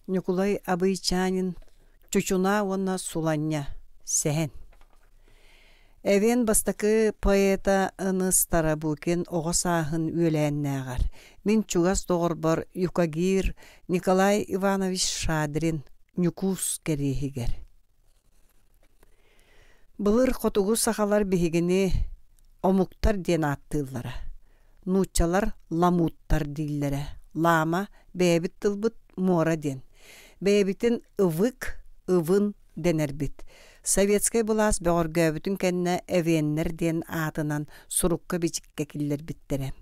Ньукулай Абыйчанин Чучунаа уонна Суланньа сэһэн Эвен бастакы поэта Ыныс Тарабукин оҕо сааһын үөлээннээҕэр, мин чугас доҕорбор юкагир Николай Иванович Шадрин Ньукуус кэриэһигэр. Былыр хотугу сахалар биһигини омуктар диэн ааттыыллара, нууччалар ламуттар дииллэрэ, лаама бэйэбит тылбыт муора диэн. Бэйэбитин ывык, ывын дэнэрбит. Советскай былаас бөҕөргөөбүтүн кэннэ эвеннэр диэн аатынан сурукка-бичиккэ киллэрбиттэрэ.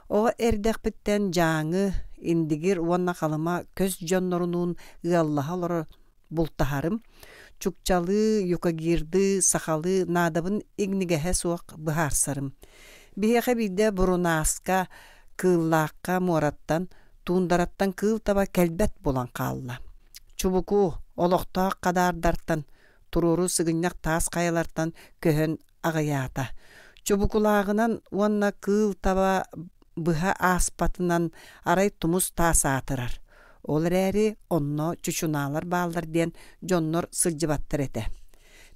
Оҕо эрдэхпиттэн Дьааҥы, Индигир уонна Халыма көс дьоннорунуун ыаллаһа олорор бултаһарым, чукчалыы, юкагирдыы, сахалыы наадабын иҥнигэһэ суох быһаарсарым. Биһиэхэ биирдэ Бурунааска, Кыыллаахха муораттан, туундараттан кыыл таба кэлбэт буолан хаалла. Чубуку, олохтоох хадаардартан, туруору сыгынньах таас хайалартан көһөн аҕыйаата. Чубукулааҕынан уонна кыыл таба быһа ааспатынан арай тумус таас аатырар. Ол эрээри онно чучунаалар бааллар диэн дьоннор сылдьыбаттар этэ.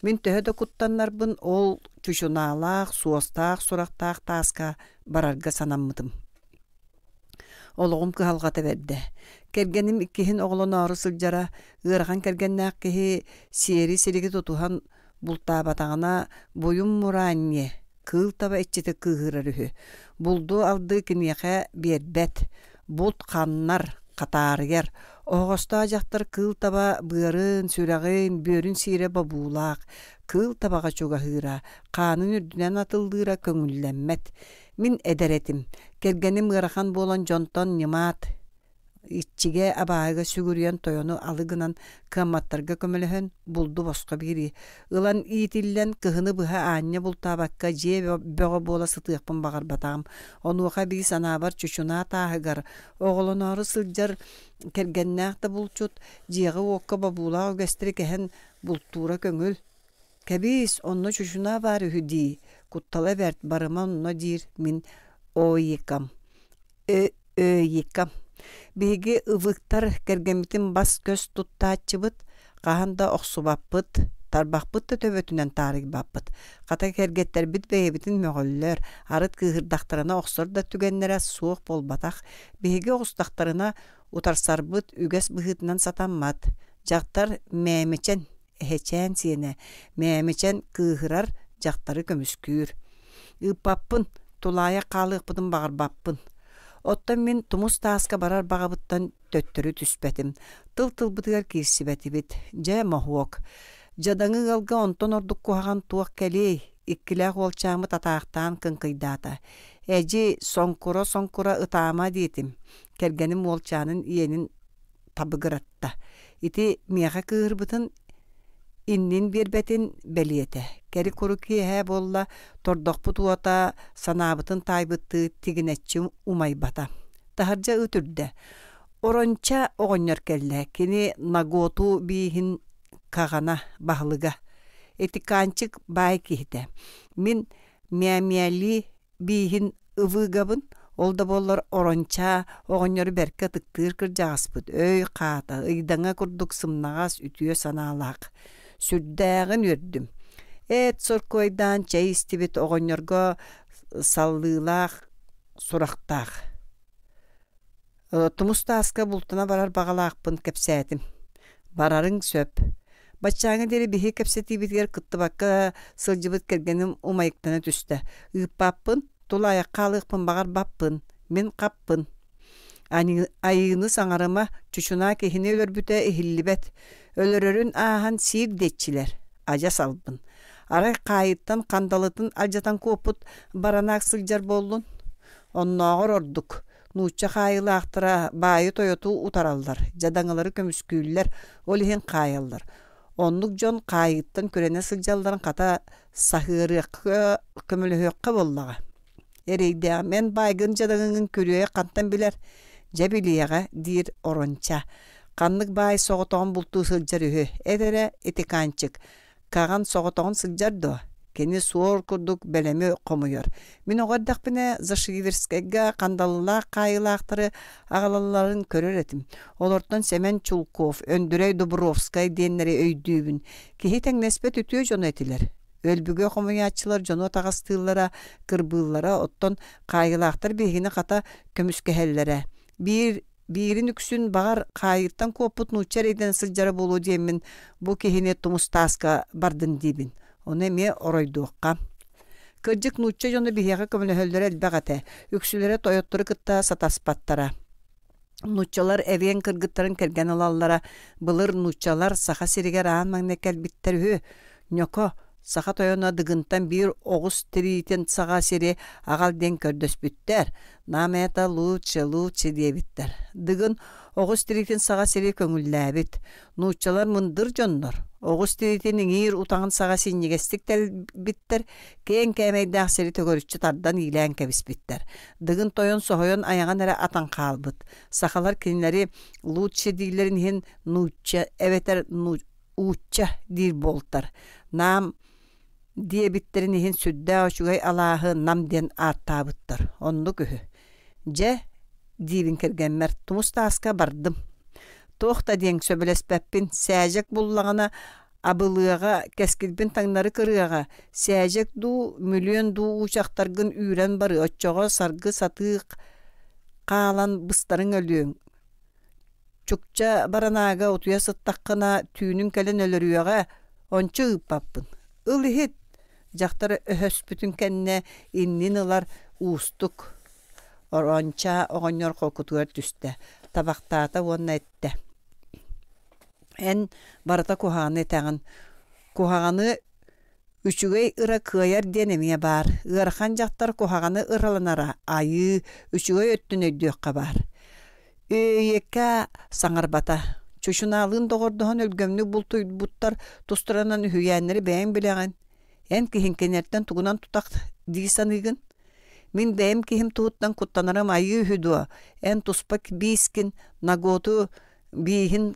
Мин төһө да куттаннарбын ол чучунаалаах, суостаах сурахтаах тааска барарга санаммытым. Олоҕум кыһалҕата бэрдэ. Кэргэним иккиһин оҕолоноору сылдьара, ыарахан кэргэннээх киһи сиэри-силиги тутуһан бултаабатаҕына буйун мураанньы, кыыл таба иччитэ кыыһырар үһү. Булду-алды киниэхэ биэрбэт, булт ханнар, хатаарыйар. Оһоҕостоох дьахтар кыыл таба быарын, сүрэҕин, бүөрүн сиирэ бобуулаах, кыыл табаҕа чугаһыыра, хаанын үрдүнэн атыллыыра көҥүллэммэт. Мин эдэр этим, кэргэним ыарахан буолан дьонтон ньымаат, иччигэ, абааһыга сүгүрүйэн тойону алы гынан кыамматтарга көмөлөһөн булду босхо биэрии ылан иитиллэн кыһыны быһа аанньа бултаабакка дьиэ бөҕө буола сытыахпын баҕарбатаҕым. Онуоха эбии санаабар чучунаа тааһыгар оҕолоноору сылдьар кэргэннээх да булчут дьиэҕэ-уокка бобуулаах үгэстэри кэһэн бултуура көҥүл. Кэбиис, онно чучунаа баар үһү дии, куттала бэрт, барыма онно диир мин оикам. Өөйикам. Биһиги ывыктар кэргэммитин бас-көс туттааччыбыт, хаһан да охсубаппыт, тарбахпыт да төбөтүнэн таарыйбаппыт. Хата кэргэттэрбит бэйэбитин мөҕөллөр, арыт кыыһырдахтарына охсор да түгэннэрэ суох буолбатах. Биһиги оҕустахтарына утарсарбыт үгэс быһыытынан сатаммат. Дьахтар мээмичэн, эһэчээн сиэнэ, мээмичэн кыыһырар, дьахтары көмүскүүр. Ыыппаппын, тулаайах хаалыахпытын баҕарбаппын. Оттон мин тумус тааска барар баҕабыттан төттөрү түспэтим. Тыл-тылбытыгар киирсибэтибит. Дьэ, моһуок. Дьадаҥы ыалга онтон ордук куһаҕан туох кэлиэй? Иккилээх уолчааммыт атаахтаан кыҥкыйдаата. Эдьи, соҥкура-соҥкура ытаама диэтим. Кэргэним уолчаанын иэнин табыгыратта. Ити миэхэ кыыһырбытын иннин биэрбэтин бэлиэтэ. Кэри-куру киэһэ буолла, тордохпут уота санаабытын таайбыттыы тигинэччи умайбата. Таһырдьа ыт үрдэ. Оронча оҕонньор кэллэ. Кини Наготу бииһин хаҕана, баһылыга. Этиканчик баай киһитэ. Мин Мямяли бииһин ывыгабын, ол да буоллар орончаа оҕонньору бэркэ ытыктыыр кырдьаҕаспыт, өй хаата, ыйдаҥа курдук сымнаҕас, үтүө санаалаах. Сүрдээҕин үөрдүм. Эт соркуойдаан чэй истибит оҕонньорго саллыылаах сурахтаах. Тумус тааска бултана барар баҕалаахпын кэпсээтим. Барарыҥ сөп. Баччааҥҥа диэри биһиги кэпсэтиибитигэр кыттыбакка сылдьыбыт кэргэним умайыктана түстэ. Ыыппаппын, тулаайах хаалыахпын баҕарбаппын, мин хаппын. Айыыны саҥарыма, чучунаа киһини өлөрбүтэ иһиллибэт. Өлөрөрүн ааһан сиир диэччилэр. Адьас албын. Арай хаайыттан хандалытын алдьатан куоппут баранаак сылдьар буоллун? Оннооҕор ордук. Нуучча хаайыылаахтара баайы-тойоту утараллар, дьадаҥылары көмүскүүллэр, ол иһин хаайаллар. Оннук дьон хаайыыттан күрэнэ сылдьалларын хата саһыарыахха, көмөлөһүөххэ буоллаҕа. Эрэйдээҕим эн баайгын дьадаҥыгын күрүөйэ хантан билэр? Дьэ билиэҕэ, диир Оронча. Ханнык баай соҕотоҕун бултуу сылдьар үһү, эт эрэ, итикаанчык. Хаҕан соҕотоҕун сылдьар дуо? Кини суор курдук бэлэми хомуйар. Мин оҕо эрдэхпинэ Зашиверскайга хандалылаах хаайыылаахтары аҕалалларын көрөр этим. Олортон Сэмэн Чулков, Өндүрэй Дубровскай диэннэри өйдүүбүн. Киһи тэҥнэспэт үтүө дьоно этилэр. Өлбүгэ хомуйааччылар дьону атаҕастыыллара, кырбыыллара, оттон хаайыылаахтар биһигини хата көмүскэһэллэрэ. Биир биирин үксүн баҕар хаайыыттан куоппут нуучча эрэйдэнэ сылдьара буолуо диэммин бу киһини тумус тааска бардын диибин. Ону эмиэ оройдуохха. Кырдьык нуучча дьоно биһиэхэ көмөлөһөллөрө элбэх этэ. Үксүлэрэ тойоттору кытта сатаспаттара. Нууччалар эбиэн кыргыттарын кэргэн ылаллара. Былыр нууччалар Саха сиригэр аан маҥнай кэлбиттэр үһү. Ньоко, саха тойоно Дыгынтан биир оҕус тириитин саҕа сири аҕал диэн көрдөспүттэр. Нам это лучше, лучше диэбиттэр. Дыгын оҕус тириитин саҕа сири көҥүллээбит. Нууччалар мындыр дьоннор. Оҕус тириитин иҥиир утаҕын саҕа синньигэстик тэлбиттэр, киэҥ кээмэйдээх сири төгүрүччү тардан иилээн кэбиспиттэр. Дыгын тойон соһуйан айаҕын эрэ атан хаалбыт. Сахалар кинилэри лучше дииллэрин иһин нуучча эбэтэр уучча диир буолтар. Нам диэбиттэрин иһин сүрдээх үчүгэй алааһы Нам диэн ааттаабыттар. Оннук үһү. Дьэ, диибин кэргэммэр, тумус тааска бардым. Туох да диэҥ сөбүлэспэппин, сээдьэк буллаҕына абылыаҕа, кэскилбин таҥнары кырыаҕа, сээдьэк дуу, мүлүөн дуу уучахтаргын үүрэн барыа, оччоҕо саргы сатыы хаалан быстарыҥ өлүөҥ Чукча баранаага утуйа сыттаххына түүнүн кэлэн өлөрүөҕэ, ончу ыыппаппын. Ыл иһит, дьахтар өһөспүтүн кэннэ иннин ылар уустук. Оронча оҕонньор холкутугар түстэ, табахтаата уонна эттэ: «Эн барыта куһаҕаны этэҕин. Куһаҕаны Үчүгэй ыра кыайар диэн эмиэ баар. Ыарахан дьахтар куһаҕаны ыраланара айыы, үчүгэй өттүн өйдүөххэ баар. Үөйэкэ саҥарбата. Чучунаалыын доҕордоһон өлгөмнүк бултуйбуттар тустарынан үһүйээннэри бэйэҥ билэҕин. Эн киһиҥ кинилэртэн тугунан тутах дии саныыгын? Мин бэйэм киһим туһуттан куттанарым айыы үһү дуо? Эн туспа биискин, наготу бииһин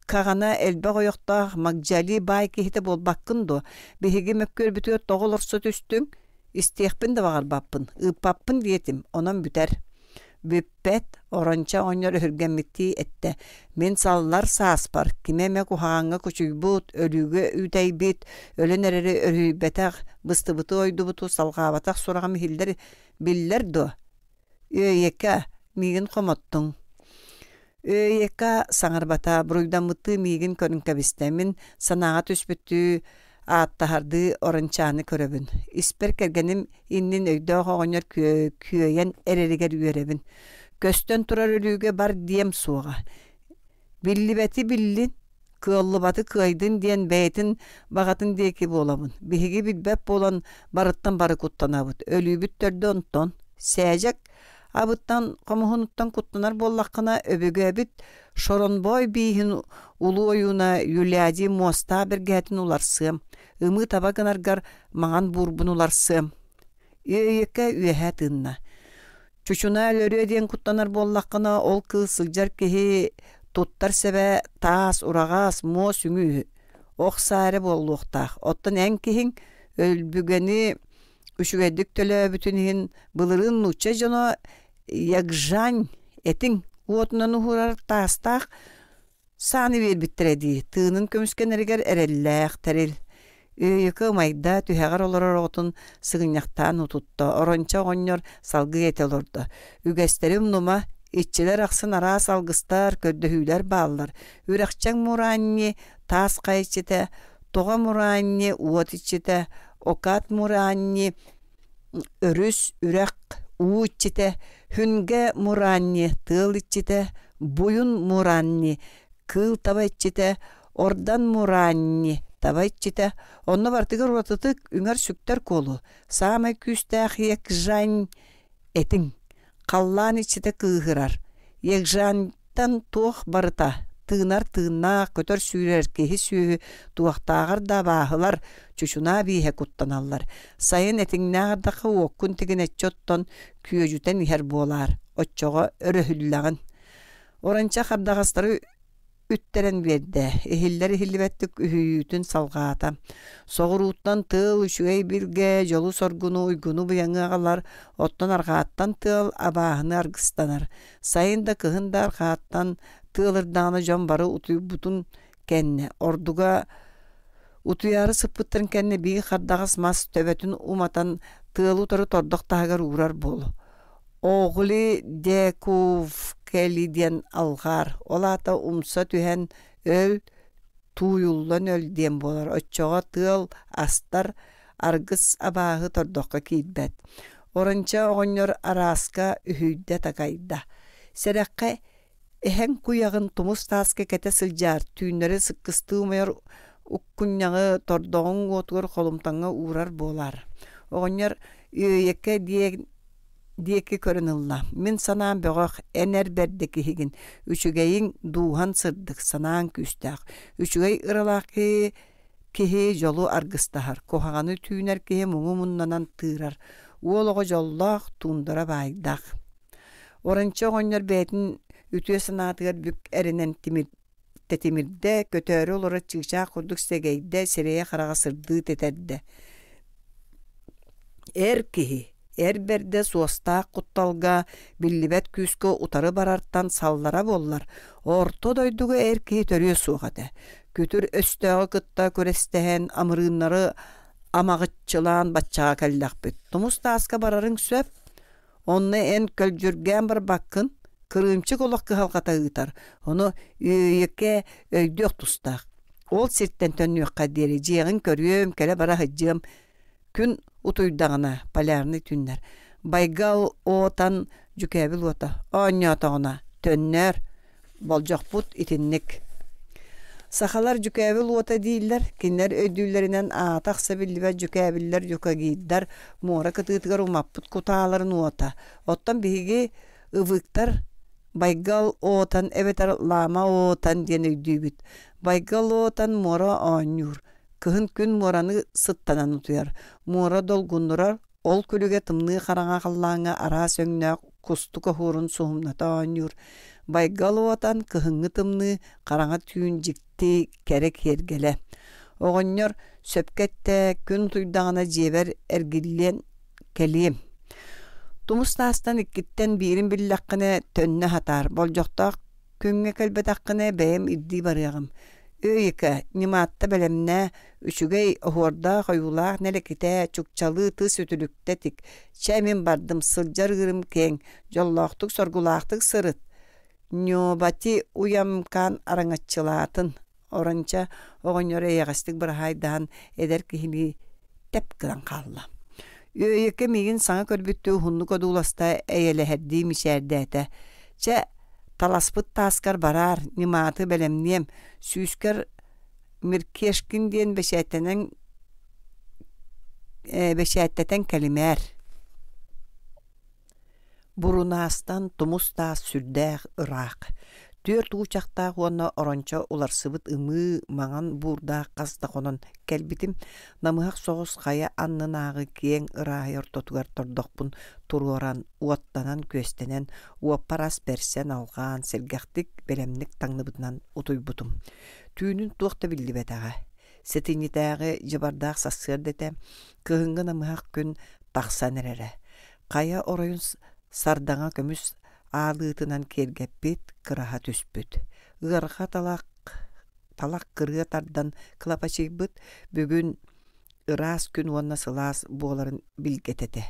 Хаҕана элбэх ойохтоох Магдьали баай киһитэ буолбаккын дуо? Биһиги мөккүөрбүтүгэр тоҕо олорсо түстүҥ? Истиэхпин да баҕарбаппын, ыыппаппын диэтим, онон бүтэр. Бүппэт, Оронча оҕонньор өһүргэммиттии эттэ. Мин саллар сааспар кими эмэ куһаҕаҥҥа кучуйбут, өлүүгэ үүтэйбит, өлөн эрэри өрүһүйбэтэх, быстыбыты-ойдубуту салҕаабатах сураҕым иһиллэр биллэр дуо? Үөйэкэ, миигин хомоттуҥ. Үөйэкэ саҥарбата, буруйдаммыттыы миигин көрөн кэбистэ. Мин санааҕа түспүттүү, ааттаһардыы орончааны көрөбүн. Испэр кэргэним иннин өйдөөх оҕонньор күөйэн эрэригэр үөрэбин. Көстөн турар өлүүгэ бар диэм суоҕа. Биллибэти биллин, кыаллыбаты кыайдын диэн бэйэтин баҕатын диэки буолабын. Биһиги билбэт буолан барыттан бары куттанабыт. Өлүүбүт төрдө онтон. Сээдьэк абыттан хомуһунуттан куттанар буоллаххына, өбүгэбит Шоронбой бииһин улуу ойууна Юлядий муостаах бэргэһэтин уларсыам, ымыы таба гынаргар маҥан буурбун уларсыам. Үөйэккэ үөһэ тыынна. Чучунаа өлөрүө диэн куттанар буоллаххына, ол кыыс сылдьар киһи туттар сэбэ таас, ураҕас, муос үҥүү ох саа эрэ буолуохтаах. Оттон эн киһиҥ өлбүгэни үчүгэйдик төлөөбүтүн иһин былырыын нуучча дьоно ягжань этиҥ уотунан уһуурар таастаах Сааны биэрбиттэрэ дии, тыынын көмүскэнэригэр эрэллээх тэрил. Үөйэкэ ымайда, түһэҕэр олорор оҕотун сыгынньахтаан утутта, орончо оҕонньор салгыы этэ олордо. Үгэстэри умнума, иччилэр ахсын араас алгыстар, көрдөһүүлэр бааллар. Үрэхчэҥ мураанньы, таас хайа иччитэ, тоҕо мураанньы, уот иччитэ, окат мураанньы, өрүс, үрэх, уу иччитэ, Хүнгэ Муранни тыал иччитэ, Буйун Муранни кыыл таба иччитэ, Ордан Муранни таба иччитэ, онно барытыгар уратытык үҥэр-сүктэр куолу, саамай күүстээх Екжань этиҥ, халлаан иччитэ кыыһырар, Екжантан туох барыта тыынар тыыннаах, көтөр-сүүрэр киһи-сүөһү туохтааҕар да абааһылар, чучунаа бииһэ куттаналлар. Сайын этиҥнээх ардахха уоккун тигинэччи оттон күөдьүтэн иһэр буолаар, оччоҕо өрөһүллэҕин. Оранча хардаҕастары үттэрэн биэрдэ, иһиллэр-иһиллибэттик үһүйүүтүн салҕаата. Соҕурууттан тыал үчүгэй билгэ, дьолу-соргуну, уйгуну-быйаҥы аҕалар, оттон арҕааттан тыал абааһыны аргыстанар. Сайын да кыһын да арҕааттан тыалырдаҕына дьон бары утуйбутун кэннэ, ордуга утуйаары сыппыттарын кэннэ биир хардаҕас мас төбөтүн уматан тыалы утары тордох таһыгар уурар буолу. Оҕли декувкели диэн алҕаар, ол аата умса түһэн өл, тууйуллан өл диэн буолар, оччоҕо тыал астар, аргыс абааһы тордоххо киирбэт. Оронча оҕонньор арааска үһүйдэ-такайда. Сэрэххэ эһэҥ куйаҕын тумус тааска кэтэ сылдьаар, түүннэри сыккыстыы умайар уккунньаҕы тордоҕуҥ уотугар холумтаҥҥа уурар буолаар. Оҕонньор Үөйэкэ диэн диэки көрөн ылла: «Мин санаам бөҕөх, эн эр бэрдэ киһигин, үчүгэйиҥ дууһан сырдык, санааҥ күүстээх. Үчүгэй ыралаах киһи киһи дьолу аргыстаһар, куһаҕаны түүнэр киһи муҥу муннанан тыырар. Уол оҕо дьоллоох, туундара баайдаах». Оранча оҕонньор бэйэтин үтүө санаатыгар бүк эрэнэн тимир тэтимирдэ, көтөөрү олорор чыычаах курдук сэгэйдэ, сирэйэ-хараҕа сырдыы тэтэрдэ. Эр киһи, эр бэрдэ суостаах кутталга, биллибэт күүскэ утары барартан саллара буоллар, орто дойдуга эр киһи төрүө суох этэ. Күтүр өстөөҕү кытта күрэстэһэн, амырыыннары амаҕыччылаан баччаҕа кэллэхпит. Тумус тааска барарыҥ сөп, Онно эн көлдьүргээн барбаккын, кырыымчык олох кыһалҕата ыытар, ону Үөйэкэ өйдүөх тустаах. Ол сиртэн төннүөххэ диэри дьиэҕин көрүөм, кэлэ-бара сылдьыам. Күн утуйдаҕына, полярный түүннэр, Байгал оотан дьүкээбил уота оонньоотоҕуна төннөөр, Болдьохпут итинник. Сахалар дьүкээбил уота дииллэр, кинилэр өйдүүллэринэн аата-ахса биллибэт дьүкээбиллэр дьукагиирдар муора кытыытыгар умаппыт кутааларын уота. Оттон биһиги ывыктар Байгал оотан эбэтэр Лаама оотан диэн өйдүүбүт. Байгал оотан муора оонньуур. Кыһын күн муораны сыттанан утуйар. Муора долгуннурар, Ол күлүгэ тымныы хараҥа халлааҥҥа араас өҥнөөх кустук оһуорун суһумната оонньуур, байгал уотан кыһыҥҥы тымныы хараҥа түүн дьикти кэрэ киэргэлэ. Оҕонньор сөпкө эттэ, күн утуйдаҕына дьиэбэр эргиллиэн кэлиэм. Тумус таастан иккиттэн биирин биллэххинэ төннө сатаар, болдьохтоох Күҥҥэ кэлбэтэххинэ бэйэм ирдии барыаҕым. Өй-ыка, ньымаатта бэлэмнээ, үчүгэй, оһуордаах ойуулаах нэлэкитээ, чукчалыы тыс үтүлүктэ тик. Чэ, мин бардым, сылдьар ыырым киэҥ, дьоллоохтук-соргулаахтык сырыт. Ньуобати уйамкаан араҥаччылаатын. Оронча оҕонньор эйэҕэстик быраһаайдаһан эдэр киһилии тэп гынан хаалла. Үөйэкэ миигин саҥа көрбүттүү уһуннук одууласта, эйэлэһэрдии мичээрдээтэ. Чэ, таласпыт тааскар бараар, ньымааты бэлэмниэм, сүүскэр Миркешкин диэн бэчээттэнэн бэчээттэтэн кэлимээр. Бурунаастан тумус таас сүрдээх ыраах, түөрт уучахтаах уонна орончо уларсыбыт ымыы маҥан буурдаах хас да хонон кэлбитим, намыһах соҕус хайа аннынааҕы киэҥ ырааһый ортотугар тордохпун туруоран, уоттанан-күөстэнэн, уоппар ас бэрсэн алҕаан, сэргэхтик, бэлэмник таҥныбытынан утуйбутум. Түүнүн туох да биллибэтэҕэ. Сэтинньитээҕи дьыбардаах сарсыарда этэ, кыһыҥҥы намыһах күн тахсан эрэрэ. Хайа оройун сардаҥа көмүс аалыытынан киэргэппит, кыраһа түспүт. Ыарҕа талах талах кырыа тардан кылапачыйбыт, бүгүн ыраас күн уонна сылаас буоларын билгэтэтэ.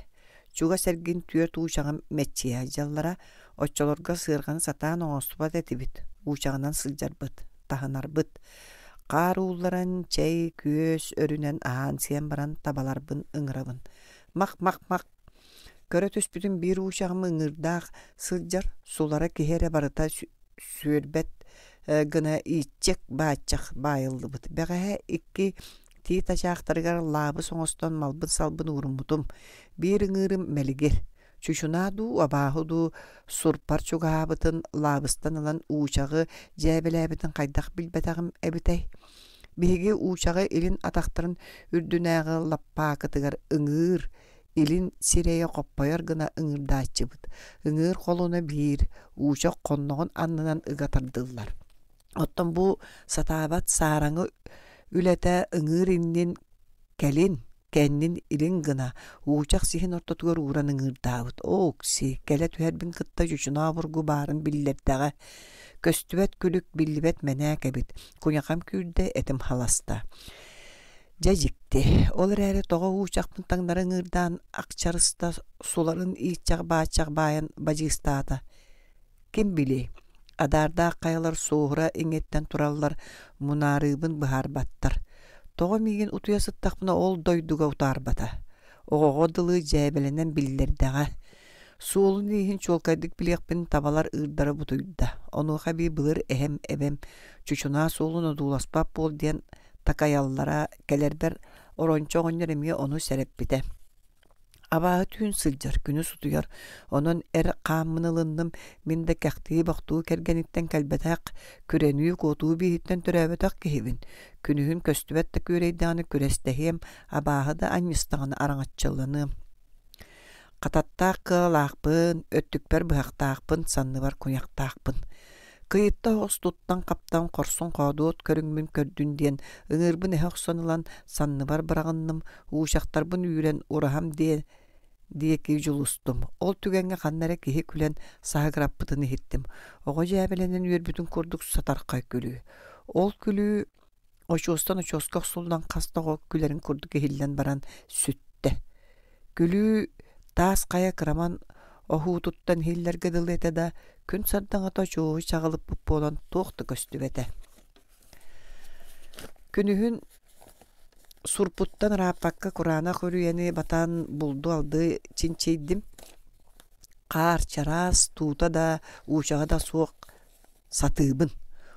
Чугас эргин түөрт уучаҕым мэччийэ сылдьаллара, оччолорго сыарҕаны сатаан оҥостубат этибит, уучаҕынан сылдьарбыт, таһынарбыт. Хаар уулларан, чэй, күөс өрүнэн аһаан-сиэн баран табаларбын ыҥырабын. Мах-мах-мах Көрө түспүтүм биир уучаҕым ыҥыырдаах сылдьар, сулара киһи эрэ барыта сүөрбэт гына ииччэх-бааччах баайыллыбыт. Бэҕэһээ икки тиит ачаахтарыгар лаабыс оҥостон малбын-салбын ууруммутум. Биир ыҥыырым мэлигир. Чучунаа дуу, абааһы дуу сурпар чугаһаабытын лаабыстан ылан уучаҕы дьээбэлээбитин хайдах билбэтэҕим эбитэй? Биһиги уучаҕы илин атахтарын үрдүнээҕи лаппаакытыгар ыҥыыр, илин сирэйэ хоппойор гына ыҥыырдааччыбыт. Ыҥыыр холуна биир, уучах хонноҕун аннынан ыга тардыллар. Оттон бу сатаабат саараҥы үлэтэ ыҥыыр иннин кэлин, кэннин илин гына уучах сиһин ортотугар ууран ыҥыырдаабыт. Оо, укси, кэлэ түһэрбин кытта чучунаа обургу баарын биллэрдэҕэ. Көстүбэт күлүк, биллибэт мэнээк эбит. Куйахам күүрдэ, этим халаста. Дьэ дьикти, ол эрээри тоҕо уучахпын таҥнары ыҥыырдаан акчарыста суларын ииччэх-бааччах баайан бадьыыстаата. Ким билиэй, адаардаах хайалар суоһура иҥиэттэн тураллар, мунаарыыбын быһаарбаттар. Тоҕо миигин утуйа сыттахпына ол дойдуга утаарбата? Оҕоҕо дылы дьээбэлэнэн биллэрдэҕэ. Суолун-ииһин чуолкайдык билиэхпин табалар ыырдара бутуйда. Онуоха эбии былыр эһэм, эбэм чучунаа суолун одууласпат буол диэн такайаллара, кэлэрбэр орончо оҕонньор эмиэ ону сэрэппитэ. Абааһы түүн сылдьар, күнүс утуйар, онон эр хааммын ылынным, мин да кэхтии-бохтуу кэргэниттэн кэлбэтэх, күрэнүү-куотуу бииһиттэн төрөөбөтөх киһибин. Күнүһүн көстүбэт да күөрэйдэҕинэ күрэстэһиэм, абааһы да анньыстаҕына араҥаччыланыам. Хататтаах кыалаахпын, өттүкпэр быһахтаахпын, санныбар куйахтаахпын. Кыйытта оҕус туттан-хаптан хорсун-хоодуот көрүҥмүн көрдүн диэн ыҥыырбын эһэ охсон ылан санныбар быраҕынным, уучахтарбын үүрэн ураһам диэн диэки дьулустум. Ол түгэҥҥэ ханна эрэ киһи күлэн саһыгыраппытын иһиттим. Оҕо дьээбэлэнэн үөрбүтүн курдук сатархай күлүү. Ол күлүү очуостан очуоска охсуллан хас да оҕо күлэрин курдук иһиллэн баран сүттэ. Күлүү таас хайа кыраман оһуутуттан иһиллэргэ дылы этэ да, күн сардаҥата очуоһу чаҕылыппыт буолан туох да көстүбэтэ. Күнүһүн сурпуттан ырааппакка кураанах үрүйэни батан булду-алды чинчийдим. Хаар чараас, туута да, уучаҕа да суох Сатыыбын.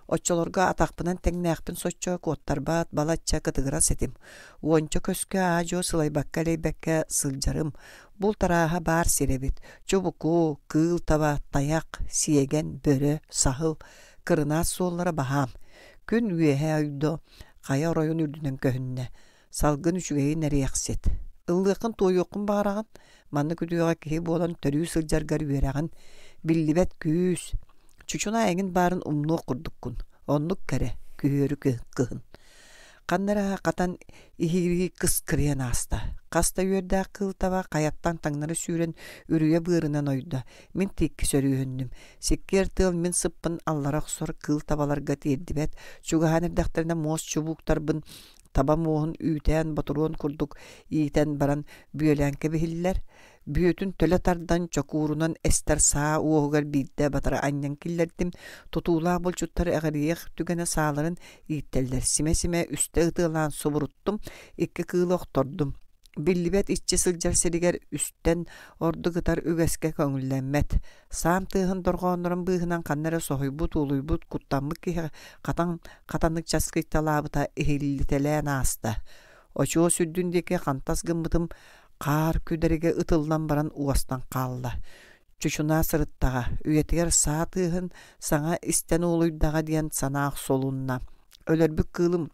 Оччолорго атахпынан тэҥнээхпин соччо куоттарбат, балачча кытыгырас этим. Уонча көскө аа-дьуо сылайбакка-элэйбэккэ сылдьарым. Булт арааһа баар сир эбит. Чубуку, кыыл таба, тайах, сиэгэн, бөрө, саһыл, кырынаас суоллара баһаам. Күн үөһэ ойдо, хайа оройун үрдүнэн көһүннэ. Салгын үчүгэйин эриэхсит. Ыллыаххын-туойуоххун баҕараҕын, маннык үтүөҕэ киһи буолан төрүү сылдьаргар үөрэҕин, биллибэт күүс, чучунаа эҥин баарын умнуох курдуккун. Оннук кэрэ, күһүөрү кыһын. Ханна эрэ хатан иһиирии кыскырыйан ааста. Хас да үөрдээх кыыл таба хайаттан таҥнары сүүрэн үрүйэ быарынан ойдо. Мин тиикки сөрүүһүннүм. Сиккиэр тыал мин сыппын аллара охсор кыыл табаларга тиэрдибэт. Чугаһаан эрдэхтэринэ муос чубууктарбын таба муоһун үүтээн ботуруон курдук иитэн баран бүөлээн кэбиһиллэр, бүөтүн төлө тардан чокуурунан эстэр саа уоһугар биирдэ батары анньан киллэрдим, тутуулаах булчуттар эҕирийиэх түгэнэ сааларын ииттэллэр, симэ-симэ үстэ ытыалаан субуруттум, икки кыылы охтордум. Биллибэт иччи сылдьар сиригэр үстэн ордук ытар үгэскэ көҥүллэммэт. Саам тыаһын дорҕооннорун быыһынан ханна эрэ соһуйбут, уолуйбут, куттаммыт киһи хатан хатаннык часкыйталаабыта иһиллитэлээн ааста. Очуос үрдүн диэки хантас гыммытым хаар күдэригэ ытыллан баран уостан хаалла. Чучунаа сырыттаҕа, үйэтигэр саа тыаһын саҥа истэн уолуйдаҕа диэн санаа охсулунна. Өлөрбүт кыылым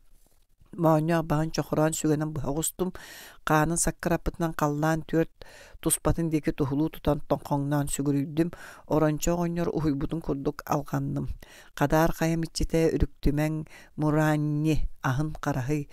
Моонньоох баһын чохороон сүгэнэн быһа оҕустум, хаанын саккыраппытынан халлаан түөрт туспатын диэки туһулуу тутан тоҥхоҥноон сүгүрүйдүм, орончо оҕонньор уһуйбутун курдук алҕанным. Хадаар хайам иччитэ Үрүктүмэҥ Мураанньы аһын хараһый,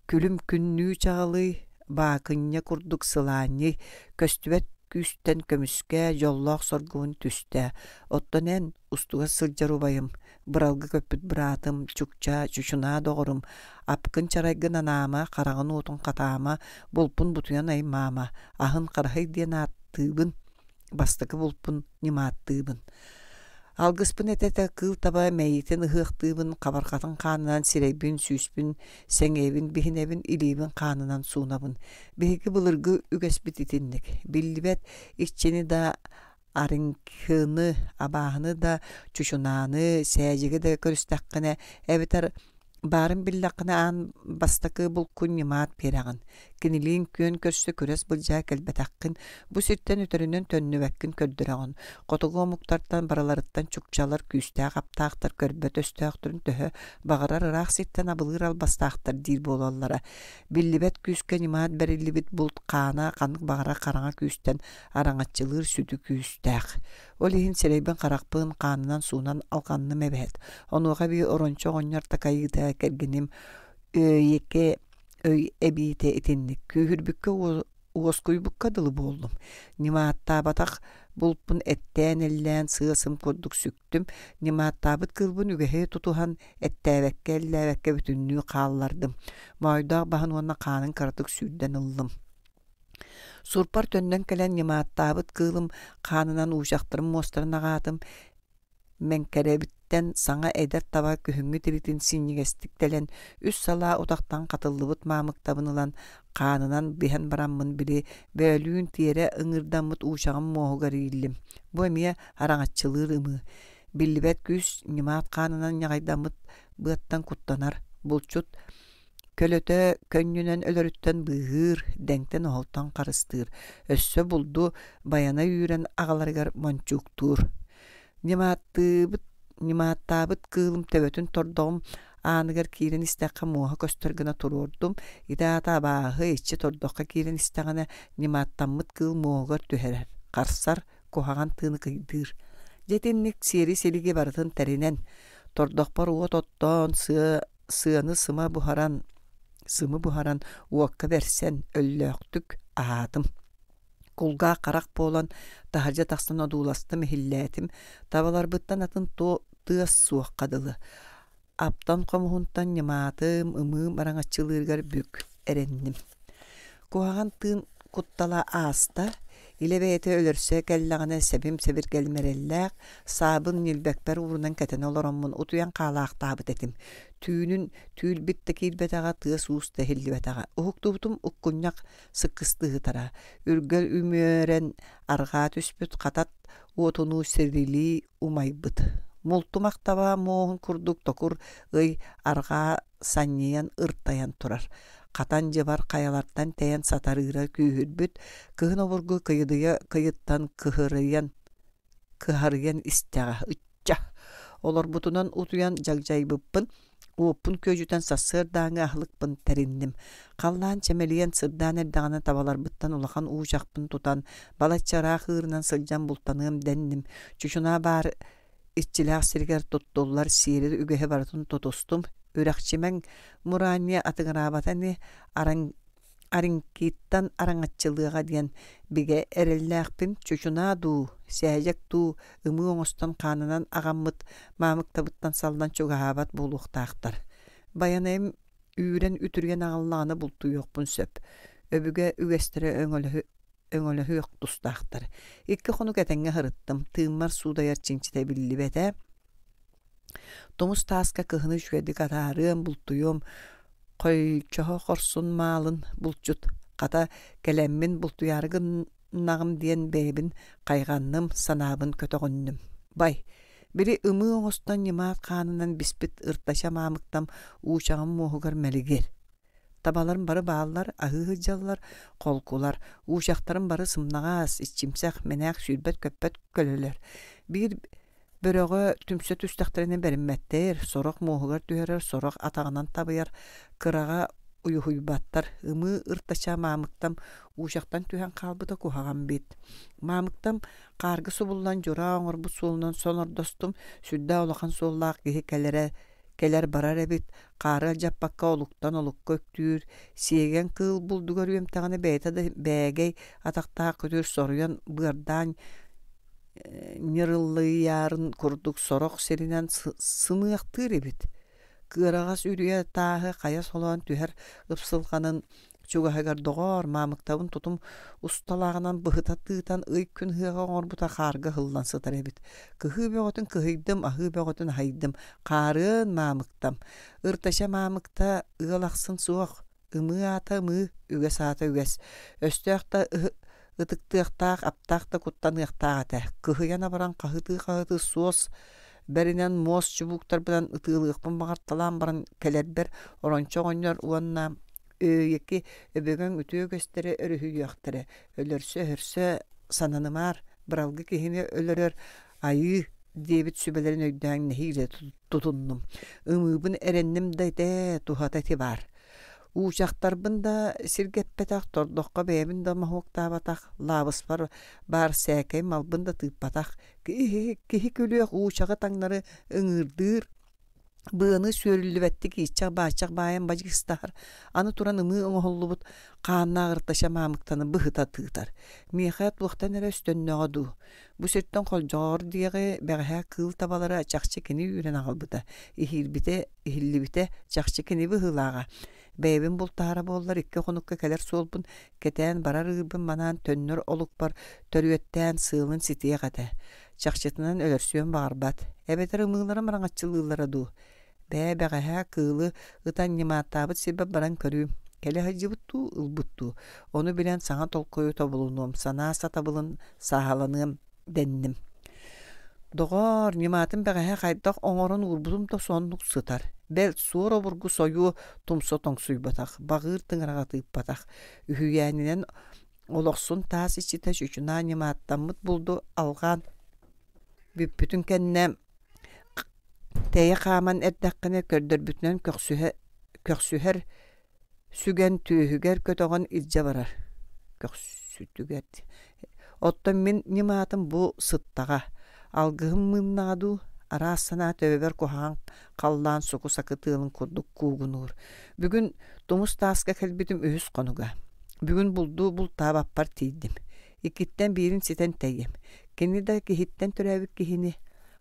күлүм күннүү чаҕылый, баакынньа курдук сылаанньый, көстүбэт күүстэн көмүскээ, дьоллоох соргубун түстээ. Оттон эн, устугас сылдьар убайым, быралгы көппүт быраатым, чукча, чучунаа доҕорум, апкын чарайгын анаама, хараҕын уотун хатаама, булпун бутуйан аймаама, аһын хараһый диэн ааттыыбын, бастакы булпун ньымааттыыбын. Алгыспын этэ-этэ кыыл таба мэйиитин ыһыахтыыбын, хабарҕатын хаанынан сирэйбин, сүүспүн, сэҥиэбин биһинэбин, илиибин хаанынан суунабын. Биһиги былыргы үгэспит итинник. Биллибэт иччини да арыҥкыны, абааһыны да, чучунааны, сээдьиги да көрүстэххинэ эбэтэр баарын биллэххинэ аан бастакы булкун ньымаат биэрэҕин. Кинилиин күөн көрсө күрэс былдьаа кэлбэтэххин, бу сиртэн өтөрүнэн төннүбэккин көрдөрөҕүн. Хотугу омуктартан барыларыттан чукчалар күүстээх аптаахтар көрбөт өстөөхтөрүн төһө баҕарар ыраах сиртэн абылыыр албастаахтар диир буолаллара. Биллибэт күүскэ ньымаат бэриллибит булт хаана ханнык баҕарар хараҥа күүстэн араҥаччылыыр сүдү күүстээх. Ол иһин сирэйбин-харахпын хаанынан суунан алҕанным эбээт. Онуоха эбии орончо оҕонньор такайыыта кэргэним Өөйэкэ өй эбиитэ итинник күүһүрбүккэ уоскуйбукка дылы буоллум. Ньымааттаабатах булпун эттээн-эллээн сыа-сым курдук сүктүм. Ньымааттаабыт кыылбын үгэһи тутуһан эттээбэккэ-эллээбэккэ бүтүннүү хааллардым. Моойдоох баһын уонна хаанын кыратык сүүрдэн ыллым. Сурпар төннөн кэлэн ньымааттаабыт кыылым хаанынан уучахтарым муостарын аҕаатым. Мэҥкэрэбиттэн саҥа эдэр таба күһүҥҥү тиритин синньигэстик тэлэн, үс салаа утахтан хатыллыбыт маамыктабын ылан, хаанынан биһэн бараммын били бөөлүүн тиэрэ ыҥыырдаммыт уучаҕым муоһугар ииллим. Бу эмиэ араҥаччылыыр ымыы. Биллибэт күүс ньымаат хаанынан ньаҕайдаммыт быаттан куттанар. Булчут Көлөтө көнньүнэн өлөрүттэн быыһыыр, дэҥтэн-оһолтон харыстыыр, өссө булду байана үүрэн аҕаларыгар мончууктуур. Ньымааттыыбыт ньымааттаабыт кыылым төбөтүн тордоҕум ааныгар киирэн истэххэ муоһа көстөр гына туруордум, ити аата абааһы иччи тордоххо киирэн истэҕинэ ньымааттаммыт кыыл муоһугар түһэрэр, харсар, куһаҕан тыыны кыйдыыр. Дьэ итинник сиэри-силиги барытын тэринэн, тордохпор уот оттоон, сыа сыаны сыма буһаран, сымы буһаран уокка бэрсэн өллөөхтүк аһаатым. Кулгаах харах буолан таһырдьа тахсан одууластым, иһиллээтим. Табаларбыттан атын тыас суохха дылы. Аптан хомуһунтан ньымаатым, ымыым араҥаччылыырыгар бүк эрэнним. Куһаҕан тыын куттала ааста, илэ бэйэтэ өлөрсө кэллэҕинэ сэбим-сэбиргэлим эрэллээх, саабын ньилбэкпэр уурунан кэтэнэ олороммун утуйан хаалаахтаабыт этим. Түүнүн түүл-бит да киирбэтэҕэ, тыас-уус да иһиллибэтэҕэ. Уһуктубутум уккунньах сыккыстыһытара, үргэл үмүөрэн арҕаа түспүт хатат уотунуу сирилии умайбыт. Мултумах таба муоһун курдук токур ый арҕаа санньыйан ыртайан турар. Хатан дьыбар хайалартан тэйэн сатарыыра күүһүрбүт, кыһын обургу кыйыдыйа кыйыттан кыһырыйан кыһарыйан истэҕэ ычча олорбутунан утуйан дьагдьайбыппын уоппун күөдьүтэн сарсыардааҥҥы аһылыкпын тэринним халлаан чэмэлийэн сырдаан эрдэҕинэ табаларбыттан улахан уучахпын тутан балачча ыраах ыырынан сылдьан бултаныам дэнним чучунаа баар иччилээх сиригэр туттуллар сиэри үгэһи барытын тутустум үрэхчимэҥ мураанньа атыҥыраабата ини араҥ Ариҥкиттан араҥаччылыаҕа диэн бигэ эрэллээхпин чучунаа дуу, сээдьэк дуу ымыы оҥостон хаанынан аҕаммыт маамыктабыттан саллан чугаһаабат буолуохтаахтар. Байанайым үүрэн үтүрүйэн аҕаллаҕына бултуйуохпун сөп. Өбүгэ үгэстэрэ өҥөлөһүөх тустаахтар. Икки хонук этэҥҥэ сырыттым, тыыммар суудайар чинчитэ биллибэтэ. Тумус тааска кыһыны үчүгэйдик атаарыам, бултуйуом, хойчоһо хорсун маалын булчут, хата, кэлэммин бултуйаары гыннаҕым диэн бэйэбин хайҕанным, санаабын көтөҕүннүм. Бай, били ымыы оҥостон ньымаат хаанынан биспит ыртача маамыктам уучаҕым муоһугар мэлигир. Табаларым бары бааллар, аһыы сылдьаллар, холкулар, уучахтарым бары сымнаҕас, иччимсэх, мэнээк сүүрбэт-көппөт көлөлөр. Биир бөрөҕө түмсэ түстэхтэринэ бэриммэттэр, сорох муоһугар түһэрэр, сорох атаҕынан табыйар, кыраҕа уйуһуйбаттар. Ымыы ыртача маамыктам уучахтан түһэн хаалбыта куһаҕан бит. Маамыктам хаарга субуллан дьураа оҥорбут суолунан сонордостум, сүрдээх улахан суоллаах киһи кэлэрэ кэлэр-барар эбит, хаары алдьаппакка олуктан олукка үктүүр, сиэгэн кыыл булдугар үөмтэҕинэ бэйэтэ да бээгэй атахтаах күтүр соруйан быардаан ньырыллыйарын курдук сорох сиринэн сымыахтыыр эбит. Кыараҕас үрүйэ тааһы хайа солоон түһэр ыпсылҕанын чугаһыгар доҕоор, маамыктабын тутум усталааҕынан быһыта тыытан ый күн ыһыаҕа оҥорбута хаарга ыһыллан сытар эбит. Кыһыы бөҕөтүн кыһыйдым, аһыы бөҕөтүн аһыйдым. Хаарыан маамыктам. Ыртача маамыкта ыал ахсын суох. Ымыы аата ымыы, үгэс аата үгэс. Өстөөх да ытыктыахтаах, аптаах да куттаныахтаах этэ. Кыһыйан абаран хаһытыы-хаһытыы суос бэринэн муос чубууктарбынан ытыалыахпын баҕарталаан баран кэлэрбэр орончо оҕонньор уонна Өөйэки өбүгэҥ үтүө үгэстэрэ өрүһүйүөхтэрэ, өлөрсө-өһөрсө сананымаар, быралгы киһини өлөрөр айыы диэбит сүбэлэрин өйдөөн нэһиилэ тутуннум. Ымыыбын эрэнним да этээ, туһата ити баар. Уучахтарбын да сиргэппэтэх, тордоххо бэйэбин да моһуоктаабатах, лаабыспар баар сээкэй малбын да тыыппатах. Киһи, киһи күлүөх уучаҕы таҥнары ыҥыырдыыр, быаны сүөрүллүбэттик ииччэх-бааччах баайан бадьыыстаһар, аны туран ымыы оҥоһуллубут хааннаах ырташа маамыктаны быһыта тыытар. Миэхэ туохтан эрэ өстөннөҕө дуу. Бу сиртэн холдьоҕор диэҕи бэҕэһээ кыыл табалара чахчы кини үүрэн аҕалбыта, иһиирбитэ, иһиллибитэ чахчы кини быһыылааҕа. Бэйэбин бултаһара буоллар икки хонукка кэлэр суолбун кэтээн барар ыырбын манаан төннөр олукпар төрүөттээн сыалын ситиэх этэ. Чахчытынан өлөрсүөн баҕарбат. Эбэтэр ымыыларым араҥаччылыыллара дуу? Бээ, бэҕэһээ кыылы ытан ньымааттаабыт сирбэр баран көрүүм. Кэлэ сылдьыбыт дуу, ылбыт дуу? Ону билэн саҥа толкуйу тобулунуом, санаа сатабылын сааһыланыам дэнним. Доҕоор, ньымаатын бэҕэһээ хайдах оҥорон уурбутум да соннук сытар. Бэл, суор обургу сойуо тумса тоҥсуйбатах, баҕыыр тыҥыраҕа тыыппатах. Үһүйээнинэн олохсун таас иччитэ чучунаа ньымааттаммыт булду алҕаан бүппүтүн кэннэ тэйэ хааман эрдэххинэ көрдөрбүтүнэн көхсүһэ, көхсүһэр сүгэн түөһүгэр көтөҕөн илдьэ барар. Көхсүтүгэр Оттон мин ньымаатым бу сыттаҕа. Алгыһым мыыннаҕа дуу, араас санаа төбөбөр куһаҕан халлаан суку-сакы тыалын курдук куугунуур. Бүгүн тумус тааска кэлбитим үһүс хонуга. Бүгүн булду бултаабаппар тиийдим. Иккиттэн биирин ситэн тэйиэм. Кини да киһиттэн төрөөбүт киһини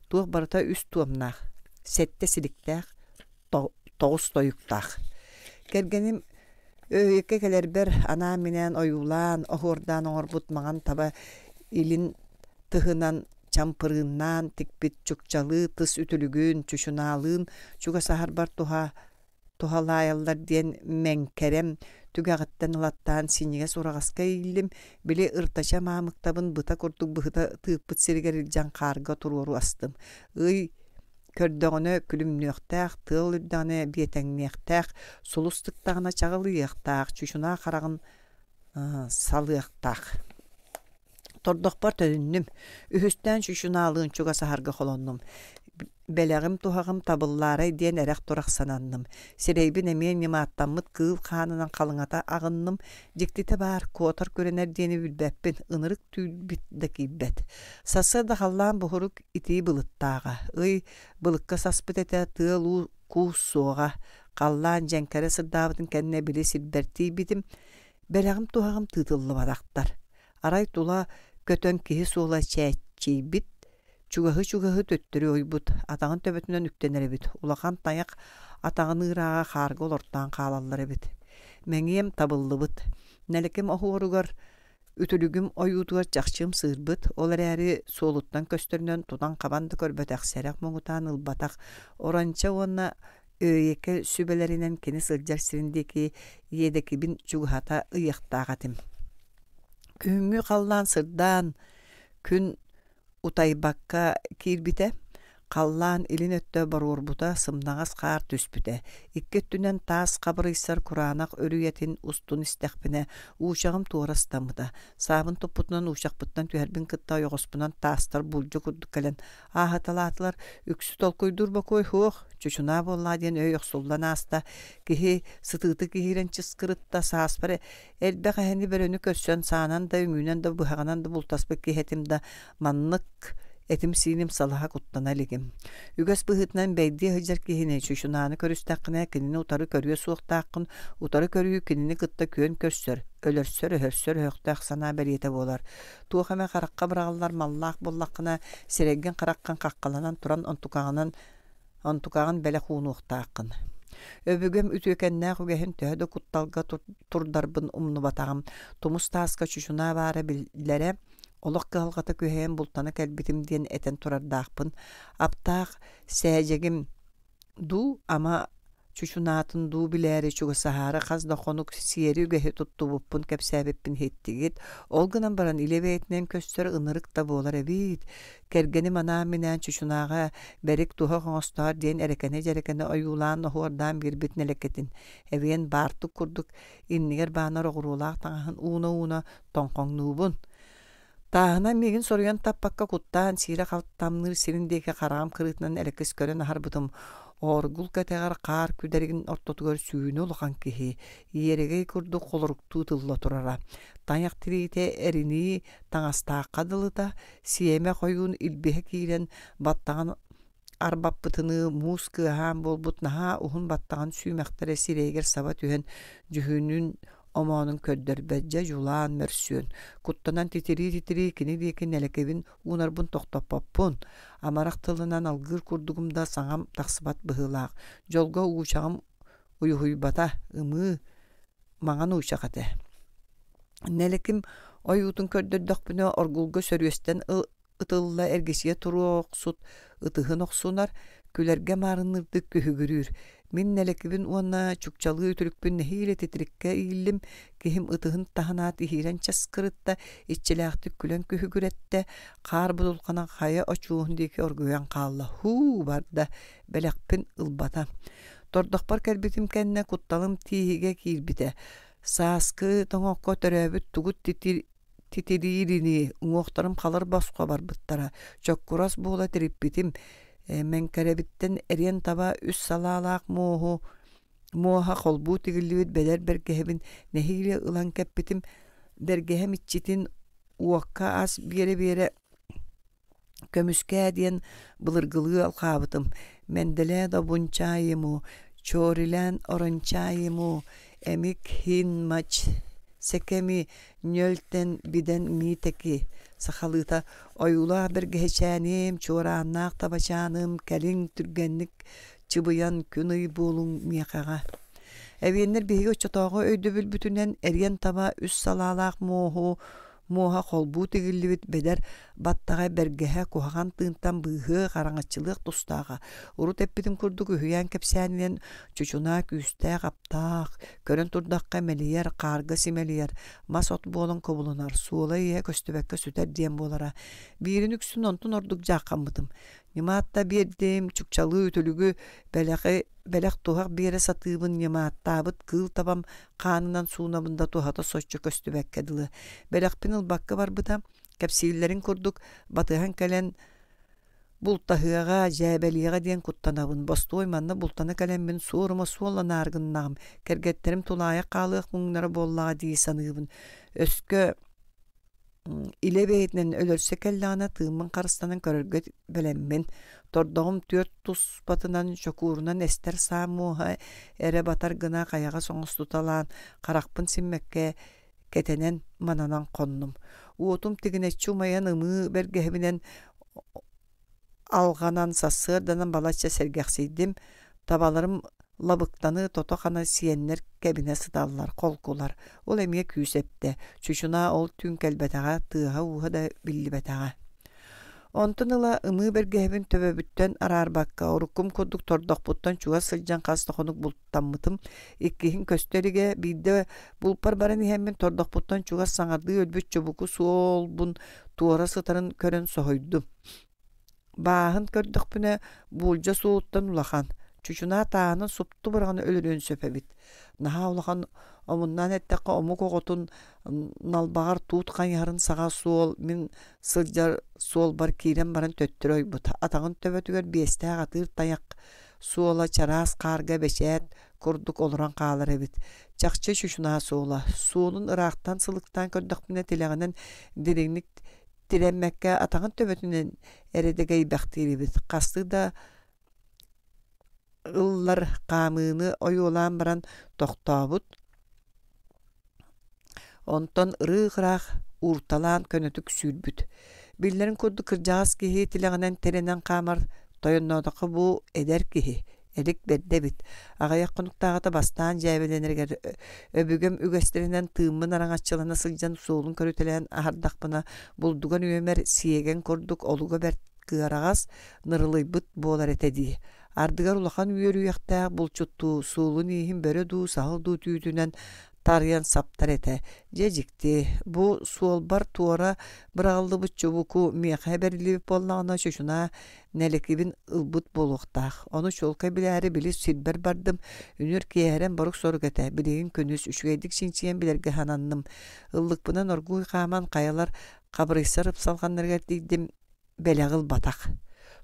туох барыта үс туомнаах, сэттэ силиктээх, тоҕус тойуктаах. Кэргэним Өйүккэ кэлэрбэр анаан-минээн ойуулаан, оһуордаан оҥорбут маҥан таба илин тыһынан чампырыыннаан тикпит чукчалыы тыс үтүлүгүн, чучунаалыын чугасаһарбар туһа туһалаайаллар диэн мэҥкэрэм түгэҕиттэн ылаттаан синньигэс ураҕаска ииллим, били ыртача маамыктабын быта курдук быһыта тыыппыт сиригэр илдьэн хаарга туруору астым. Ый көрдөҕүнэ күлүмнүөхтээх, тыал үрдэҕинэ биэтэҥниэхтээх, сулус тыктаҕына чаҕылыйыахтаах, чучунаа хараҕын салыахтаах. Тордохпор төнүннүм. Үһүстээн чучунаалыын чугасаһарга холоннум. Бэлэҕим-туһаҕым табыллаарай диэн эрэх-турах сананным. Сирэйбин эмиэ ньымааттаммыт кыыл хаанынан халыҥата аҕынным. Дьиктитэ баар, куотар күрэнэр диэни билбэппин, ынырык түүл-бит да киирбэт. Сарсыарда халлаан буһурук итии былыттааҕа. Ый былыкка саспыт этэ, тыал-уу куус суоҕа. Халлаан дьэҥкэрэ сырдаабытын кэннэ били сирбэр тиийбитим. Бэлэҕим-туһаҕым тыытыллыбатахтар. Арай тула көтөн киһи суола чээччийбит, чугаһы-чугаһы төттөрү ойбут, атаҕын төбөтүнэн үктэнэр эбит, улахан тайах атаҕын ыырааҕа хаарга олортоон хаалаллар эбит. Мэҥиэм табыллыбыт. Нэлэким оһуоругар үтүлүгүм ойуутугар чахчым сыырбыт, ол эрээри суолуттан көстөрүнэн тутан-хабан да көрбөтөх, сэрэх муҥутаан ылбатах. Оранча уонна Өөйэкэ сүбэлэринэн кини сылдьар сирин диэки иэдэкибин чугаһата ыйыахтаах этим. Күһүҥҥү халлаан сырдаан, күн утайбакка киирбитэ, халлаан илин өттө боруорбута, сымнаҕас хаар түспүтэ. Икки өттүнэн таас хабырыйсар кураанах үрүйэтин устун истэхпинэ, уучаҕым туора ыстаммыта. Саабын туппутунан уучахпыттан түһэрбин кытта ойоҕоспунан таастар булдьу курдук кэлэн ааһыталаатылар. Үксү толкуйдуур бокуой суох, чучунаа буоллаа диэн өй охсуллан ааста. Киһи сытыытык иһиирэн чыскырытта, сааспар элбэх эһэни бөрөнү көрсөн, саанан да, үҥүүнэн да, быһаҕынан да бултаспыт киһи этим да, маннык этим-сииним салаһа куттана илигим. Үгэс быһыытынан бэйдиэ сылдьар киһини, чучунааны көрүстэххинэ, кинини утары көрүө суохтааххын, утары көрүү кинини кытта күөн көрсөр, өлөрсөр, өһөрсөр өһөхтөөх санаа бэлиэтэ буолар. Туох эмэ харахха быраҕыллар маллаах буоллаххына, сирэйгин-хараххын хаххаланан туран онтукаҕынан онтукаҕын бэлэх уунуохтааххын. Өбүгэм үтүөкэннээх үгэһин төһө да кутталга турдарбын умнубатаҕым. Тумус тааска чучунаа баара биллэрэ, олох кыһалҕата күһэйэн бултана кэлбитим диэн этэн турардаахпын. Аптаах сээдьэгим дуу, ама чучунаатын дуу билээри чугасаһаары хас да хонук сиэри-үгэһи туттубуппун кэпсээбиппин иһиттигит. Ол гынан баран илэ бэйэтинэн көстөр ынырык да буолар эбит. Кэргэним анаан-минээн чучунааҕа бэрик туһах оҥостоор диэн эрэкэнэ-дьэрэкэнэ ойуулаан оһуордаан биэрбит нэлэкэтин эбиэн баартык курдук иннигэр баанар оҕуруолаах таҥаһын ууна-ууна тоҥхоҥнуубун. Тааһынан миигин соруйан таппакка куттаан сиирэ халтамныыр сирин диэки хараҕым кырыытынан элэкис көрөн аһарбытым. Оргул кэтэҕэр хаар күдэригин ортотугар сүүнэ улахан киһи, иэрэгэй курдук холоруктуу тылла турара. Тайах тириитэ эринии таҥастаахха дылыта, сиэмэх ойуун илбиһэ киирэн баттаҕын арбаппытыныы муус кыаһаан буолбут наһаа уһун баттаҕын сүүмэхтэрэ сирэйигэр саба түһэн дьүһүнүн омоонун көрдөрбөт дьэ дьулаан мөрсүөн куттанан титирии-титирии кини диэки нэлэкэбин уунарбын тохтоппоппун амарах тылынан алгыыр курдугум да саҥам тахсыбат быһыылаах дьолго уучаҕым уйуһуйбата ымыы маҥан уучах этэ нэлэким ойуутун көрдөрдөхпүнэ оргулга сөрүөстэн ытылла эргичийэ туруохсут ытыһын охсунар, күлэргэ маарынныырдык күһүгүрүүр. Мин нэлэкибин уонна чукчалыы үтүрүкпүн нэһиилэ титириккэ ииллим, киһим ытыһын таһынаат иһиирэн часкырытта, иччилээхтик күлэн күһүгүрэттэ, хаар будулханан хайа очуоһун диэки оргуйан хаалла. Һуу, барда, бэлэхпин ылбата. Тордохпор кэлбитим кэннэ кутталым тииһигэ киирбитэ. Сааскы тоҥокко төрөөбүт тугут титир титирииринии уҥуохтарым халыр босхо барбыттара чоккурас буола тириппитим мэҥкэрэбиттэн эриэн таба үс салаалаах муоһу муоһа холбуу тигиллибит бэдэр бэргэһэбин нэһиилэ ылан кэппитим бэргэһэм иччитин уокка ас биэрэ-биэрэ Көмүскээ диэн былыргылыы алҕаабытым: Мэндэлээ добунчаайыму, Чорилээн орончаайыму, Эмик хин-мач сэкэми ньөлтэн бидэн миитэки сахалыыта ойуулаах бэргэһэчээниэм, чуорааннаах табачааным, кэлиҥ түргэнник чыбыйан күн-ый буолуҥ миэхэҕэ. Эбиэннэр биһиги оччотооҕу өйдөбүлбүтүнэн эриэн таба үс салаалаах муоһу муоһа холбуу тигиллибит бэдэр баттаҕа бэргэһэ куһаҕан тыынтан быыһыах, араҥаччылыах тустааҕа. Урут эппитим курдук үһүйээн кэпсээнинэн чучунаа күүстээх, аптаах, көрөн турдахха мэлийэр, хаарга симэлийэр, мас-от буолан кубулунар, суола-ииһэ көстүбэккэ сүтэр диэн буолара. Биирин үксүн онтун ордук дьааххаммытым. Ньымаатта биэрдим, чукчалыы үтүлүгү, бэлэҕи бэлэх-туһах биэрэ сатыыбын ньымааттаабыт кыыл табам хаанынан суунабын да туһата соччо көстүбэккэ дылы. Бэлэхпин ылбакка барбыта, кэпсииллэрин курдук, батыһан кэлэн бултаһыаҕа, дьээбэлиэҕэ диэн куттанабын. Бостуой манна бултана кэлэммин суорума суолланаары гыннаҕым, кэргэттэрим тулаайах хаалыах муҥнара буоллаҕа дии саныыбын. Өскө Илэ бэйэтинэн өлөрсө кэллэҕинэ тыыммын харыстанан көрөргө бэлэммин. Тордоҕум түөрт туспатынан чокуурунан эстэр саа муоһа эрэ батар гына хайаҕас оҥостуталаан, харахпын симмэккэ кэтэнэн мананан хоннум. Уотум тигинэччи умайан ымыы бэргэһэбинэн алҕанан сарсыарданан балачча сэргэхсийдим, табаларым лабыктаны тото-хана сиэннэр кэбинэ сыталлар, холкулар. Ол эмиэ күүс эптэ. Чучунаа ол түүн кэлбэтэҕэ, тыаһа-ууһа да биллибэтэҕэ. Онтон ыла ымыы бэргэһэбин төбөбүттэн араарбакка, уруккум курдук тордохпуттан чугас сылдьан хас да хонук бултаммытым. Иккиһин көстө илигэ, биирдэ булпар баран иһэммин тордохпуттан чугас саҥардыы өлбүт чубуку суолбун туора сытарын көрөн соһуйдум. Бааһын көрдөхпүнэ, буулдьа суолуттан улахан, чучунаа тааһынан супту быраҕан өлөрүөн сөп эбит. Наһаа улахан омуннаан эттэххэ омук оҕотун налбаҕар туут хайыһарын саҕа суол мин сылдьар суолбар киирэн баран төттөрү ойбут. Атаҕын төбөтүгэр биэстээх атыыр тайах суола чараас хаарга бэчээт курдук олорон хаалар эбит. Чахчы чучунаа суола. Суолун ыраахтан сылыктаан көрдөхпүнэ тилэҕинэн дириҥник тирэммэккэ атаҕын төбөтүнэн эрэ дэгэйбэхтиир эбит. Хастыы да ыллар хаамыыны ойуолаан баран тохтообут. Онтон ырыых-ыраах уурталаан көнөтүк сүүрбүт. Биллэрин курдук кырдьаҕас киһи тилэҕинэн тирэнэн хаамар тойонноотоххо бу эдэр киһи, элик бэрдэ эбит. Аҕыйах хонуктааҕыта бастаан дьээбэлэнэригэр өбүгэм үгэстэринэн тыыммын араҥаччылана сылдьан суолун көрүтэлээн аһардахпына булдуган үөмэр сиэгэн курдук олуга бэрт кыараҕас, нырылыйбыт буолар этэ дии. Ардыгар улахан үөрүйэхтээх булчуттуу суолун-ииһин бөрө дуу, саһыл дуу түүтүнэн тарыйан саптар этэ. Дьэ дьикти, бу суолбар туора быраҕыллыбыт чубуку миэхэ бэриллибит буоллаҕына чучунаа нэлэкибин ылбыт буолуохтаах. Ону чуолкай билээри били сирбэр бардым, үнүр киэһэрэн борук-сорук этэ, билигин күнүс үчүгэйдик чинчийэн билэргэ сананным. Ыллыкпынан оргууй хааман хайалар хабырыйсар ыпсалҕаннарыгар тиийдим, бэлэҕи ылбатах.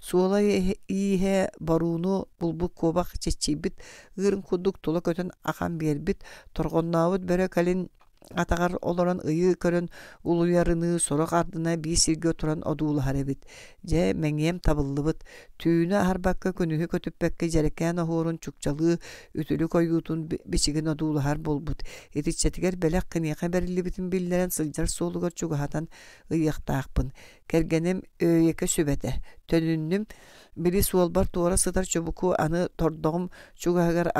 Суола-ииһэ борууну булбут куобах чиччийбит ыырын курдук тула көтөн ахан биэрбит, торҕоннообут бөрө кэлин атаҕар олорон ыйы көрөн улуйарыныы сорох ардына биир сиргэ туран одуулаһар эбит. Дьэ, мэҥиэм табыллыбыт. Түүнү аһарбакка, күнүһү көтүппэккэ дьэрэкээн оһуорун чукчалыы үтүлүк ойуутун бичигин одуулаһар буолбут. Итиччэтигэр бэлэх киниэхэ бэриллибитин биллэрэн сылдьар суолугар чугаһатан ыйыахтаахпын. Кэргэним Өөйэкэ сүбэтэ. Төнүннүм, били суолбар туора сытар чубуку аны тордоҕум чугаһыгар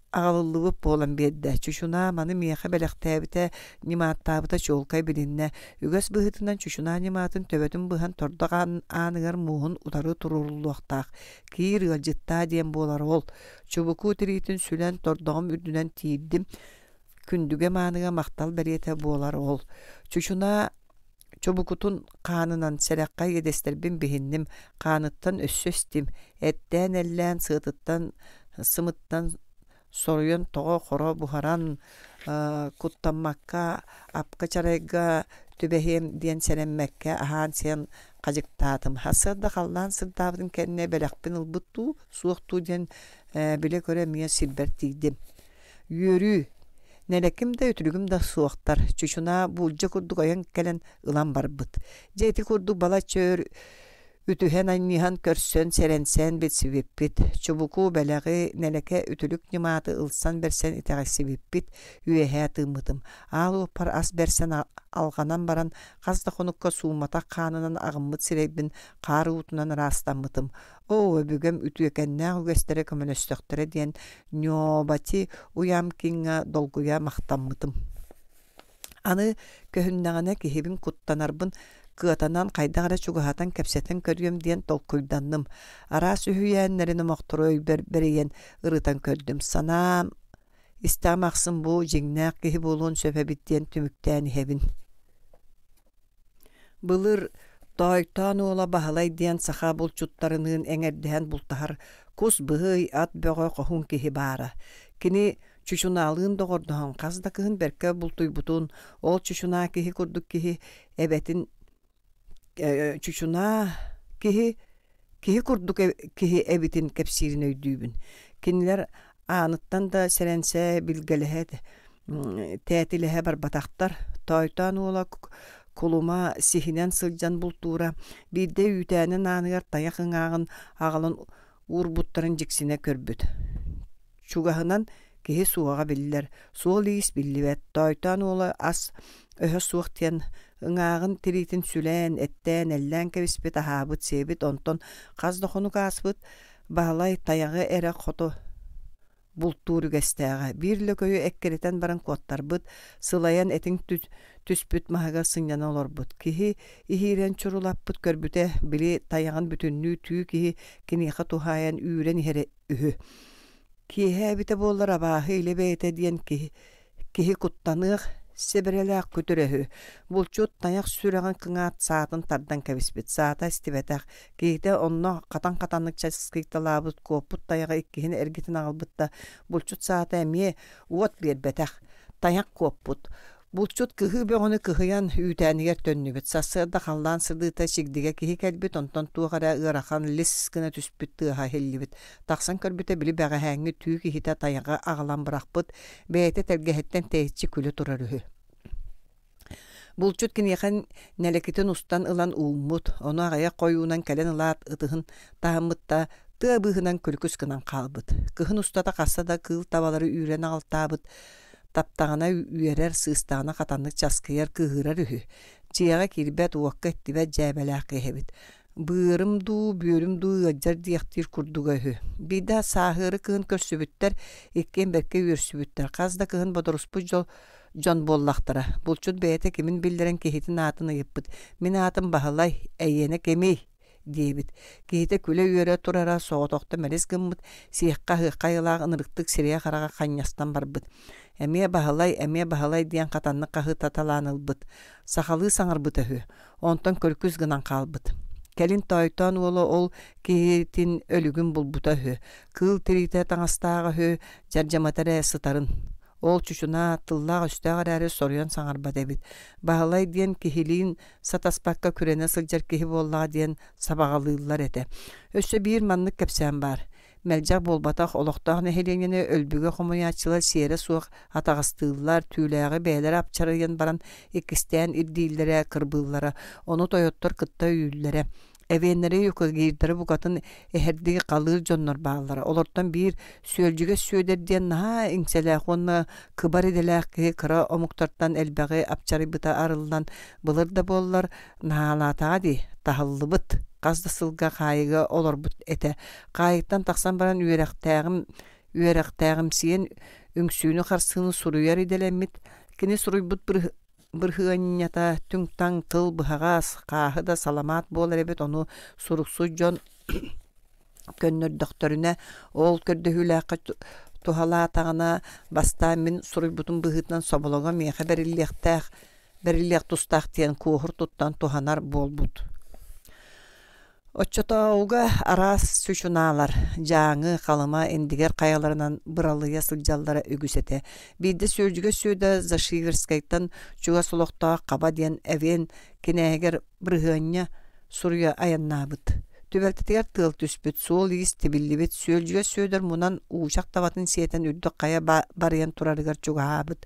аҕалыллыбыт буолан биэрдэ. Чучунаа маны миэхэ бэлэхтээбитэ, ньымааттаабыта чуолкай билиннэ. Үгэс быһыытынан чучунаа ньымаатын төбөтүн быһан тордох ааныгар мууһун утары туруоруллуохтаах. Киир ыалдьыттаа диэн буолар ол. Чубуку тириитин сүлэн тордоҕум үрдүнэн тиирдим. Күндүгэ-мааныга махтал бэлиэтэ буолар ол. Чучунаа Чубукутун хаанынан сэрэххэ иэдэстэрбин биһинним, хааныттан өссө истим, эттээн-эллээн сыатыттан, сымыттан соруйан тоҕо-хоро буһаран, куттаммакка апка-чарайга түбэһиэм диэн сэрэммэккэ аһаан-сиэн хадьыктаатым. Сарсыарда халлаан сырдаабытын кэннэ бэлэхпин ылбыт дуу, суох дуу диэн билэ-көрө эмиэ сирбэр тиийдим. Үөрүү Нэлэким да, үтүлүгүм да суохтар, чучунаа буулдьа курдук ойон кэлэн ылан барбыт. Дьэ ити курдук балачча өр үтүһэн-анньыһан көрсөн, сэрэнсэн билсибиппит. Чубуку бэлэҕи, нэлэкэ үтүлүк ньымааты ылсан-бэрсэн итэҕэйсибиппит, үөһээ тыыммытым. Аал уоппар ас бэрсэн алҕанан баран, хас да хонукка суумматах хаанынан аҕыммыт сирэйбин хаар уутунан ыраастаммытым. Оо, өбүгэм үтүөкэннээх үгэстэрэ көмөлөстөхтөрө диэн Ньообати Уямкиҥҥа долгуйа махтаммытым. Аны көһүннэҕинэ киһибин куттанарбын кыатанан хайдах эрэ чугаһатан кэпсэтэн көрүөм диэн толкуйданным. Араас үһүйээннэрин омохтору өйбөр бэрийэн ырытан көрдүм. Санаам истэҕим ахсын бу дьиҥнээх киһи буолуон сөп эбит диэн түмүктээн иһэбин. Былыр Тоойтоон уола Баһылай диэн саха булчуттарыныын эҥэрдэһэн бултаһар кус быһый, ат бөҕө хоһуун киһи баара. Кини чучунаалыын доҕордоһон хас да кыһын бэркэ бултуйбутун, ол чучунаа киһи курдук киһи эбэтин чучунаа киһи Киһи курдук киһи эбитин кэпсиирин өйдүүбүн. Кинилэр ааныттан да сэрэнсэ, билгэлэһэ, тээтилэһэ барбатахтар. Тоойтоон уола кулума сиһинэн сылдьан бултуура, биирдэ үүтээнин ааныгар тайах ыҥааҕын аҕалан уурбуттарын дьиксинэ көрбүт. Чугаһынан киһи суоҕа биллэр, суол-иис биллибэт, Тоойтоон уола ас өһө суох диэн ыҥааҕын тириитин сүлээн, эттээн, эллээн кэбиспит, аһаабыт-сиэбит, онтон хас да хонук ааспыт Баһылай тайаҕы эрэ хоту бултуур үгэстээҕэ. Биир лөкөйү эккирэтэн баран куоттарбыт, сылайан этиҥ түспүт маһыгар сынньана олорбут. Киһи иһиирэн чурулаппыт көрбүтэ, били тайаҕын бүтүннүү түү киһи киниэхэ туһаайан үүрэн иһэрэ үһү. Киэһэ эбитэ буоллар абааһы илэ бэйэтэ диэн киһи, киһи куттаныах сэбэрэлээх күтүр үһү. Булчут тайах сүрэҕин кыҥаат саатын тардан кэбиспит. Саата истибэтэх. Киһитэ онно хатан-хатаннык часкыйталаабыт куоппут тайаҕы иккиһин эргитин аҕалбыт да, булчут саата эмиэ уот биэрбэтэх. Тайах куоппут. Булчут кыһыы бөҕөнү кыһыйан үүтээнигэр төннүбүт. Сарсыарда халлаан сырдыыта чигдигэ киһи кэлбит, онтон туох эрэ ыарахан лис гына түспүт тыаһа иһиллибит. Тахсан көрбүтэ били бэҕэһээҥҥи түү киһитэ тайаҕы аҕалан бырахпыт, бэйэтэ тэлгэһэттэн тэйиччи күлэ турар үһү. Булчут киниэхэ нэлэкитин устан ылан ууммут, ону аҕыйах хойуунан кэлэн ылаат ытыһын таһыммыт да, тыа быыһынан күлүкүс гынан хаалбыт. Кыһын устата хаста да кыыл табалары үүрэн аҕалтаабыт, Таптаҕына үөрэр, сыыстаҕына хатаннык часкыйар, кыыһырар үһү. Дьиэҕэ киирбэт, уокка иттибэт дьээбэлээх киһи эбит. Быарым дуу, бүөрүм дуу ыалдьар диэхтиир курдуга үһү. Биирдэ сааһыары кыһын көрсүбүттэр, иккиэн бэркэ үөрсүбүттэр. Хас да кыһын бодоруспут дьол дьон буоллахтара. Булчут бэйэтэ кимин биллэрэн киһитин аатын ыйыппыт. Мин аатым Баһылай, эйиэнэ кимий? диэбит. Киһитэ күлэ-үөрэ турара соҕотохто мэлис гыммыт, сиэххэ-аһыахха айылаах ынырыктык сирэйэ-хараҕа ханньастан барбыт. Эмиэ Баһылай, эмиэ Баһылай диэн хатаннык хаһыытаталаан ылбыт. Сахалыы саҥарбыта үһү. Онтон көлкүс гынан хаалбыт. Кэлин Тоойтоон уола ол киһитин өлүгүн булбута үһү. Кыыл тириитэ таҥастааҕа үһү, дьардьамата эрэ сытарын. Ол чучунаа тыллаах-өстөөх эрээри соруйан саҥарбат эбит. Баһылай диэн киһилиин сатаспакка күрэнэ сылдьар киһи буоллаҕа диэн сабаҕалыыллар этэ. Өссө биир маннык кэпсээн баар. Мэлдьэх буолбатах олохтоох нэһилиэнньэни өлбүгэ хомуйааччылар сиэрэ суох атаҕастыыллар, түүлээҕи бэйэлэрэ апчарыйан баран иккистээн ирдииллэрэ, кырбыыллара. Ону тойоттор кытта өйүүллэрэ. Эвеннэри, юкагирдары букатын эһэрдии халыыр дьоннор бааллара. Олортон биир Сүөлдьүгэс Сүөдэр диэн наһаа иҥсэлээх уонна кыбар идэлээх киһи кыра омуктартан элбэҕи апчарыйбыта арыллан, былыр да буоллар, наһаалаатаҕа дии, таһыллыбыт, хас да сылга хаайыыга олорбут этэ. Хаайыыттан тахсан баран үөрэхтээҕим үөрэхтээҕимсийэн үҥсүүнү-харсыыны суруйар идэлэммит. Кини суруйбут бырыһыанньата түҥ-таҥ тыл быһаҕас, хааһы да саламаат буолар эбит, ону суруксут дьон көннөрдөхтөрүнэ, ол көрдөһүүлээххэ туһалаатаҕына, бастаан мин суруйбутум быһыытынан соболоҥо миэхэ бэриллиэхтээх, бэриллиэх тустаах диэн куоһур туттан туһанар буолбут. Оччотооҕуга араас чучунаалар Дьааҥы, Халыма, Индигир хайаларынан быралыйа сылдьаллара үгүс этэ. Биирдэ Сүөдьүгэ Сүөдэ Зашиверскайтан чугас олохтоох Хаба диэн эвен кинээһигэр бырыһыанньа суруйа айаннаабыт. Түбэлтэтигэр тыал түспүт, суол-иис тибиллибит, Сүөлдьүгэ Сүөдэр мунан уучах табатын сиэтэн үрдүк хайа барыйан турарыгар чугаһаабыт.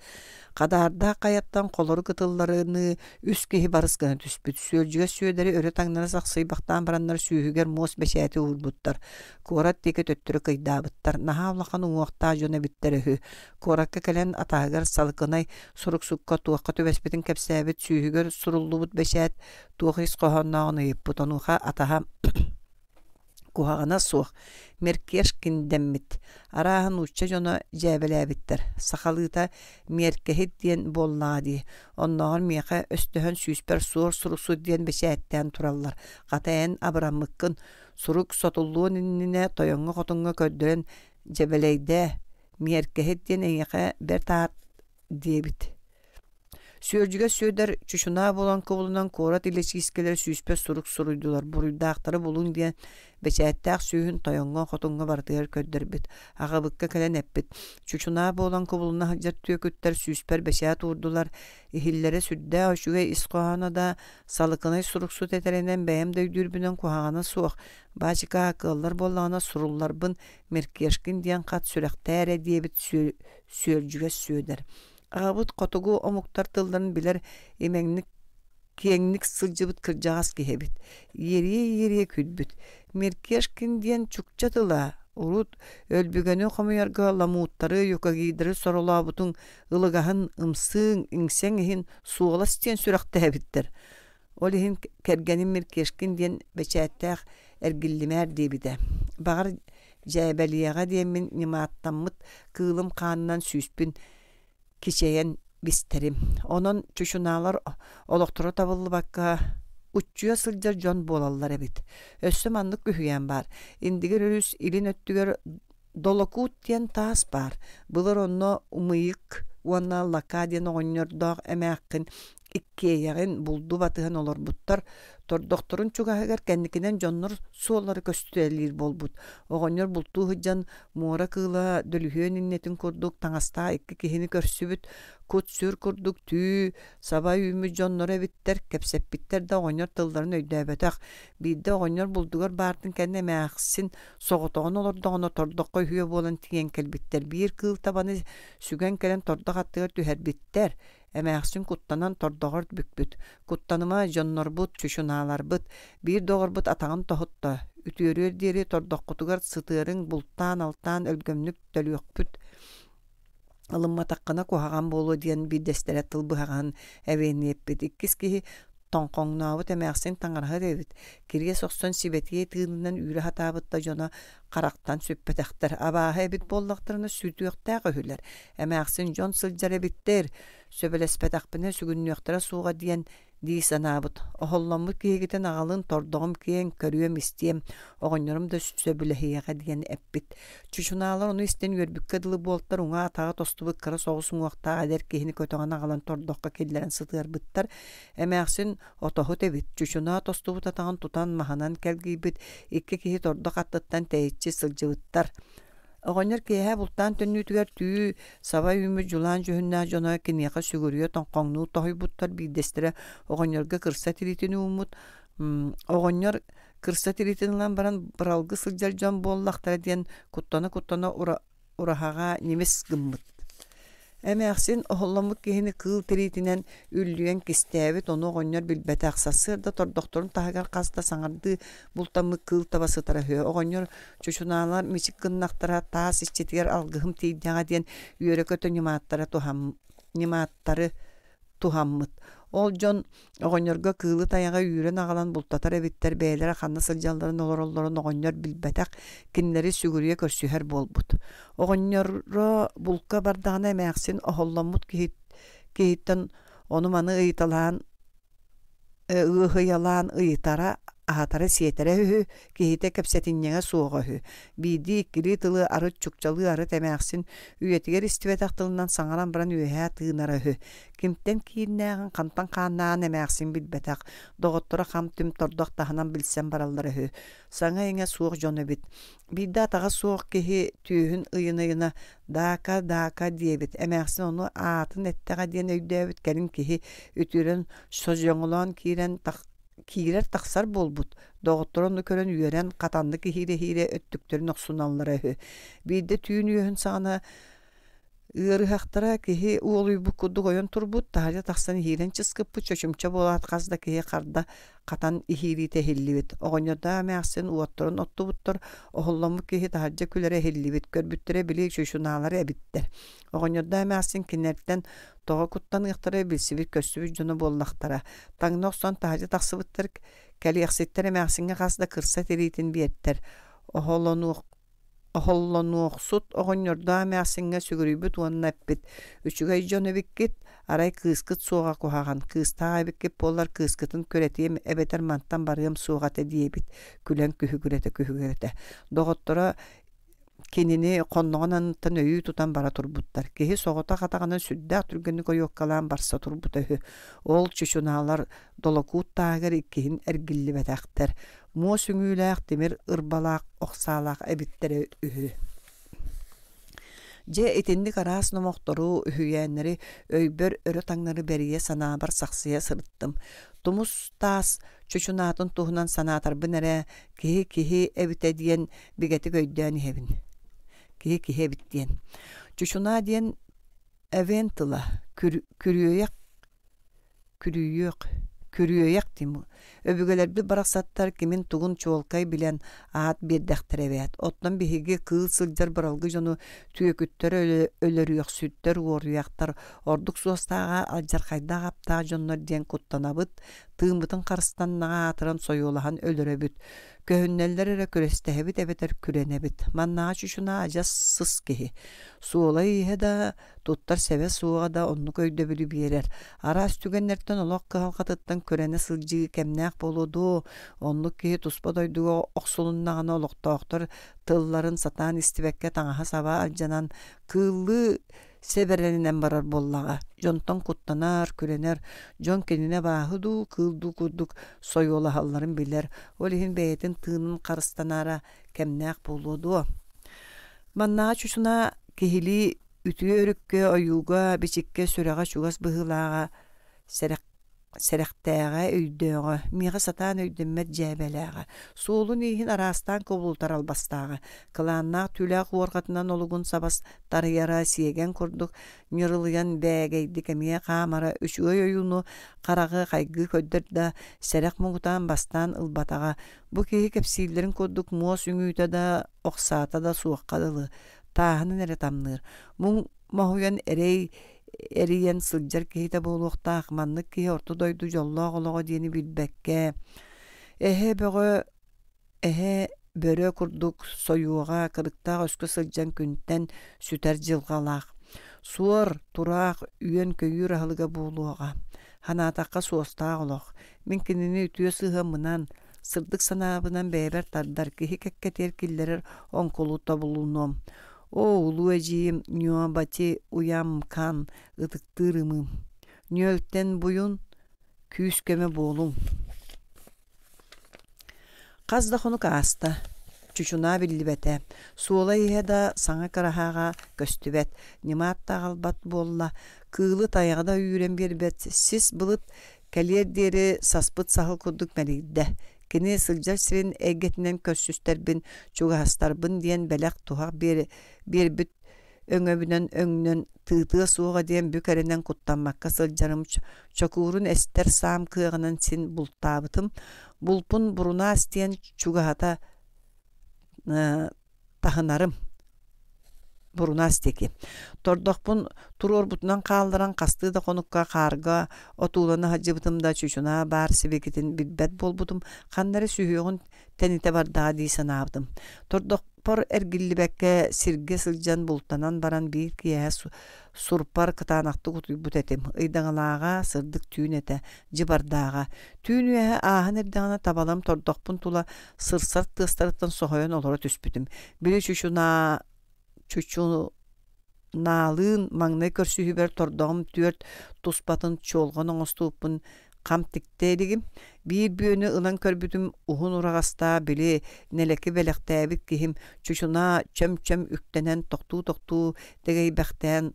Хадаардаах хайаттан холорук ытылларыныы үс киһи барыс гына түспүт. Сүөлдьүгэ Сүөдэри өрө таҥнары сахсыйбахтаан бараннар сүүһүгэр муос бэчээти уурбуттар. Куорат диэки төттөрү кыйдаабыттар. Наһаа улахан уҥуохтаах дьон эбиттэр үһү. Куоракка кэлэн атаһыгар салыкынай суруксукка туохха түбэспитин кэпсээбит, сүүһүгэр суруллубут бэчээт туох ис хоһооннооҕун ыйыппыт. Онуоха атаһа Куһаҕана суох, Меркешкин дэммит, арааһа нуучча дьоно дьээбэлээбиттэр, сахалыыта Миэркэһит диэн буоллаҕа дии, оннооҕор миэхэ өстөһөн сүүспэр суор суруксут диэн бэчээттээн тураллар, хата эн абыраммыккын, сурук сотуллуон иннинэ тойоҥҥо-хотуҥҥа көрдөрөн дьэбэлэйдээ, Миэркэһит диэн эйиэхэ бэрт аат диэбит. Сүөрдьүгэ Сүөдэр чучунаа буолан кубулунан куорат илэчиискэлэрэ сүүспэ сурук суруйдулар, буруйдаахтары булуҥ диэн бэчээттээх сүүһүн тойоҥҥо-хотуҥҥа барытыгар көрдөрбүт. Аҕабыкка кэлэн эппит: «Чучунаа буолан кубулуна сылдьар түөкүттэр сүүспэр бэчээт уурдулар, иһиллэрэ сүрдээх үчүгэй ис хоһооно да, салыкынай суруксут этэринэн бэйэм да өйдүүрбүнэн куһаҕана суох, баачыкаа кыаллар буоллаҕына сурулларбын Меркешкин диэн хат сүрэхтээ эрэ» диэбит Сүөрдьүгэс Сүөдэр. Аҕабыт хотугу омуктар тылларын билэр имэҥник киэҥник сылдьыбыт кырдьаҕас киһи эбит. Иэрийэ-иэрийэ күлбүт. Меркешкин диэн чукча тыла. Урут өлбүгэни хомуйарга ламууттары, юкагирдары соролообутуҥ ылыгаһын, ымсыыҥ, иҥсэҥ иһин суолас диэн сүрэхтээбиттэр. Ол иһин кэргэним Меркешкин диэн бэчээттээх эргиллимээр диэбитэ. Баҕар, дьээбэлиэҕэ диэммин ньымааттаммыт кыылым хаанынан сүүспүн кичэйэн бистэрим. Онон чучунаалар олохторо табыллыбакка уччуйа сылдьар дьон буолаллар эбит. Өссө маннык үһүйээн баар. Индигир өрүс илин өттүгэр Долокуут диэн таас баар. Былыр онно Умыйык уонна Лака диэн оҕонньордоох эмээххин иккиэйэҕин булду батыһан олорбуттар. Тордохторун чугаһыгар кэнникинэн дьоннор суоллара көстүтэлиир буолбут. Оҕонньор бултуу сылдьан муора кыыла дөлүһүөн иннэтин курдук таҥастаах икки киһини көрсүбүт. Кут-сүр курдук түү саба үүммүт дьонноро эбиттэр, кэпсэппиттэр да оҕонньор тылларын өйдөөбөтөх. Биирдэ оҕонньор булдугар баартын кэннэ эмээхсин соҕотоҕун олордоҕуна тордоххо үһүө буолан тиийэн кэлбиттэр. Биир кыыл табаны сүгэн кэлэн тордох аттыгар түһэрбиттэр. Эмээхсин куттанан тордоҕор бүкпүт. Куттаныма, дьоннорбут, чучунааларбыт. Биир доҕорбут атаҕын тоһутта. Үтүөрүөр диэри тордоххутугар сытыарыҥ, бултаан-алтаан өлгөмнүк төлүөхпүт ылымматаххына куһаҕан буолуо диэн биирдэстэрэ тыл быһаҕаһын эбиэниэппит. Иккис киһи тоҥхоҥнообут эмээхсин таҥараһыт эбит. Кириэс охсон сибэтиэй тыынынан үүрэ сатаабыт да дьоно харахтан сүппэтэхтэр. Абааһы эбит буоллахтарына сүтүөхтээх үһүлэр. Эмээхсин дьон сылдьар эбиттэр, сөбүлэспэтэхпинэ сүгүннүөхтэрэ суоҕа диэн дии санаабыт. Оһолломмут киһигитин аҕалын тордоҕум киэҥ, көрүөм-истиэм, оҕонньорум да сөбүлэһиэҕэ диэн эппит. Чучунаалар ону истэн үөрбүккэ дылы буолтар уҥа атаҕа тостубут кыра соҕус уҥуохтаах эдэр киһини көтөҕөн аҕалан тордоххо киллэрэн сытыарбыттар. Эмээхсин отоһут эбит, чучунаа тостубут атаҕын тутан маһынан кэлгийбит, икки киһи тордох аттыттан тэйиччи сылдьыбыттар. Оҕонньор киэһэ бултаан төннүүтүгэр түү саба үүммүт дьулаан дьүһүннээх дьоно киниэхэ сүгүрүйэ тоҥхоҥнуу тоһуйбуттар, биирдэстэрэ оҕонньорго кырса тириитин ууммут. Оҕонньор кырса тириитин ылан баран быралгы сылдьар дьон буоллахтара диэн куттана-куттана ураһаҕа ньимис гыммыт. Эмээхсин оһолломмут киһини кыыл тириитинэн үллүйэн кистээбит, ону оҕонньор билбэтэх. Сарсыарда тордохторун таһыгар хас да саҥардыы бултаммыт кыыл таба сытара үһү. Оҕонньор чучунаалар мичик гыннахтара, таас иччитигэр алгыһым тиийдэҕэ диэн үөрэ-көтө ньымааттара туһам ньымааттары туһаммыт. Ол дьон оҕонньорго кыылы тайаҕы үүрэн аҕалан бултатар эбиттэр, бэйэлэрэ ханна сылдьалларын олороллорун оҕонньор билбэтэх, кинилэри сүгүрүйэ көрсүһэр буолбут. Оҕонньоро булка бардаҕына эмээхсин оһолломмут киһи киһиттэн ону-маны ыйыталаан ыаһыйалаан ыйытара, аһатара-сиэтэрэ үһү, киһитэ кэпсэтинньэҥэ суоҕа үһү. Биирдии-иккилии тылы арыт чукчалыы арыт эмээхсин үйэтигэр истибэтэх тылынан саҥаран баран үөһээ тыынара үһү. Кимтэн кииннээҕин, хантан хааннааҕын эмээхсин билбэтэх, доҕотторо хам-түм тордох таһынан билсэн бараллара үһү. Саҥа-иҥэ суох дьон эбит. Биирдэ атаҕа суох киһи түөһүн ыйына-ыйына «Даака, даака» диэбит. Эмээхсин ону аатын эттэҕэ диэн өйдөөбүт кэлин киһи үтүөрэн содьоҥолоон киирэн киирэр-тахсар буолбут. Доҕотторо ону көрөн үөрэн, хатаннык иһиирэ-иһиирэ өттүктэрин охсуналлара үһү. Биирдэ түүн үөһүн саҕана Ыарыһахтара киһи уолуйбут курдук ойон турбут, таһырдьа тахсан иһиирэн чыскыппыт, чочумча буолаат хас да киһи харда хатан иһиириитэ иһиллибит. Оҕонньордоох эмээхсин уоттарын оттубуттар, оһолломмут киһи таһырдьа күлэрэ иһиллибит, көрбүттэрэ били чучунаалара эбиттэр. Оҕонньордоох эмээхсин кинилэртэн тоҕо куттаныахтара билсибит-көрсүбүт дьоно буоллахтара. Таҥна охсон таһырдьа тахсыбыттар, кэлиэхситтэр эмээхсиҥҥэ хас да кырса тириитин биэртэр. Оһолонуох Оһоллонуохсут оҕонньордоох эмээхсиҥҥэ сүгүрүйбүт уонна эппит: «Үчүгэй дьон эбиккит, арай кыыскыт суоҕа куһаҕан, кыыстаах эбиккит буоллар кыыскытын күрэтиэм эбэтэр мантан барыам суоҕа этэ» диэбит, күлэн күһүгүрэтэ-күһүгүрэтэ. Доҕотторо кинини хонноҕун анныттан өйүү тутан бара турбуттар. Киһи соҕотох атаҕынан сүрдээх түргэнник ойуоккалаан барса турбута үһү. Ол чучунаалар долокуут тааһыгар иккиһин эргиллибэтэхтэр. Муос үҥүүлээх тимир ырбалаах ох саалаах эбиттэрэ үһү. Дьэ итинник араас номохтору, үһүйээннэри өйбөр өрө-таҥнары бэрийэ санаабар сахсыйа сырыттым. Тумус таас чучунаатын туһунан санаатарбын эрэ киһи киһи эбитэ диэн бигэтик өйдөөн иһэбин. Киһи киһи эбит диэн. Чучунаа диэн эвен тыла, күрүөйэх Күрүүйүөх, күрүөйэх дим Өбүгэлэрбит барахсаттар кимин-тугун чуолкай билэн аат биэрдэхтэрэ эбээт. Оттон биһиги кыыл сылдьар быралгы дьону түөкүттэр өлөрүөхсүттэр, уоруйахтар, ордук суостааҕа алдьархайдаах аптаах дьоннор диэн куттанабыт, тыыммытын харыстаннаҕа аатыран сойуолаһан өлөрөбүт. Көһүннэллэр эрэ күрэстэһэбит эбэтэр күрэнэбит. Маннааҕы чучунаа адьас сыс киһи. Суола-ииһэ да, туттар сэбэ суоҕа да оннук өйдөбүлү биэрэр. Араас түгэннэртэн олох кыһалҕатыттан күрэнэ сылдьыы кэмнээх буолуо дуо, оннук киһи туспа дойдуга охсулуннаҕына олохтоохтор тылларын сатаан истибэккэ таҥаһа-саба алдьанан, кыыллыы сэбэрэнинэн барар буоллаҕа. Дьонтон куттанар, күрэнэр, дьон кинини абааһы дуу, кыыл дуу курдук сойуолаһалларын билэр, ол иһин бэйэтин тыынын харыстанара кэмнээх буолуо дуо. Маннаҕа чучунаа киһилии үтүө өрүккэ, ойууга, бичиккэ сүрэҕэ чугас быһыылааҕа, сэрэх сэрэхтээҕэ, өйдөөҕө, миэхэ сатаан өйдөммөт дьээбэлээҕэ, суолун-ииһин араастаан кубулутар албастааҕа, кылааннаах түүлээх уорҕатынан олугун сабас тарыйара, сиэгэн курдук ньырылыйан бээгэйдик эмиэ хаамара, үчүгэй ойууну хараҕы хайгыы көрдөр да, сэрэх муҥутаан бастаан ылбатаҕа, бу киһи кэпсииллэрин курдук муос үҥүүтэ да, охсаата да суохха дылы, тааһынан эрэ тамныыр. Муҥ моһуйан эрэй эрийэн сылдьар киһитэ буолуохтаах, маннык киһи орто дойду дьоллоох олоҕо диэни билбэккэ, эһэ бөҕө эһэ бөрө курдук сойуоҕа кырыктаах өскө сылдьан күнтэн сүтэр дьылҕалаах. Суор, тураах, үөн-көйүүр аһылыга буолуоҕа. Санаатахха суостаах олох. Мин кинини үтүө сыһыаммынан, сырдык санаабынан бэйэбэр тардар, киһи кэккэтигэр киллэрэр оҥкулу тобулунуом. Оо, улуу эдьиийим Ньуобати Уямкан ытыктыыр ымыым. Ньүөлтэн буйун, күүс-көмө буолуҥ. Хас да хонук ааста. Чучунаа биллибэтэ, суола-ииһэ да саҥа кыраһаҕа көстүбэт, ньымаат да аҕалбат буолла, кыылы тайаҕы да үүрэн биэрбэт, сис былыт кэлиэр диэри саспыт саһыл курдук мэлийдэ. Кини сылдьар сирин эйгэтинэн көрсүстэрбин, чугаһастарбын диэн бэлэх-туһах биэрбит өҥөбүнэн өҥнөн тыытыа суоҕа диэн бүк эрэнэн куттаммакка сылдьарым чокуурун эстэр саам кыаҕынан син бултаабытым. Булпун бурунаас диэн чугаһата таһынарым. Бурунаас диэки. Тордохпун туруорбутунан хаалларан хастыы да хонукка хаарга отуулана сылдьыбытым да чучунаа баар сибикитин билбэт буолбутум. Ханна эрэ сүһүөҕүн тэнитэ бардаҕа дии санаабытым. Тордохпор эргиллибэккэ сиргэ сылдьан бултанан баран биир киэһэ сурпар кытаанахтык утуйбут этим. Ыйдаҥалааҕа, сырдык түүн этэ, дьыбардааҕа. Түүн үөһэ ааһан эрдэҕинэ табаларым тордохпун тула сырсар тыастарыттан соһуйан олоро түспүтүм. Били чучунаа чучу Наалыын маҥнай көрсүһүүбэр тордоҕум түөрт туспатын чуолҕан оҥостубуппун хам тиктэ илигим. Биир бүөнү ылан көрбүтүм уһун ураҕастаах били нэлэки бэлэхтээбит киһим чучунаа чөм-чөм үктэнэн тохтуу-тохтуу дэгэйбэхтээн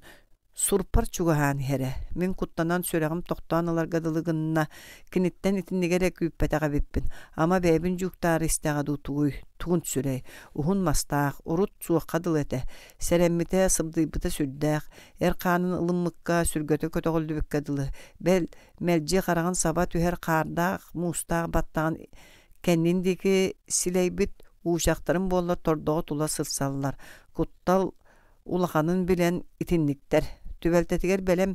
сурпар чугаһаан иһэрэ. Мин куттанан сүрэҕим тохтоон ыларга дылы гынна. Киниттэн итинниги эрэ күүппэтэх эбиппин. Ама бэйэбин дьууктаары истэҕэ дуу тугуй, тугун сүрэй. Уһун мастаах, урут суохха дылы этэ. Сэрэммитэ, сыбдыйбыта сүрдээх, эр хаанын ылыммыкка, сүргэтэ көтөҕүллүбүккэ дылы, бэл, мэлдьи хараҕын саба түһэр хаардаах, муустаах баттаҕын кэннин диэки силэйбит уучахтарын буоллар тордоҕу тула сырсаллар. Куттал улаханын билэн итинниктэр. Түбэлтэтигэр бэлэм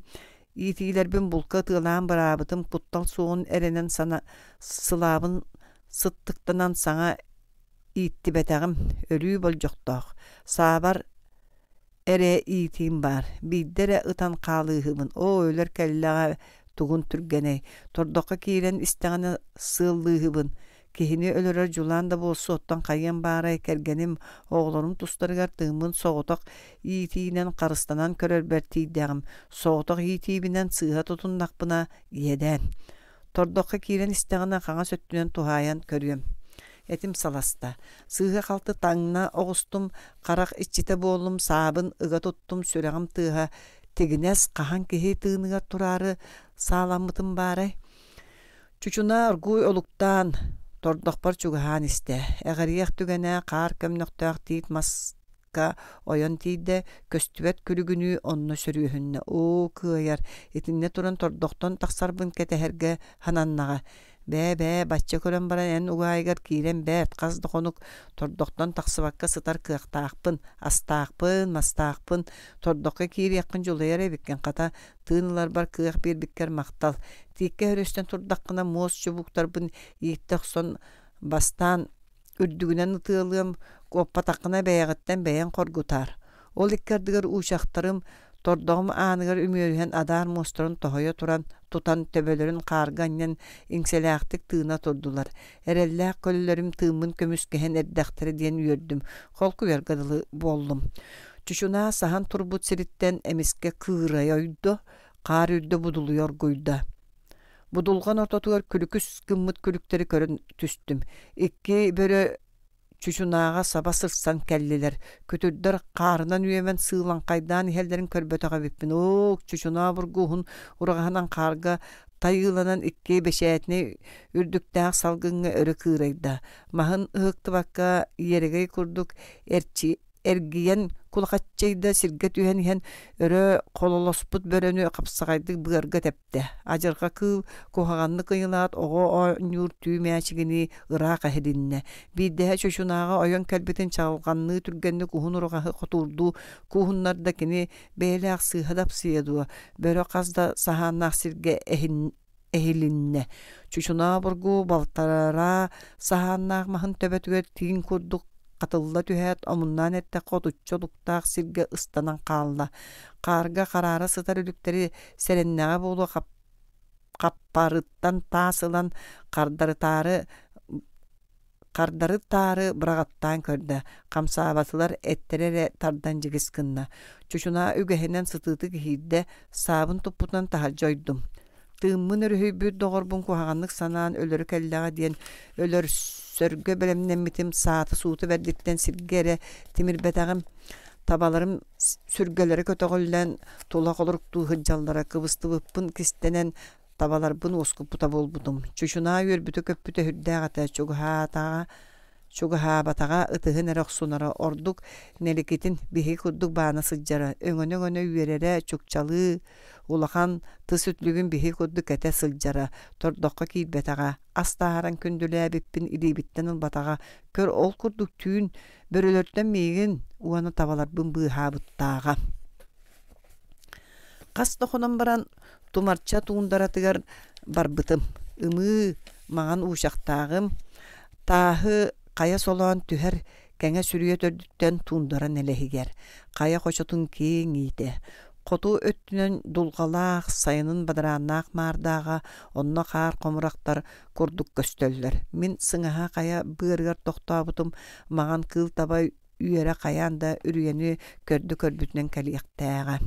иитиилэрбин булка ытыалаан быраабытым куттал суоҕун эрэнэн сана сылаабын сыттыктанан саҥа ииттибэтэҕим, өлүү болдьохтоох, саабар эрэ иитиим баар, биирдэ эрэ ытан хаалыыһыбын, оо, өлөр кэллэҕэ тугун түргэнэй, тордоххо киирэн истэҕинэ сыаллыыһыбын, киһини өлөрөр дьулаан да буолсу оттон хайыам баарай, кэргэним, оҕолорум тустарыгар тыыммын соҕотох иитиинэн харыстанан көрөрбөр тиийдэҕим, соҕотох иитиибинэн сыыһа тутуннахпына иэдээн. Тордоххо киирэн истэҕинэ хаҥас өттүнэн туһаайан көрүөм. Этим саласта. Сыыһа-халты таҥна оҕустум, харах иччитэ буоллум, саабын ыга туттум, сүрэҕим тыаһа тигинэс хаһан киһи тыыныгар тураары сааламмытым баарай. Чучунаа оргууй олуктаан, тордохпор чугаһаан истэ. Эҕэрийэх түгэнэ хаар көмнөхтөөх тиит мас ойон тиийдэ, көстүбэт күлүгүнүү онно сөрүөһүннэ. Оо, кыайар, итиннэ туран тордохтон тахсарбын кэтэһэргэ сананнаҕа. Бээ-бээ, бачча көрөн баран эн угаайыгар киирэн бэрт, хас да хонук тордохтон тахсыбакка сытар кыахтаахпын, астаахпын, мастаахпын, тордоххо киириэххин дьулайар эбиккин, хата, тыын ыларбар кыах биэрбиккэр махтал. Тииккэ өрүстэн турдаххына муос чубуктарбын ииттэ охсон бастаан Үрдүгүнэн ытыалыам, куоппатаххына бэйэҕиттэн бэйэҥ хоргутаар. Ол икки ардыгар уучахтарым тордоҕум ааныгар үмүөрүһэн адаар муостарын тоһуйа туран тутан төбөлөрүн хаарга анньан иҥсэлээхтик тыына турдулар. Эрэллээх көлөлөрүм тыыммын көмүскэһэн эрдэхтэрэ диэн үөрдүм, холкуйарга дылы буоллум. Чучунаа саһан турбут сириттэн эмискэ кыырайа ойдо, хаар үрдэ будулуйа оргуйда. Будулҕан ортотугар күлүкүс гыммыт күлүктэри көрөн түстүм. Икки бөрө чучунааҕа саба сырсан кэллилэр. Күтүрдэр хаарынан үөмэн сыылаҥхайдаан иһэллэрин көрбөтөх эбиппин. Оо, чучунаа бургуһун ураҕаһынан хаарга тайыыланан икки бэчээтинэй үрдүктээх салгыҥҥа өрө кыырайда. Маһын ыһыктыбакка иэрэгэй курдук эрчи эргийэн кулахаччыйда сиргэ түһэн иһэн өрө хололоспут бөрөнү хапсаҕайдык быарга тэптэ. Адьырҕа кыыл куһаҕаннык ыйылаат оҕо оонньуур түү мээчигинии ыраах эһилиннэ. Биирдэһэ чочунааҕа ойон кэлбитин чаҕылҕанныы түргэнник уһун ураҕаһы хотуурдуу кууһуннарда кини бэйэлээх сыыһа дапсыйа дуо, бөрө хас да саһааннаах сиргэ эһин эһилиннэ. Чучунаа обургу балтараа саһааннаах маһын төбөтүгэр тииҥ курдук хатылла түһээт, омуннаан эттэххэ отучча олуктаах сиргэ ыстанан хаалла. Хаарга хараара сытар үлүктэри сэрэннэҕэ буолуо хаппарыттан таас ылан хардарытаары Хардары-таары быраҕаттаан көрдө, хамсаабатылар, эттэрэ эрэ тардан дьигис гынна. Чучунаа үгэһинэн сытыытык иһиирдэ, саабын туппутунан таһырдьа ойдум. Тыыммын өрүһүйбүт доҕорбун куһаҕаннык санаан өлөрө кэллэҕэ диэн өлөрс Көрсөргө бэлэмнэммитим, саата-суута бэрдиттэн сиргэ эрэ тимирбэтэҕим. Табаларым сүргэлэрэ көтөҕүллэн, тула холоруктуу сылдьаллара, кыбыстыбыппын кистэнэн, табаларбын уоскуппута буолбутум. Чучунаа үөрбүтэ-көппүтэ сүрдээх этэ, чугаһаатаҕа чугаһаабатаҕа ытыһын эрэ охсунара, ордук нэликитин биһиги курдук баана сылдьара, өҥөнө-өҥөнө үөрэрэ, чукчалыы улахан тыс үтүлүгүн биһиги курдук кэтэ сылдьара, тордоххо киирбэтэҕэ, ас таһааран күндүлээбиппин илиибиттэн ылбатаҕа, көр ол курдук түүн бөрөлөртөн миигин уонна табаларбын быыһаабыттааҕа. Хас да хонон баран Тумарча туундаратыгар барбытым. Ымыы маҥан уучахтааҕым, тааһы хайа солоон түһэр кэҥэ сүрүйэ төрдүттэн туундара нэлэһигэр, хайа хочотун киэҥ иитэ, хоту өттүнэн дулҕалаах, сайынын бадарааннаах маардааҕа, онно хаар хомурахтар курдук көстөллөр. Мин сыҥаһа хайа быарыгар тохтообутум, маҥан кыыл таба үөрэ хайаан да үрүйэни көрдө-көрбүтүнэн кэлиэхтээҕэ.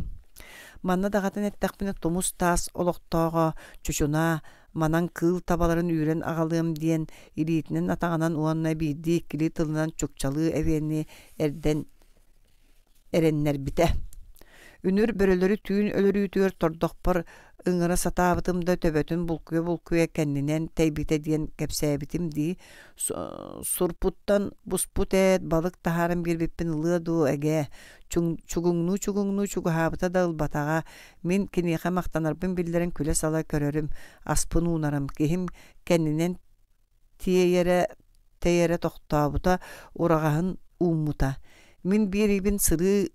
Манна даҕатан эттэхпинэ, тумус таас олохтооҕо чучунаа манан кыыл табаларын үүрэн аҕалыам диэн илиитинэн-атаҕынан уонна биирдии-иккилии тылынан чукчалыы эбиэни эрдэн эрэннэрбитэ. Үнүр бөрөлөрү түүн өлөрүүтүгэр тордохпор ыҥыра сатаабытым да төбөтүн булкуйа-булкуйа кэннинэн тэйбитэ диэн кэпсээбитим дии, сурпуттан буспут эт балык таһааран биэрбиппин ылыа дуо эгэ, чугуҥнуу-чугуҥнуу чугаһаабыта да ылбатаҕа, мин киниэхэ махтанарбын биллэрэн күлэ-сала көрөрүм, аспын уунарым, киһим кэннинэн тиэйэрэ тэйэрэ тохтообута, ураҕаһын ууммута. Мин биэриибин сырыы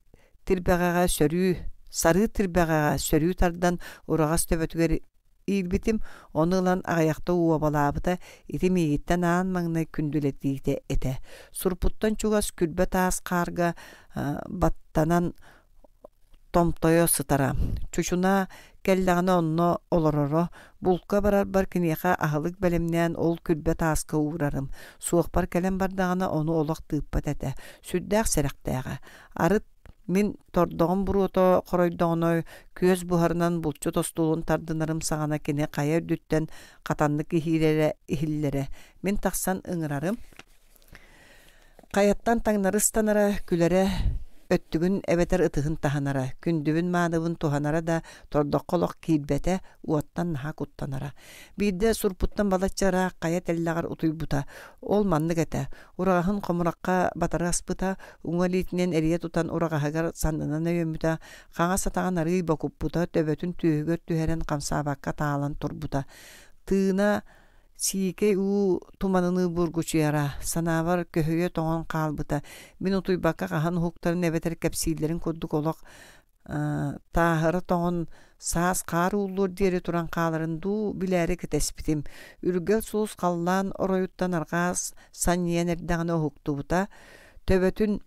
тирбэҕэҕэ сөрүү, сарыы тирбэҕэҕэ сөрүү тардан ураҕас төбөтүгэр иилбитим, ону ылан аҕыйахта уобалаабыта, ити миигиттэн аан маҥнай күндүлэтиитэ этэ. Сурпуттан чугас күлбэ таас хаарга баттанан томтойо сытара. Чучунаа кэллэҕинэ онно олороро, булка барарбар киниэхэ аһылык бэлэмнээн ол күрбэ тааска уурарым. Суохпар кэлэн бардаҕына ону олох тыыппат этэ, сүрдээх сэрэхтээҕэ. Арыт мин тордоҕум буруота хоройдоҕуна күөс буһарынан булчут остуолун тардынарым саҕана кини хайа үрдүттэн хатаннык иһиирэрэ иһиллэрэ. Мин тахсан ыҥырарым. Хайаттан таҥнары ыстанара, күлэрэ, өттүгүн эбэтэр ытыһын таһынара, күндүбүн-мааныбын туһанара да тордоххо олох киирбэтэ, уоттан наһаа куттанара. Биирдэ сурпуттан балачча ыраах хайа тэллэҕэр утуйбута. Ол маннык этэ: ураҕаһын хомурахха батары аспыта, уҥа илиитинэн эрийэ тутан ураҕаһыгар саннынан өйөммүтэ, хаҥас атаҕын арыый бокуппута, төбөтүн түөһүгэр түһэрэн хамсаабакка таалан турбута. Тыына Сиикэй уу туманыныы бургучуйара, санаабар көһүйэ тоҥон хаалбыта, мин утуйбакка хаһан уһуктарын эбэтэр кэпсииллэрин курдук олох тааһыра тоҥон саас хаар ууллуор диэри туран хааларын дуу билээри кэтэспитим. Үргэл сулус халлаан оройуттан арҕаа санньыйан эрдэҕинэ уһуктубута, төбөтүн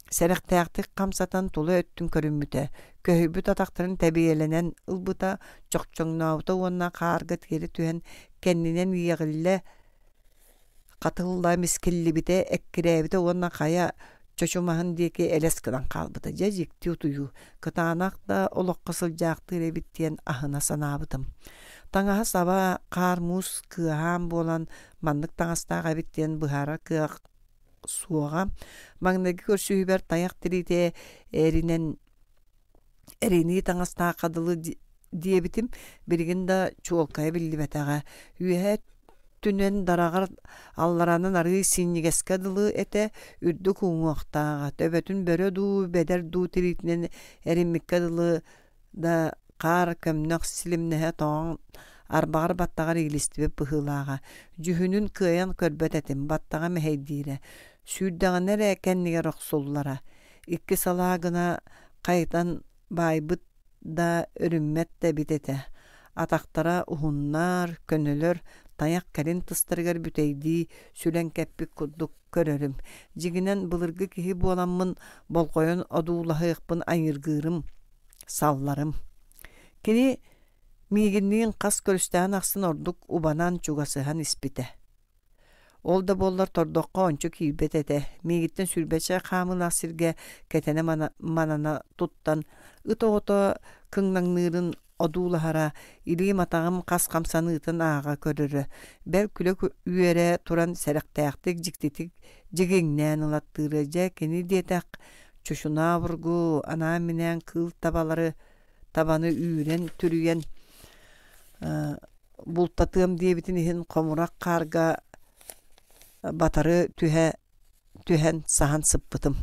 Сэрэхтээхтик хамсатан тула өттүн көрүммүтэ, көһүйбүт атахтарын тэбиэлэнэн ылбыта, чохчоҥнообута уонна хаарга тиэрэ түһэн кэннинэн иэҕиллэ хатылла мискиллибитэ, эккирээбитэ уонна хайа чочумаһын диэки элэс гынан хаалбыта. Дьэ дьикти утуйуу, кытаанах да олоххо сылдьаахтыыр эбит диэн аһына санаабытым. Таҥаһа-саба, хаар-муус кыаһаан буолан маннык таҥастаах эбит диэн быһаарар кыах суоҕа. Маҥнайгы көрсүһүүбэр тайах тириитэ эринэн эринии таҥастаахха дылы диэбитим билигин да чуолкайа биллибэтэҕэ. Үөһээ өттүнэн дараҕар алларанан арыый синньигэскэ дылы этэ, үрдүк уҥуохтааҕа, төбөтүн бөрө дуу, бэдэр дуу тириитинэн эриммиккэ дылы да хаар көмнөх силимнэһэ тоҥон арбаҕар баттаҕар иилистибит быһыылааҕа. Дьүһүнүн кыайан көрбөт этим, баттаҕа мэһэйдиирэ. Сүүрдэҕинэ эрэ кэннигэр охсуллара. Икки салаа гына хайытан баайбыт да өрүммэт да эбит этэ. Атахтара уһуннар, көнөлөр, тайах кэлин тыстарыгар бүтэйдии сүлэн кэппит курдук көрөрүм. Дьиҥинэн былыргы киһи буоламмын болҕойон одуулаһыахпын айыыргыырым, салларым. Кини миигинниин хас көрүстэҕин ахсын ордук убанан чугасыһан испитэ. Ол да буоллар тордоххо ончу киирбэт этэ, миигиттэн сүүрбэччэ хаамыылаах сиргэ кэтэнэ манана туттан, ыт оҕото кыҥнаҥныырын одуулаһара, илиим-атаҕым хас хамсаныытын ааҕа көрөрө, бэл күлэ-үөрэ туран сэрэхтээхтик, дьиктитик дьигиҥнээн ылаттыыра. Дьэ, кини диэтэх чучунаа обургу анаан-минээн кыыл табалары табаны үүрэн-түрүйэн бултатыам диэбитин иһин хомурах хаарга батары түһэ түһэн саһан сыппытым.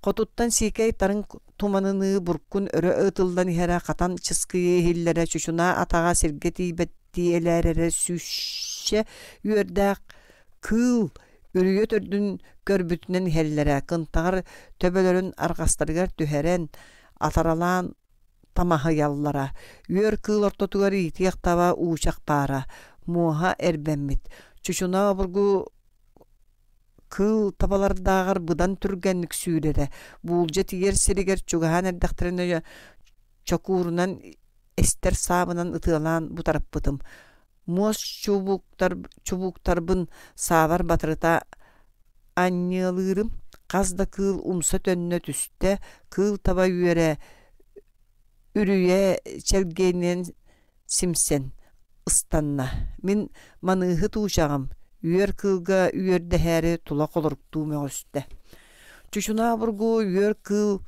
Хотуттан сиикэй тарыҥ туманыныы буркун өрө ытыллан иһэрэ хатан чыскыйа иһиллэрэ чучунаа атаҕа сиргэ тиийбэттии элээрэрэ сүүсчэ үөрдээх кыыл үрүйэ төрдүн көрбүтүнэн иһэллэрэ кынтаҕар төбөлөрүн арҕастарыгар түһэрэн атаралаан тамаһыйаллара. Үөр кыыл ортотугар иитиэх таба уучах баара, муоһа эрбэммит. Чучунаа обургу кыыл табалардааҕар быдан түргэнник сүүрэрэ. Буулдьа тиийэр сиригэр чугаһаан эрдэхтэринэ чокуурунан эстэр саабынан ытыалаан бутарыппытым. Муос чубуктарбын саабар батарыта анньыалыырым, хас да кыыл умса төннө түстэ, кыыл таба үөрэ үрүйэ чэлгиэнинэн симсэн ыстанна. Мин маныыһыт уучаҕым үөр кыылга үөрдэһээри тула холоруктуу мөҕүстэ. Чучунаа обургу үөр кыыл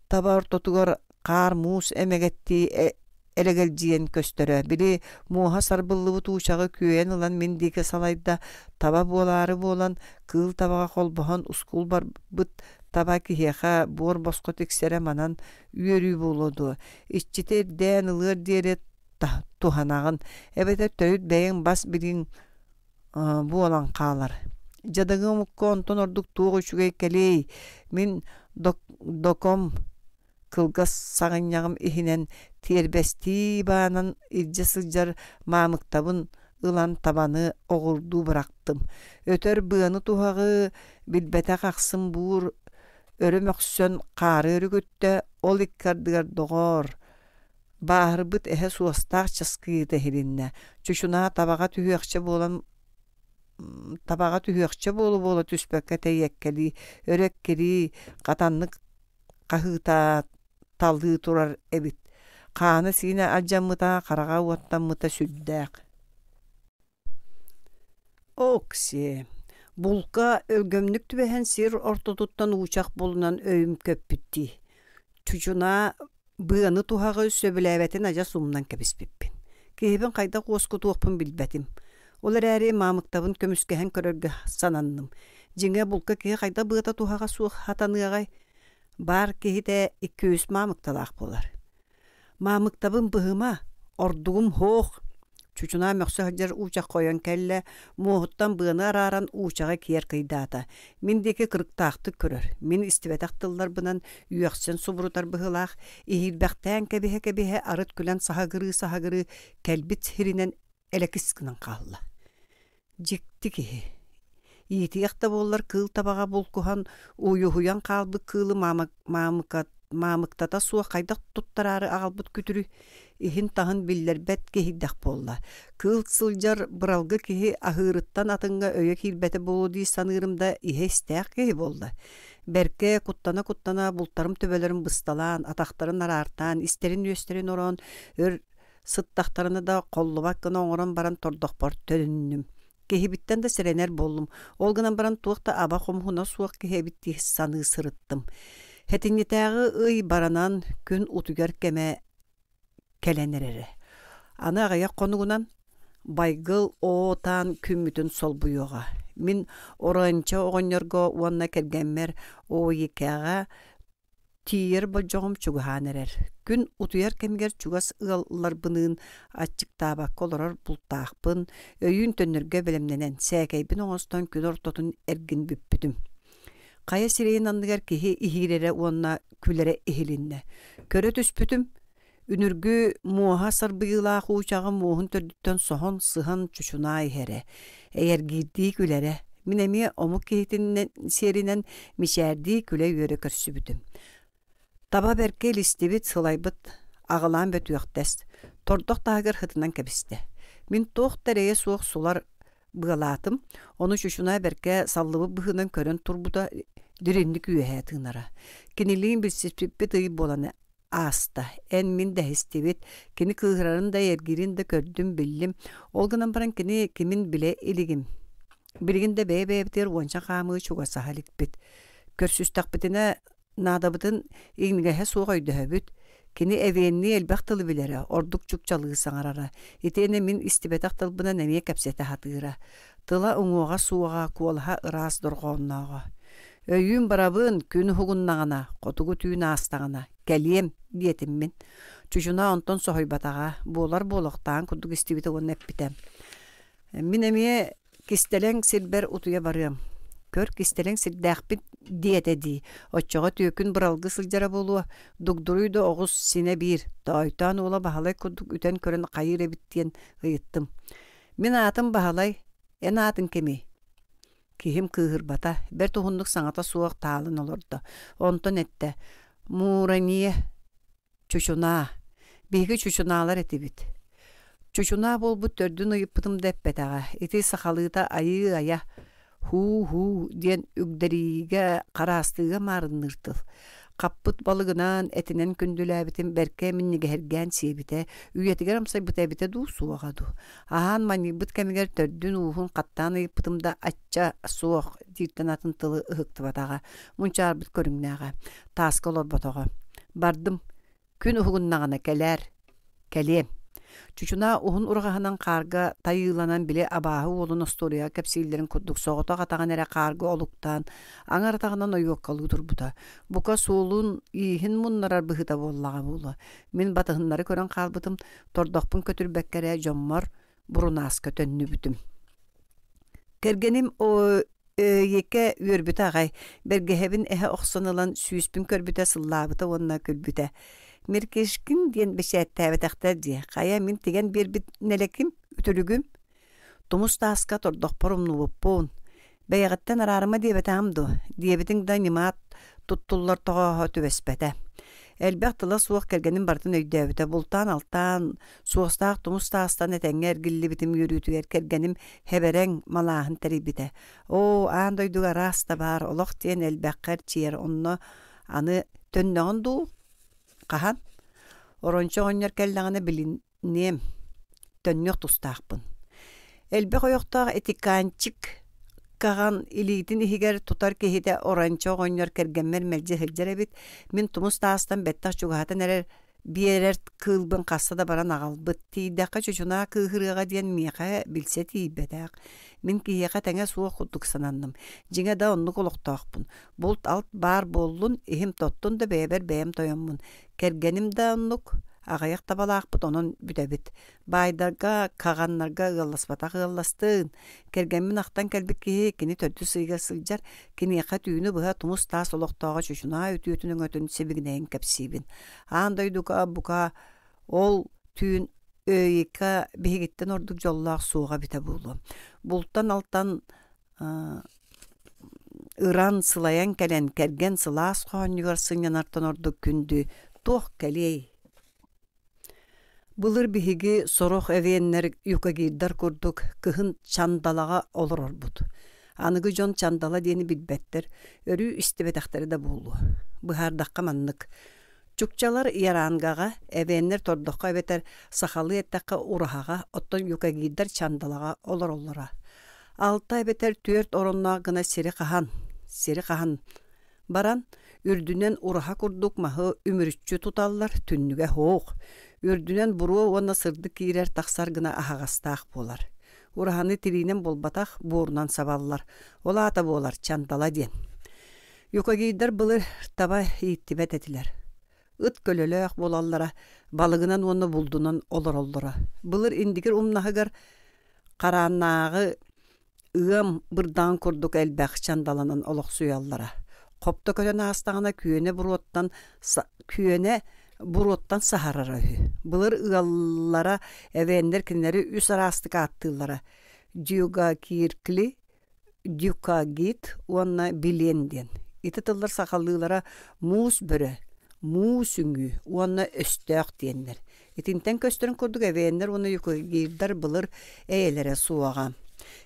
таба ортотугар хаар-муус эмэгэттии элэгэлдьийэн көстөрө. Били муоһа сарбыллыбыт уучаҕы күөйэн ылан мин диэки салайда, таба буолаары буолан, кыыл табаҕа холбоһон ускул барбыт таба киһиэхэ буор босхо тиксэрэ манан үөрүү буолуо дуо? Иччитэ ирдээн ылыар диэри туһанаҕын, эбэтэр төрүт бэйэҥ бас билиҥ буолан хаалар. Дьадаҥы омукка онтон ордук туох үчүгэй кэлиэй? Мин доком кылгас саҕынньаҕым иһинэн тиэрбэстии баанан илдьэ сылдьар маамыктабын ылан табаны оҕурдуу бырахтым. Өтөр быаны-туһаҕы билбэтэх ахсым буур өрө мөхсөн хаары өрүкүттэ, ол икки ардыгар доҕоор, бааһырбыт эһэ суостаах часкыйыыта иһилиннэ. Чучунаа табаҕа түһүөхчэ буолан табаҕа түһүөхчэ буола-буола түспэккэ тэйиэккэлии, өрө эккирии, хатаннык хаһыытааталыы турар эбит. Хаана-сиинэ алдьаммыта, хараҕа уоттаммыта сүрдээх. Окси, булка өлгөмнүк түбэһэн сир ортотуттан уучах булунан өйүм көппүт дии. Чучунаа быаны-туһаҕы сөбүлээбэтин адьас умнан кэбиспиппин. Киһибин хайдах уоскутуохпун билбэтим. Ол эрээри маамыктабын көмүскэһэн көрөргө сананным. Дьиҥэ, булка киһи хайдах быата-туһаҕа суох хатаныаҕай? Баар киһитэ икки-үс маамыкталаах буолар. Маамыктабын быһыма, ордугум һуох Чучунаа мөхсө сылдьар уучах хойон кэллэ, муоһуттан быаны арааран уучаҕы киэр кыйдаата. Мин диэки кырыктаахтык көрөр, мин истибэтэх тылларбынан үөхсэн субурутар быһыылаах, иһиирбэхтээн кэбиһэ-кэбиһэ арыт күлэн саһыгырыы-саһыгырыы кэлбит сиринэн элэкис гынан хаалла. Дьикти киһи. Иитиэх да буоллар кыыл табаҕа булкуһан, уйуһуйан хаалбыт кыылы маамыктата суох хайдах туттараары аҕалбыт күтүрүй, иһин-таһын биллэрбэт киһийдэх буолла. Кыыл сылдьар быралгы киһи аһыырыттан атыҥҥа өйө киирбэтэ буолуо дии саныырым да иһэ истээх киһи буолла. Бэркэ куттана-куттана бултарым төбөлөрүн бысталаан, атахтарын араартаан, истэрин-үөстэрин ороон өр Сыттахтарына да холлубат гына оҥорон баран тордохпор төнүннүм. Киһибиттэн да сэрэнэр буоллум. Ол гынан баран туох да аба хомуһуна суох киһи эбит дии саныы сырыттым. Хэтинньитээҕи ый баранан күн утуйар кэмэ кэлэн эрэрэ. Аны аҕыйах хонугунан Байгыл оотаан күммүтүн солбуйуоҕа. Мин Оронча оҕонньорго уонна кэргэммэр ОИК-ҕа Тиийэр болдьоҕум чугаһаан эрэр. Күн утуйар кэмигэр чугас ыалларбыныын аччыктаабакка олорор бултаахпын, өйүүн төннөргө бэлэмнэнэн, сээкэйбин оҥостон күн ортотун эргин бүппүтүм. Хайа сирэйин анныгар киһи иһиирэрэ уонна күлэрэ иһилиннэ. Көрө түспүтүм, үнүргү муоһа сарбыйыылаах уучаҕым муоһун төрдүттэн соһон, сыһан чучунаа иһэрэ, эйэргиирдии күлэрэ. Мин эмиэ омук киһитин сиэринэн мичээрдии күлэ-үөрэ көрсүбүтүм. Таба бэркэ илистибит, сылайбыт, аҕылаан бөтүөхтэс, тордох таһыгар һытынан кэбистэ. Мин туох да эрэйэ суох сулар быалаатым, ону чучунаа бэркэ саллыбыт быһыынан көрөн турбута дириҥник үөһэ тыынара. Кинилиин билсиспиппит ый буолан. ааста. Эн-мин дэһистибит. Кини кыыһырарын да, эргиирин да көрдүм, биллим. Ол гынан баран кини кимин билэ илигим. Билигин да бэйэ-бэйэбитигэр уонча хаамыы чугасаһа иликпит. Көрсүстэхпитинэ наадабытын иҥнигэһэ суох өйдөһөбүт. Кини эвеннии элбэх тылы билэрэ, ордук чукчалыы саҥарара. Итиэннэ мин истибэтэх тылбынан эмиэ кэпсэтэ сатыыра. Тыла уҥуоҕа суоҕа, куолаһа ыраас дорҕооннооҕо. Өйүүн барабын, күн уһугуннаҕына, хотугу түүн аастаҕына, кэлиэм, диэтим мин. Чучунаа онтон соһуйбатаҕа, буолар буолуохтааҕын курдук истибитэ уонна эппитэ. Мин эмиэ Кистэлэҥ сирбэр утуйа барыам. Көр, кистэлэҥ сирдээхпит диэтэ дии. Оччоҕо түөкүн быралгы сылдьара буолуо. Дугдуруй да оҕус синэ биир. Тоойторон уола Баһылай курдук үтэн көрөн хайыыр эбит диэн ыйыттым. Мин аатым Баһылай, эн аатыҥ кимий? Киһим кыыһырбата, бэрт уһуннук саҥата суох таалан олордо. Онтон эттэ: «Муранье, Чучунаа. Биһиги чучунаалар этибит. Чучунаа буолбут төрдүн ыйыппытым да эппэтэҕэ. Ити сахалыыта айыы-айа, һуу-һуу диэн үгдэриигэ, хараастыыга маарынныыр тыл. Хаппыт балыгынан, этинэн күндүлээбитин бэркэ минньигэһиргээн сиэбитэ, үйэтигэр амсайбыта эбитэ дуу, суоҕа дуу. Аһаан манньыйбыт кэмигэр төрдүн-ууһун хаттаан ыйыппытым да ачча суох дииртэн атын тылы ыһыктыбатаҕа, мунчаарбыт көрүҥнээҕэ. Тааска олорботоҕо. Бардым. Күн уһугуннаҕына кэлээр. Кэлиэм. Чучунаа уһун ураҕаһынан хаарга тайыыланан били абааһы уолун остуоруйаҕа кэпсииллэрин курдук соҕотох атаҕын эрэ хаарга олуктаан, аҥар атаҕынан ойуоккалыы турбута. Бука суолун ииһин муннарар быһыыта буоллаҕа буолуо. Мин батыһыннары көрөн хаалбытым, тордохпун көтүрбэккэ эрэ дьоммор бурунааска төннүбүтүм. Кэргэним Өөйүкэ үөрбүтэ аҕай, бэргэһэбин эһэ охсон ылан сүүспүн көрбүтэ, сыллаабыта уонна күлбүтэ. «Меркешкин» диэн бэчээттээбэтэхтэр дии, хайа мин тигэн биэрбит нэлэким, үтүлүгүм? Тумус тааска тордохпор умнубуппун. Бэйэҕиттэн араарыма диэбэтэҕим дуо? диэбитиҥ да ньымаат туттуллар тоҕооһо түбэспэтэ. Элбэх тыла суох кэргэним барытын өйдөөбүтэ. Бултаан-алтаан, суостаах тумус таастан этэҥҥэ эргиллибитим үөрүүтүгэр кэргэним Хэбэрэҥ малааһын тэрийбитэ. Оо, аан дойдуга араас да баар, олох диэн элбэххэ эрчийэр, онно аны төннөҕүн дуу? Хаһан? Орончо оҕонньор кэллэҕинэ билиниэм, төннүөх тустаахпын. Элбэх ойохтоох этиканчик Каҕан илиитин иһигэр тутар киһитэ Орончо оҕонньор кэргэммэр мэлдьи сылдьар эбит. Мин тумус таастан бэттэх чугаһатан эрэр биэрэр кыылбын хаста да баран аҕалбыт. Тиийдэххэ чучунаа кыыһырыаҕа диэн миэхэ билсэ тиийбэтэх. Мин киһиэхэ тэҥэ суох курдук сананным. Дьиҥэ да оннук олохтоохпун. Булт-алт баар буоллун, иһим тоттун да бэйэбэр бэйэм тойоммун. Кэргэним да оннук. Аҕыйах табалаахпыт онон бүтэбит. Баайдарга, хаҕаннарга ыалласпатах ыалластын. Кэргэммин ахтан кэлбит киһи кини төрдүс ыйыгар сылдьар, киниэхэ түүнү быһа тумус таас олохтооҕо чучунаа үтүөтүн өҥөтүн сибигинэйэн кэпсиибин. Аан дойдуга бука ол түүн Өйүкэ биһигиттэн ордук дьоллоох суоҕа эбитэ буолуо. Бултан-алтан ыран, сылайан кэлэн, кэргэн сылаас хоонньугар сынньанартан ордук күндү туох кэлиэй? Былыр биһиги сорох эвеннэр юкагирдар курдук кыһын чандалаҕа олорорбут. Аныгы дьон чандала диэни билбэттэр, өрүү истибэтэхтэрэ да буолуо. Быһаардахха маннык. Чукчалар ярангаҕа, эвеннэр тордоххо эбэтэр сахалыы эттэххэ ураһаҕа, оттон юкагирдар чандалаҕа олороллоро. Алта эбэтэр түөрт оронноох гына сири хаһан, сири хаһан Баран, үрдүнэн ураһа курдук маһы үмүрүччү туталлар, түннүгэ суох. Үрдүнэн буруо уонна сырдык киирэр-тахсар гына аһаҕастаах буолар. Ураһаны тириинэн буолбатах, буорунан сабаллар. Ол аата буолар чандала диэн. Юкагирдар былыр таба ииттибэт этилэр. Ыт көлөлөөх буолаллара, балыгынан уонна булдунан олороллоро. Былыр Индигир умнаһыгар харааннааҕы Ыам бырдаҕын курдук элбэх чандаланан олохсуйаллара. Хопто көтөн аастаҕына күөнэ буруоттан күөнэ буруоттан саһарара үһү. Былыр ыаллара эвеннэр кинилэри үс араастык ааттыыллара: дюгакиркли, дюкагит уонна билиэн диэн. Ити тыллар сахалыылара муус бөрө, муус үҥүү уонна өстөөх диэннэр. Итинтэн көстөрүн курдук эвеннэр уонна юкагирдар былыр эйэлэрэ суоҕа.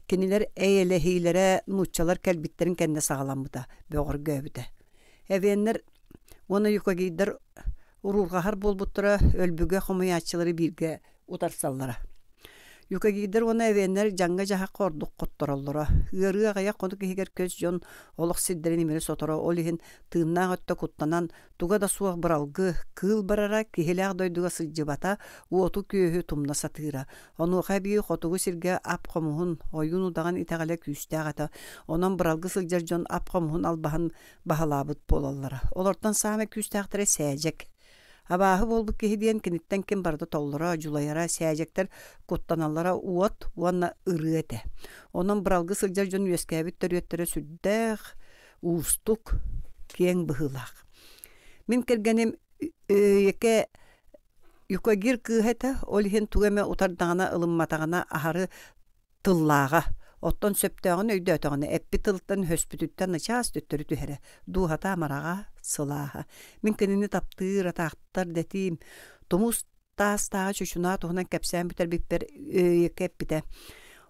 Кинилэр эйэлэһиилэрэ нууччалар кэлбиттэрин кэннэ саҕаламмыта, бөҕөргөөбүтэ. Эвеннэр уонна юкагирдар Уруурҕаһар буолбуттара, өлбүгэ хомуйааччылары бииргэ утарсаллара. Юкагирдар уонна эвеннэр дьаҥҥа-дьаһахха ордук хоттороллоро. Ыарыы аҕыйах хонук иһигэр көс дьон олох сирдэрин имири соторо, ол иһин тыыннаах өттө куттанан, туга да суох быралгы, кыыл барара, киһилээх дойдуга сылдьыбата, уоту-күөһү тумна сатыыра. Онуоха эбии хотугу сиргэ ап-хомуһун, ойуун-удаҕан итэҕэлэ күүстээх этэ. Онон быралгы сылдьар дьон ап-хомуһун албаһын баһылаабыт буолаллара. Олортон саамай күүстээхтэрэ Сээдьэк. Абааһы буолбут киһи диэн киниттэн ким барыта толлоро, дьулайара, сээдьэктэр куттаналлара уот уонна ырыа этэ. Онон быралгы сылдьар дьон үөскээбит төрүөттэрэ сүрдээх уустук, киэҥ быһыылаах. Мин кэргэним Өйөкө Юкагир кыыһа этэ, ол иһин тугу эмэ утардаҕына, ылымматаҕына аһары тыллааҕа, оттон сөптөөҕүн өйдөөтөҕүнэ эппит тылыттан өһөспүтүттэн начаас төттөрү түһэрэ, дууһата амараҕа, сылааһа. Мин кинини таптыыр, атаахтар дэтиим, тумус таастааҕы чучунаа туһунан кэпсээн бүтэрбиппэр Өйөкө эппитэ: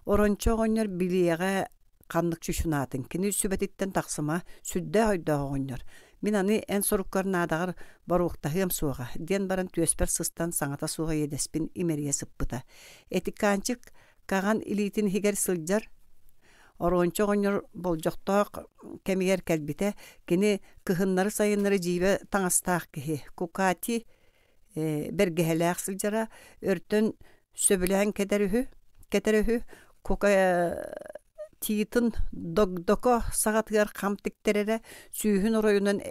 «Орончо оҕонньор билиэҕэ ханнык чучунаатын, кини сүбэтиттэн тахсыма, сүрдээх өйдөөх оҕонньор. Мин аны эн соруккар наадаҕар боруоктаһыам суоҕа», диэн баран түөспэр сыстан саҥата суох иэдэспин имэрийэ сыппыта. Этикаанчык Каҕан илиитин иһигэр сылдьар Оруонча оҕонньор болдьохтоох кэмигэр кэлбитэ, кини кыһыннары-сайыннары дьиибэ таҥастаах киһи, кукати бэргэһэлээх сылдьара, өртөн сөбүлээн кэтэр үһү, кэтэр үһү, кукатитын догдоко саҕатыгар хам тиктэрэрэ, сүүһүн оройунан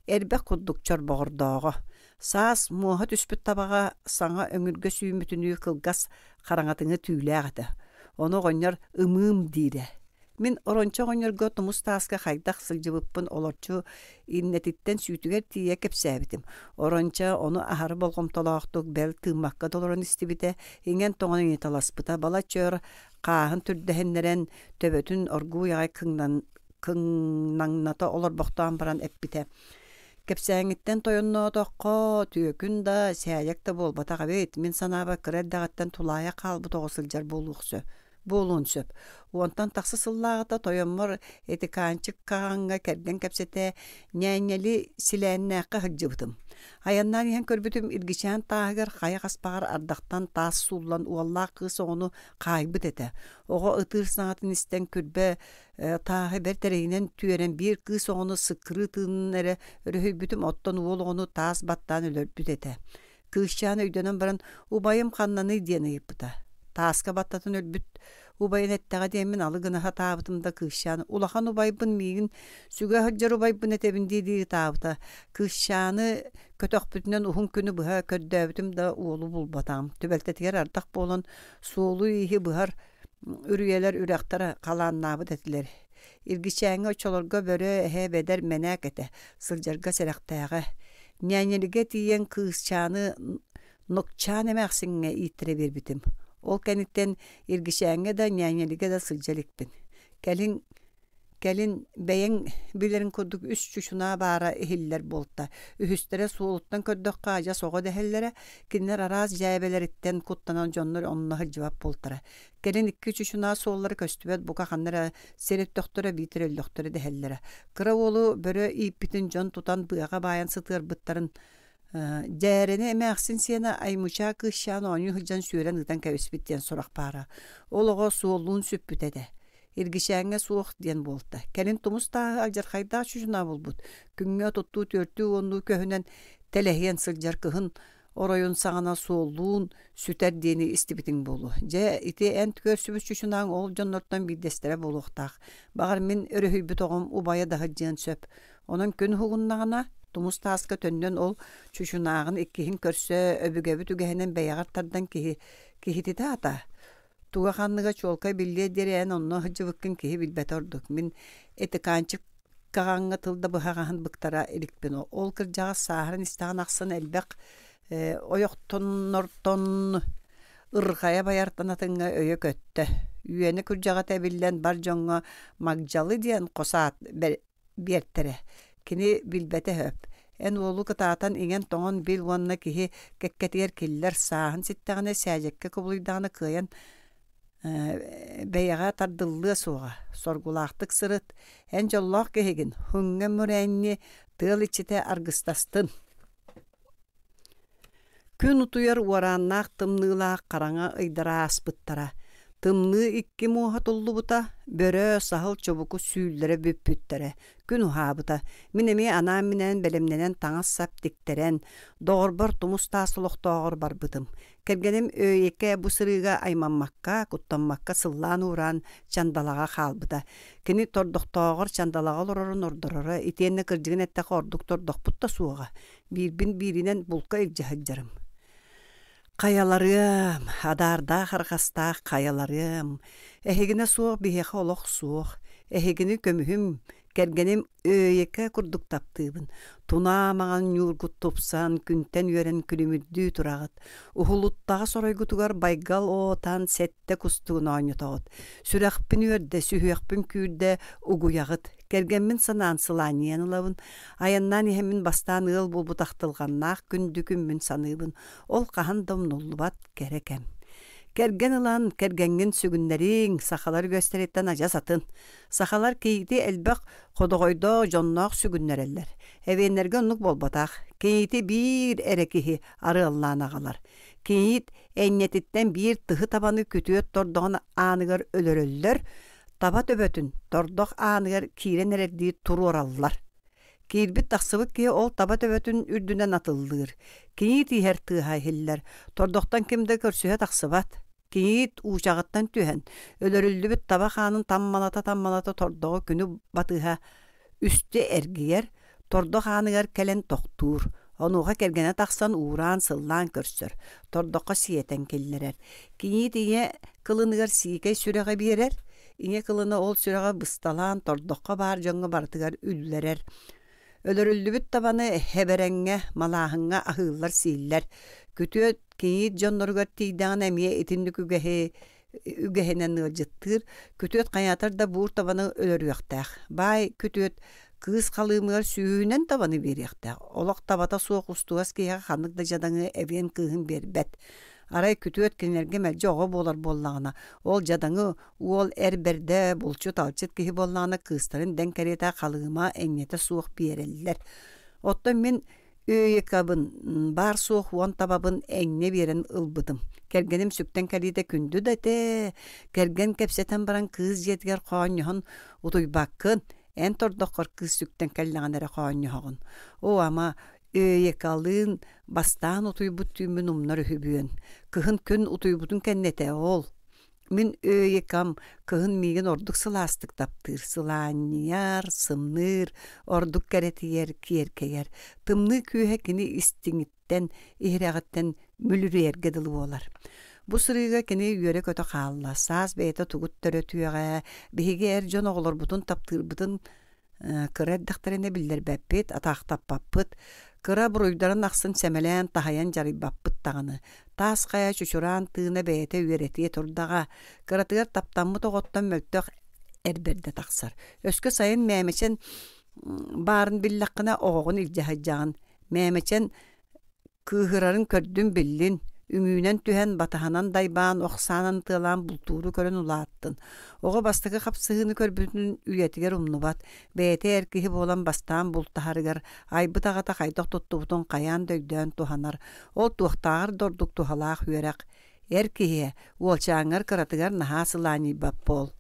эрбэх курдук чорбоҕордооҕо. Саас муоһа түспүт табаҕа саҥа өҥүргэ сүүммүтүнүү кылгас хараҥатыҥы түүлээх этэ. Ону оҕонньор ымыым диирэ. Мин орончо оҕонньорго тумус тааска хайдах сылдьыбыппын олорчу иннэтиттэн сүүтүгэр тиийэ кэпсээбитим. Орончо ону аһары болҕомтолоохтук бэл тыыммакка да олорон истибитэ, иҥэн-тоҥон ыйыталаспыта, балачча өр хааһын түрдэһиннэрэн, төбөтүн оргууй аҕай кыҥнан кыҥнаҥната олорбохтоон баран эппитэ: «Кэпсээҥҥиттэн тойонноотоххо, түөкүн да, сээйэк да буолбатах эбит. Мин санаабар, кыра эрдэҕиттэн тулаайах хаалбыт оҕо сылдьар буолуох сөп буолуон сөп. Уонтан тахса сыллааҕыта тойоммор Этикаанчык Хаҕаҥҥа кэргэн кэпсэтэ Ньээнньэли Силээннээххэ сылдьыбытым. Айаннаан иһэн көрбүтүм, Иргичээн тааһыгар хайа хаспаҕар ардахтан таас сууллан уоллаах кыыс оҕону хаайбыт этэ. Оҕо ытыыр саҥатын истэн күрбэ тааһы бэрт эрэйинэн түөрэн биир кыыс оҕону сыккырыы тыынын эрэ өрүһүйбүтүм, оттон уол оҕону таас баттаан өлөрбүт этэ. Кыысчаан өйдөнөн баран убайым ханнаный диэн ыйыппыта. Тааска баттатан өлбүт убайын эттэҕэ диэммин алы гына сатаабытым да кыысчаан улахан убайбын миигин сүгэ сылдьар убайбын этэбин дии-дии ытаабыта. Кыысчааны көтөхпүтүнэн уһун күнү быһа көрдөөбүтүм да уолу булбатаҕым. Түбэлтэтигэр ардах буолан суолу-ииһи быһар Үрүйэлэр үрэхтэр халааннаабыт этилэр. Иргичээҥҥэ оччолорго бөрө, эһэ, бэдэр мэнээк этэ, сылдьарга сэрэхтээҕэ. Ньээньэлигэ тиийэн кыысчааны Нокчаан эмээхсиҥҥэ ииттэрэ биэрбитим. Ол кэнниттэн Иргичээҥҥэ да, Ньээньэлигэ да сылдьа иликпин. Кэлин Кэлин бэйэҥ билэриҥ курдук үс чучунаа баара иһиллэр буолта. Үһүстэрэ суолуттан көрдөххө адьас оҕо дэһэллэрэ, кинилэр араас дьээбэлэриттэн куттанан дьоннор онно сылдьыбат буолтара. Кэлин икки чучунаа суоллара көстүбэт бука ханна эрэ сир өттөхтөрө биитэр өллөхтөрө дэһэллэрэ. Кыра уолу бөрө ииппитин дьон тутан быаҕа баайан сытыарбыттарын Дьээрэни эмээхсин сиэнэ Аймычаа кыысчаан оонньуу сылдьан сүөрэн ыытан кэбиспит диэн сурах баара. Ол оҕо суоллуун сүппүтэ этэ. Иргичээҥҥэ суох диэн буолта. Кэлин тумус тааһы алдьархайдаах чучунаа булбут. Күҥҥэ отуттуу түөртүү уоннуу көһүнэн тэлэһийэн сылдьар кыһын оройун саҕана суоллуун сүтэр диэни истибитиҥ буолуо. Дьэ, ити эн көрсүбүт чучунааҥ ол дьоннортон биирдэстэрэ буолуохтаах. Баҕар, мин өрүһүйбүт оҕом убайа да сылдьыан сөп. Онон күн уһугуннаҕына, тумус тааска төннөн ол чучунааҕын иккиһин көрсө, өбүгэбит үгэһинэн бэйэҕэр тардан киһи киһититэ ата. Туга-ханныга чуолкай биллиэ диэри эн онно сылдьыбыккын киһи билбэтэ ордук. Мин этикаанчык каҕаҥҥа тыл да быһаҕаһын быктара иликпин. Ол кырдьаҕас сааһыран истэҕин ахсын элбэх ойохтоннортон ырҕайа байартан атыҥҥа өйө көттө. Үөнэ-күрдьэҕэ тэбиллэн бар дьоҥҥо Магдьалы диэн хос аат биэртэрэ. Кини билбэтэ сөп. Эн уолу кытаатан иҥэн-тоҥон бил уонна киһи кэккэтигэр киллэр, сааһын ситтэҕинэ сээдьэккэ кубулуйдаҕына кыайан бэйэҕэ тардыллыа суоҕа. Соргулаахтык сырыт, эн дьоллоох киһигин, һуҥҥа мурээнни тыал иччитэ аргыстастын. Күн утуйар уорааннаах тымныылаах хараҥа ыйдара ааспыттара. Тымныы икки муоһа туллубута, бөрө, саһыл чубуку сүүллэрэ бүппүттэрэ. Күн уһаабыта. Мин эмиэ анаан-минээн бэлэмнэнэн таҥас-сап тиктэрэн, доҕорбор тумус таас олохтооҕор барбытым. Кэргэним Өөйэкэ бу сырыыга аймаммакка, куттаммакка сыллаан-уураан Чандалаҕа хаалбыта. Кини тордохтооҕор Чандалаҕа олорорун ордороро, итиэннэ кырдьыгын эттэххэ ордук тордохпут да суоҕа. Биирбин бииринэн булка илдьэ сылдьарым. Хайаларыам, адаардаах арҕастаах хайаларыам, эһигинэ суох биһиэхэ олох суох, эһигини көмүһүм, кэргэним Өөйэкэ курдук таптыыбын. Тунаа маҥан ньуургут тупсан, күнтэн үөрэн күлүмүрдүү тураҕыт. Уһулуттаҕас оройгутугар байгал оотан сэттэ кустугун оонньотоҕут. Сүрэхпин үөрдэ, сүһүөхпүн күүрдэ угуйаҕыт. Кэргэммин санаан сылаанньыйан ылабын. Айаннаан иһэммин бастаан ыал буолбут ахтылҕаннаах күндү күммүн саныыбын. Ол хаһан да умнуллубат кэрэ кэм. Кэргэн ылан, кэргэҥҥин сүгүннэриҥ, сахалар үгэстэриттэн адьас атын. Сахалар кийиити элбэх ходоҕойдоох дьонноох сүгүннэрэллэр. Эбиэннэргэ оннук буолбатах. Кийиити биир эрэ киһи арыаллаан аҕалар. Кийиит энньэтиттэн биир тыһы табаны күтүөт тордоҕун ааныгар өлөрөллөр, таба төбөтүн тордох ааныгар киирэн эрэрдии туруораллар. Киирбит-тахсыбыт киһи ол таба төбөтүн үрдүнэн атыллыыр. Кийиит иһэр тыаһа иһиллэр. Тордохтон ким да көрсүһэ тахсыбат. Кийиит уучаҕыттан түһэн, өлөрүллүбүт таба хаанын таммалата-таммалата тордоҕу күнү батыһа үстэ эргийэр, тордох ааныгар кэлэн тохтуур. Онуоха кэргэнэ тахсан уураан-сыллаан көрсөр, тордоххо сиэтэн киллэрэр. Кийиит ийэ кылыныгар сиикэй сүрэҕи биэрэр, ийэ кылына ол сүрэҕи бысталаан тордоххо баар дьоҥҥо барытыгар үллэрэр. Өлөрүллүбүт табаны хэбэрэҥҥэ, малааһыҥҥа аһыыллар-сииллэр. Күтүөт кийиит дьонноругар тиийдэҕинэ эмиэ итинник үгэһи үгэһинэн ыалдьыттыыр. Күтүөт хайаатар да буур табаны өлөрүөхтээх. Баай күтүөт кыыс халыымыгар сүүһүнэн табаны биэриэхтээх. Олох табата суох устугас киһиэхэ ханнык да дьадаҥы эбиэн кыыһын биэрбэт. Арай күтүөт кинилэргэ мэлдьи оҕо буолар буоллаҕына, ол дьадаҥы уол эр бэрдэ, булчут-алчыт киһи буоллаҕына кыыстарын дэҥ кэриэтэ халыыма энньэтэ суох биэрэллэр. Оттон мин Өөйэкабын, баар-суох уон табабын эҥнэ биэрэн ылбытым. Кэргэним сүктэн кэлиитэ күндү да этэ. Кэргэн кэпсэтэн баран кыыс дьиэтигэр хоонньоһон утуйбаккын, эн тордоххор кыыс сүктэн кэллэҕинэ эрэ хоонньоһоҕун. Оо, ама, Өөйэкалыын бастаан утуйбут түүммүн умнар үһүбүөн. Кыһын күн утуйбутун кэннэ этэ ол. Мин Өөйэкам кыһын миигин ордук сылаастык таптыыр, сылаанньыйар, сымныыр, ордук кэрэтийэр, киэркэйэр. Тымныы күүһэ кини истиҥиттэн, иһирэҕиттэн мүлүрүйэргэ дылы буолар. Бу сырыыга кини үөрэ-көтө хаалла, саас бэйэтэ тугут төрөтүөҕэ, биһиги эр дьон оҕолорбутун таптыырбытын Кыра эрдэхтэринэ биллэрбэппит, атаахтаппаппыт, кыра буруйдарын ахсын сэмэлээн таһыйан дьарыйбаппыт даҕаны. Таас хайа чучураан тыына бэйэтэ үөрэтиэ турдаҕа, кыратыгар таптаммыт оҕоттон мөлтөх эр бэрдэ тахсар. Өскө сайын Мээмэчэн баарын биллэххинэ оҕоҕун илдьэ сылдьаҕын. Мээмэчэн Кыыһырарын көрдүм-биллин, үҥүүнэн түһэн, батаһынан дайбаан, ох саанан ытыалаан бултууру көрөн улааттын. Оҕо бастакы хапсыһыыны көрбүтүн үйэтигэр умнубат, бэйэтэ эр киһи буолан бастаан бултаһарыгар айбыт аҕата хайдах туттубутун хайаан да өйдөөн туһанар. Ол туохтааҕар да ордук туһалаах үөрэх. Эр киһиэ, уолчааҥҥар кыратыгар наһаа сылаанньыйбат буол.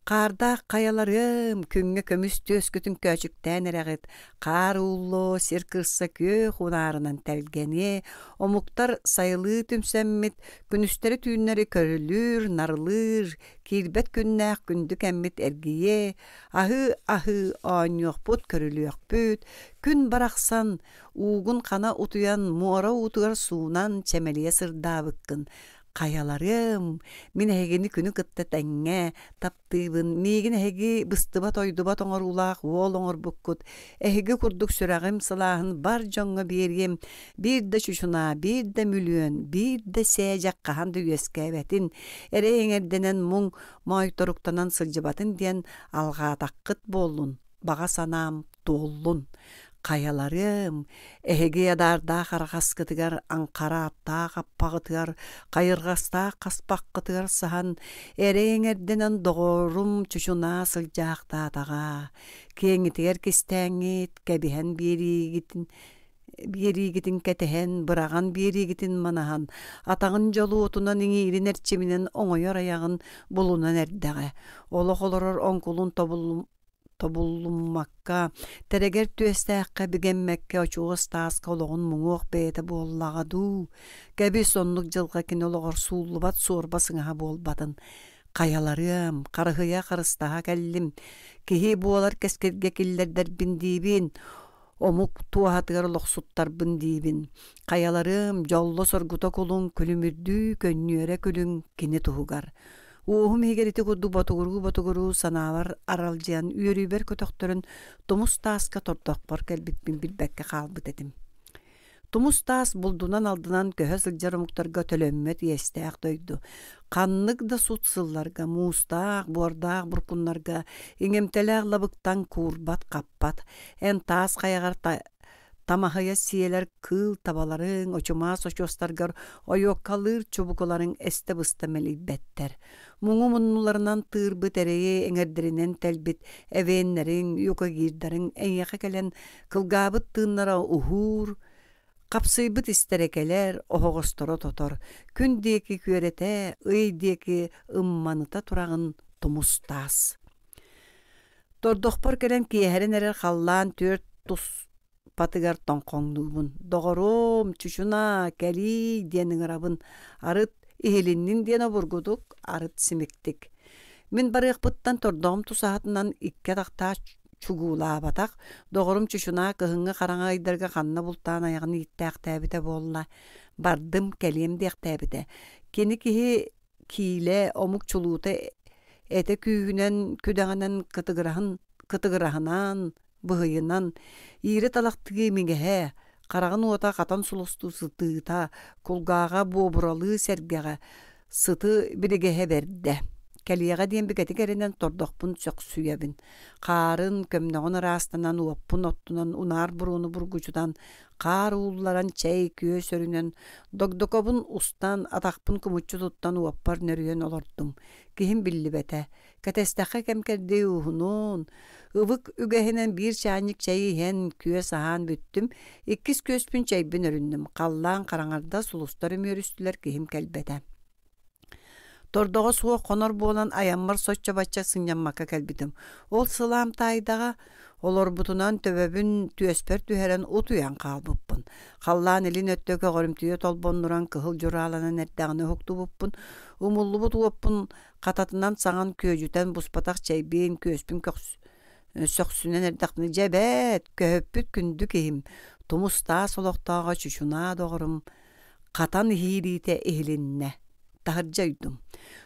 Хаардаах хайаларым, күҥҥэ көмүс түөскүтүн көөчүктээн эрэҕит, хаар ууллуо, сир кырса күөх унаарынан тэлгэниэ, омуктар сайылыы түмсэммит, күнүстэри-түүннэри көрүлүүр, нарылыыр, киирбэт күннээх күндү кэммит эргийиэ, аһыы-аһыы оонньуохпут, көрүлүөхпүт, күн барахсан, уугун хана утуйан, муора уутугар суунан чэмэлийэ сырдаабыккын, Хайаларым, мин эһигини күнү кытта тэҥҥэ таптыыбын, миигин эһиги быстыбат-ойдубат оҥоруулаах уол оҥорбуккут, эһиги курдук сүрэҕим сылааһын бар дьоҥҥо биэриэм, биир да чучунаа, биир да мүлүөн, биир да сээдьэх хаһан да үөскээбэтин, эрэй эҥэрдэнэн муҥ моойторуктанан сылдьыбатын диэн алҕаатаххыт буоллун, баҕа санаам туоллун. Хайаларым, эһиги адаардаах арҕаскытыгар, аҥхарааттаах аппаҕытыгар, хайырҕастаах хаспаххытыгар саһан, эрэй эҥэрдэнэн доҕорум чучунаа сылдьаахтаатаҕа, киэҥҥитигэр кистээҥҥит, кэбиһэн биэриигитин. биэриигитин кэтэһэн, быраҕан биэриигитин манаһан, атаҕын дьолуотунан иҥиирин эрчиминэн оҥойор айаҕын булунан эрдэҕэ. Олох олорор оҥкулун тобуллуммакка, тэрэгэр түөстээххэ бигэммэккэ очуос тааска олоҕун муҥуох бэйэтэ буоллаҕа дуу? Кэбис, оннук дьылҕа кини олоҕор сууллубат суорба сыҥаһа буолбатын. Хайаларыам, харыһыйа харыстаһа кэллим, киһи буолар кэскилгэ киллэрдэрбин диибин, омук туоһатыгар олохсуттарбын диибин. Хайаларым, дьолло-соргута кулуҥ, күлүмүрдүү, көнньүөрэ күлүҥ кини туһугар. Уоһум иһигэр ити курдук ботугуруу-ботугуруу санаабар аралдьыйан үөрүүбэр көтөхтөрөн тумус тааска тордохпор кэлбиппин билбэккэ хаалбыт этим. Тумус таас булдунан-алдынан көһө сылдьар омуктарга төлөммөт иэстээх дойду. Ханнык да сут сылларга муустаах, буордаах буркуннарга иҥэмтэлээх лабыктан куурбат-хаппат. Эн таас хайаҕар тамаһыйа сиэлэр кыыл табаларыҥ, очумаас очуостаргар ойуоккалыыр чубукуларыҥ эстэ-быста мэлийбэттэр. Муҥу муннуларынан тыырбыт эрэйи эҥэрдэринэн тэлбит эвеннэриҥ, юкагирдарыҥ эйиэхэ кэлэн Кылгаабыт тыыннара уһуур, хапсыйбыт истэрэ кэлэр, оһоҕосторо тотор, күн диэки күөрэтэ, ый диэки ымманыта тураҕын тумус таас. Тордохпор кэлэн киэһэрин эрэр халлаан түөрт туспатыгар тоҥхоҥнуубун. Доҕоруом, чучунаа, кэлиий диэн ыҥырабын. Арыт иһилиннин диэн обургутук, арыт симиктик. Мин барыахпыттан тордоҕум тусаһатынан икки атахтаах чугуулаабатах, доҕорум чучунаа кыһыҥҥы хараҥа ыйдарга ханна бултаан айаҕын ииттээхтээбитэ буолла, бардым, кэлиэм диэхтээбитэ. Кини киһи киилэ, омук чулуута этэ күүһүнэн, күдэҕинэн кытыгыраһын, кытыгыраһынан, быһыйынан, иирэ талахтыы имигэһэ, хараҕын уота хатан сулустуу сытыыта, кулгааҕа буобуралыы сэргэҕэ, сыты биригэһэ бэрдэ. Кэлиэҕэ диэн бигэтик эрэнэн тордохпун сөхсүйэбин. Хаарын, көмнөҕүн ыраастанан, уоппун оттунан, унаар буруону бургучутан, хаар уулларан, чэй, күөс өрүнэн, догдокобун устан, атахпын кумуччу туттан уоппар нөрүйэн олордум. Киһим биллибэтэ. Кэтэстэххэ кэм-кэрдии уһунун, ыбык үгэһинэн биир чаанньык чэйи иһэн, күөс аһаан бүттүм, иккис күөспүн чэйбин өрүннүм, халлаан хараҥарда, сулустар үмүөрүстүлэр, киһим кэлбэтэ. Тордоҕо суох хонор буолан айаммар соччо-бачча сынньаммакка кэлбитим. Ол сылаам таайдаҕа, олорбутунан төбөбүн түөспэр түһэрэн утуйан хаалбыппын. Халлаан илин өттө көҕөрүмтүйэ толбоннуран кыһыл дьурааланан эрдэҕинэ уһуктубуппун, умуллубут уоппун Хататынан саҥан күөдьүтэн буспатах чэйбин, күөспүн сөхсүнэн эрдэхпинэ дьэ эбээт, көһөппүт күндү киһим, тумус таас олохтооҕо чучунаа доҕорум хатан иһиириитэ иһилиннэ. Таһырдьа ойдум.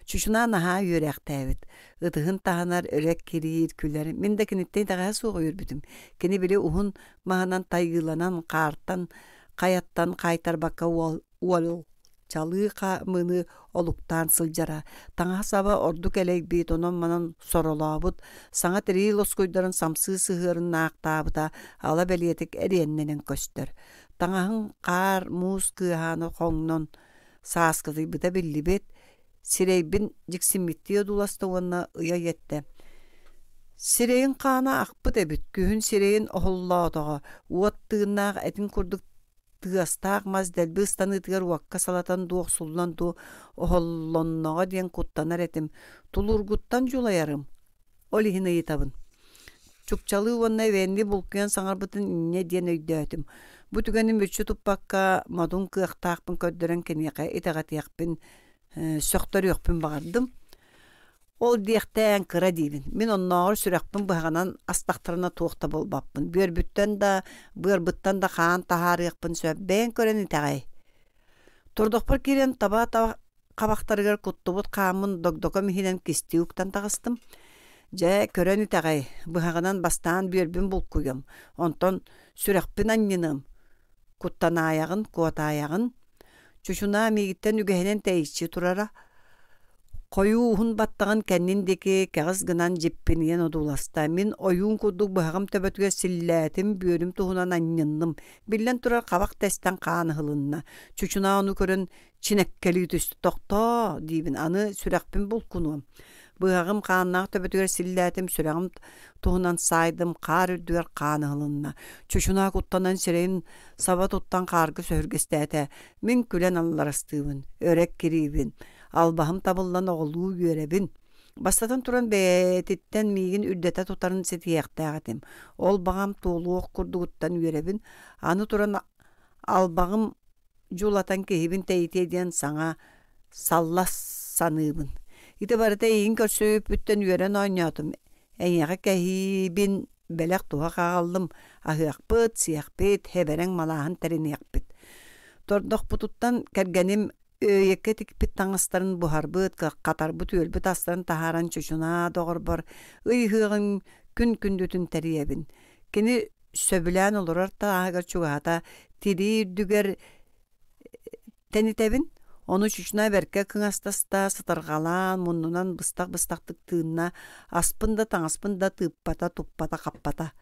Чучунаа наһаа үөрээхтээбит. Ытыһын таһынар, өрө эккириир, күлэр. Мин да киниттэн итэҕэһэ суох үөрбүтүм. Кини били уһун маһынан тайыыланан, хаартан, хайаттан хаайтарбакка уол чалыы хаамыыны олуктаан сылдьара, таҥаһа-саба ордук элэйбит, онон-манан соролообут, саҥа тирии лоскуйдарын самсыы сыһыарын аахтаабыта ала бэлиэтик эриэннэнэн көстөр. Таҥаһын хаар, муус кыаһаана хоҥнон сааскытыйбыта биллибит, сирэйбин дьиксиммиттии одууласта уонна ыйа иэттэ. Сирэйин хаана ахпыт эбит, күһүн сирэйин оһоллоотоҕо, уот тыыннаах этин курдук тыастаах мас дэлби ыстаныытыгар уокка салатан дуу, охсуллан дуу оһоллонноҕо диэн куттанар этим, тулуургуттан дьулайарым. Ол иһин ыйытабын. Чукчалыы уонна эвенни булкуйан саҥарбытын инньэ диэн өйдөөтүм. Бу түгэни мүччү туппакка, модун кыахтаахпын көрдөрөн киниэхэ итэҕэтиэхпин, сөхтөрүөхпүн баҕардым. Ол диэхтээн кыра диибин. Мин оннооҕор сүрэхпин быһаҕынан астахтарына туох да буолбаппын. Бүөрбүттэн да, быарбыттан да хаан таһаарыахпын сөп. Бэйэҥ көрөн итэҕэй. Тордохпор киирэн таба хабахтарыгар куттубут хааммын догдоком иһинэн кистии уктан таҕыстым. Дьэ, көрөн итэҕэй, быһаҕынан бастаан бүөрбүн булкуйуом, онтон сүрэхпин анньыныам. Куттанаайаҕын, куотаайаҕын. Чучунаа миигиттэн үгэһинэн тэйиччи турара, хойуу уһун баттаҕын кэннин диэки кэҕис гынан дьиппинийэн одууласта. Мин ойуун курдук быһаҕым төбөтүгэр силлээтим, бүөрүм туһунан анньынным. Биллэн турар, хабах тэстэн хаан ыһылынна. Чучунаа ону көрөн чинэккэлии түстэ. «Тохтоо!» диибин, аны сүрэхпин булкунуом. Быһаҕым хааннаах төбөтүгэр силлээтим, сүрэҕим туһунан саайдым, хаар үрдүгэр хаан ыһылынна. Чучунаа куттанан сирэйин саба туттан хаарга сөһүргэстээтэ. Мин күлэн алларастыыбын, өрө эккириибин. Албаһым табыллан оҕолуу үөрэбин. Бастатан туран бэйэтиттэн миигин үрдэтэ тутарын ситиһиэхтээх этим. Ол баҕам туолуох курдугуттан үөрэбин. Аны туран албаҕым дьулатан киһибин тэйитиэ диэн саҥа салла саныыбын. Ити барыта эйигин көрсүбүппүттэн үөрэн оонньоотум. Эйиэхэ кэһиибин бэлэх туһах аҕаллым, аһыахпыт, сиэхпит, һэбэрэҥ малааһын тэриниэхпит. Тордохпутуттан кэргэним Өөйэккэ тикпит таҥастарын буһарбыт, хатарбыт үөлбүт астарын таһааран чучунаа доҕорбор ый ыһыаҕын күн күндүтүн тэрийэбин. Кини сөбүлээн олорор тааһыгар чугаһата тирии үрдүгэр тэнитэбин. Ону чучунаа бэркэ кыҥастаста, сытырҕалаан, муннунан быстах-быстахтык тыынна, аспын да таҥаспын да тыыппата, туппата, хаппата.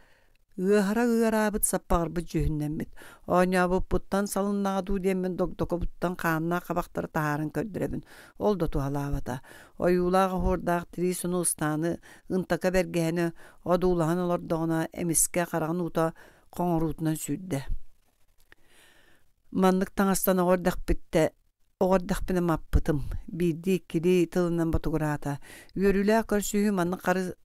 Ыаһара ыараабыт, саппаҕырбыт дьүһүннэммит. Оонньообуппуттан салыннаҕа дуу диэммин догдокобуттан хааннаах хабахтары таһааран көрдөрөбүн. Ол да туһалаабата. Ойуулаах оһуордаах тирии сону ыстааны, ынтака бэргэһэни одуулаһан олордоҕуна, эмискэ хараҕын уута хоҥоруутунан сүүрдэ. Маннык таҥастан оҕо эрдэхпиттэ оҕо эрдэхпинэ маппытым. Биирдии-иккилии тылынан ботугураата. Үөрүүлээх көрсүһүү маннык хары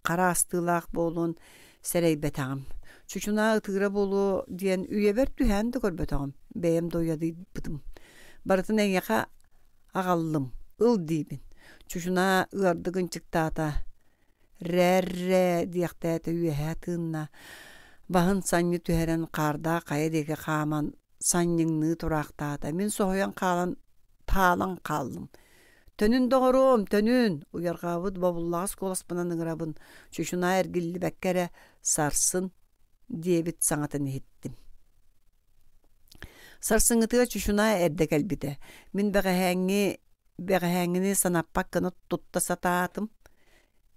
хара астыылаах буолуон сэрэйбэтэҕим. Чучунаа ытыыра буолуо диэн үйэбэр түһээн да көрбөтөҕүм, бэйэм да уйадыйбытым. Барытын эйиэхэ аҕаллым, ыл диибин. Чучунаа ыардык ынчыктаата. Рэ-рэ диэхтээтэ үөһээ тыынна. Баһын санньы түһэрэн хаардаах хайа диэки хааман санньыҥныы тураахтаата. Мин соһуйан хаалан таалан хааллым. Төнүн доҕоруом, төнүн! Уйарҕаабыт бобуллаҕас куоласпынан ыҥырабын, чучунаа эргиллибэккэ эрэ сарсын диэбит саҥатын иһиттим. Сарсыҥҥытыгар чучунаа эрдэ кэлбитэ. Мин бэҕэһээҥҥи бэҕэһээҥҥини санаппат гына тутта сатаатым.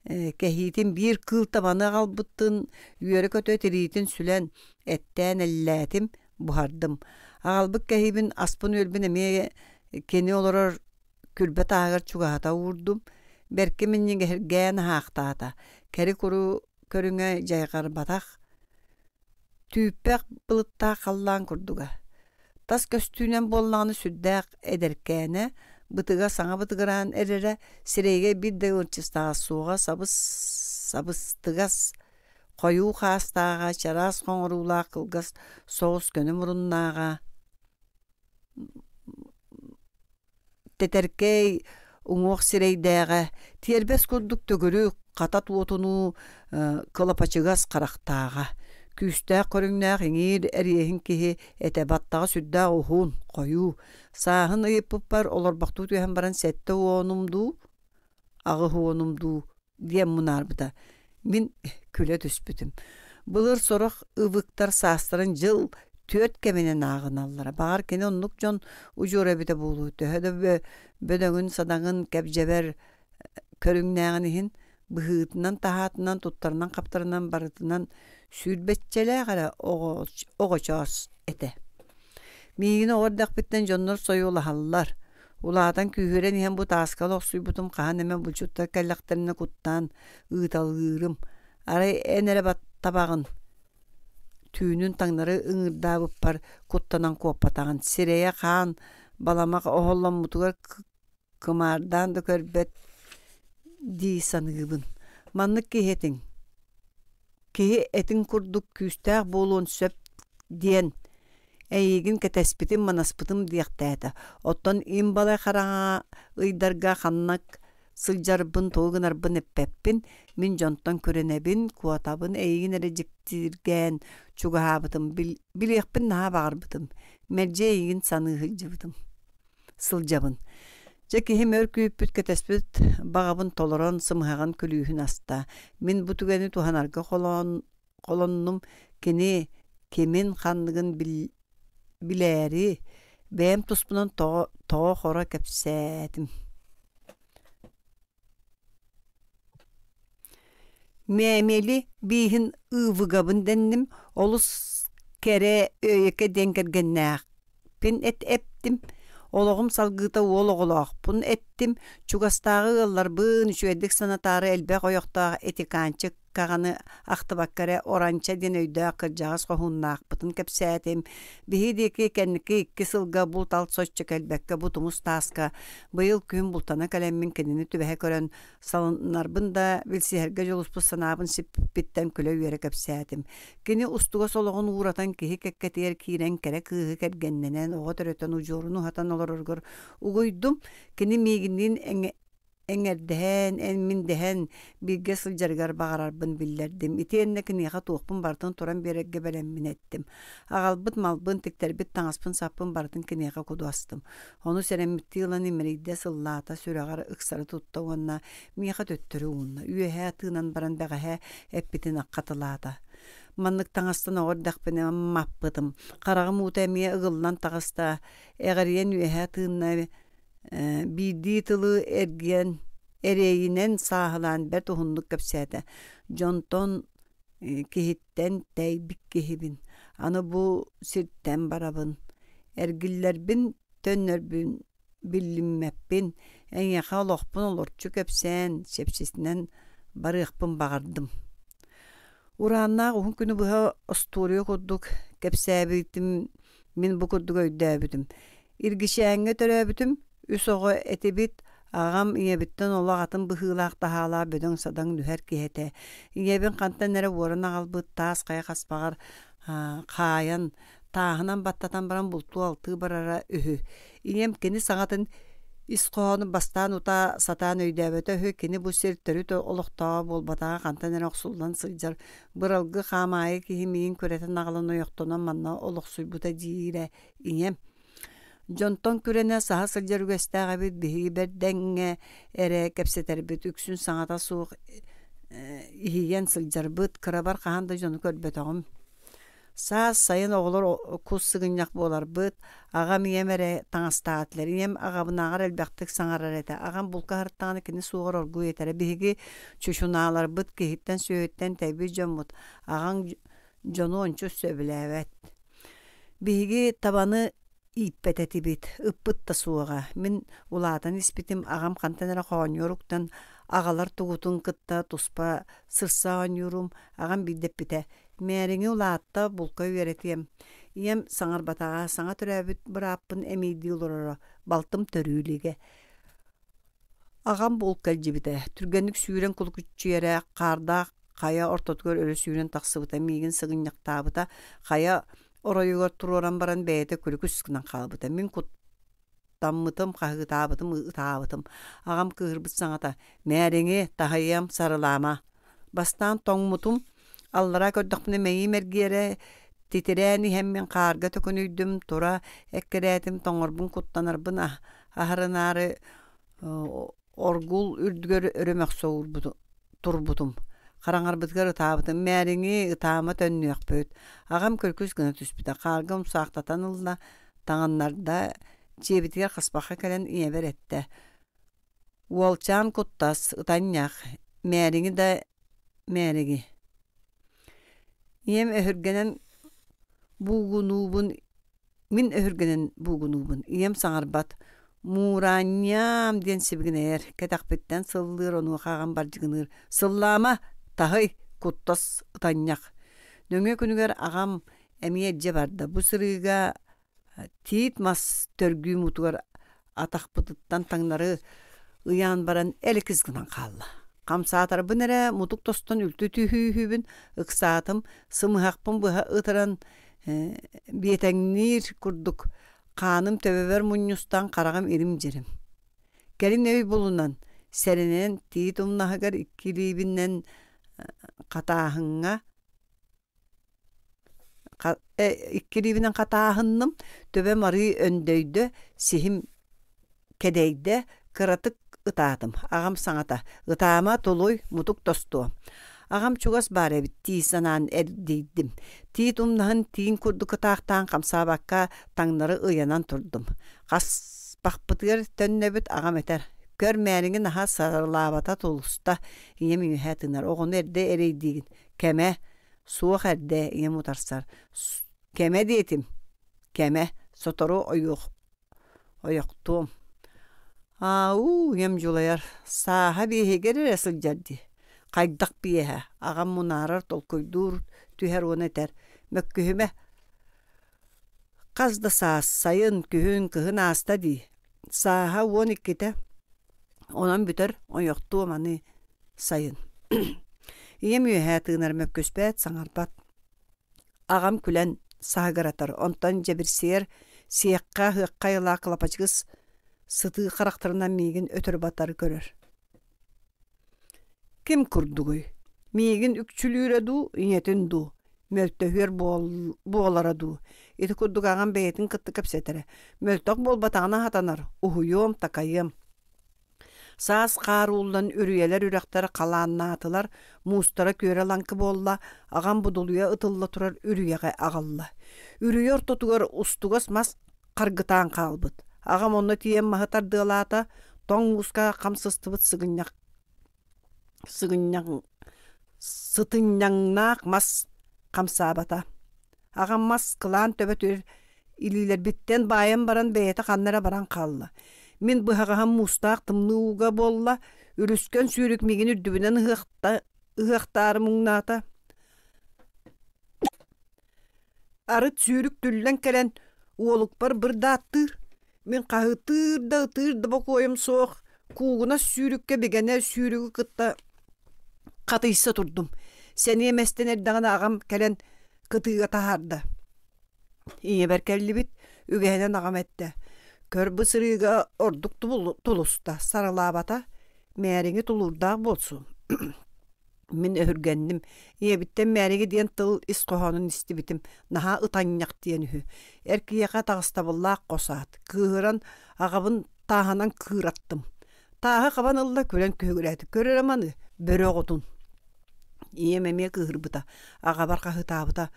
Кэһиитин биир кыыл табаны аҕалбытын үөрэ-көтө тириитин сүлэн, эттээн эллээтим, буһардым. Аҕалбыт кэһиибин аспын-үөлбүн эмиэ кини олорор күрбэ тааһыгар чугаһата уурдум. Бэркэ минньигэһиргээн аһаахтаата. Кэри-куру көрүҥэ дьайҕарбатах, Түүппэх былыттаах халлаан курдуга. Тас көстүүнэн буоллаҕына сүрдээх эдэркээнэ, бытыга саҥа бытыгыраан эрэрэ, сирэйгэ биир да ырчыстаҕа суоҕа сабыс-сабыстыгас, хойуу хаастааҕа, чараас хоҥоруулаах кылгас соҕус көнө муруннааҕа, тэтэркэй уҥуох сирэйдээҕэ, тиэрбэс курдук төгүрүк, хата туотунуу кылапачыгас харахтааҕа, күүстээх көрүҥнээх иҥиир эриэһин киһи этэ баттаҕа сүрдээх уһун, хойуу, сааһын ыйыппыппар олорбохтуу түһэн баран 70-ум дуу, 80-ум дуу диэн мунаарбыта. Мин күлэ түспүтүм. Былыр сорох ыбыктар саастарын дьыл түөрт кэминэн ааҕыналлара. Баҕар кини оннук дьон удьуора эбитэ буолуо. Төһө да бөдөҥүн-садаҥын кэбдьэбэр көрүҥнээҕин иһин быһыытынан-таһаатынан, туттарынан-хаптарынан барытынан сүүрбэччэлээх эрэ оҕочоос этэ. Миигин оҕо эрдэхпиттэн дьоннор сойуолаһаллар. Улаатан күүһүрэн иһэн бу тааска олохсуйбутум хаһан эмэ булчуттар кэллэхтэринэ куттаан ыыталыырым. Арай эн эрэ табаҕын түүнүн таҥнары ыҥырдаабыппар куттанан куоппатаҕын. Сирэйэ хаан баламах оһолломмутугар кымаардаан да көрбөт дии саныыбын. Маннык киһи этиҥ Киһи этиҥ курдук күүстээх буолуон сөп диэн эйигин кэтэспитим-манаспытым диэхтээтэ. Оттон им балай хараҥа ыйдарга ханнык сылдьарбын, тугу гынарбын эппэппин, мин дьонтон күрэнэбин, куотабын, эйигин эрэ дьиктиргээн чугаһаабытым, билиэхпин наһаа баҕарбытым, мэлдьи эйигин саныы сылдьыбытым сылдьабын. Дьэ киһим өр күүппүт кэтэспит баҕабын толорон сымыһаҕын күлүүһүн аста. Мин бу түгэни туһанарга холоон, холоннум. Кини кимин ханныгын билээри бэйэм туспунан тоҕо-хоро кэпсээтим. Мэмэли бииһин ыывыгабын дэнним, олус кэрэ Өөйэкэ диэн кэргэннээхпин эт эптим, олоҕум салгыыта уол оҕолоохпун эттим. Эттим, чугастааҕы ыалларбын үчүгэйдик санатаары элбэх ойохтоох Этиканчик Каҕаны ахтыбакка эрэ Оранча диэн өйдөөх кырдьаҕас хоһууннаахпытын кэпсээтим. Биһи диэки кэнники икки сылга булт-алт соччо кэлбэккэ бу тумус тааска быйыл күһүн бултана кэлэммин кинини түбэһэ көрөн салыннарбын да билсиһэргэ дьулуспут санаабын сиппиттэн күлэ-үөрэ кэпсээтим. Кини устугас олоҕун ууратан киһи кэккэтигэр киирэн кэрэ кыыһы кэргэннэнэн оҕо төрөтөн удьуорун уһатан олороругар угуйдум. Кини миигинниин эҥэрдэһэн, эн-мин дэһэн бииргэ сылдьарыгар баҕарарбын биллэрдим. Итиэннэ киниэхэ туохпун барытын туран биэрэргэ бэлэммин эттим. Аҕалбыт малбын, тиктэрбит таҥаспын-саппын барытын киниэхэ куду астым. Ону сэрэммиттии ылан имэрийдэ, сыллаата, сүрэҕэр ыксары тутта уонна миэхэ төттөрү уунна. Үөһээ тыынан баран бэҕэһээ эппитин хатылаата. Маннык таҥастан оҕо эрдэхпинэ маппытым. Хараҕым уута эмиэ ыгыллан таҕыста, эҕирийэн үөһээ тыынна биирдии тылы эргийэн эрэйинэн сааһылаан бэрт уһуннук кэпсээтэ. Дьонтон киһиттэн тэйбит киһибин. Аны бу сиртэн барабын. Эргиллэрбин, төннөрбүн биллиммэппин. Эйиэхэ олохпун олорчу кэпсээн, чэпчэтинэн барыахпын баҕардым. Урааннаах уһун күнү быһа остуоруйа курдук кэпсээбитим мин бу курдук өйдөөбүтүм. Иргичээҥҥэ төрөөбүтүм, үс оҕо этибит, аҕам ийэбиттэн олох атын быһыылаах-таһаалаах бөдөҥ-садаҥ нүһэр киһи этэ. Ийэбин хантан эрэ уоран аҕалбыт таас хайа хаспаҕар хаайан, тааһынан баттатан баран бултуу-алтыы барара үһү. Ийэм кини саҥатын ис хоһоонун бастаан утаа сатаан өйдөөбөтө үһү, кини бу сир төрүт олохтооҕо буолбатаҕа хантан эрэ охсуллан сылдьар быралгы хаамаайы киһи миигин күрэтэн аҕалан ойохтонон манна олохсуйбута диирэ ийэм. Дьонтон күрэнэ саһа сылдьар үгэстээх эбит биһиги бэрдэҥҥэ эрэ кэпсэтэрбит үксүн саҥата суох иһийэн сылдьарбыт кырабар хаһан да дьону көрбөтөҕүм. Саас, сайын оҕолор кус сыгынньах буоларбыт, аҕам ийэм эрэ таҥастаатылар. Ийэм аҕабынааҕар элбэхтик саҥарар этэ. Аҕам булка аһыртаҕына кини суоҕар оргууй этэрэ. Биһиги чучунааларбыт киһиттэн-сүөһүттэн тэйбит дьоммут. Аҕаҥ дьону ончу сөбүлээбэт. Биһиги табаны ииппэт этибит, ыппыт да суоҕа. Мин улаатан испитим, аҕам хантан эрэ хоонньуор уктан аҕалар тугутун кытта туспа сырса оонньуурум. Аҕам биирдэ эппитэ: «Мээриҥи улаатта, булка үөрэтиэм». Ийэм саҥарбатаҕа, саҥа төрөөбүт бырааппын эмиийдии олороро, балтым төрүү илигэ. Аҕам булка илдьибитэ, түргэнник сүүрэн кулукуччуйара, хаардаах хайа ортотугар өрө сүүрэн тахсыбыта, миигин сыгынньахтаабыта, хайа оройугар туруоран баран бэйэтэ күлүкүс гынан хаалбыта. Мин куттаммытым, хаһыытаабытым, ытаабытым. Аҕам кыыһырбыт саҥата: «Мээриҥи, таһыйыам, сарылаама». Бастаан тоҥмутум, аллара көрдөхпүнэ мэйиим эргийэрэ, титирээн иһэммин хаарга төкүнүйдүм, тура эккирээтим, тоҥорбун, куттанарбын аһарынаары оргул үрдүгэр өрө мөхсө турбутум. Хараҥарбытыгар ытаабытым, мээриҥи ытаама төннүөхпүт. Аҕам күркүс гына түспүтэ, хаарга умсаахтатан ылла, таҥыннарда, дьиэбитигэр хаспахха кэлэн ийэбэр эттэ: «Уолчаан куттас, ытанньах, мээриҥи да мээриҥи». Ийэм өһүргэнэн буугунуубун Мин өһүргэнэн буугунуубун, ийэм саҥарбат, «Муураанньаам» диэн сибигинэйэр, кэтэхпиттэн сыллыыр, онуоха аҕам бардьыгыныыр: «Сыллаама, таһый, куттас ытанньах». Нөҥүө күнүгэр аҕам эмиэ илдьэ барда. Бу сырыыга тиит мас төргүү мутугар атахпытыттан таҥнары ыйаан баран элэкис гынан хаалла. Хамсаатарбын эрэ мутук тостон үлтү түһүүһүбүн, ыксаатым, сымыһахпын быһа ытыран биэтэҥниир курдук хааным төбөбөр мунньустан хараҕым ирим-дьирим. Кэлин өй булунан, сэрэнэн тиит умнаһыгар икки илиибинэн хатааһыҥҥа икки илиибинэн хатааһынным, төбөм арыый өндөйдө, сиһим кэдэйдэ, кыратык ытаатым. Аҕам саҥата: «Ытаама, тулуй, мутук тостуо». Аҕам чугас баар эбит дии санаан эрдийдим. Тиит умнаһын тииҥ курдук ытаахтаан хамсаабакка таҥнары ыйанан турдум. Хаспахпытыгар төннөбүт аҕам этэр: «Көр, мээриҥи наһаа сарылаабата тулуста, ийэм үөһэ тыынар, оҕону эрдэ эрэйдиигин, кэмэ, суох эрдэ, ийэм утарсар, кэмэ диэтим, кэмэ, сотору ойуох ойохтуом. Аа-уу, ийэм дьулайар, сааһа биэһигэр эрэ сылдьар дии. Хайдах биэһэ, аҕам мунаарар, толкуйдуур, түһэр уонна этэр: «Мөккүһүмэ, хас да саас, сайын, күһүн, кыһын ааста дии. Сааһа 12-тэ, онон бүтэр, ойохтуом аны сайын». Ийэм үөһээ тыынар мөккүспэт, саҥарбат. Аҕам күлэн саһыгыратар, онтон дьэбирсиэр сиэххэ, ыһыахха айылаах кылапачыгыс сытыы харахтарынан миигин өтөрү-батары көрөр. Ким курдугуй? Миигин үкчүлүүрэ дуу, ийэтин дуу, мөлтөһүөр буолара дуу? Ити курдук аҕам бэйэтин кытта кэпсэтэрэ. Мөлтөх буолбатаҕына сатанар, уһуйуом, такайыам. Саас хаар ууллан үрүйэлэр үрэхтэр халааннаатылар, муустара күөрэ-лаҥкы буолла, аҕам будулуйа ытылла турар үрүйэҕэ аҕалла. Үрүйэ ортотугар устугас мас харгытаан хаалбыт. Аҕам онно тиийэн маһы тардыалаата, тоҥ мууска хам сыстыбыт сыгынньах сыгынньаҥ сытынньаҥнаах мас хамсаабата. Аҕам мас кылаан төбөтүгэр илиилэрбиттэн баайан баран бэйэтэ ханна эрэ баран хаалла. Мин быһаҕаһым муустаах тымныы ууга буолла, үлүскэн сүүрүк миигин үрдүбүнэн ыһыахтаары муҥнаата. Арыт сүүрүк түллэн кэлэн уолукпар бырдааттыыр. Мин хаһыытыыр да ытыыр да бокуойум суох, куугунас сүүрүккэ бигэнэ сүүрүгү кытта хатыйса турдум. Сэниэм эстэн эрдэҕинэ аҕам кэлэн кытыыга таһаарда. Ийэбэр кэллибит, үгэһинэн аҕам эттэ: «Көр бу сырыыга ордук тулуста, саралаабата, мээриҥи тулуурдаах буолсу». Мин өһүргэнним, ийэбиттэн мээриги диэн тыл ис хоһоонун истибитим, наһаа ытанньах диэн үһү. Эр киһиэхэ таҕыстабыллаах хос аат, кыыһыран аҕабын тааһынан кыыраттым. Тааһы хабан ылла күлэн күһүгүрээтэ, көр эрэ маны, бөрө оҕотун. Ийэм эмиэ кыыһырбыта, аҕабар хаһыытаабыта: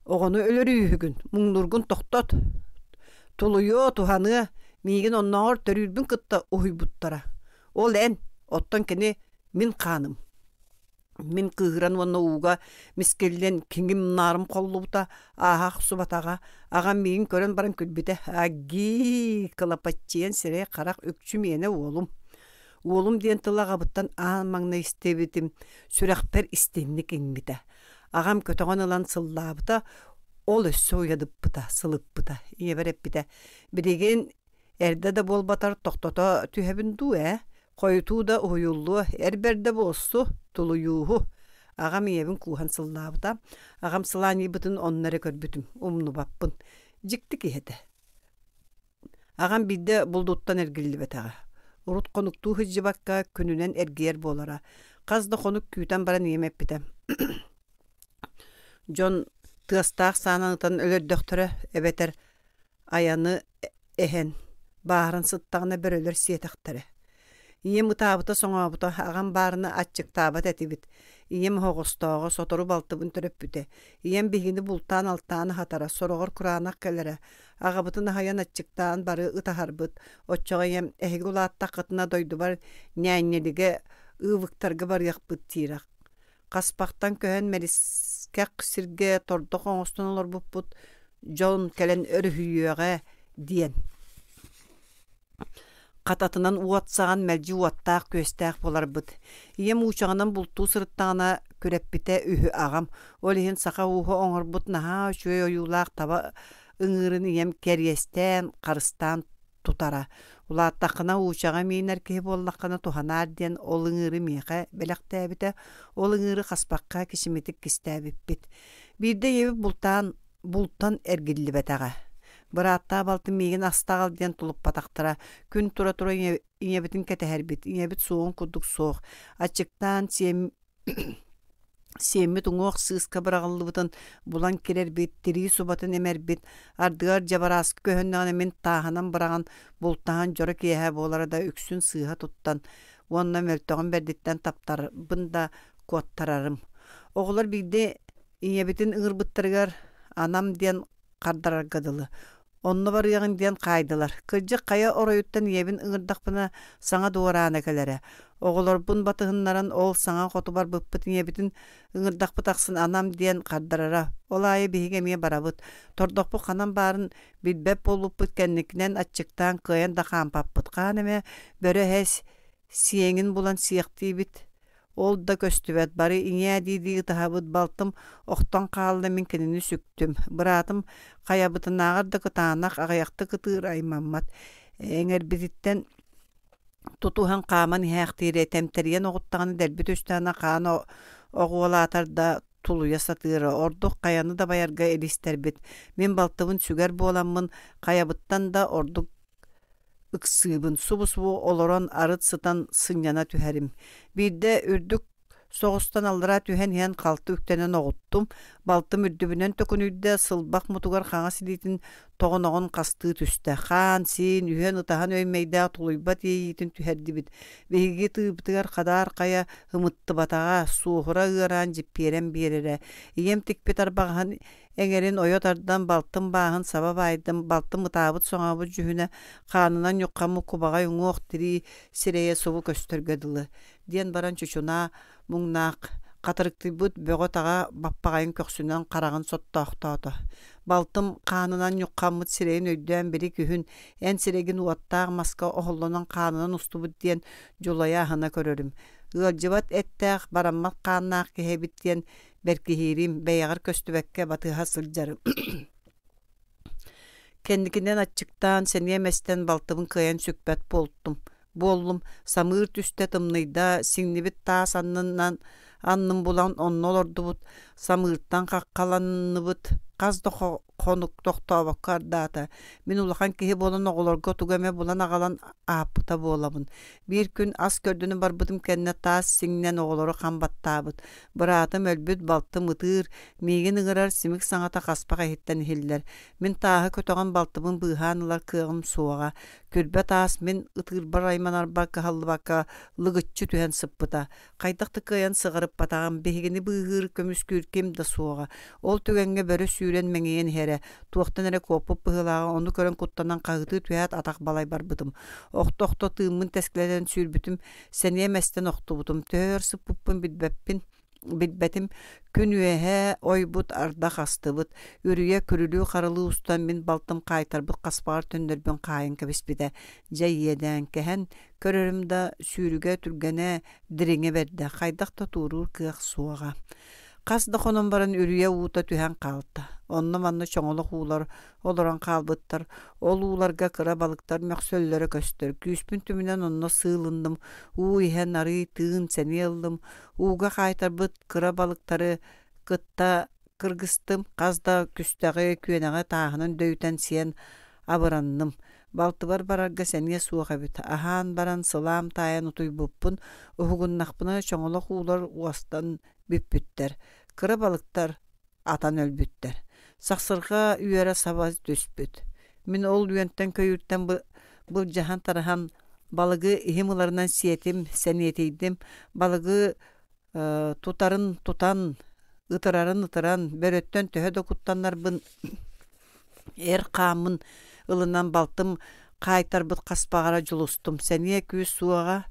«Оҕону өлөрүүһүгүн, муҥнуургун тохтот, тулуйуо, туһаныа, миигин оннооҕор төрүүрбүн кытта уһуйбуттара. Ол эн, оттон кини мин хааным. Мин кыыһыран уонна ууга мискиллэн киҥим-наарым холлубута, ааһа охсубатаҕа, аҕам миигин көрөн баран күлбүтэ: «Агии, кылапаччыйан сирэй-харах үкчү миэнэ уолум». Уолум диэн тылы аҕабыттан аан маҥнай истибитим, сүрэхпэр истиҥник иҥмитэ. Аҕам көтөҕөн ылан сыллаабыта, ол өссө уйадыппыта, сылыппыта. Ийэбэр эппитэ: «Билигин эрдэ да буолбатар тохтото түһэбин дуу ээ, Хойутуу да уһуйуллуо, эр бэрдэ буолсу, тулуйууһу. Аҕам ийэбин кууһан сыллаабыта. Аҕам сылаанньыйбытын онно эрэ көрбүтүм, умнубаппын. Дьикти киһи этэ. Аҕам биирдэ булдуттан эргиллибэтэҕэ. Урут хонуктуу сылдьыбакка күнүнэн эргийэр буолара. Хас да хонук күүтэн баран ийэм эппитэ: «Дьон тыастаах саанан ытан өлөрдөхтөрө эбэтэр айаны эһэн, бааһыран сыттаҕына бөрөлөр сиэтэхтэрэ. Ийэм ытаабыта-соҥообута, аҕам баарына аччыктаабат этибит. Ийэм оһоҕостооҕо, сотору балтыбын төрөппүтэ. Ийэм биһигини бултаан-алтаан аһатара, сороҕор кураанах кэлэрэ. Аҕабытын аһыйан аччыктаан бары ытаһарбыт. Оччоҕо ийэм эһиги улааттаххытына дойдубар ньээнньэлигэ ыыбыктарга барыахпыт диирэ. Хаспахтан көһөн мэрискэх сиргэ тордох оҥостон олорбуппут, дьон кэлэн өрүһүйүөҕэ диэн. Хататынан уот саҕан мэлдьи уоттаах-күөстээх буоларбыт. Ийэм уучаҕынан бултуу сырыттаҕына күрэппитэ үһү аҕам. Ол иһин саха ууһа оҥорбут наһаа үчүгэй ойуулаах таба ыҥыырын ийэм кэриэстээн, харыстаан тутара. Улааттаххына уучаҕы миинэр киһи буоллаххына туһанаар диэн ол ыҥыыры миэхэ бэлэхтээбитэ. Ол ыҥыыры хаспахха кичимитик кистээбиппит. Биирдэ ийэбит бултаан бултан эргиллибэтэҕэ. Бырааттаах балтым миигин аста аҕал диэн тулуппатахтара. Күн тура-тура ийэбитин кэтэһэрбит. Ийэбит суоҕун курдук суох. Аччыктаан сиэм Сиэммит уҥуох сыыска быраҕыллыбытын булан кирэрбит, тирии субатын эмэрбит, ардыгар дьабарааскы көһүннэҕинэ мин тааһынан быраҕан, бултаһан дьоро киэһэ буолара да үксүн сыыһа туттан уонна мөлтөҕүм бэрдиттэн таптарбын да куоттарарым. Оҕолор биирдэ ийэбитин ыҥырбыттарыгар «Анам» диэн хардарарга дылы. Онно барыаҕыҥ диэн хаайдылар. Кырдьык хайа оройуттан ийэбин ыҥырдахпына саҥа дуораана кэлэрэ. Оҕолорбун батыһыннаран ол саҥа хоту барбыппыт ийэбитин ыҥырдахпыт ахсын анам диэн хардарара. Ол аайы биһиги эмиэ барабыт. Тордохпут ханан баарын билбэт буолбуппут кэнникинэн аччыктаан кыайан да хаампаппыт. Хаан эмэ бөрө эһэ сиэҥин булан сиэхтиибит. Ол да көстүбэт, бары ийээ дии-дии ытаһабыт, балтым охтон хаалла, мин кинини сүктүм. Быраатым хайабытынааҕар да кытаанах, аҕыйахтык ытыыр аймаммат. Эҥэрбититтэн тутуһан хааман иһээхтиирэ, тэмтэрийэн оҕуттаҕына дэлби түстэҕинэ хаан оҕуолаатар да тулуйа сатыыра, ордук хайаны дабайарга илистэрбит. Мин балтыбын сүгэр буоламмын, хайабыттан да ордук ыксыыбын, субу-субу олорон арыт сытан сынньана түһэрим. Биирдэ үрдүк соҕустан аллара түһэн иһэн халты үктэнэн оҕуттум, балтым үрдүбүнэн төкүнүйдэ, сылбах мутугар хаҥас илиитин тоҕоноҕун хастыы түстэ. Хаан-сиин, үһүөн ытаһан өй-мэйдээх тулуйбат иэйиитин түһэрдибит. Биһиги тыыбытыгар хадаар хайа ымыттыбатаҕа, суоһура ыараан дьиппиэрэн биэрэрэ. Ийэм тикпит арбаҕаһын Эҥэрин ойо тардан балтым бааһын саба баайдым, балтым ытаабыт-соҥообут дьүһүнэ хаанынан ньуххаммыт кубаҕай уҥуох-тирии сирэйэ субу көстөргө дылы, диэн баран чучунаа муҥнаах хатырыктыйбыт бөҕө-таҕа баппаҕайын көхсүнэн хараҕын соттоохтоото. Балтым хаанынан ньуххаммыт сирэйин өйдөөн били күһүн эн сирэйгин уоттаах маска оһоллонон хаанынан устубут диэн дьулайа аһына көрөрүм. Ыалдьыбат эттээх, бараммат хааннаах киһи эбит диэн бэркиһиирим, бэйэҕэр көстүбэккэ батыһа сылдьарым. Кэнникинэн аччыктаан, сэниэм эстэн балтыбын кыайан сүкпэт буолтум. Буоллум, самыыр түстэ тымныйда, сиҥнибит таас аннынан аннын булан онно олордубут, самыыртан хаххаланныбыт, хас да хонук тохтообокко ардаата. Мин улахан киһи буолан оҕолорго тугу эмэ булан аҕалан ааппыта буолабын. Биир күн ас көрдөнө барбытым кэннэ таас сиҥнэн оҕолору хам баттаабыт. Быраатым өлбүт, балтым ытыыр, миигин ыҥырар симик саҥата хаспах иһиттэн иһиллэр. Мин тааһы көтөҕөн балтыбын быыһаан ылар кыаҕым суоҕа. Күрбэ таас мин ытыырбар айманарбар кыһаллыбакка лыгыччы түһэн сыппыта. Хайдах да кыайан сыҕарыппатаҕым, биһигини быыһыыр, көмүскүүр ким да суоҕа. Ол түгэҥҥэ бөрө сүүрэн мэҥийэн иһэрэ, туохтан эрэ куоппут быһыылааҕа, ону көрөн куттанан хаһыытыы түһээт атах балай барбытым. Охто-охто тыыммын тэскилэтэн сүүрбүтүм, сэниэм эстэн охтубутум. Төһө өр сыппыппын билбэппин билбэтим. Күн үөһэ ойбут, ардах астыбыт. Үрүйэ күрүлүү-харылыы устан мин балтым хаайтарбыт хаспаҕар төннөрбүн хаайан кэбиспитэ. Дьэ иэдээн кэһэн көрөрүм да, сүүрүгэ түргэнэ, дириҥэ бэрдэ, хайдах да туоруур кыах суоҕа. Хас да хонон баран үрүйэ уута түһэн хаалта. Онно-манна чоҥолох уулар олорон хаалбыттар. Ол ууларга кыра балыктар мөхсөллөрө көстөр. Күүспүн түмүнэн онно сыылынным, уу иһэн арыый тыын, сэниэ ыллым. Ууга хаайтарбыт кыра балыктары кытта кыргыстым, хас да күстэҕи, күөнэҕи тааһынан дөйүтэн сиэн абыранным. Балтыбар барарга сэниэ суох эбит. Аһаан баран сылаам таайан утуйбуппун, уһугуннахпына чоҥолох уулар уостан бүппүттэр. Кыра балыктар атан өлбүттэр. Сахсырҕа үөрэ саба түспүт. Мин ол үөнтэн-көйүүртэн былдьаһан-тараһан балыгы иһим ыларынан сиэтим, сэниэтийдим. Балыгы тутарын тутан, ытырарын ытыран, бөрөттөн төһө да куттаннарбын эр хааммын ылынан балтым хаайтарбыт хаспаҕара дьулустум. Сэниэ күүс суоҕа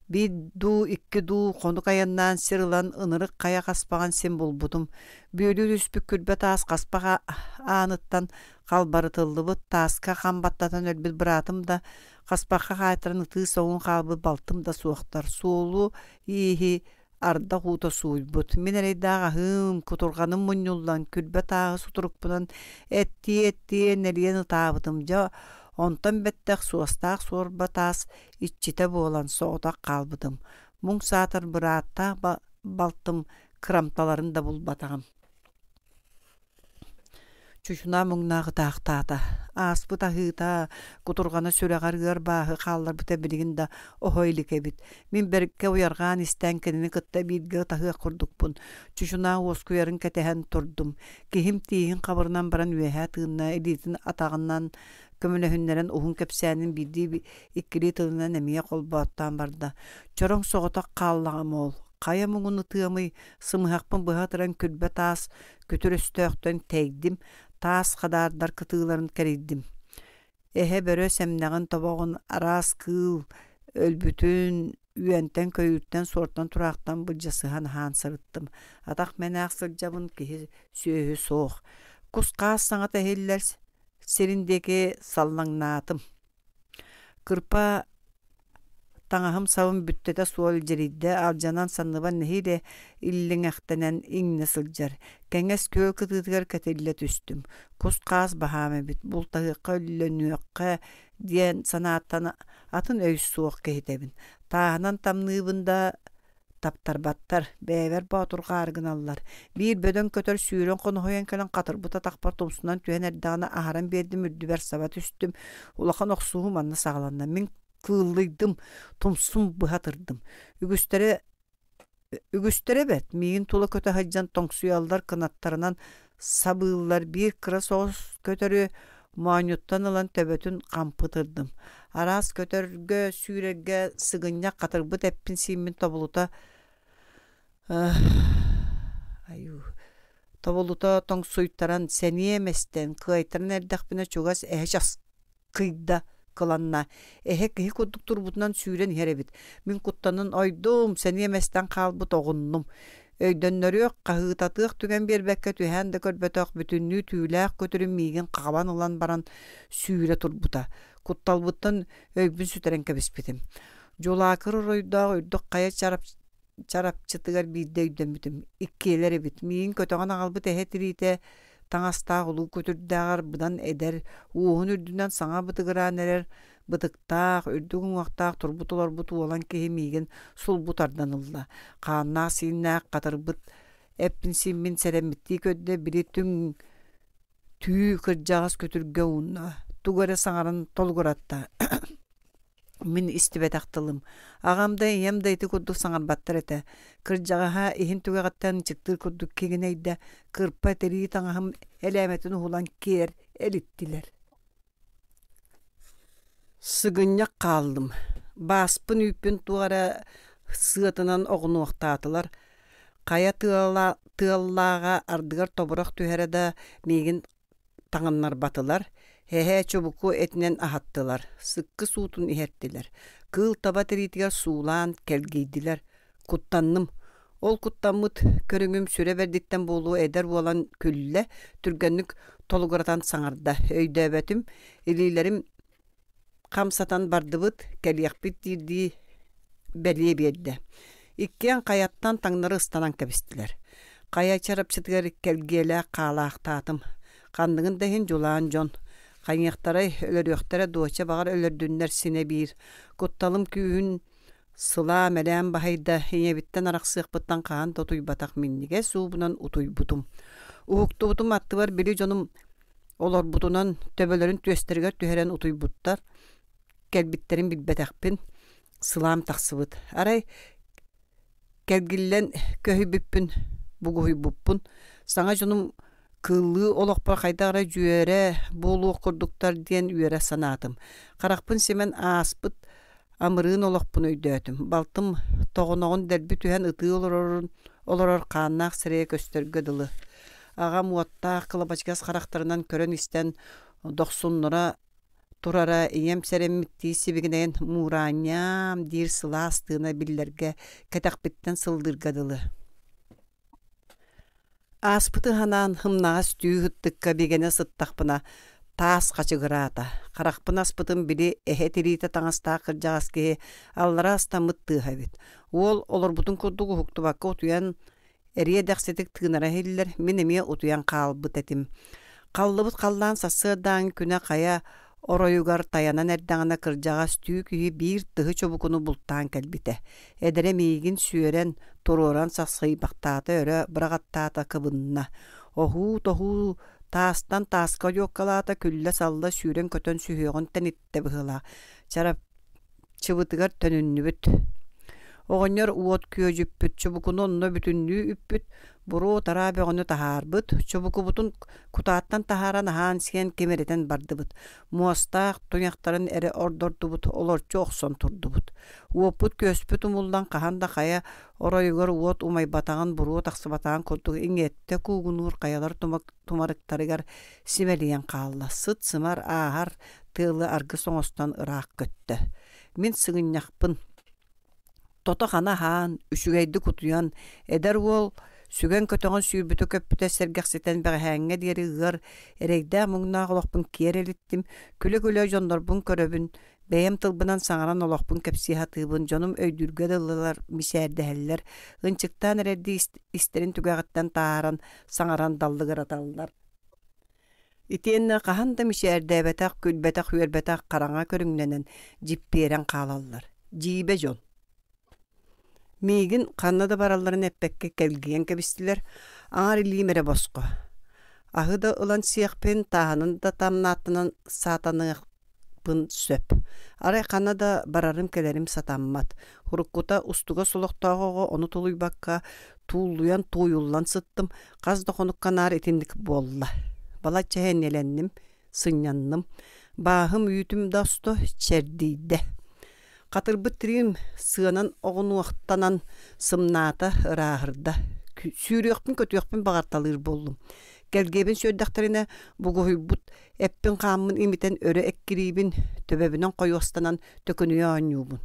Биир дуу, икки дуу хонук айаннаан сир ылан ынырык хайа хаспаҕын син булбутум. Бүөлүү түспүт күрбэ таас хаспах ааныттан халбарытыллыбыт тааска хам баттатан өлбүт быраатым да, хаспахха хаайтаран ытыы соҕун хаалбыт балтым да суохтар. Суолу-ииһи ардах уута сууйбут. Мин эрэйдээх аһыым, кутурҕаным мунньуллан, күрбэ тааһы сутурукпунан эттии-эттии энэлийэн ытаабытым. Дьэ, онтон бэттэх суостаах суорба таас иччитэ буолан соҕотох хаалбытым. Муҥ саатар бырааттаах балтым кырамталарын да булбатаҕым. Чучунаа муҥнаах ытаахтаата. Ааспыт аһыыта, кутурҕана сүрэҕэр ыар бааһы хаалларбыта билигин да оһо илик эбит. Мин бэркэ уйарҕаан истэн кинини кытта бииргэ ытаһыах курдукпун. Чучунаа уоскуйарын кэтэһэн турдум. Киһим тииһин хабырынан баран үөһэ тыынна, илиитин атаҕынан көмөлөһүннэрэн уһун кэпсээнин биирдии иккилии тылынан эмиэ холбооттоон барда. Чороҥ соҕотох хааллаҕым ол. Хайа муҥун ытыамый, сымыһахпын быһа ытыран күрбэ таас күтүр өстөөхтөн тэйдим. Таас хадаардар кытыыларын кэрийдим. Эһэ бөрө сэмнэҕин тобоҕун араас кыыл өлбүтүн, үөнтэн-көйүүртэн, суортан-тураахтан былдьасыһан аһаан сырыттым. Атах мэнээх сылдьабын, киһи сүөһү суох. Кус-хаас саҥата иһиллэр сирин диэки саллаҥнаатым. Кырпа таҥаһым-сабым бүттэтэ суол дьирийдэ, алдьанан санныбар нэһиилэ иллэҥэхтэнэн иҥнэ сылдьар. Кэҥэс күөл кытыытыгар кэтиллэ түстүм. Кус-хаас баһаам эбит, бултаһыахха, өллөнүөххэ диэн санааттан атын өй суох киһитэбин. Тааһынан тамныыбын да таптарбаттар, бэйэбэр боотурҕаары гыналлар. Биир бөдөҥ көтөр сүүрэн хоноһуйан кэлэн хатырбыт атахпар тумсунан түһэн эрдэҕинэ аһаран биэрдим, үрдүбэр саба түстүм. Улахан охсуһуу манна саҕаланна. Мин кыыллыйдым, тумсум быһа тырдым. Үгүстэрэ Үгүстэрэ бэрт, миигин тула көтө сылдьан тоҥсуйаллар, кынаттарынан сабыыллар, биир кыра соҕус көтөрү моонньуттан ылан төбөтүн хампы ытырдым. Араас көтөргө, сүүрэргэ сыгынньах хатырбыт эппин-сииммин тобулута тобулута тоҥсуйтаран, сэниэм эстэн, кыайтаран эрдэхпинэ чугас эһэ часкыйда, кыланна. Эһэ киһи курдук турбутунан сүүрэн иһэр эбит. Мин куттанан ойдум, сэниэм эстэн хаалбыт оҕуннум. Өйдөннөрүөх, хаһыытатыах түгэн биэрбэккэ түһээн да көрбөтөх бүтүннүү түүлээх көтөрүм миигин хабан ылан баран сүүрэ турбута. Кутталбыттан өйбүн сүтэрэн кэбиспитим. Дьулаакыр оройдоох үрдүк хайа чарапчытыгар биирдэ өйдөммүтүм. Иккиэлэр эбит. Миигин көтөҕөн аҕалбыт эһэ тириитэ таҥастаах улуу күтүрдээҕэр быдан эдэр, уоһун үрдүнэн саҥа бытыгыраан эрэр бытыктаах, үрдүк уҥуохтаах турбут-олорбут уолан киһи миигин сулбу тардан ылла. Хааннаах-сииннээх хатырбыт эппин-сииммин сэрэммиттии көрдө, били түҥ түү кырдьаҕас күтүргэ уунна, тугу эрэ саҥаран толугуратта. Мин истибэтэх тылым. Аҕам да, ийэм да ити курдук саҥарбаттар этэ. Кырдьаҕаһа иһин түгэҕиттэн ынчыктыыр курдук киҥинэйдэ, кырпа тирии таҥаһым элээмэтин уһулан киэр элиттилэр. Сыгынньах хааллым. Бааспын үүппүн туох эрэ сыатынан оҕунуохтаатылар. Хайа тыаллааҕа ардыгар тобурах түһэрэ да миигин таҥыннарбатылар, эһээ чубуку этинэн аһаттылар, сыккы суутун иһэртилэр, кыыл таба тириитигэр суулаан кэлгийдилэр. Куттанным. Ол куттаммыт көрүҥүм сүрэ бэрдиттэн буолуо эдэр буолан күллэ, түргэнник толугуратан саҥарда. Өйдөөбөтүм, илиилэрим хамсатан бардыбыт, кэлиэхпит диирдии бэлиэ биэрдэ. Иккиэн хайаттан таҥнары ыстанан кэбистилэр. Хайа чарапчытыгар кэлгиэлээх хаалаахтаатым. Ханныгын да иһин дьулаан дьон. Хайыахтарай, өлөрүөхтэрэ дуоча баҕар өлөрдүннэр синэ биир. Кутталым күүһүн сылаа мэлээн баһыйда, ийэбиттэн арахсыахпыттан хаһан да утуйбатах минньигэс уубунан утуйбутум. Уһуктубутум аттыбар били дьонум Олорбутунан төбөлөрүн түөстэригэр түһэрэн утуйбуттар, кэлбиттэрин билбэтэхпин, сылаам тахсыбыт. Арай кэлгиллэн көһүйбүппүн, бугуһуйбуппун, саҥа дьонум кыыллыы олохпор хайдах эрэ дьүөрэ буолуох курдуктар диэн үөрэ санаатым. Харахпын симэн ааспыт Амырыын олохпун өйдөөтүм. Балтым тоҕоноҕун дэлби түһэн ытыы олорорун олорор хааннаах сирэйэ көстөргө дылы. Аҕам уоттаах кылабачыгас харахтарынан көрөн-истэн дохсуннара турара ийэм сэрэммиттии сибигинэйэн «Муураанньаам» диир сылаас тыына биллэргэ кэтэхпиттэн сыллыырга дылы. Ааспыты санаан һымнаҕас түү һыттыкка бигэнэ сыттахпына таас хачыгыраата, харахпын аспытым били эһэ тириитэ таҥастаах кырдьаҕас киһи аллара астаммыт тыаһа эбит. Уол олорбутун курдук уһуктубакка утуйан эриэ-дэхситик тыынара иһиллэр, мин эмиэ утуйан хаалбыт этим. Халлыбыт халлаан сарсыардааҥҥы күнэ хайа оройугар тайанан эрдэҕинэ кырдьаҕас түү киһи биир тыһы чубукуну бултаан кэлбитэ. Эдэрэ миигин сүөрэн, туруоран сахсыйбахтаата өрө быраҕаттаата кыбынна. Оһуу-тоһуу таастан тааска одьуоккалаата, күллэ-салла сүүрэн-көтөн сүһүөҕүн тэниттэ быһыылаах. Чарапчыбытыгар төнүннүбүт. Оҕонньор уот күөдьүппүт, чубукуну онно бүтүннүү үппүт, буруо-тараа бөҕөнү таһаарбыт, чубукубутун кутааттан таһааран аһаан-сиэн кимиритэн бардыбыт, муостаах туйахтарын эрэ ордордубут, олорчу охсон турдубут. Уоппут-күөспүт умуллан хаһан да хайа оройугар уот умайбатаҕын, буруо тахсыбатаҕын курдук иҥиэттэ куугунуур хайалар тумарыктарыгар симэлийэн хаалла, сыт-сымар ааһар тыалы аргыс оҥостон ыраах көттө. Мин сыгынньахпын Тото-хана аһаан, үчүгэйдик утуйан, эдэр уол сүгэн-көтөҕөн сүүрбүтэ-көппүтэ сэргэхситэн бэҕэһээҥҥэ диэри ыар, эрэйдээх-муҥнаах олохпун киэр элиттим, күлэ-күлэ дьоннорбун көрөбүн, бэйэм тылбынан саҥаран олохпун кэпсии сатыыбын, дьонум өйдүүргэ дылылар, мичээрдэһэллэр, ынчыктаан эрэрдии истэрин түгэҕиттэн таһааран, саҥаран даллыгыраталлар. Итиэннэ хаһан да мичээрдээбэтэх, күлбэтэх-үөрбэтэх хараҥа көрүҥнэнэн дьиппиэрэн хаалаллар. Дьиибэ дьон. Миигин ханна да баралларын эппэккэ кэлгийэн кэбистилэр, аҥар илиим эрэ босхо. Аһы да ылан сиэхпин, тааһынан да тамнааттанан саатаныахпын сөп. Арай ханна да барарым-кэлэрим сатаммат. Уруккута устугас олохтоох оҕо ону тулуйбакка тууллуйан тууйуллан сыттым, Хас да хонукка наар итинник буолла. Балачча сэниэлэнним, сынньанным. Бааһым үүтүм да осто чэрдийдэ. Хатырбыт тириим сыанан оҕунуохтанан сымнаата, ырааһырда. Сүүрүөхпүн-көтүөхпүн баҕарталыыр буоллум. Кэлгиэбин сүөрдэхтэринэ, бугуһуйбут эппин-хааммын имитэн өрө эккириибин, төбөбүнэн хойуостанан төкүнүйэ оонньуубун.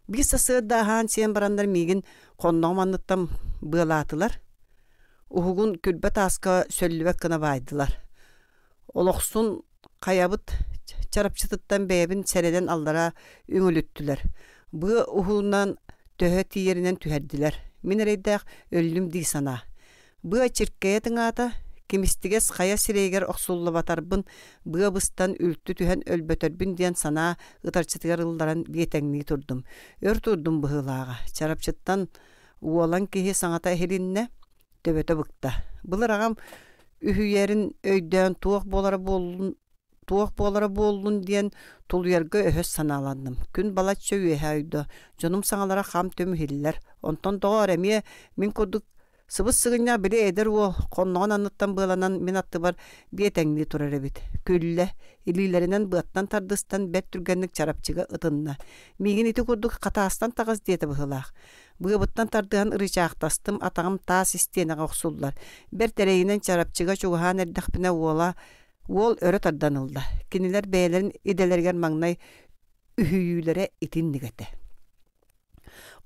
Биир сарсыарда аһаан-сиэн бараннар миигин хонноҕум анныттан быалаатылар. Уһугун күрбэ тааска сөллүбэт гына баайдылар. Олохсун хайабыт чарапчытыттан бэйэбин сэрэнэн аллара үҥүлүттүлэр. Быа уһунан төһө тиийэринэн түһэрдилэр. Мин эрэйдээх өллүм дии санаа. Быа чиркэйэ тыҥаата, кимистигэс хайа сирэйигэр охсуллубатарбын, быа быстан үлтү түһэн өлбөтөрбүн диэн санаа ытарчытыгар ылларан биэтэҥнии турдум. Өр турдум быһыылааҕа. Чарапчыттан уолан киһи саҥата иһилиннэ, төбөтө быкта. Былыр аҕам үһүйэрин өйдөөн туох буолара буоллун туох буолара буоллун диэн тулуйарга өһөс санааланным. Күн балачча үөһэ ойдо. Дьонум саҥалара хам-түм иһиллэр. Онтон доҕоор эмиэ мин курдук Сыбыс-сыгынньах били эдэр уол хонноҕун анныттан быаланан мин аттыбар биэтэҥнии турар эбит. Күллэ, илиилэринэн быаттан тардыстан бэрт түргэнник чарапчыга ытынна. Миигин ити курдук хатаастан таҕыс диэтэ быһыылаах. Быабыттан тардыһан ырычаахтастым, атаҕым таас истиэнэҕэ охсуллар. Бэрт эрэйинэн чарапчыга чугаһаан эрдэхпинэ уола уол өрө тардан ылла. Кинилэр бэйэлэрин идэлэригэр маҥнай үһүйүүлэрэ итинник этэ.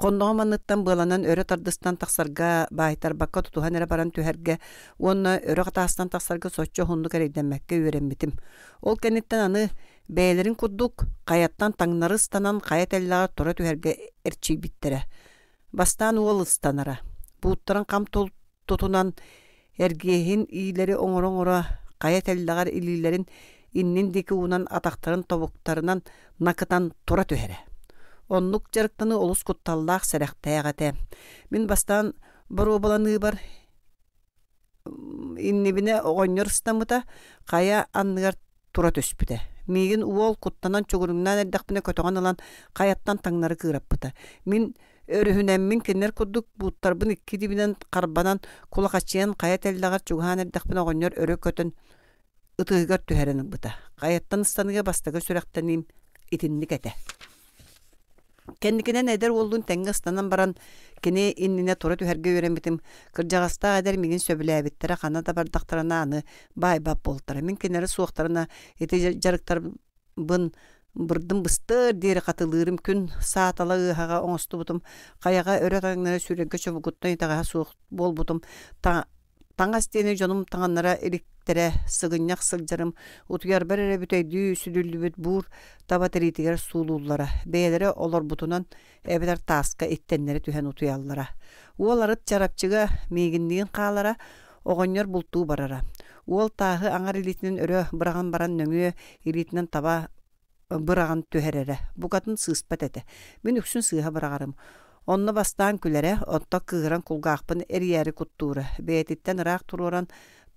Хонноҕум анныттан быаланан өрө тардыстан тахсарга, баайтарбакка тутуһан эрэ баран түһэргэ уонна өрө хатаастан тахсарга соччо уһуннук эрэйдэммэккэ үөрэммитим. Ол кэнниттэн аны бэйэлэрин курдук хайаттан таҥнары ыстанан хайа тэллэҕэр тура түһэргэ эрчийбиттэрэ. Бастаан уол ыстанара. Бууттарын хам тутунан эргиэһин иилэри оҥоро-оҥоро хайа тэллэҕэр илиилэрин иннин диэки уунан атахтарын тобуктарынан накытан тура түһэрэ. Оннук дьарыктаныы олус кутталлаах сэрэхтээх этэ. Мин бастаан боруобаланыыбар иннибинэ оҕонньор ыстаммыта, хайа анныгар тура түспүтэ. Миигин уол куттанан чугуруҥнаан эрдэхпинэ көтөҕөн ылан хайаттан таҥнары кыыраппыта. Мин өрүһүнэммин кинилэр курдук бууттарбын икки илиибинэн харбанан кулахачыйан хайа тэллэҕэр чугаһаан эрдэхпинэ оҕонньор өрө көтөн ытыһыгар түһэрэн ылбыта. Хайаттан ыстаныыга бастакы сүрэхтэниим итинник этэ. Кэнникинэн эдэр уоллуун тэҥҥэ ыстанан баран, кини иннинэ тура түһэргэ үөрэммитим. Кырдьаҕастаах эдэр миигин сөбүлээбиттэрэ, ханна да бардахтарына аны баайбат буолтара. Мин кинилэри суохтарына ити дьарыктарбын бырдым быстыар диэри хатылыырым. Күн саатала ыаһаҕа оҥостубутум. Хайаҕа өрө таҥнары сүүрэргэ чобугуттан итэҕэһэ суох буолбутум. Таҥас диэни дьонум таҥаннара иликтэрэ, сыгынньах сылдьарым, утуйарбар эрэ бүтэйдии сүдүллүбүт буур таба тириитигэр суулууллара, бэйэлэрэ олорбутунан эбэтэр тааска иттэннэри түһэн утуйаллара. Уол арыт чарапчыга миигинниин хаалара, оҕонньор бултуу барара. Уол тааһы аҥар илиитинэн өрө быраҕан баран нөҥүө илиитинэн таба быраҕан түһэрэрэ, букатын сыыспат этэ. Мин үксүн сыыһа быраҕарым. Онно бастаан күлэрэ, онтон кыыһыран кулгаахпын эрийээри куттуура, бэйэтиттэн ыраах туруоран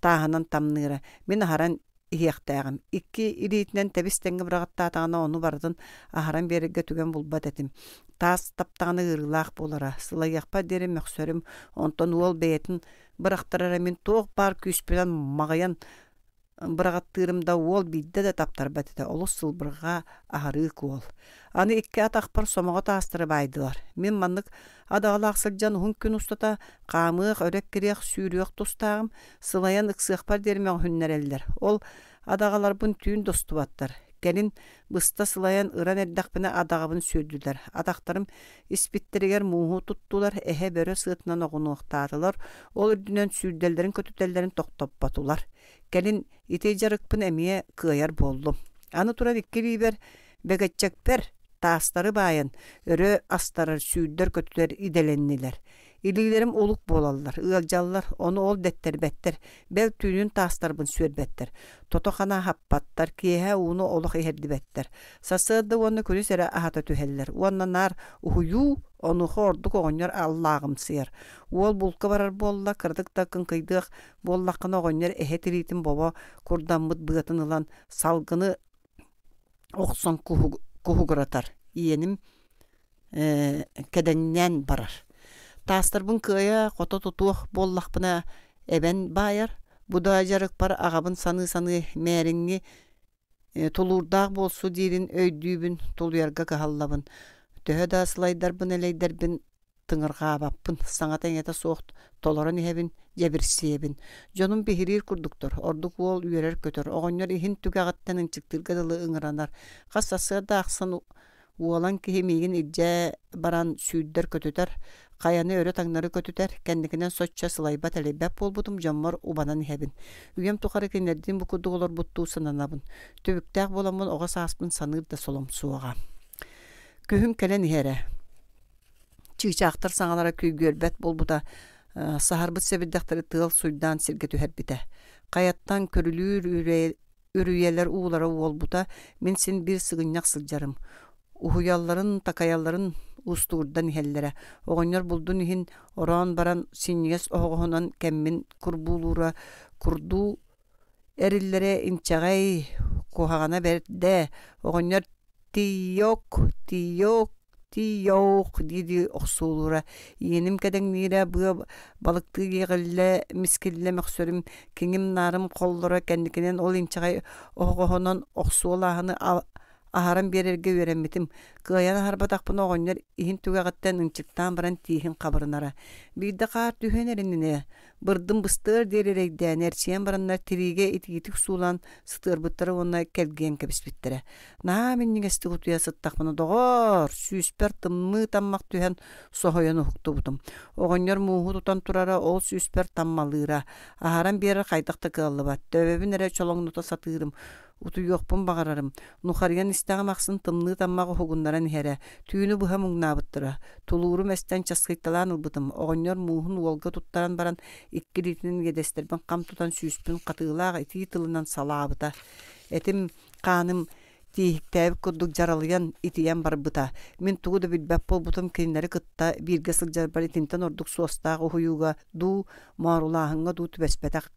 тааһынан тамныыра. Мин аһаран иһиэхтээҕим. Икки илиитинэн тэбис-тэҥҥэ быраҕаттаатаҕына ону барытын аһаран биэрэргэ түгэн булбат этим. Таас таптаҕына ыарыылаах буолара. Сылайыахпар диэри мөхсөрүм, онтон уол бэйэтин бырахтарара мин туох баар күүспүнэн маҕыйан быраҕаттыырым да уол биирдэ да таптарбат этэ, олус сылбырҕа, аһарыык уол. Аны икки атахпар сомоҕо таастары баайдылар. Мин маннык адаҕалаах сылдьан уһун күн устата хаамыах, өрө эккириэх, сүүрүөх тустааҕым, сылайан ыксыахпар диэри мөҕүһүннэрэллэр. Ол адаҕаларбын түүн достубаттар. Кэлин быста сылайан ыран эрдэхпинэ адаҕабын сүөрдүлэр. Атахтарым испиттэригэр мууһу туттулар, эһэ бөрө сыатынан оҕунуохтаатылар, ол үрдүнэн сүүрдэллэрин-көтүтэллэрин тохтоппотулар. Кэлин ити дьарыкпын эмиэ кыайар буоллум. Аны туран икки илиибэр бэгэччэкпэр таастары баайан, өрө астарар, сүүрдэр-көтүтэр идэлэннилэр. Илиилэрим улук буолаллар, ыалдьаллар, ону ол дэттэрбэттэр, бэл түүнүн таастарбын сүөрбэттэр, тото-хана аһаппаттар, киэһэ ууну олох иһэрдибэттэр. Сарсыарда уонна күнүс эрэ аһата түһэллэр уонна наар уһуйуу, онуоха ордук оҕонньор аллааҕымсыйар. Уол булка барар буолла, кыратык да кыҥкыйдыах буоллаххына оҕонньор эһэ тириитин бобо курдаммыт быатын ылан салгыны охсон куһугуратар. Иэним кэдэҥнээн барар. Таастарбын кыайа-хото тутуох буоллахпына эбэн баайар. Бу да дьарыкпар аҕабын саныы-саныы мээриҥҥи тулуурдаах буолсу диирин өйдүүбүн, тулуйарга кыһаллабын. Төһө да сылайдарбын-элэйдэрбин тыҥырҕаабаппын, саҥата-иҥэтэ суох толорон иһэбин, дьэбирсиэбин. Дьонум биһириир курдуктар, ордук уол үөрэр-көтөр, оҕонньор иһин түгэҕиттэн ынчыктыырга дылы ыҥыранар. Хас сарсыарда ахсын Уолан киһи миигин илдьэ баран сүүрдэр-көтүтэр, хайаны өрө-таҥнары көтүтэр, кэнникинэн соччо сылайбат-элэйбэт буолбутум дьоммор убанан иһэбин. Үйэм тухары кинилэрдиин бу курдук олорбуттуу сананабын. Түбүктээх буоламмын оҕо сааспын саныыр да солом суоҕа. Күһүн кэлэн иһэрэ. Чыычаахтар саҥалара күйгүөрбэт буолбута, саһарбыт сэбирдэхтэри тыал суйдаан сиргэ түһэрбитэ. Хайаттан көрүлүүр үрүйэлэр уулара уолбута, мин син биир сыгынньах сылдьарым. Уһуйалларын, такайалларын уустугурдан иһэллэрэ. Оҕонньор булдун иһин ороон баран синньигэс оһоҕоһунан кэммин курбуулуура, курдуу эриллэрэ инчэҕэй, куһаҕана бэрдэ. Оҕонньор «Тиийок, тиийок, тиийоох» дии-дии охсуолуура. Иэним кэдэҥниирэ, быа балыктыы иэҕиллэ, мискиллэ мөхсөрүм, киҥим-наарым холлоро кэнникинэн ол инчэҕэй оһоҕоһунан охсуолааһыны аһаран биэрэргэ үөрэммитим. Кыайан аһарбатахпына оҕонньор иһин түгэҕиттэн ынчыктаан баран тииһин хабырынара. Биирдэ хаар түһүөн эрининэ Бырдым быстыар диэри эрэйдээн, эрчийэн бараннар тириигэ итиитик суулаан сытыарбыттара уонна кэлгийэн кэбиспиттэрэ. Наһаа минньигэстик утуйа сыттахпына, доҕоор, сүүспэр тымныы таммах түһэн соһуйан уһуктубутум. Оҕонньор мууһу тутан турара, ол сүүспэр таммалыыра. Аһаран биэрэр хайдах да кыаллыбат. Төбөбүн эрэ чолоҥното сатыырым. Утуйуохпун баҕарарым. Нухарыйан истэҕим ахсын тымныы таммах уһугуннаран иһэрэ. Түүнү быһа муҥнаабыттара. Тулуурум эстэн часкыйталаан ылбытым. Оҕонньор мууһун уолга туттаран баран, икки илиитинэн иэдэстэрбин хам тутан сүүспүн хатыылаах итии тылынан салаабыта. Этим хааным тииһиктээбит курдук дьаралыйан, итийэн барбыта. Мин тугу да билбэт буолбутум кинилэри кытта бииргэ сылдьарбар итинтэн ордук суостаах уһуйууга дуу, моорулааһыҥҥа дуу түбэспэтэх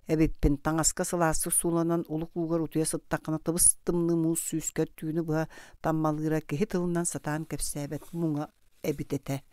эбиппин. Таҥаска сылаастык сууланан улук уугар утуйа сыттаххына тыбыс-тымныы муус сүүскэр түүнү быһа таммалыыра киһи тылынан сатаан кэпсээбэт муҥа эбит этэ.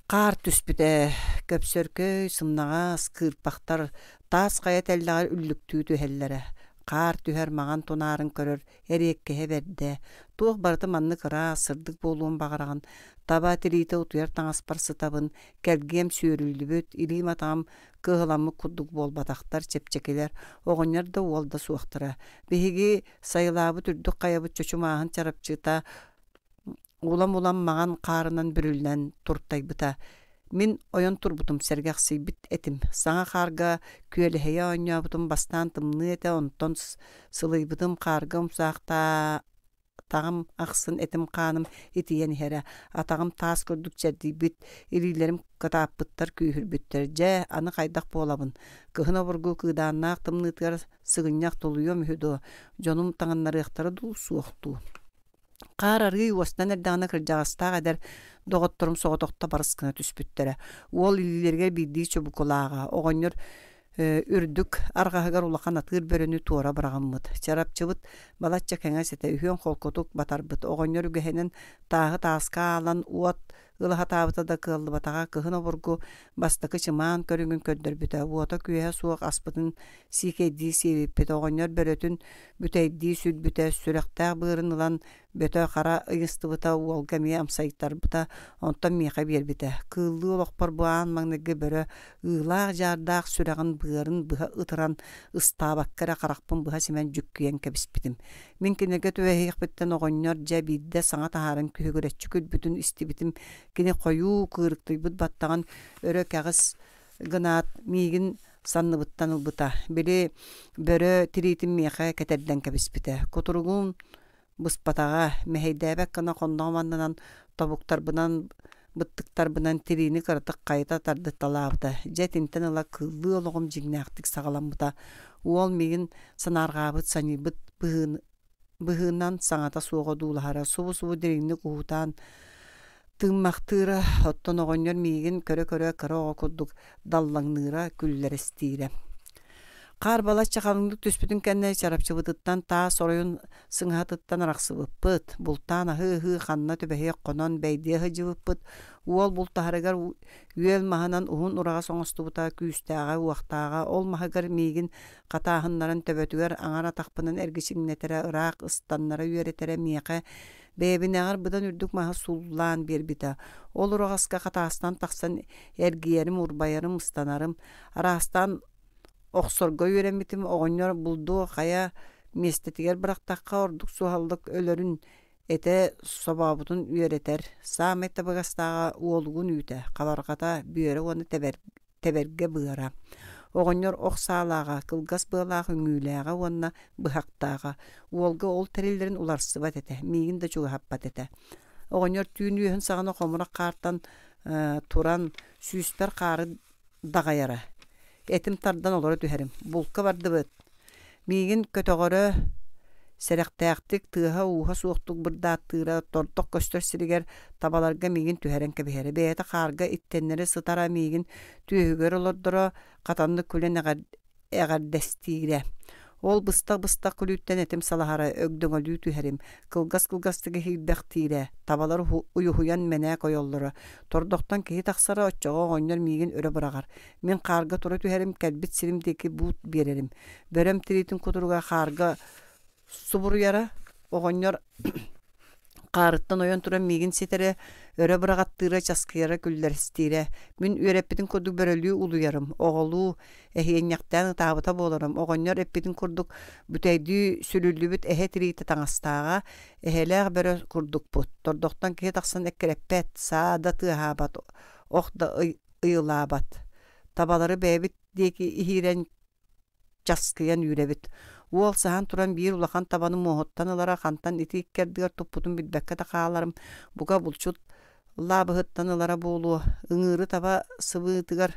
Хаар түспүтэ, көпсөркөй, сымнаҕас, кыырпахтар таас хайа тэллэҕэр үллүктүү түһэллэрэ. Хаар түһэр маҥан тунаарын көрөр эриэккэһэ бэрдэ. Туох барыта маннык ыраас, сырдык буолуон баҕараҕын. Таба тириитэ утуйар таҥаспар сытабын, кэлгиэм сүөрүллүбүт, илиим-атаҕым кыаһыламмыт курдук буолбатахтар, чэпчэкилэр, оҕонньор да уол да суохтара. Биһиги сайылаабыт үрдүк хайабыт чочумааһын чарапчыта улам-улам маҥан хаарынан бүрүллэн туртайбыта. Мин ойон турбутум, сэргэхсийбит этим. Саҥа хаарга күөлэһийэ оонньообутум бастаан тымныы этэ, онтон сылыйбытым хаарга умсаахтаа Атаҕым ахсын этим-хааным итийэн иһэрэ, атаҕым таас курдук чэрдийбит, илиилэрим кытааппыттар, күүһүрбүттэр. Дьэ, аны хайдах буолабын? Кыһын обургу кыыдааннаах тымныытыгар сыгынньах тулуйуом үһү дуо? Дьонум таҥыннарыахтара дуу, суох дуу? Хаар арыый уостан эрдэҕинэ кырдьаҕастаах эдэр доҕотторум соҕотохто барыс гына түспүттэрэ. Уол илиилэригэр биирдии чубукулааҕа, оҕонньор Үрдүк арҕаһыгар улахан атыыр бөрөнү туора быраҕыммыт. Чарапчыбыт балачча кэҥэс этэ, үһүөн холкутук батарбыт. Оҕонньор үгэһинэн тааһы тааска аалан уот ыла сатаабыта да кыаллыбатаҕа. Кыһын обургу бастакы чымаан көрүҥүн көрдөрбүтэ. Уота-күөһэ суох аспытын сиикэйдии сиэбиппит. Оҕонньор бөрөтүн бүтэйдии сүлбүтэ, сүрэхтээх быарын ылан Бөтө хара ыйыстыбыта, уолга эмиэ амсайтарбыта, онтон миэхэ биэрбитэ. Кыыллыы олохпор бу аан маҥнайгы бөрө ыылаах-дьаардаах сүрэҕин быарын быһа ытыран, ыстаабакка эрэ харахпын быһа симэн дьүккүйэн кэбиспитим. Мин кинилэргэ түбэһиэхпиттэн оҕонньор дьэ биирдэ саҥа таһааран күһүгүрэччи күлбүтүн истибитим. Кини хойуу кыырыктыйбыт баттаҕын өрө кэҕис гынаат, миигин санныбыттан ылбыта. Били бөрө тириитин миэхэ кэтэрдэн кэбиспитэ. Кутуругун быспатаҕа, мэһэйдээбэт гына хонноҕум аннынан тобуктарбынан, быттыктарбынан тириини кыратык хайыта тардыталаабыта. Дьэ итинтэн ыла кыыллыы олоҕум дьиҥнээхтик саҕаламмыта. Уол миигин санаарҕаабыт, саньыйбыт быһыынан саҥата суох одуулаһара, субу-субу дириҥник уһутаан тыыммахтыыра, оттон оҕонньор миигин көрө-көрө кыра оҕо курдук даллаҥныыра, күллэрэстиирэ. Хаар балачча халыҥнык түспүтүн кэннэ чарапчыбытыттан таас оройун сыҥаһатыттан арахсыбыппыт, бултаан аһыы-аһыы ханна түбэһиэх хонон бэйдиэ сылдьыбыппыт, уол бултаһарыгар үөл маһынан уһун ураҕас оҥостубута күүстээҕэ-уохтааҕа, ол маһыгар миигин хатааһыннаран төбөтүгэр аҥар атахпынан эргичиҥнэтэрэ, ыраах ыстаннара үөрэтэрэ миэхэ бэйэбинээҕэр быдан үрдүк маһы сууллаан биэрбитэ. Ол ураҕаска хатаастан тахсан эргийэрим, урбайарым, ыстанарым, араастаан охсорго үөрэммитим оҕонньор булду хайа миэстэтигэр бырахтахха ордук суһаллык өлөрүн этэ собообутун үөрэтэр. Саамай табыгастааҕа уолугун үүтэ, хабарҕата, бүөрэ уонна тэбэргэ быара. Оҕонньор ох саалааҕа, кылгас быалаах үҥүүлээҕэ уонна быһахтааҕа. Уолга ол тэриллэрин уларсыбат этэ, миигин да чугаһаппат этэ. Оҕонньор түүн үөһүн саҕана хомурах хаартан туран сүүспэр хаары даҕайара. Этим тардан олоро түһэрим. Булка бардыбыт. Миигин көтөҕөрө, сэрэхтээхтик, тыаһа-ууһа суохтук бырдааттыыра, тордох көстөр сиригэр табаларга миигин түһэрэн кэбиһэрэ. Бэйэтэ хаарга иттэннэри сытара миигин түөһүгэр олордоро, хатаннык күлэн эҕэрдэстиирэ. Ол быстах-быстах күлүүттэн этим салаһара, өгдөҥөлүү түһэрим, кылгас-кылгастык иһийбэхтиирэ, табалар уйуһуйан мэнээк ойоллоро. Тордохтон киһи тахсара, оччоҕо оҕонньор миигин өрө быраҕар. Мин хаарга тура түһэрим, кэлбит сирим диэки буут биэрэрим. Бөрөм тириитин кутуруга хаарга субуруйара, оҕонньор хаарыттан ойон туран миигин ситэрэ, өрө быраҕаттыыра, часкыйара, күллэристиирэ. Мин үөрэппитин курдук бөрөлүү улуйарым, оҕолуу эһиэнньэхтээн ытаабыта буоларым. Оҕонньор эппитин курдук бүтэйдии сүлүллүбүт эһэ тириитэ таҥастааҕа, эһэлээх бөрө курдукпут. Тордохтон киһи тахсан эккирэппэт, саа да тыаһаабат, ох да ыйылаабат. Табалары бэйэбит диэки иһиирэн часкыйан үүрэбит. Уол саһан туран биир улахан табаны муоһуттан ылара хантан ити икки ардыгар туппутун билбэккэ да хааларым, бука булчут лаабыһыттан ылара буолуо. Ыҥыыры таба сыбыытыгар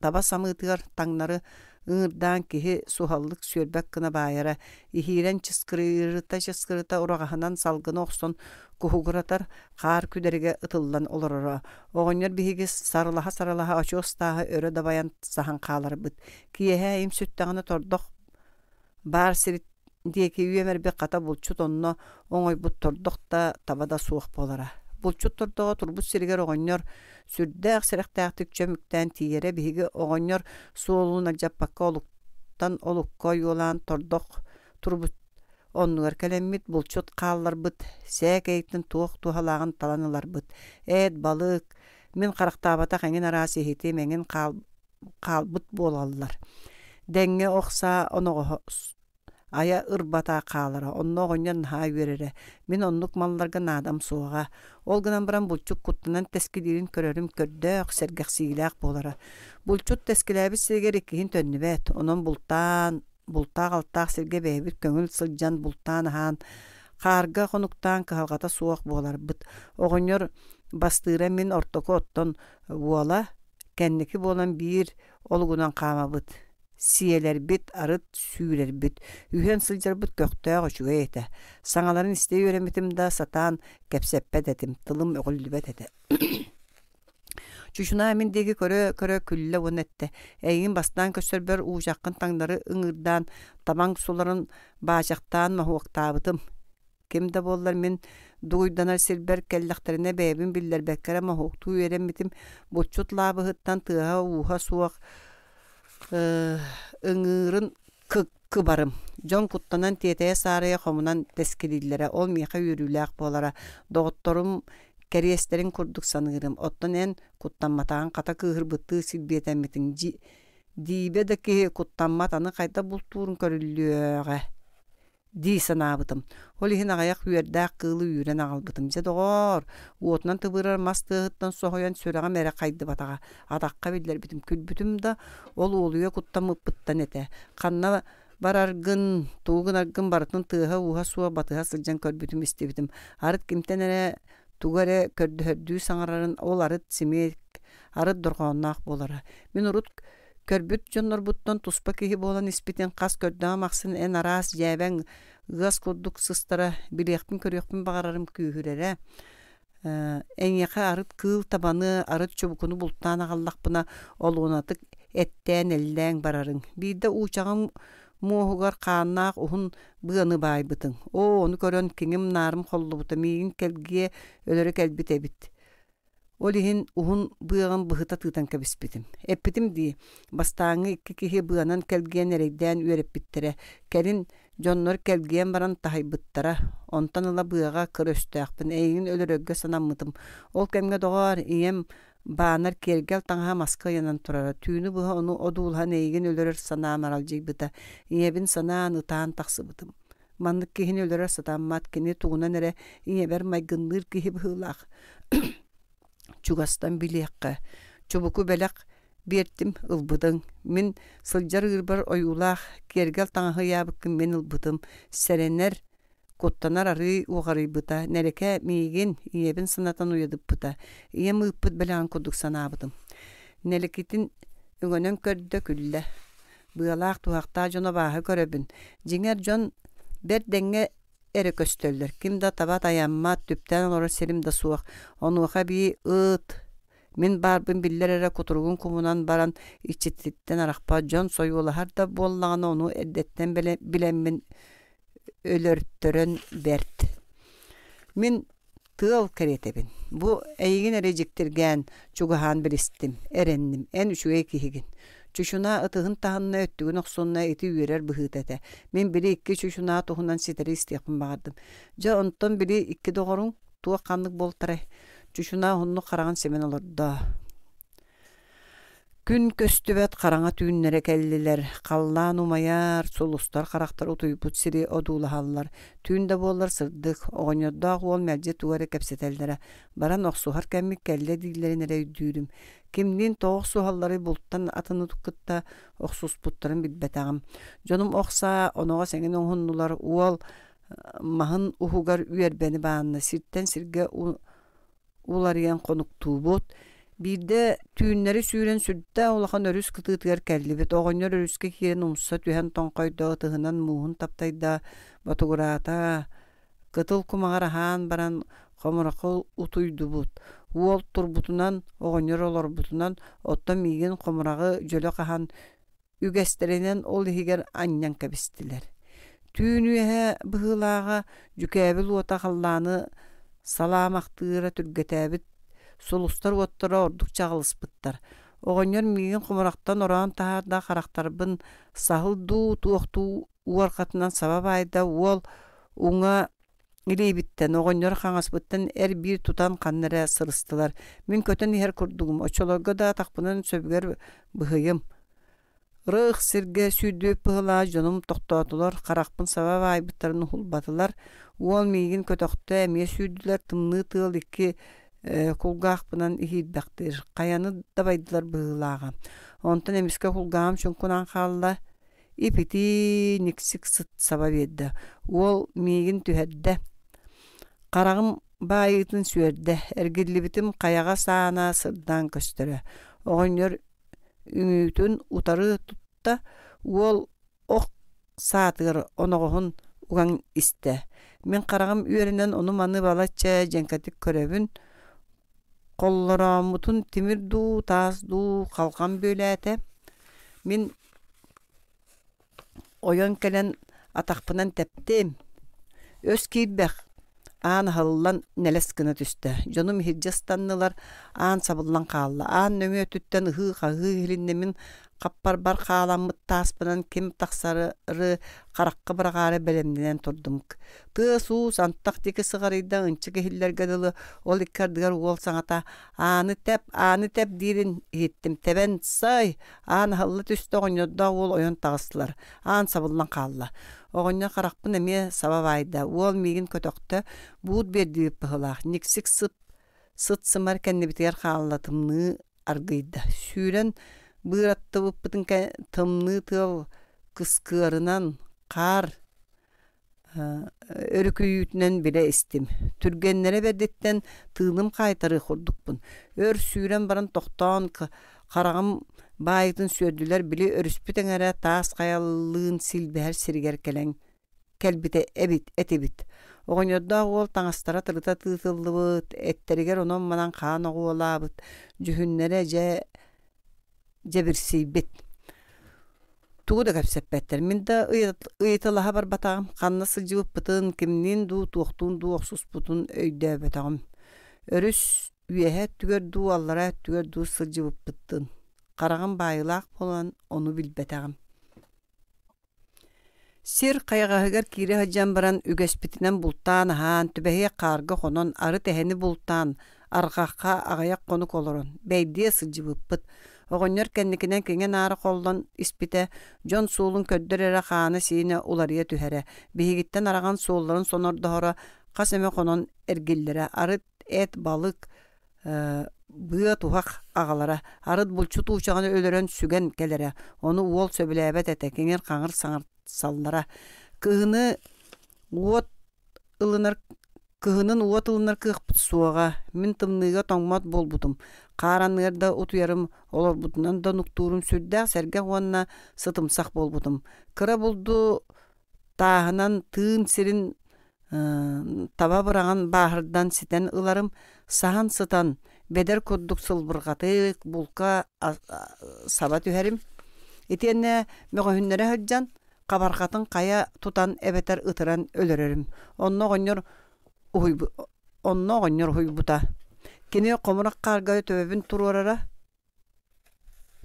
таба самыытыгар таҥнары ыҥырдаан киһи суһаллык сүөрбэт гына баайара, иһиирэн чыскырыта-чыскырыта ураҕаһынан салгыны охсон куһугуратар, хаар күдэригэ ытыллан олороро. Оҕонньор биһиги сарылаһа-сарылаһа очуос тааһы өрө дабайан саһан хааларбыт. Киэһэ им сүттэҕинэ тордох баар сир диэки үөмэрбит хата булчут онно оҥойбут тордох да таба да суох буолара. Булчут тордоҕо турбут сиригэр оҕонньор сүрдээх сэрэхтээхтик чөмүктээн тиийэрэ биһиги оҕонньор суолун алдьаппакка олуктан олукка ойуолаан тордох турбут оннугар кэлэммит булчут хаалларбыт сээкэйиттэн туох туһалааҕын талан ыларбыт эт балык мин харахтаабатах эҥин араас иһитим эҥин хаалбыт буолаллар дэҥҥэ ох саа оноҕоһо айа ырбата хаалара онно оҕонньор наһаа үөрэрэ мин оннук малларга наадам суоҕа ол гынан баран булчут куттанан тэскилиирин көрөрүм көрдөөх сэргэхсийиилээх буолара булчут тэскилээбит сиригэр иккиһин төннүбэт онон бултаан бултаах-алтаах сиргэ бэйэбит көҥүл сылдьан бултаан аһаан хаарга хонуктаан кыһалҕата суох буоларбыт оҕонньор бастыыра мин ортоку оттон уола кэнники буолан биир олугунан хаамабыт сиэлэрбит арыт сүүрэрбит үһүөн сылдьарбыт көхтөөх үчүгэй этэ саҥаларын истэ үөрэммитим да сатаан кэпсэппэт этим тылым өҕүллүбэт этэ. Чучунаа мин диэки көрө-көрө күллэ уонна эттэ: «Эйигин бастаан көрсөрбөр уучаххын таҥнары ыҥыырдаан, табаҥ суларын баачахтаан моһуоктаабытым. Ким да буоллар мин дугуйданар сирбэр кэллэхтэринэ бэйэбин биллэрбэккэ эрэ моһуоктуу үөрэммитим. Булчут лаабыһыттан тыаһа-ууһа суох ыҥыырын кыбарым. Дьон куттанан тиэтэйэ-саарайа хомунан тэскилииллэрэ. Ол миэхэ үөрүүлээх буолара. Доҕотторум кэриэстэрин курдук саныырым. Оттон эн куттамматаҕыҥ хата кыыһырбыттыы силбиэтэммитиҥ. Дьиибэ да киһи куттаммат аны хайдах бултуурун көрүллүөҕэ дии санаабытым. Ол иһин аҕыйах үөрдээх кыылы үүрэн аҕалбытым. Дьэ, доҕоор, уотунан тыбыырар мас тыаһыттан соһуйан сүрэҕим эрэ хайдыбатаҕа. Атахха биллэрбитим, күлбүтүм да, ол уолуйа куттаммыппыттан этэ. Ханна бараргын, тугу гынаргын барытын тыаһа-ууһа суох батыһа сылдьан көрбүтүм-истибитим. Арыт кимтэн эрэ тугу эрэ көрдөһөрдүү саҥарарын ол арыт симиэк, арыт дорҕоонноох буолара. Мин урут Көрбүт дьоннорбуттан туспа киһи буолан испитин хас көрдөҕүм ахсын эн араас дьээбэҥ ыас курдук сыстара, билиэхпин-көрүөхпүн баҕарарым күүһүрэрэ. Эйиэхэ арыт кыыл табаны, арыт чубукуну бултаан аҕаллахпына, олуонатык эттээн-эллээн барарыҥ. Биирдэ уучаҕым муоһугар хааннаах уһун быаны баайбытыҥ. Оо, ону көрөн киҥим-наарым холлубута, миигин кэлгиэ өлөрө кэлбит эбит. Ол иһин уһун быаҕын быһыта тыытан кэбиспитим. Эппитим дии, бастааҥҥы икки киһи быанан кэлгиэн эрэйдээн үөрэппиттэрэ, кэлин дьоннор кэлгийэн баран таһыйбыттара. Онтон ыла быаҕа кыр өстөөхпүн, эйигин өлөрөргө санаммытым. Ол кэмҥэ, доҕоор, ийэм баанар киэргэл таҥаһа маска ыйанан турара. Түүнү быһа ону одуулаһан эйигин өлөрөр санаам аралдьыйбыта. Ийэбин санаан ытаан тахсыбытым. Маннык киһини өлөрөр сатаммат, кини тугунан эрэ ийэбэр майгынныыр киһи быһыылаах. Чугастан билиэххэ, чубуку бэлэх биэртим, ылбытыҥ. Мин сылдьар ыырбар ойуулаах киэргэл таҥаһы ыйаабыккын мин ылбытым. Сэрэнэр, куттанар арыый уҕарыйбыта. Нэлэкэ миигин, ийэбин санатан уйадыппыта. Ийэм ыыппыт бэлэҕин курдук санаабытым. Нэлэкитин өҥөнөн көрдө, күллэ. Быалаах туһахтаах дьону абааһы көрөбүн. Дьиҥэр, дьон бэрт дэҥҥэ эрэ көстөллөр. Ким да таба тайаммат, түптээн олорор сирим да суох. Онуоха эбии ыт, мин баарбын биллэр эрэ кутуругун кумунан баран иччититтэн арахпат дьон сойуолаһар да буоллаҕына ону эрдэттэн билэммин өлөртөрөн бэрт. Мин Тыал кэриэтэбин. Бу эйигин эрэ дьиктиргээн, чугаһаан билистим, эрэнним. Эн үчүгэй киһигин. Чучунаа ытыһын таһынна, өттүгүн охсунна, ити үөрэр быһыыта этэ. Мин били икки чучунаа туһунан ситэри истиэхпин баҕардым. Дьэ, онтон били икки доҕоруҥ туох ханнык буолтарай? Чучунаа уһуннук хараҕын симэн олордо. Күн көстүбэт хараҥа түүннэрэ кэллилэр, халлаан умайар, сулустар харахтар утуйбут сири одуулаһаллар. Түүн да буоллар сырдык, оҕонньордоох уол мэлдьи тугу эрэ кэпсэтэллэрэ, баран охсуһар кэммит кэллэ дииллэрин эрэ өйдүүрүм. Кимниин тоҕо охсуһалларый бултан атыны кытта охсуспуттарын билбэтэҕим. Дьонум ох саа оноҕос эҥин оҥоһуннулар, уол маһын уһугар үөрбэни баанна, сиртэн сиргэ уларыйан хонуктуубут. Биирдэ түүннэри сүүрэн сүрдээх улахан өрүс кытыытыгар кэллибит. Оҕонньор өрүскэ киирэн умса түһэн тоҥхойдо, ытыһынан мууһун таптайда, ботугураата. Кытыл кумаҕар аһаан баран хомурахха утуйдубут. Уол турбутунан, оҕонньор олорбутунан, оттон миигин хомураҕы дьөлө хаһан үгэстэринэн ол иһигэр анньан кэбистилэр. Түүн үөһэ быһыылааҕа дьүкээбил уота халлааны салаамахтыыра түргэтээбит сулустар уоттара ордук чаҕылыспыттар. Оҕонньор миигин хомурахтан ороон таһаарда харахтарбын саһыл дуу, туох дуу уорҕатынан саба баайда, уол уҥа Илиибиттэн, оҕонньор хаҥаспыттан эр-биир тутан ханна эрэ сырыстылар. Мин көтөн иһэр курдугум, оччолорго да атахпынан сөбүгэр быһыйым. Ырых сиргэ сүүрдүбүт быһыылаах дьонум тохтоотулар, харахпын саба баайбыттарын уһулбатылар. Уол миигин көтөхтө, эмиэ сүүрдүлэр, тымныы тыал икки кулгаахпынан иһиирбэхтиир, хайаны дабайдылар быһыылааҕа. Онтон эмискэ кулгааҕым чуҥкунаан хаалла, Ип-итии никсик сыт саба биэрдэ, уол миигин түһэрдэ, хараҕым баайыытын сүөрдэ, эргиллибитим хайаҕас аана сырдаан көстөрө. Оҕонньор үҥүүтүн утары тутта, уол ох саатыгар оноҕоһун уган истэ. Мин хараҕым үөрэнэн ону-маны балачча дьэҥкэтик көрөбүн. Холлорооммутун тимир дуу, таас дуу халҕан бүөлээтэ. Мин ойон кэлэн атахпынан тэптим. Өс киирбэх, аан аһыллан нэлэс гына түстэ. Дьонум иһирдьэ ыстаннылар, аан сабыллан хаалла. Аан нөҥүө өттүттэн ыһыы-хаһыы иһилиннэ мин хаппарбар хааламмыт тааспынан ким тахсары харахха быраҕаары бэлэмнэнэн турдум. Тыас-уус антах диэки сыҕарыйда, ынчык иһиллэргэ дылы, ол икки ардыгар уол саҥата «Ааны тэп, ааны тэп» диирин иһиттим. Тэбэн «Сай!» Аан аһылла түстэ, оҕонньордоох уол ойон таҕыстылар. Аан сабыллан хаалла. Оҕонньор харахпын эмиэ саба баайда. Уол миигин көтөхтө, буут биэрдибит быһыылаах. Никсик сып сыт-сымар кэннибитигэр хаалла, тымныы аргыйда. Сүүрэн быыраттыбыппытын тымныы тыал кыскыарынан хаар өрүкүйүүтүнэн билэ истим. Түргэннэрэ бэрдиттэн тыыным хаайтарыы курдукпун. Өр сүүрэн баран тохтоон хараҕым баайытын сүөрдүлэр, били өрүспүт эҥэрэ таас хайалыын силбэһэр сиригэр кэлэн кэлбитэ эбит этибит. Оҕонньордоох уол таҥастара тырыта тыытыллыбыт, эттэригэр онон-манан хаан оҕуолаабыт, дьүһүннэрэ дьэ дьэбирсийбит. Тугу да кэпсэппэттэр. Мин да ыйыталаһа барбатаҕым, ханна сылдьыбыппытын, кимниин дуу, туохтуун дуу охсуспутун өйдөөбөтөҕүм. Өрүс үөһэ өттүгэр дуу, аллараа өттүгэр дуу сылдьыбыппытын. Хараҕым баайыылаах буолан ону билбэтэҕим. Сир хайаҕаһыгар киирэ сылдьан баран үгэспитинэн бултаан аһаан, түбэһиэх хаарга хонон, арыт эһэни бултаан, арҕахха аҕыйах хонук олорон, бэйдиэ сылдьыбыппыт. Оҕонньор кэнникинэн киҥэ-наара холлон испитэ, дьон суолун көрдөр эрэ хаана-сиинэ уларыйа түһэрэ, биһигиттэн араҕан суолларын сонордоһоро, хас эмэ хонон эргиллэрэ, арыт эт, балык, быа-туһах аҕалара, арыт булчут уучаҕын өлөрөн сүгэн кэлэрэ, ону уол сөбүлээбэт этэ, киҥир-хаҥыр саҥарсаллара. Кыһыны уот ылынар кыһынын уот ылынар кыахпыт суоҕа, мин тымныыга тоҥмот буолбутум, хаар анныгар да утуйарым, олорбутунан да нуктуурум сүрдээх сэргэх уонна сытымсах буолбутум. Кыра булду тааһынан тыын сирин таба быраҕан бааһырдан ситэн ыларым, саһан сытан бэдэр курдук сылбырҕатык булка саба түһэрим. Итиэннэ мөҕөһүннэрэ сылдьан, хабарҕатын хайа тутан эбэтэр ытыран өлөрөрүм. Онно оҕонньор онно оҕонньор уһуйбута. Кини хомурах хаарга төбөбүн туруорара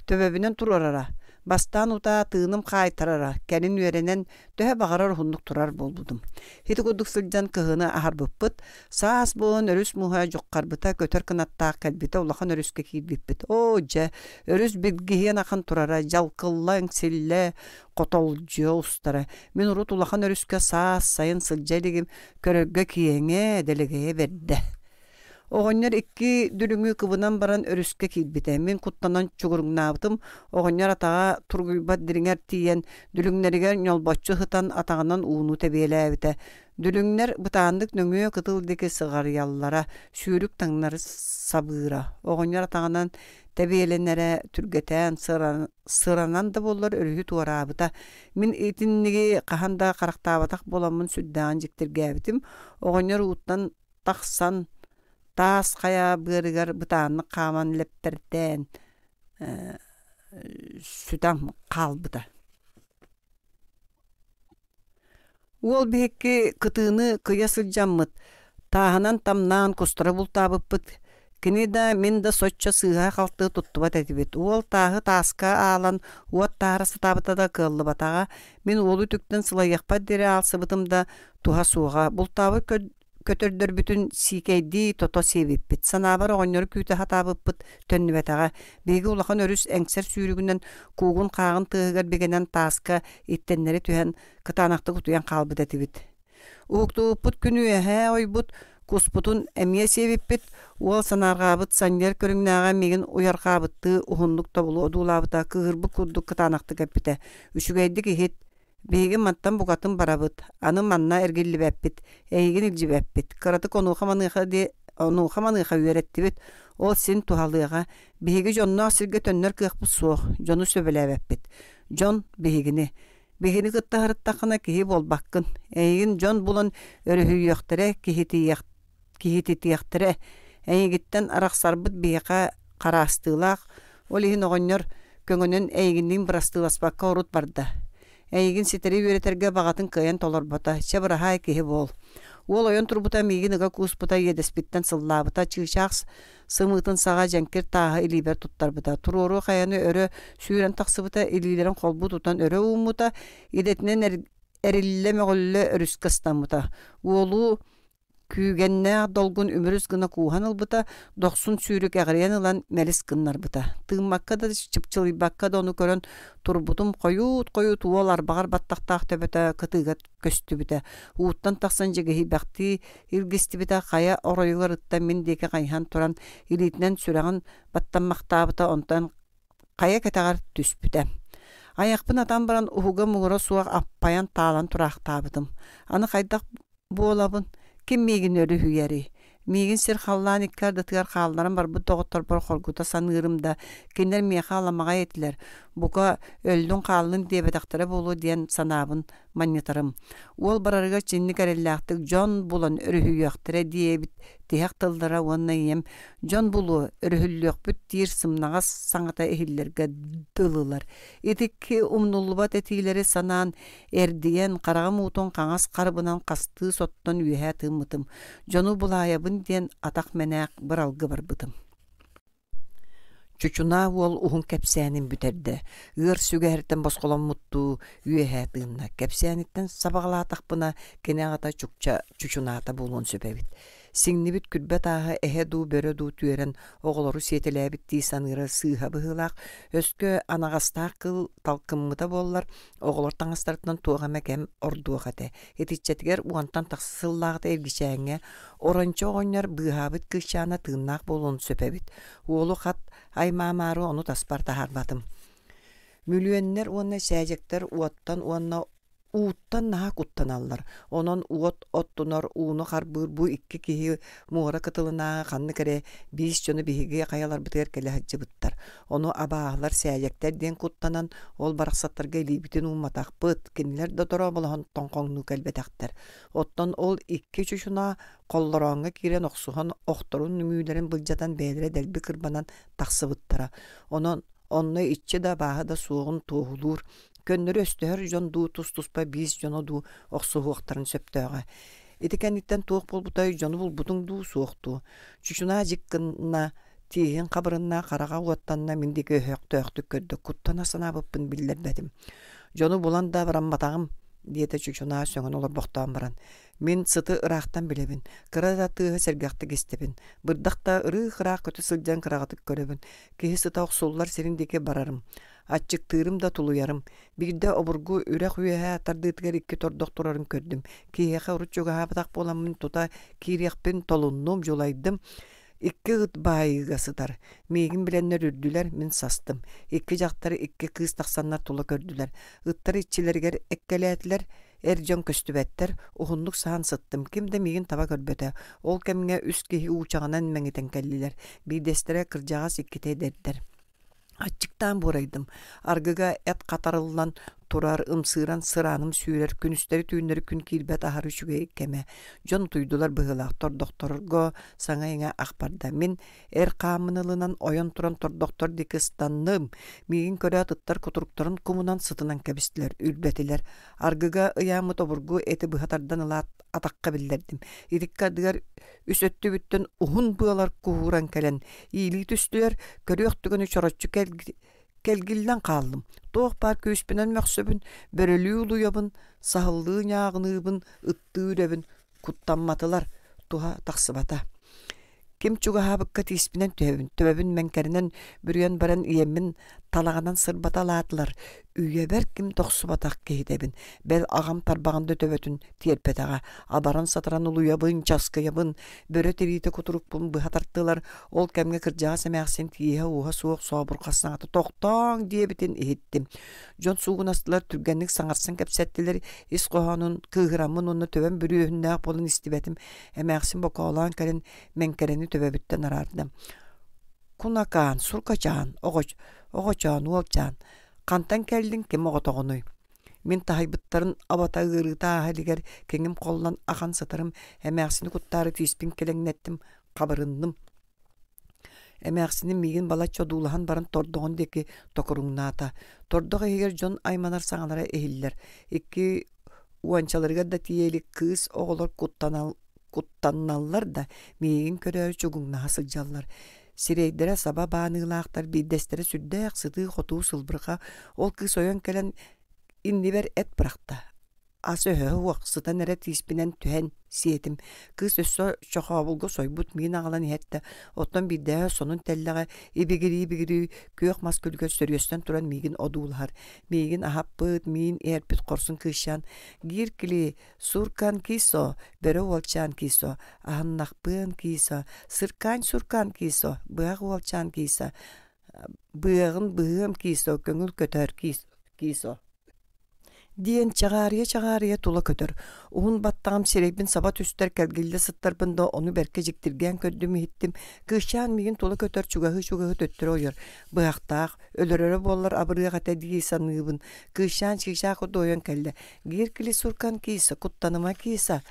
Төбөбүнэн туруорара, бастаан утаа тыыным хаайтарара, кэлин үөрэнэн, төһө баҕарар уһуннук турар буолбутум. Ити курдук сылдьан кыһыны аһарбыппыт, саас буолан өрүс мууһа дьуххарбыта, көтөр кынаттаах кэлбитэ, улахан өрүскэ киирбиппит. Оо, дьэ, өрүс билгиһиэн ахан турара, дьалкылла, эҥсиллэ, хотолдьуйа устара. Мин урут улахан өрүскэ саас, сайын сылдьа илигим, көрөргө киэҥэ, дэлэгэйэ бэрдэ. Оҕонньор икки дүлүҥү кыбынан баран өрүскэ киирбитэ. Мин куттанан чугуруҥнаабытым. Оҕонньор атаҕа тургуйбат дириҥэр тиийэн, дүлүҥнэригэр ньолбоччу сытан атаҕынан ууну тэбиэлээбитэ. Дүлүҥнэр бытааннык нөҥүө кытыл диэки сыҕарыйаллара, сүүрүк таҥнары сабыыра. Оҕонньор атаҕынан тэбиэлэнэрэ түргэтээн, сыранан да буоллар өрүһү туораабыта. Мин итинниги хаһан да харахтаабатах буоламмын сүрдээҕин дьиктиргээбитим. Оҕонньор ууттан тахсан таас хайа быарыгар бытааннык хааман лэптэрдээн сүтэн хаалбыта. Уол биһикки кытыыны кыйа сылдьаммыт, тааһынан тамнаан кустары бултаабыппыт. Кини да, мин да соччо сыыһа-халты туттубат этибит. Уол тааһы тааска аалан уот таһара сатаабыта да кыаллыбатаҕа. Мин уолу үтүктэн сылайыахпар диэри аалсыбытым да туһа суоҕа. Бултаабыт көтөрдөрбүтүн сиикэйдии тото сиэбиппит. Санаабар оҕонньору күүтэ сатаабыппыт төннүбэтэҕэ. Биһиги улахан өрүс эҥсэр сүүрүгүнэн куугун-хааҕын тыаһыгар бигэнэн тааска иттэннэри түһэн кытаанахтык утуйан хаалбыт этибит. Уһуктубуппут күн үөһээ ойбут, куспутун эмиэ сиэбиппит, уол санаарҕаабыт санньыар көрүҥнээҕэ миигин уйарҕаабыттыы уһуннук тобулу одуулаабыта, кыыһырбыт курдук кытаанахтык эппитэ: «Үчүгэйдик иһит, Биһиги мантан букатын барабыт, аны манна эргиллибэппит, эйигин илдьибэппит, кыратык онуоха-маныаха диэ онуоха-маныаха үөрэттибит, ол син туһалыаҕа. Биһиги дьонноох сиргэ төннөр кыахпыт суох, дьону сөбүлээбэппит. Дьон биһигини. Биһигини кытта сырыттаххына киһи буолбаккын. Эйигин дьон булан өрүһүйүөхтэрэ, киһитиэх киһититиэхтэрэ. Эйигиттэн арахсарбыт биһиэхэ хараастыылаах, ол иһин оҕонньор көҥөнөн эйигинниин бырастыыласпакка урут барда. Эйигин ситэри үөрэтэргэ баҕатын кыайан толорбото, чэ быраһаай киһи буол. Уол ойон турбута миигин ыга кууспута, иэдэспиттэн сыллаабыта, чыычаах сымыытын саҕа дьэҥкир тааһы илиибэр туттарбыта, туруору хайаны өрө сүүрэн тахсыбыта, илиилэрин холбуу тутан өрө ууммута, идэтинэн эриллэ-мөҕүллэ өрүскэ ыстаммыта. Уолу Күүгэннээх долгун үмүрүс гына кууһан ылбыта, дохсун сүүрүк эҕирийэн ылан мэлис гыннарбыта. Тыыммакка да, чыпчылыйбакка да ону көрөн турбутум хойуут-хойуут уол арбаҕар баттахтаах төбөтө кытыыга көстүбүтэ. Ууттан тахсан дьигиһийбэхтии илгистибитэ, хайа оройугар ыттан мин диэки хайыһан туран илиитинэн сүрэҕин баттаммахтаабыта, онтон хайа кэтэҕэр түспүтэ. Айахпын атан баран уһуга муҥура суох аппайан таалан тураахтаабытым. Аны хайдах буолабын, ким миигин өрүһүйэрий? Миигин сир-халлаан икки ардытыгар хаалларан барбыт доҕотторбор хоргута саныырым да, кинилэр миэхэ аламаҕай этилэр, бука, өллүн-хааллын диэбэтэхтэрэ буолуо диэн санаабын манньытарым. Уол барарыгар чинник эрэллээхтик дьон булан өрүһүйүөхтэрэ диэбит тиһэх тыллара уонна ийэм дьон булуо, өрүһүллүөхпүт диир сымнаҕас саҥата иһиллэргэ дылылар. Ити икки умнуллубат этиилэри санаан Эрдийэн, хараҕым уутун хаҥас харыбынан хастыы соттон үөһэ тыыммытым, дьону булаайабын диэн атах мэнээк быралгы барбытым. Чучунаа уол уһун кэпсээнин бүтэрдэ, ыар сүгэһэртэн босхоломмуттуу үөһэ тыынна. Кэпсээниттэн сабаҕалаатахпына, кини аҕата Чукча чучунаата буолуон сөп эбит. Сиҥнибит күрбэ тааһы эһэ дуу, бөрө дуу түөрэн оҕолору сиэтэлээбит дии саныыра сыыһа быһыылаах, өскө анаҕастаах кыыл талкыммыта буоллар, оҕолор таҥастарыттан туох эмэ кэм ордуох этэ. Итиччэтигэр уонтан тахса сыллааҕыта Эргичээҥҥэ Орончо оҕонньор быыһаабыт кыысчаана тыыннаах буолуон сөп эбит. Уолу хат аймаамаары ону таспар таһаарбатым. Мүлүөннэр уонна сээдьэктэр уоттан уонна Ууттан наһаа куттаналлар, онон уот оттунар, ууну харбыыр бу икки киһи муора кытылынааҕы ханнык эрэ биис дьону биһиги хайаларбытыгар кэлэ сылдьыбыттар. Ону абааһылар сээдьэктэр диэн куттанан, ол барахсаттарга илиибитин уумматахпыт, кинилэр да дорооболоһон тоҥхоҥнуу кэлбэтэхтэр. Оттон ол икки чучунаа холлорооҥҥо киирэн охсуһан охторун үҥүүлэрин былдьатан бэйэлэрэ дэлби кырбанан тахсыбыттара. Онон онно иччи да абааһы да суоҕун туоһулуур Көннөрү өстөһөр дьон дуу, тус-туспа биис дьоно дуу охсуһуохтарын сөптөөҕө. Ити кэнниттэн туох буолбутай, дьону булбутуҥ дуу, суох дуу? Чучунаа дьик гынна, тииһин хабырынна, хараҕа уоттанна, мин диэки өһөхтөөхтүк көрдө, куттана санаабыппын биллэрбэтим. Дьону булан да барамматаҕым, диэтэ Чучунаа сөҥөн олорбохтоон баран. Мин сыты ыраахтан билэбин, кыра да тыаһы сэргэхтик истэбин, бырдах да ырыых-ыраах көтө сылдьан кыраҕытык көрөбүн, киһи сыта охсуллар сирин диэки барарым. Аччыктыырым да тулуйарым. Биирдэ обургу үрэх үөһэ тардыытыгар икки тордох турарын көрдүм. Киһиэхэ урут чугаһаабатах буоламмын тута киириэхпин толуннум, дьулайдым. Икки ыт баайыыга сытар. Миигин билэннэр үрдүлэр, мин састым. Икки дьахтар, икки кыыс тахсаннар тула көрдүлэр. Ыттар иччилэригэр эккэлээтилэр. Эр дьон көстүбэттэр, уһуннук саһан сыттым, ким да миигин таба көрбөтө. Ол кэмҥэ үс киһи уучаҕынан мэҥитэн кэллилэр. Биирдэстэрэ кырдьаҕас, иккитэ эдэрдэр. Аччыктаан буорайдым, аргыга эт хатарыллан турар, ымсыыран сырааным сүүрэр, күнүстэри-түүннэри күн киирбэт аһары үчүгэй кэмэ. Дьон утуйдулар быһыылаах, тордохторго саҥа-иҥэ ах барда. Мин эр хааммын ылынан, ойон туран тордохтор диэки ыстанным. Миигин көрөөт ыттар кутуруктарын кумунан сытынан кэбистилэр, үрбэтилэр. Аргыга ыйааммыт обургу эти быһа тардан ылаат атахха биллэрдим. Итиккэ ардыгар Үс өттүбүттэн уһун быалар куһууран кэлэн иилии түстүлэр, көрүөх түгэни чороччу кэлгиллэн хааллым. Туох баар күүспүнэн мөхсөбүн, бөрөлүү улуйабын, саһыллыы ньааҕыныыбын, ыттыы үрэбин, куттамматылар, туһа тахсыбата. Ким чугаһаабыкка тииспинэн түһэбин, төбөбүн мэҥкэринэн бүрүйэн баран ийэммин талаҕынан сырбаталаатылар, үйэбэр ким тохсубатах киһитэбин, бэл аҕам тарбаҕын да төбөтүн тиэрпэтэҕэ, абаран-сатаран улуйабын, часкыйабын, бөрө тириитэ кутурукпун быһа тартылар, ол кэмҥэ кырдьаҕас эмээхсин тииһэ-ууһа суох сообурҕас саҥата «Тохтооҥ!» диэбитин иһиттим. Дьон суугунастылар, түргэнник саҥарсан кэпсэттилэр, ис хоһоонун кыыһыраммын уонна төбөм бүрүөһүннээх буолан истибэтим. Эмээхсин бокоолоон кэлэн мэҥкэрэни төбөбүттэн араарда. Кунакаан, суркачаан, оҕочоон, уолчаан, хантан кэллиҥ, ким оҕотоҕунуй? Мин таһыйбыттарын абата ыарыыта ааһа илигэр киҥим холлон ахан сытарым, эмээхсини куттаары тииспин килэҥнэттим, хабырынным. Эмээхсиним миигин балачча одуулаһан баран тордоҕун диэки токуруҥнаата. Тордох иһигэр дьон айманар саҥалара иһиллэр. Икки уончаларыгар да тиийэ илик кыыс оҕолор куттаналлар да, миигин көрөөрү чугуҥнаһа сылдьаллар. Сирэйдэрэ саба бааныылаахтар, биирдэстэрэ сүрдээх сытыы-хотуу сылбырҕа, ол кыыс ойон кэлэн иннибэр эт бырахта. Ас өһөһө уох сытан эрэ тииспинэн түһэн сиэтим. Кыыс өссө чохообулга сойбут миин аҕалан иһэттэ. Оттон биирдээҕи сонун тэллэҕэ ибигирии-ибигирии күөх мас күлүгэр сөрүөстэн туран миигин одуулаһар. Миигин аһаппыт, миин иһэрпит хорсун кыысчаан «Гиркли, суркан кисо, бөрө уолчаан кисо, аһыннахпыан кисо, сыркаань-суркаан кисо, быһах уолчаан кисо, быаҕын быһыам кисо, көҥүл көтөр кисо» диэн чаҕаарыйа-чаҕаарыйа тула көтөр. Уһун баттаҕым сирэйбин саба түстэр, кэлгиллэ сыттарбын да ону бэркэ дьиктиргээн көрдүм-иһиттим. Кыысчаан миигин тула көтөр, чугаһыы-чугаһыы төттөрү ойор. Быһахтаах, өлөрөрө буоллар абырыах этэ дии саныыбын. Кыысчаан чыычаах ойон кэллэ. Гиркили суркан киса, куттаныма киса.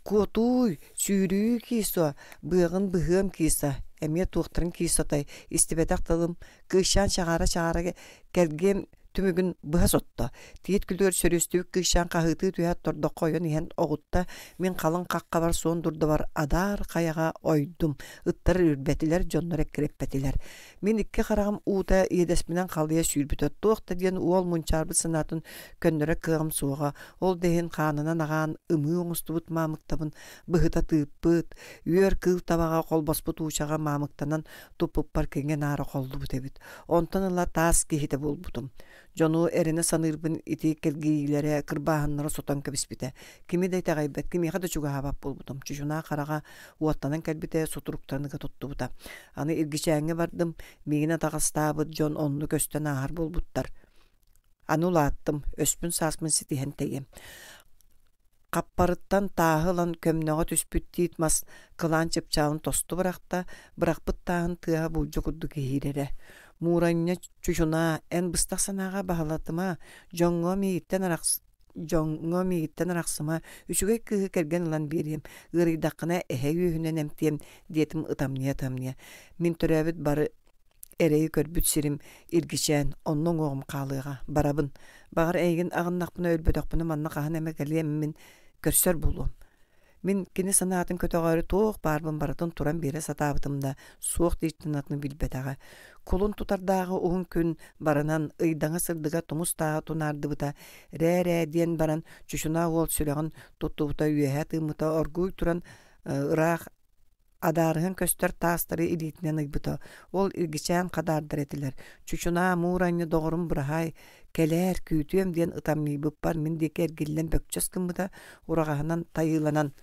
Куотууй, сүүрүү киисо, быаҕын быһыам киса, эмиэ туохтарын киисотай, истибэтэх тылым, кыысчаан чаҕаара-чаҕаара кэлгиэм түмүгүн быһа сотто. Тиит күлүгэр сөрүөстүбүт кыысчаан хаһыытыы түһээт тордоххо ойон иһэн оҕутта, мин халыҥ хаххабар суон дурдабар адаар хайаҕа ойдум. Ыттар үрбэтилэр, дьоннор эккирэппэтилэр. Мин икки хараҕым уута иэдэспинэн халыйа сүүрбүтэ. Туох да диэн уол мунчаарбыт санаатын көннөрөр кыаҕым суоҕа. Ол да иһин хаанынан аҕаан ымыы оҥостубут маамыктабын быһыта тыыппыт, үөр кыыл табаҕа холбоспут уучаҕа маамыктанан туппуппар киҥэ-наара холлубут эбит. Онтон ыла таас киһитэ буолбутум. Дьону эрэнэ саныырбын ити кэлгийиилэрэ, кырбааһыннара сотон кэбиспитэ. Кими да итэҕэйбэт, кимиэхэ да чугаһаабат буолбутум. Чучунаа хараҕа уоттанан кэлбитэ, сутуруктарын ыга туттубута. Аны Иргичээҥҥэ бардым, миигин атаҕастаабыт дьон онну көстөн ааһар буолбуттар. Аны улааттым, өспүн-сааспын ситиһэн тэйиэм. Хаппарыттан тааһы ылан көмнөҕө түспүт тиит мас кылаан чыпчаалын тосту бырахта, бырахпыт тааһын тыаһа булдьу курдук иһиирэрэ. Мууранньа чучунаа, эн быстах санааҕа баһылатыма, дьоҥҥо миигиттэн арахс дьоҥҥо миигиттэн арахсыма, үчүгэй кыыһы кэргэн ылан биэриэм, ыарыйдаххына эһэ үөһүнэн эмтиэм диэтим ытамньыйа-ытамньыйа. Мин төрөөбүт бары Эрэйи көрбүт сирим Иргичээн, онно уҥуоҕум хаалыаҕа, барабын. Баҕар эйигин аҕыннахпына өлбөтөхпүнэ манна хаһан эмэ кэлиэммин көрсөр буолуом. Мин кини санаатын көтөҕөөрү туох баарбын барытын туран биэрэ сатаабытым да, суох дииртэн атын билбэтэҕэ. Кулун тутардааҕы уһун күн баранан, ыйдаҥа сырдыга тумус тааһа тунаардыбыта, рээ-рээ диэн баран, чучунаа уол сүрэҕин туттубута үөһэ тыыммыта оргууй туран ыраах Адаарыһан көстөр таастары илиитинэн ыйбыта. Ол илгичээн хадаардар этилэр. Чучунаа, муур анньа доҕорум быраһаай, кэлээр, күүтүөм диэн ытамньыйбыппар мин диэки эргиллэн бөкчөс гыммыта, ураҕаһынан тайыыланан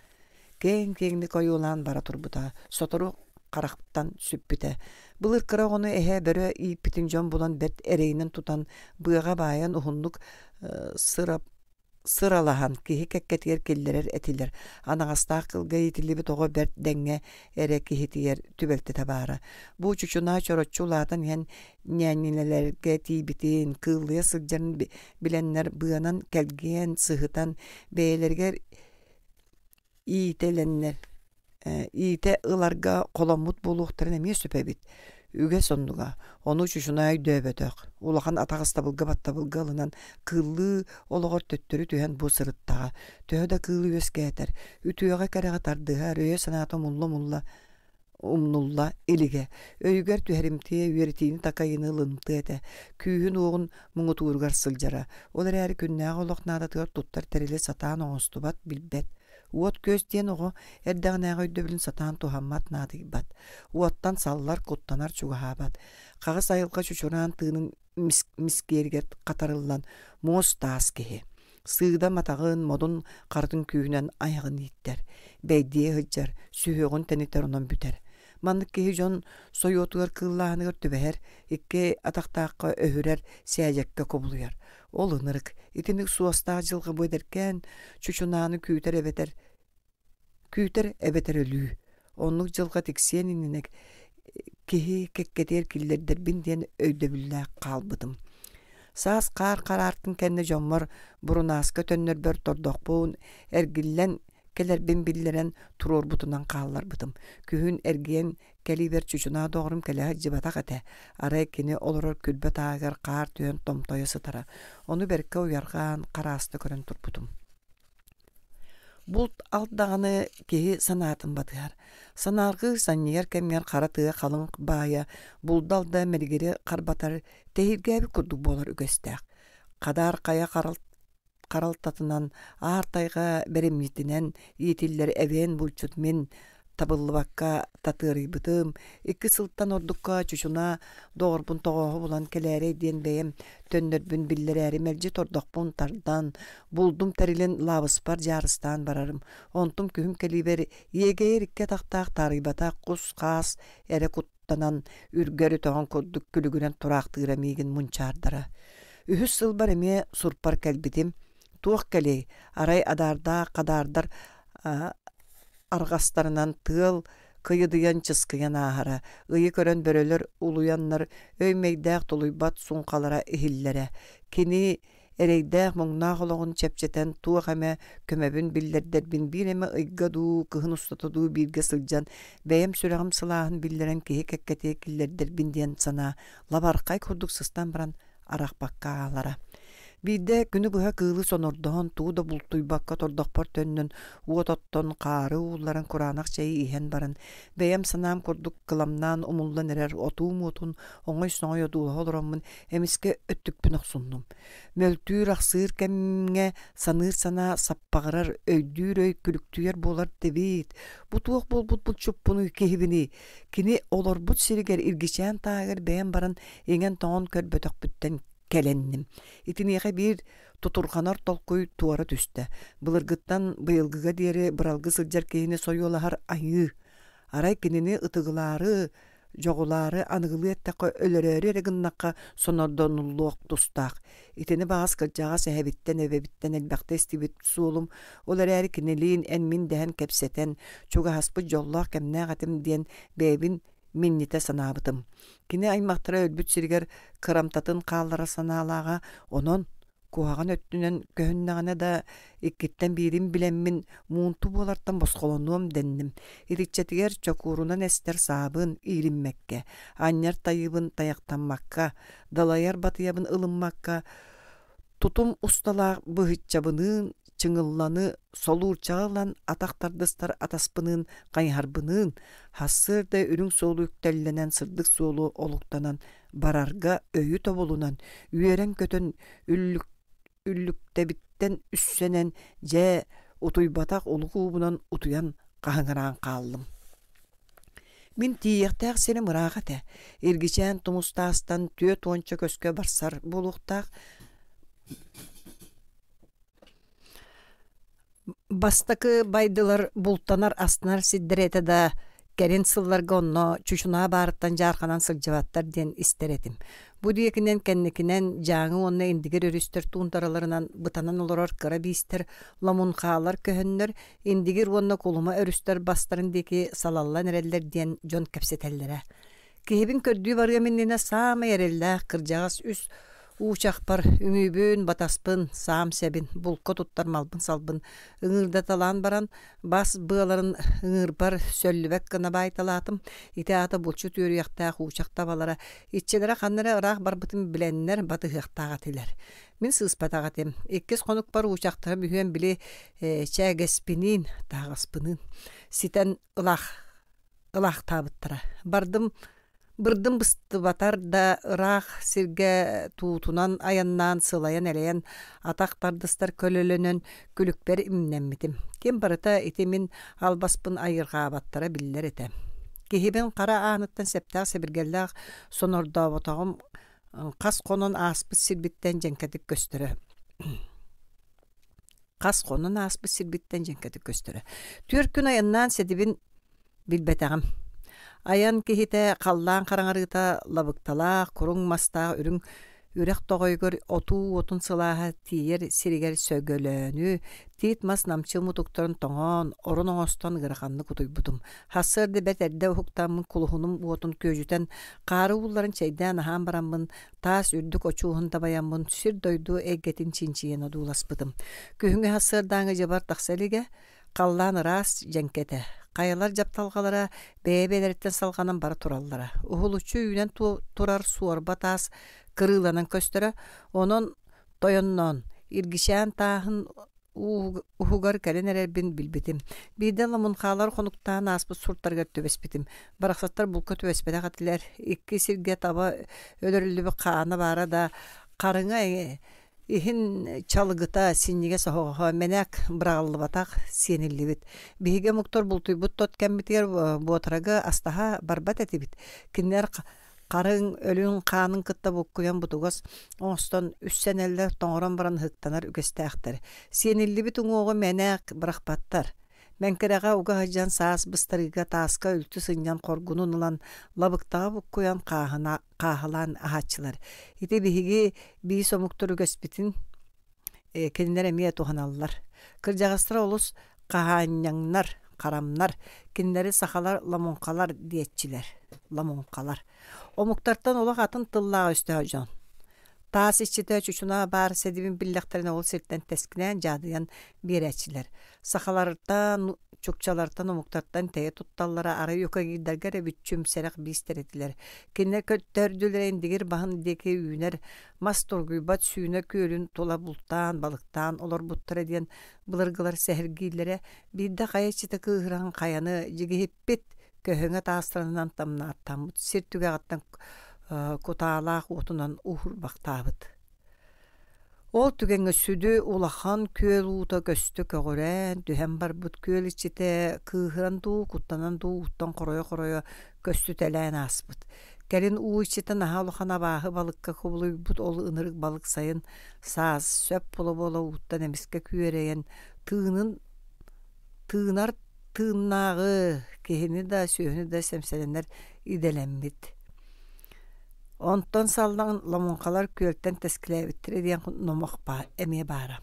киэҥ-киэҥник ойуулаан бара турбута. Сотору харахтан сүппүтэ. Былыр кыра оҕону эһэ бөрө ииппитин дьон булан бэрт эрэйинэн тутан, быаҕа баайан уһуннук сырап сыралаһан киһи кэккэтигэр киллэрэр этилэр. Анаҕастаах кылга иитиллибит оҕо бэрт дэҥҥэ эрэ киһитийэр түбэлтэтэ баара. Бу чучунаа чороччу улаатан иһэн ньээньилэлэргэ тиийбитин, кыыллыйа сылдьарын билэннэр быанан кэлгиэн, сыһытан бэйэлэригэр иитэлэннэр иитэ ыларга холоммут буолуохтарын эмиэ сөп эбит. Үгэс оннуга. Ону чучунаа өйдөөбөтөх. Улахан атаҕастабылга-баттабылга ылынан кыыллыы олоҕор төттөрү түһэн бу сырыттаҕа. Төһө да кыыл үөскээтэр, үтүөҕэ-кэрэҕэ тардыһар, өйө-санаата умулла-умулла умнулла илигэ. Өйүгэр түһэримтиэ, үөрэтиини-такайыыны ылынтыа этэ. Күүһүн-уоҕун муҥутууругар сылдьара. Ол эрээри күннээҕи олох наадатыгар туттар тэрили сатаан оҥостубат, билбэт. Уот-күөс диэн оҕо эрдэҕинээҕи өйдөбүлүн сатаан туһаммат, наадыйбат. Уоттан саллар, куттанар, чугаһаабат. Хаҕыс айылҕа чучураан тыынын мискиэригэр хатарыллан муос-таас киһи. Сыыдам атаҕын, модун харытын күүһүнэн айаҕын ииттэр, бэйдиэ сылдьар, сүһүөҕүн тэнитэр онон бүтэр. Маннык киһи дьон сойуотугар кыыллааһыныгар түбэһэр, икки атахтаахха өһүрэр, сээдьэккэ кубулуйар. Ол ынырык, итинник суостаах дьылҕа бу эдэркээн чучунааны күүтэр эбэтэр күүтэр эбэтэр өлүү. Оннук дьылҕа тиксиэн иннинэ киһи кэккэтигэр киллэрдэрбин диэн өйдөбүллээх хаалбытым. Саас хаар хараартын кэннэ дьоммор Бурунааска төннөрбөр тордохпун эргиллэн кэлэрбин биллэрэн туруорбутунан хаалларбытым. Күһүн эргийэн кэлиибэр чучунаа доҕорум кэлэ сылдьыбатах этэ. Арай кини олорор күрбэ тааһыгар хаар түһэн томтойо сытара. Ону бэркэ уйарҕаан, харааста көрөн турбутум. Булт алт даҕаны киһи санаатын батыһар. Санаарҕыы санньыйар кэмҥэр хара тыа халыҥ баайа булда-алда мэлигири харбатар, тэһииргээбит курдук буолар үгэстээх. Хадаар хайа харалтатынан, аар тайҕа бэримньитинэн иитиллэр эбээн булчут мин табыллыбакка татыарыйбытым, икки сылтан ордукка чучунаа доҕорбун тоҕооһу булан кэлээрэй диэн бэйэм төннөрбүн биллэрээри мэлдьи тордохпун тардан, булдум тэрилин лаабыспар дьаарыстаан барарым. Онтум күһүн кэлиибэр иэгэйэр икки атахтаах таарыйбатах кус-хаас эрэ куттанан, үргэр өтөҕүн курдук күлүгүрэн тураахтыыра миигин мунчаардара. Үһүс сылбар эмиэ сурпар кэлбитим. Туох кэлиэй, арай адаардаах хадаардар арҕастарынан тыал кыйыдыйан чыскыйан ааһара, ыйы көрөн бөрөлөр улуйаннар өй-мэйдээх тулуйбат суҥхалара иһиллэрэ. Кини эрэйдээх-муҥнаах олоҕун чэпчэтэн туох эмэ көмөбүн биллэрдэрбин биир эмэ ыйга дуу, кыһын устата дуу бииргэ сылдьан бэйэм сүрэҕим сылааһын биллэрэн киһи кэккэтигэр киллэрдэрбин диэн санаа лабархай курдук сыстан баран арахпакка аалара. Биирдэ күнү быһа кыылы сонордоһон, тугу да бултуйбакка тордохпор төннөн, уот оттон, хаары уулларан кураанах чэйи иһэн баран, бэйэм санаам курдук кыламнаан умуллан эрэр отуум уотун оҥой-соҥой одуулаһа олороммун эмискэ өттүкпүн охсуннум. Мөлтүүр-ахсыыр кэмҥэ саныыр санаа саппаҕырар, өйдүүр өй күлүктүйэр буолар дэбиит. Бу туох буолбут булчуппунуй киһибиний? Кини олорбут сиригэр Иргичээн тааһыгар бэйэм баран иҥэн-тоҥон көрбөтөхпүттэн кэлэнним. Итиниэхэ биир тутурҕанар толкуй туора түстэ. Былыргыттан быйылгыга диэри быралгы сылдьар киһини сойуолаһар айыы. Арай кинини ытыгылаары, дьоҕулаары аныгылыы эттэххэ өлөрөөрү эрэ гыннахха сонордонуллуох тустаах. Итини баҕас кырдьаҕас эһэбиттэн, эбэбиттэн элбэхтэ истибит суолум, ол эрээри кинилиин эн-мин дэһэн кэпсэтэн, чугаһаспыт дьоллоох кэмнээх этим диэн бэйэбин минньитэ санаабытым. Кини аймахтара өлбүт сиригэр кырамтатын хаалларар санаалааҕа, онон куһаҕан өттүнэн көһүннэҕинэ да иккиттэн биирин билэммин муунту буолартан босхолонуом дэнним. Итиччэтигэр чокуурунан эстэр саабын иилиммэккэ, анньар тайыыбын тайахтаммакка, далайар батыйабын ылыммакка, тутум усталаах быһыччабыныын чыҥылланы солуурчаҕа ылан атах тардыстар атаспыныын хайыһарбыныын сарсыарда үрүҥ суолу үктэллэнэн сырдык суолу олуктанан барарга өйү тобулунан үөрэн-көтөн үллүктэбиттэн үссэнэн дьэ утуйбатах улук уубунан утуйан хаһыҥыраан хааллым. Мин тиийиэхтээх сирим ыраах этэ. Иргичээн тумустаастан түөрт уонча көскө барсар буолуохтаах. Бастакы байдылар бултанар астынар сирдэрэ этэ да, кэлин сылларга онно чучунаа баарыттан дьаарханан сылдьыбаттар диэн истэр этим. Бу диэкинэн кэнникинэн Дьааҥы уонна Индигир өрүстэр туундараларынан бытанан олорор кыра биистэр ломунхаалар көһөннөр Индигир уонна Кулума өрүстэр бастарын диэки салаллан эрэллэр диэн дьон кэпсэтэллэрэ. Киһибин көрдүү барыам иннинэ саамай эрэллээх кырдьаҕас үс уучахпар үҥүүбүн, батаспын, саам сэбин, булка туттар малбын-салбын ыҥыырдаталаан баран, бас быаларын ыҥыырбар сөллүбэт гына баайталаатым. Ити аата булчут үөрүйэхтээх уучах табалара иччилэрэ ханна эрэ ыраах барбытын билэннэр батыһыахтаах этилэр. Мин сыыспатах этим. Иккис хонукпар уучахтарым үһүөн били чээгэспиниин, таһаҕаспыныын ситэн ылаах ылаахтаабыттара. Бардым бырдым быстыбатар да ыраах сиргэ туутунан айаннаан сылайан-элэйэн атах тардыстар көлөлөнөн күлүкпэр имнэммитим. Ким барыта ити мин албаспын айырҕаабаттара биллэр этэ. Киһибин хара ааныттан сэптээх сэбиргэллээх сонордооботоҕум хас хонон ааспыт сирбиттэн дьэҥкэтик көстөрө. Хас хонон ааспыт сирбиттэн дьэҥкэтик көстөрө. Түөрт күн айаннаан сэдибин билбэтэҕим. Айан киһитэ халлаан хараҥарыыта лабыкталаах, куруҥ мастаах үрүҥ үрэх тоҕойугар отуу уотун сылааһа тиийэр сиригэр сөгөлөөнү, тиит мас намчы мутуктарын тоҥоон, орон оҥостон ыараханнык утуйбутум. Сарсыарда бэрт эрдэ уһуктаммын кулуһунум уотун күөдьүтэн, хаары уулларан чэйдээн аһаан бараммын, таас үрдүк очуоһун дабайаммын сир-дойду эйгэтин чинчийэн одууласпытым. Күһүҥҥү сарсыардааҥы дьыбар тахса илигэ, Халлаан ыраас, дьэҥкэ этэ. Хайалар дьапталҕалара бэйэ-бэйэлэриттэн салҕанан бара тураллара. Уһулуччу үүнэн турар суорба таас кырыыланан көстөрө. Онон тойонноон, Иргичээн тааһын уһугар кэлэн эрэрбин билбитим. Биирдэ ламунхаалар хонуктаан ааспыт суртарыгар түбэспитим. Барахсаттар булка түбэспэтэх этилэр. Икки сиргэ таба өлөрүллүбүт хаана баара да, харыҥа иһин чалыгыта, синньигэс оһоҕоһо мэнээк быраҕыллыбатах, сиэниллибит. Биһиги омуктар бултуйбут тот кэммитигэр буотарагы астаһа барбат этибит. Кинилэр харыҥ, өлүн хаанын кытта буккуйан бутугас оҥостон үссэнэллэр, тоҥорон баран ыһыктанар үгэстээхтэр. Сиэниллибит уҥуоҕу мэнээк бырахпаттар. Мэҥкэрэҕэ уга сылдьан саас быстарыыга тааска үлтү сынньан хоргунун ылан лабыктаҕа буккуйан хааһына хааһылаан аһааччылар. Ити биһиги биис омуктар үгэспитин кинилэр эмиэ туһаналлар. Кырдьаҕастара олус хаһаанньаҥнар, харамнар, кинилэри сахалар ламуҥхалар диэччилэр. Ламуҥхалар. Омуктартан олох атын тыллаах өстөөх дьон. Таас иччитэ чучунаа баар сэдибин биллэхтэринэ ол сиртэн тэскинээн дьаадыйан биэрээччилэр. Сахалартан, чукчалартан, омуктартан тэйэ тутталлара арай юкагирдарга эрэ бүччүм сэрэх биистэр этилэр. Кинилэр көттөрдүлэрэ Индигир баһын диэки үүнэр мас тургуйбат сүүнэ күөлүн тула бултаан, балыктаан олорбуттара диэн былыргылар сэһэргииллэрэ. Биирдэ хайа иччитэ кыыһыран хайаны дьигиһиппит, көһөҥө таастарынан тамнааттаммыт сир түгэҕиттэн кутаалаах уотунан уһурбахтаабыт. Ол түгэҥҥэ сүдү улахан күөл уута көстө көҕүрээн, түһэн барбыт күөл иччитэ кыыһыран дуу, куттанан дуу ууттан хоройо-хоройо көстүтэлээн ааспыт. Кэлин уу иччитэ наһаа улахан абааһы балыкка кубулуйбут ол ынырык балык сайын саас сөп буола-буола ууттан эмискэ күөрэйэн тыынын тыынар тыыннааҕы киһини да, сүөһүнү да сэмсэлэнэр идэлэммит. Онтон саллан ламуҥхалар күөлтэн тэскилээбиттэрэ диэн номох эмиэ баара.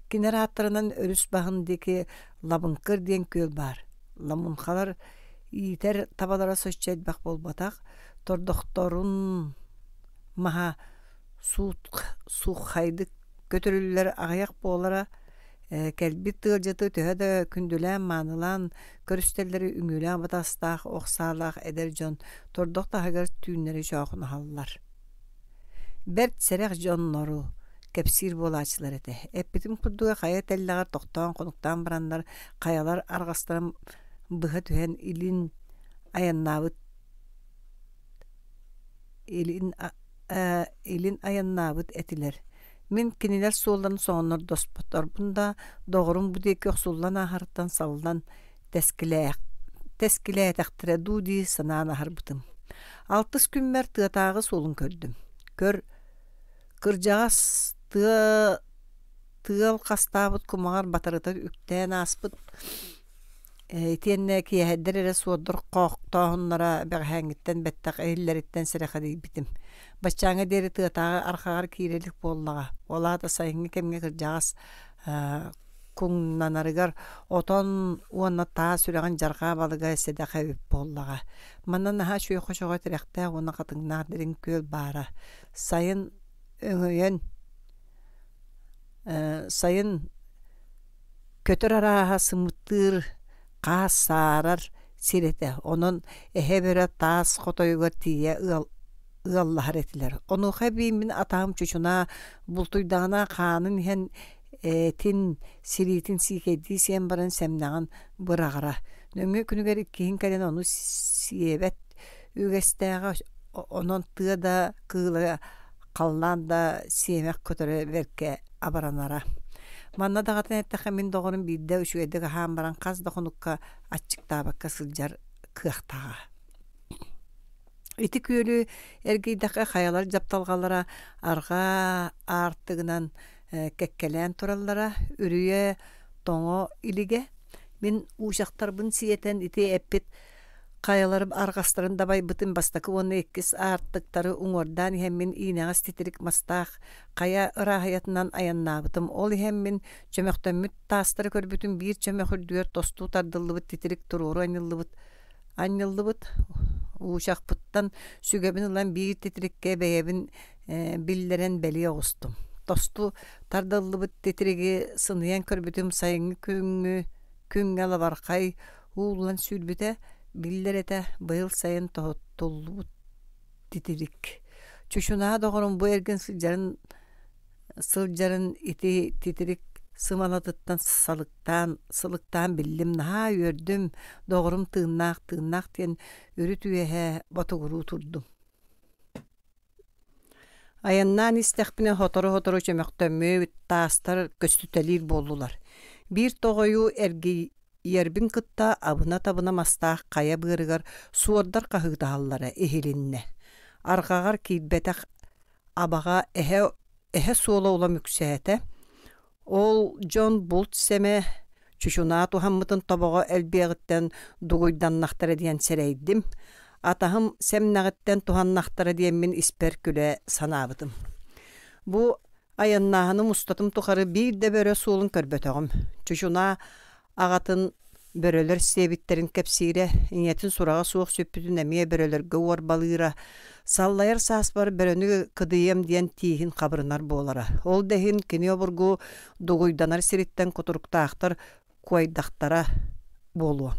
Кинилэр ааттарынан өрүс баһын диэки Лабыҥкыр диэн күөл баар. Ламунхалар иитэр табалара соччо элбэх буолбатах, тордохторун маһа сууххайдык көтүрүллэр аҕыйах буолара Кэлбит ыалдьыты төһө да күндүлээн-маанылаан көрүстэллэр үҥүүлээх батастаах, ох саалаах эдэр дьон тордох таһыгар түүннэри чоохунаһаллар. Бэрт сэрэх дьоннору кэпсиир буолааччылар этэ. Эппитим курдуга хайа тэллэҕэр тохтоон хонуктаан бараннар хайалар арҕастарын быһа түһэн илин айаннаабыт илин илин айаннаабыт этилэр. Мин кинилэр суолларын соҥоннордоспоторбун да, доҕорум бу диэки охсуллан ааһарыттан саллан тэскилээтэхтэрэ дуу дии санаан аһарбытым. Алтыс күммэр тыатааҕы суолун көрдүм. Көр, кырдьаҕас тыа тыал хастаабыт кумаҕар батарыта үктээн ааспыт Итиэннэ киэһэрдэр эрэ суордар хоохтооһуннара бэҕэһээҥҥиттэн бэттэх иһиллэриттэн сэрэхэдийбитим. Баччааҥҥа диэри тыатааҕы арҕаҕар киирэ илик буоллаҕа. Ол аата сайыҥҥы кэмҥэ кырдьаҕас куҥнанарыгар отон уонна таас үрэҕин дьарҕаа балыга сэдэх эбит буоллаҕа. Манна наһаа үчүгэй хочоҕо тирэхтээх уонна хатыҥнаах дириҥ күөл баара. Сайын өҥөйөн сайын Көтөр арааһа сымыттыыр, хаас саарар сир этэ, онон эһэ бөрө таас хотойугар тиийэ ыаллаһар этилэр. Онуоха эбии мин атаһым чучунаа бултуйдаҕына хаанын иһэн этин, сириитин сиикэйдии сиэн баран сэмнэҕин быраҕара. Нөҥүө күнүгэр иккиһин кэлэн ону сиэбэт үгэстээҕэ, онон тыа да кыыла халлаан да сиэмэх көтөрө бэркэ абыранара. Манна даҕатан эттэххэ, мин доҕорум биирдэ үчүгэйдик аһаан баран хас да хонукка аччыктаабакка сылдьар кыахтааҕа. Ити күөлү эргийдэххэ хайалар дьапталҕалара арҕаа аартыгынан кэккэлээн тураллара, үрүйэ тоҥо илигэ. Мин уучахтарбын сиэтэн ити эппит Хайаларым арҕастарын дабайбытын бастакы уонна иккис аартыктары уҥуордаан иһэммин иинэҕэс титирик мастаах хайа ырааһыйатынан айаннаабытым. Ол иһэммин чөмөхтөммүт таастары көрбүтүм биир чөмөх үрдүгэр тостуу тардыллыбыт титирик туруору анньыллыбыт анньыллыбыт уучахпыттан сүгэбин ылан биир титириккэ бэйэбин биллэрэн бэлиэ оҕустум. Тосту тардыллыбыт титириги сыныйан көрбүтүм сайыҥҥы күҥҥү. Күҥҥэ лабархай ууллан сүүрбүтэ, биллэр этэ, быйыл сайын тоһуттуллубут титирик. Чучунаа доҕорум бу эргин сылдьарын сылдьарын ити титирик сымалатыттан салыктаан сылыктаан биллим, наһаа үөрдүм, доҕорум тыыннаах тыыннаах диэн үрүт үөһэ ботугуруу турдум. Айаннаан истэхпинэ сотору-сотору чөмөхтөммүт таастар көстүтэлиир буоллулар. Биир тоҕойу эргийэрбин кытта абына-табына мастаах хайа быарыгар суордар хаһыытаһаллара иһилиннэ. Арҕаҕар киирбэтэх абаҕа эһэ эһэ суола улам үксээтэ. Ол дьон булт сэмэ чучунаа туһаммытын тобоҕо элбиэҕиттэн дугуйданнахтара диэн сэрэйдим, атаһым сэмнэҕиттэн туһаннахтара диэммин испэр күлэ санаабытым. Бу айаннааһыным устатын тухары биир да бөрө суолун көрбөтөҕүм. Чучунаа Аҕатын бөрөлөр сиэбиттэрин кэпсиирэ, ийэтин сураҕа суох сүппүтүн эмиэ бөрөлөргө уорбалыыра, саллайар сааспар бөрөнү кыдыйыам диэн тииһин хабырынар буолара. Ол да иһин кини обургу дугуйданар сириттэн кутуруктаахтар куойдахтара буолуо.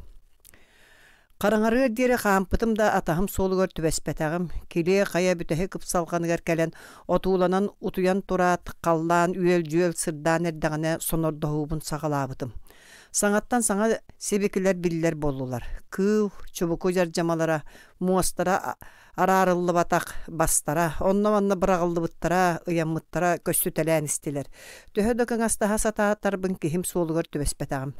Хараҥарыар диэри хаампытым да атаһым суолугар түбэспэтэҕим, килиэ хайа бүтэһик ыпсалҕаныгар кэлэн, отууланан утуйан тураат, халлаан үөл-дьүөл сырдаан эрдэҕинэ сонордоһуубун саҕалаабытым. Саҥаттан саҥа сибикилэр биллэр буоллулар. Кыыл, чубуку дьардьамалара, муостара араарыллыбатах бастара, онно-манна быраҕыллыбыттара, ыйаммыттара көстүтэлээн истилэр. Төһө да кыҥастаһа сатаатарбын киһим суолугар түбэспэтэҕим.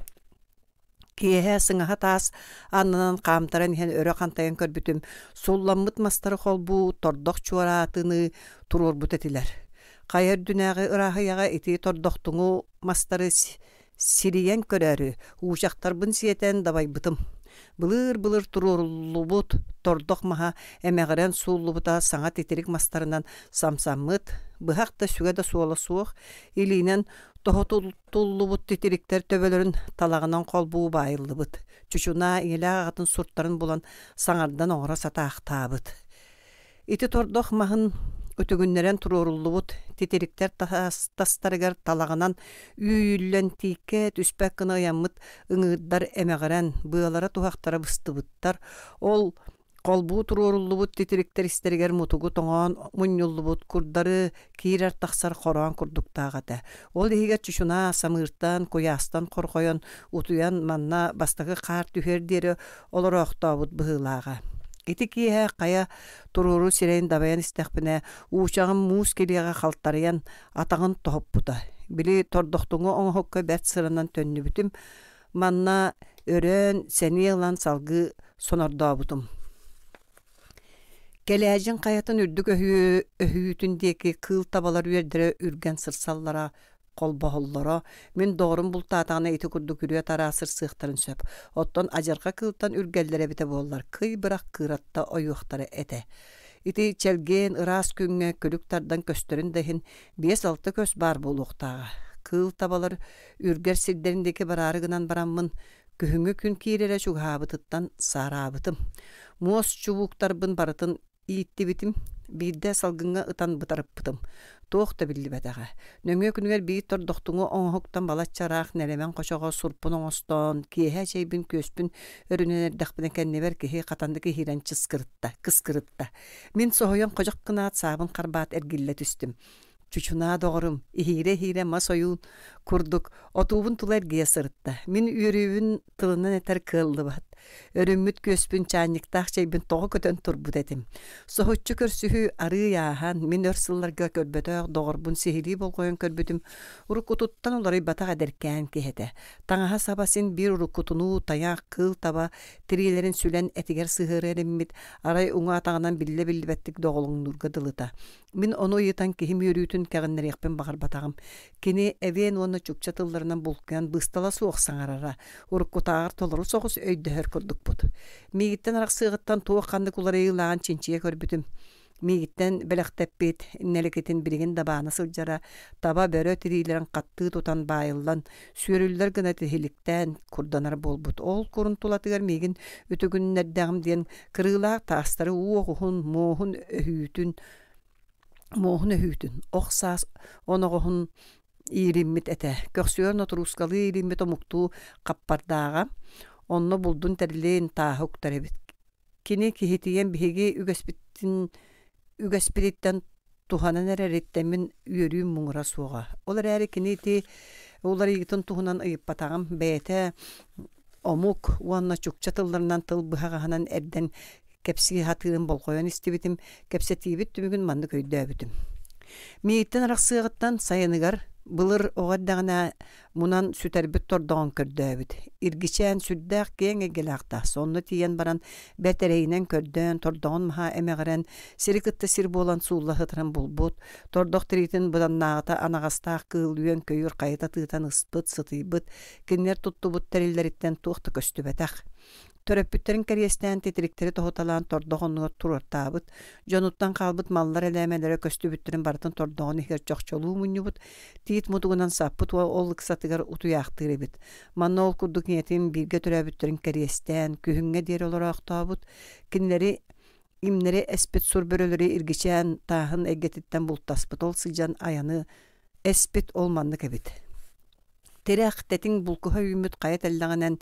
Киэһэ сыҥаһа таас аннынан хаамтаран иһэн өрө хантайан көрбүтүм, сулламмыт мастары холбуу тордох чуораатыныы туруорбут этилэр. Хайа үрдүнээҕи ырааһыйаҕа ити тордохтуҥу мастары сирийэн көрөөрү, уучахтарбын сиэтэн дабайбытым. Былыр-былыр туруоруллубут тордох маһа эмэҕирэн сууллубута саҥа титирик мастарынан самсаммыт, быһах да сүгэ да суола суох, илиинэн Тоһутуллубут титириктэр төбөлөрүн талаҕынан холбуу баайыллыбыт, чучунаа ийэлээх аҕатын суртарын булан саҥардан оҥоро сатаахтаабыт. Ити тордох маһын үтүгүннэрэн туруоруллубут титириктэр тастарыгар талаҕынан үүйүллэн тииккэ түспэт гына ыйаммыт ыҥыырдар эмэҕирэн, быалара-туһахтара быстыбыттар. Ол Холбуу туруоруллубут титириктэр истэригэр мутугу тоҥоон мунньуллубут курдары киирэр-тахсар хороон курдуктаах этэ. Ол иһигэр чучунаа самыыртан, куйаастан хорҕойон, утуйан манна бастакы хаар түһүөр диэри олороохтообут быһыылааҕа. Ити киэһэ хайа туруору сирэйин дабайан истэхпинэ, уучаҕым муус килиэҕэ халтарыйан, атаҕын тоһуппута. Били тордохтуҥу оҥоһукка бэрт сыранан төннүбүтүм, Манна өрөөн, сэниэ ылан салгыы сонордообутум. Кэлээдьин хайатын үрдүк өһүүтүн диэки кыыл табалар үөрдэрэ үргэн сырсаллара, холбоһоллоро. Мин доҕорум бултаатаҕына ити курдук үрүө-тараа сырсыахтарын сөп. Оттон адьырҕа кыылтан үргэллэрэ эбитэ буоллар, кый бырах кыыратта ойуохтара этэ. Ити чэлгиэн ыраас күҥҥэ күлүк тардан көстөрүн да иһин биэс-алта көс баар буолуохтааҕа. Кыыл табалар Үргэр сирдэрин диэки бараары гынан бараммын, күһүҥҥү күн киирэрэ чугаһаабытыттан саараабытым. Муос чубууктарбын барытын ииттибитим, биирдэ салгыҥҥа ытан бытарыппытым. Туох да биллибэтэҕэ. Нөҥүө күнүгэр биир тордохтуҥу оҥоһуктан балачча ыраах нэлэмэн хочоҕо сурпун оҥостоон, киэһэ чэйбин күөспүн өрүнэн эрдэхпинэ кэннибэр киһи хатаннык иһиирэн чыскырытта, кыскырытта. Мин соһуйан ходьох гынаат саабын харбаат эргиллэ түстүм. Чучунаа доҕорум, иһиирэ-иһиирэ мас ойуун курдук отуубун тула эргийэ сырытта. Мин үөрүүбүн тылынан этэр кыаллыбат. Өрүммүт күөспүн чаанньыктаах чэйбин тоҕо көтөн турбут этим. Соһуччу көрсүһүү арыый ааһан, мин өр сылларга көрбөтөх доҕорбун сиһилии болҕойон көрбүтүм, уруккутуттан уларыйбатах эдэркээн киһи этэ. Таҥаһа-саба син биир уруккутунуу тайах, кыыл таба тириилэрин сүлэн этигэр сыһыары эриммит, арай уҥа атаҕынан биллэ-биллибэттик доҕолоҥнуурга дылыта. Мин ону ыйытан киһим үөрүүтүн кэҕиннэриэхпин баҕарбатаҕым. Кини эвен уонна чукча тылларынан булкуйан быыстала суох саҥарара, уруккутааҕар толору соҕус өйдөһөр курдукпут. Миигиттэн арахсыаҕыттан туох ханнык уларыйыылааҕын чинчийэ көрбүтүм. Миигиттэн бэлэхтэппит нэлэкитин билигин да баана сылдьара, таба бөрө тириилэрин хаттыы тутан баайыллан, сүөрүллэр гына тиһиликтээн курданар буолбут. Ол курун тулатыгар миигин үтүгүннэрдэҕим диэн Кырыылаах таастары уох уһун, муоһун өһүүтүн, муоһун өһүүтүн, ох саас оноҕоһун Иириммит этэ. Көхсүгэр нотуруускалыы иириммит омуктуу хаппардааҕа. Онно булдун тэрилин тааһы уктар эбит. Кини киһитийэн биһиги үгэспитин үгэспититтэн туһанан эрэриттэн мин үөрүүм муҥура суоҕа. Ол эрээри кини ити уларыйыытын туһунан ыйыппатаҕым. Бэйэтэ омук уонна чукча тылларынан тыл быһаҕаһынан эрдэн кэпсии сатыырын болҕойон истибитим, кэпсэтиибит түмүгүн маннык өйдөөбүтүм. Миигиттэн арахсыаҕыттан сайыныгар былыр оҕо эрдэҕинэ мунан сүтэрбит тордоҕун көрдөөбүт. Иргичээн сүрдээх киэҥ эйгэлээх таас. Онно тиийэн баран бэрт эрэйинэн көрдөөн, тордоҕун маһа эмэҕирэн, сири кытта сир буолан суулла сытарын булбут. Тордох тириитин быданнааҕыта анаҕастаах кыыл үөн-көйүүр хайыта тыытан ыспыт, сытыйбыт, Кинилэр туттубут тэриллэриттэн туох да көстүбэтэх. Төрөппүттэрин кэриэстээн титириктэри тоһуталаан тордох оннугар туруортаабыт, дьонуттан хаалбыт маллар элээмэлэрэ көстүбүттэрин барытын тордоҕун иһигэр чохчолуу мунньубут, тиит мутугунан саппыт ол ыксатыгар утуйаахтыыр эбит. Манна ол курдук ийэтин бииргэ төрөөбүттэрин кэриэстээн, күһүҥҥэ диэри олороохтообут, кинилэри имнэри эспит сур бөрөлөрү иргичээн тааһын эйгэтиттэн бултаспыт ол сылдьан айаны эспит ол маннык эбит. Тирэх, тэтиҥ булкуһа үүммүт хайа тэллэҕинэн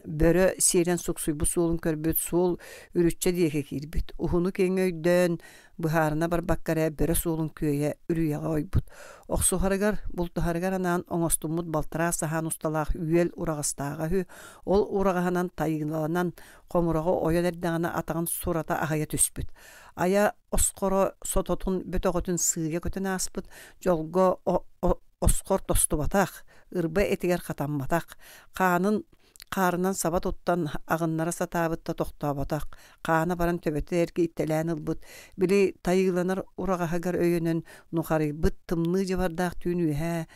бөрө сиэрэн суксуйбут суолун көрбүт, суол үрүччэ диэки киирбит. Уһуну-киэҥи өйдөөн, быһаарына барбакка эрэ бөрө суолун күөйэ үрүйэҕэ ойбут. Охсуһарыгар, бултаһарыгар анаан оҥостуммут балтараа саһаан усталаах үөл ураҕастааҕа үһү. Ол ураҕаһынан тайыыланан, хомураҕы ойон эрдэҕинэ атаҕын сурата аһыйа түспүт. Айа осхоро сототун бөтөҕөтүн сыыйа көтөн ааспыт, дьолго осхор тостубатах, ырба этигэр хатамматах, хаанын хаарынан саба туттан аҕыннара сатаабыт да тохтооботох, хаана баран төбөтө эргийтэлээн ылбыт, били тайыыланар ураҕаһыгар өйөнөн нухарыйбыт тымныы дьыбардаах түүн үөһэ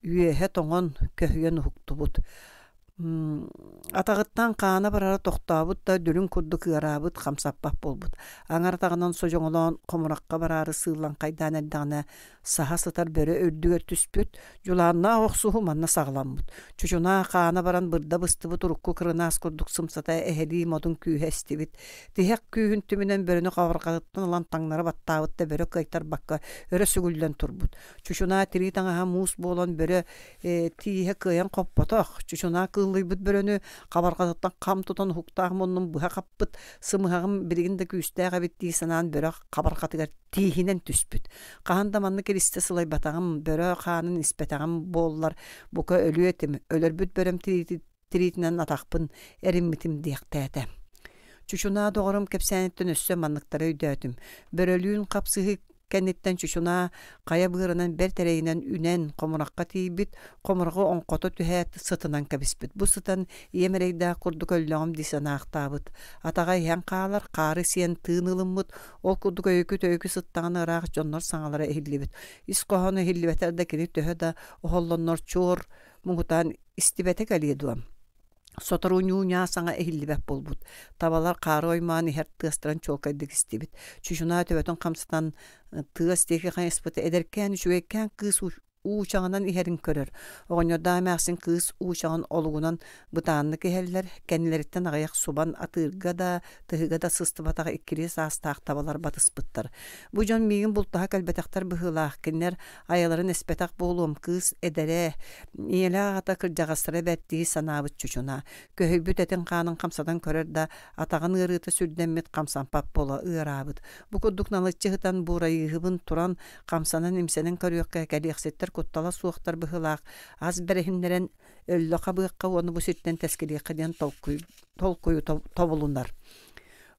үөһэ тоҥон, көһүйэн уһуктубут. Атаҕыттан хаана барара тохтообут да, дүлүҥ курдук ыараабыт, хамсаппат буолбут. Аҥар атаҕынан содьоҥолоон хомурахха бараары сыыллаҥхайдаан эрдэҕинэ, саһа сытар бөрө үрдүгэр түспүт, дьулааннаах охсуһуу манна саҕаламмыт. Чучунаа хаана баран бырда быстыбыт урукку кырынаас курдук сымсата эһэлии модун күүһэ эстибит. Тиһэх күүһүн түмүнэн бөрөнү хабарҕатыттан ылан таҥнары баттаабыт да бөрө кыайтарбакка өрө сүгүллэн турбут. Чучунаа тирии таҥаһа муус буолан бөрө тииһэ кыайан хоппотох. Чучунаа кыыллыйбыт бөрөнү хабарҕатыттан хам тутан уһуктаах муннун быһа хаппыт, сымыһаҕым билигин да күүстээх эбит дии санаан бөрө хабарҕатыгар тииһинэн түспүт. Хаһан да маннык илистэ сылайбатаҕым, бөрө хаанын испэтэҕим буоллар, бука өлүө этим, өлөрбүт бөрөм тириитинэн атахпын эриммитим диэхтээтэ. Чучунаа доҕорум кэпсээниттэн өссө манныктары өйдөөтүм. Бөрөлүүн хапсыһыы кэнниттэн чучунаа хайа быарынан бэрт эрэйинэн үнэн хомурахха тиийбит, хомураҕы оҥхото түһээт сытынан кэбиспит. Бу сытан ийэм эрэйдээх курдук өллөҕүм дии санаахтаабыт. Атаҕа иһэн хаалар, хаары сиэн тыын ылыммыт, ол курдук өйүкү-төйүкү сыттаҕына ыраах дьоннор саҥалара иһиллибит. Ис хоһооно иһиллибэтэр да кини төһө да оһоллоннор чуор муҥутаан истибэтэ кэлиэ дуо? Сотору ньуу-ньаа саҥа иһиллибэт буолбут. Табалар хаары оймоон иһэр тыастарын чуолкайдык истибит. Чучунаа төбөтүн хамсатан тыас диэки хайыспыта эдэркээн үчүгэйкээн кыыс уучаҕынан иһэрин көрөр. Оҕонньордоох эмээхсин кыыс уучаҕын олугунан бытааннык иһэллэр, кэннилэриттэн аҕыйах субан атыырга да, тыһыга да сыстыбатах иккилии саастаах табалар батыспыттар. Бу дьон миигин бултаһа кэлбэтэхтэр быһыылаах, кинилэр айаларын эспэтэх буолуом, кыыс эдэрэ, ийэлээх аҕата кырдьаҕастара бэрт дии санаабыт чучуна. Көһүйбүт этин-хаанын хамсатан көрөр да, атаҕын ыарыыта сүрдэммит хамсампат буола ыараабыт. Бу курдук налыччы сытан буурайыыһыбын туран, хамсанан-имсэнэн көрүөххэ, кэлиэхситтэр куттала суохтар быһыылаах, ас бэрэһиннэрэн өллө хабыахха уонна бу сиртэн тэскилиэххэ диэн толкуй, толкуйу тобулунар.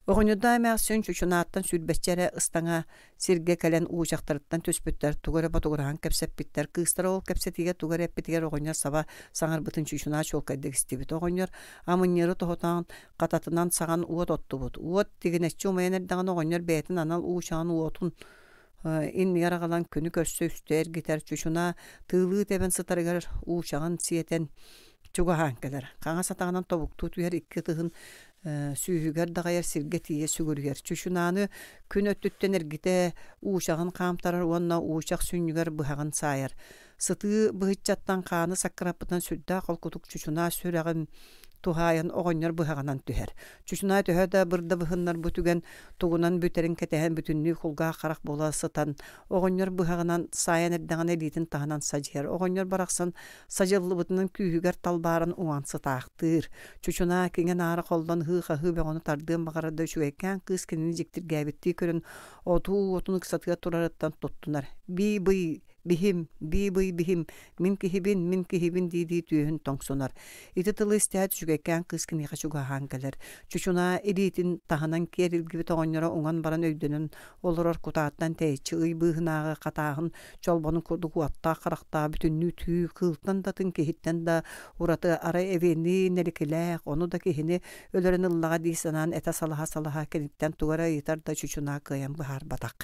Оҕонньордоох эмээхсин чучунааттан сүүрбэччэ эрэ ыстаҥа сиргэ кэлэн уучахтарыттан түспүттэр, тугу эрэ ботугураһан кэпсэппиттэр. Кыыстара ол кэпсэтиигэ тугу эрэ эппитигэр оҕонньор саба саҥарбытын чучунаа чуолкайдык истибит. Оҕонньор амынньыары тоһутан хататынан саҕан уот оттубут. Уот тигинэччи умайан эрдэҕинэ оҕонньор бэйэтин анал уучаҕын уотун иннигэр аҕалан күнү көрсө үстэ эргитэр. Чучунаа тыылыы тэбэн сытарыгар уучаҕын сиэтэн чугаһаан кэлэр. Хаҥас атаҕынан тобуктуу түһэр икки ытыһын сүүһүгэр даҕайар сиргэ тиийэ сүгүрүйэр. Чучунааны күн өттүттэн эргитэ уучаҕын хаамтарар уонна уучах сүнньүгэр быһаҕын саайар. Сытыы быһыччаттан хааны саккыраппытынан сүрдээх холкутук чучунаа сүрэҕин туһаайан оҕонньор быһаҕынан түһэр. Чучунаа төһө да бырда быһыннар бу түгэн тугунан бүтэрин кэтэһэн бүтүннүү кулгаах-харах буола сытан, оҕонньор быһаҕынан саайан эрдэҕинэ илиитин таһынан садьыйар. Оҕонньор барахсан садьыллыбытынан күүһүгэр талбааран уҥан сытаахтыыр. Чучунаа киҥэ-наара холлон ыһыы-хаһыы бөҕөнү тардыан баҕарар да үчүгэйкээн кыыс кинини дьиктиргээбиттии көрөн отуу уотун ыксатыгар турарыттан туттунар. Бии-бый биһим, бии-бый биһим, мин киһибин, мин киһибин дии-дии түөһүн тоҥсунар. Ити тылы истээт үчүгэйкээн кыыс киниэхэ чугаһаан кэлэр. Чучунаа илиитин таһынан киэр илгибит оҕонньоро уҥан баран өйдөнөн олорор кутааттан тэйиччи ый быыһынааҕы хатааһын чолбонун курдук уоттаах харахтаах бүтүннүү түү кыылтан да атын киһиттэн да ураты арай эвении нэликилээх, ону да киһини өлөрөн ыллаҕа дии санаан этэ салаһа-салаһа киниттэн тугу эрэ ыйытар да чучунаа кыайан быһаарбатах.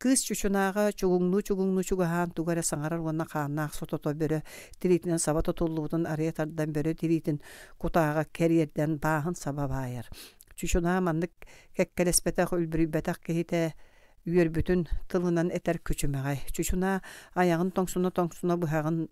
Кыыс чучунааҕа чугуҥнуу-чугуҥнуу чугаһаан тугу эрэ саҥарар уонна хааннаах сотото бөрө тириитинэн саба тутуллубутун арыйа тардан бөрө тириитин кутааҕа кэриэрдэн бааһын саба баайар. Чучунаа маннык кэккэлэспэтэх, үлбүрүйбэтэх киһитэ үөрбүтүн тылынан этэр күчүмэҕэй. Чучунаа айаҕын тоҥсуна-тоҥсуна быһаҕын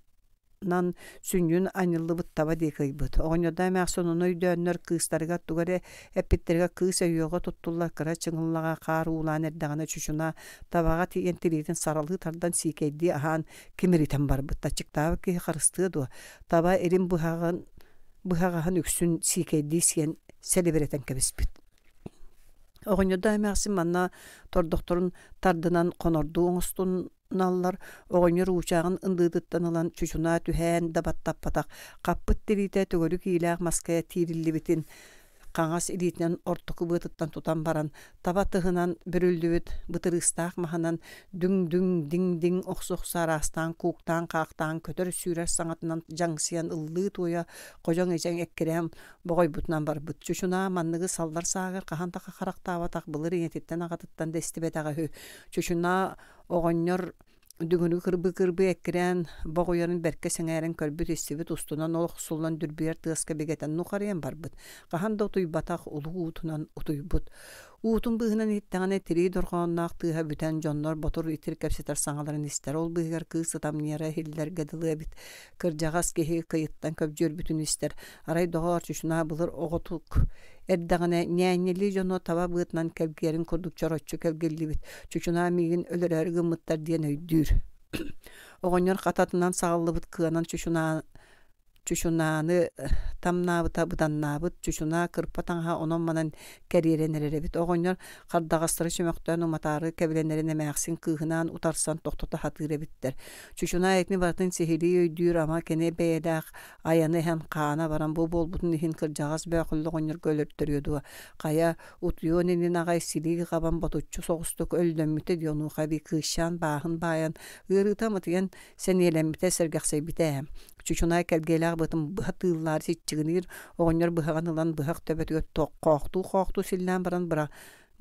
нан сүнньүн анньыллыбыт таба диэки ыйбыт. Оҕонньордоох эмээхсин ону өйдөөннөр кыыстарыгар тугу эрэ эппиттэригэр кыыс өйүөҕэ туттуллар кыра чыҥыллаҕа хаар уулаан эрдэҕинэ чучуна табаҕа тиийэн тириитин саралыы тардан сиикэйдии аһаан кимиритэн барбыт. Аччыктаабыт киһи харыстыа дуо, таба илин быһаҕын быһаҕаһын үксүн сиикэйдии сиэн сэлибирэтэн кэбиспит. Оҕонньордоох эмээхсин манна тордохторун тардынан хонордуу оҥостун наллар, оҕонньор уучааҕын ындыытыттан ылан чучунаа түһээн да баттаппатах, хаппыт тириитэ төгүрүк иилээх маска тиириллибитин хаҥас илиитинэн ортоку быатыттан тутан баран, таба тыһынан бүрүллүбүт бытырыыстаах маһынан дүҥ-дүҥ, диҥ-диҥ охсо-охсо араастаан кууктаан-хаахтаан көтөр-сүүрэр саҥатынан дьаҥсыйан ыллыы-туойа ходьоҥ-ичэҥ эккирээн боҕойбутунан барбыт. Чучунаа манныгы саллар сааҕар хаһан да харахтаабатах былыр ийэтиттэн-аҕатыттан да истибэтэҕэ үһү. Чучунаа Оҕонньор дүҥүрү кырбыы-кырбыы эккирээн, боҕуйарын бэркэ сэҥээрэн көрбүт-истибит устунан ол охсуллан дүрбүйэр тыаска бигэтэн нухарыйан барбыт. Хаһан да утуйбатах улуу уутунан утуйбут. Уутун быыһынан иһиттэҕинэ тирии дорҕоонноох тыаһа бүтэн дьоннор ботур-итир кэпсэтэр саҥаларын истэр. Ол быыһыгар кыыс ытамньыйара иһиллэргэ дылы эбит. Кырдьаҕас киһи кыйыттан көбдьүөрбүтүн истэр. Арай доҕоор чучунаа былыр оҕотук эрдэҕинэ ньээнньэлии дьоно таба быатынан кэлгийэрин курдук чороччу кэлгиллибит, чучунаа миигин өлөрөөрү гыммыттар диэн өйдүүр. Оҕонньор хататынан саҕыллыбыт кыанан чучунаа чучунааны тамнаабыта быданнаабыт, чучунаа кырпа таҥаһа онон-манан кэриэрэн эрэр эбит. Оҕонньор хардаҕастары чөмөхтөөн уматаары кэбилэнэрин эмээхсин кыыһынаан утарсан тохтото сатыыр эбиттэр. Чучунаа итини барытын сиһилии өйдүүр, ама кини бэйэлээх Айаны иһэн хаана баран бу буолбутун иһин кырдьаҕас бөөхүллэ оҕонньорго өлөртөрүө дуо, хайа, утуйуон иннинэ аҕай силии хабан ботуччу соҕустук өллөммүтэ дии онуоха эбии кыысчаан бааһын баайан, ыарыыта аматыйан сэниэлэммитэ, сэргэхсэйбитэ ээ. Чучунай кэлгиэлээх бытын быһа тыыллаары сиччигиниир оҕонньор быһаҕын ылан быһах төбөтүгэр хоохтуу-хоохтуу силлээн баран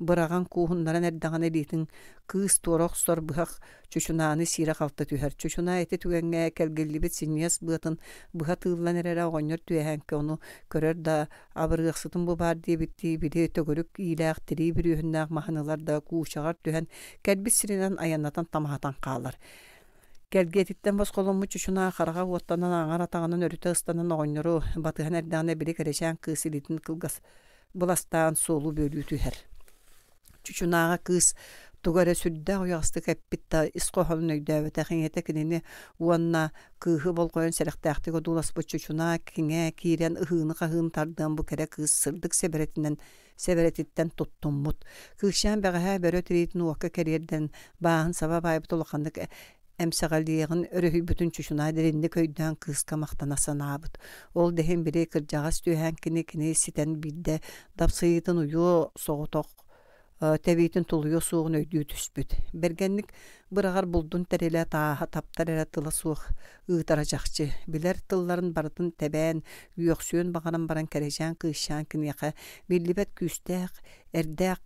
быраҕан кууһуннаран эрдэҕинэ илиитин кыыс туора охсор быһах чучунааны сиирэ-халты түһэр. Чучунаа ити түгэҥҥэ кэлгиллибит синньигэс быатын быһа тыыллан эрэрэ оҕонньор түөһээҥки ону көрөр да абырыахсытын бу баар диэбиттии били төгүрүк иилээх тирии бүрүөһүннээх маһын ылар да куучаҕар түһэн кэлбит сиринэн айаннатан тамаһатан хаалар. Кэлгиэтиттэн босхоломмут чучунаа хараҕа уоттанан аҥар атаҕынан өрүтэ ыстанан оҕонньору батыһан эрдэҕинэ били кэрэчээн кыыс илиитин кылгас быластаан суолу бүөлүү түһэр. Чучунааҕа кыыс тугу эрэ сүрдээх уйаҕастык эппит да ис хоһоонун өйдөөбөтөх ийэтэ кинини уонна кыыһы болҕойон сэрэхтээхтик одууласпыт чучунаа киҥэ киирэн ыһыыны-хаһыыны тардыан бу кэрэ кыыс сырдык сэбэрэтинэн сэбэрэтиттэн туттуммут. Кыысчаан бэҕэһээ бөрө тириитин уокка кэриэрдэн бааһын саба баайбыт улаханнык эмсэҕэлиэҕин өрүһүйбүтүн чучунаа дириҥник өйдөөн кыыска махтана санаабыт. Ол да иһин били кырдьаҕас түөһээн кини кини ситэн биирдэ дапсыйыытын уйуо соҕотох тэбиитин тулуйуо суоҕун өйдүү түспүт. Бэргэнник быраҕар булдун тэрилэ тааһа таптар эрэ тыла суох ыытара чахчы. Билэр тылларын барытын тэбээн, үөхсүөн баҕаран баран кэрэчээн кыысчаан киниэхэ биллибэт күүстээх, эрдээх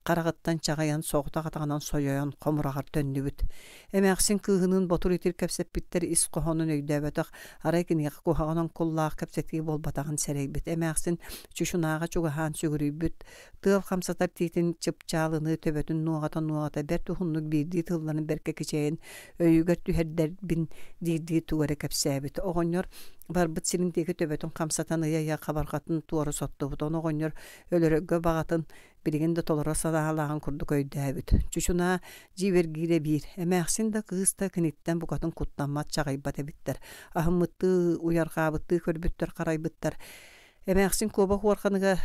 хараҕыттан чаҕыйан соҕотох атаҕынан сойойон хомураҕар төннүбүт. Эмээхсин кыыһыныын ботур-итир кэпсэппиттэр ис хоһоонун өйдөөбөтөх, арай киниэхэ куһаҕан оҥкуллаах кэпсэтии буолбатаҕын сэрэйбит. Эмээхсин чучунааҕа чугаһаан сүгүрүйбүт, тыал хамсатар тиитин чыпчаалыныы төбөтүн нуоҕата-нуоҕата бэрт уһуннук биирдии тылларын бэркэ кичэйэн өйүгэр түһэрдэрбин диирдии тугу эрэ кэпсээбит. Оҕонньор Барбыт сирин диэки төбөтүн хамсатан ыйа-ыйа хабарҕатын туора соттубут. Ону оҕонньор өлөрөргө баҕатын билигин да толоро санаалааҕын курдук өйдөөбүт. Чучунаа дьиибэргиирэ биир, эмээхсин да кыыс да киниттэн букатын куттаммат, чаҕыйбат эбиттэр. Аһыммыттыы, уйарҕаабыттыы көрбүттэр-харайбыттар. Эмээхсин куобах уорҕаныга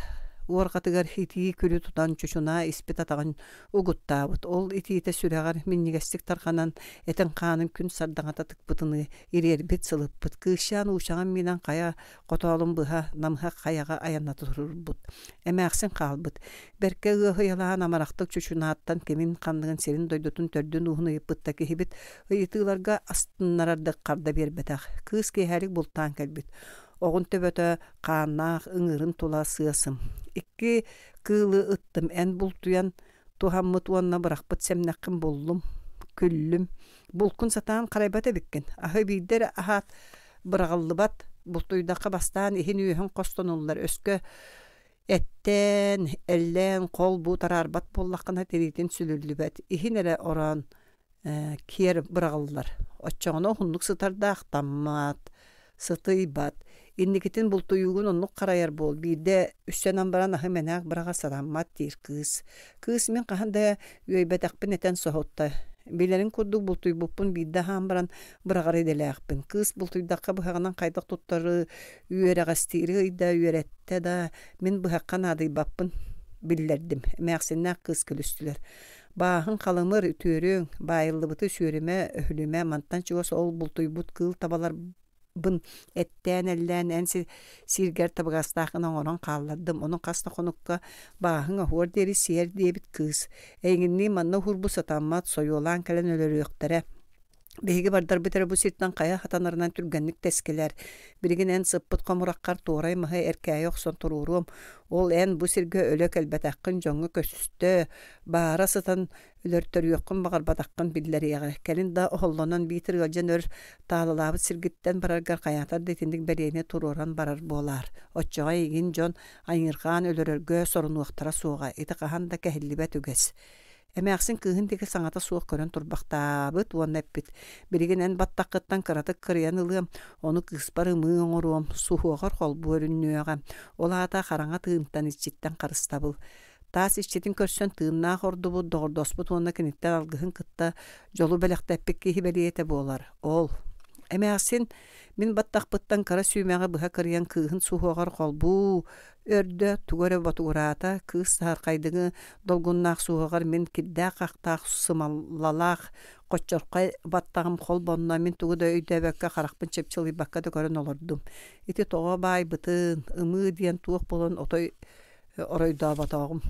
уорҕатыгар итии күлү тутан чучунаа испит атаҕын угуттаабыт. Ол итиитэ сүрэҕэр минньигэстик тарҕанан, этин-хаанын күн сардаҥата тыкпытыныы ириэрбит, сылыппыт. Кыысчаан уучаҕын миинэн хайа хотоолун быһа намыһах хайаҕа айанната турбут. Эмээхсин хаалбыт. Бэркэ ыаһыйалаан амарахтык чучунааттан кимин ханныгын сирин-дойдутун төрдүн-ууһун ыйыппыт да киһибит ыйытыыларга астыннарардык харда биэрбэтэх. Кыыс киэһэлик бултаан кэлбит. Оҕун төбөтө хааннаах ыҥыырын тула сыа-сым. Икки кыылы ыттым эн бултуйан туһаммыт уонна бырахпыт сэмнэххин буллум, күллүм. Булкун сатаан харайбат эбиккин. Аһы биирдэ эрэ аһаат быраҕыллыбат, бултуйдахха бастаан иһин-үөһүн хостонуллар, өскө эттээн, эллээн, хол-бу тараарбат буоллаххына тириитин сүлүллүбэт, иһин эрэ ороон киэр быраҕыллар. Оччоҕуна уһуннук сытардаахтаммат, сытыйбат. Инникитин бултуйуугун оннук харайар буол, биирдэ үссэнэн баран аһы мэнээк быраҕа сатаммат диир кыыс. Кыыс мин хаһан да үөйбэтэхпин этэн соһутта. Билэрин курдук бултуйбуппун биирдэ аһаан баран быраҕар идэлээхпин. Кыыс бултуйдахха быһаҕынан хайдах туттары үөрэҕэстиири ыйда үөрэттэ да, мин быһахха наадыйбаппын биллэрдим. Эмээхсиннээх кыыс күлүстүлэр. Бааһын халымыр, үтүөрүҥ, баайыллыбыты сүөрүмэ, өһүлүмэ, мантан чугас ол бултуйбут кыыл табаларбын эттээн-эллээн эн сииргэр табыгастааххын оҥорон хааллардым, ону хас да хонукка бааһыҥ оһуор диэри сиэр диэбит кыыс. Эйигинниин манна уһуурбут сатаммат, сойуолаан кэлэн өлөрүөхтэрэ. Биһиги бардарбыт эрэ бу сиртэн хайа хатанарынан түргэнник тэскилэр. Билигин эн сыппыт хомураххар туорай маһы эркээйи охсон туруоруом. Ол эн бу сиргэ өлө кэлбэтэххин дьоҥҥо көстө, баара сытан өлөртөрүөххүн баҕарбатаххын биллэриэҕэ. Кэлин да оһоллонон биитэр ыалдьан өр таалалаабыт сиргиттэн бараргар хайаатар да итинник бэлиэни туруоран барар буолаар. Оччоҕо эйигин дьон айыырҕаан өлөрөргө сорунуохтара суоҕа. Ити хаһан да кэһиллибэт үгэс. Эмээхсин кыыһын диэки саҥата суох көрөн турбахтаабыт уонна эппит: «Билигин эн баттаххыттан кыратык кырыйан ылыам, ону кыыспар ымыы оҥоруом, суһуоҕар холбуу өрүннүөҕэ. Ол аата хараҥа тыынтан, иччиттэн харыстабыл. Таас иччитин көрсөн тыыннаах ордубут, доҕордоспут уонна киниттэн алгыһын кытта дьолу бэлэхтэппит киһи бэлиэтэ буолар. Ол эмээхсин мин баттахпыттан кыра сүүмэҕи быһа кырыйан кыыһын суһуоҕар холбуу өрдө, тугу эрэ ботугураата, кыыс саһархайдыҥы долгуннаах суһуоҕар мин кирдээх-хахтаах сымалалаах хоччорхой баттаҕым холбонно, мин тугу да өйдөөбөккө харахпын чыпчылыйбакка да көрөн олордум. Ити тоҕо баайбытын, ымыы диэн туох буолан отой оройдооботоҕум.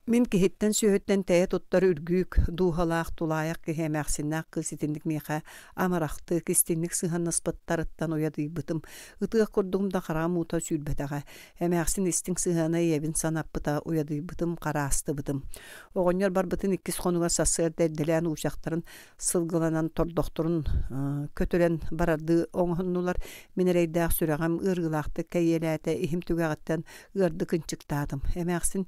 Мин киһиттэн-сүөһүттэн тэйэ туттар үргүүк, дууһалаах, тулаайах киһи эмээхсиннээх кыыс итинник миэхэ амарахтык, истиҥник сыһыаннаспыттарыттан уйадыйбытым. Ытыах курдугум да хараҕым уута сүүрбэтэҕэ. Эмээхсин истиҥ сыһыана ийэбин санаппыта, уйадыйбытым, хараастыбытым. Оҕонньор барбытын иккис хонугар сарсыарда эрдэлээн уучахтарын сылгыланан тордохторун көтүрэн барардыы оҥоһуннулар. Мин эрэйдээх сүрэҕим ыарыылаахтык кэйиэлээтэ, иһим түгэҕиттэн ыардык ынчыктаатым. Эмээхсин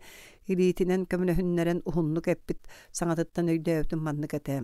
илиитинэн көмөлөһүннэрэн уһуннук эппит саҥатыттан өйдөөбүтүм маннык этэ.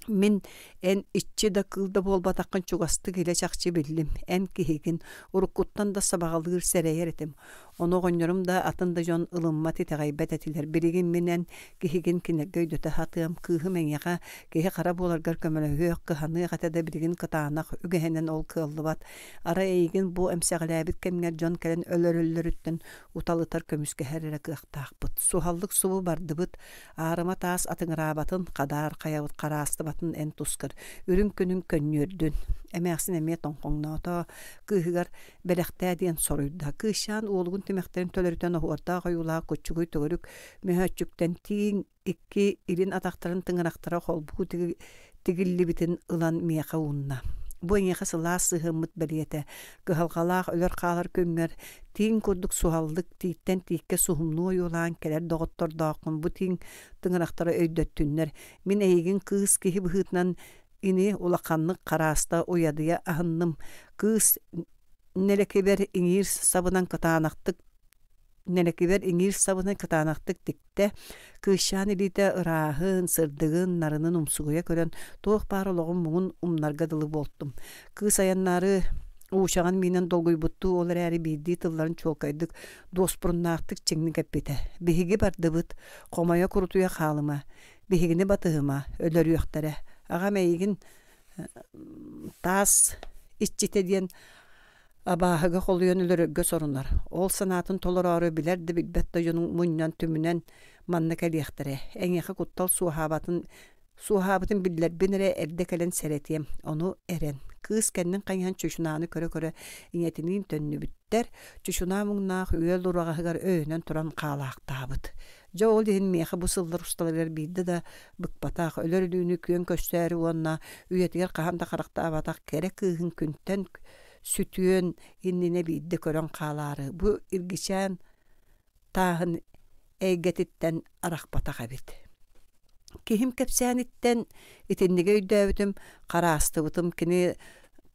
Мин эн иччи да кыыл да буолбатаххын чугастык илэ-чахчы биллим. Эн киһигин уруккуттан да сабаҕалыыр сэрэйэр этим. Ону оҕонньорум да, атын да дьон ылыммат, итэҕэйбэт этилэр. Билигин мин эн киһигин кинилэргэ өйдөтө сатыам. Кыыһым эйиэхэ киһи-хара буоларгар көмөлөһүөх, кыһаныах этэ да билигин кытаанах үгэһинэн ол кыаллыбат. Арай эйигин бу эмсэҕэлээбит кэмҥэр дьон кэлэн өлөрөллөрүттэн уталытар, көмүскэһэр эрэ кыахтаахпыт. Суһаллык субу бардыбыт, аарыма таас атыҥыраабатын, хадаар хайабыт хараастыбатын эн тускар. Үрүҥ күнүҥ көнньүөрдүн. Эмээхсин эмиэ тоҥхоҥноото. Кыыһыгар бэлэхтээ диэн соруйда. Кыысчаан уолугун тимэхтэрин төлөрүтэн оһуордаах ойуулаах куччугуй төгүрүк мөһөөччүктэн тииҥ икки илин атахтарын тыҥырахтара холбуу тигиллибитин ылан миэхэ уунна. Бу эйиэхэ сылаас сыһыаммыт бэлиэтэ, кыһалҕалаах өлөр-хаалар күҥҥэр тииҥ курдук суһаллык тииттэн тииккэ суһумнуу ойуулаан кэлэр доҕоттордооххун бу тииҥ тыҥырахтара өйдөттүннэр. Мин эйигин кыыс киһи быһыытынан Ини улаханнык харааста уйадыйа аһынным, кыыс нэлэкибэр иҥиир сабынан кытаанахтык Нэлэкибэр иҥиир сабынан кытаанахтык тиктэ, кыысчаан илиитэ ырааһын, сырдыгын, нарынын умсугуйа көрөн, туох баар олоҕум муҥун умнарга дылы буолтум. Кыыс айаннаары уучаҕын миинэн долгуйбуттуу ол эрээри биирдии тылларын чуолкайдык, дуоспуруннаахтык чиҥник эппитэ: «Биһиги бардыбыт, хомойо-курутуйа хаалыма, биһигини батыһыма, өлөрүөхтэрэ. Аҕам эйигин таас иччитэ диэн Абааһыга холуйан өлөрөргө сорунар, ол санаатын толороору билэр да билбэт да дьонун мунньан түмүнэн манна кэлиэхтэрэ, эйиэхэ куттал суоһаабатын суоһаабытын биллэрбин эрэ эрдэ кэлэн сэрэтиэм, ону эрэн. Кыыс кэннин хайыһан чучунааны көрө-көрө ийэтиниин төннүбүттэр, чучунаа муҥнаах үөл ураҕаһыгар өйөнөн туран хаалаахтаабыт. Дьэ ол иһин миэхэ бу сыллар усталарыгар биирдэ да быкпатах, өлөр өлүүнү күөн көрсөөрү уонна үйэтигэр хаһан да харахтаабатах кэрэ кыыһын күнтэн сүтүөн иннинэ биирдэ көрөн хаалаары бу Иргичээн тааһын эйгэтиттэн арахпатах эбит. Киһим кэпсээниттэн итинниги өйдөөбүтүм, хараастыбытым кини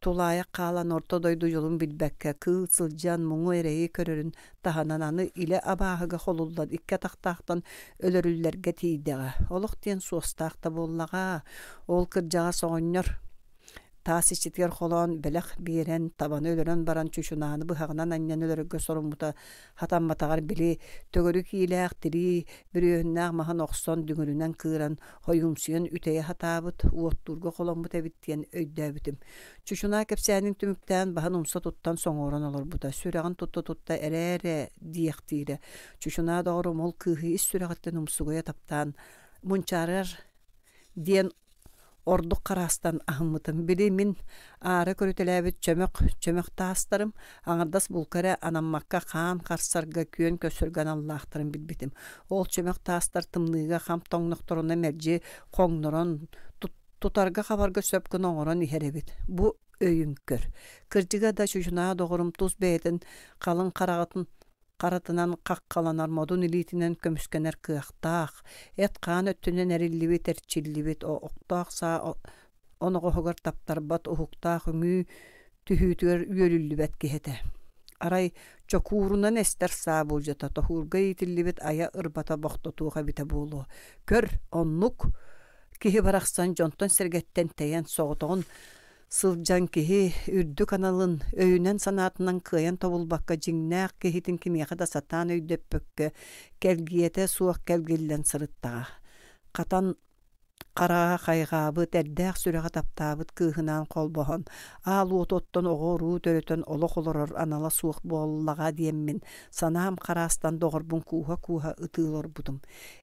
тулаайах хаалан орто дойду дьолун билбэккэ кыыл сылдьан муҥу-эрэйи көрөрүн таһынан аны илэ абааһыга холуллан икки атахтаахтан өлөрүллэргэ тиийдэҕэ. Олох диэн суостаах да буоллаҕа. Ол кырдьаҕас оҕонньор Таас иччитигэр холоон бэлэх биэрэн, табаны өлөрөн баран чучунааны быһаҕынан анньан өлөрөргө соруммута хатамматаҕар били төгүрүк иилээх тирии бүрүөһүннээх маһын охсон дүҥүрүнэн кыыран хойуумсуйан үтэйэ сатаабыт, уоттуурга холоммут эбит диэн өйдөөбүтүм. Чучунаа кэпсээнин түмүктээн баһын умса туттан соҥуоран олорбута, сүрэҕин тутта-тутта эрэ-эрэ диэхтиирэ. Чучунаа доҕорум ол кыыһы ис сүрэҕиттэн умсугуйа таптаан мунчаарар диэн ордук хараастан аһыммытым. Били мин аара көрүтэлээбит чөмөх чөмөх таастарым аҥардас булка эрэ анаммакка хаан харсарга, күөн көрсөргө аналлаахтарын билбитим. Ол чөмөх таастар тымныыга хам тоҥнохторуна мэлдьи хоҥнорон, тутарга-хабарга сөп гына оҥорон иһэр эбит. Бу өйүн көр. Кырдьыга да чучунаа доҕорум тус бэйэтин халыҥ хараҕатын харатынан хаххаланар модун илиитинэн көмүскэнэр кыахтаах, эт-хаан өттүнэн эриллибит, эрчиллибит, охтоох саа оноҕоһугар таптарбат уһуктаах үҥүү түһүүтүгэр үөрүллүбэт киһи этэ. Арай чокуурунан эстэр саа буулдьата тоһуурга иитиллибит айа ырбата бохтотуох эбитэ буолуо. Көр, оннук киһи барахсан дьонтон-сэргэттэн тэйэн соҕотоҕун сылдьан киһи үрдүк аналын өйүнэн-санаатынан кыайан тобулбакка дьиҥнээх киһитин кимиэхэ да сатаан өйдөппөккө кэлгийэтэ суох кэлгиллэн сырыттаҕа. Хатан хараҕа хайҕаабыт, эрдээх сүрэҕэ таптаабыт кыыһынаан холбоһон, аал уоту оттон оҕо-уруу төрөтөн олох олорор анала суох буоллаҕа диэммин, санаам хараастан доҕорбун кууһа-кууһа ытыы олорбутум.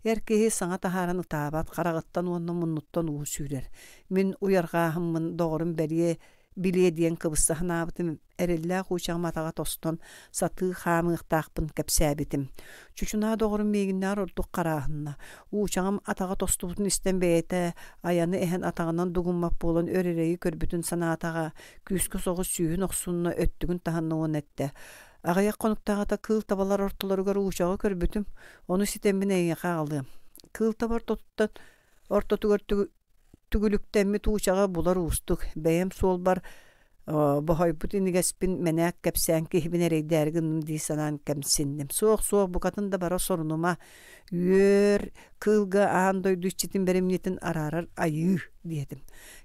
Эр киһи саҥа таһааран ытаабат, хараҕыттан уонна муннуттан уу сүүрэр. Мин уйарҕааһыммын доҕорум бэлиэ билиэ диэн кыбыста санаабытым, эрэллээх уучаҕым атаҕа тостон, сатыы хаамыахтаахпын кэпсээбитим. Чучунаа доҕорум миигиннээҕэр ордук харааһынна. Уучаҕым атаҕа тостубутун истэн бэйэтэ айаны эһэн атаҕынан дугуммат буолан өр эрэйи көрбүтүн санаатаҕа, күүскэ соҕус сүүһүн охсунна, өттүгүн таһынна уонна эттэ: «Аҕыйах хонуктааҕыта кыыл табалар ортолоругар уучаҕы көрбүтүм, ону ситэммин эйиэхэ аҕалыам. Кыыл таба ортотуттан ортотугар түгүлүктэммит уучаҕы булар уустук. Бэйэм суолбар боһойбут инигэспин мэнээк кэпсээн киһибин эрэйдээри гынным дии санаан кэмсинним. Суох-суох букатын да бара сорунума. Үөр кыылга аан дойду иччитин бэримньитин араарар айыы диэтим.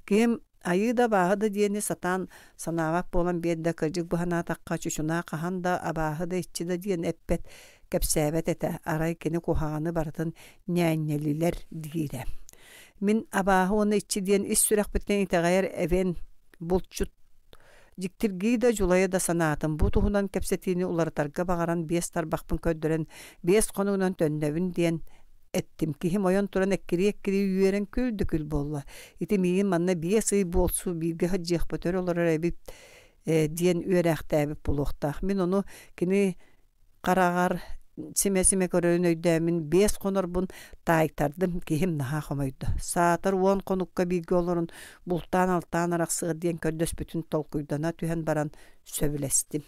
Киһим айыы да абааһы да диэни сатаан санаабат буолан биэрдэ кырдьык быһанаатахха чучунаа хаһан да абааһы да иччи да диэн эппэт кэпсээбэт этэ арай кини куһаҕаны барытын ньээнньэлилэр диирэ Мин абааһы уонна иччи диэн ис сүрэхпиттэн итэҕэйэр эвен булчут дьиктиргии да дьулайа да санаатым. Бу туһунан кэпсэтиини уларытарга баҕаран биэс тарбахпын көрдөрөн биэс хонугунан төннөбүн диэн эттим. Киһим ойон туран эккирии-эккирии үөрэн күл да күл буолла. Ити миигин манна биэс ый буолсу бииргэ сылдьыахпыт өр олорор эбит ээ диэн үөрээхтээбит буолуохтаах. Мин ону кини хараҕар симэ-симэ көрөрүн өйдөөммүн биэс хонорбун таайтардым, киһим наһаа хомойдо. Саатар уон хонукка бииргэ олорон бултаан-алтаан арахсыа диэн көрдөспүтүн толкуйдана түһэн баран сөбүлэстим.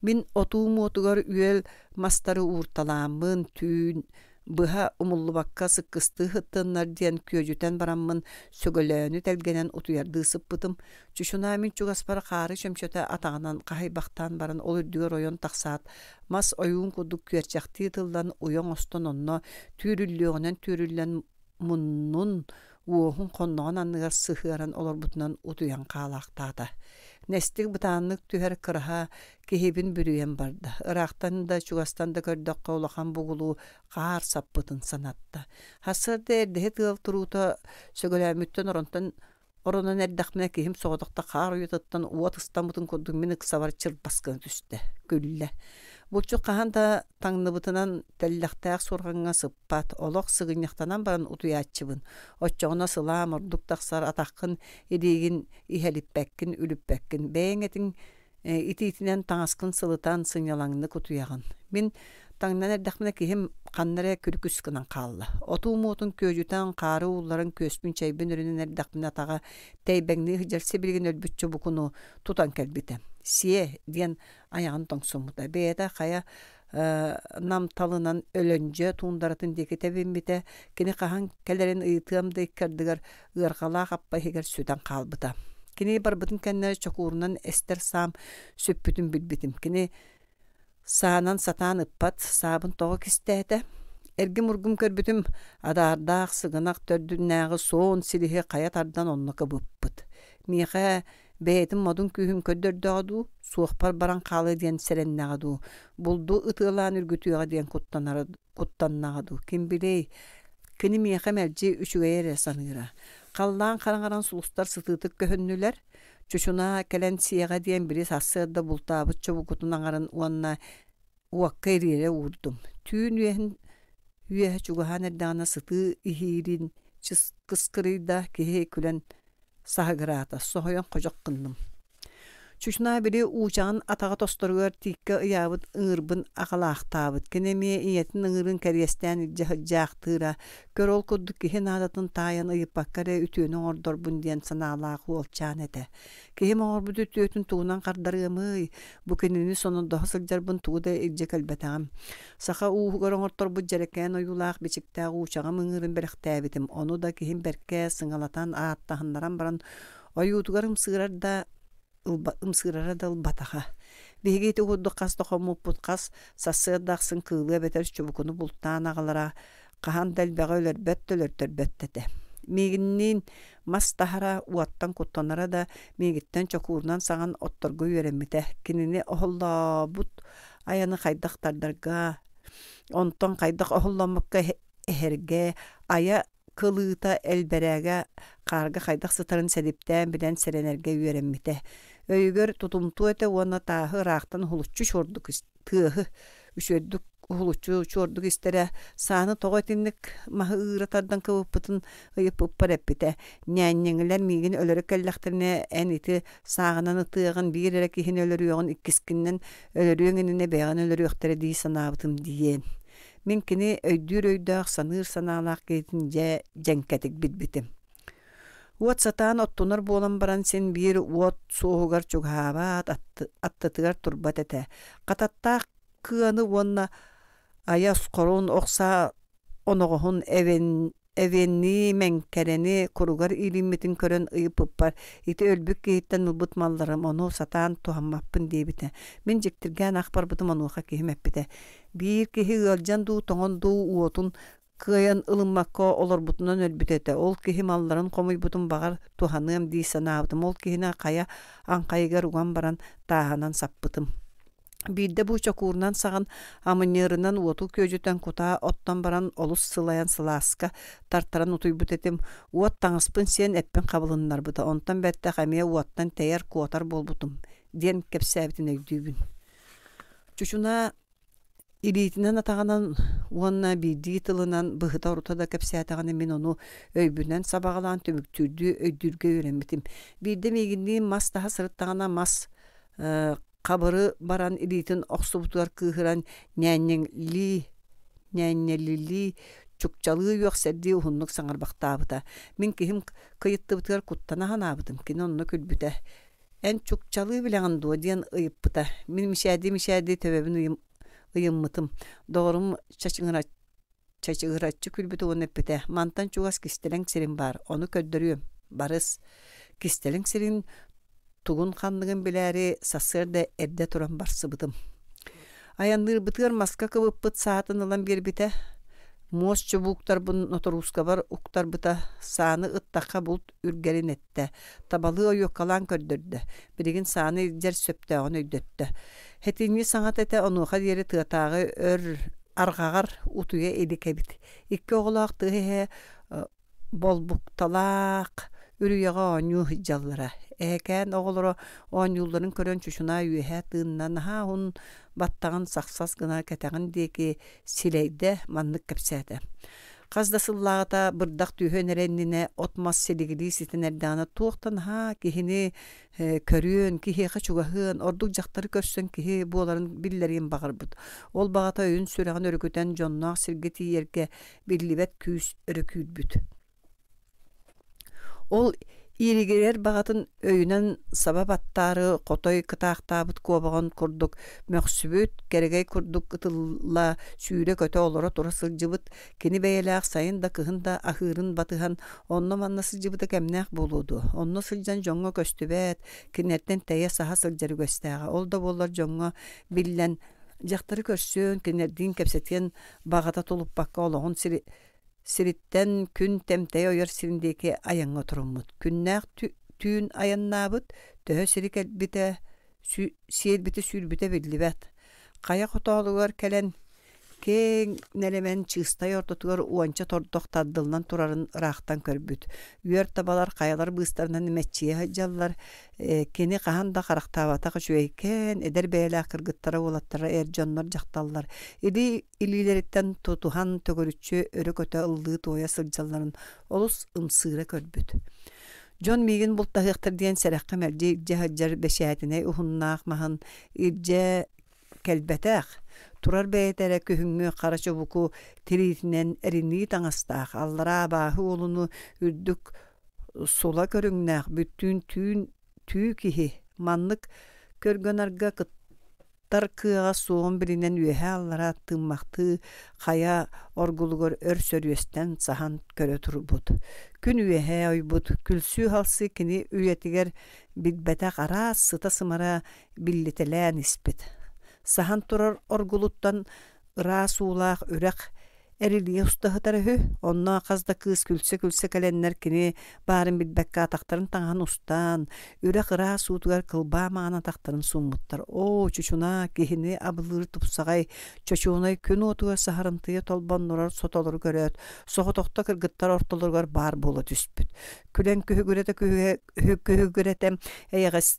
Мин отуум уотугар үөл мастары уурталааммын, түүн Быһа умуллубакка сыккыстыы сыттыннар диэн күөдьүтэн бараммын сөгөлөөнү тэлгэнэн утуйардыы сыппытым. Чучунаа мин чугаспар хаары чөмчөтө атаҕынан хаһыйбахтаан баран ол үрдүгэр ойон тахсаат, мас ойуун курдук күөрчэхтии тыллан уйа оҥостон онно түүрүллүөҕүнэн түүрүллэн муннун уоһун хонноҕун анныгар сыһыаран олорбутунан утуйан хаалаахтаата. Нэстик бытааннык түһэр кыраһа киһибин бүрүйэн барда. Ыраахтан да, чугастан да көрдөххө улахан бугулу хаар саппытын санатта. Сарсыарда эрдэһит ыал туруута сөгөлөөммүттэн оронтон оронон эрдэхпинэ киһим соҕотохто хаар уйатыттан уот ыстаммытын курдук мин ыксабар чырбас гына түстэ, күллэ. Булчут хаһан да таҥныбытынан тэллэхтээх суорҕаҥҥа сыппат, олох сыгынньахтанан баран утуйааччыбын. Оччоҕуна сылаам ордук тахсар, атаххын, илиигин иһэлиппэккин, үлүппэккин. Бэйэҥ этиҥ итиитинэн таҥаскын сылытан сынньалаҥнык утуйаҕын. Мин таҥнан эрдэхпинэ киһим ханна эрэ күрүкүс гынан хаалла. Отуум уотун күөдьүтэн, хаары уулларан күөспүн чэйбин өрүнэн эрдэхпинэ атаҕа тэйбэҥнии сылдьар сибилигин өлбүт чубукуну тутан кэлбитэ. «Сиэ» диэн айаҕын тоҥсуммута. Бэйэтэ хайа намталынан Өлөндьө туундаратын диэки тэбиммитэ, кини хаһан кэлэрин ыйытыам да икки ардыгар ыарҕалаах аппа иһигэр сүтэн хаалбыта. Кини барбытын кэннэ чокуурунан эстэр саам сүппүтүн билбитим. Кини саанан сатаан ыппат, саабын тоҕо кистээтэ. Эргим-ургум көрбүтүм, адаардаах сыгынах төрдүнээҕи суон силиһи хайа тардан онно кыбыппыт. Миэхэ бэйэтин модун күүһүн көрдөрдөҕө дуу, суохпар баран хаалыа диэн сэрэннэҕэ дуу, булду ытыалаан үргүтүөҕэ диэн куттанара куттаннаҕа дуу, ким билиэй, кини миэхэ мэлдьи үчүгэйи эрэ саныыра. Халлаан хараҥаран сулустар сытыытык көһүннүлэр, чучунаа кэлэн сиэҕэ диэн били сарсыарда бултаабыт чубукутун аҥарын уонна уокка ириэрэ уурдум. Түүн үөһүн үөһэ чугаһаан эрдэҕинэ сытыы иһиирин кыскырыйда, киһи күлэн саһыгыраата, соһуйан ходьох гынным. Чучунаа били уучаҕын атаҕа тосторугар тииккэ ыйаабыт ыҥыырбын аҕалаахтаабыт. Кини эмиэ ийэтин ыҥыырын кэриэстээн илдьэ сылдьаахтыыра. Көр ол курдук киһи наадатын таайан ыйыппакка эрэ үтүөнү оҥордорбун диэн санаалаах уолчаан этэ. Киһим оҥорбут үтүөтүн тугунан хардарыамый? Бу кинини сонордоһо сылдьарбын тугу да илдьэ кэлбэтэҕим. Саха ууһугар оҥорторбут дьэрэкээн ойуулаах бичиктээх уучаҕым ыҥыырын бэлэхтээбитим. Ону да киһим бэркэ сыҥалатан, ааттаһыннаран баран ойуутугар ымсыырар да ымсыырара да ылбатаҕа. Биһиги ити курдук хас да хоммуппут хас сарсыарда ахсын кыылы эбэтэр чубукуну бултаан аҕалара хаһан да элбэҕи өлөрбөт да өлөртөрбөт да этэ. Миигинниин мас таһара, уоттан куттанара да миигиттэн чокуурунан саҥан отторго үөрэммитэ. Кинини оһоллообут айаны хайдах тардарга, онтон хайдах оһолломмукка эһэргэ, айа кылыыта элбэрээгэ хаарга хайдах сытарын сэдиптээн билэн сэрэнэргэ үөрэммитэ. Өйүгэр тутумтуо этэ уонна тааһы ыраахтан уһулуччу чуордук тыаһы үчүгэйдик уһулуччу чуордук истэрэ. Сааны тоҕо итинник маһы ыыра тардан кыбыппытын ыйыппыппар эппитэ: «Ньээнньэҥилэр миигин өлөрө кэллэхтэринэ эн ити сааҕынан ытыаҕын, биир эрэ киһини өлөрүөҕүн, иккискинэн өлөрүөҥ иннинэ бэйэҕин өлөрүөхтэрэ дии санаабытым» диэн. Мин кини өйдүүр өйдөөх, саныыр санаалаах киһитин дьэ дьэҥкэтик билбитим. Уот сатаан оттунар буолан баран син биир уот суоһугар чугаһаабат, аттытыгар турбат этэ. Хататтаах кыаны уонна айа хорун ох саа оноҕоһун эвен эвеннии мэҥкэрэни куругар иилиммитин көрөн ыйыппыппар ити өлбүт киһиттэн ылбыт малларым ону сатаан туһаммаппын диэбитэ. Мин дьиктиргээн ах барбытым онуоха киһим эппитэ: биир киһи ыалдьан дуу, тоҥон дуу уотун кыайан ылыммакка олорбутунан өлбүт этэ. Ол киһи малларын хомуйбутун баҕар туһаныам дии санаабытым. Ол киһини хайа аҥхайыгар уган баран тааһынан саппытым. Биирдэ бу чокуурунан саҕан амынньыарынан уоту күөдьүтэн кутаа оттон баран олус сылайан сылааска тартаран утуйбут этим. Уот таҥаспын сиэн эппин хабылыннарбыта. Онтон бэттэх эмиэ уоттан тэйэр, куотар буолбутум диэн кэпсээбитин өйдүүбүн. Чучунаа Илиитинэн-атаҕынан уонна биирдии тылынан быһыта-орута да кэпсээтэҕинэ мин ону өйбүнэн сабаҕалаан түмүктүүрдүү өйдүүргэ үөрэммитим. Биирдэ миигинниин мас таһа сырыттаҕына мас хабыры баран илиитин охсубутугар кыыһыран ньээнньэҥлии ньээнньэлилии чукчалыы үөхсэрдии уһуннук саҥарбахтаабыта. Мин киһим кыйыттыбытыгар куттана санаабытым. Кини онно күлбүтэ. «Эн чукчалыы билэҕин дуо?» диэн ыйыппыта. Мин мичээрдии-мичээрдии төбөбүн ыйыммытым. Доҕорум чачыҥыра чачыгыраччы күлбүтэ уонна эппитэ: «Мантан чугас кистэлэҥ сирим баар, ону көрдөрүөм, барыс». Кистэлэҥ сирин тугун-ханныгын билээри сарсыарда эрдэ туран барсыбытым. Айанныырбытыгар маска кыбыппыт саатын ылан биэрбитэ, муос чубууктарбын ноторуускабар уктарбыта, сааны ыттахха булт үргэрин эттэ, табалыы ойуоккалаан көрдөрдө, билигин сааны илдьэр сөптөөҕүн өйдөттө. Этинньи саҥата этэ онуоха диэри тыатааҕы өр арҕаҕар утуйа илик эбит. Икки оҕолоох тыа иһэ болбукталаах үрүйэҕэ оонньуу сылдьаллара. Эһэкээн оҕолоро оонньуулларын көрөн чучунаа үөһэ тыынна, наһаа уһун баттаҕын сахсас гына кэтэҕин диэки силэйдэ, маннык кэпсээтэ. Хас да сыллааҕыта бырдах түһүөн эрэ иннинэ от-мас силигилии ситэн эрдэҕинэ туох да наһаа киһини көрүөн, киһиэхэ чугаһыан, ордук дьахтары көрсөн киһи буоларын биллэриэн баҕарбыт. Ол баҕата өйүн-сүрэҕин өрүкүтэн дьонноох сиргэ тиийэргэ биллибэт күүс өрө күүрбүт. Ол ииригирэр баҕатын өйүнэн саба баттаары хотой кытаахтаабыт куобаҕын курдук мөхсүбүт, кэрэгэй курдук ытылла сүүрэ-көтө олоро-тура сылдьыбыт, кини бэйэлээх сайын да кыһын да аһыырын батыһан онно-манна сылдьыбыта кэмнээх буолуо дуо? Онно сылдьан дьоҥҥо көстүбэт, кинилэртэн тэйэ-саһа сылдьар үгэстээҕэ. Ол да буоллар дьоҥҥо биллэн дьахтары көрсүөн, кинилэрдиин кэпсэтиэн баҕата тулуппакка олоҕун сириттэн күн тэмтэйэ ойор сирин диэки айаҥҥа туруммут. Күннээх түүн айаннаабыт, төһө сири кэлбитэ, сиэлбитэ сүүрбүтэ биллибэт. Хайа хотоолугар кэлэн киэҥ нэлэмэн чыыстай ортотугар уонча тордох тардыллан турарын ыраахтан көрбүт. Үөр табалар хайалар быыстарынан мэччийэ сылдьаллар, Кини хаһан да харахтаабатах үчүгэйкээн, эдэр бэйэлээх кыргыттара, уолаттара, эр дьоннор, дьахталлар илии илиилэриттэн тутуһан төгүрүччү өрө көтө ыллыы-туойа сылдьалларын олус ымсыыра көрбүт. Дьон миигин бултаһыахтар диэн сэрэххэ мэлдьи илдьэ сылдьар бэчээтинэй уһуннаах маһын илдьэ кэлбэтэх, турар бэйэтэ эрэ күһүҥҥү хара чубуку тириитинэн эринии таҥастаах, аллараа абааһы уолуну үрдүк сула көрүҥнээх бүттүүн түүн түү киһи маннык көргө-нарга кыттар кыаҕа суоҕун билинэн үөһээ-аллараа тыыммахтыы хайа оргулугар өр сөрүөстэн саһан көрө турбут. Күн үөһээ ойбут, күлсүү-халсыы кини үйэтигэр билбэтэх араас сыта-сымара биллитэлээн испит. Саһан турар оргулуттан ыраас уулаах үрэх эрилийэ уста сытар үһү. Онно хас да кыыс күлсэ-күлсэ кэлэннэр кини баарын билбэккэ атахтарын таҥаһын устан, үрэх ыраас уутугар кылбаа маҥан атахтарын сууммуттар. Оо, чучунаа, киһини абылыыр тупсаҕай, чочуонай күн уотугар саһарымтыйа толбоннурар сотолору көрөөт, соҕотохто кыргыттар ортолоругар баар буола түспүт. Күлэн күһүгүрэтэ күһүгүрэтэ эйэҕэс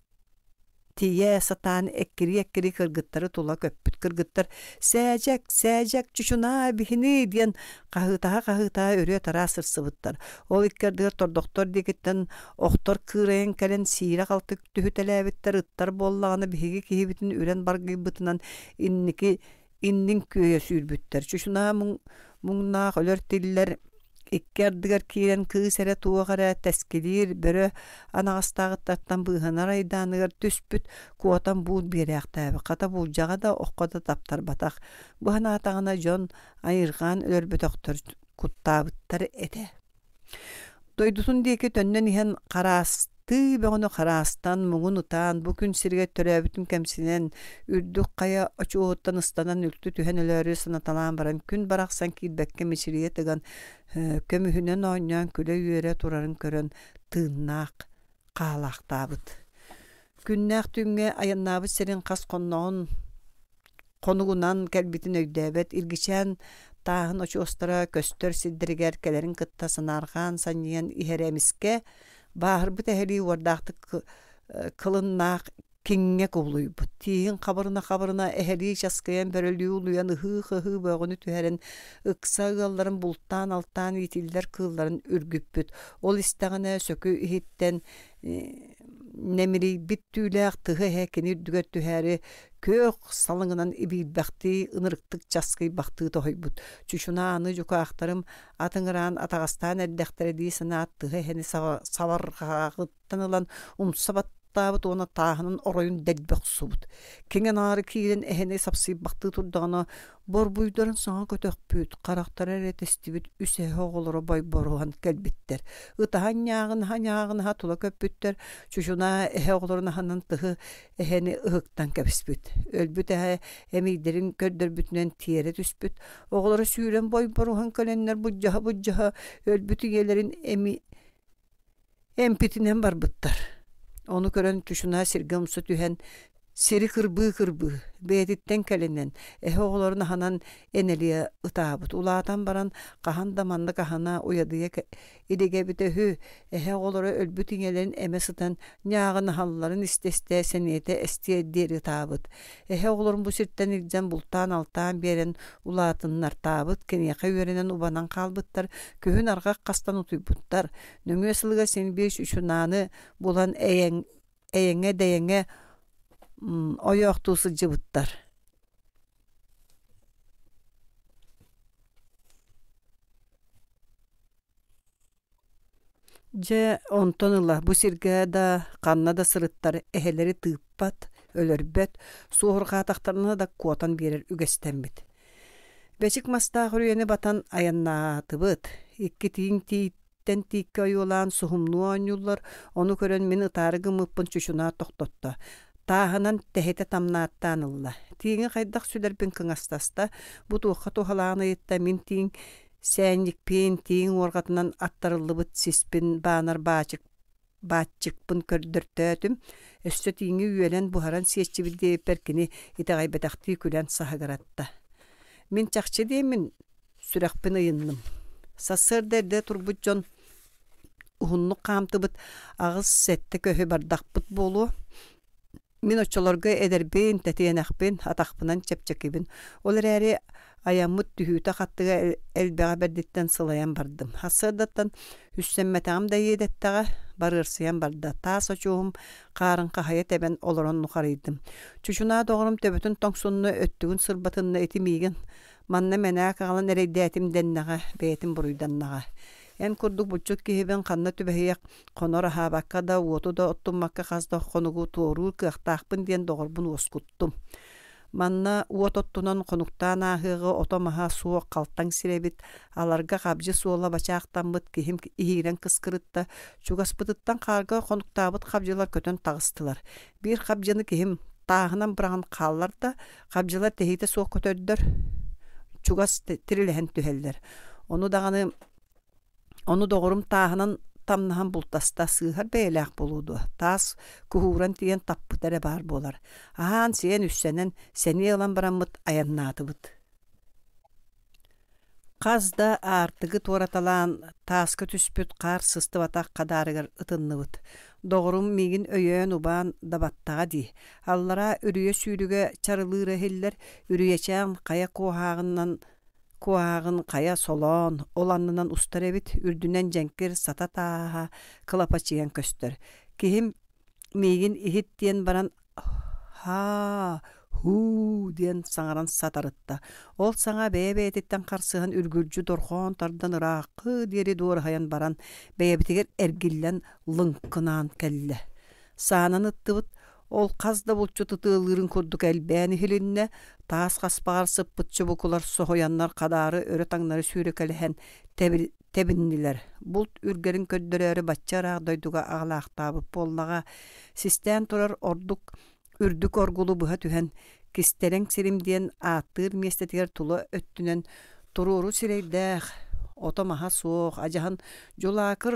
Тиийэ сатаан эккирии-эккирии кыргыттары тула көппүт кыргыттар «Сээдьэк, сээдьэк, чучунаа, биһини!» диэн хаһыытаһа-хаһыытаһа үрүө-тараа сырсыбыттар. Ол икки ардыгар тордохтор диэкиттэн охтор кыырайан кэлэн сиирэ-халты түһүтэлээбиттэр ыттар буоллаҕына биһиги киһибитин үрэн баргыйбытынан инники иннин күөйэ сүүрбүттэр. Чучунаа муҥнаах өлөр-тиллэр икки ардыгар киирэн кыыс эрэ туох эрэ тэскилиир бөрө анаҕастааҕыттартан быыһанар айдааныгар түспүт куотан буут биэрээхтээбит хата буулдьаҕа да оххо да таптарбатах бу санаатаҕына дьон айырҕаан өлөрбөтөхтөр куттаабыттар этэ Дойдутун диэки төннөн иһэн хараастыы бөҕөнү хараастан, муҥун ытаан, бу күн сиригэр төрөөбүтүн кэмсинэн, үрдүк хайа очуоһуттан ыстанан үлтү түһэн өлөөрү санаталаан баран күн барахсан киирбэккэ мичилийэ тыган, көмүһүнэн оонньоон күлэ-үөрэ турарын көрөн тыыннаах хаалаахтаабыт. Күннээх түүҥҥэ айаннаабыт сирин хас хонноҕун хонугунан кэлбитин өйдөөбөт Иргичээн тааһын очуостара көстөр сирдэригэр кэлэрин кытта санаарҕаан санньыйан иһэрэ эмискэ бааһырбыт эһэлии уордаахтык кылыннаах киҥҥэ кубулуйбут. Тииһин хабырына-хабырына эһэлии часкыйан бөрөлүү улуйан ыһыы-хаһыы бөҕөнү түһэрэн ыкса ыалларын бултаан-алтаан иитиллэр кыылларын үргүппүт. Ол истэҕинэ сөкү иһиттэн нэмирийбит түүлээх тыһы эһэ кини үрдүгэр түһээри күөх салыҥынан ибиирбэхтии ынырыктык часкыйбахтыы тоһуйбут. Чучунаа аны дьукаахтарым ат ыҥыраан атаҕастаан эрдэхтэрэ дии санаат тыһы эһэни сабарҕаҕыттан ылан умса баттаан баттаабыт уонна тааһынан оройун дэлби охсубут. Киҥэ-наары киирэн эһэни сапсыйбахтыы турдаҕына, борбуйдарын саҥа көтөхпүт, харахтара эрэ тэстибит үс эһэ оҕолоро бойборуһан кэлбиттэр. Ытаһан ньааҕынаһа-ньааҕынаһа тула көппүттэр, чучунаа эһэ оҕолорун аһынан тыһы эһэни ыһыктан кэбиспит. Өлбүт эһэ эмиийдэрин көрдөрбүтүнэн тиэрэ түспүт. Оҕолоро сүүрэн бойборуһан кэлэннэр буддьаһа-буддьаһа өлбүт ийэлэрин эми эмпитинэн барбыттар. Ону көрөн Чучунаа сиргэ умса түһэн, сири кырбыы-кырбыы, бэйэтиттэн кэлинэн, эһэ оҕолорун аһынан энэлийэ ытаабыт. Улаатан баран хаһан да маннык аһына уйадыйа илигэ эбитэ үһү. Эһэ оҕолоро өлбүт ийэлэрин эмэ сытан ньааҕынаһалларын истэ-истэ сэниэтэ эстиэр диэри ытаабыт. Эһэ оҕолорун бу сиртэн илдьэн бултаан-алтаан биэрэн улаатыннартаабыт, киниэхэ үөрэнэн убанан хаалбыттар, күһүн арҕах хастан утуйбуттар. Нөҥүө сылыгар син биир чучунааны булан эйэҥэ-дэйэҥэ ойоохтуу сылдьыбыттар. Дьэ, онтон ыла бу сиргэ да, ханна да сырыттар эһэлэри тыыппат, өлөрбөт, суоһурҕаатахтарына да куотан биэрэр үгэстэммит. Бэчик мастаах үрүйэни батан айаннаатыбыт. Икки тииҥ тииттэн тииккэ ойуолаан суһумнуу оонньууллар, ону көрөн мин ытаары гыммыппын чучунаа тохтотто. Тааһынан тэһитэ тамнааттаан ылла. Тииҥи хайдах сүлэрбин кыҥастаста, бу туохха туһалааҕын ыйытта, мин тииҥ Сээнньикпин тииҥ уорҕатынан аттарыллыбыт сиспин баанар баачык бааччыкпын көрдөртөөтүм, өссө тииҥи үөлэн буһаран сиэччибит диэбиппэр кини итэҕэйбэтэхтии күлэн саһыгыратта. Мин чахчы диэммин сүрэхпин ыйынным. Сарсыарда эрдэ турбут дьон уһуннук хаамтыбыт, 8-7 көһү бардахпыт буолуо. Мин оччолорго эдэрбин, тэтиэнэхпин, атахпынан чэпчэкибин. Ол эрээри айаммыт түһүүтэ-хаттыга элбэҕэ бэрдиттэн сылайан бардым. Сарсыардаттан үссэммэтэҕим да иэдэттэҕэ, барыарсыйан барда. Таас очуоһум хаарын хаһыйа тэбэн олорон нухарыйдым. Чучунаа доҕорум төбөтүн тоҥсунна, өттүгүн сырбатынна ити миигин манна мэнээк аҕалан эрэйдээтим дэннэҕэ, бэйэтин буруйданнаҕа. Эн курдук булчут киһибин ханна түбэһиэх Хонор аһаабакка да, уоту да оттуммакка хас да хонугу туоруур кыахтаахпын диэн доҕорбун уоскуттум. Манна уот оттунан хонуктаан ааһыаҕы ото-маһа суох халтаҥ сир эбит, аларга хабдьы суола бачаахтаммыт киһим иһиирэн кыскырытта, чугаспытыттан хаарга хонуктаабыт хабдьылар көтөн таҕыстылар. Биир хабдьыны киһим тааһынан быраҕан хаалларда, хабдьылар тэһиитэ суох көтөрдөр, чугас тирилэһэн түһэллэр. Ону даҕаны Ону доҕорум тааһынан тамнаһан бултаста, сыыһар бэйэлээх буолуо дуо, таас куһууран тиийэн таппыта эрэ баар буолар. Аһаан-сиэн үссэнэн, сэниэ ылан бараммыт айаннаатыбыт. Хас да аартыгы туораталаан, тааска түспүт хаар сыстыбатах хадаарыгар ытынныбыт. Доҕорум миигин өйөөн-убаан дабаттаҕа дии. Аллараа үрүйэ сүүрүгэ чарылыыра иһиллэр, үрүйэчээн хайа куоһааҕынан Куоһааҕын хайа солоон, ол аннынан устар эбит, үрдүнэн дьэҥкир сата тааһа кылапачыйан көстөр. Киһим миигин иһит диэн баран «һаа, һуу» диэн саҥаран сатарытта. Ол саҥа бэйэ-бэйэтиттэн харсыһан үргүлдьү дорҕоон тардан ырааххы диэри дуораһыйан баран, бэйэбитигэр эргиллэн лыҥкынаан кэллэ. Саанан ыттыбыт, ол хас да булчут ытыалыырын курдук элбээн иһилиннэ, таас хаспаҕар сыппыт чубукулар соһуйаннар хадаары өрө-таҥнары сүүрэкэлэһэн тэбиннилэр. Булт үргэрин көрдөрөөрү бачча ыраах дойдуга аҕалаахтаабыт буоллаҕа, систээн турар ордук үрдүк оргулу быһа түһэн, кистэлэҥ сирим диэн ааттыыр миэстэтигэр тула өттүнэн туруору сирэйдээх, ото-маһа суох, адьаһын дьулаакыр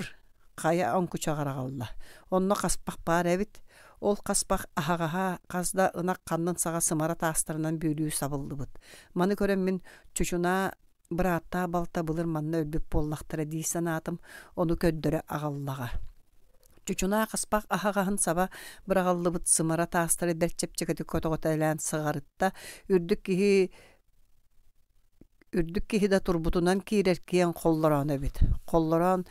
хайа оҥкучаҕар аҕалла. Онно хаспах баар эбит. Ол хаспах аһаҕаһа хас да ынах ханнын саҕа сымара таастарынан бүөлүү сабыллыбыт. Маны көрөн мин чучунаа бырааттаах балта былыр манна өлбүт буоллахтара дии санаатым, ону көрдөрө аҕаллаҕа. Чучунаа хаспах аһаҕаһын саба быраҕыллыбыт сымара таастары бэрт чэпчэкитик көтөҕүтэлээн сыҕарытта, үрдүк киһи Үрдүк киһи да турбутунан киирэр киэҥ холлороон эбит. Холлороон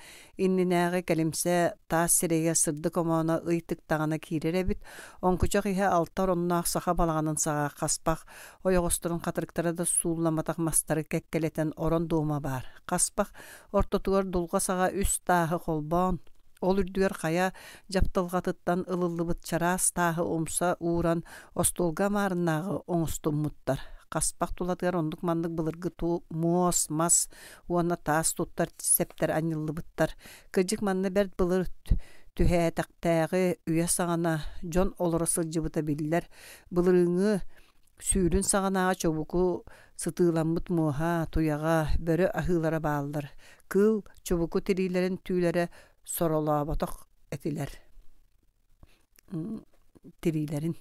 иннинээҕи кэлимсэ таас сирэйигэр сырдык омооно ый тыктаҕына киирэр эбит. Оҥкучах иһэ алта оронноох саха балаҕанын саҕа хаспах ойоҕосторун хатырыктара да суулламматах мастары кэккэлэтэн орон дуома баар. Хаспах ортотугар дулҕа саҕа үс тааһы холбоон Ол үрдүгэр хайа дьапталҕатыттан ылыллыбыт чараас тааһы умса ууран остуолга маарыннааҕы оҥостуммуттар. Хаспах тулатыгар оннук-маннык былыргы муос, мас уонна таас туттар сэптэр анньыллыбыттар. Кырдьык манна бэрт былыр түһээтэхтээҕи үйэ саҕана дьон олоро сылдьыбыта биллэр. Былырыыҥҥы сүүрүн саҕанааҕы чобуку сытыыламмыт муоһа, туйаҕа, бөрө аһыылара бааллар. Кыыл чубуку тириилэрин түүлэрэ соролооботох этилэр тириилэрин.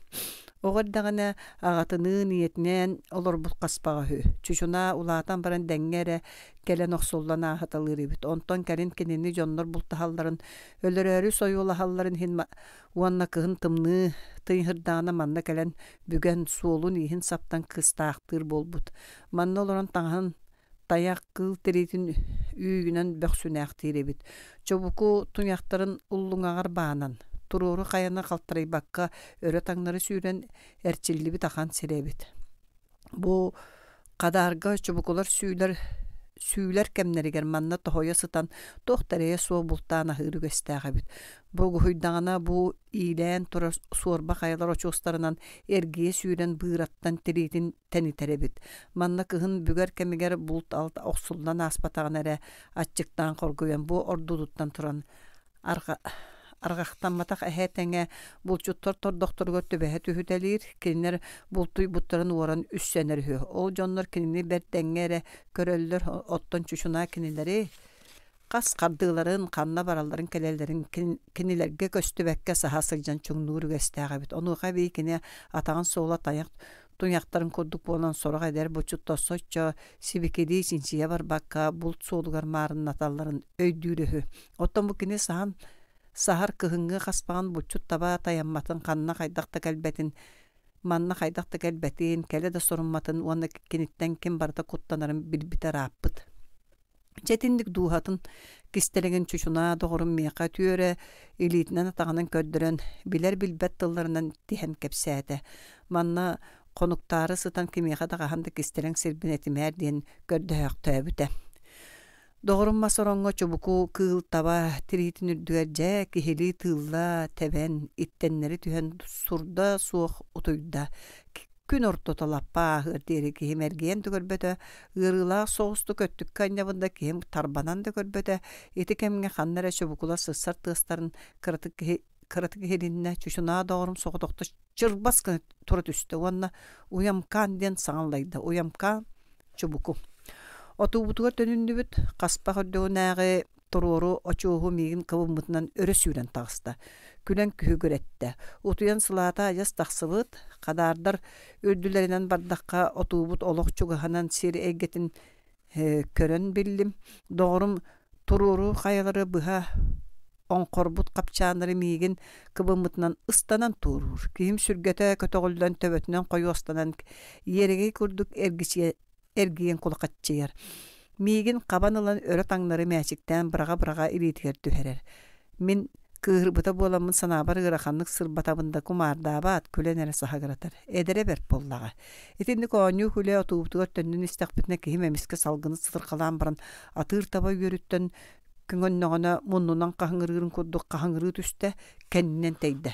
Оҕо эрдэҕинэ аҕатыныын, ийэтинээн олорбут хаспаҕа үһү. Чучунаа улаатан баран дэҥҥэ эрэ кэлэн охсуллан ааһыталыыр эбит. Онтон кэлин кинини дьоннор бултаһалларын, өлөрөөрү сойуолаһалларын иһин уонна кыһын тымныы тыйыһырдаҕына манна кэлэн бүгэн суолун-ииһин саптан кыстаахтыыр буолбут. Манна олорон таҥаһын тайах кыыл тириитин үүгүнэн бөхсүнээхтиир эбит. Чобуку туйахтарын уллуҥаҕар баанан, туруору хайаны халтарыйбакка өрө-таҥнары сүүрэн эрчиллибит ахан сирэ эбит. Бу хадаарга чубукулар сүүлэр сүүлэр кэмнэригэр манна тоһуйа сытан туох да эрэйэ суох бултаан аһыыр үгэстээх эбит. Бугуһуйдаҕына бу иилээн турар суорба хайалар очуостарынан эргийэ сүүрэн быыраттан тириитин тэнитэр эбит. Манна кыһын бүгэр кэмигэр булт-алт охсуллан ааспатаҕына эрэ аччыктаан хоргуйан бу ордуутуттан туран арҕахтамматах эһэ тэҥэ булчуттар тордохторугар түбэһэ түһүтэлиир, кинилэр бултуйбуттарын уоран үссэнэр үһү. Ол дьоннор кинини бэрт дэҥҥэ эрэ көрөллөр, оттон чучунаа кинилэри Хас хардыыларын, ханна баралларын-кэлэллэрин кинилэргэ көстүбэккэ саһа сылдьан чуҥнуур үгэстээх эбит. Онуоха эбии кини атаҕын суола тайах туйахтарын курдук буолан сорох эдэр булчуттар соччо сибикилии чинчийэ барбакка булт суолугар маарыннаталларын өйдүүр үһү. Оттон бу кини саһан саһар кыһыҥҥы хаспаҕын булчут таба тайамматын ханна хайдах да кэлбэтин манна хайдах да кэлбэтин, кэлэ да сорумматын уонна киниттэн ким барыта куттанарын билбитэ ырааппыт. Дьэ итинник дууһатын кистэлэҥин чучунаа доҕорум миэхэ түөрэ илиитинэн-атаҕынан көрдөрөн, билэр-билбэт тылларынан тиһэн кэпсээтэ. Манна хонуктаары сытан кимиэхэ да хаһан да кистэлэҥ сирбин этимээр диэн көрдөһөөхтөөбүтэ. Доҕорум мас ороҥҥо чубуку кыыл таба тириитин үрдүгэр дьэ киһилии тыылла тэбэн, иттэннэри түһэн сурда суох утуйда. Күн ортото лаппа ааһыар диэри киһим эргийэн да көрбөтө, ыарыылаах соҕустук өттүккэ анньабын да киһим тарбанан да көрбөтө, ити кэмҥэ ханна эрэ чубукулар сыссар тыастарын кыратык киһи кыратык иһилиннэ, чучунаа доҕорум соҕотохто чырбас гына тура түстэ уонна «Уямкаан» диэн саҥа аллайда. «Уямкаан» чубуку. Отуубутугар төнүннүбүт, хаспах үрдүгүнээҕи туруору очуоһу миигин кыбыммытынан өрө сүүрэн таҕыста. Күлэн күһүгүрэттэ. Утуйан сылаата адьас тахсыбыт, хадаардар үрдүлэринэн бардахха отуубут олох чугаһынан сир эйгэтин көрөн биллим. Доҕорум туруору хайалары быһа оҥхорбут хапчааннары миигин кыбыммытынан ыстанан туоруур. Киһим сүргэтэ көтөҕүллэн төбөтүнэн хойуостанан иэрэгэй курдук эргичийэ эргийэн кулахаччыйар. Миигин хабан ылан өрө таҥнары мээчиктээн быраҕа-быраҕа илиитигэр түһэрэр. Мин кыыһырбыта буоламмын санаабар ыараханнык сырбатабын да кумаардаабат, күлэн эрэ саһыгыратар. Эдэрэ бэрт буоллаҕа. Итинник оонньуу-күлэ отуубутугар төннөн истэхпитинэ киһим эмискэ салгыны сытырҕалаан баран атыыр таба үөрүттэн көҥөннөҕүнэ муннунан хаһыҥырыырын курдук хаһыҥырыы түстэ, кэннинэн тэйдэ.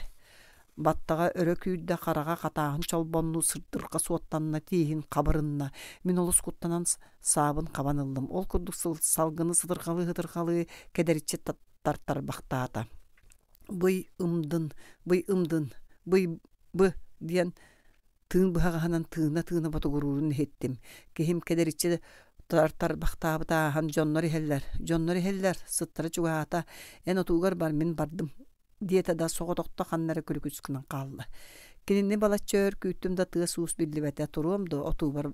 Баттаҕа өрө күүрдэ, хараҕа хатааһын чолбоннуу сырдырҕа суоттанна, тииһин хабырынна. Мин олус куттанан саабын хабан ыллым. Ол курдук салгыны сытырҕалыы-сытырҕалыы кэдэриччи тартарбахтаата. Бый ымдын, бый ымдын, бый бы диэн тыын быһаҕаһынан тыына-тыына ботугуруурун иһиттим. Киһим кэдэриччи тартарбахтаабыт ааһан дьоннор иһэллэр, дьоннор иһэллэр, сыттара чугаһаата, эн отуугар бар, мин бардым диэтэ да соҕотохто ханна эрэ күлүкүс гынан хаалла. Кинини балачча өр күүттүм да тыас-уус биллибэтэ, туруом дуо, отуубар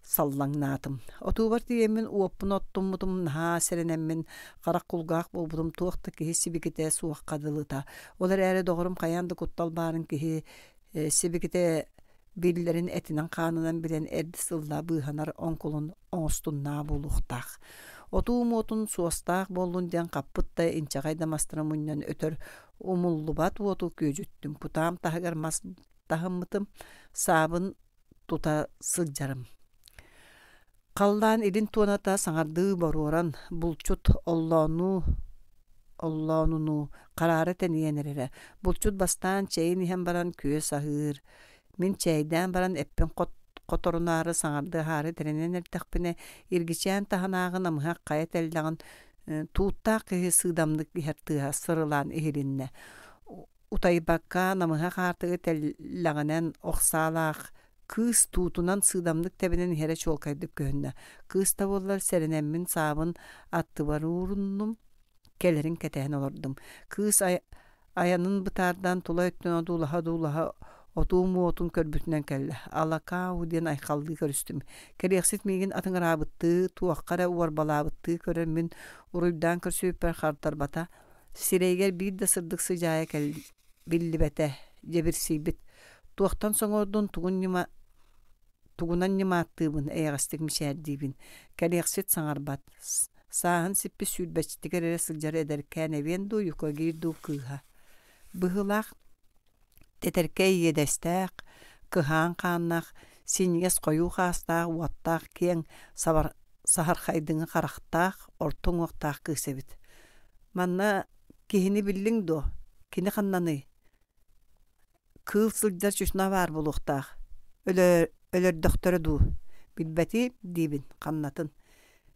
саллаҥнаатым. Отуубар тиийэммин уоппун оттуммутум, наһаа сэрэнэммин, харах кулгаах буолбутум туох да киһи сибикитэ суохха дылыта. Ол эрээри доҕорум хайаан да куттал баарын киһи сибикитэ биллэрин этинэн-хаанынан билэн эрдэ сыллаа быыһанар оҥкулун оҥостуннаа буолуохтаах. Отуу муотун суостаах буоллун диэн хаппыт да инчэҕэй да мастары мунньан өтөр умуллубат уоту күөдьүттүм. Кутаам таһыгар мас таһыммытым, саабын тута сылдьарым. Халлаан илин туоната саҥардыы боруоран, булчут оллооннуу. оллоонунуу хараара тэнийэн эрэрэ. Булчут бастаан чэйин иһэн баран күөс аһыыр. Мин чээйдээн баран эппин хоторунаары саҥардыы аһаары тэринэн эрдэхпинэ, Иргичээн таһынааҕы намыһах хайа тэллэҕин тууттаах киһи сыыдамнык иһэр тыаһа сырылаан иһилиннэ. Утайбакка намыһах аартыгы тэллэҕинэн ох саалаах кыыс туутунан сыыдамнык тэбинэн иһэрэ чуолкайдык көһүннэ. Кыыс да буоллар сэрэнэммин саабын аттыбар ууруннум, кэлэрин кэтэһэн олордум. Кыыс айанын бытаардаан тула өттүн одуулаһа-одуулаһа отуум уотун көрбүтүнэн кэллэ. Алакау диэн айхаллыы көрүстүм. Кэриэхсит миигин атыҥыраабыттыы, туохха эрэ уорбалаабыттыы көрөн мин уруйдаан көрсүбүппэр хардарбата. Сирэйигэр биир да сырдык сыдьаайа биллибэтэ, дьэбирсийбит. Туохтан соҥоордун тугун ньыма тугунан ньымааттыыбын, эйэҕэстик мичээрдиибин. Кэриэхсит саҥарбат. Сааһын сиппит сүүрбэччитигэр эрэ сылдьар эдэркээн эбиэн дуу, юкагир дуу кыыһа. Быһыылаах тэтэркэй иэдэстээх, кыһаан хааннаах, синньигэс хойуу хаастаах, уоттаах киэҥ сабар саһархайдыҥы харахтаах, орто уҥуохтаах кыыс эбит. Манна киһини биллиҥ дуо? Кини ханнаный? Кыыл сылдьар чучуна баар буолуохтаах. Өлөрдөхтөрө дуу? Билбэтим диибин, ханнатын.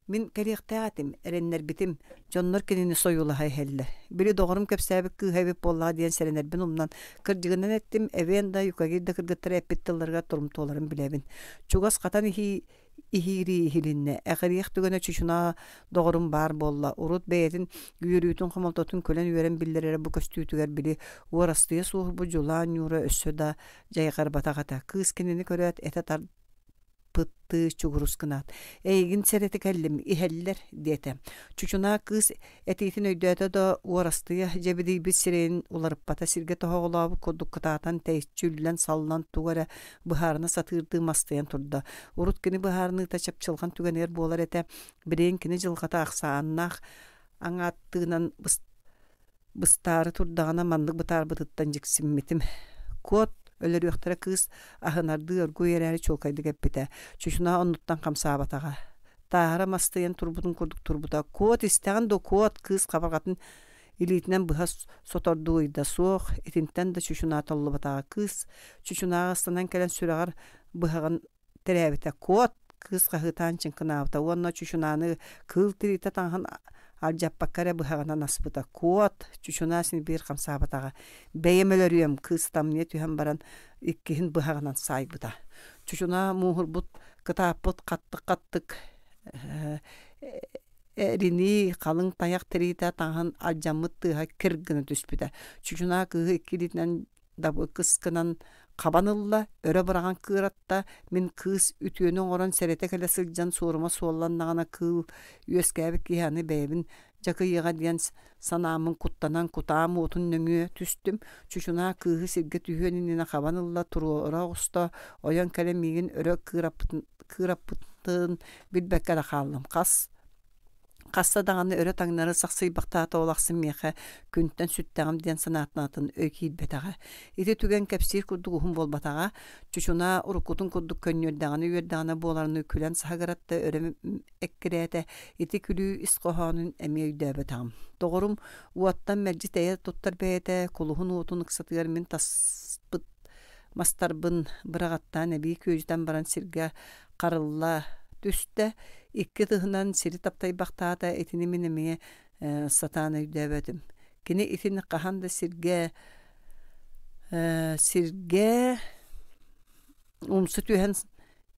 Мин кэлиэхтээх этим, эрэннэрбитим, дьоннор кинини сойуолаһа иһэллэр. Били доҕорум кэпсээбит кыыһа эбит буоллаҕа диэн сэрэнэрбин умнан, кырдьыгынан эттим, эбиэн да, юкагир да кыргыттара эппит тылларыгар турумтуоларын билэбин. Чугас хатан иһии иһиирии иһилиннэ. Эҕириэх түгэнэ чучунаа доҕорум баар буолла. Урут бэйэтин үөрүүтүн-хомолтотун күлэн-үөрэн биллэрэрэ бу көстүүтүгэр били уорастыйа суоһурбут дьулаан ньуура өссө да дьайҕарбатах этэ. Кыыс кинини көрөөт этэ тарпыттыы чугурус гынаат, «Эйигин сэрэтэ кэллим, иһэллэр» диэтэ. Чучунаа кыыс Этиитин өйдөөтө да, уорастыйа дьэбидийбит сирэйин уларыппата сиргэ тоһоҕолообут курдук кытаатан тэйиччи үллэн-саллан тугу эрэ быһаарына сатыырдыы мастыйан турда. Урут кини быһаарыныыта чапчылҕан түгэнигэр буолар этэ, билигин кини дьылҕата ахсааннаах аҥааттыынан быстаары турдаҕына маннык бытаарбытыттан дьиксиммитим. Куот өлөрүөхтэрэ кыыс аһынардыы оргууй эрээри чуолкайдык эппитэ. Чучунаа оннуттан хамсаабатаҕа. Тааһара мастыйан турбутун курдук турбута. Куот истэҕин дуо, куот кыыс хабарҕатын илиитинэн быһа сотордуу ыйда. Суох, итинтэн да чучунаа толлубатаҕа. Кыыс чучунааҕа ыстанан кэлэн сүрэҕэр быһаҕын тирээбитэ. Куот! кыыс хаһыытаан чыҥкынаабыта уонна чучунааны кыыл тириитэ таҥаһын алдьаппакка эрэ быһаҕынан аспыта. Куот! Чучунаа син биир хамсаабатаҕа. Бэйэм өлөрүөм! кыыс тамныйа түһэн баран иккиһин быһаҕынан саайбыта. Чучунаа мууһурбут кытааппыт хаттык-хаттык эринии халыҥ тайах тириитэ таҥаһын алдьаммыт тыаһа кир гына түспүтэ. Чучунаа кыыһы икки илиитинэн дабыкыс гынан хабан ылла, өрө быраҕан кыыратта, мин кыыс үтүөнү оҥорон сэрэтэ кэлэ сылдьан суорума суолланнаҕына кыыл үөскээбит киһи аны бэйэбин дьакыйыаҕа диэн санааммын куттанан кутаам уотун нөҥүө түстүм. Чучунаа кыыһы сиргэ түһүөн иннинэ хабан ылла, туруора оҕуста, ойон кэлэн миигин өрө кыыраппытын, кыыраппытын билбэккэ эрэ хааллым. Хас Хаста даҕаны өрө таҥнары сахсыйбахтаата ол ахсын миэхэ күнтэн сүттэҕим диэн санаатын атын өй киирбэтэҕэ. Ити түгэн кэпсиир курдук уһун буолбатаҕа. Чучунаа уруккутун курдук көнньүөрдэҕинэ үөрдэҕинэ буоларыныы күлэн саһыгыратта өрө эккирээтэ. Ити күлүү ис хоһоонун эмиэ өйдөөбөтөҕүм. Доҕорум уоттан мэлдьи тэйэ туттар бэйэтэ кулуһун уотун ыксатыгар мин таспыт мастарбын быраҕаттаан эбии күөдьүтэн баран сиргэ харылла түстэ, икки ытыһынан сири таптайбахтаата, итини мин эмиэ сатаан өйдөөбөтүм. Кини итини хаһан да сиргэ сиргэ умса түһэн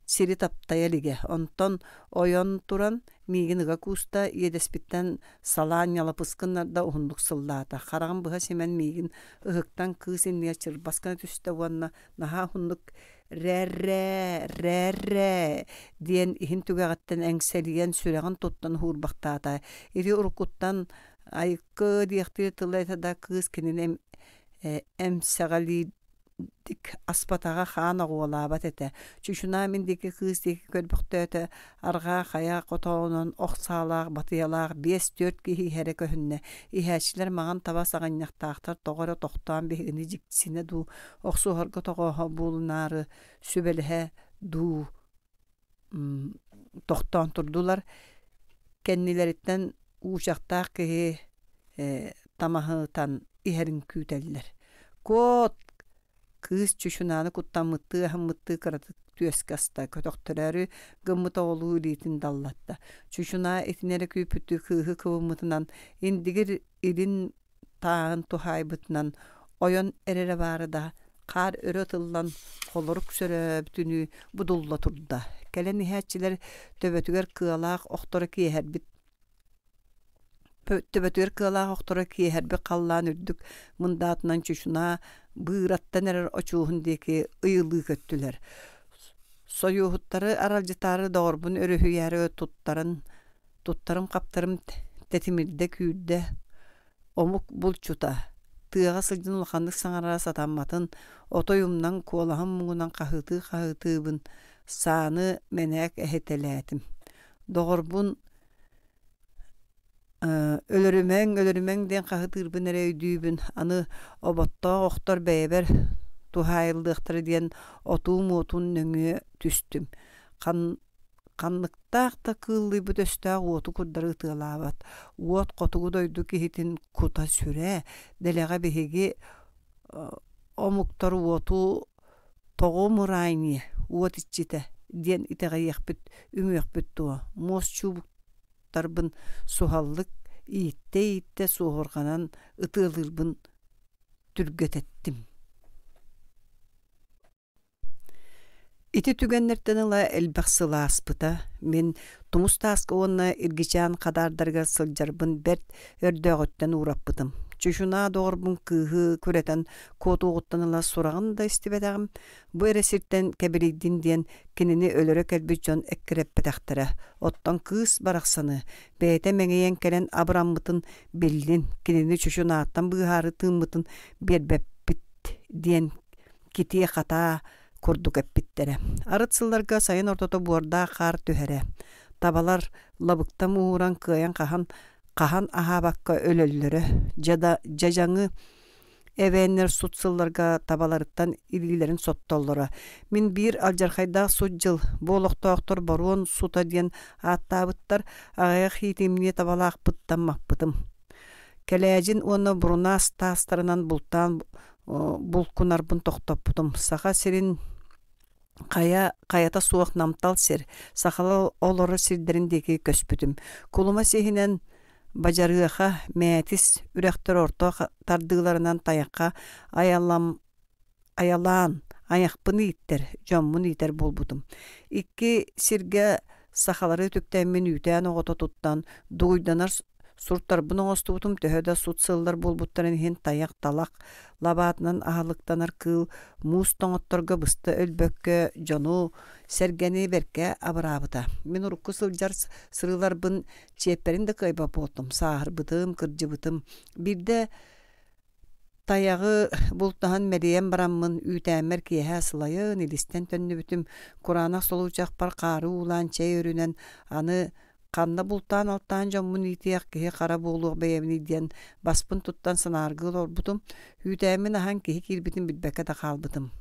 сири таптайа илигэ. Онтон ойон туран миигин ыга кууста, иэдэспиттэн салаан ньалапыс гыннарда уһуннук сыллаата. Хараҕын быһа симэн миигин ыһыктан кыыс иннигэр чырбас гына түстэ уонна наһаа уһуннук «Рэ-рэ, рэ-рэ» диэн иһин түгэҕиттэн эҥсэлийэн сүрэҕин туттан уһуурбахтаата. Ити уруккуттан айыккы диэхтиир тыла этэ да кыыс кинини эмсэҕэлиирдик аспатаҕа хаан оҕуолаабат этэ. Чучунаа мин диэки кыыс диэки көрбөхтөөтө, арҕаа хайа хотоонун ох саалаах, батыйалаах биэс-түөрт киһи иһэрэ көһүннэ. Иһээччилэр маҥан таба саҕынньахтаахтар тоҕо эрэ тохтоон биһигини дьиксинэ дуу, охсуһарга тоҕооһо буолунаары сүбэлэһэ дуу тохтоон турдулар. Кэннилэриттэн уучахтаах киһи тамаһытан иһэрин күүтэллэр. Куот! Кыыс чучунааны куттаммыттыы аһыммыттыы кыратык түөскэ аста, көтөхтөрөөрү гыммыт оҕолуу илиитин даллатта. Чучунаа итини эрэ күүппүттүү кыыһы кыбыммытынан Индигир илин тааһын туһаайбытынан ойон эрэрэ баара да, хаар өрө ытыллан холорук сөрөөбүтүнүү будулла турда. Кэлэн иһээччилэр төбөтүгэр кыалаах охторо киэһэрбит Төбөтүгэр кыалаах охторо киэһэрбит халлаан үрдүк мындаатынан чучунаа быыраттан эрэр очуоһун диэки ыйылыы көттүлэр. Сойуоһуттары аралдьытаары доҕорбун өрүһүйээри туттаран туттарым-хаптарым тэтимирдэ күүрдэ омук булчута тыаҕа сылдьан улаханнык саҥарара сатамматын отой умнан куолаһым муҥунан хаһыытыы-хаһыытыыбын сааны мэнээк эһитэлээтим. Доҕорбун Өлөрүмэҥ, өлөрүмэҥ диэн хаһытыырбын эрэ өйдүүбүн, аны оботтоох охтор бэйэбэр туһаайыллыахтара диэн отуум-уотун нөҥүө түстүм. Ханныктаах да кыыллыйбыт өстөөх уоту курдары ытыалаабат, уот хотугу дойду киһитин кута-сүрэ, дэлэҕэ биһиги омуктар уоту тоҕо мураайньы, уот иччитэ диэн итэҕэйиэхпит, үҥүөхпүт дуо, муос чуубук тарбын суһаллык ииттэ-ииттэ суоһурҕанан ытыалыырбын түргэтэттим. Ити түгэннэртэн ыла элбэх сыл ааспыта. Мин тумус тааска уонна Иргичээн хадаардарыгар сылдьарбын бэрт өрдөөҕүттэн уураппытым. Чучунаа доҕорбун кыыһы күрэтэн куотуоҕуттан ыла сураҕын да истибэтэҕим. Бу эрэ сиртэн кэбирийдин диэн кинини өлөрө кэлбит дьон эккирэппэтэхтэрэ. Оттон кыыс барахсаны бэйэтэ мэҥийэн кэлэн абыраммытын биллин, кинини чучунааттан быыһаары тыыммытын биэрбэппит диэн китиэ-хатаа курдук эппиттэрэ. Арыт сылларга сайын ортото буордаах хаар түһэрэ. Табалар лабыкта мууһуран кыайан хаһан хаһан аһаабакка өлөллөрө. Дьадьаҥы Эбээннэр сут сылларга табаларыттан илиилэрин соттоллоро. Мин биир алдьархайдаах сут дьыл бу олохтоохтор боруон сута диэн ааттаабыттар, аҕыйах иитимньи табалаахпыттан маппытым. Кэлээдьин уонна бурунаас таастарынан бултаан булкунарбын тохтоппутум. Саха сирин хайа хайата суох намтал сир, сахалар олорор сирдэрин диэки көспүтүм. Кулума сиһинэн Бадьарыаха, Мээтис үрэхтэр орто тардыыларынан тайахха айалаан, айахпын ииттэр, дьоммун иитэр буолбутум. Икки сиргэ сахалары үтүктэммин үүтээн оҕото туттан, дугуйданар суртарбын оҥостубутум төһө да сут сыллар буолбуттарын иһин тайах, талах лабаатынан аһылыктанар кыыл муус тоҥотторго быста өлбөккө дьону, сэргэни бэркэ абыраабыта. Мин урукку сылдьар сырыыларбын Чиэппэрин да кыайбат буолтум, сааһырбытым, кырдьыбытым. Биирдэ тайаҕы бултаһан мэлийэн бараммын, үүтээммэр киэһэ сылайан, илистэн төннүбүтүм. Кураанах солуучахпар хаары уулаан чэй өрүнэн, аны ханна бултаан-алтаан дьоммун иитиэх киһи хара буолуох бэйэбиний диэн баспын туттан санааргыы олорбутум. Үүтээммин аһан киһи киирбитин билбэккэ да хаалбытым.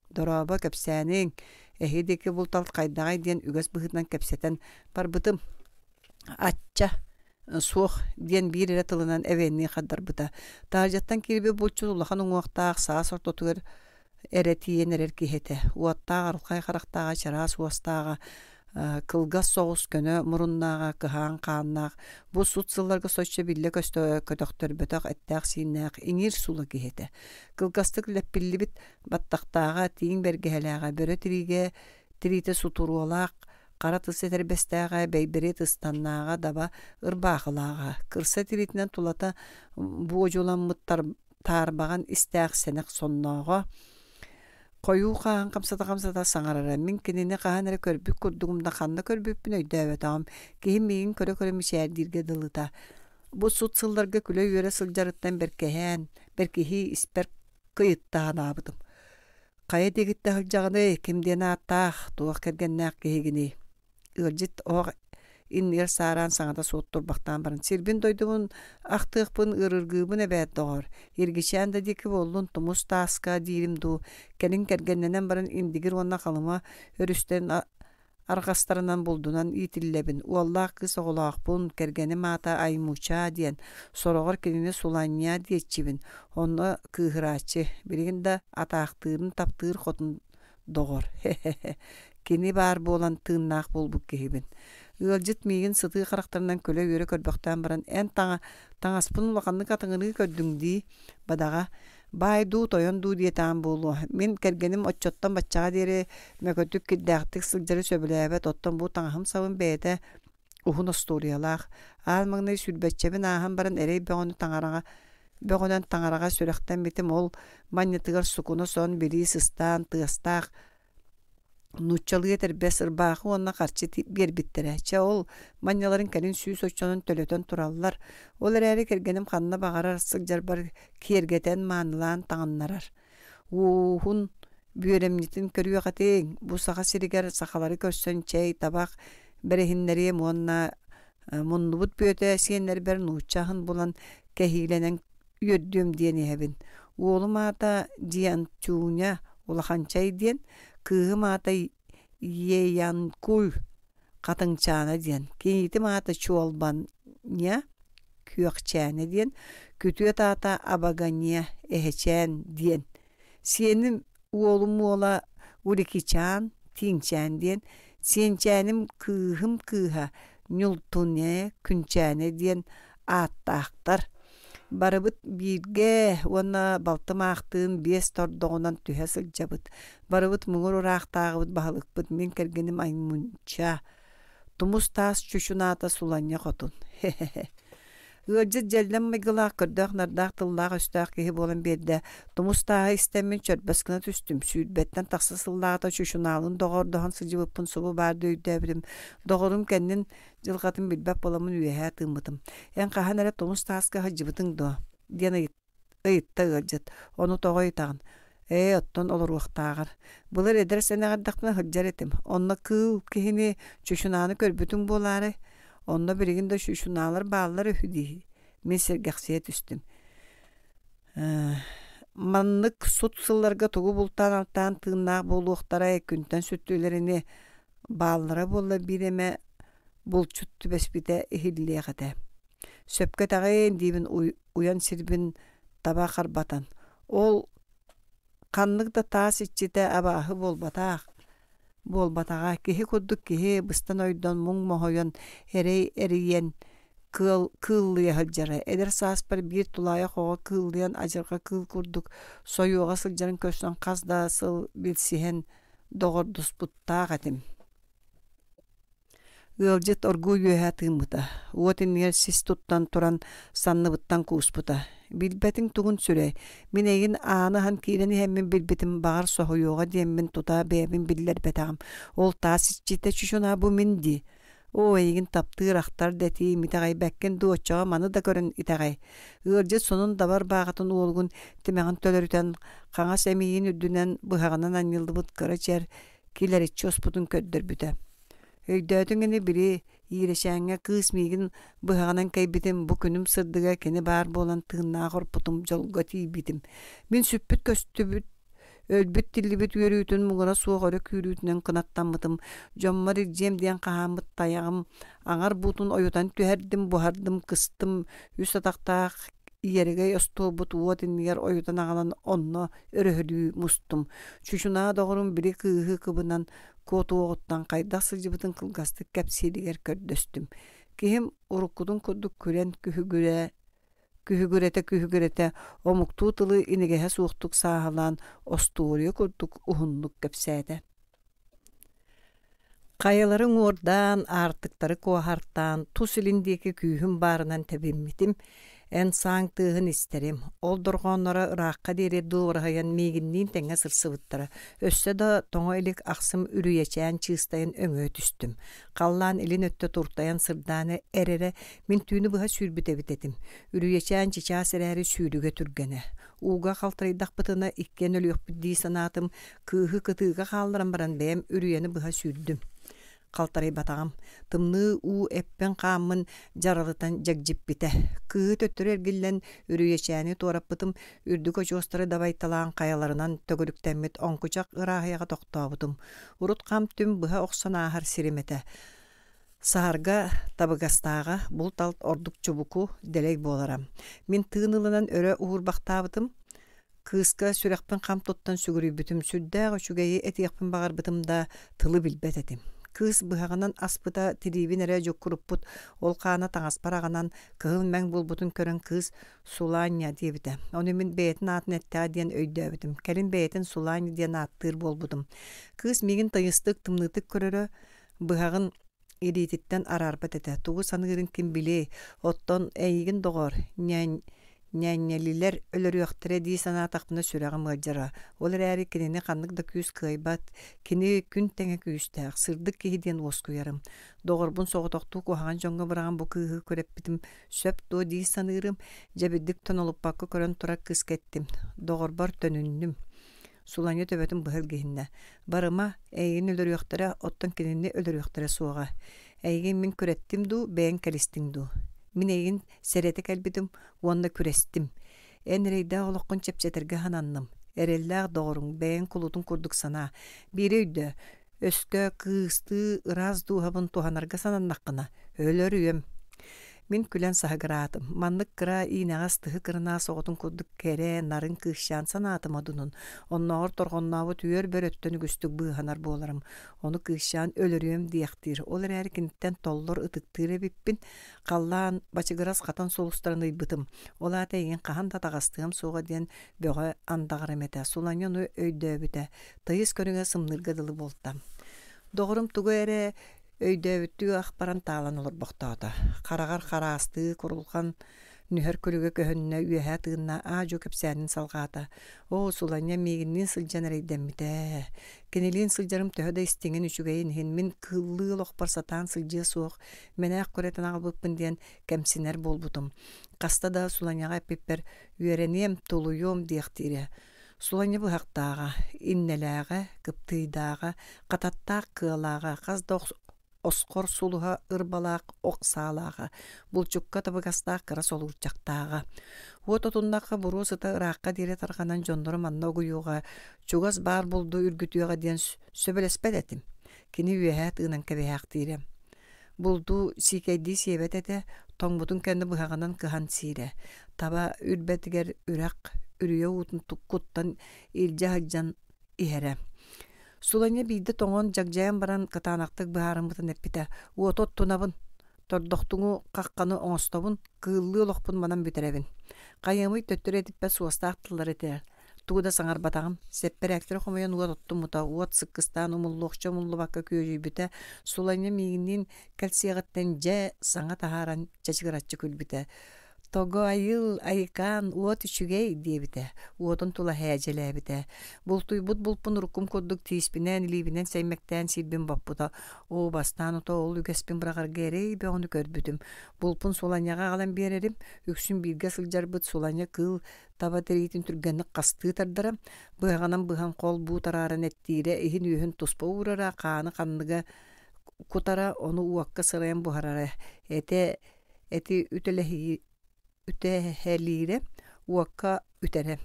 Дорообо, кэпсээниҥ, эһиги диэки булталт хайдаҕый диэн үгэс быһыытынан кэпсэтэн барбытым. Ачча, суох диэн биир эрэ тылынан эвеннии хардарбыта. Таһырдьаттан киирбит булчут улахан уҥуохтаах саас ортотугар эрэ тиийэн эрэр киһи этэ. Уоттаах арылхай харахтааҕа, чараас уостааҕа, кылгас соҕус көнө муруннааҕа, кыһаан хааннаах, бу сут сылларга соччо биллэ-көстө көтөхтөрбөтөх эттээх-сииннээх иҥиир сула киһи этэ. Кылгастык лэппиллибит баттахтааҕа, тииҥ бэргэһэлээҕэ, бөрө тириигэ тириитэ сутуруолаах, хара тыс этэрбэстээҕэ, бэйбэриэт ыстаннааҕа, даба ырбаахылааҕа, кырса тириитинэн тулата буодьуламмыт таарбаҕан истээх сэнэх соннооҕо, хойуу хааһын хамсата-хамсата саҥарара. Мин кинини хаһан эрэ көрбүт курдугум да ханна көрбүппүн өйдөөбөтөҕүм. Киһим миигин көрө-көрө мичээрдииргэ дылыта. Бу сут сылларга күлэ-үөрэ сылдьарыттан бэркэһээн, бэркиһии испэр кыйытта санаабытым. Хайа диэкиттэн сылдьаҕыный, ким диэн ааттаах, туох кэргэннээх киһигиний? Ыалдьыт оһох иннигэр саараан саҥата суох турбахтаан баран, сирбин-дойдубун ахтыахпын ыарыргыыбын эбээт, доҕор. Иргичээн да диэки буоллун, тумус тааска диирим дуу, кэлин кэргэннэнэн баран Индигир уонна Халыма өрүстэрин арҕастарынан булдунан иитиллэбин. Уоллаах кыыс оҕолоохпун, кэргэним аата Аймуча диэн, сороҕор кинини Суланья диэччибин. Онно кыыһырааччы, билигин да атаахтыырын таптыыр хотун доҕор, хе-хе-хе, кини баар буолан тыыннаах буолбут киһибин. Ыалдьыт миигин сытыы харахтарынан күлэ-үөрэ көрбөхтөөн баран, эн таҥа таҥаспын улаханнык атыҥырыы көрдүҥ дии, бадаҕа, баай дуу, тойон дуу диэтэҕим буолуо. Мин кэргэним оччоттон баччаҕа диэри мөкөтүк кирдээхтик сылдьары сөбүлээбэт, оттон бу таҥаһым-сабым бэйэтэ уһун остуоруйалаах. Аан маҥнай сүүрбэччэбин ааһан баран эрэй бөҕөнү таҥараҕа бөҕөнөн таҥараҕа сүрэхтэммитим ол манньытыгар сукуна сон билии сыстаан тыастаах нууччалыы этэрбэс ырбаахы уонна харчы биэрбиттэрэ. Чэ ол манньаларын кэлин 100 оччонон төлөтөн тураллар. Ол эрээри кэргэним ханна баҕарар сылдьарбар киэргэтэн маанылаан таҥыннарар. Ууһун бүөрэмньитин көрүөх этиҥ, бу Саха сиригэр сахалары көрсөн чэй, табах бэриһиннэриэм уонна муннубут бүөтэ сиэннэрбэр нуучча аһын булан кэһиилэнэн үөрдүөм диэн иһэбин. Уолум аата Дианчуня Улаханчай диэн, кыыһым аата Еянкуль Хатыҥчаана диэн, кийиитим аата Чуолбанья Күөхчээнэ диэн, күтүөт аата Абаганья Эһэчээн диэн. Сиэним уолум уола Урикичаан Тииҥчээн диэн, сиэнчээним кыыһым кыыһа Ньултунэ Күнчээнэ диэн ааттаахтар. Барыбыт бииргэ уонна балтым аахтыын биэс тордоҕунан түһэ сылдьабыт. Барыбыт муҥур ыраахтааҕыбыт баһылыкпыт мин кэргэним Аймунча. Тумус таас чучунаата Суланньа хотун. Хе-хе-хе. Ыалдьыт дьэллэм майгылаах, көрдөөх-нардаах тыллаах-өстөөх киһи буолан биэрдэ. Тумус тааһы истэммин чөрбөс гына түстүм. Сүүрбэттэн тахса сыллааҕыта чучунаалын доҕордоһон сылдьыбыппын субу баардыы өйдөөбүтүм. Доҕорум кэннин дьылҕатын билбэт буоламмын үөһээ тыыммытым. «Эн хаһан эрэ тумус тааска сылдьыбытыҥ дуо?» диэн ыйытта ыалдьыт. «Ону тоҕо ыйытаҕын?» «Ээ, оттон олоруохтааҕар. Былыр эдэр сэнэх эрдэхпинэ сылдьар этим. Онно кыыл киһини чучунааны көрбүтүҥ буолаарай? Онно билигин да чучунаалар бааллар үһү дии». Мин сэргэхсийэ түстүм. Маннык сут сылларга тугу бултаан-алтаан тыыннаах буолуохтарай, күнтэн сүттүүлэрини бааллара буолла биир эмэ булчут түбэспитэ иһиллиэх этэ. Сөпкө этэҕин диибин уйан сирбин таба харбатан. Ол ханнык да таас иччитэ абааһы буолбатах буолбатаҕа киһи курдук киһи быстан ойдон муҥ моһойон эрэй эрийэн кыал кыыллыйа сылдьара. Эдэр сааспар биир тулаайах оҕо кыыллыйан адьырҕа кыыл курдук сойуоҕа сылдьарын көрсөн хас да сыл билсиһэн доҕордоспуттаах этим. Ыалдьыт оргууй үөһэ тыыммыта, уот иннигэр сис туттан туран санныбыттан кууспута. Билбэтиҥ тугун сүрэй, мин эйигин ааны аһан киирэн иһэммин билбитим, баҕар соһуйуоҕа диэммин тута бэйэбин биллэрбэтэҕим. Ол таас иччитэ чучунаа бу мин дии. Оо, эйигин таптыыр, ахтар да этиим, итэҕэйбэккин дуу, оччоҕо маны да көрөн итэҕэй. Ыалдьыт сонун дабар бааҕатын уолугун тимэҕин төлөрүтэн, хаҥас эмиийин үрдүнэн быһаҕынан анньыллыбыт кыра чэр килэриччи оспутун көрдөрбүтэ. Өйдөөтүҥ ини били Иирэчээҥҥэ кыыс миигин быһаҕынан кэйбитим, бу күнүм сырдыга кини баар буолан тыыннаах орпутум, дьолго тиийбитим. Мин сүппүт көстүбүт өлбүт тиллибит үөрүүтүн муҥура суох өрө күүрүүтүнэн кынаттаммытым, дьоммор илдьиэм диэн хаһааммыт тайаҕым аҥар буутун ойутан түһэрдим, буһардым, кыстым, үс атахтаах иэрэгэй остуолбут уот иннигэр ойутан аҕалан онно өрөһөлүү мустум. Чучунаа доҕорум били кыыһы кыбынан куотуоҕуттан хайдах сылдьыбытын кылгастык кэпсииригэр көрдөстүм. Киһим уруккутун курдук күлэн күһүгүрэ күһүгүрэтэ-күһүгүрэтэ омуктуу тылы инигэһэ суохтук сааһылаан остуоруйа курдук уһуннук кэпсээтэ. Хайалары уҥуордаан, аартыктары куоһартаан, тус илин диэки күүһүм баарынан тэбиммитим, эн сааҥ тыаһын истэрим, ол дорҕоонноро ыраахха диэри дуораһыйан миигинниин тэҥҥэ сырсыбыттара, өссө да тоҥо илик ахсым үрүйэчээн чыыстайын өҥөйө түстүм. Халлаан илин өттө туртайан сырдаан эрэрэ, мин түүнү быһа сүүрбүт эбит этим. Үрүйэчээн чычаас эрээри сүүрүгэ түргэнэ. Ууга халтарыйдахпытына иккиэн өлүөхпүт дии санаатым, кыыһы кытыыга хаалларан баран бэйэм үрүйэни быһа сүүрдүм. Халтарыйбатаҕым. Тымныы уу эппин-хааммын дьаралытан дьэгдьиппитэ. Кыыһы төттөрү эргиллэн үрүйэчээни туораппытым, үрдүк очуостары дабайталаан хайаларынан төгүрүктэммит оҥкучах ырааһыйаҕа тохтообутум. Урут хам-түм быһа охсон ааһар сирим этэ. Саһарга табыгастааҕа булт-алт ордук чубуку, дэлэй буолара. Мин тыын ылынан өрө уһуурбахтаабытым, Кыыска сүрэхпин хам туттан сүгүрүйбүтүм, сүрдээх үчүгэйи этиэхпин баҕарбытым да, тылы билбэт этим. Кыыс быһаҕынан аспыта тириибин эрэ дьуккуруппут, ол хаана таҥаспар аҕанан кыһыл мэҥ буолбутун көрөн кыыс «Суланья» диэбитэ. Ону мин бэйэтин аатын эттэҕэ диэн өйдөөбүтүм. Кэлин бэйэтин Суланья диэн ааттыыр буолбутум. Кыыс миигин тыйыстык, тымныытык көрөрө, быһаҕын илиититтэн араарбат этэ. Тугу саныырын ким билиэй, оттон эйигин, доҕоор, ньээньэлилэр өлөрүөхтэрэ дии санаатахпына сүрэҕим ыалдьара. Ол эрээри кинини ханнык да күүс кыайбат, кини күн тэҥэ күүстээх, сырдык киһи диэн уоскуйарым. Доҕорбун соҕотохтуу куһаҕан дьоҥҥо быраҕан бу кыыһы күрэппитим сөп дуо дии саныырым. Дьэбирдик тонолуппакка көрөн турар кыыска эттим: «Доҕорбор төнүннүм». Суланьа төбөтүн быһа илгиһиннэ: «Барыма, эйигин өлөрүөхтэрэ, оттон кинини өлөрүөхтэрэ суоҕа. Эйигин мин күрэттим дуу, бэйэҥ кэлистиҥ дуу? Мин эйигин сэрэтэ кэлбитим уонна күрэстим. Эн эрэйдээх олоххун чэпчэтэргэ сананным. Эрэллээх доҕоруҥ, бэйэҥ кулутун курдук санаа. Биири өйдөө, Өскө кыыстыы ыраас дууһабын туһанарга сананнаххына, өлөрүөм. Мин күлэн саһыгыраатым. Маннык кыра иинэҕэс тыһы кырынаас оҕотун курдук кэрэ, нарын кыысчаан санаатым одунун. Оннооҕор торҕоннообут үөр бөрөттөн үгүстүк быыһанар буоларым. Ону кыысчаан өлөрүөм диэхтиир. Ол эрээри киниттэн толлор, ытыктыыр эбиппин. Халлаан бачыгырас хатан сулустарын ыйбытым. Ол аата эйигин хаһан да атаҕастыам суоҕа диэн бөҕө андаҕарым этэ. Суланньа ону өйдөөбүтэ. Тыйыс көрүҥэ сымныырга дылы буолта. Доҕорум тугу эрэ өйдөөбүттүү ах баран таалан олорбохтоото. Хараҕар хараастыы курулҕан нүһэр күлүгэ көһүннэ, үөһэ тыынна, аа-дьуо кэпсээнин салҕаата. Оо, Суланньа миигинниин сылдьан эрэйдэммитэ. Кинилиин сылдьарым төһө да истиҥин үчүгэйин иһин мин кыыллыы олохпор сатаан сылдьыа суох, мэнээх күрэтэн аҕалбыппын диэн кэмсинэр буолбутум. Хаста да Суланньаҕа эппиппэр үөрэниэм, тулуйуом диэхтиирэ. Суланньа быһахтааҕа, иннэлээҕэ, кыптыыйдааҕа, хататтаах кыалааҕа, хас да осхор сулуһа ырбалаах ох саалааҕа, булчукка табыгастаах кыра солуурчахтааҕа. Уот отуннахха буруо сыта ыраахха диэри тарҕанан дьоннору манна угуйуоҕа, чугас баар булду үргүтүөҕэ диэн сөбүлэспэт этим. Кини үөһээ тыынан кэбиһээхтиирэ. Булду сиикэйдии сиэбэт этэ, тоҥмутун кэннэ быһаҕынан кыһан сиирэ. Таба үрбэтигэр үрэх, үрүйэ уутун куттан илдьэ сылдьан иһэрэ. Суланьа биирдэ тоҥон дьагдьайан баран кытаанахтык быһаарыммытын эппитэ: «Уоту оттунабын, тордохтуҥу хахханы оҥостобун, кыыллыы олохпун манан бүтэрэбин». Хайыамый төттөрү этиппэт суостаах тыллары этэр. Тугу да саҥарбатаҕым, сэппэрээктэри хомуйан уот оттуммута, уот сыккыстаан умуллуохча умуллубакка күөдьүйбүтэ, Суланньа миигинниин кэлсиэҕиттэн дьэ саҥа таһааран чачыгыраччы күлбүтэ. «Того айыл, айыкаан, уот үчүгэй» диэбитэ, уотун тула һээдьэлээбитэ. Бултуйбут булпун уруккум курдук тииспинэн, илиибинэн сэймэктээн сиирбин боппута. Оо, бастаан утаа ол үгэспин быраҕарга эрэй бөҕөнү көрбүтүм. Булпун Суланньаҕа аҕалан биэрэрим, үксүн бииргэ сылдьарбыт Суланньа кыыл таба тириитин түргэнник хастыы тардара, быһаҕынан быһан хол-буу тарааран эттиирэ, иһин-үөһүн туспа уурара, хааны ханныга кутара, ону уокка сырайан буһарара, этэ эти үтэһэлиирэ, уокка үтэрэ.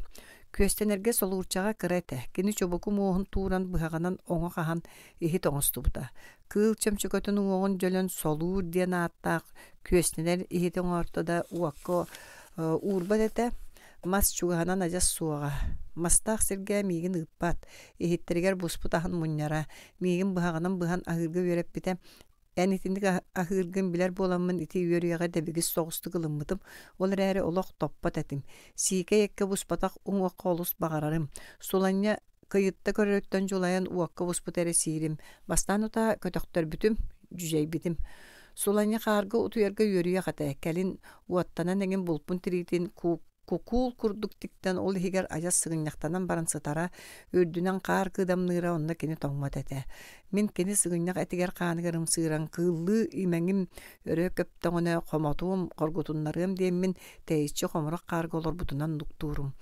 Күөстэнэргэ солуурчаҕа кыра этэ, кини чубуку муоһун тууран быһаҕынан оҥо хаһан иһит оҥостубута. Кыыл чөмчөкөтүн уҥуоҕун дьөлөн солуур диэн ааттаах күөстэнэр иһити оҥорто да уокка уурбат этэ, мас чугаһынан адьас суоҕа. Мастаах сиргэ миигин ыыппат, иһиттэригэр буспут аһын мунньара, миигин быһаҕынан быһан аһыырга үөрэппитэ. Эн итинник аһыыргын билэр буоламмын ити үөрүйэҕи дэбигис соҕустук ылыммытым, ол эрээри олох топпот этим. Сиикэй эккэ буспатах уҥуохха олус баҕарарым. Суланньа Кыйытта көрөрүттэн дьулайан уокка буспут эрэ сиирим. Бастаан утаа көтөхтөрбүтүм, дьүдьэйбитим. Суланньа хаарга утуйарга үөрүйэх этэ. Кэлин уоттанан эҥин булпун тириитин кукуул курдук тиктэн ол иһигэр адьас сыгынньахтанан баран сытара, үрдүнэн хаар кыыдамныыра онно кини тоҥмот этэ. Мин кини сыгынньах этигэр-хааныгар ымсыыран кыыллыы имэҥим өрө көптөҕүнэ хомотуом, хоргутуннарыам диэммин тэйиччи хомурах хаарга олорбутунан нуктуурум.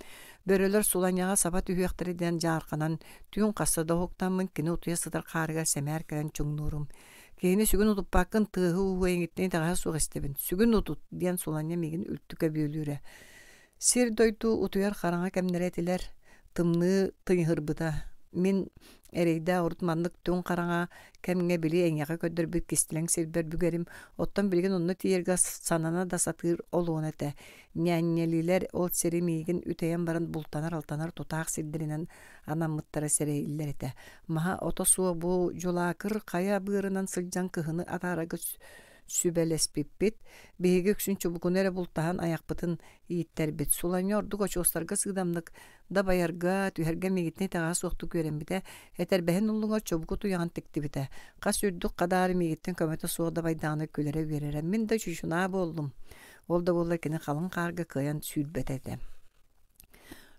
Бөрөлөр суланньаҕа саба түһүөхтэрэ диэн дьаарханан, түүн хаста да уһуктаммын кини утуйа сытар хаарыгар сэмээр кэлэн чуҥнуурум. Киһини сүгүн утуппаккын тыаһы-ууһу эйигиттэн итэҕэһэ суох истэбин. Сүгүн утут диэн Суланньа миигин үлтү көбүөлүүрэ. Сир-дойду утуйар хараҥа кэмнэрэ этилэр. Тымныы тыйыһырбыта. Мин эрэйдээх урут маннык түҥ хараҥа кэмҥэ били эйиэхэ көрдөрбүт кистэлэҥ сирбэр бүгэрим. Оттон билигин онно тиийэргэ санана да сатыыр олуона этэ. Ньээнньэлилэр ол сири миигин үтэйэн баран бултанар-алтанар тутаах сирдэринэн анаммыттара сэрэйиллэр этэ. Маһа-ото суох бу дьулаакыр хайа быарынан сылдьан кыһыны атаарарга сүбэлэспиппит. Биһиги үксүн чубукуну эрэ бултаһан айахпытын ииттэрбит. Суланньа ордук очуостарга сыыдамнык дабайарга, түһэргэ миигиттэн итэҕэһэ суохтук үөрэммитэ. Этэрбэһин уллуҥар чубуку туйаҕын тиктибитэ. Хас үрдүк хадаары миигиттэн көмөтө суох дабайдаҕына күлэрэ-үөрэрэ. Мин да чучунаа буоллум. Ол да буоллар кини халыҥ хаарга кыайан сүүрбэт этэ.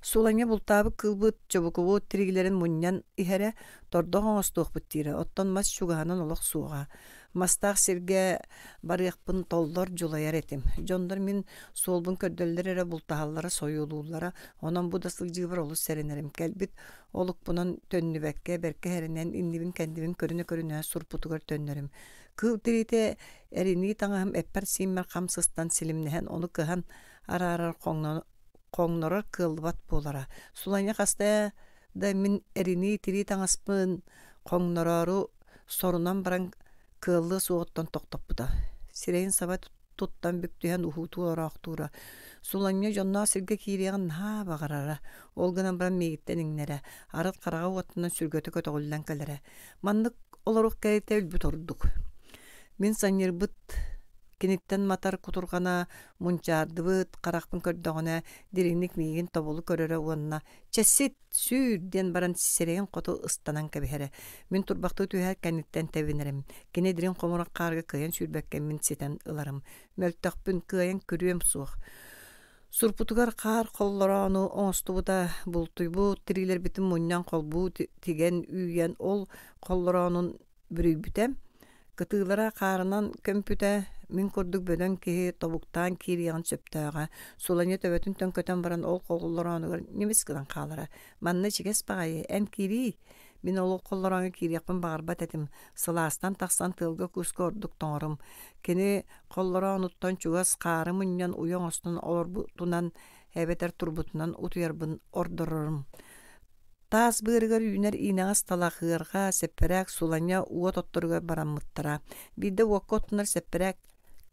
Суланньа бултаабыт кыылбыт чубукубут тириилэрин мунньан иһэрэ, тордох оҥостуохпут диирэ, оттон мас чугаһынан олох суоҕа. Мастаах сиргэ барыахпын толлор, дьулайар этим. Дьоннор мин суолбун көрдөллөр эрэ бултаһаллара, сойуолууллара, онон бу да сылдьыыбар олус сэрэнэрим. Кэлбит олукпунан төннүбэккэ, бэркэ сэрэнэн иннибин-кэннибин көрүнэ-көрүнэ сурпутугар төннөрүм. Кыыл тириитэ эринии таҥаһым эппэр-сииммэр хам сыстан силимнэһэн, ону кыһан араарар хоҥнорор кыаллыбат буолара. Суланньа хаста да мин эринии тирии таҥаспын хоҥнороору сорунан баран кыаллыа суоҕуттан тохтоппута. Сирэйин саба туттан бүктүһэн уһуутуу ороохтуура. Суланньа дьонноох сиргэ киириэҕин наһаа баҕарара. Ол гынан баран миигиттэн иҥнэрэ. Арыт хараҕа уоттанан сүргэтэ көтөҕүллэн кэлэрэ. Маннык олоруох кэриэтэ өлбүт ордук. Мин санньырбыт киниттэн матар кутурҕана мунчаардыбыт харахпын көрдөҕүнэ дириҥник миигин тобулу көрөрө уонна «Чэ сит, сүүр!» диэн баран сирэйин хоту ыстанан кэбиһэрэ. Мин турбахтыы түһээт кэнниттэн тэбинэрим. Кини дириҥ хомурах хаарга кыайан сүүрбэккэ мин ситэн ыларым. Мөлтөхпүн, кыайан күрүөм суох. Сурпутугар хаар холлороону оҥостубута, бултуйбут тириилэрбитин мунньан холбуу тигэн үүйэн ол холлороонун бүрүйбүтэ. Кытыылара хаарынан көмпүтэ, мин курдук бөдөҥ киһи тобуктаан киириэҕин сөптөөҕө. Суланьа төбөтүн төҥкөтөн баран ол холлороонугар ньимис гынан хаалара. Манна ичигэс баҕайы, эн киириий. Мин ол холлорооҥҥо киириэхпин баҕарбат этим. Сылаастан тахсан тыалга-кууска ордук тоҥорум. Кини холлороонуттан чугас хаары мунньан уйа оҥостон олорбутунан эбэтэр турбутунан утуйарбын ордорорум. Таас быарыгар үүнэр иинэҕэс талах ыарҕа, сэппэрээк, суланньа уот отторугар бараммыттара. Биирдэ уокка оттунар сэппэрээк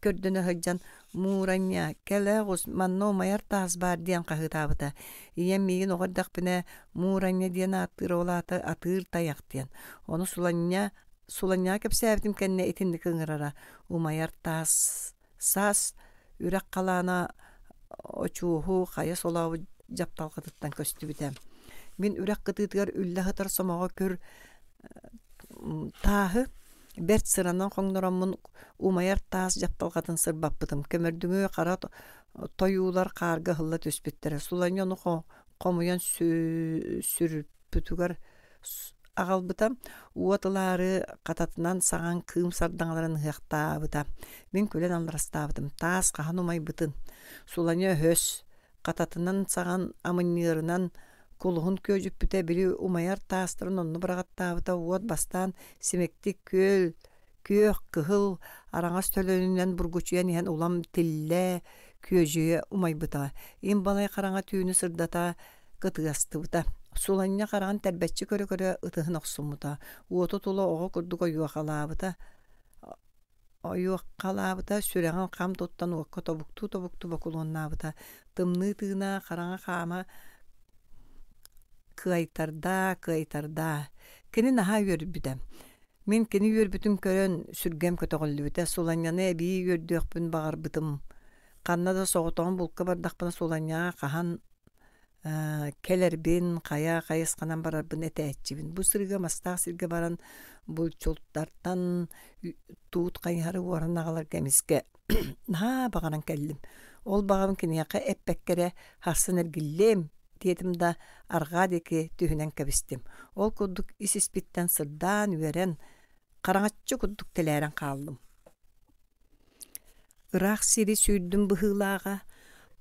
көрдөнө сылдьан «Мууранньа, кэлэ оҕус, манна умайар таас баар» диэн хаһыытаабыта. Ийэм миигин оҕо эрдэхпинэ «Мууранньа» диэн ааттыыр ол аата атыыр тайах диэн. Ону Суланньа Суланньаҕа кэпсээбитим кэннэ итинник ыҥырара. Умайар таас Саас үрэх халаана очуоһу хайа солообут дьапталҕатыттан көстүбүтэ. Мин үрэх кытыытыгар үллэ сытар сомоҕо күр тааһы бэрт сыранан хоҥнороммун умайар таас дьапталҕатын сырбаппытым. Көмөрдүҥү хара тойуулар хаарга ыһылла түспүттэрэ. Суланньа ону хомуйан сүрпүтүгэр аҕалбыта, уот ылаары хататынан саҕан кыым сардаҥаларын ыһыахтаабыта. Мин күлэн алларастаабытым, таас хаһан умайбытын. Суланьа өһөс, хататынан саҕан амынньыарынан кулуһун күөдьүппүтэ, били умайар таастарын онно быраҕаттаабыта, уот бастаан симиктик күөл күөх, кыһыл, араҥас төлөнүнэн бургучуйан иһэн улам тиллэ, күөдьүйэ умайбыта. Им балай хараҥа түүнү сырдата кытыастыбыта. Суланньа хараҕын тэрбэччи көрө-көрө ытыһын охсуммута. Уоту тула оҕо курдук ойуохалаабыта. Ойуоххалаабыта, сүрэҕин хам туттан уокка тобуктуу-тобуктуу бокулуоннаабыта. Тымныы тыына, хараҥа хаама кыайтарда, кыайтарда. Кини наһаа үөрбүтэ. Мин кини үөрбүтүн көрөн, сүргэм көтөҕүллүбүтэ, Суланньаны эбии үөрдүөхпүн баҕарбытым. Ханна да соҕотоҕун булка бардахпына Суланньаҕа хаһан кэлэрбин, хайа хайысханан барарбын этээччибин. Бу сырыыга мастаах сиргэ баран булчуттартан туут хайыһары уоран аҕаларга эмискэ наһаа баҕаран кэллим. Ол баҕабын киниэхэ эппэккэ эрэ харсан эргиллиэм диэтим да арҕаа диэки түһүнэн кэбистим. Ол курдук ис-испиттэн сырдаан, үөрэн, хараҥаччы курдук тэлээрэн хааллым. Ыраах сири сүүрдүм быһыылааҕа,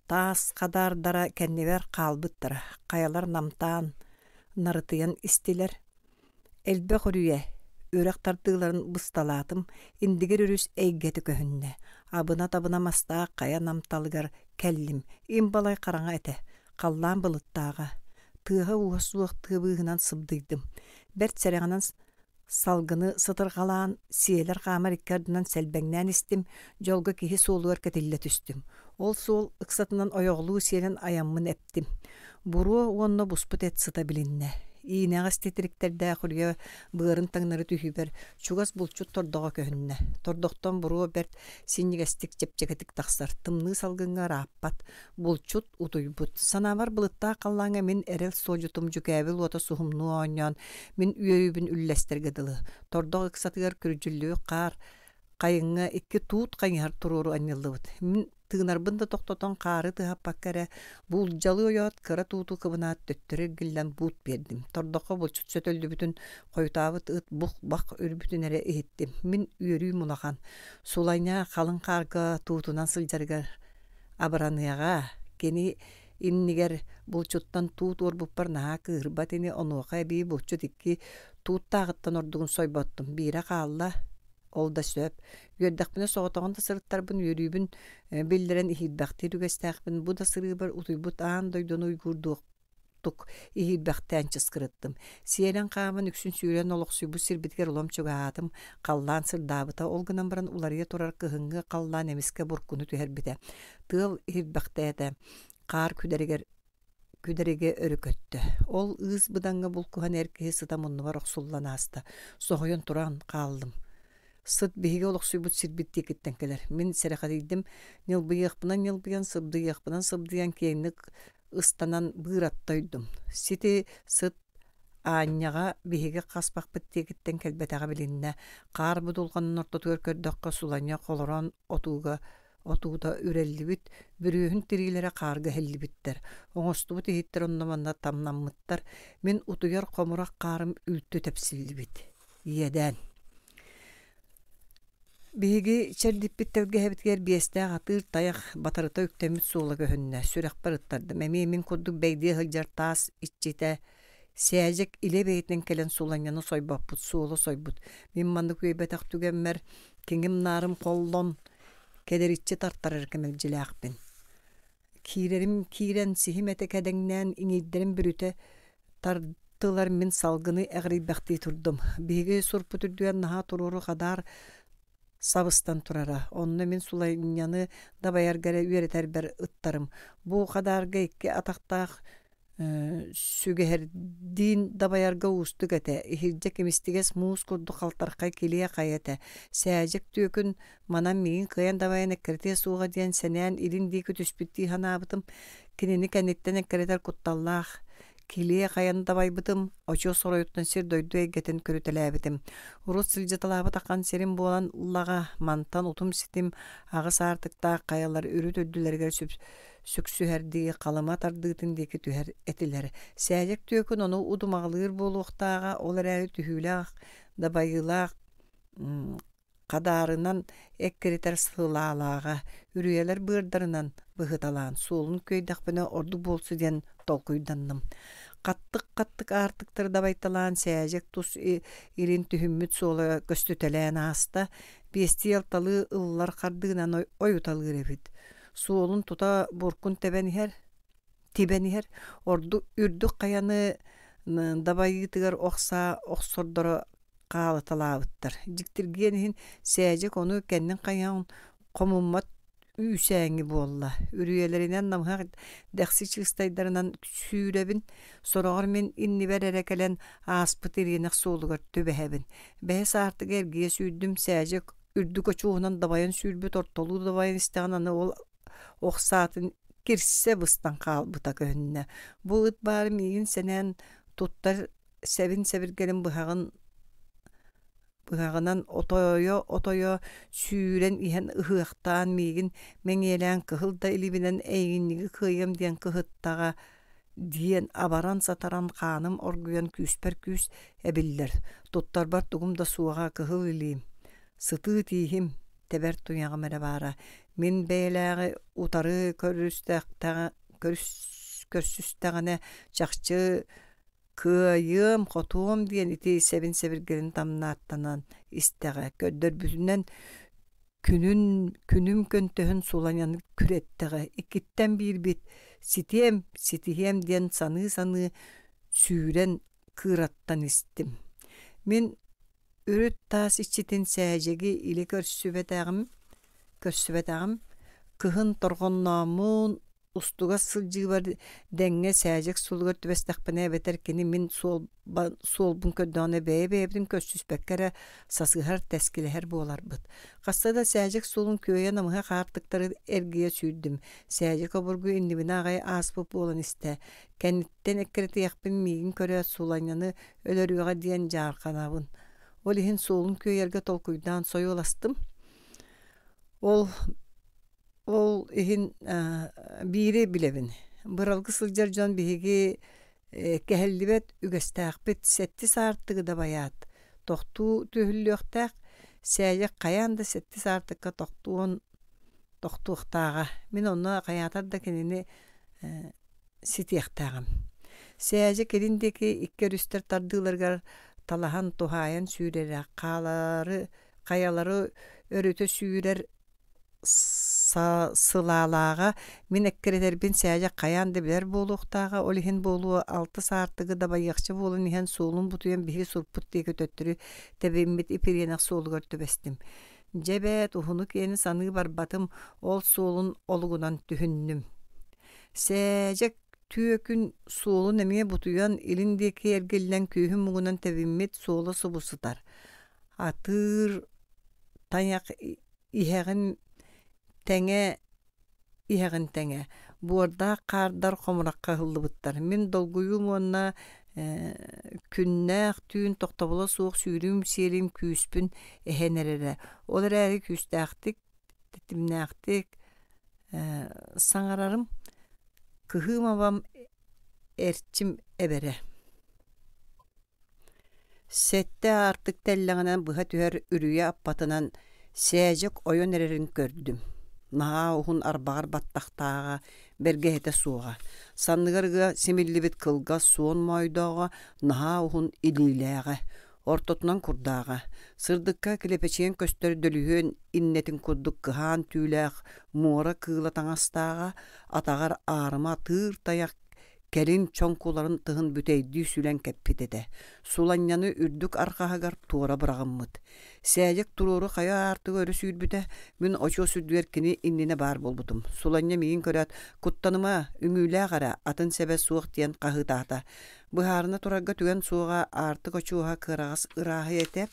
таас хадаардара кэннибэр хаалбыттара, хайалар намтаан, нарытыйан истилэр. Элбэх үрүйэ, Үрэх тардыыларын бысталаатым, Индигир өрүс эйгэтэ көһүннэ. Абына-табына мастаах хайа намталыгар кэллим. Им балай хараҥа этэ, халлаан былыттааҕа. Тыаһа-ууһа суох тыа быыһынан сыбдыйдым. Бэрт сэрэҕинэн салгыны сытырҕалаан, сиэлэр хаамар икки ардынан сэлбэҥнээн истим, дьолго киһи суолугар кэтиллэ түстүм. Ол суол ыксатынан ойоҕолуу сиэлэн айаммын эптим. Буруо уонна буспут эт сыта билиннэ. Иинэҕэс титириктэрдээх үрүйэ быарын таҥнары түһүүбэр чугас булчут тордоҕо көһүннэ. Тордохтон буруо бэрт синньигэстик чэпчэкитик тахсар, тымныы салгыҥҥа ырааппат. Булчут утуйбут. Санаабар былыттаах халлааҥҥа мин эрэл суодьутум дьүкээбил уота суһумнуу оонньоон, мин үөрүүбүн үллэстэргэ дылы. Тордох ыксатыгар күрдьүллүбүт хаар Хайыҥҥа икки туут хайыһар туруору анньыллыбыт. Мин тыынарбын да тохтотон хаары тыаһаппакка эрэ, буулдьалыы ойоот кыра тууту кыбынаат төттөрү эргиллэн буут биэрдим. Тордоххо булчут сөтөллүбүтүн, хойутаабыт ыт бух-бах үрбүтүн эрэ иһиттим. Мин үөрүүм улахан. Сулайня халыҥ хаарга туутунан сылдьарыгар абыраныаҕа. Кини иннигэр булчуттан туут уорбуппар наһаа кыыһырбат ини, онуоха эбии булчут икки тууттааҕыттан ордугун сойботтум. Биирэ хаалла, ол да сөп. Үөрдэхпинэ соҕотоҕун да сырыттарбын үөрүүбүн биллэрэн иһийбэхтиир үгэстээхпин. Бу да сырыыбар утуйбут аан дойдуну уйгуурдуохтук иһийбэхтээн чыскырыттым. Сиэлэн хааман үксүн сүүрэн олохсуйбут сирбитигэр улам чугаһаатым, халлаан сырдаабыта. Ол гынан баран уларыйа турар кыһыҥҥы халлаан эмискэ буркуну түһэрбитэ. Тыал иһирбэхтээтэ, хаар күдэригэр күдэригэ өрө көттө. Ол ыыс быдаҥҥа булкуһан эр киһи сыта муннубар охсуллан ааста. Соһуйан туран хааллым. Сыт биһиги олохсуйбут сирбит диэкиттэн кэлэр. Мин сэрэхэдийдим, ньылбыйыахпынан ньылбыйан, сыбдыйыахпынан сыбдыйан киэҥник ыстанан быыратта ойдум. Сити сыт аанньаҕа биһиги хаспахпыт диэкиттэн кэлбэтэҕэ билиннэ. Хаар будулҕанын ортотугар көрдөххө суланньа холорон отууга отуута үрэллибит, бүрүөһүн тириилэрэ хаарга иһиллибиттэр, оҥостубут иһиттэр онно-манна тамнаммыттар, мин утуйар хомурах хаарым үлтү тэпсиллибит. Иэдээн. Биһиги чэрдиппит тэлгэһэбитигэр биэстээх атыыр тайах батарыта үктэммит суола көһүннэ, сүрэхпэр ыттардым. Эмиэ мин курдук бэйдиэ сылдьар таас иччитэ Сээдьэк илэ бэйэтинэн кэлэн суланньаны сойбоппут, суола сойбут. Мин маннык үөйбэтэх түгэммэр киҥим-наарым холлон, кэдэриччи тартарар кэмэлдьилээхпин. Киирэрим киирэн, сиһим этэ кэдэҥнээн, иҥиирдэрим бүрүтэ тартылар мин салгыны эҕирийбэхтии турдум. Биһиги сурпут үрдүгэр наһаа туруору хадаар сабыстан турара. Онно мин суланньаны дабайарга эрэ үөрэтэрбэр ыттарым. Бу хадаарга икки атахтаах Сүгэһэрдиин дабайарга уустук этэ, иһирдьэ кимистигэс муус курдук халтархай килиэ хайа этэ. Сээдьик түөкүн манан миигин кыайан дабайан эккирэтиэ суоҕа диэн сэнээн илин диэки түспүттүү санаабытым, кинини кэнниттэн эккирэтэр кутталлаах. Килиэ хайаны дабайбытым, очуос оройуттан сир-дойду эйгэтин көрүтэлээбитим. Урут сылдьыталаабыт ахан сирим буолан ыллаҕа, мантан утум-ситим аҕыс аартыктаах хайалар үрүт үрдүлэригэр сүксүһэрдии Халыма тардыытын диэки түһэр этилэр. Сээдьэк түөкүн ону удумаҕалыыр буолуохтааҕа, ол эрээри түһүүлээх, дабайыылаах хадаарынан эккирэтэр сылаалааҕа, үрүйэлэр быардарынан быһыталаан суолун күөйдэхпинэ ордук буолсу диэн толкуйданным. Хаттык-хаттык аартыктары дабайталаан Сээдьэк тус илин түһүммүт суола көстүтэлээн ааста, биэстии-алталыы ыллар хардыынан ойуталыыр эбит. Суолун тута буркун тэбэн иһэр, тибэн иһэр, ордук үрдүк хайаны дабайыытыгар ох саа охсордоро хаалыталаабыттар. Дьиктиргиэн иһин Сээдьик ону кэннин хайаан хомуммат үүсээҥи буолла. Үрүйэлэринэн намыһах дэхси чыыстайдарынан сүүрэбин, сороҕор мин иннибэр эрэ кэлэн ааспыт ириэнэх суолугар түбэһэбин. Бэһис аартыга эргийэ сүүрдүм, Сээдьик үрдүк очуоһунан дабайан сүүрбүт ортолуу дабайан истэҕин аны ол ох саатын кирсэ быстан хаалбыта көһүннэ. Бу ыт баары миигин сэнээн туттар сэбин-сэбиргэлин быһаҕын быһаҕынан отойо-отойо сүүрэн иһэн ыһыахтаан миигин мэҥиэлээн кыһыл да илиибинэн эйигинниги кыайыам диэн кыһыттаҕа диэн абаран-сатаран хааным оргуйан күүспэр күүс эбиллэр, туттарбар тугум да суоҕа кыһыл илиим, сытыы тииһим, тэбэр туйаҕым эрэ баара. Мин бэйэлээҕи утары көрүстэҕинэ чахчы Кыайыам, хотуом диэн ити сэбин-сэбиргэлин тамнааттанан истэҕэ, көрдөрбүтүнэн күнүн күнүм көнтөһүн суланан күрэттэҕэ, иккиттэн биирбит ситиэм, ситиһиэм диэн саныы-саныы сүүрэн кыыраттан истим. Мин үрүт таас иччитин Сээдьэги илэ көрсүбэтэҕим, көрсүбэтэҕим, кыһын торҕоннооммун устугас сылдьыыбар дэҥҥэ сээдьэк суолугар түбэстэхпинэ эбэтэр кини мин суолбун көрдөҕүнэ бэйэ-бэйэбитин көрсүспэккэ эрэ сасыһар, тэскилэһэр буоларбыт. Хаста да сээдьэк суолун күөйэ намыһах аартыктары эргийэ сүүрдүм. Сээдьэк обургу иннибинэ аҕай ааспыт буолан истэ. Кэнниттэн эккирэтиэхпин миигин көрөөт Суланньаны өлөрүөҕэ диэн дьаарханабын. Ол иһин суолун күөйэргэ толкуйдаан сойуоластым. Ол Ол иһин биири билэбин. Быралгы сылдьар дьон биһиги кэһэллибэт үгэстээхпит сэттис аартыгы дабайаат, тохтуу түһүллүөхтээх, Сээдьэк хайаан да сэттис аартыкка тохтуон тохтуохтааҕа. Мин онно хайаатар да кинини ситиэхтээҕим. Сээдьэк илин диэки икки өрүстэр тардыыларыгар талаһан туһаайан сүүрэрэ, хаалары хайалары өрүтэ сүүрэр сылаалааҕа мин эккирэтэрбин Сээдьэк хайаан да билэр буолуохтааҕа, ол иһин буолуо алтыс аартыгы дабайыахча буолан иһэн суолун бутуйан биһиги сурпут диэки төттөрү тэбиммит ипириэнэх суолугар түбэстим. Дьэ эбээт, уһуну-киэни саныы барбатым, ол суолун олугунан түһүннүм. Сээдьэк түөкүн суолун эмиэ бутуйан илин диэки эргиллэн күүһүн муҥунан тэбиммит суола субу сытар. Атыыр тайах иһэҕин тэҥэ иһэҕин тэҥэ буордаах хаардар хомурахха ыһыллыбыттар. Мин долгуйуум уонна күннээх түүн тохтобула суох сүүрүүм сиэлим күүспүн эһэн эрэрэ. Ол эрээри күүстээхтик, тэтимнээхтик саҥарарым, кыһыым-абам эрчим эбэрэ. Сэттэ аартык тэллэҕинэн быһа түһэр үрүйэ аппатынан Сээдьэк ойон эрэрин көрдүм. Наһаа уһун арбаҕар баттахтааҕа, бэргэһэтэ суоҕа, санныгар ыга симиллибит кылгас суон моойдооҕо, наһаа уһун илиилээҕэ, ортотунан курдааҕа, сырдыкка килэпэчийэн көстөр дөлүһүөн иннэтин курдук кыһаан түүлээх муора кыыла таҥастааҕа, атаҕар аарыма атыыр тайах Кэлин чоҥкуларын тыһын бүтэйдии сүлэн кэппит этэ, Суланньаны үрдүк арҕаһыгар туора быраҕыммыт. Сээдьэк туруору хайа аартыга өрө сүүрбүтэ, мин очуос үрдүгэр кини иннинэ баар буолбутум. Суланньа миигин көрөөт, «Куттаныма, үҥүүлээх эрэ, атын сэбэ суох» диэн хаһыытаата. Быһаарына турарга түгэн суоҕа, аартык очуоһа кыараҕас ырааһый этэ.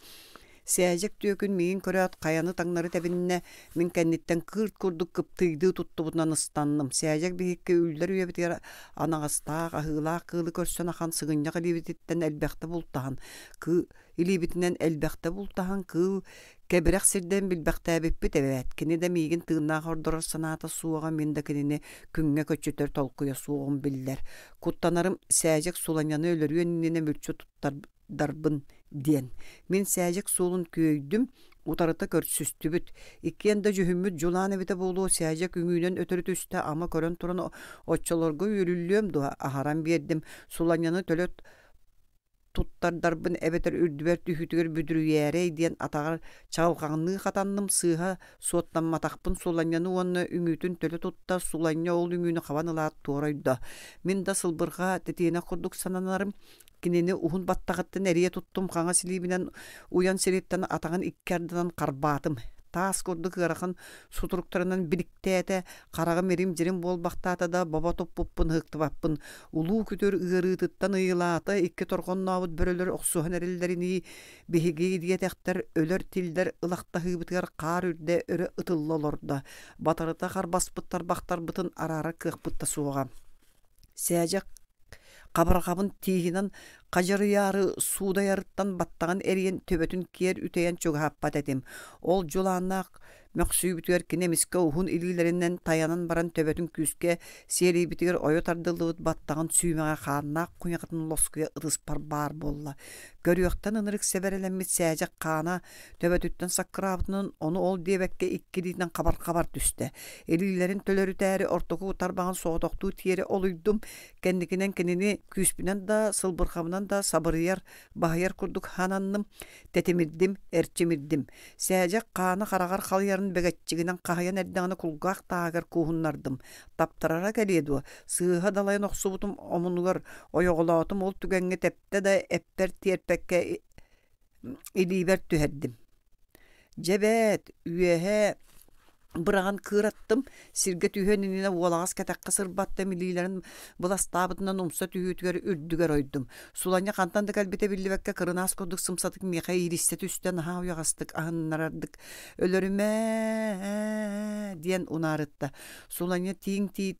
Сээдьэк түөкүн миигин көрөөт хайаны таҥнары тэбиннэ, мин кэнниттэн кыырт курдук кыптыыйдыы туттубутунан ыстанным. Сээдьэк биһикки үллэр үйэбитигэр анаҕастаах, аһыылаах кыылы көрсөн ахан сыгынньах илиибититтэн элбэхтэ бултаһан, кыы илиибитинэн элбэхтэ бултаһан кыыл кэбирэх сирдэн билбэхтээбиппит эбээт. Кини да миигин тыыннаах ордорор санаата суоҕа, мин да кинини күҥҥэ көччүтэр толкуйа суоҕум биллэр. Куттанарым Сээдьэк Суланьаны өлөрүөн иннинэ мүлчү туттар дарбын диэн. Мин Сээдьэк суолун күөйдүм, утарыта көрсүстүбүт. Иккиэн да дьүһүммүт дьулаан эбитэ буолуо Сээдьэк үҥүүнэн өтөрү түстэ, ама көрөн туран оччолорго үөрүллүөм дуо, аһаран биэрдим. Суланньаны төлө туттардарбын эбэтэр үрдүбэр түһүүтүгэр бүдүрүйээрэй диэн атаҕар чаҕылҕаҥныы хатанным, сыыһа суоттамматахпын Суланньаны уонна үҥүүтүн төлө тутта, Суланньа ол үҥүүнү хабан ылаат туора ойдо. Мин да сылбырҕа тэтиэнэх курдук сананарым, Кинини уһун баттаҕыттан эрийэ туттум, хаҥас илиибинэн уйан сириттэн атаҕын икки ардынан харбаатым. Таас курдук ыарахан сутуруктарынан биликтээтэ, хараҕым ирим-дьирим буолбахтаата да, бобо туппуппун ыһыктыбаппын. Улуу күтүр ыарыытыттан ыйылаата, икки торҕоннообут бөрөлөр охсуһан эрэллэринии, биһиги диэтэхтэр өлөр-тиллэр ылахтаһыыбытыгар хаар үрдэ өрө ытылла олордо. Батарыта харбаспыт тарбахтарбытын араарар кыахпыт да суоҕа. Сээдьэк Хабарҕабын тииһинэн хадьарыйаары суудайарыттан баттаҕын эрийэн төбөтүн киэр үтэйэн чугаһаппат этим. Ол дьулааннаах Мөхсүүбүтүгэр кини эмискэ уһун илиилэринэн тайанан баран төбөтүн күүскэ сиэлийбитигэр ойо тардыллыбыт баттаҕын сүүмэҕэ хааннаах куйахатын лоскуйа ытыспар баар буолла. Көрүөхтэн ынырык сэбэрэлэммит сээдьэх хаана төбөтүттэн саккыраабытынан ону ол диэбэккэ икки илиитинэн хабар-хабар түстэ. Илиилэрин төлөрүтээри ортоку тарбаҕын соҕотохтуу тиэрэ олуйдум. Кэнникинэн кинини күүспүнэн да, сылбырҕабынан да сабырыйар, баһыйар курдук хананным, тэтимирдим, эрчимирдим. Сээдьэх хаана хараҕар халыйарын бэгэччигинэн хаһыйан эрдэҕинэ кулгаах тааһыгар кууһуннардым. Таптарара кэлиэ дуо, сыыһа далайан охсубутум омунугар ойоҕолоотум ол түгэҥҥэ тэптэ да эппэр тиэрпэккэ илиибэр түһэрдим. Дьэ бээт, үөһэ быраҕан кыыраттым, сиргэ түһүөн иннинэ уолаҕас кэтэххэ сырбаттым, илиилэрин быластаабытынан умса түһүүтүгэр үрдүгэр ойдум. Суланньа хантан да кэлбитэ биллибэккэ кырынаас курдук сымсатык миэхэ ииристэ түстэ, наһаа уйаҕастык аһыннарардык «Өлөрүмэ-э-э» диэн унаарытта. Суланньа тииҥ тиит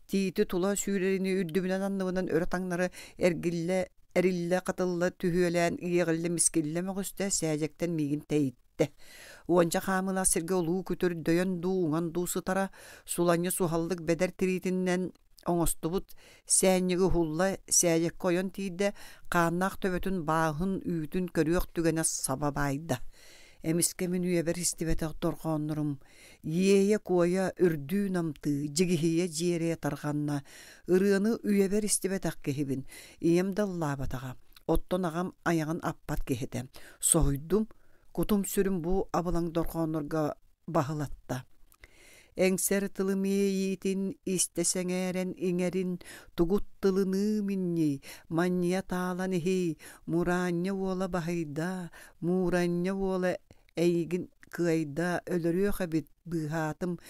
Тиити тула сүүрэринии үрдүбүнэн-анныбынан өрө таҥнары эргиллэ эриллэ-хатылла түһүөлээн иэҕиллэ-мискиллэ мөҕүстэ, сээдьэктэн миигин тэйиттэ. Уонча хаамыылаах сиргэ улуу күтүр дөйөн дуу, уҥан дуу сытара, суланньа суһаллык бэдэр тириитинэн оҥостубут сээнньиги уһулла, сээдьэккэ ойон тиийдэ, хааннаах төбөтүн бааһын үүтүн көрүөх түгэнэ саба баайда. Эмискэ мин үйэбэр истибэтэх дорҕооннорум Иэйэ-куойа үрдүү-намтыы, дьигиһийэ дьиэрэйэ тарҕанна. Ырыаны үйэбэр истибэтэх киһибин, ийэм да ыллаабатаҕа. Оттон аҕам айаҕын аппат киһи этэ. Соһуйдум, кутум-сүрүм бу абылаҥ дорҕооннорго баһылатта. Эҥсэр тылым иэйиитин истэ сэҥээрэн иҥэрин, тугут тылыныы минньий, манньыйа таалан иһий, Мураанньа уола баһыйда, Мууранньа уола Эйигин кыайда, өлөрүөх эбит, быыһаатым,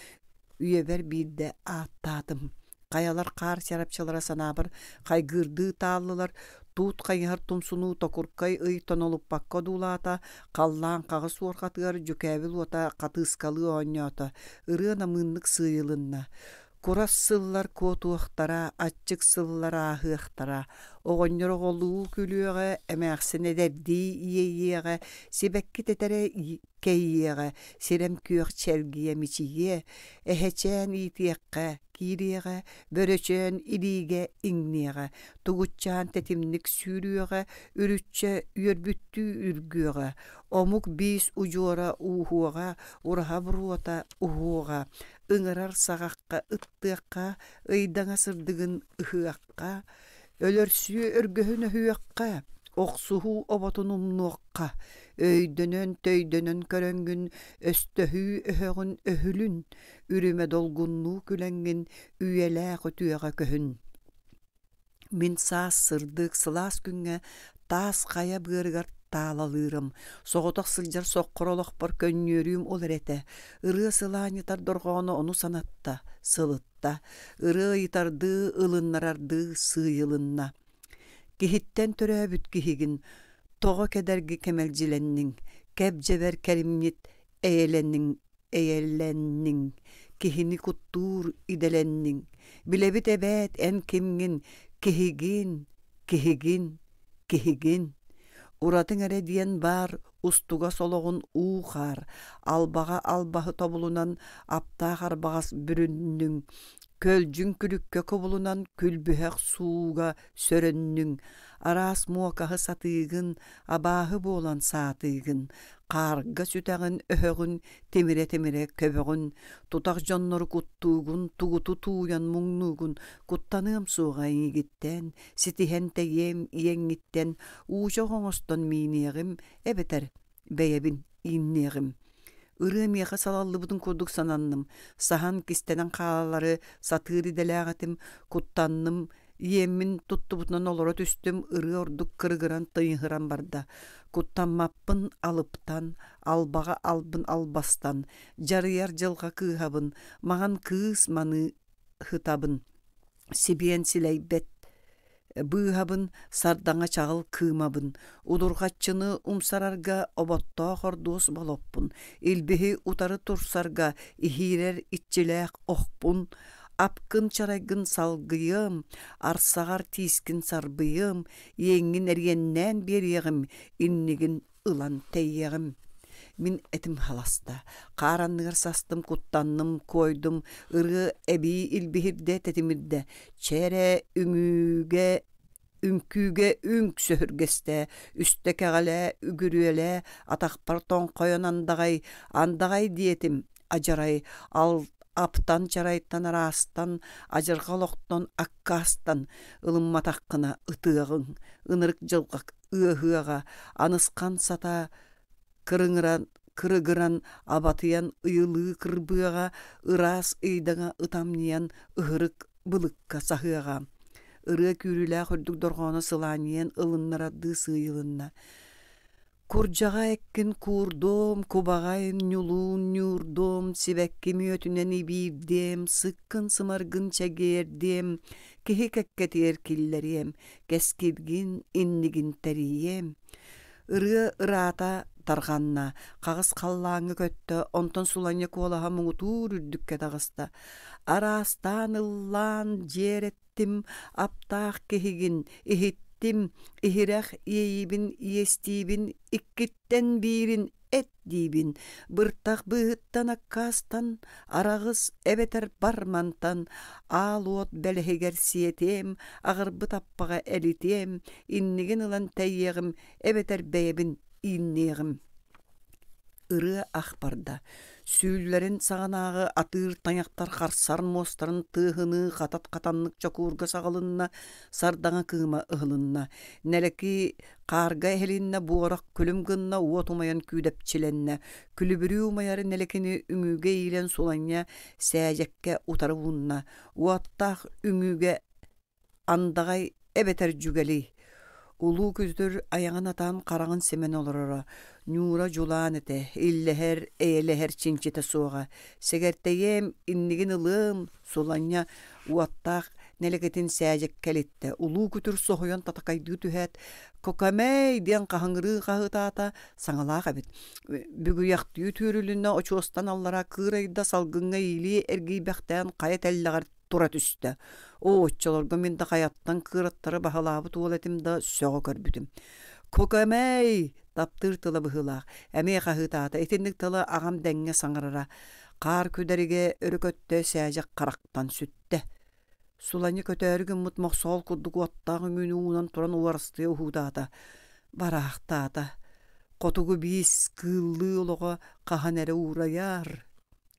үйэбэр биирдэ ааттаатым. Хайалар хаар чарапчылара санаабар хайгыырдыы тааллылар, туут хайыһар тумсунуу токуркай ый тонолуппакка одуулаата, халлаан хаҕыс уорҕатыгар дьүкээбил уота хатыыскалыы оонньоото, ырыа намыыннык сыыйылынна. Курас сыллар куотуохтара, аччык сыллар ааһыахтара, оҕонньор оҕолуу күлүөҕэ, эмээхсин эдэрдии иэйиэҕэ, сибэкки тэтэрэ кэйиэҕэ, сирэм күөх чэлгийэ мичийиэ, эһэчээн иитиэххэ киириэҕэ, бөрөчөөн илиигэ иҥниэҕэ, тугутчаан тэтимник сүүрүөҕэ, үрүччэ үөрбүттүү үргүөҕэ, омук биис удьуора ууһуоҕа, ураһа буруота уһуоҕа, ыҥырар саҕахха ыттыахха, ыйдаҥа сырдыгын ыһыахха, өлөрсүү өргөһүн өһүөххэ, охсуһуу оботун умнуохха, өйдөнөн-төйдөнөн көрөҥҥүн өстөһүү өһөҕүн өһүлүн, үрүмэ долгуннуу күлэҥҥин үйэлээх үтүөҕэ көһүн. Мин саас сырдык, сылаас күҥҥэ таас хайа быарыгар таалалыырым, соҕотох сылдьар соххор олохпор көнньүөрүүм ол эрэ этэ. Ырыа сылаанньытар дорҕооно ону санатта, сылытта, ырыа ыйытардыы, ылыннарардыы сыыйылынна. Киһиттэн төрөөбүт киһигин, тоҕо кэдэрги кэмэлдьилэнниҥ, кэп-дьэбэр кэримньит эйэлэнниҥ эйэлэнниҥ, киһини куттуур идэлэнниҥ, билэбит эбээт эн кимҥин, киһигин, киһигин, киһигин. Уратыҥ эрэ диэн баар устугас олоҕун уу-хаар, албаҕа албаһы тобулунан аптаах арбаҕас бүрүннүҥ, көлдьүн күлүккэ кубулунан күлбүһэх сууга сөрөннүҥ, араас муокаһы сатыыгын, абааһы буолан саатыыгын, хаарга сүтэҕин өһөҕүн тимирэ-тимирэ көбөҕүн, тутах дьоннору куттуугун, тугуту тууйан муҥнуугун, куттаныам суоҕа эйигиттэн, ситиһэн тэйиэм иэҥҥиттэн, уучах оҥостон мииниэҕим эбэтэр бэйэбин иинниэҕим. Ырыа миэхэ салаллыбытын курдук сананным, саһан кистэнэн хаалары сатыыр идэлээх этим, куттанным, Иэммин туттубутунан олоро түстүм, ырыа ордук кырыгыран тыйыһыран барда. Куттаммаппын алыптан, албаҕа албын албастан, дьарыйар дьылҕа кыыһабын, маҥан кыыс маныы ыһытабын, сибиэн силэйбэт быыһабын, сардаҥа чаҕыл кыымабын, удурҕаччыны умсарарга оботтоох ордуос болоппун, илбиһи утары турсарга иһиирэр иччилээх охпун, Апкын чарайгын салгыйыам, арсаҕар тиискин сарбыйыам, иэҥҥин эриэннээн биэриэҕим, иннигин ылан тэйиэҕим. Мин этим халаста. Хаар анныгар састым, куттанным, куойдум, ырыа эбии илбиһирдэ, тэтимирдэ. Чэ эрэ, үҥүүгэ үҥкүүгэ үҥк сөһүргэстэ, үстэ кэҕэлээ, үгүрүөлээ, атахпар тоҥхойон андаҕай, андаҕай диэтим, адьарай, ал аптан чарайтан араастан, адьырҕа олохтон аккаастан, ылымматаххына ытыаҕыҥ, ынырык дьылҕа ыаһыаҕа, анысхан сата кырыҥыран кырыгыран абатыйан ыйылыы кырбыаҕа, ыраас ыйдаҥа ытамньыйан ыһырык былыкка саһыаҕа. Ырыа күүрүүлээх үрдүк дорҕооно сылаанньыйан ылыннарардыы сыыйылынна. Курдьаҕа эккин куурдуом, кубаҕай ньулуун ньуурдуом, сибэкки мүөтүнэн ибиирдиэм, сыккын-сымаргын чэгиэрдиэм, киһи кэккэтигэр киллэриэм, кэскилгин иннигин тэрийиэм. Ырыа ыраата тарҕанна, хаҕыс халлааҥҥа көттө, онтон Суланньа куолаһа муҥутуур үрдүккэ таҕыста. Араастаан ыллаан дьиэрэттим, аптаах киһигин, иһиттим, иһирэх иэйиибин иэстиибин, иккиттэн биирин эт диибин, быртах быыһыттан аккаастан, араҕыс эбэтэр бар мантан, аал уот бэлэһигэр сиэтиэм, аҕырбыт аппаҕа элитиэм, иннигин ылан тэйиэҕим эбэтэр бэйэбин иинниэҕим. Ырыа ах барда. Сүүллэрин саҕанааҕы атыыр тайахтар харсар муостарын тыаһыныы хатат-хатаннык чокуурга саҕылынна, сардаҥа кыыма ыһылынна. Нэлэки хаарга эһилиннэ, буорах күлүм гынна, уот умайан күүдэпчилэннэ. Күлүбүрүү умайар нэлэкини үҥүүгэ иилэн суланньа сээдьэккэ утары уунна. Уоттаах үҥүүгэ Андаҕай эбэтэр дьүгэлий Улуу күтүр айаҕын атаан хараҕын симэн олороро, ньуура дьулаан этэ, иллэһэр, эйэлэһэр чинчитэ суоҕа. Сэгэртэйиэм, иннигин ылыам, Суланньа уоттаах нэлэгэтин сээдьэк кэлиттэ. Улуу күтүр соһуйан татакайдыы түһээт, «Кокомэй!» диэн хаһыҥырыы хаһыытаата, саҥалаах эбит. Бүгүйэхтүү түүрүлүннэ, очуостан аллара кыырайда, салгыҥҥа иилии эргийбэхтээн хайа тэллэҕэр тура түстэ. Оо, оччолорго мин да хайаттан кыыраттары баһылаабыт уол этим да сөҕө көрбүтүм. Кокэмэй! таптыыр тыла быһыылаах. Эмиэ хаһыытаата. Итинник тылы аҕам дэҥҥэ саҥарара. Хаар күдэригэ өрө көттө, сээдьэх харахтан сүттэ. Суланньа көтөөрү гыммыт мохсоҕол курдук уоттаах үҥүүнү уунан туран уорастыйа уһуутаата. Бараахтаата. Хотугу биис кыыллыы олоҕо хаһан эрэ уурайар.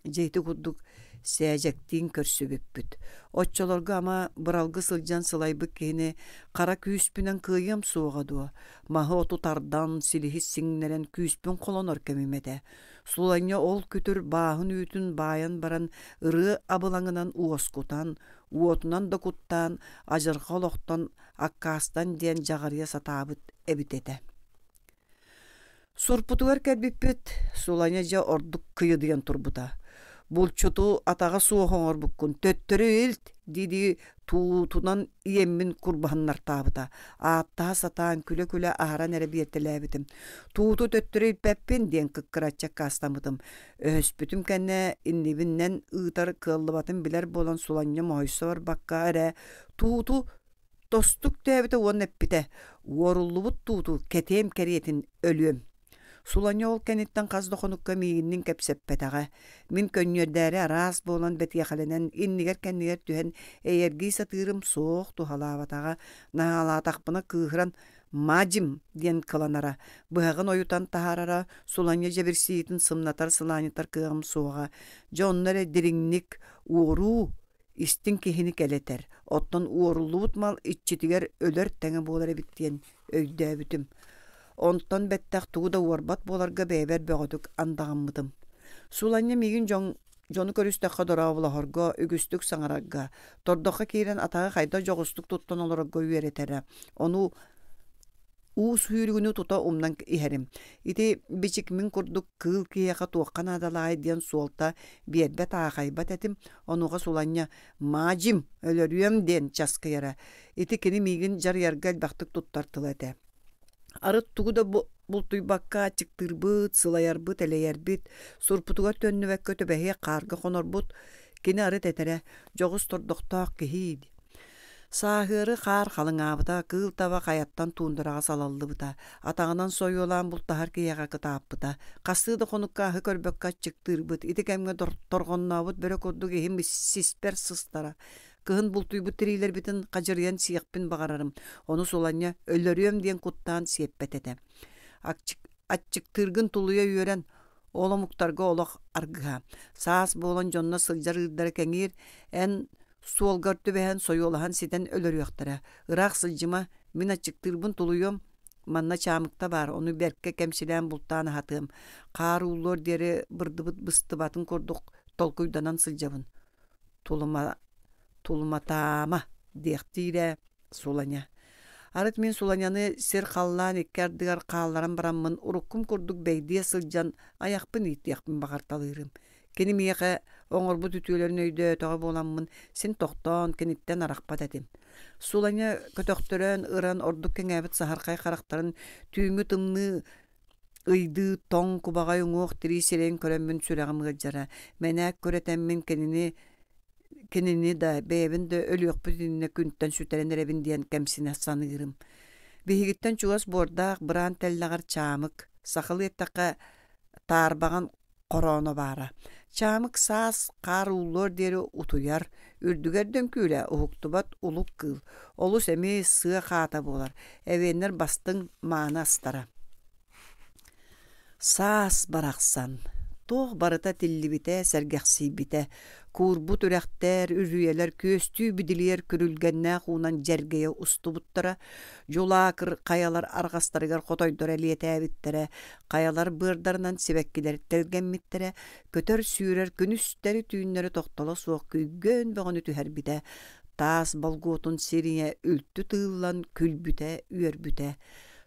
Дьэ ити курдук сээдьэктиин көрсүбүппүт. Оччолорго ама быралгы сылдьан сылайбыт киһини хара күүспүнэн кыайыам суоҕа дуо? Маһы-оту тардан, силиһи сиҥнэрэн күүспүн холонор кэмим этэ. Суланньа ол күтүр бааһын үүтүн баайан баран ырыа абылаҥынан уоскутан, уотунан да куттаан, адьырҕа олохтон аккаастан диэн дьаҕарыйа сатаабыт эбит этэ. Сурпутугар кэлбиппит, Суланя дьэ ордук кыйыдыйан турбута. «Булчуту атаҕа суох оҥорбуккун, төттөрү илт!» дии-дии туутунан иэммин курбаһыннартаабыта. Ааттаһа сатаан күлэ-күлэ аһаран эрэ биэртэлээбитим. «Тууту төттөрү илпэппин!» диэн кыккыраччы аккаастаммытым. Өһөспүтүм кэннэ иннибинэн ыытар кыаллыбатын билэр буолан Суланньа моһуйса барбакка эрэ тууту Тостук төөбүтэ уонна эппитэ: «Уоруллубут тууту кэтиэм кэриэтин өлүөм». Суланньа ол кэнниттэн хас да хонукка миигинниин кэпсэппэтэҕэ. Мин көнньүөрдээри араас буолан бэтиэхэлэнэн, иннигэр-кэннигэр түһэн эйэргии сатыырым суох туһалаабатаҕа. Наһаалаатахпына кыыһыран «Мадим» диэн кыланара, быһаҕын ойутан таһаарара, Суланньа дьэбирсиитин сымнатар сылаанньытар кыаҕым суоҕа. Дьэ онно эрэ дириҥник уоруу истиҥ киһини кэлэтэр, оттон уоруллубут мал иччитигэр өлөр тэҥэ буолар эбит диэн өйдөөбүтүм. Онтон бэттэх тугу да уорбат буоларга бэйэбэр бөҕөтүк андаҕаммытым. Суланньа миигин дьон дьону көрүстэххэ дорооболоһорго, үгүстүк саҥарарга, тордоххо киирэн атаҕы хайдах дьоҕустук туттан олорорго үөрэтэрэ. Ону Уу сүүрүгүнү тута умнан иһэрим. Ити бичик мин курдук кыыл киһиэхэ туохха наадалааҕый диэн суолта биэрбэт аахайбат этим. Онуоха Суланньа «Маадьым, өлөрүөм» диэн часкыйара. Ити кини миигин дьарыйарга элбэхтик туттар тыла этэ. Арыт тугу да бултуйбакка аччыктыырбыт, сылайарбыт, элэйэрбит, сурпутугар төннүбэккэ түбэһиэх хаарга хонорбут. Кини арыт этэрэ, дьоҕус тордохтоох киһи. Сааһыары хаар халыҥаабыта, кыыл таба хайаттан туундараҕа салаллыбыта, атаҕынан сойуолаан бултаһар киһиэхэ кытааппыта. Хастыы да хонукка аһы көрбөккө аччыктыырбыт, ити кэмҥэ торҕоннообут бөрө курдук иһим сиспэр сыстара. Кыһын бултуйбут тириилэрбитин хадьырыйан сиэхпин баҕарарым, ону суланньа өлөрүөм диэн куттаан сиэппэт этэ. Аччыктыыргын тулуйа үөрэн, ол омуктарга олох аргыһа. Саас буолан дьонно сылдьар ыырдара кэҥиир, эн суолгар түбэһэн сойуолаһан ситэн өлөрүөхтэрэ. Ыраах сылдьыма, мин аччыктыырбын тулуйуом, манна чаамыкта баар, ону бэркэ кэмсилээн бултаан аһатыам. Хаар ууллуор диэри бырдыбыт быстыбатын курдук толкуйданан сылдьабын. Тулума, тулуматаама диэхтиирэ Суланя. Арыт мин Суланяны сир-халлаан икки ардыгар хаалларан бараммын уруккум курдук бэйдиэ сылдьан айахпын ииттиэхпин баҕарталыырым. Кини миэхэ оҥорбут үтүөлэрин өйдөөтөҕө буоламмын син тохтоон киниттэн арахпат этим. Суланя көтөхтөрөн, ыран ордук кэҥээбит саһархай харахтарын түүҥҥү тымныы ыйдыы тоҥ кубаҕай уҥуох тирии сирэйин көрөммүн сүрэҕим ыалдьара. Мэнээк күрэтэммин кинини кинини да, бэйэбин да өлүөхпүт иннинэ күнтэн сүтэрэн эрэбин диэн кэмсинэ саныырым. Биһигиттэн чугас буордаах быраан тэллэҕэр чаамык, сахалыы эттэххэ таарбаҕан хорооно баара. Чаамык саас хаар ууллуор диэри утуйар, үрдүгэр дөҥкүүлэ уһуктубат улук кыыл, олус эмиэ сыа хаата буолар, эбиэннэр бастыҥ мааны астара. Саас барахсан туох барыта тиллибитэ, сэргэхсийбитэ, куурбут үрэхтэр, үрүйэлэр күөстүү бидилийэр күрүлгэннээх уунан дьэргэйэ устубуттара, дьулаакыр хайалар арҕастарыгар хотойдор элиэтээбиттэрэ, хайалар быардарынан сибэккилэр тэлгэммиттэрэ, көтөр-сүүрэр күнүстэри-түүннэри тохтоло суох күйгүөн бөҕөнү түһэрбитэ, таас болгуотун сирийэ үлтү тыыллан күлбүтэ-үөрбүтэ.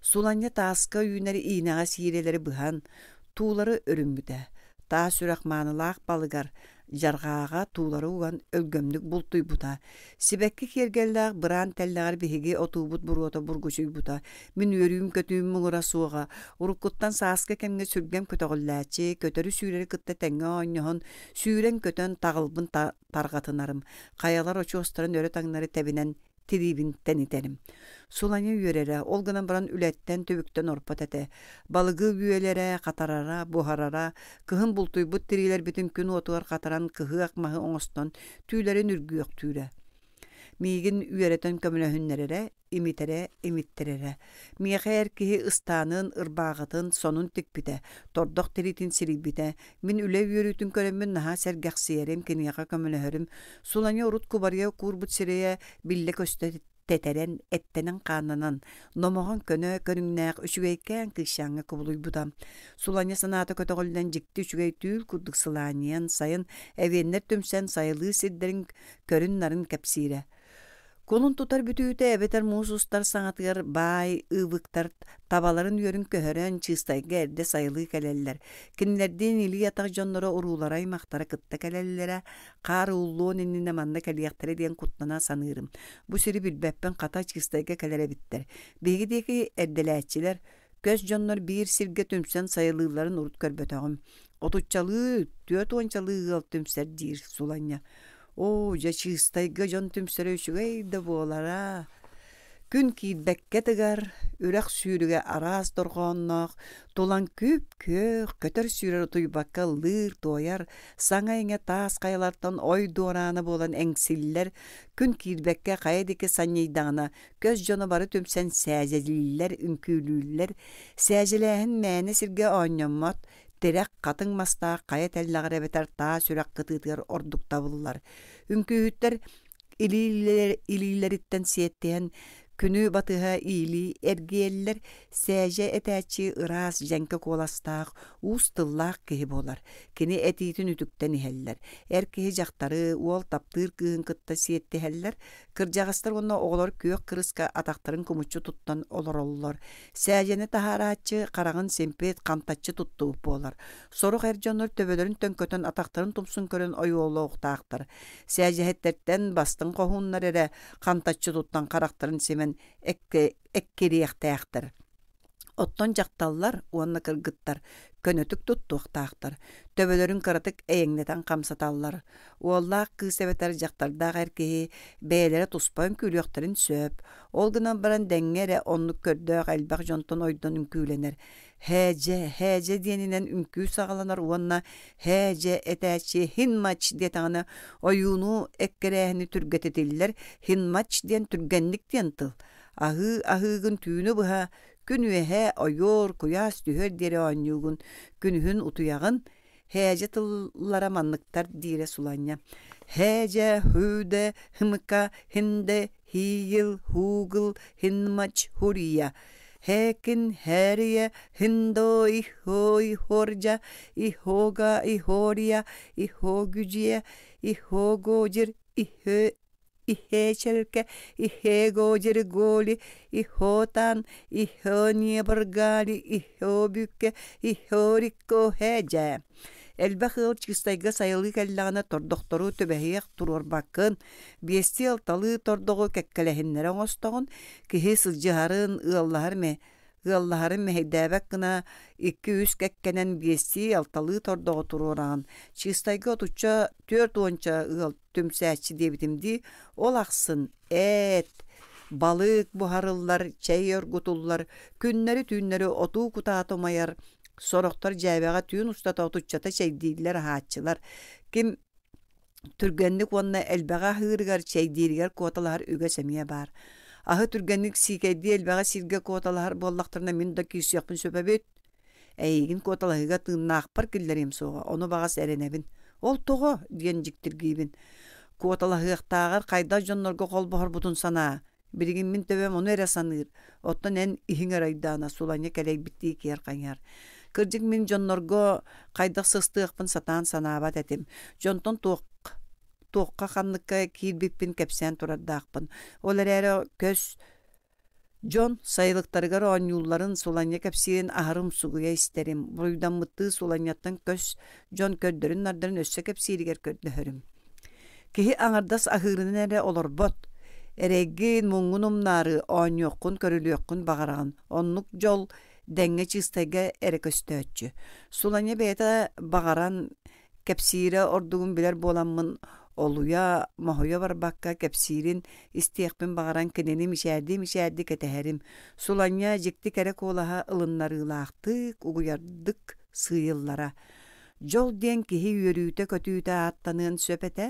Суланньа тааска үүнэр иинэҕэ сиирэлэри быһан, туулары өрүммүтэ. Таас үрэх маанылаах балыгар дьарҕааҕа туулары уган өлгөмнүк бултуйбута. Сибэкки киэргэллээх быраан тэллэҕэр биһиги отуубут буруота бургучуйбута. Мин үөрүүм-көтүүм муҥура суоҕа. Уруккуттан сааскы кэмҥэ сүргэм көтөҕүллээччи, көтөрү-сүүрэри кытта тэҥҥэ оонньоһон, сүүрэн-көтөн таҕылбын тарҕатынарым. Хайалар очуостарын өрө-таҥнары тэбинэн тириибин тэнитэрим. Суланя үөрэрэ, ол гынан баран үлэттэн, түбүктэн орпот этэ. Балыгы үөлэрэ, хатарара, буһарара, кыһын бултуйбут тириилэрбитин күн уотугар хатаран кыһыах маһы оҥостон түүлэрин үргүөхтүүрэ. Миигин үөрэтэн көмөлөһүннэрэрэ, имитэрэ, имиттэрэрэ. Миэхэ эр киһи ыстаанын, ырбааҕытын, сонун тикпитэ, тордох тириитин сирийбитэ. Мин үлэ үөрүүтүн көрөммүн наһаа сэргэхсийэрим, киниэхэ көмөлөһөрүм. Суланя урут кубарыйа куурбут сирэйэ биллэ-көстө тэтэрэн, эттэнэн-хааннанан, номоҕон көнө көрүҥнээх үчүгэйкээн кыысчааҥҥа кубулуйбута. Суланя санаата көтөҕүллэн дьикти үчүгэй түүл курдук сылаанньыйан, сайын эвеннэр түмсэн сайылыы сирдэрин көрүн-нарын кэпсиирэ. Кулун тутар бүтүүтэ эбэтэр муус устар саҥатыгар баай ыыбыктар табаларын үөрүн көһөрөн Чыыстайга эрдэ сайылыы кэлэллэр. Кинилэрдиин илии-атах дьонноро уруулара-аймахтара кытта кэлэллэрэ, хаар ууллуон иннинэ манна кэлиэхтэрэ диэн куттана саныырым. Бу сири билбэппин хата Чыыстайга кэлэр эбиттэр. Биһиги диэки эрдэлээччилэр, көс дьоннор биир сиргэ түмсэн сайылыылларын урут көрбөтөҕүм. Отуччалыы, түөрт уончалыы ыал түмсэр диир Суланньа. Оо, дьэ Чыыстайга дьон түмсэрэ үчүгэй да буолара. Күн киирбэккэ тыгар, үрэх сүүрүгэ араас дорҕоонноох, тулаҥ күп-күөх, көтөр-сүүрэр утуйбакка ыллыыр-туойар, саҥа-иҥэ таас хайалартан ой дуораана буолан эҥсиллэр, күн киирбэккэ хайа диэки санньыйдаҕына, көс дьоно бары түмсэн сээдьэлииллэр, үҥкүүлүүллэр. Сээдьэлээһин мээнэ сиргэ оонньоммот, тирэх хатыҥ мастаах хайа тэллэҕэр эбэтэр таас үрэх кытыытыгар ордук табыллар. Үҥкүүһүттэр илиилэриттэн сиэттиһэн күнү батыһа иилии эргийэллэр, сээдьэ этээччи ыраас дьэҥкэ куоластаах, уус тыллаах киһи буолар. Кини этиитин үтүктэн иһэллэр. Эр киһи дьахтары, уол таптыыр кыыһын кытта сиэттиһэллэр, Кырдьаҕастар уонна оҕолор күөх кырыска атахтарын кумуччу туттан олороллор. Сээдьэни таһаарааччы хараҕын симпит, хантаччы туттубут буолар. Сорох эр дьоннор төбөлөрүн төҥкөтөн атахтарын тумсун көрөн ойуолуохтаахтар. Сээдьэһиттэртэн бастыҥ хоһууннар эрэ хантаччы туттан харахтарын симэн эккириэхтээхтэр. Оттон дьахталлар уонна кыргыттар. Көнөтүк туттуохтаахтар. Төбөлөрүн кыратык эйэҥнэтэн хамсаталлар. Уоллаах кыыс эбэтэр дьахтардаах эр киһи бэйэлэрэ туспа үҥкүүлүөхтэрин сөп. Ол гынан баран дэҥҥэ эрэ оннук көрдөөх элбэх дьонтон ойдон үҥкүүлэнэр. Һээдьэ, һээдьэ диэнинэн үҥкүү саҕаланар уонна һээдьэ этээччи хинмач диэтэҕинэ ойууну эккирээһини түргэтитиллэр хинмач диэн түргэнник диэн тыл. Аһыы аһыыгын түүнү быһа күн үөһэ ойуор, куйаас түһүөр диэри оонньуугун, күнүһүн утуйаҕын, Һээдьэ тыллара манныктар диирэ Суланньа. Һээдьэ, һүүдэ, һымыка, һиндэ, һиийил, һуугул, һинмач, һурия. Һээкин, һээрийэ, һиндо, ихо, ихордьа, ихога, ихория, ихогүдьиэ, ихогодьир, ихө, Иһээчэлкэ, иһээгоодьириголи, иһоотаан, иһониабаргаали, иһообүккэ, иһоориккоһээдьээ. Элбэх ыал Чыыстайга сайылыы кэллэҕинэ тордохтору түбэһиэх туруорбаккын, биэстии-алталыы тордоҕу кэккэлэһиннэрэ оҥостоҕун, киһи сылдьыһарын, ыаллаһар ыаллаһарын мэһэйдээбэт гына икки-үс кэккэнэн биэстии-алталыы тордоҕу туруораҕын. Чыыстайга отучча түөрт уонча ыал түмсээччи диэбитим дии, ол ахсын эт, балык буһарыллар, чэй оргутуллар, күннэри-түүннэри отуу кутаата умайар, сорохтор дьээбэҕэ түүн устата отуччата чэйдииллэр аһааччылар. Ким түргэнник уонна элбэҕи аһыырыгар, чэйдииригэр куоталаһар үгэс эмиэ баар. Аһы түргэнник сиикэйдии элбэҕи сииргэ куоталаһар буоллахтарына мин да киирсиэхпин сөп эбит. Эйигин куоталаһыыга тыыннаахпар киллэриэм суоҕа, ону баҕас эрэнэбин. Ол тоҕо? диэн дьиктиргиибин. Куоталаһыахтааҕар хайдах дьоннорго холбоһорбутун санаа. Билигин мин төбөм ону эрэ саныыр. Оттон эн иһиҥ ырайдаана суланньа кэлэйбиттии киэр хайыһар. Кырдьык мин дьоннорго хайдах сыстыахпын сатаан санаабат этим. Дьонтон туох туохха ханныкка киирбиппин кэпсээн турардаахпын. Ол эрээри көс Дьон сайылыктарыгар оонньуулларын Суланньа кэпсиирин аһары умсугуйа истэрим, буруйдаммыттыы Суланньаттан көс дьон көрдөрүн-нардарын өссө кэпсииригэр көрдөһөрүм. Киһи аҥардас аһыырынан эрэ олорбот, эрэйгин, муҥҥун умнаары оонньуоххун-көрүлүөххүн баҕараҕын, оннук дьол дэҥҥэ чыыстайга эрэ көстөөччү. Суланньа бэйэтэ баҕаран Кэпсиирэ ордугун билэр буоламмын олуйа, моһуйа барбакка кэпсиирин истиэхпин баҕаран кинини мичээрдии-мичээрдии кэтэһэрим. Суланньа дьикти кэрэ куолаһа ылыннарыылаахтык, угуйардык сыыйыллара. Дьол диэн киһи үөрүүтэ-көтүүтэ ааттаныан сөп этэ.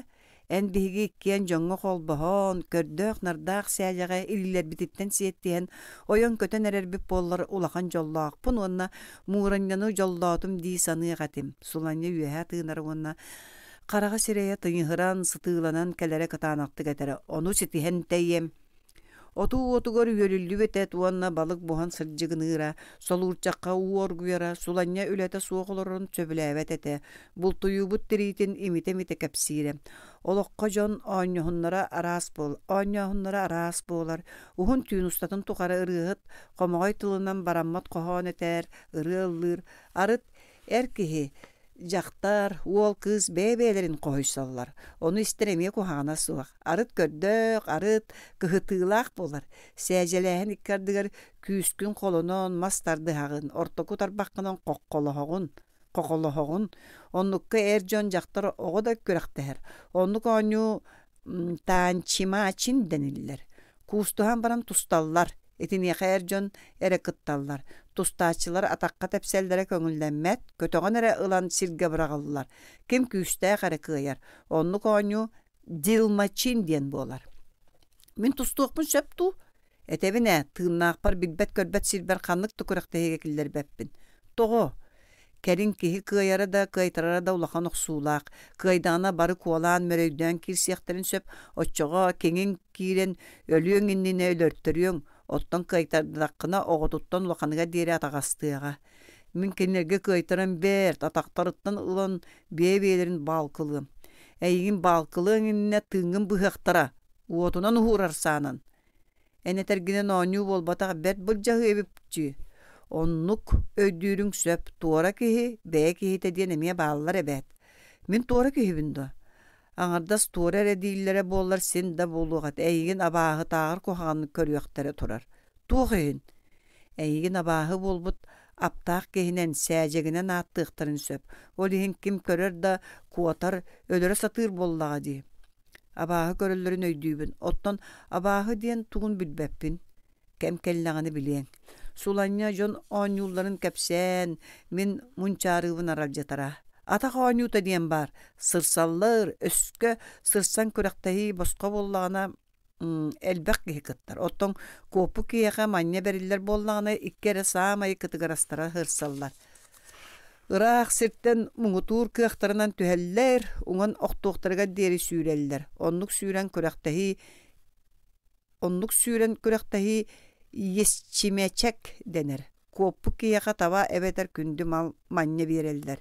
Эн биһиги иккиэн дьоҥҥо холбоһон, көрдөөх-нардаах сээдьэҕэ илиилэрбититтэн сиэттиһэн, ойон көтөн эрэрбит буоллар улахан дьоллоохпун уонна Мууранньаны дьоллоотум дии саныах этим, Суланньа үөһэ тыынара уонна хараҕа сирэйэ тыйыһыран, сытыыланан кэлэрэ кытаанахтык этэрэ, ону ситиһэн тэйиэм. Отуу уотугар үөлүллүбүт эт уонна балык буһан сырдьыгыныыра, солуурчахха уу оргуйара, суланньа үлэтэ суох олорорун сөбүлээбэт этэ, бултуйуубут тириитин имитэ-имитэ кэпсиирэ. Олоххо дьон оонньоһуннара араас буол оонньооһуннара араас буолар. Уһун түүн устатын тухары ырыаһыт хомоҕой тылынан бараммат хоһоон этээр, ырыа ыллыыр, арыт эр киһи Дьахтар, уол, кыыс бэйэ-бэйэлэрин хоһуйсаллар, ону истэр эмиэ куһаҕана суох. Арыт көрдөөх, арыт кыһытыылаах буолар. Сээдьэлээһин икки ардыгар күүскүн холонон мас тардыһаҕын, ортоку тарбаххынан хоххолоһоҕун, хохолоһоҕун. Оннукка эр дьон, дьахтар, оҕо да күрэхтэһэр. Оннук оонньуу таанчимачин дэниллэр. Куустуһан баран тусталлар. Итиниэхэ эр дьон эрэ кытталлар. Тустааччылар атахха тэпсэллэрэ көҥүллэммэт, көтөҕөн эрэ ылан сиргэ быраҕыллар. Ким күүстээх эрэ кыайар. Оннук оонньуу дилмачин диэн буолар. Мин тустуохпун сөп дуу? Этэбин ээ, тыыннаахпар билбэт-көрбөт сирбэр ханнык да күрэхтэһиигэ киллэрбэппин. Тоҕо? Кэлин киһи кыайара да, кыайтарара да улахан охсуулаах. Кыайдаҕына бары куолаан, мөрөйдөөн киирсиэхтэрин сөп, оччоҕо киҥиҥ киирэн өлүөҥ иннинэ өлөртөрүөҥ, оттон кыайтардаххына оҕотуттан улаханыгар диэри атаҕастыаҕа. Мин кинилэргэ кыайтаран бэрт, атахтарыттан ылан бэйэ-бэйэлэрин баалкылыам. Эйигин баалкылыаҥ иннинэ тыыҥҥын быһыахтара, уотунан уһуурар саанан. Эн этэргинэн оонньуу буолбатах бэрт былдьаһыы эбипчи. Оннук өйдүүрүҥ сөп, туора киһи, бэйэ киһитэ диэн эмиэ бааллар эбээт. Мин туора киһибин дуо? Аҥардас туора эрэ дииллэрэ буоллар син да буолуох этэ, эйигин абааһытааҕар куһаҕаннык көрүөхтэрэ турар. Туох иһин? Эйигин абааһы буолбут. Аптаах киһинэн, сээдьэгинэн ааттыахтарын сөп. Ол иһин ким көрөр да куотар, өлөрө сатыыр буоллаҕа дии. Абааһы көрөллөрүн өйдүүбүн. Оттон абааһы диэн тугун билбэппин. Кэм кэллэҕинэ билиэҥ. Суланньа дьон оонньуулларын кэпсээн, мин мунчаарыыбын аралдьытара. Атах оонньуута диэн баар. Сырсаллар, өскө сырсан күрэхтэһии босхо буоллаҕына элбэх киһи кыттар. Оттон куоппут киһиэхэ манньа бэриллэр буоллаҕына, икки эрэ саамай кытыгырастара сырсаллар. Ыраах сиртэн муҥутуур кыахтарынан түһэллэр, уҥан охтуохтарыгар диэри сүүрэллэр. Оннук сүүрэн күрэхтэһии оннук сүүрэн күрэхтэһии есчимэчэк дэнэр. Куоппут киһиэхэ таба эбэтэр күндү мал манньа биэрэллэр.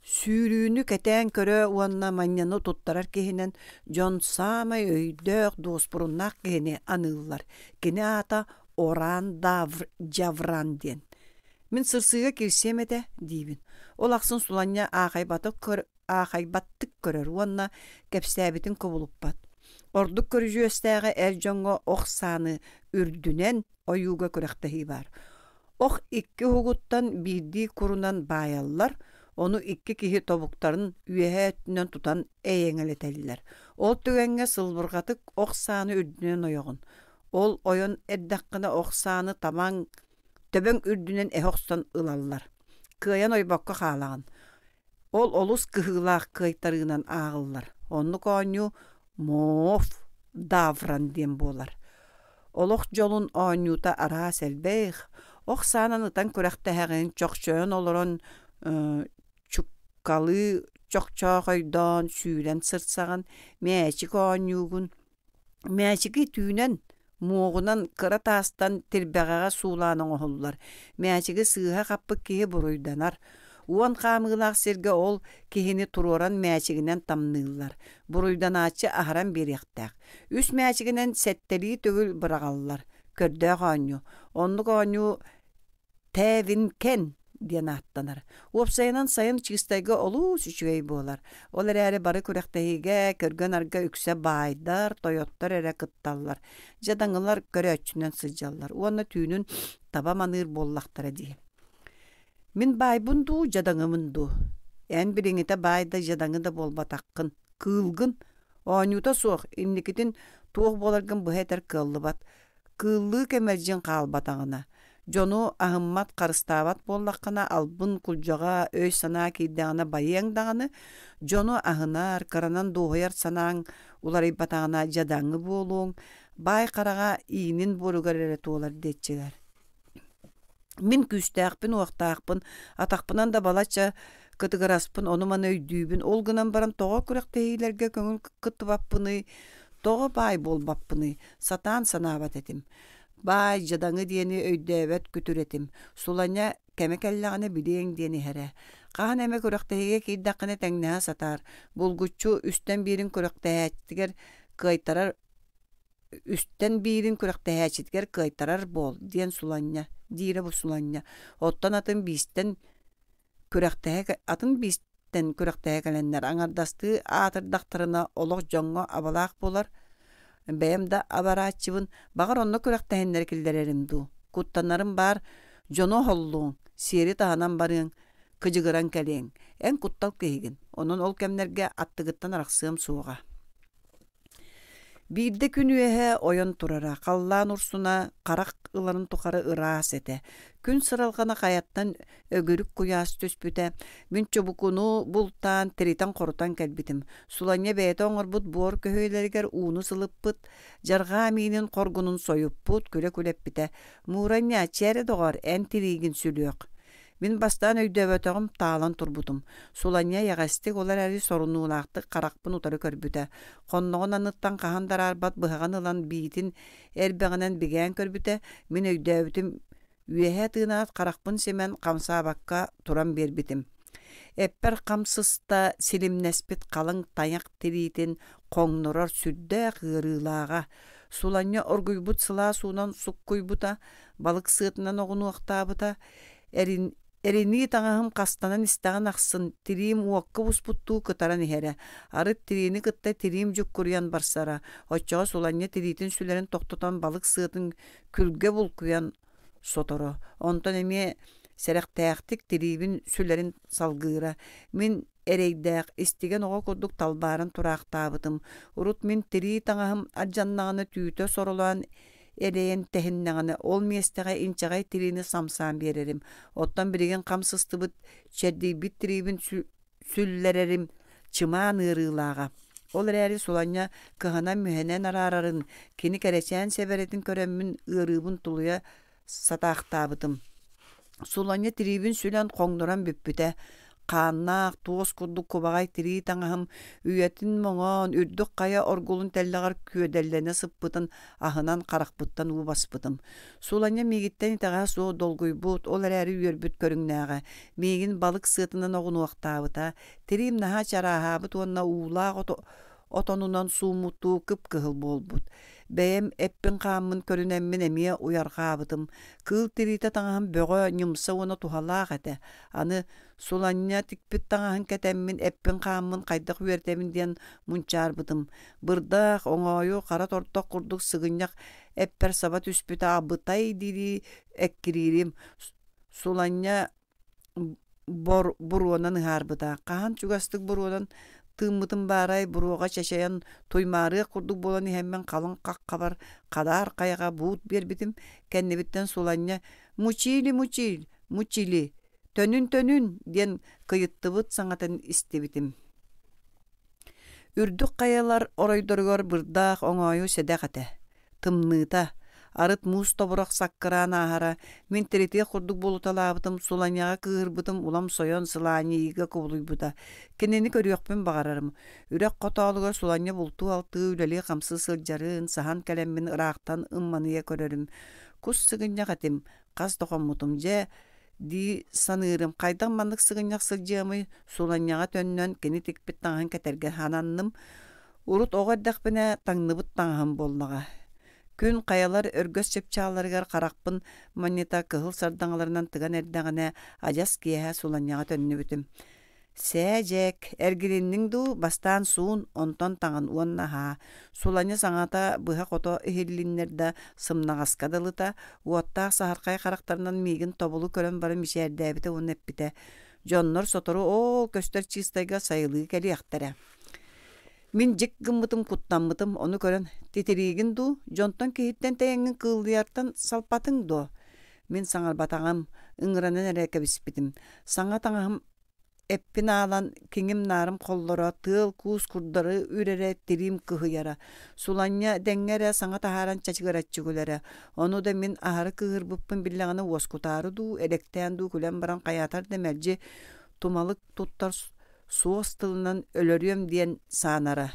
Сүүрүүнү кэтээн көрө уонна манньаны туттарар киһинэн дьон саамай өйдөөх, дуоспуруннаах киһини аныыллар. Кини аата Оран Дьавран диэн. Мин сырсыыга киирсиэм этэ диибин. Ол ахсын Суланньа аахайбатык аахайбаттык көрөр уонна кэпсээбитин кубулуппат. Ордук көрүдьүөстээҕэ эр дьоҥҥо ох сааны үрдүнэн ойууга күрэхтэһии баар. Ох икки уһугуттан биирдии курунан баайаллар, ону икки киһи тобуктарын үөһээ өттүнэн тутан эйэҥэлэтэллэр. Ол түгэҥҥэ сылбырҕатык ох сааны үрдүнэн ойоҕун. Ол ойон эрдэххинэ ох сааны тамаҥ төбөҥ үрдүнэн эһэ охсон ылаллар. Кыайан ойбокко хаалаҕын. Ол олус кыһыылаах кыайтарыынан ааҕыллар. Оннук оонньуу Мооф Давран диэн буолар. Олох дьолун оонньуута араас элбэх. Ох саанан ытан күрэхтэһэҕин, чохчойон олорон чуккалыы чохчоохойдоон сүүрэн сырсаҕын, мээчик оонньуугун Мээчиги түүнэн, муоҕунан кыра таастан тирбэҕэҕэ суулаан оҥоһуллар. Мээчиги сыыһа хаппыт киһи буруйданар. Уон хаамыылаах сиргэ ол киһини туруоран мээчигинэн тамныыллар. Буруйданааччы аһаран биэриэхтээх. Үс мээчигинэн сэттэлии төгүл быраҕаллар. Көрдөөх оонньуу. Оннук оонньуу Тэвинкен диэн ааттанар. Уопсайынан сайын Чыыстайга олус үчүгэй буолар. Ол эрээри бары күрэхтэһиигэ, көргө-нарга үксэ баайдар, тойоттор эрэ кытталлар. Дьадаҥылар көрөөччүнэн сылдьаллар уонна түүнүн таба маныыр буоллахтара дии. Мин баайбын дуу, дьадаҥыбын дуу? Эн билиҥҥитэ баай да дьадаҥы да буолбатаххын. Кыылгын. Оонньуута суох, инникитин туох буоларгын быһа этэр кыаллыбат. Кыыллыы кэмэлдьин хаалбатаҕына, дьону аһыммат, харыстаабат буоллаххына, албын кулдьаҕа, өй-санаа киирдэҕинэ байыаҥ даҕаны, дьону аһынар, кыранан дуоһуйар санааҥ уларыйбатаҕына дьадаҥы буолуоҥ, баай хараҕа иинин буоругар эрэ туолар диэччилэр. Мин күүстээхпин-уохтаахпын, атахпынан да балачча кытыгыраспын, ону-маны өйдүүбүн. Ол гынан баран тоҕо күрэхтэһиилэргэ көҥүл кыттыбаппыный, тоҕо баай буолбаппыный, сатаан санаабат этим. Баай, дьадаҥы диэни өйдөөбөт күтүр этим. Суланньа кэмэ кэллэҕинэ билиэҥ диэн иһэрэ. Хаһан эмэ күрэхтэһиигэ киирдэххинэ тэҥнэһэ сатаар, булгуччу үстэн биирин күрэхтэһээччитигэр кыайтарар үстэн биирин күрэхтэһээччитигэр кыайтарар буол диэн Суланньа диирэ бу Суланньа оттон атын биистэн күрэхтэһэ атын биистэн күрэхтэһэ кэлэннэр аҥардастыы аатырдахтарына олох дьоҥҥо абалаах буолар бэйэм да абарааччыбын баҕар онно күрэхтэһиннэри киллэрэрим дуу куттанарым баар дьону оһоллуоҥ сиэри таһынан барыаҥ кыдьыгыран кэлиэҥ эн куттал киһигин онон ол кэмнэргэ аттыгыттан арахсыам суоҕа Биирдэ күн үөһэ ойон турара, халлаан урсуна харах ыларын тухары ыраас этэ. Күн сыралҕана хайаттан өгүрүк куйаас түспүтэ. Мин чубукуну бултаан, тиритэн-хорутан кэлбитим. Суланньа бэйэтэ оҥорбут буор көһүөлэригэр ууну сылыппыт, дьарҕаа миинин хоргунун сойуппут, күлэ-күлэ эппитэ: «Мууранньа, чэ эрэ доҕоор, эн тириигин сүлүөх». Мин бастаан өйдөөбөтөҕүм, таалан турбутум. Суланньа эйэҕэстик, ол эрээри сорунуулаахтык харахпын утары көрбүтэ. Хонноҕун анныттан хаһан да араарбат быһаҕын ылан биитин эрбэҕинэн бигээн көрбүтэ. Мин өйдөөбүтүм, үөһэ тыынаат харахпын симэн, хамсаабакка туран биэрбитим. Эппэр хам сыста силимнэспит халыҥ тайах тириитин хоҥнорор сүрдээх ыарыылааҕа. Суланньа оргуйбут сылаас уунан суккуйбута, балык сыатынан оҕунуохтаабыта, Эрин, эринии таҥаһым хастанан истэҕин ахсын тириим уокка буспуттуу кытаран иһэрэ. Арыт тириини кытта тириим дьуккуруйан барсара. Оччоҕо Суланньа тириитин сүлэрин тохтотон балык сыатын күлгэ булкуйан соторо. Онтон эмиэ сэрэхтээхтик тириибин сүлэрин салгыыра. Мин эрэйдээх, истигэн оҕо курдук талбааран тураахтаабытым. Урут мин тирии таҥаһым алдьаннаҕына түүтэ соролоон элэйэн тэһиннэҕинэ, ол миэстэҕэ инчэҕэй тириини самсаан биэрэрим. Оттон билигин хам сыстыбыт, чэрдийбит тириибин сүллэрэрим чымаан ыарыылааҕа. Ол эрээри Суланньа кыһанан-мүһэнэн араарарын, кини кэрэчээн сэбэрэтин көрөммүн ыарыыбын тулуйа сатаахтаабытым. Суланньа тириибин сүлэн хоҥнорон бүппүтэ. Хааннаах, туос курдук кубаҕай тирии таҥаһым үйэтин моҥоон, үрдүк хайа оргулун тэллэҕэр күөдэллэнэ сыппытын аһынан харахпыттан уу баспытым. Суланньа миигиттэн итэҕэһэ суох долгуйбут, ол эрээри үөрбүт көрүҥнээҕэ. Миигин балык сыатынан оҕунуохтаабыта. Тириим наһаа чарааһаабыт уонна уулаах отонунан сууммуттуу кып-кыһыл буолбут. Бэйэм эппин-хааммын көрүнэммин эмиэ уйарҕаабытым. Кыыл тириитэ таҥаһым бөҕө, ньымса уонна туһалаах этэ. Аны Суланньа тикпит таҥаһын кэтэммин эппин-хааммын хайдах үөрдэбин диэн мунчаарбытым. Бырдах, оҥоойу, хара тордох курдук сыгынньах эппэр саба түспүтэ абытай дии эккириирим. Суланньа буруонан ыһаарбыта. Хаһан чугастык буруонан тыыммытым баарай, буруоҕа чачайан туймаарыах курдук буолан иһэммин халыҥ хаххабар хадаар хайаҕа буут биэрбитим. Кэннибиттэн Суланньа «Мучили, мучили, мучили, төнүн-төнүн» диэн кыйыттыбыт саҥатын истибитим. Үрдүк хайалар оройдоругар бырдаах оҥоойу сэдэх этэ. Тымныыта, арыт муус тобурах саккыраан ааһара, мин тиритиэх курдук буолуталаабытым, суланньаҕа кыыһырбытым улам сойон сылаанньыйыыга кубулуйбута. Кинини көрүөхпүн баҕарарым. Үрэх хотоолугар суланньа бултуу-алтыы үлэлии-хамсыы сылдьарын, саһан кэлэммин ыраахтан ымманыйа көрөрүм. Кус сыгынньах этим, хас да хоммутум. Дьэ, дии саныырым, хайдах маннык сыгынньах сылдьыамый, суланньаҕа төннөн кини тикпит таҥаһын кэтэргэ сананным. Урут оҕо эрдэхпинэ таҥныбыт таҥаһым буоллаҕа. Күн хайалар өргөс чыпчаалларыгар харахпын манньыта кыһыл сардаҥаларынан тыган эрдэҕинэ, адьас киэһэ суланньаҕа төннүбүтүм. Сээ, Дьээк, эргилинниҥ дуу, бастаан суун, онтон таҥын уонна аһаа. Суланньа саҥата быһа-хото иһиллиннэр да, сымнаҕаска дылыта, уоттаах саһархай харахтарынан миигин тобулу көрөн баран мичээрдээбитэ уонна эппитэ: «Дьоннор сотору оол көстөр чыыстайга сайылыы кэлиэхтэрэ». Мин дьик гыммытым, куттаммытым, ону көрөн «Титириигин дуу, дьонтон киһиттэн тэйэҥҥин кыыллыйартан салпатыҥ дуо?» Мин саҥарбатаҕым, ыҥыранан эрэ кэбиспитим. Саҥа таҥаһым эппин аалан, киҥим-наарым холлоро, тыал-куус курдары үрэрэ, тириим кыһыйара. Суланньа дэҥҥэ эрэ саҥа таһааран чачыгыраччы күлэрэ. Ону да мин аһары кыыһырбыппын биллэҕинэ уоскутаары дуу, элэктээн дуу күлэн баран хайаатар да мэлдьи тумалык туттар суос тылынан өлөрүөм диэн саанара.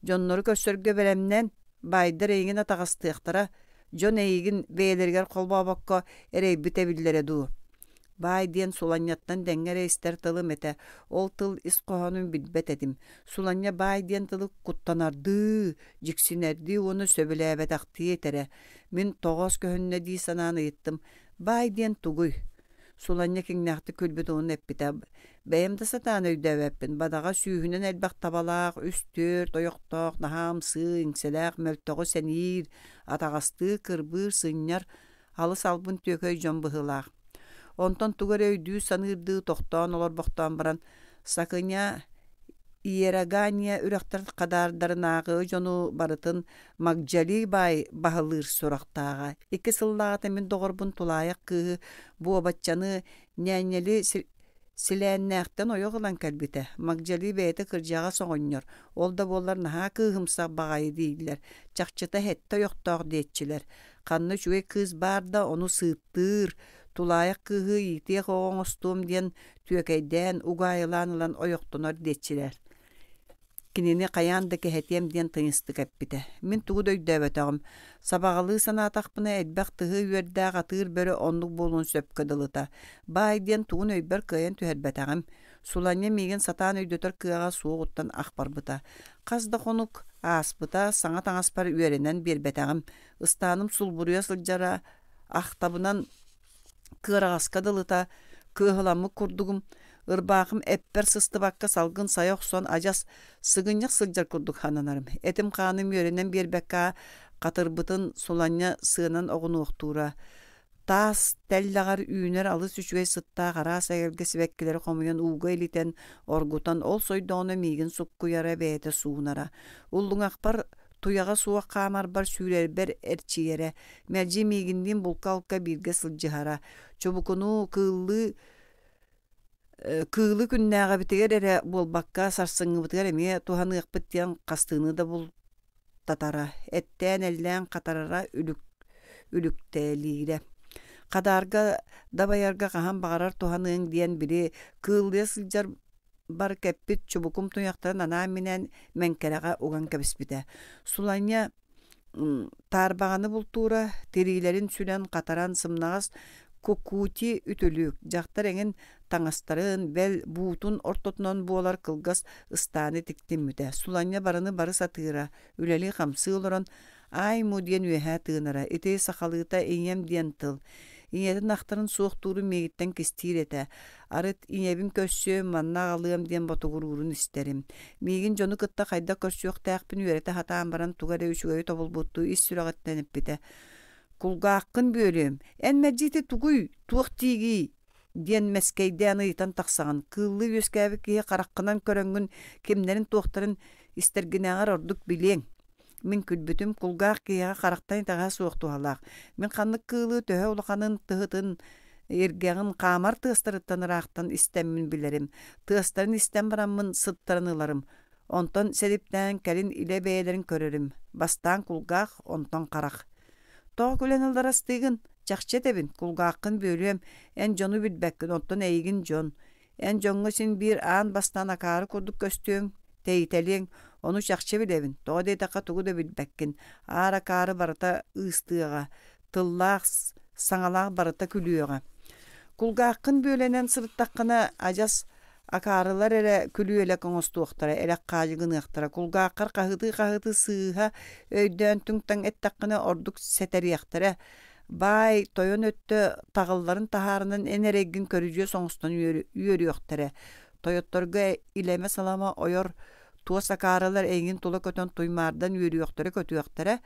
Дьоннору көрсөргө бэлэмнэн, баайдар эйигин атаҕастыахтара, дьон эйигин бэйэлэригэр холбообокко эрэйбит эбиллэрэ дуу. Баай диэн Суланньаттан дэҥҥэ эрэ истэр тылым этэ, ол тыл ис хоһоонун билбэт этим. Суланньа баай диэн тылы куттанардыы, дьиксинэрдии уонна сөбүлээбэтэхтии этэрэ. Мин тоҕоос көһүннэ дии санаан ыйыттым: «Баай диэн тугуй?» Суланньа киҥнээхтик күлбүт уонна эппитэ: «Бэйэм да сатаан өйдөөбөппүн, бадаҕа сүүһүнэн элбэх табалаах, үс-түөрт ойохтоох, наһаа ымсыы, иҥсэлээх, мөлтөҕү сэниир, атаҕастыы, кырбыыр, сынньар, алыс албын түөкэй дьон быһыылаах». Онтон тугу эрэ өйдүү саныырдыы тохтоон олорбохтоон баран, Сакыня Иероганя үрэхтэр хадаардарынааҕы дьону барытын Магдьали баай баһылыыр сурахтааҕа. Икки сыллааҕыта мин доҕорбун тулаайах кыыһы Буобаччаны Ньээнньэли Силээннээхтэн ойох ылан кэлбитэ. Магдьали бэйэтэ кырдьаҕас оҕонньор, ол да буоллар наһаа кыыһымсах баҕайы дииллэр, чахчыта сэттэ ойохтоох диэччилэр. Ханна үчүгэй кыыс баар да ону сыыттыыр, тулаайах кыыһы иитиэх оҕо оҥостуом диэн түөкэйдээн, угаайылаан ылан ойохтонор диэччилэр. Кинини хайаан да кэһэтиэм диэн тыйыстык эппитэ. Мин тугу да өйдөөбөтөҕүм. Сабаҕалыы санаатахпына, элбэх тыһы үөрдээх атыыр бөрө оннук буолуон сөпкө дылыта. Баай диэн тугун өйбөр кыайан түһэрбэтэҕим. Суланньа миигин сатаан өйдөтөр кыаҕа суоҕуттан ах барбыта. Хас да хонук ааспыта, саҥа таҥаспар үөрэнэн биэрбэтэҕим. Ыстааным сулбуруйа сылдьара, ахтабынан кыараҕаска дылыта, кыаһыламмыт курдугум, ырбаахым эппэр сыстыбакка салгын сайа охсон адьас сыгынньах сылдьар курдук сананарым. Этим-хааным үөрэнэн биэрбэккэ хатырбытын суланньа сыанан оҕунуохтуура. Таас тэллэҕэр үүнэр алыс үчүгэй сыттаах араас эгэлгэ сибэккилэри хомуйан ууга илитэн, оргутан, ол сойдоҕуна миигин суккуйара, бэйэтэ суунара. Уллуҥахпар туйаҕа суох хаамарбар сүүрэрбэр эрчийэрэ, мэлдьи миигинниин булка-алка бииргэ сылдьыһара. Чубукуну кыыллыы кыылы күннээҕибитигэр эрэ буолбакка, сарсыҥҥыбытыгар эмиэ туһаныахпыт диэн хастыыны да бултатара, эттээн-эллээн хатарара үлүктэлиирэ. Хадаарга дабайарга хаһан баҕарар туһаныаҥ диэн били кыыллыйа сылдьар бар кэппит чубукум туйахтарын анаан-минээн мэҥкэрэҕэ уган кэбиспитэ. Суланньа таарбаҕаны бултуура, тириилэрин сүлэн хатаран сымнаҕас кукути үтүлүк, дьахтар эҥин таҥастарын, бэл, буутун ортотунан буолар кылгас ыстааны тиктиммитэ. Суланньа барыны бары сатыыра, үлэлии-хамсыы олорон Ай-му диэн үөһэ тыынара, ити сахалыыта ийэм диэн тыл. Ийэтин ахтарын суохтуурун миигиттэн кистиир этэ. Арыт ийэбин көрсүөм, манна аҕалыам диэн ботугуруурун истэрим. Миигин дьону кытта хайдах көрсүөхтээхпин үөрэтэ сатаан баран тугу эрэ үчүгэйи тобулбуттуу ис сүрэҕиттэн эппитэ. Кулгааххын бүөлүөм, эн мэлдьи ити тугуй, туох диигий? диэн мэскэйдээн ыйытан тахсаҕын. Кыыллыы үөскээбит киһи хараххынан көрөҥҥүн кимнэрин-туохтарын истэргинээҕэр ордук билиэҥ. Мин күлбүтүм, кулгаах киһиэхэ харахтан итэҕэһэ суох туһалаах. Мин ханнык кыылы төһө улаханын, тыһытын, иргэҕин хаамар тыастарыттан ыраахтан истэммин билэрим. Тыастарын истэн бараммын сыттарын ыларым. Онтон сэдиптээн кэлин илэ бэйэлэрин көрөрүм. Бастаан кулгаах, онтон харах. Тоҕо күлэн ылларастыыгын? Чахчы этэбин, кулгааххын бүөлүөм, эн дьону билбэккин, оттон эйигин дьон. Эн дьоҥҥо син биир аан бастаан акаары курдук көстүөҥ, тэйитэлиэҥ, ону чахчы билэбин, тоҕо диэтэххэ тугу да билбэккин, аар акаары барыта ыыстыаҕа, тыллаах, саҥалаах барыта күлүөҕэ. Кулгааххын бүөлэнэн сырыттаххына, адьас акаарылар эрэ күлүөлэк оҥостуохтара, элэх хаадьы гыныахтара, кулгааххар хаһыытыы-хаһыытыы сыыһа өйдөөн түҥ-таҥ эттэххинэ ордук сэтэриэхтэрэ, Баай, тойон өттө таҕылларын таһаарынан эн эрэйгин көрүдьүөс оҥостон үөрүөхтэрэ. Тойотторго илэмэ-салама ойор туос акаарылар эйигин тула көтөн туймаардан үөрүөхтэрэ-көтүөхтэрэ.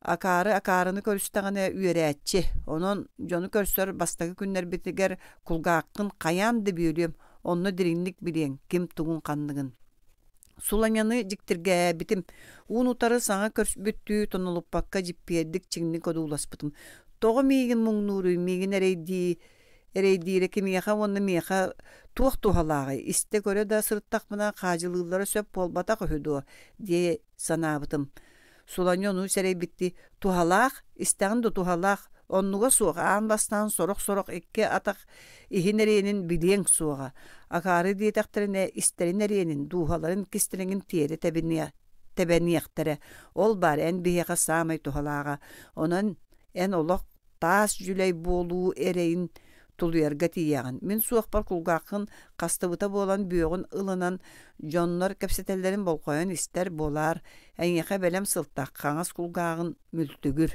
Акаары акаарыны көрүстэҕинэ үөрээччи. Онон дьону көрсөр бастакы күннэрбитигэр кулгааххын хайаан да бүөлүөм, онно дириҥник билиэҥ ким тугун-ханныгын. Суланьаны дьиктиргээбитим, уун-утары саҥа көрбүттүү тонулуппакка дьиппиэрдик чиҥник одууласпытым. Тоҕо миигин муҥнууруй, миигин эрэйдии эрэйдиирэ кимиэхэ уонна миэхэ туох туһалааҕый, истэ-көрө да сырыттахпына хаадьылыыллара сөп буолбатах үһү дуо дии санаабытым. Суланньа ону сэрэйбиттии «Туһалаах, истэҕин да туһалаах, оннуга суох, аан бастаан сорох-сорох икки атах иһин эриэнин билиэҥ суоҕа, акаары диэтэхтэринэ истэрин эриэнин, дууһаларын кистэлэҥин тиэрэ тэбэниэхтэрэ, ол баар эн биһиэхэ саамай туһалааҕа, онон эн олох таас дьүлэй буолуу эрэйин тулуйарга тиийэҕин. Мин суохпар кулгааххын хастыбыта буолан бүөҕүн ылынан дьоннор кэпсэтэллэрин болҕойон истэр буолаар, эйиэхэ бэлэм сылтах хаҥас кулгааҕын мүлтүгүр.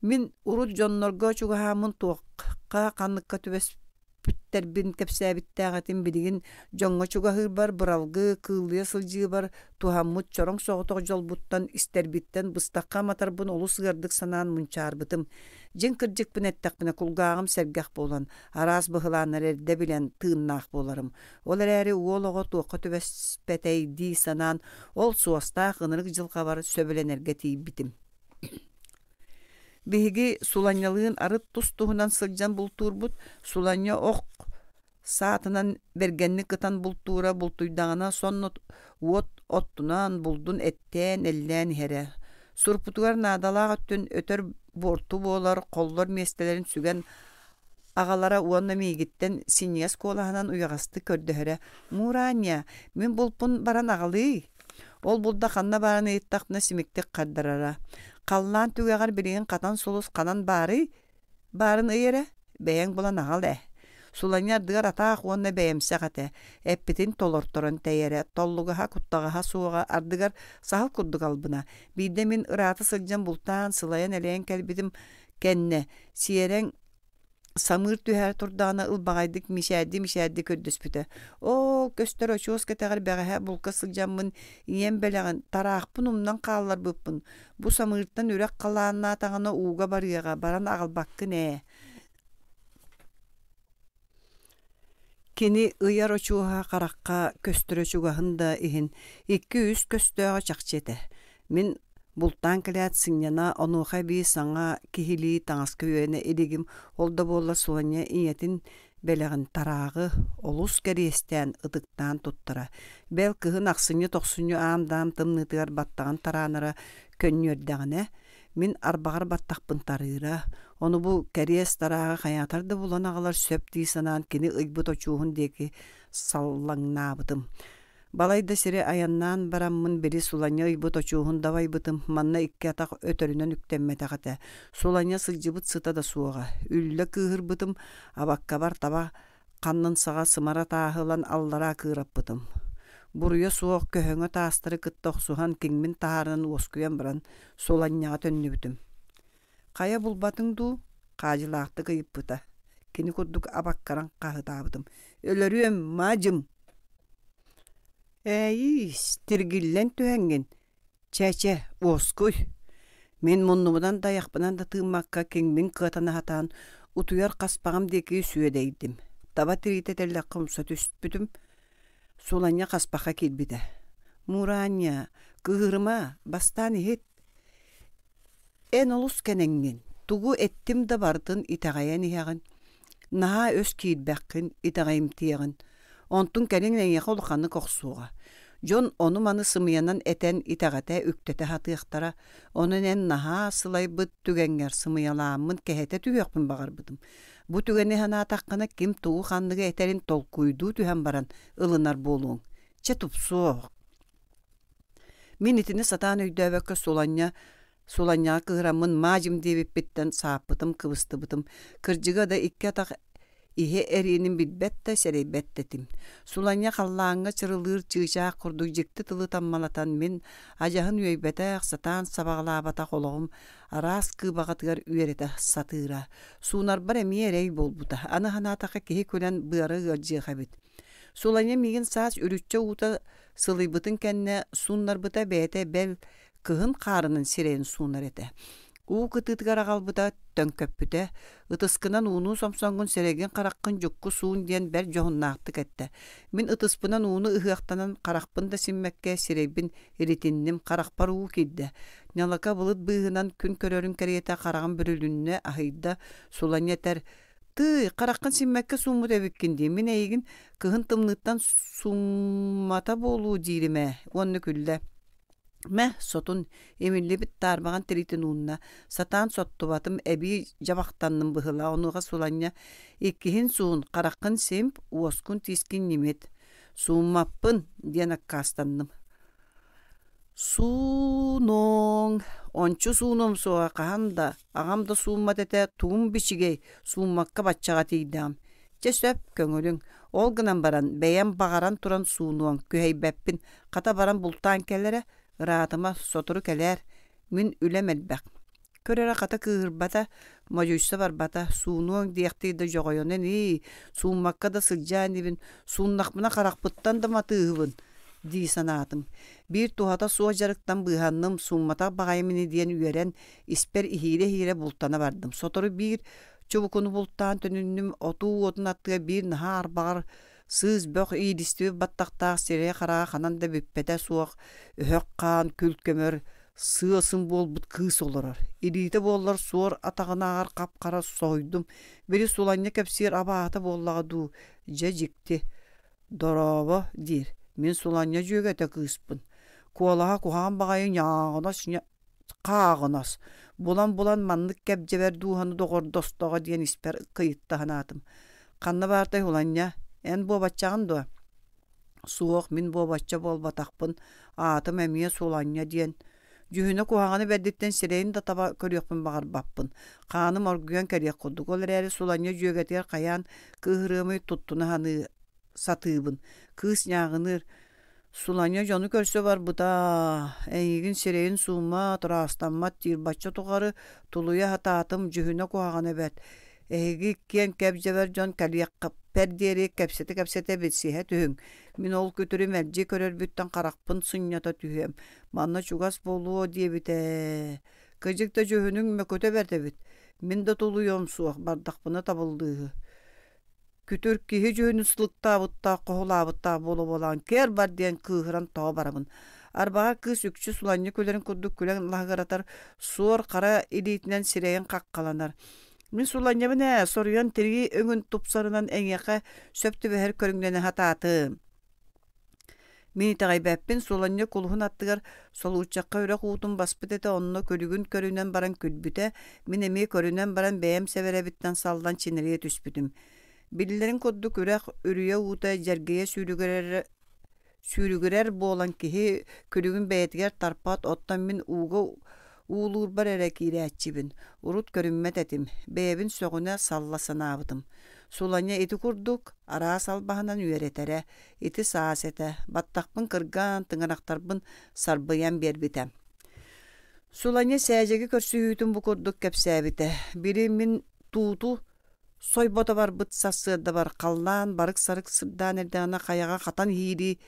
Мин урут дьоннорго чугаһааммын туохха ханныкка түбэспиттэрбин кэпсээбиттээх этим билигин дьоҥҥо чугаһыырбар быралгы кыыллыйа сылдьыыбар туһаммыт чороҥ соҕотох дьолбуттан истэрбиттэн быстахха аматарбын олус ыардык санаан мунчаарбытым дьиҥ кырдьыкпын эттэхпинэ кулгааҕым сэргэх буолан араас быһылааннары эрдэ билэн тыыннаах буоларым ол эрээри уол оҕо туохха түбэспэтэй дии санаан ол суостаах ынырык дьылҕабар сөбүлэнэргэ тиийбитим Биһиги Суланньалыын арыт тус-туһунан сылдьан бултуурбут. Суланньа ох саатынан бэргэнник ытан бултуура бултуйдаҕына сонно уот оттунан, булдун эттээн, эллээн иһэрэ. Сурпутугар наадалаах өттүн өтөр буорту буолар, холлор миэстэлэрин сүгэн аҕалара уонна миигиттэн синньигэс куолаһынан уйаҕастык көрдөһөрө: «Мураня, мин булпун баран аҕалыый» Ол булда ханна баарын ыйыттахпына симиктик хардарара: «Халлаан түгэҕэр билигин хатан сулус ханан баарый? Баарын ый эрэ, бэйэҥ булан аҕал ээ». Суланньа ардыгар атаах уонна бэйэмсэх этэ, эппитин толорторон тэйэрэ, толлугаһа, куттаҕаһа суоҕа, ардыгар саһыл курдук албына. Биирдэ мин ыраата сылдьан бултаан, сылайан-элэйэн кэлбитим кэннэ, сиэрэҥ. Самыыр түһээри турдаҕына ылбаҕайдык мичээрдии-мичээрдии көрдөспүтэ: «Оо, көстөр очуос кэтэҕэр бэҕэһээ булка сылдьаммын ийэм бэлэҕин, тараахпын умнан хаалларбыппын. Бу самыыртан үрэх халааннаатаҕына ууга барыаҕа, баран аҕалбаккын ээ» Кини ыйар очуоһа харахха көстөрө чугаһын да иһин икки-үс көстөөҕө чахчы этэ. Мин бултаан кэлээт сынньана, онуоха эбии саҥа киһилии таҥаска үөрэнэ илигим, ол да буоллар Соня ийэтин бэлэҕин тарааҕы олус кэриэстээн, ытыктаан туттара. Бэл кыһын ахсынньы-тохсунньу аам-даам тымныытыгар баттаҕын тараанара көнньүөрдэҕинэ, Мин арбаҕар баттахпын тарыыра, ону бу кэриэс тарааҕы хайаатар да булан аҕалар сөп дии санаан кини ыйбыт очуоһун диэки саллаҥнаабытым. Балай да сири айаннаан бараммын били Суланньа ыйбыт очуоһун дабайбытым, манна икки атах өтөрүнэн үктэммэтэх этэ. Суланньа сылдьыбыт сыта да суоҕа. Үллэ кыыһырбытым, абаккабар таба ханнын саҕа сымара тааһы ылан аллараа кыыраппытым. Буруйа суох көһөҥө таастары кытта охсуһан киҥмин таһааран уоскуйан баран Суланньаҕа төннүбүтүм. «Хайа булбатыҥ дуу?» хаадьылаахтык ыйыппыта. Кини курдук абаккаран хаһытаабытым. «Өлөрүөм, мадьым!» «Ээйиис, тиргиллэн түһэҥҥин, Чэ-чэ, уоскуй. Мин муннубунан да айахпынан да тыыммакка киҥмин кыатана сатаан утуйар хаспаҕым диэки сүөдэйдим. Таба тириитэ тэллэххэ умса түспүтүм, Суланньа хаспахха киирбитэ. «Мураанньа, кыыһырыма, бастаан иһит. Эн олус кэнэҥҥин, тугу эттим да барытын итэҕэйэн иһэҕин, наһаа өс киирбэххин, итэҕэйимтиэҕин, онтуҥ кэлин эйиэхэ улаханнык охсуоҕа. Дьон ону-маны сымыйанан этэн итэҕэтэ, үктэтэ сатыахтара, онон эн наһаа сылайбыт түгэҥҥэр сымыйалааммын кэһэтэ түһүөхпүн баҕарбытым. Бу түгэни санаатаххына ким тугу-ханныгы этэрин толкуйдуу түһэн баран ылынар буолуоҥ. Чэ тупсуох. Мин итини сатаан өйдөөбөккө Суланньа Суланньаҕа кыыһыраммын маадьым диэбиппиттэн сааппытым, кыбыстыбытым. Кырдьыга да икки атах иһэ эриэнин билбэт да, сэрэйбэт да этим. Суланньа халлааҥҥа чырылыыр чыычаах курдук дьикти тылы таммалатан мин адьаһын үөйбэтэх, сатаан сабаҕалаабатах олоҕум араас кыыбаҕатыгар үөрэтэ сатыыра. Суунарбар эмиэ эрэй буолбута. Аны санаатахха киһи күлэн быара ыалдьыах эбит. Суланньа миигин саас үрүччэ уута сылыйбытын кэннэ сууннарбыта бэйэтэ бэл кыһын хаарынан сирэйин суунар этэ. Уу кытыытыгар аҕалбыта, төҥкөппүтэ, ытыскынан ууну сомсоҥҥун сирэйгин-хараххын дьукку суун диэн бэрт дьоһуннаахтык эттэ. Мин ытыспынан ууну ыһыахтанан харахпын да симмэккэ сирэйбин илитинним, харахпар уу киирдэ. Ньалака былыт быыһынан күн көрөрүн кэриэтэ хараҕым бүрүлүннэ, аһыйда, Суланньа этэр: «Тыый, хараххын симмэккэ сууммут эбиккин дии, мин эйигин кыһын тымныыттан сууммата буолуу диирим ээ» уонна күллэ. Мэ, сотун, имиллибит таарбаҕан тириитин уунна, сатаан соттубатым, эбии дьабахтанным быһыылаах, онуоха Суланньа иккиһин суун, хараххын симп, уоскун тиискин ньимит. Сууммаппын, диэн аккаастанным. Суунуоҥ, ончу суунуом суоҕа хаһан да, аҕам да сууммат этэ, тугум бичигэй, сууммакка баччаҕа тиийдэҕим. Чэ сөп, көҥүлүҥ. Ол гынан баран, бэйэм баҕаран туран суунуоҥ, күһэйбэппин, хата баран бултаан кэл эрэ, ыраатыма, сотору кэлээр, мин үлэм элбэх. Көр эрэ хата кыыһырбата, модьуйса барбата, суунуоҥ диэхтии да дьоҕойонон ии, сууммакка да сылдьаа инибин, сууннахпына харахпыттан да матыыһыбын дии санаатым. Биир туһата суох дьарыктан быыһанным, суумматах баҕайым ини диэн үөрэн, испэр иһиирэ-иһиирэ бултана бардым. Сотору биир чубукуну бултаан төнүннүм, отуу уотун аттыгар биир наһаа арбаҕар сыыс бөх иилистибит баттахтаах сирэйэ-хараҕа ханан да бүппэтэ суох өһөх хаан күл көмөр сыа-сым буолбут кыыс олорор. Илиитэ буоллар суор атаҕынааҕар хап-хара соһуйдум. Били Суланньа кэпсиир абааһыта буоллаҕа дуу, дьэ дьикти. Дорообо, диир. Мин Суланньа дьүөгэтэ кыыспын. Куолаһа куһаҕан баҕайы ньааҕынас хааҕынас. Булан-булан маннык кэбдьэбэр дууһаны доҕордостоҕо диэн испэр кыйытта санаатым. Ханна баартай Суланньа, эн буобаччаҕын дуо? Суох, мин буобачча буолбатахпын, аатым эмиэ Суланньа диэн. Дьүһүнэ куһаҕаны бэрдиттэн сирэйин да таба көрүөхпүн баҕарбаппын. Хааным оргуйан кэлиэх курдук, ол эрээри Суланньа дьүөгэтигэр хайаан кыыһырыамый туттуна саныы сатыыбын. Кыыс ньааҕыныыр: Суланньа дьону көрсө барбыта, эйигин сирэйин сууммат, ыраастаммат диир бачча тухары тулуйа сатаатым, дьүһүнэ куһаҕана бэрт. Эһиги иккиэн кэп-дьэбэр дьон кэлиэххиппэр диэри кэпсэтэ-кэпсэтэ билсиһэ түһүҥ. Мин ол күтүрү мэлдьи көрөрбүттэн харахпын сынньата түһүөм. Манна чугас буолуо диэбитэ ээ. Кырдьык да дьүһүнүҥ мөкүтэ бэрт эбит. Мин да тулуйуом суох, бардахпына табыллыыһы. Күтүр киһи дьүһүнүн сылыктаабыттаах, хоһулаабыттаах буола-буолаҕын кээр бар диэн кыыһыран тоҕо барабын. Арбаҕар кыыс үкчү суланньа күлэрин курдук күлэн лаһыгыратар, суор хара илиитинэн сирэйин хаххаланар. Мин суланньабын ээ, соруйан тирии өҥүн тупсарынан эйиэхэ сөп түбэһэр көрүҥнэнэ сатаатым. Мин итэҕэйбэппин, Суланньа кулуһун аттыгар солуурчахха үрэх уутун баспыт этэ, онно күлүгүн көрүнэн баран күлбүтэ, мин эмиэ көрүнэн баран бэйэм сэбэрэбиттэн саллан чинэрийэ түспүтүм. Биллэрин курдук үрэх үрүйэ уута дьэргэйэ сүүрүгүрэр сүүрүгүрэр буолан киһи күлүгүн бэйэтигэр тарпат, оттон мин ууга уулуурбар эрэ киирээччибин, урут көрүммэт этим, бэйэбин сөҕүнэ салла санаабытым. Суланньа ити курдук араас албаһынан үөрэтэрэ, Ити саас этэ, баттахпын кыргаан, тыҥырахтарбын сарбыйан биэрбитэ. Суланьа Сээдьэги көрсүһүүтүн бу курдук кэпсээбитэ. Били мин тууту сойбото барбыт сарсыардабар халлаан барык-сарык сырдаан эрдэҕинэ хайаҕа хатан иһиирии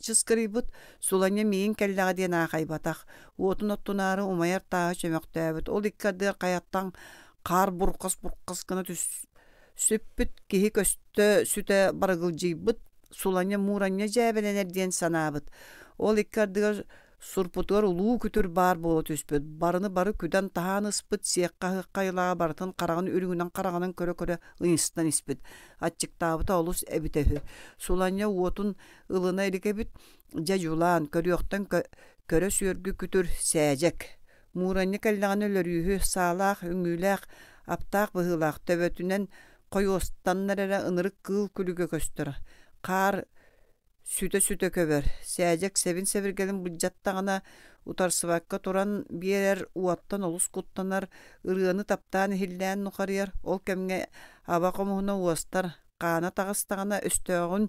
чыскырыйбыт Суланьа миигин кэллэҕэ диэн аахайбатах, уотун оттунаары умайар тааһы чөмөхтөөбүт. Ол икки ардыгар хайаттан хаар бурҕас-бурҕас гына түс Сүппүт киһи көстө сүтэ барыгылдьыйбыт, суланньа-мууранньа дьээбэлэнэр диэн санаабыт. Ол икки ардыгар сурпутугар улуу күтүр баар буола түспүт, барыны бары күдэн-таһаан ыспыт, сиэххэ-аһыахха айылааҕы барытын хараҕын үрүҥүнэн хараҕынан көрө-көрө ыйыстан испит. Аччыктаабыта олус эбитэ үһү. Суланньа уотун ылына илик эбит, дьэ дьулаан, көрүөхтэн көрө сүөргү күтүр сээдьэк. Мууранньа кэллэҕинэ өлөрүүһү, саалаах, үҥүүлээх, аптаах быһыылаах, төбөтүнэн хойуостаннар эрэ ынырык кыыл күлүгэ көстөр, хаар сүтэ-сүтэ көбөр, сээдьэк сэбин-сэбиргэлин былдьаттаҕына, утарсыбакка туран биэрэр, уоттан олус куттанар, ырыаны таптаан иһиллээн нухарыйар, ол кэмҥэ аба хомуһуна уостар, хаана таҕыстаҕына өстөөҕүн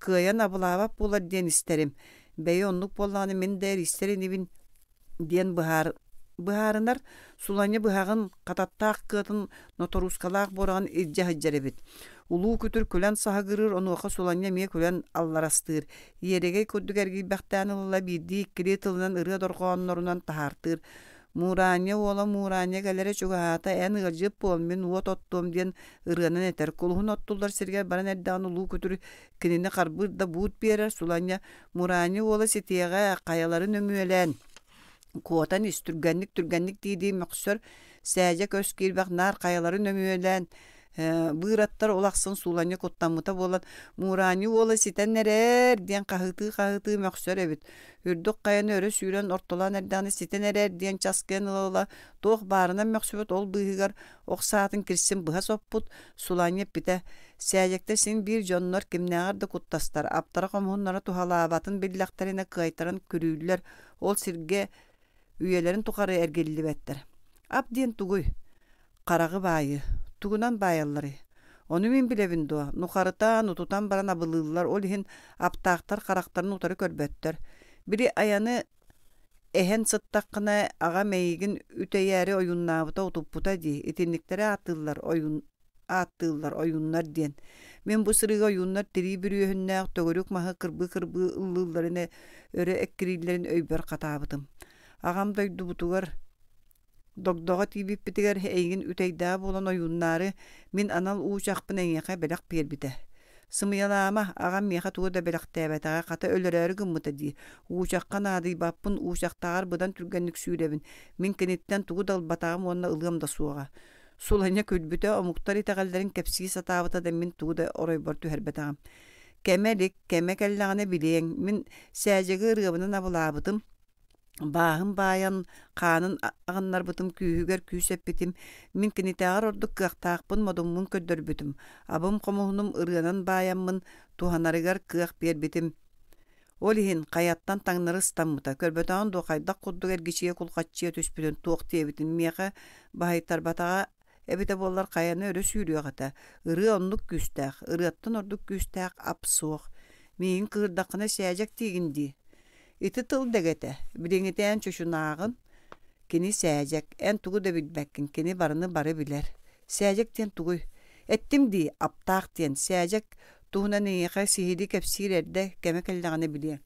кыайан абылаабат буолар диэн истэрим. Бэйи оннук буоллаҕына мин да эрийсэр инибин диэн быһаарынар, Суланньа быһаҕын, хататтаах кыатын, ноторуускалаах буораҕын илдьэ сылдьар эбит. Улуу күтүр күлэн саһыгырыыр, онуоха Суланньа эмиэ күлэн алларастыыр. Иэрэгэй курдук эргийбэхтээн ылла, биирдии-иккилии тылынан ырыа дорҕооннорунан таһаартыыр. Муураанньа уола Муураанньа кэлэрэ чугаһаата, эн ыалдьыт буол, мин уот оттуом диэн ырыанан этэр. Кулуһун оттуллар сиригэр баран эрдэҕинэ улуу күтүр кинини харбыыр да буут биэрэр, Суланньа Мураанньа уола ситиэҕэ, хайаларын өҥүөлээн, куотан ис түргэнник-түргэнник дии-дии мөхсөр, сээдьэ көс киирбэх наар хайаларын өҥүөлээн, быыраттар ол ахсын сууланньа куттаммыта буолан Мураанньа уола ситэн эрээр диэн хаһыытыы-хаһыытыы мөхсөр эбит. Үрдүк хайаны өрө сүүрэн ортолоон эрдэҕинэ ситэн эрээр диэн часкыйан ыла-ыла туох баарынан мөхсүбүт ол быыһыгар ох саатын кирсин быһа соппут, Суланньа эппитэ Сээдьэктэр син биир дьоннор кимнээҕэр да куттастар, аптара-хомуһуннара туһалаабатын биллэхтэринэ кыайтаран күрүүллэр, ол сиргэ үйэлэрин тухары эргиллибэттэр. Ап диэн тугуй? Хараҕы баайыы. Тугунан баайалларый? Ону мин билэбин дуо? Нухарытан, утутан баран абылыыллар, ол иһин аптаахтар харахтарын утары көрбөттөр. Били айаны Эһэн сыттаххына, аҕам эйигин үтэйээри ойууннаабыта утуппута дии, итинниктэри ааттыыллар ойуун ааттыыллар ойууннар диэн. Мин бу сырыыга ойууннар тирии бүрүөһүннээх төгүрүк маһы кырбыы-кырбыы ыллыылларын өрө эккирииллэрин өйбөр хатаабытым. Аҕам дойдубутугар Догдоҕо тиийбиппитигэр эйигин үтэйдээх буолан ойууннаары мин анал уучахпын эйиэхэ бэлэх биэрбитэ. Сымыйалаама, аҕам миэхэ тугу да бэлэхтээбэтэҕэ, хата өлөрөөрү гыммыта дии. Уучахха наадыйбаппын, уучахтааҕар быдан түргэнник сүүрэбин. Мин киниттэн тугу да ылбатаҕым уонна ылыам да суоҕа. Суланньа күлбүтэ, омуктар итэҕэллэрин кэпсии сатаабыта да мин тугу да оройбор түһэрбэтэҕим. Кэмэ илик, кэмэ кэллэҕинэ билиэҥ. Мин сээдьэги ырыабынан абылаабытым, Бааһын баайан, хаанын аҕыннарбытым, күүһүгэр күүс эппитим, мин кинитээҕэр ордук кыахтаахпын, модуммун көрдөрбүтүм, абым-хомуһунум ырыанан баайаммын, туһанарыгар кыах биэрбитим. Ол иһин хайаттан таҥнары ыстаммыта, көрбөтөҕүн дуо хайдах курдук эргичийэ кулхаччыйа түспүтүн, туох диэбитин миэхэ баһыйтарбатаҕа эбитэ буоллар хайаны өрө сүүрүөх этэ. Ырыа оннук күүстээх, ырыаттан ордук күүстээх ап суох. Миигин кыырдаххына сээдьэк диигин дии. Ити тыл дэгэтэ, билиҥҥитэ эн чочунааҕын, кини сээдьэк, эн тугу да билбэккин, кини барыны бары билэр. Сээдьэк диэн тугуй? Эттим дии, аптаах диэн. Сээдьэк туһунан эйиэхэ сиһилии кэпсиир эрдэ кэмэ кэллэҕинэ билиэҥ.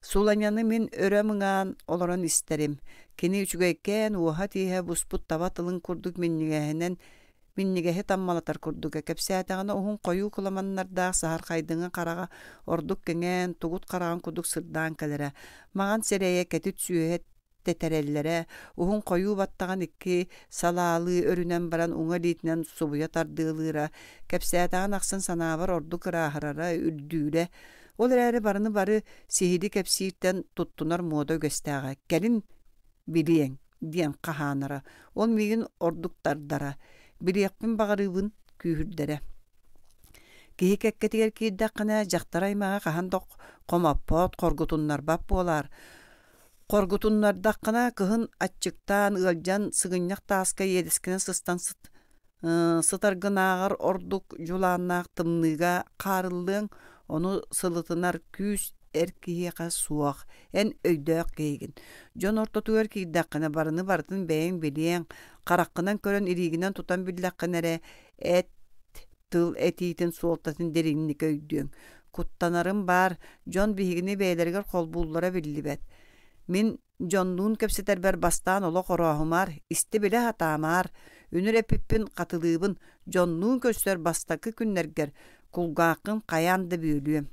Суланьаны мин өрө мыҥаан олорон истэрим. Кини үчүгэйкээн уоһа-тииһэ буспут таба тылын курдук минньигэһинэн минньигэһи таммалатар курдуга кэпсээтэҕинэ уһун хойуу кыламаннардаах саһархайдыҥы хараҕа ордук кэҥээн, тугут хараҕын курдук сырдаан кэлэрэ. Маҥан сирэйэ кэтит сүөһэ тэтэрэллэрэ, уһун хойуу баттаҕын икки салаалыы өрүнэн баран уҥа илиитинэн субуйа тардыалыыра, кэпсээтэҕин ахсын санаабар ордук ырааһырара, үрдүүрэ. Ол эрээри барыны бары сиһилии кэпсииртэн туттунар муода үгэстээҕэ. Кэлин билиэҥ диэн хаһаанара. Ол миигин ордук тардара. Билиэхпин баҕарыыбын күүһүрдэрэ. Киһи кэккэтигэр киирдэххинэ, дьахтар аймаҕа хаһан да хомоппот, хоргутуннарбат буолаар. Хоргутуннардаххына, кыһын аччыктаан, ыалдьан, сыгынньах тааска иэдэскинэн сыстан сытаргынааҕар ордук дьулааннаах тымныыга хаарыллыаҥ, ону сылытынар күүс эр киһиэхэ суох, эн өйдөөх киһигин. Дьон ортотугар киирдэххинэ барыны барытын бэйэҥ билиэҥ, хараххынан көрөн илиигинэн тутан биллэххинэ эрэ эт тыл этиитин суолтатын дириҥник өйдүөҥ. Куттанарым баар, дьон биһигини бэйэлэригэр холбууллара биллибэт. Мин дьоннуун кэпсэтэрбэр бастаан олох орооһумаар, истэ-билэ сатаамаар, үнүр эппиппин хатылыыбын, дьоннуун көрсөр бастакы күннэргэр кулгааххын хайаан да бүөлүөм.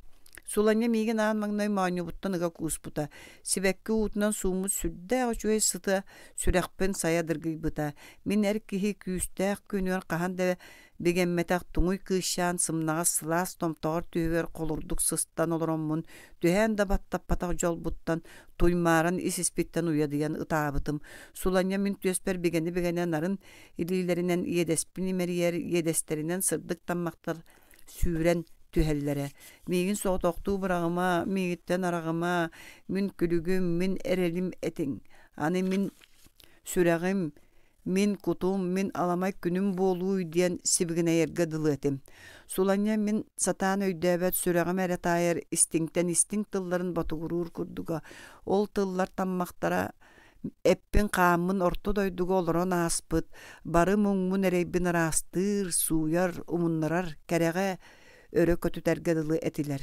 Суланньа миигин аан маҥнай моонньубуттан ыга кууспута, сибэкки уутунан сууммут сүрдээх үчүгэй сыта сүрэхпин сайа дыргыйбыта. Мин эр киһи күүстээх күнүгэр хаһан да Бигэммэтэх туҥуй кыысчаан сымнаҕас сылаас томтоҕор түһүгэр холурдук сыстан олороммун, түһээн да баттаппатах дьолбуттан, туймааран ис-испиттэн уйадыйан ытаабытым. Суланньа мин түөспэр бигэнэ-бигэнэ нарын илиилэринэн иэдэспин имэрийэр, иэдэстэринэн сырдык таммахтар сүүрэн түһэллэрэ. Миигин соҕотохтуу быраҕыма, миигиттэн араҕыма, мин күлүгүм, мин эрэлим этиҥ. Аны мин сүрэҕим, Мин кутум, мин аламай күнүм буолууй диэн сибигинэйэргэ дылы этим. Суланньа мин сатаан өйдөөбөт сүрэҕим эрэ таайар истиҥтэн истиҥ тылларын ботугуруур курдуга. Ол тыллар таммахтара эппин-хааммын орто дойдуга олорон ааспыт, бары муҥмун-эрэйбин ыраастыыр, сууйар, умуннарар, кэрэҕэ өрө көтүтэргэ дылы этилэр.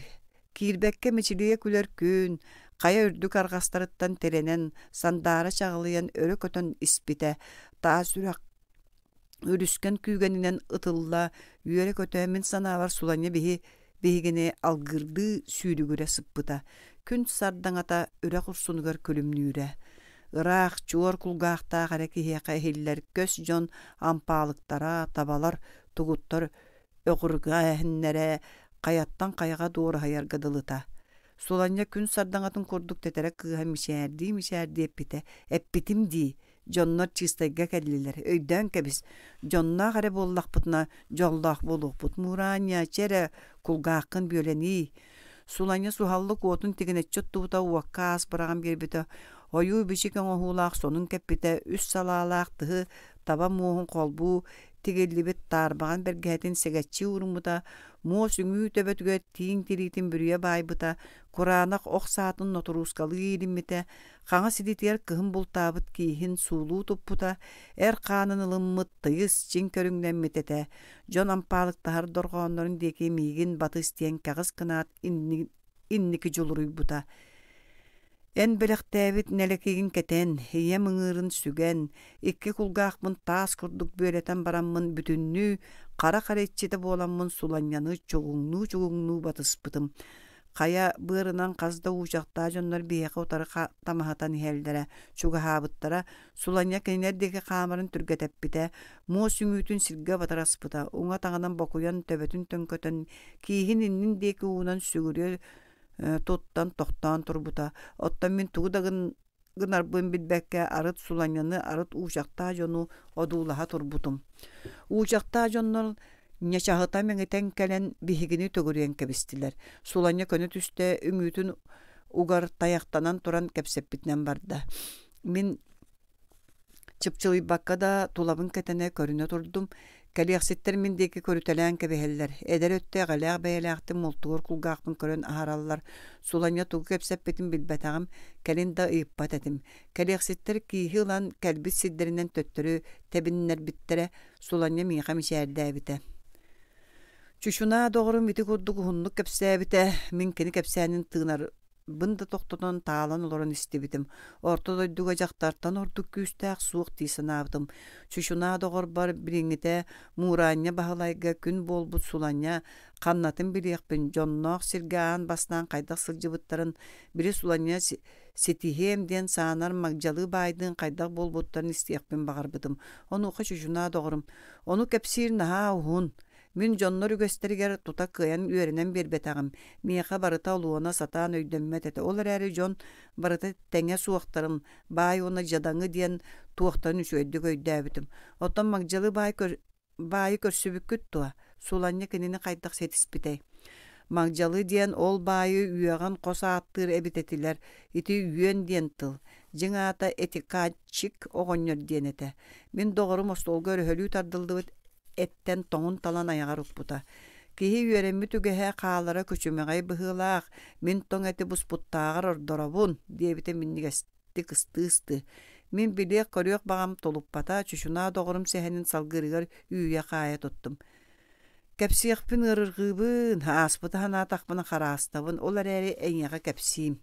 Киирбэккэ мичилийэ күлэр күн, хайа үрдүк арҕастарыттан тирэнэн, сандаара чаҕылыйан өрө көтөн испитэ, таас үрэх үрүскэн күүгэнинэн ытылла, үөрэ-көтө мин санаабар Суланньа биһи биһигини алгыырдыы сүүрүгүрэ сыппыта. Күн сардаҥата үрэх урсунугар күлүмнүүрэ. Ыраах, чуор кулгаахтаах эрэ киһиэхэ иһиллэр көс дьон ампаалыктара, табалар, тугуттар өҕүргээһиннэрэ хайаттан хайаҕа дуораһыйарга дылыта. Суланньа күн сардаҥатын курдук тэтэрэ кыыһа мичээрдии-мичээрдии эппитэ: «Эппитим дии, дьоннор чыыстайга кэллилэр, өйдөөн кэбис, дьонноох эрэ буоллахпытына дьоллоох буолуохпут, Мураанньа, чэ эрэ, кулгааххын бүөлэниий». Суланньа суһаллык уотун тигинэччи оттубута, уокка аас быраҕан биэрбитэ, ойуу-бичик оҥоһуулаах сонун кэппитэ, үс салаалаах тыһы таба муоһун холбуу тигиллибит таарбаҕан бэргэһэтин сэгэччи ууруммута, муос үҥүү төбөтүгэр тииҥ тириитин бүрүйэ баайбыта, кураанах ох саатын нотуруускалыы иилиммитэ, хаҥас илиитигэр кыһын бултаабыт кииһин суулуу туппута, эр хаанын ылыммыт тыйыс чиҥ көрүҥнэммит этэ. Дьон ампаалыктаһар дорҕооннорун диэки миигин батыс диэн кэҕис гынаат инники дьулуруйбута. Эн бэлэхтээбит нэлэкигин кэтэн, ийэм ыҥыырын сүгэн, икки кулгаахпын таас курдук бүөлэтэн бараммын бүтүннүү хара хара иччитэ буоламмын суланньаны чугуҥнуу-чугуҥнуу батыспытым. Хайа быарынан хас да уучахтаах дьоннор биһиэхэ утары тамаһатан иһэллэрэ, чугаһаабыттара, Суланньа кинилэр диэки хаамарын түргэтэппитэ, муос үҥүүтүн сиргэ батараспыта, уҥа атаҕынан бокуйан төбөтүн төҥкөтөн, кииһин иннин диэки уунан сүгүрүө туттан тохтоон турбута. Оттон мин тугу да гынарбын билбэккэ арыт Суланньаны, арыт уучахтаах дьону одуулаһа турбутум. Уучахтаах дьоннор ньачаһыта мэҥитэн кэлэн биһигини төгүрүйэн кэбистилэр. Суланньа көнө түстэ, үҥүүтүн угар тайахтанан туран кэпсэппитинэн барда. Мин Чыпчылыйбакка да тулабын кэтэнэ көрүнэ турдум. Кэлиэхситтэр мин диэки көрүтэлээн кэбиһэллэр. Эдэр өттө эҕэлээх бэйэлээхтик мултуур кулгаахпын көрөн аһараллар. Суланньа тугу кэпсэппитин билбэтэҕим, кэлин да ыйыппат этим. Кэлиэхситтэр кииһи ылан кэлбит сирдэринэн төттөрү тэбиннэрбиттэрэ, Суланньа миэхэ мичээрдээбитэ. Чучунаа доҕорум ити курдук уһуннук кэпсээбитэ, мин кини кэпсээнин тыынар бын да тохтотон таалан олорон истибитим. Орто дойдуга дьахтартан ордук күүстээх суох дии санаабытым. Чучунаа доҕорбор билиҥҥитэ Муураанньа Баһылайга күн буолбут Суланньа ханнатын билиэхпин, дьонноох сиргэ аан бастаан хайдах сылдьыбыттарын, били Суланньа ситиһиэм диэн саанар Магдьалыы баайдыын хайдах буолбуттарын истиэхпин баҕарбытым. Онуоха Чучунаа доҕорум, ону кэпсиир наһаа уһун, Мин дьоннор үгэстэригэр тута кыайан үөрэнэн биэрбэтэҕим, миэхэ барыта олуона сатаан өйдөммөт этэ. Ол эрээри дьон барыта тэҥэ суохтарын, баай уонна дьадаҥы диэн туохтарын үчүгэйдик өйдөөбүтүм. Оттон Магдьалы баай баайы көрсүбүккүт дуо? Суланньа кинини хайдах ситиспитэй? Магдьалы диэн ол баайы үөҕэн хос ааттыыр эбит этилэр. Ити үөн диэн тыл. Дьиҥ аата этикатчик оҕонньор диэн этэ. Мин доҕорум остуолга өрөһөлүү тардыллыбыт эттэн тоҥун талан айаҕар укпута. Киһи үөрэммит үгэһэ хаалара күчүмэҕэй быһыылаах, мин тоҥ эти буспуттааҕар ордоробун, диэбитэ минньигэстик ыстыы-ыстыы. Мин билиэх-көрүөх баҕам тулуппата, чучунаа доҕорум сэһэнин салгыырыгар үүйэ-хаайа туттум. Кэпсиэхпин ыарырҕыыбын, ааспыты санаатахпына хараастабын, ол эрээри эйиэхэ кэпсиим.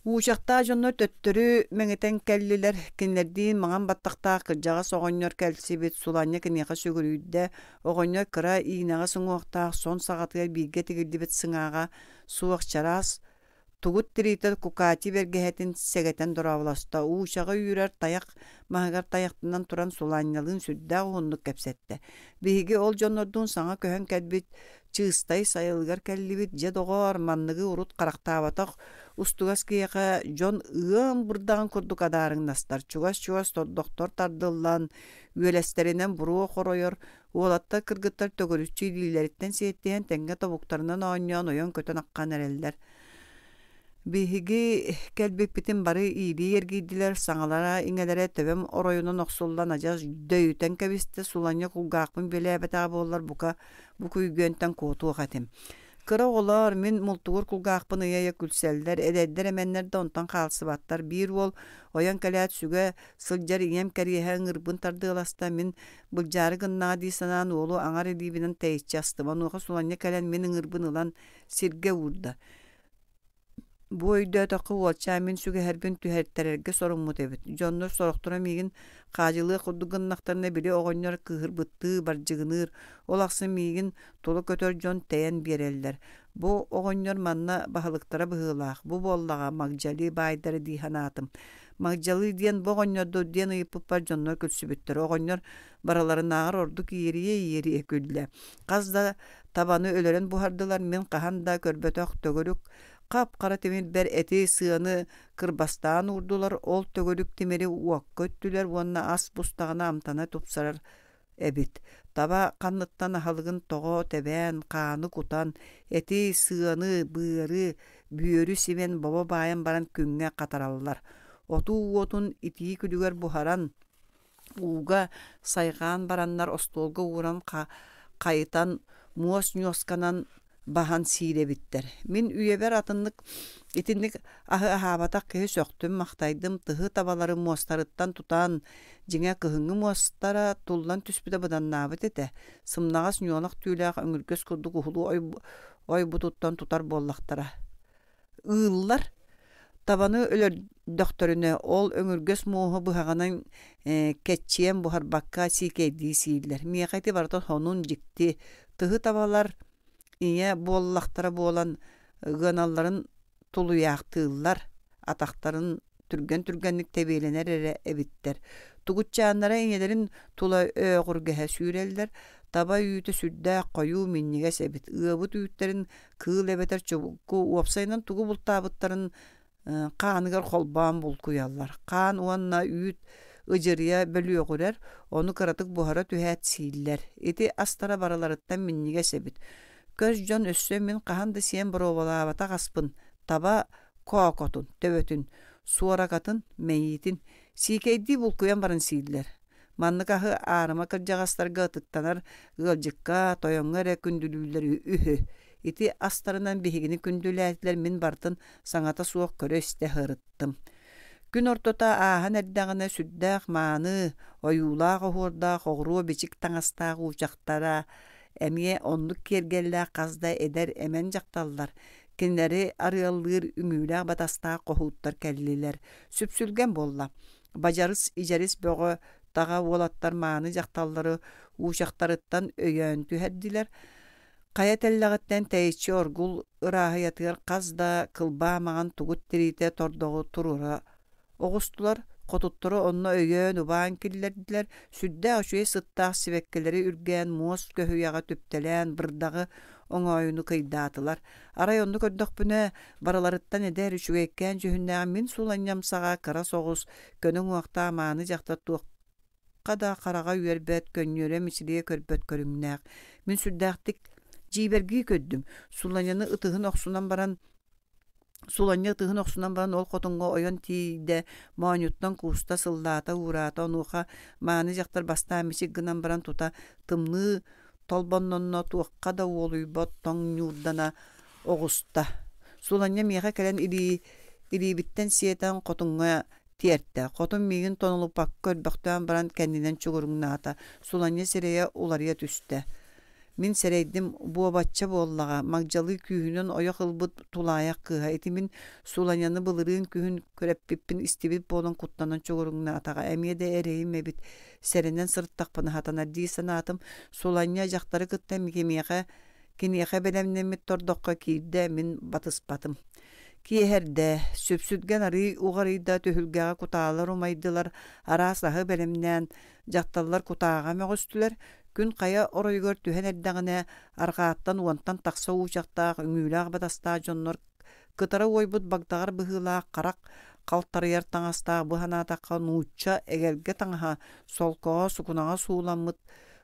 Уучахтаах дьоннор төттөрү мэҥитэн кэллилэр, кинилэрдиин маҥан баттахтаах кырдьаҕас оҕонньор кэлсибит, Суланньа киниэхэ сүгүрүйдэ, оҕонньор кыра иинэҕэс уҥуохтаах сон саҕатыгар бииргэ тигиллибит сыҥааҕа суох чараас Тугут тириитэ Кукати бэргэһэтин сэгэтэн дорооболосто, уучаҕы үүрэр тайах маһыгар тайахтанан туран Суланньалыын сүрдээх уһуннук кэпсэттэ. Биһиги ол дьоннордуун саҥа көһөн кэлбит Чыыстай сайылыгар кэллибит, дьэ доҕоор, манныгы урут харахтаабатах устугас киһиэхэ дьон ыам бырдаҕын курдук адаарыҥнастар, чугас-чугас тордохтор тардыллан, үөлэстэринэн буруо хоройор, уолаттар кыргыттар төгүрүччү илиилэриттэн сиэттиһэн тэҥҥэ тобуктарынан оонньоон ойон көтөн аххан эрэллэр. Биһиги кэлбиппитин бары иилии эргийдилэр, саҥалара-иҥэлэрэ төбөм оройунан охсуллан адьас дөйүтэн кэбистэ, суланньа кулгаахпын бүөлээбэтэҕэ буоллар бука бу күйгүөнтэн куотуох этим. Кыра оҕолоор, мин мултугур кулгаахпын ыйа-ыйа күлсэллэр, эдэрдэр эмэннэр да онтон хаалсыбаттар. Биир уол ойон кэлээт сүгэ сылдьар ийэм кэриэһэ ыҥырбын тардыаласта, мин былдьаары гыннаҕа дии санаан уолу аҥар илиибинэн тэйиччи астым. Онуоха Суланньа кэлэн мин ыҥырбын ылан сиргэ уурда. Бу өйдөөтөххө уолчаан мин сүгэһэрбин түһэртэрэргэ соруммут эбит. Дьоннор сорохторо миигин хаадьылыах курдук гыннахтарына били оҕонньор кыыһырбыттыы бардьыгыныыр, ол ахсын миигин тула көтөр дьон тэйэн биэрэллэр. Бу оҕонньор манна баһылыктара быһыылаах, бу буоллаҕа Магдьали баайдара дии санаатым. Магдьалы диэн бу оҕонньор дуо диэн ыйыппыппар дьоннор күлсүбүттэр. Оҕонньор барыларынааҕар ордук иэрийэ-иэрийэ күллэ. Хас да табаны өлөрөн буһардылар, мин хаһан да көрбөтөх төгүрүк хап-хара тимирбэр эти сыаны кырбастаан уурдулар, ол төгүрүк тимири уокка үттүлэр уонна ас бустаҕына амтана тупсарар эбит. Таба ханныттан аһылыгын тоҕо тэбээн, хааны кутан, эти, сыаны, быары, бүөрү симэн бобо баайан баран күҥҥэ хатараллар. Отуу уотун итии күлүгэр буһаран, ууга сайҕаан бараннар остуолга ууран хайытан муос ньуосканан баһан сиир эбиттэр. Мин үйэбэр атыннык итинник аһы аһаабатах киһи сөхтүм-махтайдым, тыһы табалары муостарыттан тутан, дьиҥэ кыһыҥҥы муостара туллан түспүтэ быданнаабыт этэ, сымнаҕас ньуолах түүлээх өҥүргэс курдук уһулу ойбутуттан тутар буоллахтара. Ыыллар. Табаны өлөрдөхтөрүнэ, ол өҥүргэс муоһу быһаҕынан кэччийэн буһарбакка сиикэйдии сииллэр. Миэхэ ити барыта сонун дьикти. Тыһы табалар ийэ буоллахтара буолан ыаналларын тулуйаахтыыллар, атахтарын түргэн-түргэнник тэбиэлэнэр эрэ эбиттэр. Тугутчааннара ийэлэрин тула өөҕүргэһэ сүүрэллэр, таба үүтэ сүрдээх хойуу минньигэс эбит. Ыабыт үүттэрин кыыл эбэтэр чубуку уопсайынан тугу бултаабыттарын хааныгар холбоон булкуйаллар. Хаан уонна үүт ыдьырыйа бөлүөҕүрэр, ону кыратык буһара түһээт сииллэр. Ити астара барыларыттан минньигэс эбит. Көс дьон өссө мин хаһан да сиэн боруобалаабатах аспын таба коокотун, төбөтүн, суоракатын, мэйиитин сиикэйдии булкуйан баран сииллэр. Маннык аһы аарыма кырдьаҕастарга ытыктанар ыалдьыкка, тойоҥҥо эрэ күндүлүүллэр үһү. Ити астарынан биһигини күндүлээтилэр мин барытын саҥата суох көрө-истэ сырыттым. Күн ортото ааһан эрдэҕинэ сүрдээх мааны, ойуулаах-оһуордаах оҕуруо-бичик таҥастаах уучахтара эмиэ оннук киэргэллээх хас да эдэр эмэн дьахталлар, кинилэри арыаллыыр үҥүүлээх батастаах хоһууттар кэллилэр. Сүпсүлгэн буолла. Бадьарыс-идьэрис бөҕө таҕа уолаттар мааны дьахталлары уучахтарыттан өйөөн түһэрдилэр. Хайа тэллэҕиттэн тэйиччи оргул ырааһыйатыгар хас да кылбаа маҥан тугут тириитэ тордоҕу туруора оҕустулар, хотуттору онно өйөөн-убаан киллэрдилэр, сүрдээх үчүгэй сыттаах сибэккилэри үргээн муос көһүйэҕэ түптэлээн бырдаҕы оҥоойуну кыйдаатылар. Арай онно көрдөхпүнэ, барыларыттан эдэр, үчүгэйкээн дьүһүннээх мин суланньам саҕа кыра соҕус, көнө уҥуохтаах мааны дьахтар туох да хараҕа үөрбэт, көнньүөрэ мичилийэ көрбөт көрүҥнээх. Мин сүрдээхтик дьиибэргии көрдүм. Суланньаны ытыһын охсунан баран Суланньа ытыһын охсунан баран ол хотуҥҥа ойон тиийдэ, моонньуттан кууста, сыллаата, уураата, онуоха мааны дьахтар бастаан мичик гынан баран тута тымныы толбоннонно, туохха да уолуйбат тоҥ ньуурдана оҕуста. Суланньа миэхэ кэлэн илии илиибиттэн сиэтэн хотуҥҥа тиэртэ. Хотун миигин тонолуппакка көрбөхтөөн баран кэннинэн чугуруҥнаата. Суланньа сирэйэ уларыйа түстэ. Мин сэрэйдим, буобачча буоллаҕа, магдьалыы күүһүнэн ойох ылбыт тулаайах кыыһа. Ити мин Суланьаны былырыын күһүн күрэппиппин истибит буолан куттанан чугуруҥнаатаҕа. Эмиэ да эрэйим эбит, сэрэнэн сырыттахпына сатанар дии санаатым. Суланьа дьахтары кытта кимиэхэ киниэхэ бэлэмнэммит тордоххо киирдэ, мин батыспатым. Киэһэрдэ, сүпсүлгэн арыый уҕарыйда, түһүлгэҕэ кутаалар умайдылар, араас аһы бэлэмнээн, дьахталлар кутааҕа мөҕүстүлэр. Күн хайа оройугар түһэн эрдэҕинэ, арҕааттан уонтан тахса уучахтаах, үҥүүлээх батастаах дьоннор кытара уойбут багдаҕар быһыылаах харах халтарыйар таҥастаах бу санаатахха нуучча эгэлгэ таҥаһа солкоҕо сукунаҕа сууламмыт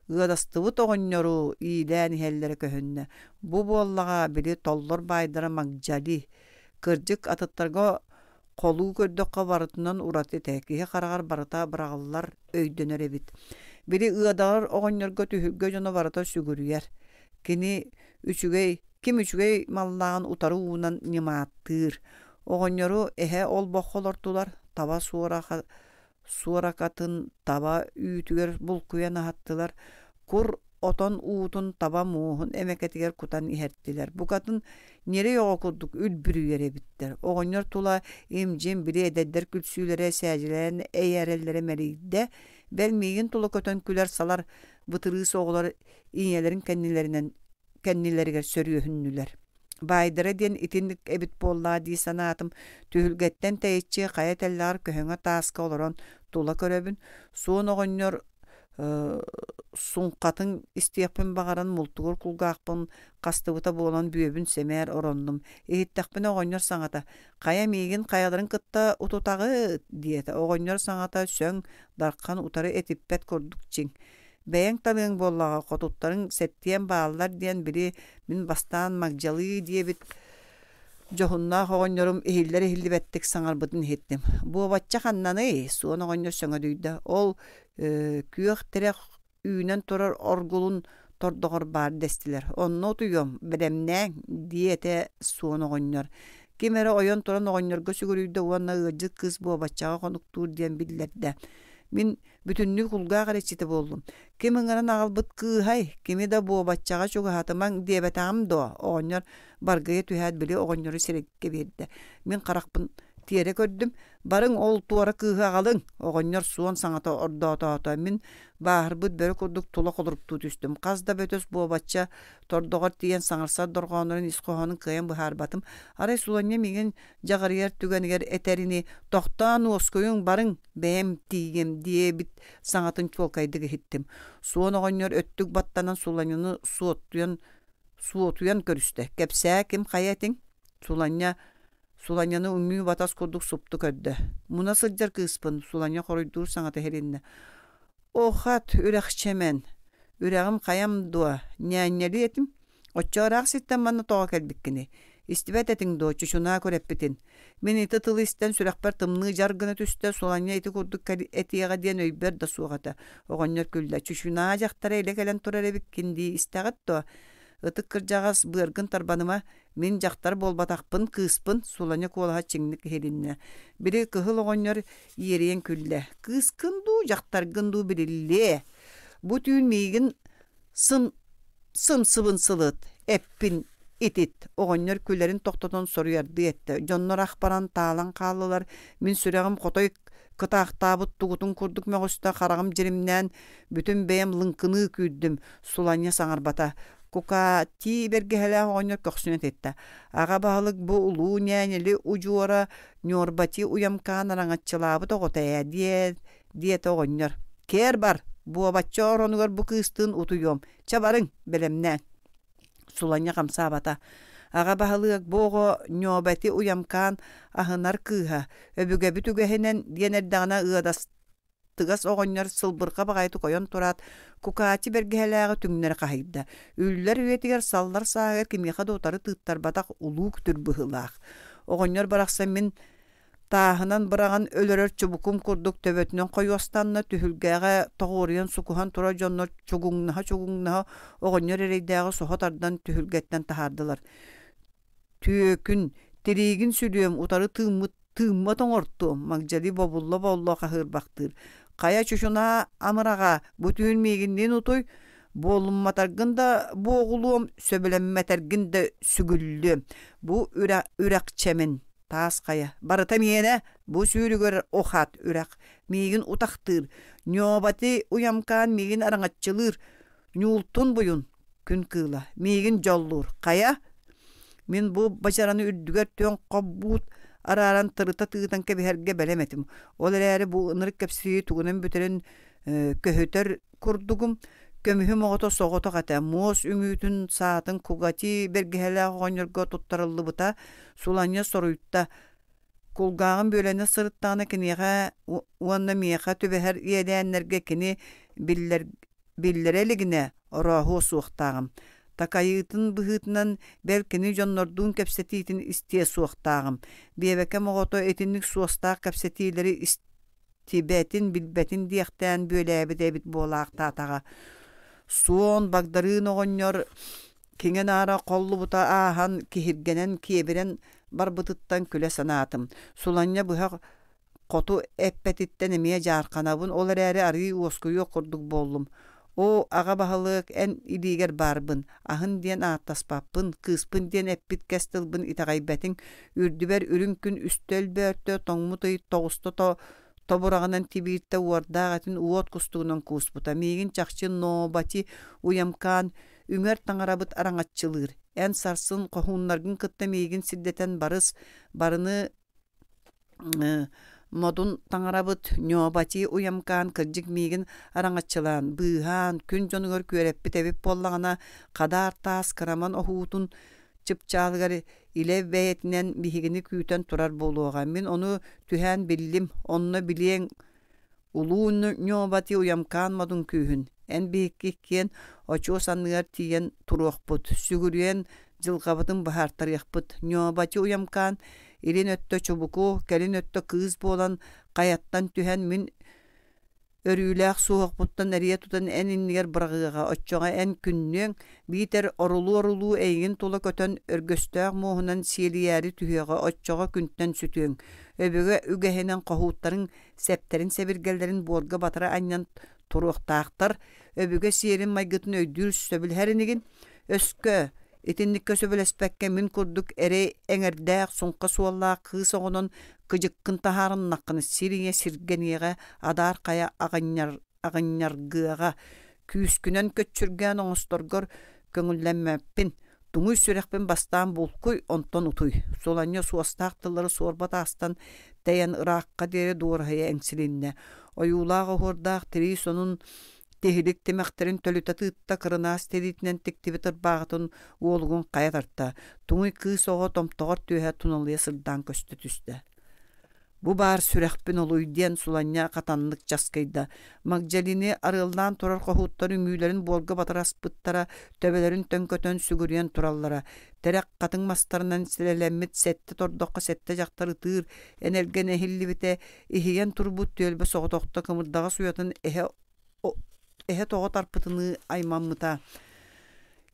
ыадастыбыт оҕонньору иилээн иһэллэрэ көһүннэ. Бу буоллаҕа били толлор баайдара Магдьали. Кырдьык, атыттарга холуу көрдөххө барытынан ураты этэ, киһи хараҕар барыта быраҕыллар, өйдөнөр эбит. Били ыадаҕар оҕонньорго түһүлгэ дьоно барыта сүгүрүйэр. Кини үчүгэй, ким үчүгэй маллааҕын утары уунан ньымааттыыр. Оҕонньору эһэ олбоххо олортулар, таба суора суоракатын таба үүтүгэр булкуйан аһаттылар, кур отон уутун таба муоһун эмэкэтигэр кутан иһэртилэр. Букатын ньирэй оҕо курдук үлбүрүйэр эбиттэр. Оҕонньор тула им-дьим били эдэрдэр күлсүүлэрэ сээдьилээн эйээрэллэрэ мэлийдэ. Бэл миигин тула көтөн күлэр-салар бытырыыс оҕолор ийэлэрин кэннилэринэн кэннилэригэр сөрүөһүннүлэр. Баайдара диэн итинник эбит буоллаа дии санаатым. Түһүлгэттэн тэйиччи хайа тэллэҕэр көһөҥө тааска олорон тула көрөбүн. Суон оҕонньор суҥхатын истиэхпин баҕаран мултугур кулгаахпын хастыбыта буолан бүөбүн сэмээр ороннум. Иһиттэхпинэ оҕонньор саҥата «Хайа миигин хайаларын кытта утутаҕыт?» диэтэ. Оҕонньор саҥата сөҥ, дархан утары этиппэт курдук чиҥ. Бэйэҥ таныаҥ буоллаҕа, хотуттарыҥ сэттиэн бааллар диэн били мин бастаан магдьалыы диэбит дьоһуннаах оҕонньорум иһиллэр-иһиллибэттик саҥарбытын иһиттим. Буобачча ханнаный? Суон оҕонньор сөҥөдүйдэ. Ол күөх тирэх үүнэн турар оргулун тордоҕор баар дэстилэр. Онно утуйуом, бэлэмнээҥ, диэтэ суон оҕонньор. Ким эрэ ойон туран оҕонньорго сүгүрүйдэ уонна ыалдьыт кыыс буобаччаҕа хонуктуур диэн биллэрдэ. Мин Бүтүннүү кулгаах эрэ иччитэ буоллум. Ким ыҥыран аҕалбыт кыыһай, кими да буобаччаҕа чугаһатымаҥ диэбэтэҕим дуо? Оҕонньор баргыйа түһээт били оҕонньору сирэйгэ биэрдэ. Мин харахпын тиэрэ көрдүм. Барыҥ ол туора кыыһы аҕалыҥ! Оҕонньор суон саҥата ордоотоото. Мин бааһырбыт бөрө курдук тула холоруктуу түстүм. Хас да бөтөс буобачча тордоҕор тиийэн саҥарсар дорҕооннорун ис хоһоонун кыайан быһаарбатым. Арай Суланньа миигин дьаҕарыйар түгэнигэр этэрини «Тохтоон уоскуйуҥ, барыҥ, бэйэм тиийиэм» диэбит саҥатын чуолкайдык иһиттим. Суон оҕонньор өттүк баттанан Суланньаны суоттуйан суотуйан көрүстэ. «Кэпсээ, ким хайа этиҥ?» Суланньа Суланньаны үҥүү-батас курдук супту көрдө. «Муна сылдьар кыыспын», Суланньа хоруйдуур саҥата иһилиннэ. «Охат, үрэхчэмэн, үрэҕим хайам дуо, ньээнньэлии этим. Оччо ыраах сиртэн манна тоҕо кэлбиккиний? Истибэт этиҥ дуо, чучунаа күрэппитин? Мин ити тылы истэн сүрэхпэр тымныы дьар гына түстэ, Суланньа ити курдук этиэҕэ диэн өйбөр да суох этэ. Оҕонньор күллэ, чучунаа дьахтара илэ кэлэн турар эбиккин дии истэҕит дуо? Ытык кырдьаҕас, быаргын тарбаныма, мин дьахтар буолбатахпын, кыыспын, Суланньа куолаһа чиҥник иһилиннэ. Били кыһыл оҕонньор иэрийэн күллэ. Кыыскын дуу, дьахтаргын дуу билиллиэ. Бу түүн миигин Сым сымсыбын сылыт, эппин итит, оҕонньор күлэрин тохтотон соруйардыы эттэ. Дьоннор ах баран таалан хааллылар, мин сүрэҕим хотой кытаахтаабыт тугутун курдук мөҕүстэ, хараҕым дьиримнээн, бүтүн бэйэм лыҥкыныы күүрдүм, Суланньа саҥарбата. Кукаатии бэргэһэлээх оҕонньор көхсүн этиттэ. Аҕа баһылык бу улуу ньээньэли удьуора Ньуорбати уйамкаан араҥаччылаабыт оҕото ээ диэ диэтэ оҕонньор. Кээр бар, буобачча оронугар бу кыыстыын утуйуом. Чэ барыҥ, бэлэмнээҥ. Суланньа хамсаабата. Аҕа баһылык бу оҕо Ньуобэти уйамкаан аһынар кыыһа, өбүгэбит үгэһинэн диэн эрдэҕинэ ыадастыгас оҕонньор сылбырҕа баҕайытык ойон тураат, кукааччы бэргэһэлээҕи түҥнэри хаһыйда. Үллэр үйэтигэр саллар сааһыгар кимиэхэ да утары тыыттарбатах улуу күтүр быһыылаах. Оҕонньор барахсан мин Тааһынан быраҕан өлөрөр чубукум курдук төбөтүнэн хойуостанна, түһүлгэҕэ тоҕуоруйан сукуһан турар дьоннор чугуҥнаһа-чугуҥнаһа оҕонньор эрэйдээҕи соһо тардан түһүлгэттэн таһаардылар. Түөкүн, тириигин сүлүөм, утары тыыммыт тыыммат оҥортуом, Магдьали бобулла-бобулла хаһыырбахтыыр. Хайа чучунаа амыраҕа, бу түүн миигинниин утуй, буолумматаргын да буоҕулуом, сөбүлэммэтэргин да сүгүллүөм. Бу үрэхчэмин Таас хайа, барыта миэнэ, бу сүүрүгэр охат үрэх, миигин утахтыыр, ньуобати уйамкаан миигин араҥаччылыыр, ньуултун буйун, күн кыыла, миигин дьоллуур, хайа? Мин бу бачараны үрдүгэр түөн хоббуут арааран тырыта тыытан кэбиһэргэ бэлэм этим. Ол эрээри бу ынырык кэпсии тугунан бүтэрин көһүтэр курдугум. Көмүһүм оҕото соҕотох этэ, муос үҥүүтүн саатын кугати бэргэһэлээх оҕонньорго туттарыллыбыта, Суланньа соруйда: Кулгааҕым бүөлэнэ сырыттаҕына киниэхэ уонна миэхэ түбэһэр иэдээннэргэ кини биллэр биллэрэ илигинэ орооһуо суохтааҕым. Такайыытын быһыытынан бэл кини дьоннордуун кэпсэтиитин истиэ суохтааҕым. Биэбэкэм оҕото итинник суостаах кэпсэтиилэри истибэтин, билбэтин диэхтээн бүөлээбит эбит буолаахтаатаҕа. Суон Багдарыын оҕонньор Киҥэ-наара холлубута ааһан, киһиргэнэн, киэбирэн барбытыттан күлэ санаатым. Суланньа быһах хоту эппэтиттэн эмиэ дьаарханабын, ол эрээри арыый уоскуйуох курдук буоллум. Оо, аҕа баһылык, эн илиигэр баарбын, аһын диэн ааттаспаппын, кыыспын диэн эппит кэс тылбын итэҕэйбэтиҥ, үрдүбэр үрүҥ күн үстэ өлбөөртө, тоҥмут ый тоҕуста тобураҕынан тибииртэ уордаах этин уот кустугунан кууспута. Миигин чахчы Нообати уйамкаан Үҥэр таҥарабыт араҥаччылыыр, эн сарсын хоһууннаргын кытта миигин сирдэтэн барыс, барыны модун таҥарабыт Ньообати уйамкаан кырдьык миигин араҥаччылаан, быыһаан, күн дьонугар күөрэппит эбит буоллаҕына, хадаар таас кыраман оһуутун чыпчаалыгар илэ бэйэтинэн биһигини күүтэн турар буолуоҕа. Мин ону түһээн биллим, онно билиэҥ Улуу Ньуобати уйамкаан модун күүһүн, эн биһикки иккиэн очуос анныгар тиийэн туруохпут, сүгүрүйэн дьылҕабытын быһаартарыахпыт. Ньуобати уйамкаан илин өттө чубуку, кэлин өттө кыыс буолан хайаттан түһэн мин өрүүлээх суоһукпуттан эрийэ тутан эн иннигэр быраҕыаҕа, оччоҕо эн күннүөҥ, биитэр орулуу-орулуу эйигин тула көтөн өргөстөөх муоһунан сиэлийээри түһүөҕэ, оччоҕо күнтэн сүтүөҥ. Өбүгэ үгэһинэн хоһууттарыҥ сэптэрин-сэбиргэллэрин буорга батары анньан туруохтаахтар, өбүгэ сиэрин-майгытын өйдүүр сөбүлэһэр инигин? Өскө, итинниккэ сөбүлэспэккэ мин курдук эрэй эҥэрдээх, суҥха суоллаах кыыс оҕонон кыдьыккын таһаарыннаххына сир ийэ сиргэниэҕэ, адаар хайа аҕынньар аҕынньаргыаҕа, күүскүнэн көччүргээн оҥосторгор көҥүллэммэппин, туҥуй сүрэхпин бастаан булкуй, онтон утуй. Суланньа суостаах тыллары суорба таастан тэйэн ыраахха диэри дуораһыйа эҥсилиннэ. Ойуулаах оһуордаах тирии сонун тиһилик тимэхтэрин төлүтэ тыытта, кырынаас тириитинэн тиктибит ырбааҕытын уолугун хайа тарта. Туҥуй кыыс оҕо томтоҕор түөһэ туналыйа сырдаан көстө түстэ. Бу баар сүрэхпин олуй диэн Суланньа хатаннык часкыйда. Магдьалины арыаллаан турар хоһууттар үҥүүлэрин буорга батары аспыттара, төбөлөрүн төҥкөтөн сүгүрүйэн тураллара. Тэрэх хатыҥ мастарынан силэлэммит сэттэ тордоххо сэттэ дьахтар ытыыр энэлгэнэ иһиллибитэ, иһийэн турбут түөлбэ соҕотохто кымырдаҕас уйатын эһэ эһэ тоҕо тарпытыныы аймаммыта.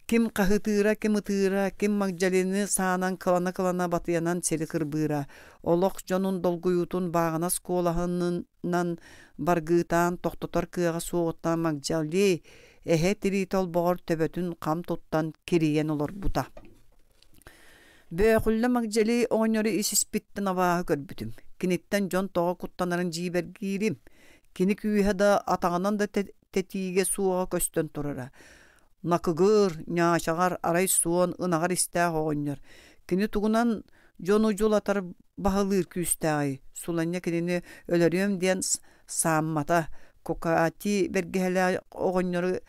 Ким хаһытыыра, ким ытыыра, ким Магдалины саанан кылана-кылана батыйанан сири кырбыыра. Олох дьонун долгуйуутун бааҕынас куолаһынан баргыытаан тохтотор кыаҕа суоҕуттан Магдали эһэ тириитэ олбоҕор төбөтүн хам туттан кирийэн олорбута. Бөөхүллэ Магдьали оҕонньору ис-испиттэн абааһы көрбүтүм. Киниттэн дьон тоҕо куттанарын дьиибэргиирим. Кини күүһэ да, атаҕынан да тэтиигэ суоҕа көстөн турара. Накыгыр, ньаачаҕар, арай суон, ынаҕар истээх оҕонньор. Кини тугунан дьону дьулатар баһылыыр күүстээҕий? Суланньа кинини өлөрүөм диэн сааммата. Кукаати бэргэһэлээх оҕонньору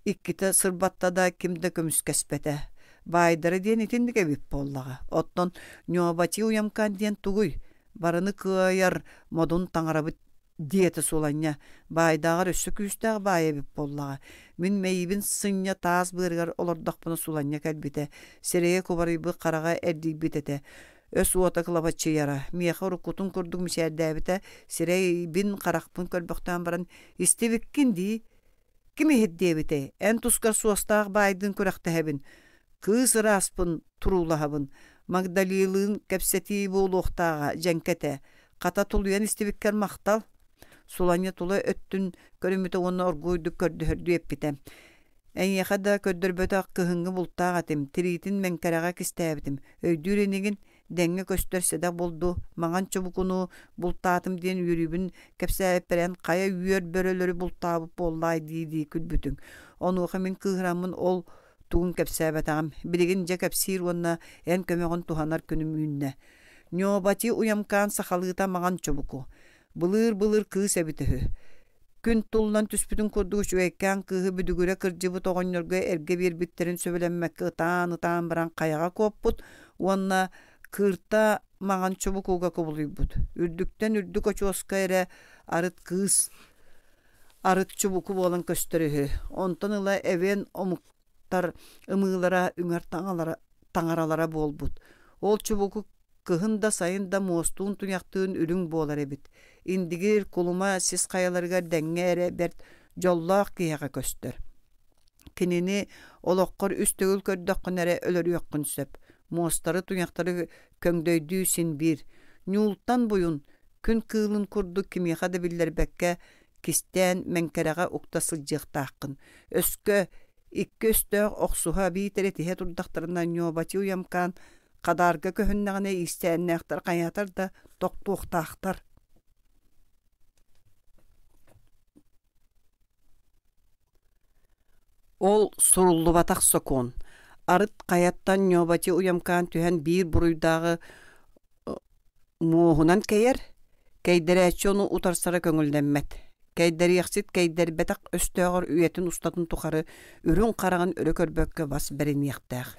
Иккитэ сырбатта да ким да көмүскэспэтэ. Баайдара диэн итинник эбит буоллаҕа. Оттон Ньуобачи Уямкан диэн тугуй? Барыны кыайар модун таҥарабыт диэтэ Суланньа. Баайдааҕар өссө күүстээх баай эбит буоллаҕа. Мин мэйиибин сынньа таас быарыгар олордохпуна Суланньа кэлбитэ. Сирэйэ кубарыйбыт хараҕа эрдийбит этэ. Өс уота кылабаччыйара. Миэхэ уруккутун курдук мичээрдээбитэ. Сирэйбин, харахпын көрбөхтөөн баран «Истибиккин дии, Ким иһит диэбитэй, эн тускар суостаах баайдыын күрэхтэһэбин, кыыс ырааспын туруулаһабын, Магдалилыын кэпсэтии буолуохтааҕа дьэҥкэ этэ, хата тулуйан истибиккэр махтал. Суланньа тула өттүн көрүммүтэ уонна оргууйдук көрдөһөрдүү эппитэ. Эйиэхэ да көрдөрбөтөх кыһыҥҥы бултаах этим, тириитин мэҥкэрэҕэ кистээбитим, өйдүүр инигин дэҥҥэ көстөр сэдэх булду, маҥан чубукуну бултаатым диэн үөрүүбүн кэпсээбиппэр эн хайа үөр бөрөлөрү бултаабыт буоллаай дии-дии күлбүтүҥ. Онуоха мин кыыһыраммын ол тугун кэпсээбэтэҕим. Билигин дьэ кэпсиир уонна эн көмөҕүн туһанар күнүм үүннэ. Ньуобати уйамкаан сахалыыта маҥан чубуку. Былыыр-былыр кыыс эбитэ үһү. Күн туллан түспүтүн курдук үчүгэйкээн кыыһы бүдүгүрэ кырдьыбыт оҕонньорго эргэ биэрбиттэрин сөбүлэммэккэ ытаан-ытаан баран хайаҕа куоппут уонна кыырта маҥан чубукуга кубулуйбут. Үрдүктэн үрдүк очуоска эрэ арыт кыыс арыт чубуку буолан көстөр үһү. Онтон ыла эвен омуктар ымыылара үҥэр таҥаралара буолбут. Ол чубуку Кыһын да, сайын да муостуун-туйахтыын үрүҥ буолар эбит. Индигир, Кулума сис хайаларыгар дэҥҥэ эрэ бэрт дьоллоох киһиэхэ көстөр. Кинини олоххор үс төгүл көрдөххүнэ эрэ өлөрүөххүн сөп. Муостары, туйахтары көҥдөйдүү син биир. Ньуултан буйун, күн кыылын курдук кимиэхэ да биллэрбэккэ кистээн мэҥкэрэҕэ укта сылдьыахтааххын. Өскө икки өстөөх охсуһа биитэр этиһэ турдахтарына Ньуобачи Уямкаан Хадаарга көһүннэҕинэ иистээннээхтэр хайаатар да тохтуохтаахтар. Ол суруллубатах сокуон. Арыт хайаттан Ньуобачи Уямкаан түһэн биир буруйдааҕы муоһунан кэйэр, кэйдэрээччи ону утарсара көҥүллэммэт. Кэйдэриэхсит кэйдэрбэтэх өстөөҕөр үйэтин устатын тухары үрүҥ хараҕын өрө көрбөккө бас бэриниэхтээх.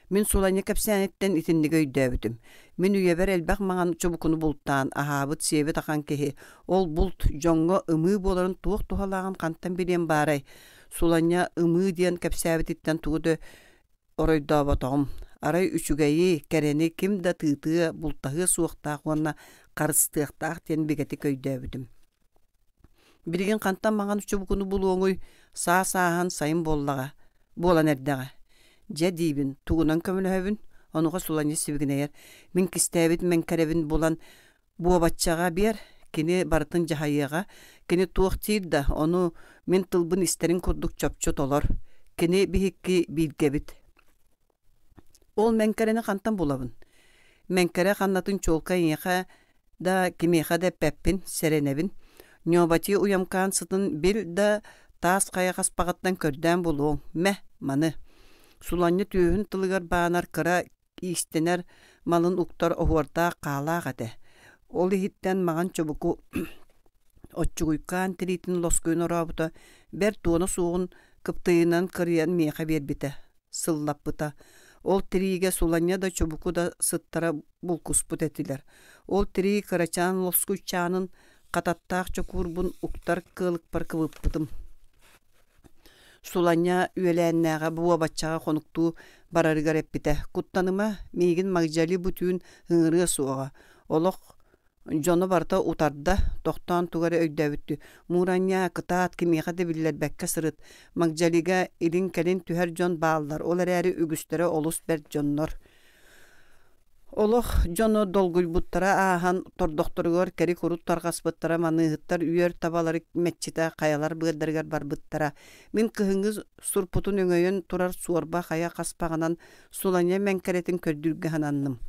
Мин Суланьа кэпсээниттэн итинник өйдөөбүтүм. Мин үйэбэр элбэх маҥан чубукуну бултаан, аһаабыт-сиэбит ахан киһи, ол булт дьоҥҥо ымыы буоларын туох туһалааҕын хантан билиэм баарай? Суланьа ымыы диэн кэпсээбититтэн тугу да оройдооботоҕум. Арай үчүгэйи, кэрэни ким да тыытыа, бултаһыа суохтаах уонна харыстыахтаах диэн бигэтик өйдөөбүтүм. Билигин хантан маҥан чубукуну булуоҥуй, саас ааһан сайын буоллаҕа, буолан эрдэҕэ. Дьэ диибин, тугунан көмөлөһөбүн? Онуоха Суланья сибигинэйэр: Мин кистээбит мэҥкэрэбин булан буобаччаҕа биэр, кини барытын дьаһайыаҕа, кини туох диир да, ону мин тылбын истэрин курдук чопчу толор. Кини биһикки бииргэбит. Ол мэҥкэрэни хантан булабын? Мэҥкэрэ ханнатын чуолкай эйиэхэ да, кимиэхэ да эппэппин, сэрэнэбин. Ньуобатыы уйамкаан сытын бил да таас хайа хаспаҕыттан көрдөөн булуоҥ. Мэ, маны. Суланньа түөһүн тылыгар баанар кыра иистэнэр малын уктар оһуордаах хаалаах этэ. Ол иһиттэн маҥан чубуку оччугуйкаан тириитин лоскуйун орообута, бэрт дуона суоҕун кыптыйынан кырыйан миэхэ биэрбитэ, сыллаппыта. Ол тириигэ суланньа да чубуку да сыттара булкуспут этилэр. Ол тирии кырачаан лоскуйчаанын хататтаах чокуурбун уктар кыалыкпар кыбыппытым. Суланньа үөлээннээҕэ буобаччаҕа хонуктуу барарыгар эппитэ: «Куттаныма, миигин Магдьали бу түүн ыҥырыа суоҕа. Олох дьону барыта утарда, тохтоон тугу эрэ өйдөөбүттүү: Мууранньаа, кытаат, кимиэхэ да биллэрбэккэ сырыт. Магдьалига илин-кэлин түһэр дьон бааллар, ол эрээри үгүстэрэ олус бэрт дьоннор. Олох дьоно долгуйбуттара ааһан, тордохторугар кэри-курут тарҕаспыттара, маныыһыттар үөр табалары мэччитэ хайалар быардарыгар барбыттара. Мин кыһыҥҥы сурпутун өҥөйөн турар суорба хайа хаспаҕынан Суланьа мэҥкэрэтин көрдүүргэ сананным.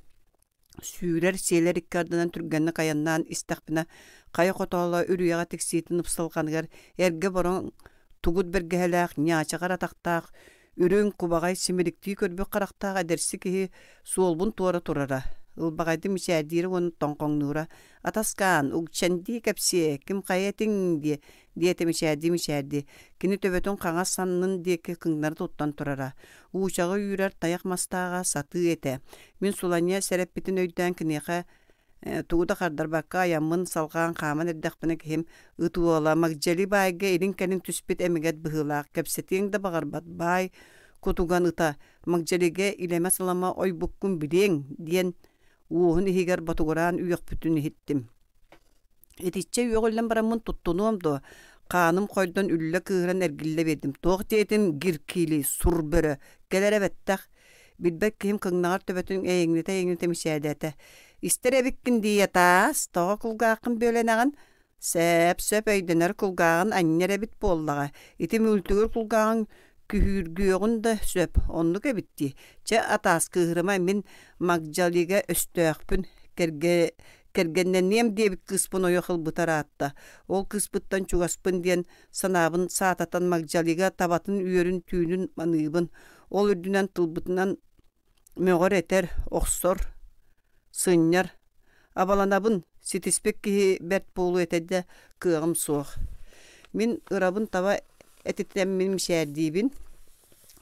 Сүүрэр, сиэлэр икки ардынан түргэнник айаннаан истэхпинэ, хайа хотооло үрүйэҕэ тиксиитин ыпсалҕаныгар эргэ бороҥ тугут бэргэһэлээх, ньаачаҕар атахтаах, үрүҥ, кубаҕай, симириктии көрбүт харахтаах эдэрси киһи суолбун туора турара. Ылбаҕайдык мичээрдиирэ уонна тоҥхоҥнуура: «Атаскаан, угчэндии кэпсиэ, ким хайа этиҥ?» диэ диэтэ мичээрдии-мичээрдии. Кини төбөтүн хаҥас саннын диэки кыҥнары туттан турара. Уучаҕы үүрэр тайах мастааҕа сатыы этэ. Мин суланньа сэрэппитин өйдөөн киниэхэ тугу да хардарбакка айаммын салҕаан хааман эрдэхпинэ киһим ыт уола Магдьали баайга илин-кэлин түспүт эмигэт быһыылаах кэпсэтиэҥ да баҕарбат баай кутуган ыта Магдьалигэ илэмэ-салама ойбуккун билиэҥ диэн уоһун иһигэр ботугураан үөхпүтүн иһиттим. Итиччэ үөҕүллэн бараммын туттунуом дуо, хааным хойдон үллэ кыыһыран эргиллэ биэрдим. Туох диэтин гиркиили сур бөрө, кэлэрэ бэттэх. Билбэт киһим кыҥнаҕар төбөтүн эйэҥнэтэ-эйэҥнэтэ мичээдээтэ. Истэр эбиккин дии атаас, тоҕо кулгааххын бүөлэнэҕин? Сээп-сөп өйдөнөр кулгааҕын анньар эбит буоллаҕа. Ити мүлтүгүр кулгааҕыҥ күһүүргүөҕүн да сөп, оннук эбит дии. Чэ, атаас кыыһырыма, мин Магдьалига өстөөхпүн, кэргэ Кэргэннэниэм диэбит кыыспын ойох ылбыта ыраатта. Ол кыыспыттан чугаспын диэн санаабын саататан Магдьалига табатын үөрүн түүнүн маныыбын. Ол үрдүнэн тылбытынан мөҕөр-этэр, охсор, сынньар. Абаланабын, ситиспит киһи бэрт буолуо этэ да кыаҕым суох. Мин ырабын таба этитэммин мичээрдиибин.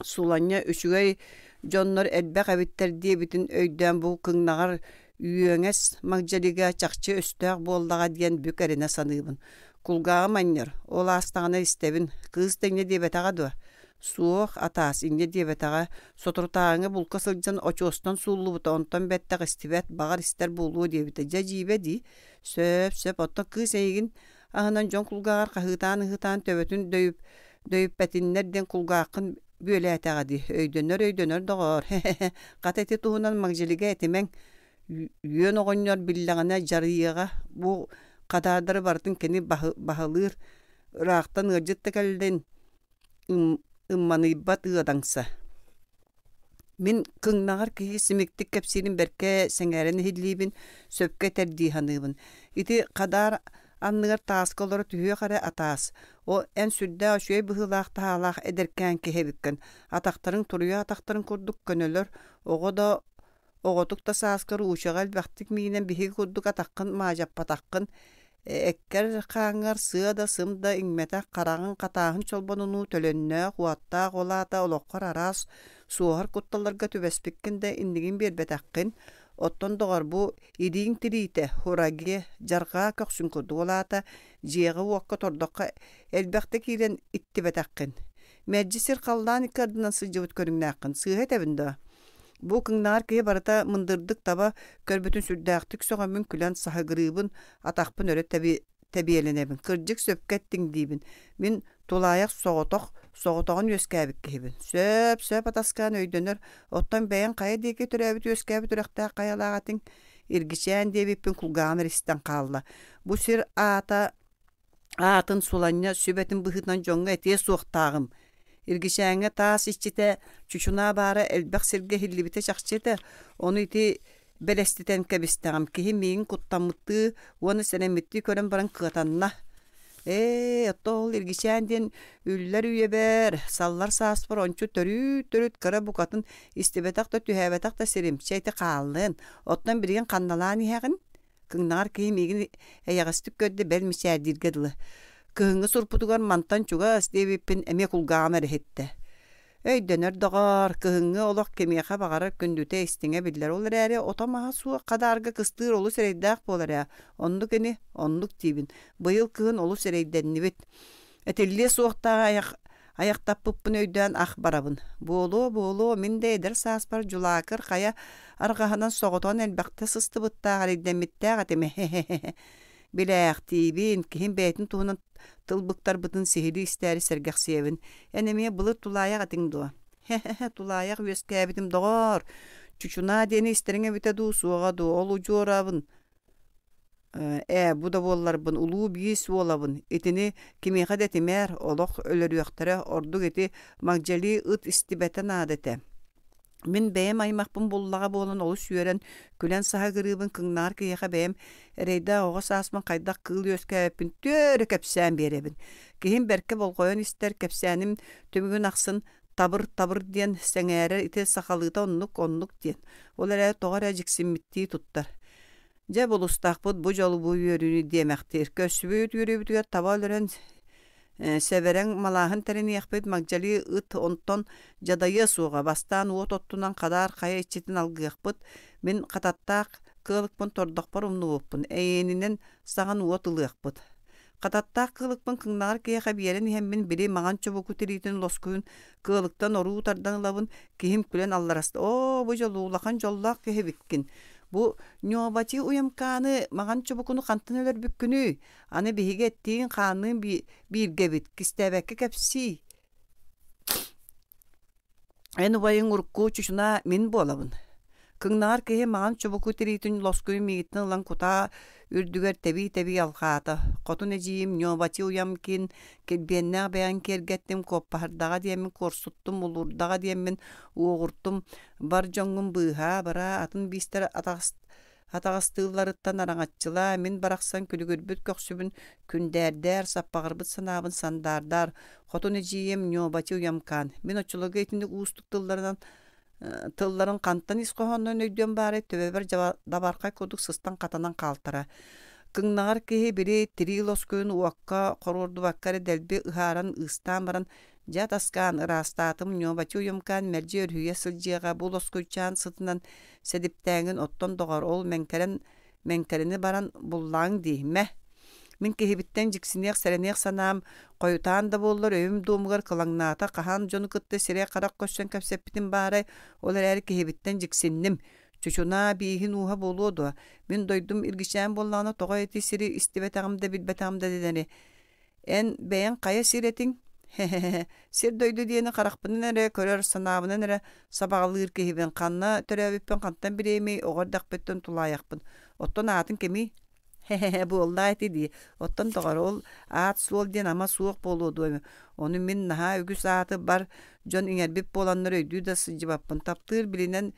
Суланньа үчүгэй дьоннор элбэх эбиттэр диэбитин өйдөөн бу кыҥнаҕар үөҥэс Магдьалига чахчы өстөөх буоллаҕа диэн бүк эрэнэ саныыбын. Кулгааҕым анньар, ол аастаҕына истэбин, кыыс да инньэ диэбэтэҕэ дуо? Суох, атаас, инньэ диэбэтэҕэ. Соторутааҕыҥа булка сылдьан очуостан сууллубута, онтон бэттэх истибэт, баҕар истэр буолуо диэбитэ. Дьэ дьиибэ дии. Сөп, сөп, оттон кыыс эйигин аһынан дьон кулгааҕар хаһыытаан-ыһыытаан төбөтүн дөйүп, дөйүппэтиннэр диэн кулгааххын бүөлээтэҕэ дии. Өйдөнөр, өйдөнөр доҕоор, хе-хе-хе, хата ити туһунан Магдьилигэ этимэҥ. Үөн оҕонньор биллэҕинэ дьарыйыаҕа, бу хадаардары барытын кини баһылыыр, ыраахтан ыалдьыт да кэллин, ымманыйбат ыадаҥса. Мин кыҥнаҕар киһи симиктик кэпсиирин бэркэ сэҥээрэн иһиллиибин, сөпкө этэр дии саныыбын. Ити хадаар анныгар тааска олоро түһүөх эрэ атаас. О, эн сүрдээх үчүгэй быһыылаах-таһаалаах эдэркээн киһи эбиккин. Атахтарыҥ туруйа атахтарын курдук көнөлөр, оҕо да Оҕотук да сааскар уучаҕа элбэхтик миинэн биһиги курдук атаххын маадьаппатаххын, эккэр-хааҥҥар сыа да сым да иҥмэтэх хараҕыҥ хатааһын чолбонунуу төлөннөөх, уоттаах ол аата олоххор араас суоһар кутталларга түбэспиккин да иннигин биэрбэтэххин, оттон доҕор бу илииҥ тириитэ, хураге, дьарҕаа көхсүн курдук ол аата дьиэҕэ-уокка тордоххо элбэхтэ киирэн иттибэтэххин. Мэлдьи сир-халлаан икки ардынан сылдьыбыт көрүҥнээххин, сыыһа этэбин дуо? Бу кыҥнаҕар киһи барыта мындырдык таба көрбүтүн сүрдээхтик сөҕөммүн күлэн саһыгырыыбын, атахпын өрө тэбиэлэнэбин. Кырдьык сөпкө эттиҥ диибин. Мин тулаайах соҕотох, соҕотоҕун үөскээбит киһибин. Сөп, сөп атаскаан өйдөнөр. Оттон бэйэҥ хайа диэки төрөөбүт-үөскээбит үрэхтээх хайалаах этиҥ? Иргичээн диэбиппин кулгааҕым эрэ истэн хаалла. Бу сир аата аатын суланньа сүбэтин быһыытынан дьоҥҥо этиэ суохтааҕым. Иргичээҥҥэ таас иччитэ чучунаа баара элбэх сиргэ иһиллибитэ чахчы этэ, ону ити бэлэститэн кэбистэҕим. Киһи миигин куттаммыттыы уонна сэрэммиттии көрөн баран кыатанна. Ээ, оттон ол Иргичээн диэн үллэр үйэбэр, саллар сааспар ончу төрүүт-төрүт кыра букатын истибэтэх да түһээбэтэх да сирим, чэ ити хааллын. Оттон билигин ханналаан иһэҕин? Кыҥнаҕар киһи миигин эйэҕэстик көрдө, бэл мичээрдииргэ дылы. Кыһыҥҥы сурпутугар мантан чугас диэбиппин эмиэ кулгааҕым эрэ иһиттэ. Өйдөнөр доҕоор, кыһыҥҥы олох кимиэхэ баҕарар күндүтэ истиҥэ биллэр, ол эрээри ото-маһа суох хадаарга кыстыыр олус эрэйдээх буолар ээ. Оннук ини, оннук диибин. Быйыл кыһын олус эрэйдэннибит. Этиллиэ суохтаах айах айахтаппыппын өйдөөн ах барабын. Буолуо, буолуо, мин да эдэр сааспар дьулаакыр хайа арҕаһынан соҕотоҕун элбэхтэ сыстыбыттаах эрэйдэммиттээх этим эһэ-һэ-һэ. Билээхтиибин, киһим бэйэтин туһунан тыл быктарбытын сиһилии истээри сэргэхсийэбин. Эн эмиэ былыр тулаайах этиҥ дуо? Һэ-һэ-һэ, тулаайах үөскээбитим, доҕоор! Чучунаа диэни истэриҥ эбитэ дуу, суоҕа дуу, ол удьуорабын ээ, бу да буолларбын, улуу биис уолабын, итини кимиэхэ да этимээр, олох өлөрүөхтэрэ, ордук ити Магдьалии ыт истибэтэ наада этэ. Мин бэйэм аймахпын буллаҕа буолан олус үөрэн, күлэн саһыгырыыбын кыҥнаҕар киһиэхэ бэйэм эрэйдээх оҕо сааспын хайдах кыыл үөскээбиппин түөрэ кэпсээн биэрэбин. Киһим бэркэ болҕойон истэр, кэпсээним түмүгүн ахсын табыр-табыр диэн сэҥээрэр ити сахалыыта оннук-оннук диэн. Ол эрээри тоҕо эрэ дьиксиммиттии туттар. Дьэ булустахпыт бу дьолу бу үөрүүнү диэмэхтиир. Көрсүбүт үөрүүбүтүгэр таба өлөрөн сэбэрэҥ малааһын тэриниэхпит Магдьалыы ыт онтон дьадайыа суоҕа бастаан уот оттунан хадаар хайа иччитин алгыахпыт мин хататтаах кыалыкпын тордохпор умнубуппун эйиэнинэн саҕан уот ылыахпыт Хататтаах кыалыкпын кыҥнаҕар киһиэхэ биэрэн иһэммин били маҥан чубуку тириитин лоскуйун кыалыктан оруу тардан ылабын, киһим күлэн аллараста: «Оо, бу дьолу улахан дьоллоох киһи эбиккин. Бу ньуобати уйамкааны маҥан чубукуну хантан өлөрбүккүнүй? Аны биһиги эттиин-хаанныын бииргэбит, кистээбэккэ кэпсии. Эн убайыҥ урукку чучунаа мин буолабын. Кыҥнаҕар киһи маҥан чубуку тириитин лоскуйун миигиттэн ылан кутаа үрдүгэр тэбии-тэбии алҕаата. Хотун эдьиийим Ньуобати Уямкин килбиэннээх бэйэҥ киэргэттим, куоппаһырдаҕа диэммин куорсуттум, улуурдаҕа диэммин уоҕуртум, бар дьоҥҥун быыһаа, бараа, атын биистэр атаҕас Атаҕастыылларыттан араҥаччылаа, мин барахсан күлүгүрбүт көхсүбүн күндээрдээр, саппаҕырбыт санаабын сандаардар, хотун эдьиийим Ньуобати Уямкаан. Мин оччолорго итинник уустук тылларынан тылларын хантан ис хоһооннорун өйдүөм баарай, төбөбөр дабархай курдук сыстан хатанан хаалтара. Кыҥнаҕар киһи били тирии лоскуйун уокка хоруордубакка эрэ дэлби ыһааран ыыстаан баран Дьэ таскаан, ыраастаатым, ньуобаччы уйумкаан мэлдьи өрүһүйэ сылдьыаҕа, бу лоскуйчаан сытынан сэдиптээҥин оттон доҕор, ол мэҥкэрэн мэҥкэрэни баран буллааҥ дии, мэ. Мин киһибиттэн дьиксиниэх, сэрэниэх санаам хойутаан да буоллар өйүм дуомугар кылаҥнаата, хаһан дьону кытта сирэй-харах көрсөн кэпсэппитим баарай, ол эрээри киһибиттэн дьиксинним. Чучунаа бииһин ууһа буолуо дуо, мин дойдум Иргичээн буоллаҕына тоҕо ити сири истибэтэҕим да билбэтэҕим да дэнэри Эн бэйэҥ хайа сир этиҥ? Һэ-һэ-һэ, сир-дойду диэни харахпынан эрэ көрөр, санаабынан эрэ сабаҕалыыр киһибин. Ханна төрөөбүппүн хантан билиэмий, оҕо эрдэхпиттэн тулаайахпын. Оттон аатыҥ кимий? Һэ-һэ-һэ, буоллаа ити дии. Оттон доҕор, ол аат-суол диэн ама суох буолуо дуо? Ону мин наһаа үгүс ааты бар дьон иҥэрбит буоланнар өйдүү да сылдьыбаппын. Таптыыр билинэн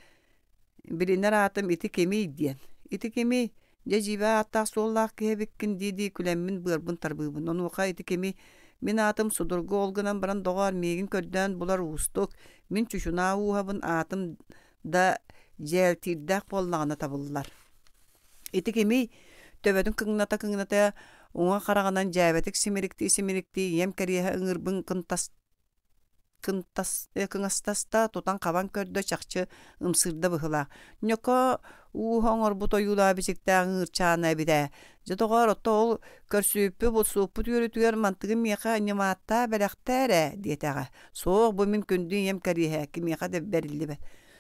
Билинэр аатым ити кимий диэн. Ити кимий? Дьэ дьиибэ ааттаах-суоллаах киһи эбиккин дии-дии күлэммин быарбын тарбыыбын. Онуоха ити кими? Мин аатым судургу ол гынан баран доҕоор миигин көрдөөн булар уустук. Мин чучунаа ууһабын аатым да дьээлтиирдээх буоллаҕына табыллар. Ити кимий? Төбөтүн кыҥната-кыҥната уҥа хараҕынан дьээбэтик симириктии-симириктии ийэм кэриэһэ ыҥыырбын кынтас кыҥастаста, тутан-хабан көрдө, чахчы ымсыырда быһыылаах. Ньоко ууһа оҥорбут ойуулаах бичиктээх ыҥыырчаана эбит ээ. Дьэ доҕоор, оттон ол көрсүбүппүт, булсубуппут үөрүүтүгэр мантыгын миэхэ ньымааттаа, бэлэхтээ эрэ диэтэҕэ. Суох, бу мин күндү ийэм кэриэһэ, кимиэхэ да бэриллибэт.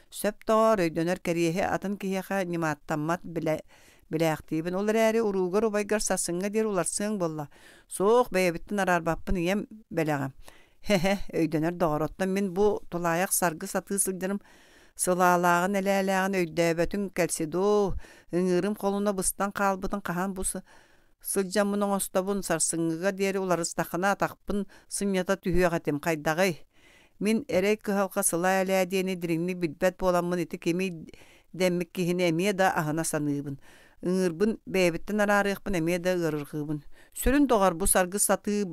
Сөп доҕоор, өйдөнөр кэриэһи атын киһиэхэ ньымааттаммат билэ билээхтиибин. Ол эрээри уруугар убайгар сарсыҥҥа диэри уларсыаҥ буолла. Суох, бэйэбиттэн араарбаппын ийэм бэлэҕэ. Һэ-һэ, өйдөнөр доҕор, оттон мин бу тулаайах саргы сатыы сылдьарым сылаалааҕын-элээлээҕин өйдөөбөтүҥ кэлси дуу, ыҥыырым холуна быстан хаалбытын хаһан бу сылдьаммын оҥостобун, сарсыҥҥыга диэри уларыстаххына атахпын сынньата түһүөх этим, хайдаҕый? Мин эрэй-кыһалҕа сылаа-элээ диэни дириҥник билбэт буоламмын ити кимий дэммит киһини эмиэ да аһына саныыбын. Ыҥыырбын бэйэбиттэн араарыахпын эмиэ да ыарырҕыыбын. Сүрүн доҕор бу саргы сатыы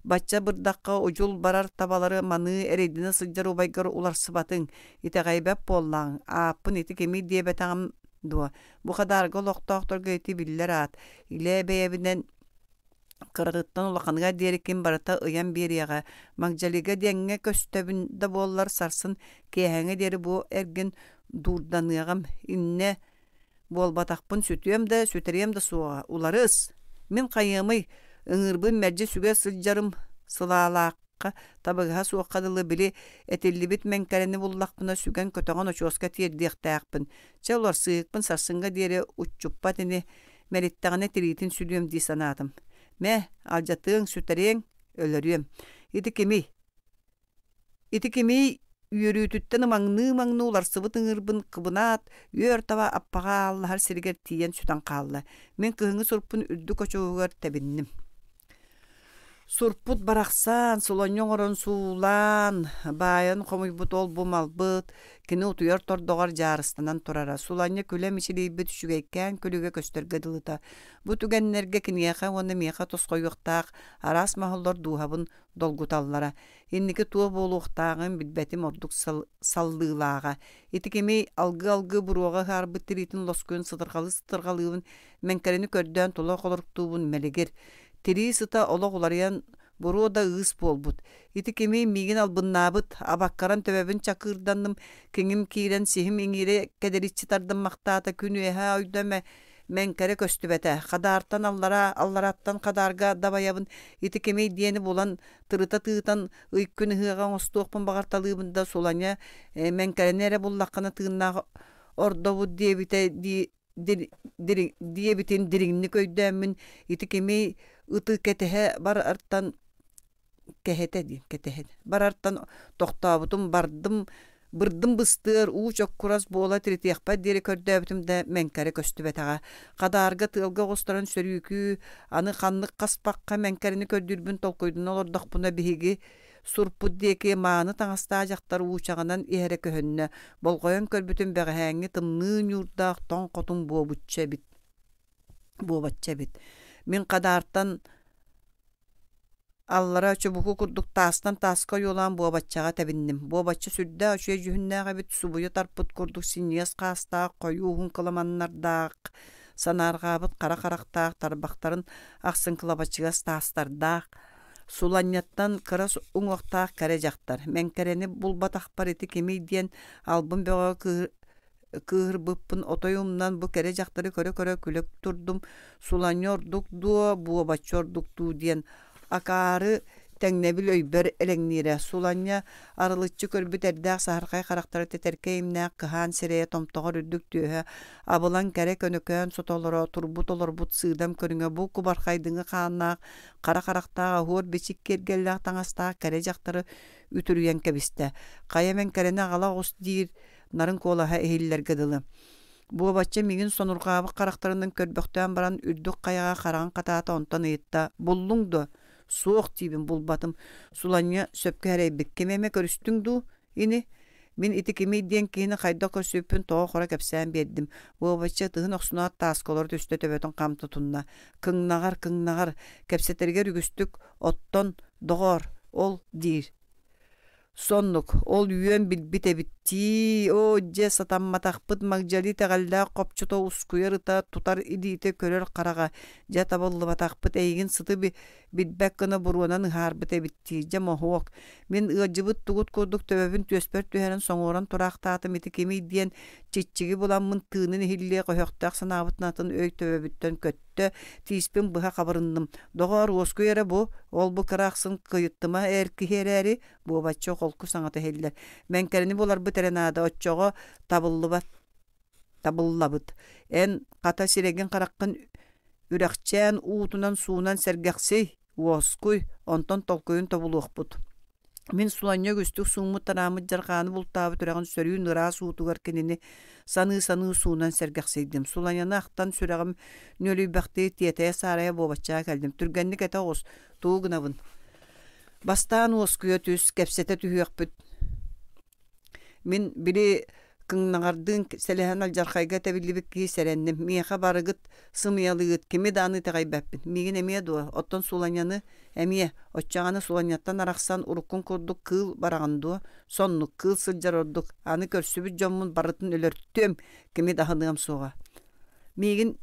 бачча бырдахха удьул барар табалары маныы эрэйдэнэ сылдьар убайгар уларсыбатыҥ, итэҕэйбэт буоллаҕыҥ, ааппын ити кимий диэбэтэҕим дуо? Бу хадаарга олохтоохторго ити биллэр аат, илэ бэйэбинэн. Кыратыттан улаханыгар диэри ким барыта ыйан биэриэҕэ. Магдьалига диэҥҥэ көстөбүн да буоллар сарсын киэһээҥҥэ диэри бу эргин дуурданыаҕым. Иннэ буолбатахпын сүтүөм да, сүтэриэм да суоҕа. Уларыс! Мин хайыамый, ыҥыырбын мэлдьи сүгэ сылдьарым сылаалаахха, табыгаһа суохха дылы били этиллибит мэҥкэрэни буллахпына сүгэн-көтөҕөн очуоска тиэрдиэхтээхпин. Чэ, уларсыһыкпын сарсыҥҥа диэри уччуппат ини, мэлиттэҕинэ тириитин сүлүөм дии санаатым. Мэ, алдьатыаҥ, сүтэриэҥ, өлөрүөм. Ити кимий? Ити кимий үөрүүтүттэн ымаҥныы-ымаҥныы уларсыбыт ыҥыырбын кыбынаат, үөр таба аппаҕа ааллаһар сиригэр тиийэн сүтэн хаалла. Мин кыһыҥҥы сурпун үрдүк очуоһугар тэбинним. Сурпут барахсан, суланньа оҥорон суулаан, баайан хомуйбут ол-бу малбыт, кини утуйар тордоҕор дьаарыстанан турара. Суланньа күлэ мичилийбит үчүгэйкээн күлүгэ көстөргө дылыта. Бу түгэннэргэ киниэхэ уонна миэхэ тосхойуохтаах араас моһоллор дууһабын долгуталлара. Инники туох буолуохтааҕын билбэтим ордук саллыылааҕа. Ити кими алгыы-алгыы буруоҕа ыһаарбыт тириитин лоскуйун сытырҕалыы-сытырҕалыыбын, мэҥкэрэни көрдөөн тула холоруктуубун мэлигир. Тирии сыта олох уларыйан буруо да ыыс буолбут. Ити кими миигин албыннаабыт, абаккаран төбөбүн чакыырданным, киҥим киирэн сиһим иҥиирэ кэдэриччи тардыммахтаата күн үөһэ ойдо мэҥкэрэ көстүбэтэ. Хадаартан аллараа, аллараттан хадаарга дабайабын, ити кимий диэни булан тырыта тыытан ый күн ыһыаҕа оҥостуохпун баҕарталыыбын да суланьа мэҥкэрэни эрэ буллаххына тыыннаах ордобут диэбитэ дии диэбитин дириҥник өйдөөммүн ити кимий ыты кэтэһэ барартан кэһэтэ диэн кэтэһэ барартан тохтообутум бардым бырдым быстыар уу чоккурас буола тиритиэхпэр диэри көрдөөбүтүм да мэҥкэрэ көстүбэтэҕэ хадаарга тыалга оҕустаран сөрүүкүү аны ханнык хаспахха мэҥкэрэни көрдүүрбүн толкуйдана олордохпуна биһиги сурпут диэки мааны таҥастаах дьахтар уучаҕынан иһэрэ көһүннэ болҕойон көрбүтүм бэҕэһээҥҥи тымныы ньуурдаах тоҥ хотун буобучча эбит буобачча эбит мин хадаартан Аллара чубуку курдук таастан тааска ойуулаан буобаччаҕа тэбинним. Буобачча сүрдээх үчүгэй дьүһүннээх эбит, субуйа тарпыт курдук синньигэс хаастаах, хойуу уһун кыламаннардаах, санаарҕаабыт хара харахтаах, тарбахтарын ахсын кылабачыгас таастардаах, суланньаттан кыра уҥуохтаах кэрэ дьахтар. Мэҥкэрэни булбатахпар ити кимий диэн албын бөҕө кыыһырбыппын отой умнан бу кэрэ дьахтары көрө-көрө күлэ турдум, суланньа ордук дуо, буобачча ордук дуу диэн акаары тэҥнэбил өйбөр элэҥниирэ. Суланньа арылыччы көрбүт эрдээх саһархай харахтара тэтэркэй имнээх кыһаан сирэйэ томтоҕор үрдүк түөһэ абылаҥ кэрэ көнөкөөн сотолоро турбут-олорбут сыыдам көрүҥэ бу кубархайдыҥы хааннаах хара харахтаах оһуор бичик киэргэллээх таҥастаах кэрэ дьахтары үтүрүйэн кэбистэ. Хайа мэҥкэрэни аҕала оҕус диир нарын куолаһа иһиллэргэ дылы. Буобачча миигин сонурҕаабыт харахтарынан көрбөхтөөн баран үрдүк хайаҕа хараҕын хатаата онтон ыйытта «Буллуҥ дуо?» «Суох» диибин булбатым. Суланньа сөпкө сэрэйбит «Кими эмэ көрүстүҥ дуу, ини?» Мин ити кимий диэн киһини хайдах көрсүбүппүн тоҕо-хоро кэпсээн биэрдим. Буобачча ытыһын охсунаат тааска олоро түстэ төбөтүн хам тутунна. Кыҥнаҕар, кыҥнаҕар, кэпсэтэригэр үгүстүк «Оттон, доҕоор, ол» диир. Соннук, ол үөн билбит эбиттии, оо дьэ, сатамматахпыт Магдьали итэҕэллээх хопчото ускуйар ыта, тутар илиитэ көрөр хараҕа, дьэ табыллыбатахпыт эйигин сыты билбэт гына буруонан ыһаарбыт эбиттии, дьэ моһуок. Мин ыалдьыбыт тугут курдук төбөбүн түөспэр түһэрэн соҥуоран тураахтаатым ити кимий диэн чиччиги буламмын тыынын иһиллиэх өһөхтөөх санаабытын атын өй төбөбүттэн көттө тииспин быһа хабырынным. Доҕоор, уоскуй эрэ бу, ол-бу кыра ахсын кыйыттыма эр киһи эрээри, буобачча холку саҥата иһиллэр. Мэҥкэрэни буларбыт эрэ наада, оччоҕо табыллыбат табыллабыт. Эн хата сирэйгин-хараххын үрэхчээн уутунан суунан сэргэхсий, уоскуй, онтон толкуйун тобулуохпут. Мин суланньа үгүстүк сууммут-тарааммыт дьарҕааны бултаабыт үрэҕин сөрүүн ыраас уутугар кинини саныы-саныы суунан сэргэхсийдим. Суланньаны ахтан сүрэҕим нүөлүйбэхтии тиэтэйэ-саарайа буобаччаҕа кэллим. Түргэнник этэ оҕус, тугу гынабын? Бастаан уоскуйа түс, кэпсэтэ түһүөхпүт. Мин били кыҥнаҕардыын сэлэһэн алдьархайга тэбиллибит киһи сэрэнним. Миэхэ барыгыт сымыйалыыгыт, кими даҕаны итэҕэйбэппин. Миигин эмиэ дуо? Оттон Суланьаны эмиэ. Оччоҕуна Суланьаттан арахсан уруккун курдук кыыл бараҕын дуо? Соннук, кыыл сылдьар ордук. Аны көрсүбүт дьоммун барытын өлөртүөм, кими да аһыныам суоҕа. Миигин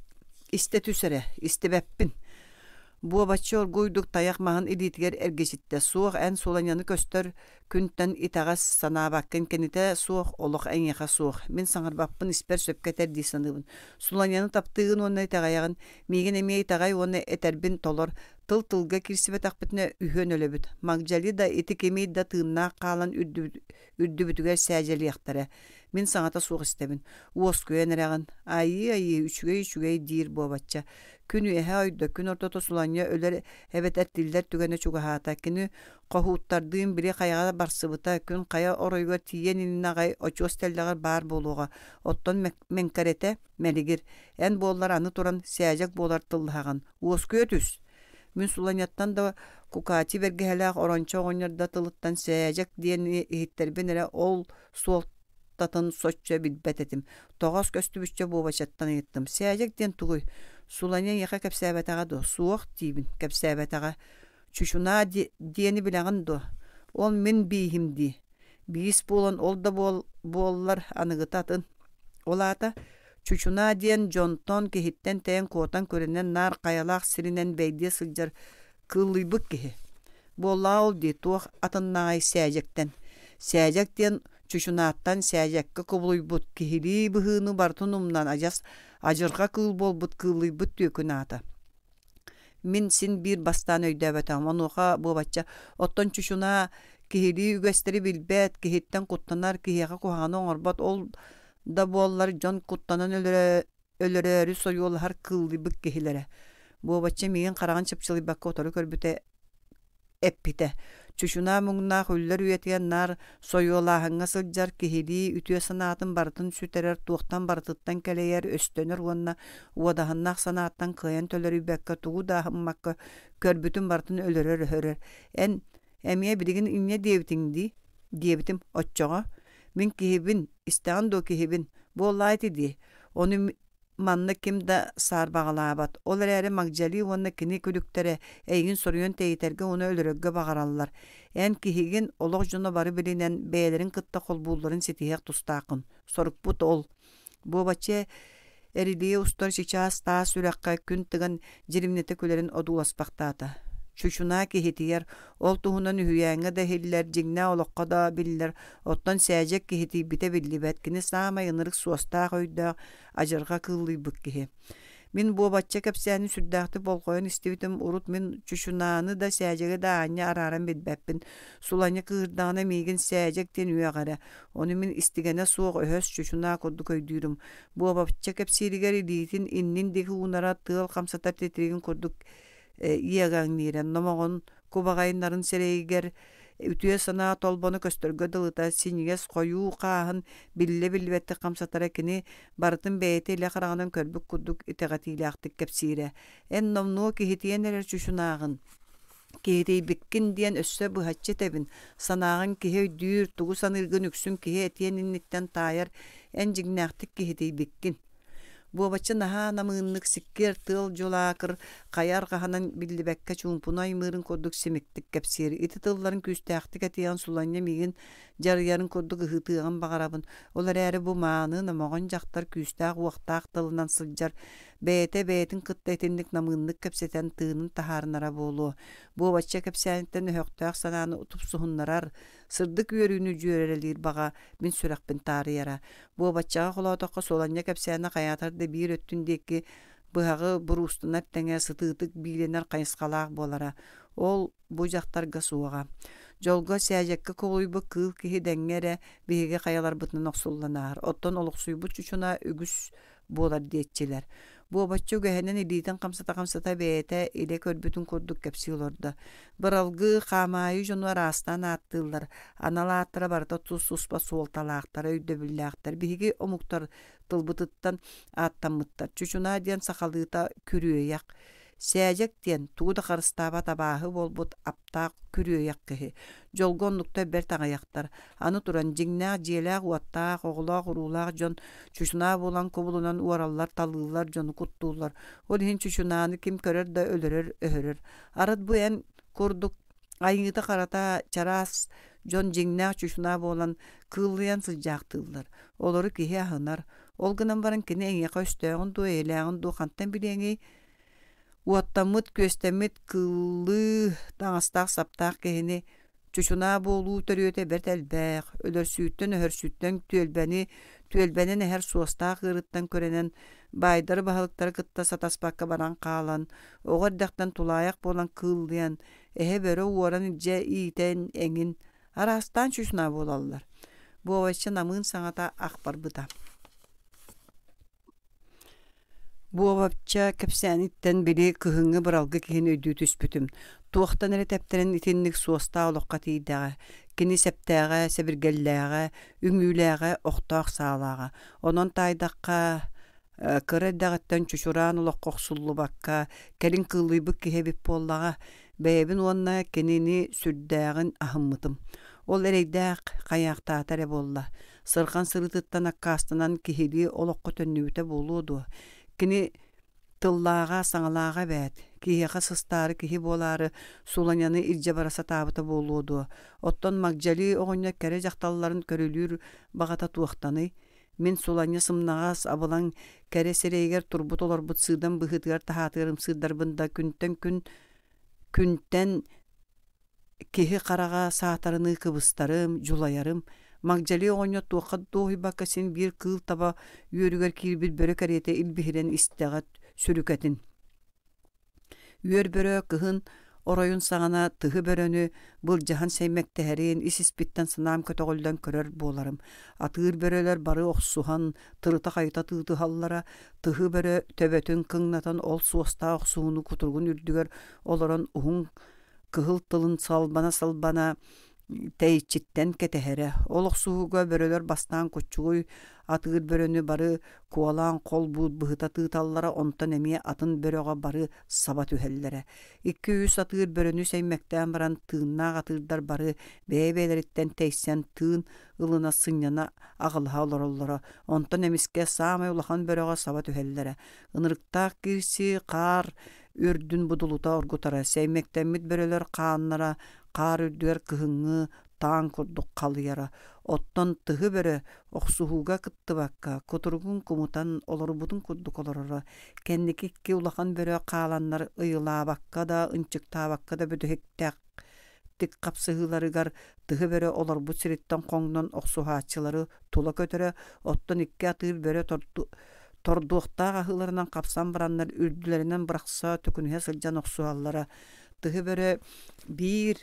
истэ түс эрэ, истибэппин. Буобаччы оргууйдук тайах маһын илиитигэр эргичиттэ. Суох эн Суланьаны көстөр күнтэн итэҕэс санаабаккын кинитэ суох олох эйиэхэ суох. Мин саҥарбаппын испэр сөпкө этэр дии саныыбын. Суланьаны таптыыгын уонна итэҕэйэҕин. Миигин эмиэ итэҕэй уонна этэрбин толор. Тыл тылга киирсибэтэхпитинэ үһүөн өлөбүт. Магдьали да ити кимий да тыыннаах хаалан үрдүбүтүгэр сээдьэлиэхтэрэ. Мин саҥата суох истэбин. Уоскуйан эрэҕин. Айыы-айыы, үчүгэй-үчүгэй диир буобачча. Күн үөһэ ойдо, күн ортото Суланньа өлөр эбэтэр тиллэр түгэнэ чугаһаата. Кини хоһууттардыын били хайаҕа барсыбыта, күн хайа оройугар тиийэн иннинэ аҕай очуос тэллэҕэр баар буолуоҕа. Оттон Мэҥкэрэтэ мэлигир. Эн буоллар аны туран сээдьэк буолар тыллаһаҕын. Уоскуйа түс! Мин Суланьаттан да Кукаачи бэргэһэлээх орончо оҕонньор да тылыттан сээдьэк диэни иһиттэрбин эрэ ол суолтатын соччо билбэт этим. Тоҕоос көстүбүччэ Буобачаттан ыйыттым: «Сээдьэк диэн тугуй? Суланьа эйиэхэ кэпсээбэтэҕэ дуо?» «Суох» диибин, «кэпсээбэтэҕэ». «Чучунаа диэни билэҕин дуо? Ол мин бииһим дии. Биис буолан ол да буоллар аныгыта атын. Ол аата Чучунаа диэн дьонтон, киһиттэн тэйэн куотан күрэнэн наар хайалаах сиринэн бэйдиэ сылдьар кыыллыйбыт киһи. Буоллаҕа ол дии туох атыннааҕый сээдьэктэн. Сээдьэк диэн чучунааттан сээдьэккэ кубулуйбут киһилии быһыыны барытын умнан адьас адьырҕа кыыл буолбут кыыллыйбыт түөкүн аата. Мин син биир бастаан өйдөөбөтөҕүм. Онуоха буобачча оттон чучунаа киһилии үгэстэри билбэт, киһиттэн куттанар, киһиэхэ куһаҕаны оҥорбот, ол да буоллар дьон куттанан өлөрөөрү сойуолаһар кыыллыйбыт киһилэрэ. Буобачча миигин хараҕын чыпчылыйбакка утары көрбүтэ эппитэ: «Чучунаа муҥнаах үллэр үйэтигэр наар сойуолааһыҥҥа сылдьар киһилии үтүө санаатын барытын сүтэрэр, туохтан барытыттан кэлэйэр, өстөнөр уонна уодаһыннаах санааттан кыайан төлөрүйбэккэ тугу да аһыммакка көрбүтүн барытын өлөрөр-өһөрөр. Эн эмиэ билигин инньэ диэбитиҥ дии?» диэбитим оччоҕо «Мин киһибин, истэҕин дуо киһибин? Буоллаа ити дии. Ону Манна ким да саарбаҕалаабат, ол эрээри Магдьали уонна кини күлүктэрэ эйигин соруйан тэйитэргэ уонна өлөрөргө баҕараллар. Эн киһигин олох дьоно бары билинэн, бэйэлэрин кытта холбуулларын ситиһиэх тустааххын. Сорукпут ол. Буобачча эрилийэ устар чычаас таас үрэххэ күн тыган дьиримнэтэ күлэрин одууласпахтаата. Чучунаа киһитийэр, ол туһунан үһүйээҥҥэ да иһиллэр, дьиҥнээх олоххо да биллэр, оттон сээдьэк киһитийбитэ биллибэт, кини саамай ынырык суостаах өйдөөх, адьырҕа кыыллыйбыт киһи. Мин буобачча кэпсээнин сүрдээхтик болҕойон истибитим, урут мин чучунааны да, сээдьэги да аанньа арааран билбэппин. Суланньа кыыһырдаҕына миигин сээдьэк диэн үөҕэрэ, ону мин истигэнэ суох өһөс чучунаа курдук өйдүүрүм. Буобачча кэпсииригэр илиитин иннин диэки уунара тыал хамсатар титиригин курдук иэгэҥниирэ, номоҕон кубаҕайнарын сирэйигэр үтүө санаа толбоно көстөргө дылыта синньигэс хойуу хааһын биллэ-биллибэттик хамсатара кини барытын бэйэтэ илэ хараҕынан көрбүт курдук итэҕэтиилээхтик кэпсиирэ. Эн номнуо киһитийэн эрэр чучунааҕын киһитийбиккин диэн өссө быһаччы этэбин. Санааҕын киһи өйдүүр, тугу саныыргын үксүн киһи этиэн инниттэн таайар, эн дьиҥнээхтик киһитийбиккин. Буобачча наһаа намыыннык сиккиэр тыал дьулаакыр хайа арҕаһынан биллибэккэ чуумпуну аймыырын курдук симиктик кэпсиир. Ити тылларын күүстээхтик этиэҕин Суланньа миигин дьарыйарын курдук ыһыытыаҕын баҕарабын. Ол эрээри бу мааны, номоҕон дьахтар күүстээх-уохтаах тылынан сылдьар, бэйэтэ бэйэтин кытта итинник намыыннык кэпсэтэн тыынын таһаарынара буолуо. Буобачча кэпсээниттэн өһөхтөөх санааны тупсуһуннарар, сырдык үөрүүнү дьүөрэлиир баҕа мин сүрэхпин таарыйара. Буобаччаҕа холоотоххо Суоланньа кэпсээнэ хайаатар да биир өттүн диэки быһаҕы буруустанар тэҥэ сытыытык биилэнэр хайысхалаах буолара. Ол бу дьахтарга суоҕа. Дьолго сээдьэккэ кубулуйбут кыыл киһи дэҥҥэ эрэ биһиги хайаларбытынан охсуллан ааһар. Оттон олохсуйбут чучунаа үгүс буолар диэччилэр. Буобачча үгэһинэн илиитин хамсата-хамсата бэйэтэ илэ көрбүтүн курдук кэпсии олордо. Быралгы, хаамаайы дьону араастаан ааттыыллар, анал ааттара барыта тус-туспа суолталаахтар, өйдөбүллээхтэр. Биһиги омуктар тылбытыттан ааттаммыттар. Чучунаа диэн сахалыыта күрүөйэх. Сээдьэк диэн тугу да харыстаабат абааһы буолбут аптаах күрүөйэх киһи. Дьолго оннуктар бэрт аҕыйахтар. Аны туран, дьиҥнээх дьиэлээх-уоттаах, оҕолоох-уруулаах дьон чучунаа буолан кубулунан уораллар, талыыллар, дьону куттууллар. Ол иһин чучунааны ким көрөр да өлөрөр-өһөрөр. Арыт бу эн курдук айыыта-харата чараас дьон дьиҥнээх чучунаа буолан кыыллыйан сылдьаахтыыллар. Олору киһи аһынар. Ол гынан баран кини эйиэхэ өстөөҕүн дуу, эйэлээҕин дуу хантан билиэҥий? Уоттаммыт-күөстэммит кыыллыы таҥастаах-саптаах киһини чучунаа буолуу төрүөтэ бэрт элбэх, өлөрсүүттэн-өһөрсүүттэн түөлбэни түөлбэнэн эһэр суостаах ыарыттан күрэнэн, баайдары баһылыктары кытта сатаспакка баран хаалан, оҕо эрдэхтэн тулаайах буолан кыыллыйан, эһэ-бөрө уоран илдьэ иитэн эҥин араастаан чучунаа буолаллар. Буобачча намыын саҥата ах барбыта. Буобапча кэпсээниттэн били кыһыҥҥы быралгы киһини өйдүү түспүтүм. Туохтан эрэ тэптэрэн итинник суостаах олоххо тиийдэҕэ. Кини сэптээҕэ, сэбиргэллээҕэ, үҥүүлээҕэ, охтоох саалааҕа. Онон таайдахха, кыра эрдэҕиттэн чучураан олоххо охсуллубакка, кэлин кыыллыйбыт киһи эбит буоллаҕа. Бэйэбин уонна кинини сүрдээҕин аһыммытым. Ол эрэйдээх хайаахтаата эрэ буолла. Сырҕан сырыытыттан аккаастанан киһилии олоххо төннүбүтэ буолуо дуо? Кини тыллааҕа, саҥалааҕа эбээт, киһиэхэ сыстаары киһи буолаары Суланяны илдьэ бара сатаабыта буолуо дуо? Оттон Магдьали оҕонньор кэрэ дьахталларын көрүлүүр баҕата туохтаный? Мин Суланьа сымнаҕас, абылаҥ кэрэ сирэйигэр турбут-олорбут сыыдам быһыытыгар таһаатыгар ымсыырдарбын да күнтэн күн күнтэн Киһи хараҕа саатарыныы кыбыстарым, дьулайарым, Магдьали оҕонньор туохха да дуоһуйбакка син биир кыыл таба үөрүгэр киирбит бөрө кэриэтэ илбиһирэн истэҕэ сүрүкэтин. Үөр бөрө кыһын оройун саҕана тыһы бөрөнү былдьаһан сэймэктэһэрин ис-испиттэн санаам көтөҕүллэн көрөр буоларым. Атыыр бөрөлөр бары охсуһан, тырыта-хайыта тыытыһаллара, тыһы бөрө төбөтүн кыҥнатан ол суостаах охсуһууну кутуругун үрдүгэр олорон уһун кыһыл тылын салбана-салбана тэйиччиттэн кэтэһэрэ. Ол охсуһууга бөрөлөр бастаан куччугуй атыыр бөрөнү бары куолаан хол-буут быһыта тыыталлара, онтон эмиэ атын бөрөҕө бары саба түһэллэрэ. Икки-үс атыыр бөрөнү сэймэктээн баран тыыннаах атыырдар бары бэйэ-бэйэлэриттэн тэйсэн тыын ылына сынньана аҕылаһа олороллоро. Онтон эмискэ саамай улахан бөрөҕө саба түһэллэрэ. Ынырыктаах киирсии хаар үрдүн будулута оргутара, сэймэктэммит бөрөлөр хааннара хаар үрдүгэр кыһыҥҥы таан курдук халыйара. Оттон тыһы бөрө охсуһууга кыттыбакка, кутуругун кумутан олорбутун курдук олороро. Кэнники икки улахан бөрө хааланнар ыйылаабакка да, ынчыктаабакка да бүтэһиктээхтик хапсыһыыларыгар тыһы бөрө олорбут сириттэн хоҥнон охсуһааччылары тула көтөрө, оттон икки атыыр бөрө тордуохтаах аһыыларынан хапсан бараннар үрдүлэринэн бырахса төкүнүһэ сылдьан охсуһаллара. Тыһы бөрө биир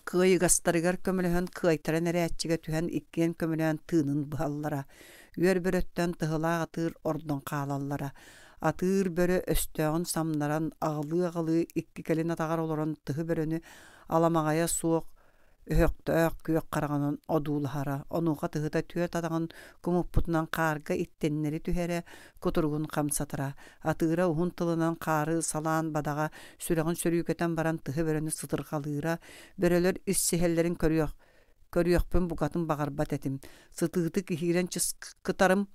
кыайыгастарыгар көмөлөһөн кыайтаран эрээччигэ түһэн иккиэн көмөлөөн тыынын быһаллара. Үөр бөрөттөн тыһылаах атыыр ордон хаалаллара. Атыыр бөрө өстөөҕүн самнаран аҕылыы-аҕылыы икки кэлин атаҕар олорон тыһы бөрөнү аламаҕайа суох өһөхтөөх күөх хараҕынан одуулаһара, онуоха тыһыта түөрт атаҕын кумуппутунан хаарга иттэннэри түһэрэ, кутуругун хамсатара. Атыыра уһун тылынан хаары салаан бадаҕа сүрэҕин сөрүүкэтэн баран тыһы бөрөнү сытырҕалыыра, бөрөлөр иссиһэллэрин көрүөх көрүөхпүн букатын баҕарбат этим. Сытыытык иһиирэн чыскытарым,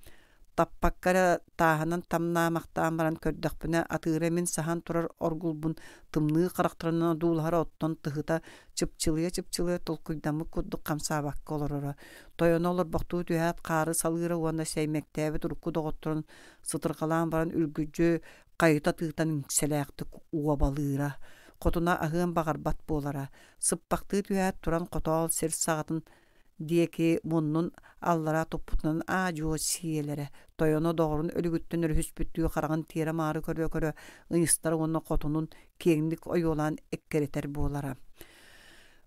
Таппакка эрэ тааһынан тамнаамахтаан баран көрдөхпүнэ, атыыра мин саһан турар оргулбун тымныы харахтарынан одуулаһара оттон тыһыта чыпчылыйа-чыпчылыйа толкуйдаммыт курдук хамсаабакка олороро. Тойоно олорбохтуу түһээт хаары салыыра уонна сэймэктээбит урукку доҕотторун сытырҕалаан баран үргүдьү хайыта тыытан иҥсэлээхтик уобалыыра. Хотуна аһыан баҕарбат буолара. Сыппахтыы түһээт туран хотоол сир саҕатын диэки муннун аллара туппутунан аа-дьуо сиэлэрэ, тойоно доҕорун өлүгүттэн өрүһүспүттүү хараҕын тиэрэ-маары көрө-көрө ыйыстар уонна хотунун киэҥник ойуолаан эккирэтэр буолара.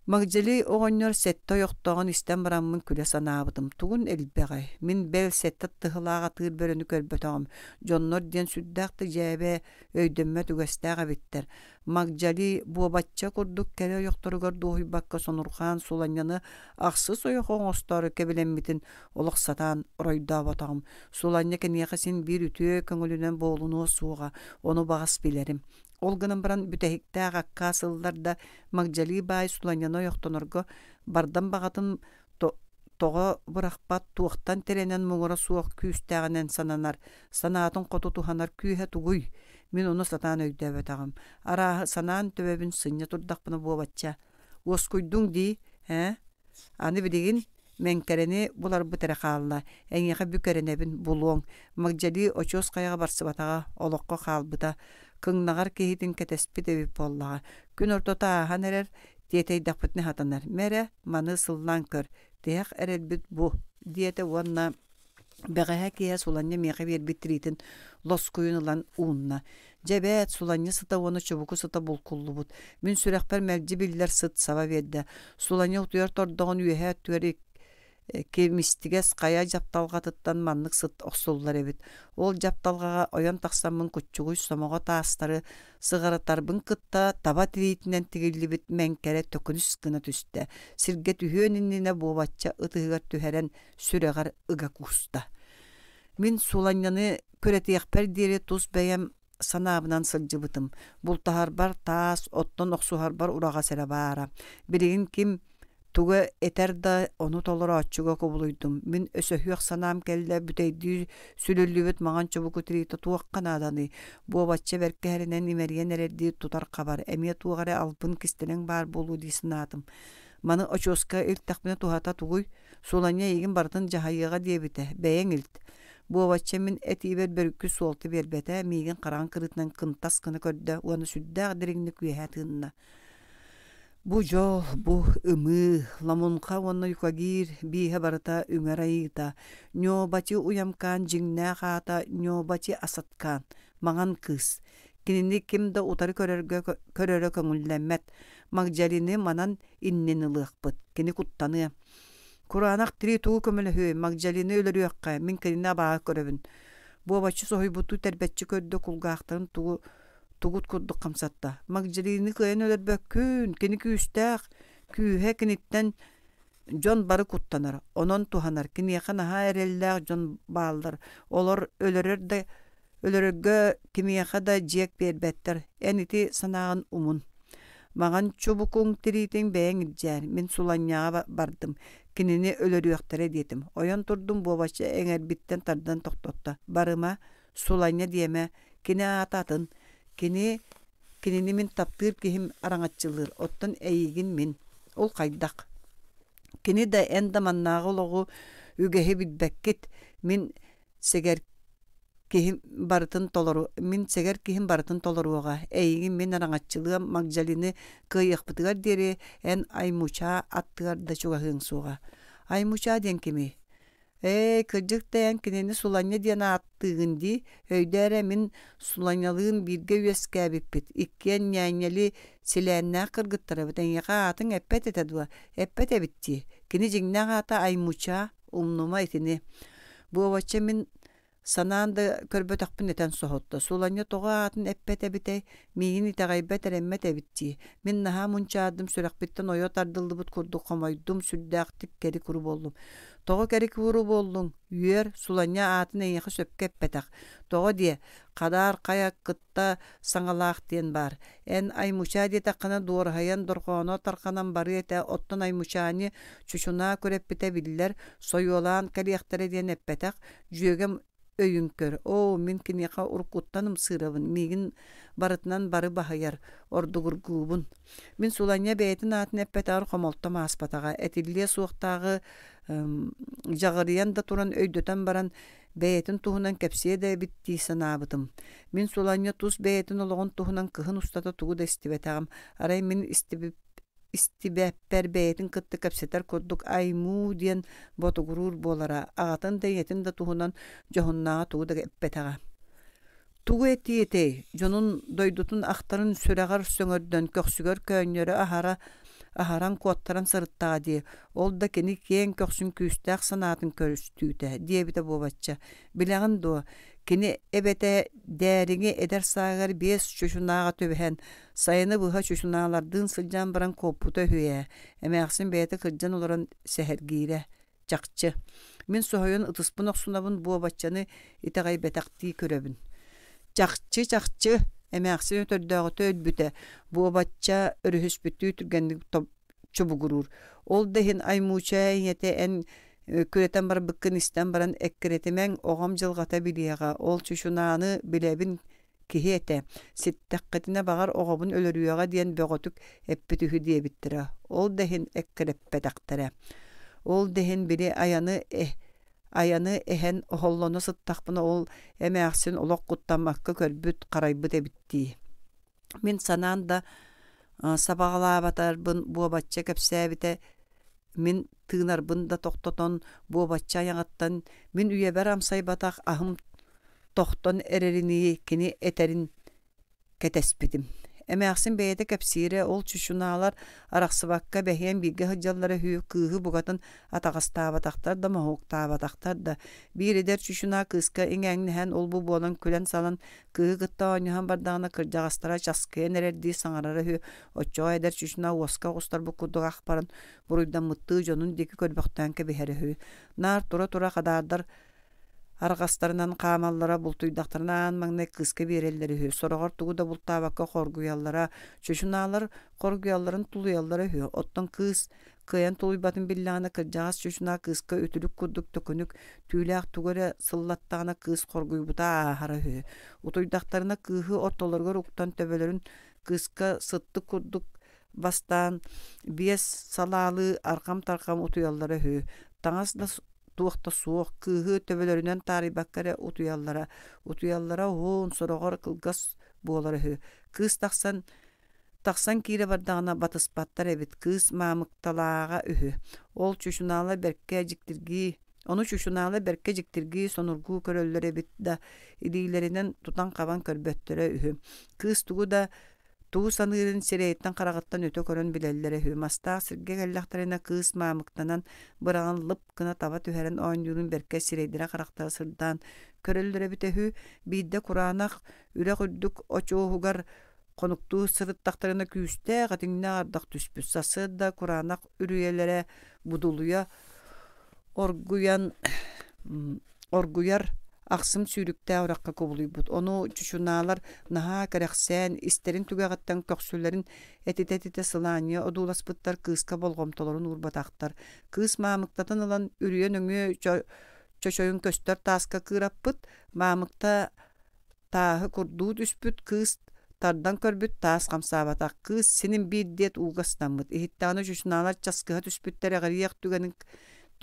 Магдьали оҕонньор сэттэ ойохтооҕун истэн бараммын күлэ санаабытым. Тугун элбэҕэй, мин бэл сэттэ тыһылаах атыыр бөрөнү көрбөтөҕүм. Дьоннор диэн сүрдээх да дьээбэ, өйдөммөт үгэстээх эбиттэр. Магдьали буобачча курдук кэрэ ойохторугар дуоһуйбакка сонурҕаан Суланньаны ахсыс ойох оҥостоору кэбилэммитин олох сатаан оройдооботоҕум. Суланньа киниэхэ син биир үтүө көҥүлүнэн буолунуо суоҕа, ону баҕас билэрим. Ол гынан баран бүтэһиктээх аккаас ыллар да Магдьали баай Суланньаны ойохтонорго бардам баҕатын тоҕо бырахпат, туохтан тирэнэн муҥура суох күүстээҕинэн сананар, санаатын хоту туһанар күүһэ тугуй? Мин ону сатаан өйдөөбөтөҕүм. Арааһы санаан төбөбүн сынньа турдахпына буобачча. Уоскуйдуҥ дии, ээ? Аны билигин Мэҥкэрэни буларбыт эрэ хаалла. Эйиэхэ бүк эрэнэбин, булуоҥ. Магдьалыы очуос хайаҕа барсыбатаҕа, олоххо хаалбыта. Кыҥнаҕар киһитин кэтэспит эбит буоллаҕа. Күн ортото ааһан эрэр, тиэтэйдэхпитинэ сатанар. Мэрэ, маны сыллаан көр, тиһэх эрэлбит бу, диэтэ уонна бэҕэһээ киэһэ Суланньа миэхэ биэрбит тириитин лоскуйун ылан уунна. Дьэ эбээт, Суланньа сыта уонна чубуку сыта булкуллубут. Мин сүрэхпэр мэлдьи биллэр сыт саба биэрдэ. Суланньа утуйар тордоҕун үөһээ өттүгэр кимистигэс хайа дьапталҕатыттан маннык сыт охсуллар эбит. Ол дьапталҕаҕа ойон тахсаммын куччугуй сомоҕо таастары сыҕарытарбын кытта таба тириитинэн тигиллибит мэҥкэрэ төкүнүс гына түстэ. Сиргэ түһүөн иннинэ буобачча ытыһыгар түһэрэн сүрэҕэр ыга кууста. Мин Суланньаны күрэтиэхпэр диэри тус бэйэм санаабынан сылдьыбытым. Бултаһарбар таас, оттон охсуһарбар ураҕас эрэ баара. Билигин ким тугу этэр да ону толорооччуга кубулуйдум. Мин өсөһүөх санаам кэллэ, бүтэйдии сүлүллүбүт маҥан чубуку тириитэ туохха нааданый? Буобачча бэркэһэринэн имэрийэн эрэрдии тутар-хабар, эмиэ туох эрэ албын кистэлэҥ баар буолуо дии санаатым. Маны очуоска илтэхпинэ туһата тугуй? Суланньа эйигин барытын дьаһайыаҕа диэбитэ, бэйэҥ илт. Буобачча мин этиибэр бөрүкү суолта биэрбэтэ, миигин хараҕын кырыытынан кынтас гына көрдө уонна сүрдээх дириҥник үөһэ тыынна. Бу дьол, бу ымыы, ламунха уонна юкагир бииһэ барыта үҥэр айыыта, Ньуобати Уямкаан дьиҥнээх аата Ньуобати Асаткаан, маҥан кыыс. Кинини ким да утары көрөргө көрөрө көҥүллэммэт. Магдьалины манан иннин ылыахпыт, кини куттаныа. Кураанах тирии тугу көмөлөһүөй, Магдьалины өлөрүөххэ, мин кинини абааһы көрөбүн. Буобаччы соһуйбуттуу тэрбэччи көрдө, кулгаахтарын тугу тугут курдук хамсатта. Магдьалины кыайан өлөрбөккүн, кини күүстээх, күүһэ киниттэн дьон бары куттанар, онон туһанар. Киниэхэ наһаа эрэллээх дьон бааллар. Олор өлөрөр да Өлөрөргө кимиэхэ да дьиэк биэрбэттэр, эн ити санааҕын умун. Маҥан чубукуҥ тириитин бэйэҥ илдьээр, мин Суланньаҕа бардым, кинини өлөрүөхтэрэ диэтим. Ойон турдум буобачча эҥэрбиттэн тардан тохтотто. Барыма, Суланньа диэмэ, кини аата атын. Кини кинини мин таптыыр киһим араҥаччылыыр, оттон эйигин мин. Ол хайдах? Кини да эн да маннааҕы олоҕу үгэһи билбэккит. Мин Сэгэр киһим барытын толору мин сэгэр киһим барытын толоруоҕа эйигин мин араҥаччылыам Магдалины кыайыахпытыгар диэри эн Аймучаа аттыгар да чугаһыаҥ суоҕа Аймучаа диэн кимий ээ кырдьык да эн кинини Суланньа диэн ааттыыгын дии өйдөө эрэ мин Суланньалыын бииргэ үөскээбиппит иккиэн ньээньэли силээннээх кыргыттарабыт эйиэхэ аатыҥ эппэт этэ дуо эппэт эбит дии кини дьиҥнээх аата Аймучаа Умнума итини. Буобачча мин санаан да көрбөтөхпүн этэн соһутта. Суланньа тоҕо аатын эппэт эбитэй, миигин итэҕэйбэт, эрэммэт эбит дии. Мин наһаа мунчаардым, сүрэхпиттэн ойо тардыллыбыт курдук хомойдум, сүрдээхтик кэри-куру буоллум. Тоҕо кэри-куру буоллуҥ? Үөр, Суланньа аатын эйиэхэ сөпкө эппэтэх. Тоҕо диэ, хадаар хайа кытта саҥалаах диэн баар. Эн Аймучаа диэтэххинэ дуораһыйан дорҕооно тарҕанан барыа этэ, оттон Аймучааны чучунаа күрэппитэ биллэр, сойуолаан кэлиэхтэрэ диэн эппэтэх, дьүөгэм өйүн көр, оо, мин киниэхэ уруккуттан ымсыырабын, миигин барытынан бары баһыйар, ордугургуубун. Мин Суланньа бэйэтин аатын эппэтэҕэр хомолтом ааспатаҕа, этиллиэ суохтааҕы дьаҕырыйан да туран өйдөтөн баран бэйэтин туһунан кэпсиэ да эбит дии санаабытым. Мин Суланньа тус бэйэтин олоҕун туһунан кыһын устата тугу да истибэтэҕим. Арай мин истибэппэр бэйэтин кытта кэпсэтэр курдук аймуу диэн ботугуруур буолара, аҕатын да ийэтин да туһунан дьоһуннааҕа тугу да эппэтэҕэ. Тугу этиэ этэй, дьонун дойдутун ахтарын сүрэҕэр сөҥөрдөн, көхсүгэр көөнньөрө аһара аһаран куоттаран сырыттаҕа дии, ол да кини киэҥ көхсүн күүстээх санаатын көрүстүүтэ, диэбитэ буобачча. Билэҕин дуо, кини эбэтэ Дээриҥи эдэр сааһыгар биэс чучунааҕа түбэһэн, сайыны быһа чучунаалардыын сылдьан баран куоппута үһү ээ, эмээхсин бэйэтэ кырдьан олорон сэһэргиирэ. Чахчы. Мин соһуйан ытыспын охсунабын буобаччаны итэҕэйбэтэхтии көрөбүн. Чахчы, чахчы, эмээхсин өтөрдөөҕүтэ өлбүтэ, буобачча өрүһүспүттүү түргэнник чубугуруур. Ол да иһин Аймууча ийэтэ эн күрэтэн барбыккын истэн баран эккирэтимэҥ, оҕом дьылҕата билиэҕэ, ол чучунааны билэбин киһи этэ, ситтэххитинэ баҕар оҕобун өлөрүөҕэ диэн бөҕөтүк эппит үһү диэбиттэрэ, ол да иһин эккирэппэтэхтэрэ. Ол да иһин били айаны Айаны эһэн оһоллоно сыттахпына ол эмээхсин олох куттаммакка көрбүт, харайбыт эбит дии. Мин санаан да сабаҕалаабатарбын буобачча кэпсээбитэ мин тыынарбын да тохтотон буобачча айаҕыттан мин үйэбэр амсайбатах аһым тохтон эрэринии кини этэрин кэтэспитим. Эмээхсин бэйэтэ кэпсиирэ, ол чучунаалар арахсыбакка бэһиэн бииргэ сылдьаллара үһү, кыыһы букатын атаҕастаабатахтар да, моһуоктаабатахтар да. Биир эдэр чучунаа кыыска иҥээҥнэһэн ол-бу буолан күлэн-салан кыыһы кытта оонньоһон бардаҕына кырдьаҕастара часкыйан эрэрдии саҥарара үһү, оччоҕо эдэр чучунаа уоска оҕустарбыт курдук ах баран буруйдаммыттыы дьонун диэки көрбөхтөөн кэбиһэрэ үһү. Наар тура-тура хадаардар Арҕастарынан хаамаллара, бултуйдахтарына аан маҥнай кыыска биэрэллэр үһү, сороҕор тугу да бултаабакка хоргуйаллара, чучунаалар хоргуйалларын тулуйаллара үһү, оттон кыыс кыайан тулуйбатын биллэҕинэ кырдьаҕас чучунаа кыыска үтүлүк курдук төкүнүк түүлээх тугу эрэ сыллаттаҕына кыыс хоргуйбута ааһара үһү. Утуйдахтарына кыыһы ортолоругар уктан төбөлөрүн кыыска сыттык курдук бастаан биэс салаалыы арҕам-тарҕам утуйаллара үһү. Таҥас да туох да суох, кыыһы төбөлөрүнэн таарыйбакка эрэ утуйаллара. Утуйаллара уһун, сороҕор кылгас буолара үһү. Кыыс тахсан тахсан киирэ бардаҕына батыспаттар эбит, кыыс маамыкталааҕа үһү. Ол чучунаала бэркэ дьиктиргии ону чучунаала бэркэ дьиктиргии сонургуу көрөллөр эбит да, илиилэринэн тутан-хабан көрбөттөрө үһү. Кыыс тугу да Тугу саныырын сирэйиттэн-хараҕыттан өтө көрөн билэллэрэ үһү. Мастаах сиргэ кэллэхтэринэ кыыс маамыктанан быраҕан лып гына таба түһэрэн оонньуурун бэркэ сирэйдэрэ-харахтара сырдаан көрөллөрө эбитэ үһү. Биирдэ кураанах үрэх үрдүк очуоһугар хонуктуу сырыттахтарына күүстээх этиҥнээх ардах түспүт. Сарсыарда кураанах үрүйэлэрэ будулуйа оргуйан оргуйар ахсым сүүрүктээх үрэххэ кубулуйбут. Ону чучунаалар наһаа кэрэхсээн, истэрин түгэҕиттэн көхсүлэрин этитэ-этитэ сылаанньыйа одууласпыттар, кыыска болҕомтолорун уурбатахтар. Кыыс маамыктатын ылан үрүйэ нөҥүө чочойун көстөр тааска кыыраппыт, маамыкта Тааһы курдуу түспүт кыыс тардан көрбүт таас хамсаабатах. Кыыс синим биир диэт ууга ыстаммыт. Иһиттэҕинэ чучунаалар часкыһа түспүттэр эҕирийиэх түгэнин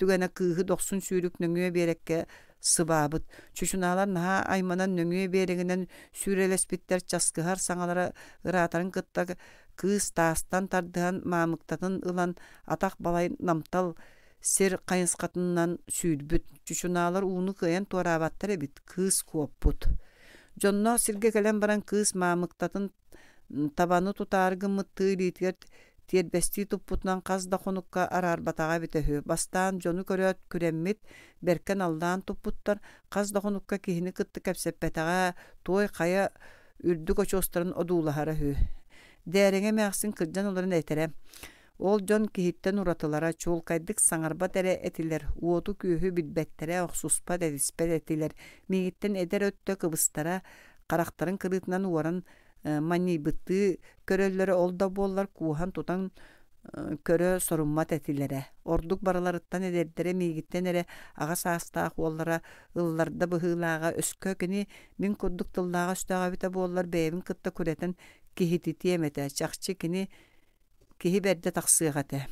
түгэнэ кыыһы дохсун сүүрүк нөҥүө биэрэккэ сыбаабыт. Чучунаалар наһаа айманан нөҥүө биэрэгинэн сүүрэлэспиттэр часкыһар саҥалара ыраатарын кытта кыыс таастан тардыһан маамыктатын ылан атах балай намтал сир хайысхатынан сүүрбүт. Чучунаалар ууну кыайан туораабаттар эбит, кыыс куоппут. Дьонноох сиргэ кэлэн баран кыыс маамыктатын табаны тутаары гыммыттыы илиитигэр тиэрбэстии туппутунан хас да хонукка араарбатаҕа эбитэ үһү. Бастаан дьону көрөөт күрэммит, бэркэ наллаан туппуттар, хас да хонукка киһини кытта кэпсэппэтэҕэ, туой хайа үрдүк очуостарын одуулаһара үһү. Дээрэҥэ эмээхсин кырдьан олорон этэрэ: Ол дьон киһиттэн уратылара чуолкайдык саҥарбат эрэ этилэр, уоту-күөһү билбэттэрэ, охсуспат, этиспэт этилэр. Миигиттэн эдэр өттө кыбыстара, харахтарын кырыытынан уоран манньыйбыттыы көрөллөрө, ол да буоллар кууһан тутан көрө соруммат этилэрэ. Ордук барыларыттан эдэрдэрэ миигиттэн эрэ аҕа саастаах уоллара ылларда быһыылааҕа, өскө кини мин курдук тыллааҕа-өстөөҕө эбитэ буоллар бэйэбин кытта күрэтэн киһититиэм этэ. Чахчы кини Киһи бэрдэ тахсыах этэ.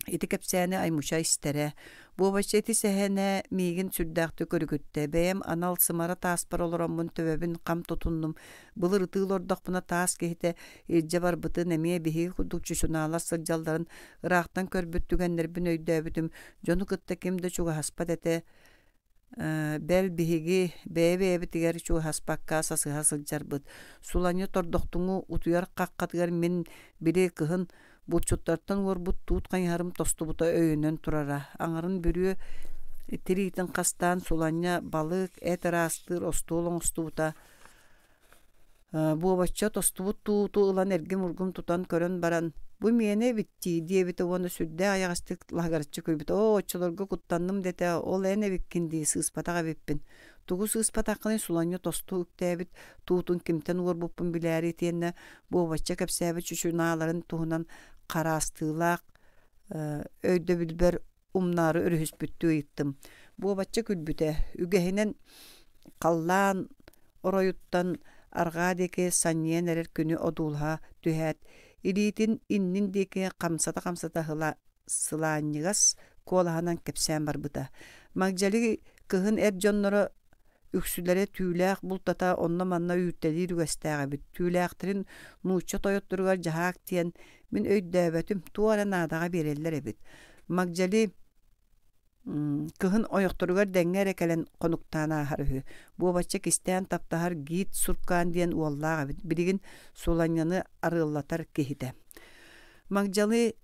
Ити кэпсээни Аймуча истэрэ. Буобачча ити сэһэнэ миигин сүрдээхтик өрүкүттэ. Бэйэм анал сымара тааспар олороммун төбөбүн хам тутуннум. Былыр ытыы олордохпуна таас киһитэ илдьэ барбытын, эмиэ биһиги курдук чучунаалар сылдьалларын ыраахтан көрбүт түгэннэрбин өйдөөбүтүм. Дьону кытта ким да чугаһаспат этэ. Бэл, биһиги бэйэ-бэйэбитигэр чугаһаспакка сасыһа сылдьарбыт. Суланньа тордохтуҥу утуйар хаххатыгар мин били кыһын булчуттартан уорбут туут хайыһарым тостубута өйөнөн турара. Аҥарын бүрүө тириитин хастаан Суланньа балык, эт ыраастыыр остуол оҥостубута. Буобачча тостубут тууту ылан эргим-ургум тутан көрөн баран, «Бу миэнэ эбит дии» диэбитэ уонна сүрдээх айаҕастык лаһыгыраччы күлбүтэ. «Оо, оччолорго куттанным дэтэ, ол эн эбиккин дии, сыыспатах эбиппин». Тугу сыыспатаххыный Суланньа тосту үктээбит туутун кимтэн уорбуппун билээри итиэннэ Буобачча кэпсээбит чучунааларын туһунан хараастыылаах өйдөбүлбэр умнаары өрүһүспүттүү ыйыттым. Буобачча күлбүтэ, үгэһинэн халлаан оройуттан арҕаа диэки санньыйан эрэр күнү одуулаһа түһээт, илиитин иннин диэки хамсата-хамсата сылаанньыгас куолаһынан кэпсээн барбыта. Магдьали кыһын эр дьонноро үксүлэрэ түүлээх бултата онно-манна үүртэлиир үгэстээх эбит. Түүлээхтэрин нуучча тойотторугар дьаһаак диэн мин өйдөөбөтүм, туох эрэ наадаҕа биэрэллэр эбит. Магдьали Кыһын ойохторугар дэҥҥэ эрэ кэлэн хонуктаан ааһар үһү. Буобачча кистээн таптаһар Гиит Суркаан диэн уоллаах эбит, билигин Суланньаны арыаллатар киһитэ. Магдьалы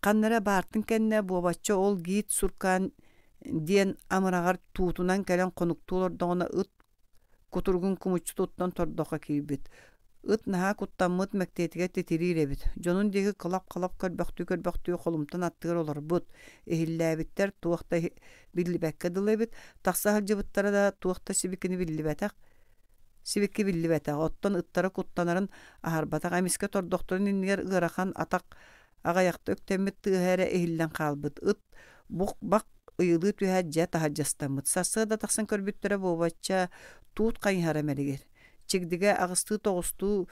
ханна эрэ баартын кэннэ Буобачча ол Гиит Суркаан диэн амыраҕар туутунан кэлэн хонуктуу олордоҕуна ыт кутуругун кумуччу туттан тордоххо киирбит. Ыт наһаа куттаммыт мэктиэтигэр титириир эбит. Дьонун диэки кылап-халап көрбөхтүү-көрбөхтүү холумтан аттыгар олорбут. Иһиллээбиттэр туох да биллибэккэ дылы эбит. Тахса сылдьыбыттара да туох да сибикини биллибэтэх. Сибикки биллибэтэх. Оттон ыттара куттанарын аһарбатах. Эмискэ тордохторун иннигэр ыарахан атах аҕыйахта үктэммит тыаһа эрэ иһиллэн хаалбыт. Ыт бух-бах ыйылыы түһээт дьэ таһырдьастаммыт. Сарсыарда тахсан көрбүттэрэ буобачча туут хайыһара мэлигир. Чигдигэ аҕыстыы-тоҕустуу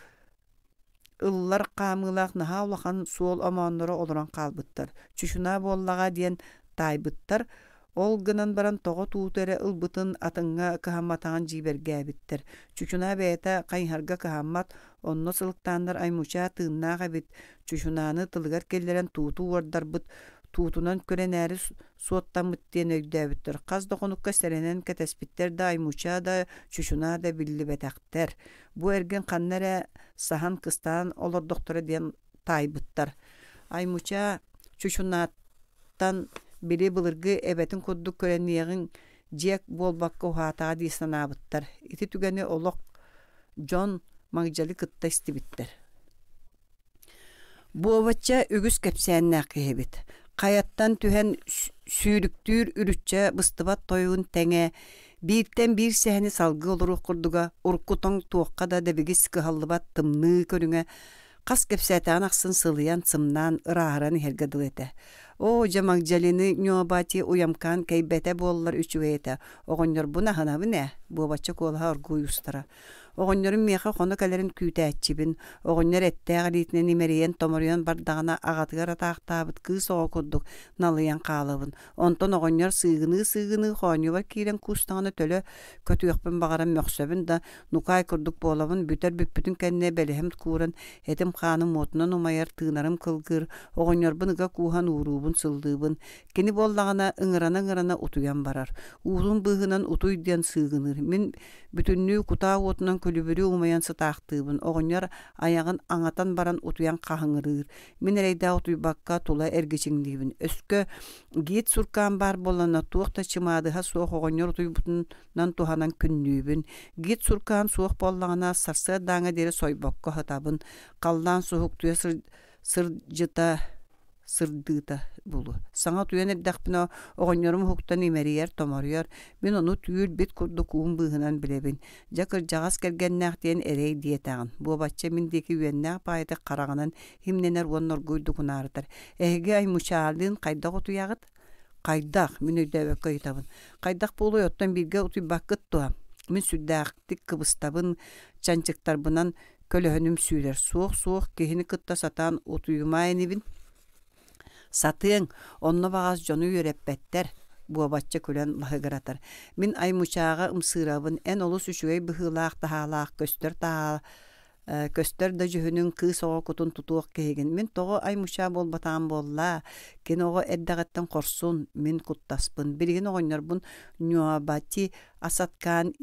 ыллар хаамыылаах наһаа улахан суол омоонноро олорон хаалбыттар. Чучунаа буоллаҕа диэн таайбыттар. Ол гынан баран тоҕо тууту эрэ ылбытын атыҥҥа кыһамматаҕын дьиибэргээбиттэр. Чучунаа бэйэтэ хайыһарга кыһаммат, онно сылыктааннар Аймучаа тыыннаах эбит, Чучунааны тылыгар киллэрэн тууту уордарбыт, туутунан күрэнээри суоттаммыт диэн өйдөөбүттэр. Хас да хонукка сэрэнэн кэтэспиттэр да Аймучаа да, Чучунаа да биллибэтэхтэр. Бу эргин ханна эрэ саһан кыстаан олордохторо диэн таайбыттар. Аймучаа Чучунааттан били былыргы эбэтин курдук күрэниэҕиҥ дьиэк буолбакка уһаатаҕа дии санаабыттар. Ити түгэни олох дьон Магдьалы кытта истибиттэр. Буобачча үгүс кэпсээннээх киһибит. Хайаттан түһэн сүүрүктүүр үрүччэ быстыбат тойугун тэҥэ, бииртэн биир сэһэни салгыы олоруох курдуга, урукку тоҥ туохха да дэбигис кыһаллыбат тымныы көрүҥэ хас кэпсээтэҕин ахсын сылыйан, сымнаан, ырааһыран иһэргэ дылы этэ. Оо, дьэ Магдалины ньуобати уйамкаан кэйбэтэ буоллар үчүгэй этэ, оҕонньорбун аһынабын ээ, буобачча куолаһа оргууй устара. Оҕонньорум миэхэ хоно кэлэрин күүтээччибин. Оҕонньор эттээх илиитинэн имэрийэн-томоруйан бардаҕына аҕатыгар атаахтаабыт кыыс оҕо курдук налыйан хаалабын. Онтон оҕонньор сыыгыныы-сыыгыныы хоонньубар киирэн куустаҕына төлө көтүөхпүн баҕаран мөхсөбүн да, нукаай курдук буолабын, бүтэр бүппүтүн кэннэ бэлэһим кууран, этим-хааным уотунан умайар, тыынарым кылгыыр, оҕонньорбун ыга кууһан ууруубун, сыллыыбын. Кини буоллаҕына ыҥырана-ыҥырана утуйан барар. Уутун быыһынан утуй диэн сыыгыныыр. Мин бүтүннүү кутаа уотунан күлүбүрүү умайан сытаахтыыбын. Оҕонньор айаҕын аҥатан баран утуйан хаһыҥырыыр. Мин эрэйдээх утуйбакка тула эргичиҥниибин. Өскө гид суркаан баар буоллаҕына туох да чымаадыһа суох оҕонньор утуйбутунан туһанан күннүүбүн. Гид суркаан суох буоллаҕына сарсыардааҥҥа диэри сойбокко сытабын. Халлаан суһуктуйа сырдьыта сырдыыта булу. Саҥа утуйан эрдэхпинэ оҕонньорум уһуктан имэрийэр-томоруйар, мин ону түүл-бит курдук уум быыһынан билэбин. Дьэ кырдьаҕас кэргэннээх диэн эрэй диэтэҕин. Буобачча мин диэки үөннээх баайытык хараҕынан имнэнэр уонна оргууйдук унаарытар. Эһиги Аймучаалыын хайдах утуйаҕыт? Хайдах? Мин өйдөөбөккө ыйытабын. Хайдах буолуой, оттон бииргэ утуйбаккыт дуо? Мин сүрдээхтик кыбыстабын, чанчыктарбынан көлөһүнүм сүүрэр. Суох-суох, киһини кытта сатаан утуйумаа инибин. Сатыаҥ, онно баҕас дьону үөрэппэттэр, буобачча күлэн лаһыгыратар. Мин Аймучааҕа ымсыырабын, эн олус үчүгэй быһыылаах-таһаалаах көстөр таһаа көстөр да дьүһүнүҥ кыыс оҕо кутун тутуох киһигин. Мин тоҕо Аймучаа буолбатаҕым буоллаа? Кини оҕо эрдэҕиттэн хорсун, мин куттаспын. Билигин оҕонньорбун Ньуобати Асаткаан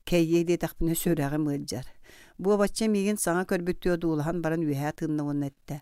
кэйиэ диэтэхпинэ сүрэҕим ыалдьар. Буобачча миигин саҥа көрбүттүү одуулаһан баран үөһээ тыынна уонна эттэ: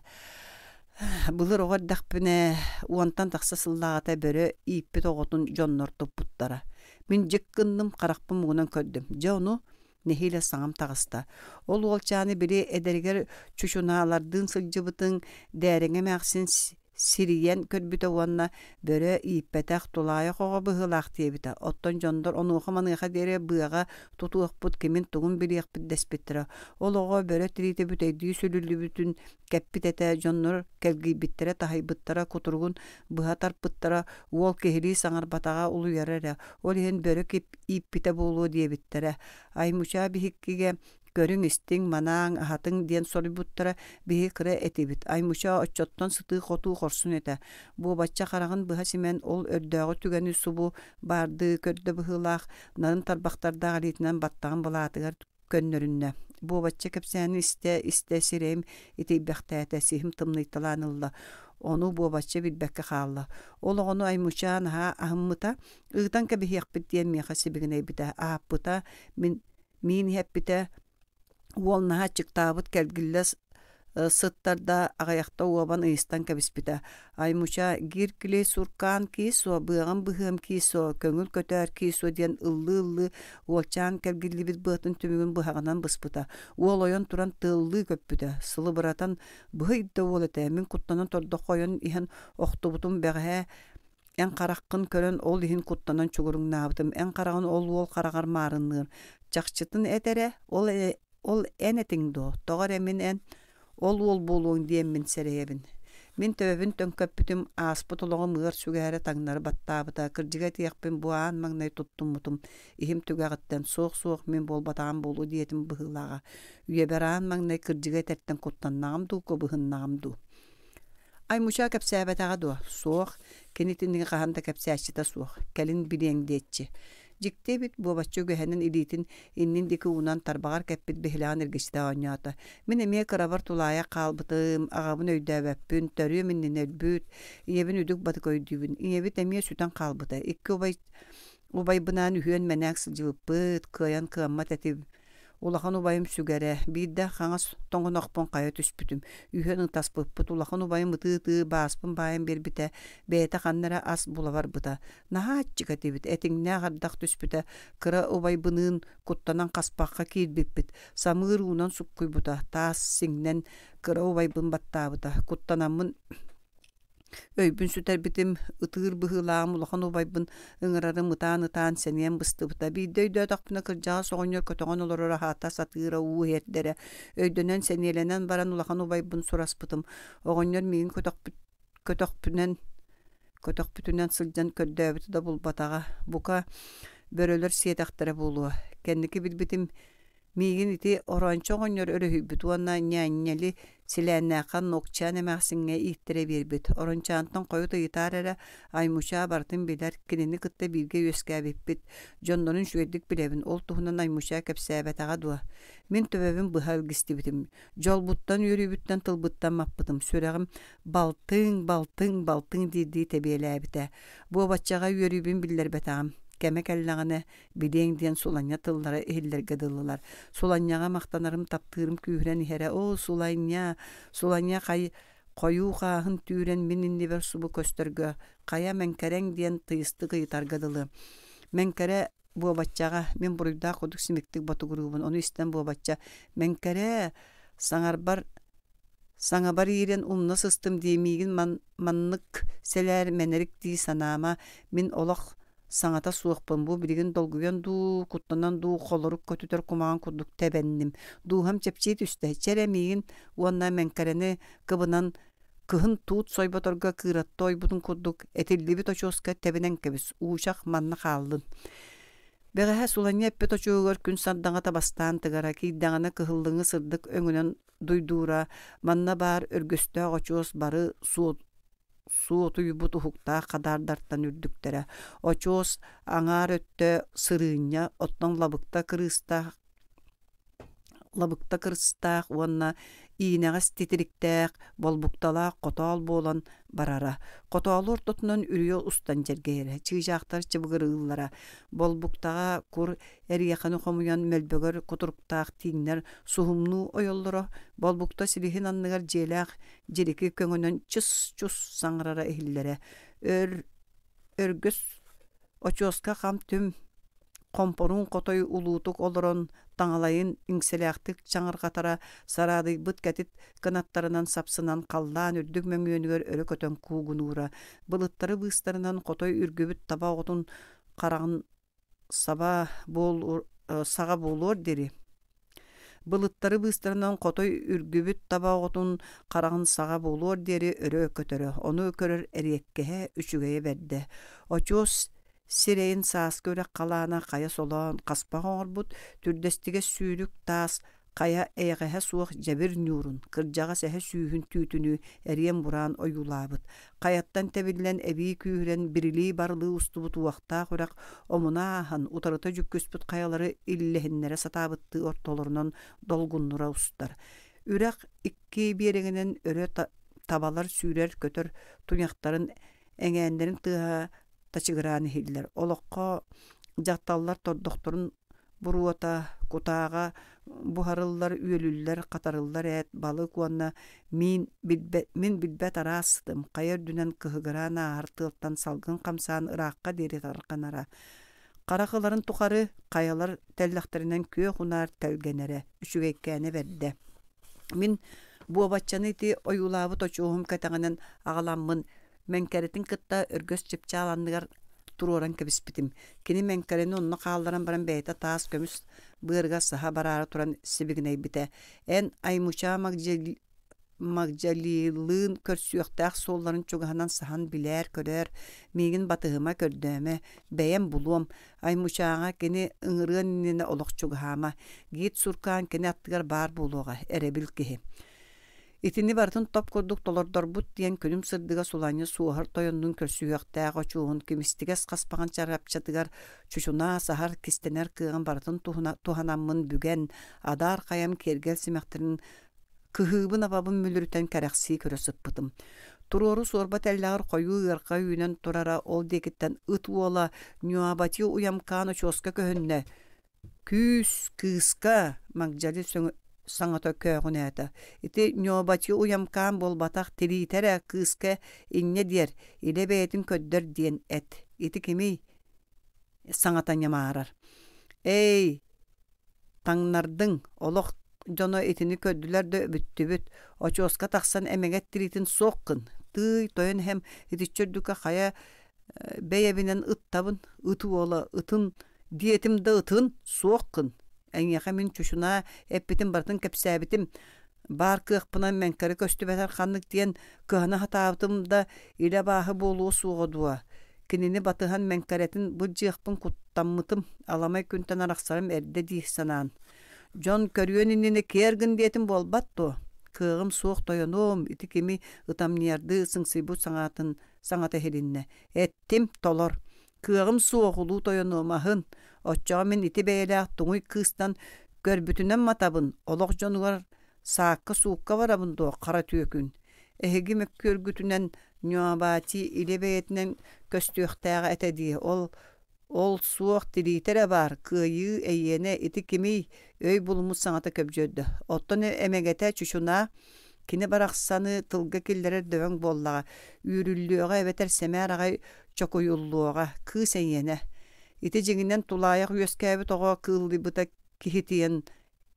«Былыр оҕо эрдэхпинэ, уонтан тахса сыллааҕыта бөрө ииппит оҕотун дьоннор туппуттара. Мин дьик гынным, харахпын муҥунан көрдүм. Дьэ ону нэһиилэ саҥам таҕыста. Ол уолчааны били эдэригэр чучунаалардыын сылдьыбытыҥ Дээрэҥэ эмээхсин сирийэн көрбүтэ уонна бөрө ииппэтэх тулаайах оҕо быһыылаах диэбитэ. Оттон дьоннор онуоха-маныаха диэри быаҕа тутуохпут, кимин-тугун билиэхпит дэспиттэрэ. Ол оҕо бөрө тириитэ бүтэйдии сүлүллүбүтүн кэппит этэ, дьоннор кэлгийбиттэрэ, таһыйбыттара, кутуругун быһа тарпыттара, уол киһилии саҥарбатаҕа улуйара эрэ. Ол иһин бөрө ииппитэ буолуо диэбиттэрэ. Аймучаа биһиккигэ Көрүҥ-истиҥ, манааҥ, аһатыҥ диэн соруйбуттара, биһиги кыра этибит. Аймуча оччоттон сытыы-хотуу хорсун этэ. Буобачча хараҕын быһа симэн ол өрдөөҕү түгэни субу баардыы көрдө быһыылаах, нарын тарбахтардаах илиитинэн баттаҕын былаатыгар көннөрүннэ. Буобачча кэпсээнин истэ-истэ сирэйим итийбэхтээтэ, сиһим тымныйталаан ылла. Ону Буобачча билбэккэ хаалла. Ол оҕону Аймучаа наһаа аһыммыта, ыытан кэбиһиэхпит диэн миэхэ сибигинэйбитэ. Аһаппыта, мин миин иһэппитэ, Уол наһаа аччыктаабыт кэлгиллэ сыттар да аҕыйахта уобан ыйыстан кэбиспитэ. Аймуча «Гиркли суркаан киисо, быаҕым быһыам киисо, көҥүл көтөөр киисо» диэн ыллыы-ыллыы уолчаан кэлгиллибит быатын түмүгүн быһаҕынан быспыта. Уол ойон туран тыаллыы көппүтэ. Сылыбыратан «Быһый да уол этэ, мин куттанан тордоххо ойон иһэн охтубутум бэҕэһээ Эн хараххын көрөн ол иһин куттанан чугуруҥнаабытым, эн хараҕын ол уол хараҕар маарынныыр. Чахчытын эт эрэ, ол, ол эн этиҥ дуо? Тоҕо эрэ мин эн ол уол буолуоҥ диэммин сэрэйэбин. Мин төбөбүн төҥкөппүтүм, ааспыт олоҕум ыар сүгэһэрэ таҥнары баттаабыта, кырдьыга этиэхпин бу аан маҥнай туттуммутум, иһим түгэҕиттэн суох-суох мин буолбатаҕым буолуо диэтим быһыылааҕа. Үйэбэр аан маҥнай кырдьыга этэртэн куттаннаҕым дуу, кыбыһыннаҕым дуу. Аймуча кэпсээбэтэҕэ дуо? Суох, кини итинниги хаһан да кэпсээччитэ суох, кэлин билиэҥ диэччи. Дьикти эбит, буобаччы үгэһинэн илиитин иннин диэки уунан тарбаҕар кэппит биһилэҕин эргичитэ оонньоото. Мин эмиэ кырабар тулаайах хаалбытым, аҕабын өйдөөбөппүн, төрүөм иннинэ өлбүт, ийэбин үдүк-бадык өйдүүбүн. Ийэбит эмиэ сүтэн хаалбыта. Икки убай убайбынаан үһүөн мэнээк сылдьыбыппыт, кыайан кыаммат этим. Улахан убайым сүгэрэ, биирдэ хаҥас тоҥонохпун хайа түспүтүм, үһүөн ытаспыппыт, улахан убайым ытыы-ытыы бааспын баайан биэрбитэ, бэйэтэ ханна эрэ ас була барбыта. Наһаа аччык этибит, этиҥнээх ардах түспүтэ, кыра убайбыныын куттанан хаспахха киирбиппит, самыыр уунан суккуйбута, таас сиҥнэн кыра убайбын баттаабыта, куттанаммын Өйбүн сүтэрбитим, ытыыр быһыылааҕым улахан убайбын ыҥырарым ытаан-ытаан сэниэм быстыбыта. Биирдэ өйдөөтөхпүнэ кырдьаҕас оҕонньор көтөҕөн олорор аһаата сатыыра уу иһэрдэрэ. Өйдөнөн, сэниэлэнэн баран улахан убайбын сураспытым. Оҕонньор миигин көтөхпүт көтөхпүнэн көтөхпүтүнэн сылдьан көрдөөбүтэ да булбатаҕа. Бука, бөрөлөр сиэтэхтэрэ буолуо. Кэнники билбитим Миигин ити Орончо оҕонньор өрүһүйбүт уонна ньээнньэли Силээннээххэ Нокчаан эмээхсиҥҥэ ииттэрэ биэрбит. Орончаантан хойут ыйытаар эрэ, Аймучаа барытын билэр, кинини кытта бииргэ үөскээбиппит, дьоннорун үчүгэйдик билэбин, ол туһунан Аймучаа кэпсээбэтэҕэ дуо? Мин төбөбүн быһа илгистибитим. Дьолбуттан, үөрүүбүттэн тылбыттан маппытым, сүрэҕим «балтыҥ, балтыҥ, балтыҥ» диирдии тэбиэлээбитэ. Буобаччаҕа үөрүүбүн биллэрбэтэҕим. Кэмэ кэллэҕинэ, Билиэҥ диэн Суланньа тыллара иһиллэргэ дылылар. Суланньаҕа махтанарым, таптыырым күүһүрэн иһэрэ. Оо, Суланньа, Суланньа хай хойуу хааһын түүрэн мин иннибэр субу көстөргө, хайа мэҥкэрэҥ диэн тыйыстык ыйытарга дылы. Мэҥкэрэ буобаччаҕа мин буруйдаах курдук симиктик ботугуруубун. Ону истэн буобачча «Мэҥкэрэ, саҥарбар саҥабар иирэн умна сыстым дии миигин ман маннык сэлээр мэнэрик дии санаама мин олох саҥата суохпун бу билигин долгуйан дуу куттанан дуу холорук көтүтэр кумаҕан курдук тэбэнним дууһам чэпчии түстэ чэ эрэ миигин уонна мэҥкэрэни кыбынан кыһын туут сойботорго кыыратта ойбутун курдук этиллибит очуоска тэбинэн кэбис уучах манна хааллын Бэҕэһээ Суланньа эппит очуоһугар күн сардаҥата бастаан тыгара, киирдэҕинэ кыһыллыҥы сырдык өҥүнэн дуйдуура, манна баар өргөстөөх очуос бары суотуйбут уһуктаах хадаардартан үрдүктэрэ. Очуос аҥаар өттө сырыынньа, оттон лабыкта кырыыстаах лабыкта кырыстаах уонна иинэҕэс титириктээх, болбукталаах хотоол буолан барара. Хотоолу ортотунан үрүйэ устан дьэргэйэрэ, чыычаахтар чыбыгырыыллара. Болбуктаҕа кур эриэхэни хомуйан мөлбөгөр кутуруктаах тииҥнэр суһумнуу ойоллоро. Болбукта силиһин анныгар дьиэлээх дьирики көҥөнөн чыс-чус саҥарара иһиллэрэ. Өр өргөс очуоска хам-түм Хомпоруун хотой улуутук олорон таҥалайын иҥсэлээхтик чаҥырҕатара, сараадыйбыт кэтит кынаттарынан сапсынан халлаан үрдүк мөҥүөнүгэр өрө көтөн куугунуура, былыттары быыстарынан хотой үргүбүт таба оҕотун хараҕын саба буол саҕа буолуор диэри Былыттары быыстарынан хотой үргүбүт таба оҕотун хараҕын саҕа буолуор диэри өрө көтөрө, ону көрөр эриэккэһэ үчүгэйэ бэрдэ. Очуос сирэйин сааскы үрэх халаана хайа солоон хаспах оҥорбут, түрдэстигэс сүүрүк таас. Хайа эйэҕэһэ суох дьэбир ньуурун, кырдьаҕас эһэ сүүһүн түүтүнүү эриэн-бураан ойуулаабыт. Хайаттан тэбиллэн эбии күүһүрэн бирилии-барылыы устубут уохтаах үрэх омуна ааһан, утарыта дьүккүспүт хайалары иллэһиннэрэ сатаабыттыы ортолорунан долгуннура устар. Үрэх икки биэрэгинэн өрө табалар сүүрэр-көтөр туйахтарын эҥээннэрин тыаһа тачыгыраан иһиллэр. Олоххо дьахталлар тордохторун буруота, кутааҕа буһарыллар, үөлүллэр, хатарыллар эт, балык уонна миин билбэт, мин билбэт араас сытым хайа үрдүнэн кыһыгыраан ааһар тыалтан салгын хамсаан ыраахха диэри тарҕанара. Харах ыларын тухары хайалар тэллэхтэринэн күөх унаар тэлгэнэрэ, үчүгэйкээнэ бэрдэ. Мин буобаччаны ити ойуулаабыт очуоһум кэтэҕинэн аҕаламмын Мэҥкэритин кытта өргөс чыпчаал анныгар туруоран кэбиспитим. Кини Мэҥкэрэни онно хаалларан баран бэйэтэ таас көмүс быарыгар саһа бараары туран сибигинэйбитэ: «Эн Аймучаа Магдьалилыын көрсүөхтээх суолларын чугаһынан саһан билээр-көрөөр, миигин батыһыма, көрдөөмө, бэйэм булуом. Аймучааҕа кини ыҥырыан иннинэ олох чугаһаама. Гид Суркаан кини аттыгар баар буолуоҕа, эрэбил киһи. Итини барытын топ курдук толордорбут диэн күнүм сырдыга суланньа суоһар тойоннуун көрсүһүөхтээх очуоһун кимистигэс хаспаҕын чарапчатыгар чучунаа саһар кистэнэр кыаҕын барытын туһанаммын бүгэн, адаар хайам киэргэл симэхтэрин кыһыыбын-абабын мүлүрүтэн кэрэхсии көрө сыппытым. Туруору суорба тэллэҕэр хойуу ыарха үүнэн турара ол диэкиттэн ыт уола Ньуабати Уямкаан очуоска көһүннэ Күүс, кыыска, Магдьали саҥата көөҕүнээтэ. Ити ньуобаччы уйамкаан буолбатах, тириитэ эрэ кыыска инньэ диэр, илэ бэйэтин көрдөр диэн эт. Ити кимий? саҥата ньамаарар. Эй, таҥнардыҥ, олох дьоно итини көрдүлэр да бүттүбүт. Очуоска тахсан эмэгэт тириитин суох гын. Тыый, тойон эһэм итиччэ үрдүккэ хайа бэйэбинэн ыттабын, ыт уола ытын диэтим да ытын, суох гын. Эйиэхэ мин чучунаа эппитин барытын кэпсээбитим. Баар кыахпынан мэҥкэрэ көстүбэтэр ханнык диэн кыһана сатаабытым да илэ абааһы буолуо суоҕа дуо? Кинини батыһан мэҥкэрэтин былдьыахпын куттаммытым, аламай күнтэн арахсарым эрдэ дии санаан. Дьон көрүөн иннинэ киэр гын диэтим буолбат дуо? Кыаҕым суох тойонуом, ити кими ытамньыйардыы сыҥсыйбыт саҥатын саҥата иһилиннэ. Эттим, толор. Кыаҕым суох улуу тойонуом аһын, оччоҕо мин ити бэйэлээх туҥуй кыыстан көрбүтүнэн матабын, олох дьонугар саакка-суукка барабын дуо, хара түөкүн. Эһиги мөккүөргүтүнэн Ньуобаати илэ бэйэтинэн көстүөхтээҕэ этэ дии, ол ол суох тириитэ эрэ баар, кыайыы эйиэнэ ити кимий, өй булуммут саҥата көбдьүөрдэ. Оттон эмэгэтэ чучунаа Кини барахсаны тылга киллэрэр дөбөҥ буоллаҕа, үүрүллүөҕэ эбэтэр сэмээр аҕай чокуйуллуоҕа, кыыс эйиэнэ. Ити дьиҥинэн тулаайах үөскээбит оҕо кыыллыйбыта киһитийэн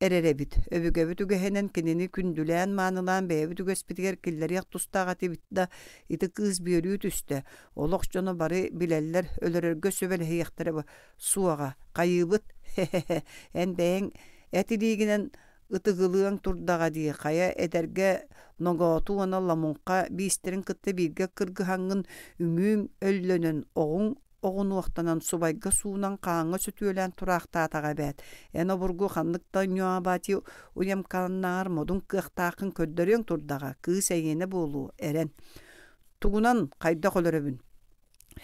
эрэр эбит. Өбүгэбит үгэһинэн кинини күндүлээн-маанылаан бэйэбит үгэспитигэр киллэриэх тустаах этибит да, ити кыыс бүөрүү түстэ. Олох дьоно бары билэллэр, өлөрөргө сүбэлэһиэхтэрэ суоҕа. Хайыыбыт? Хе-хе-хе, эн бэйэҥ эт илиигинэн ытыгылыаҥ турдаҕа дии, хайа эдэргэ ногооту уонна ламуҥха биистэрин кытта бииргэ кыргыһаҥҥын үҥүүҥ өллөнөн, оҕуҥ оҕунуохтанан субайга суунан хааҥҥа сөтүөлээн тураахтаатаҕа эбээт. Эн обургу ханнык да ньуобати уйамканнааҕар модун кыахтааххын көрдөрүөҥ турдаҕа, кыыс эйиэнэ буолуо, эрэн. Тугунан хайдах өлөрөбүн?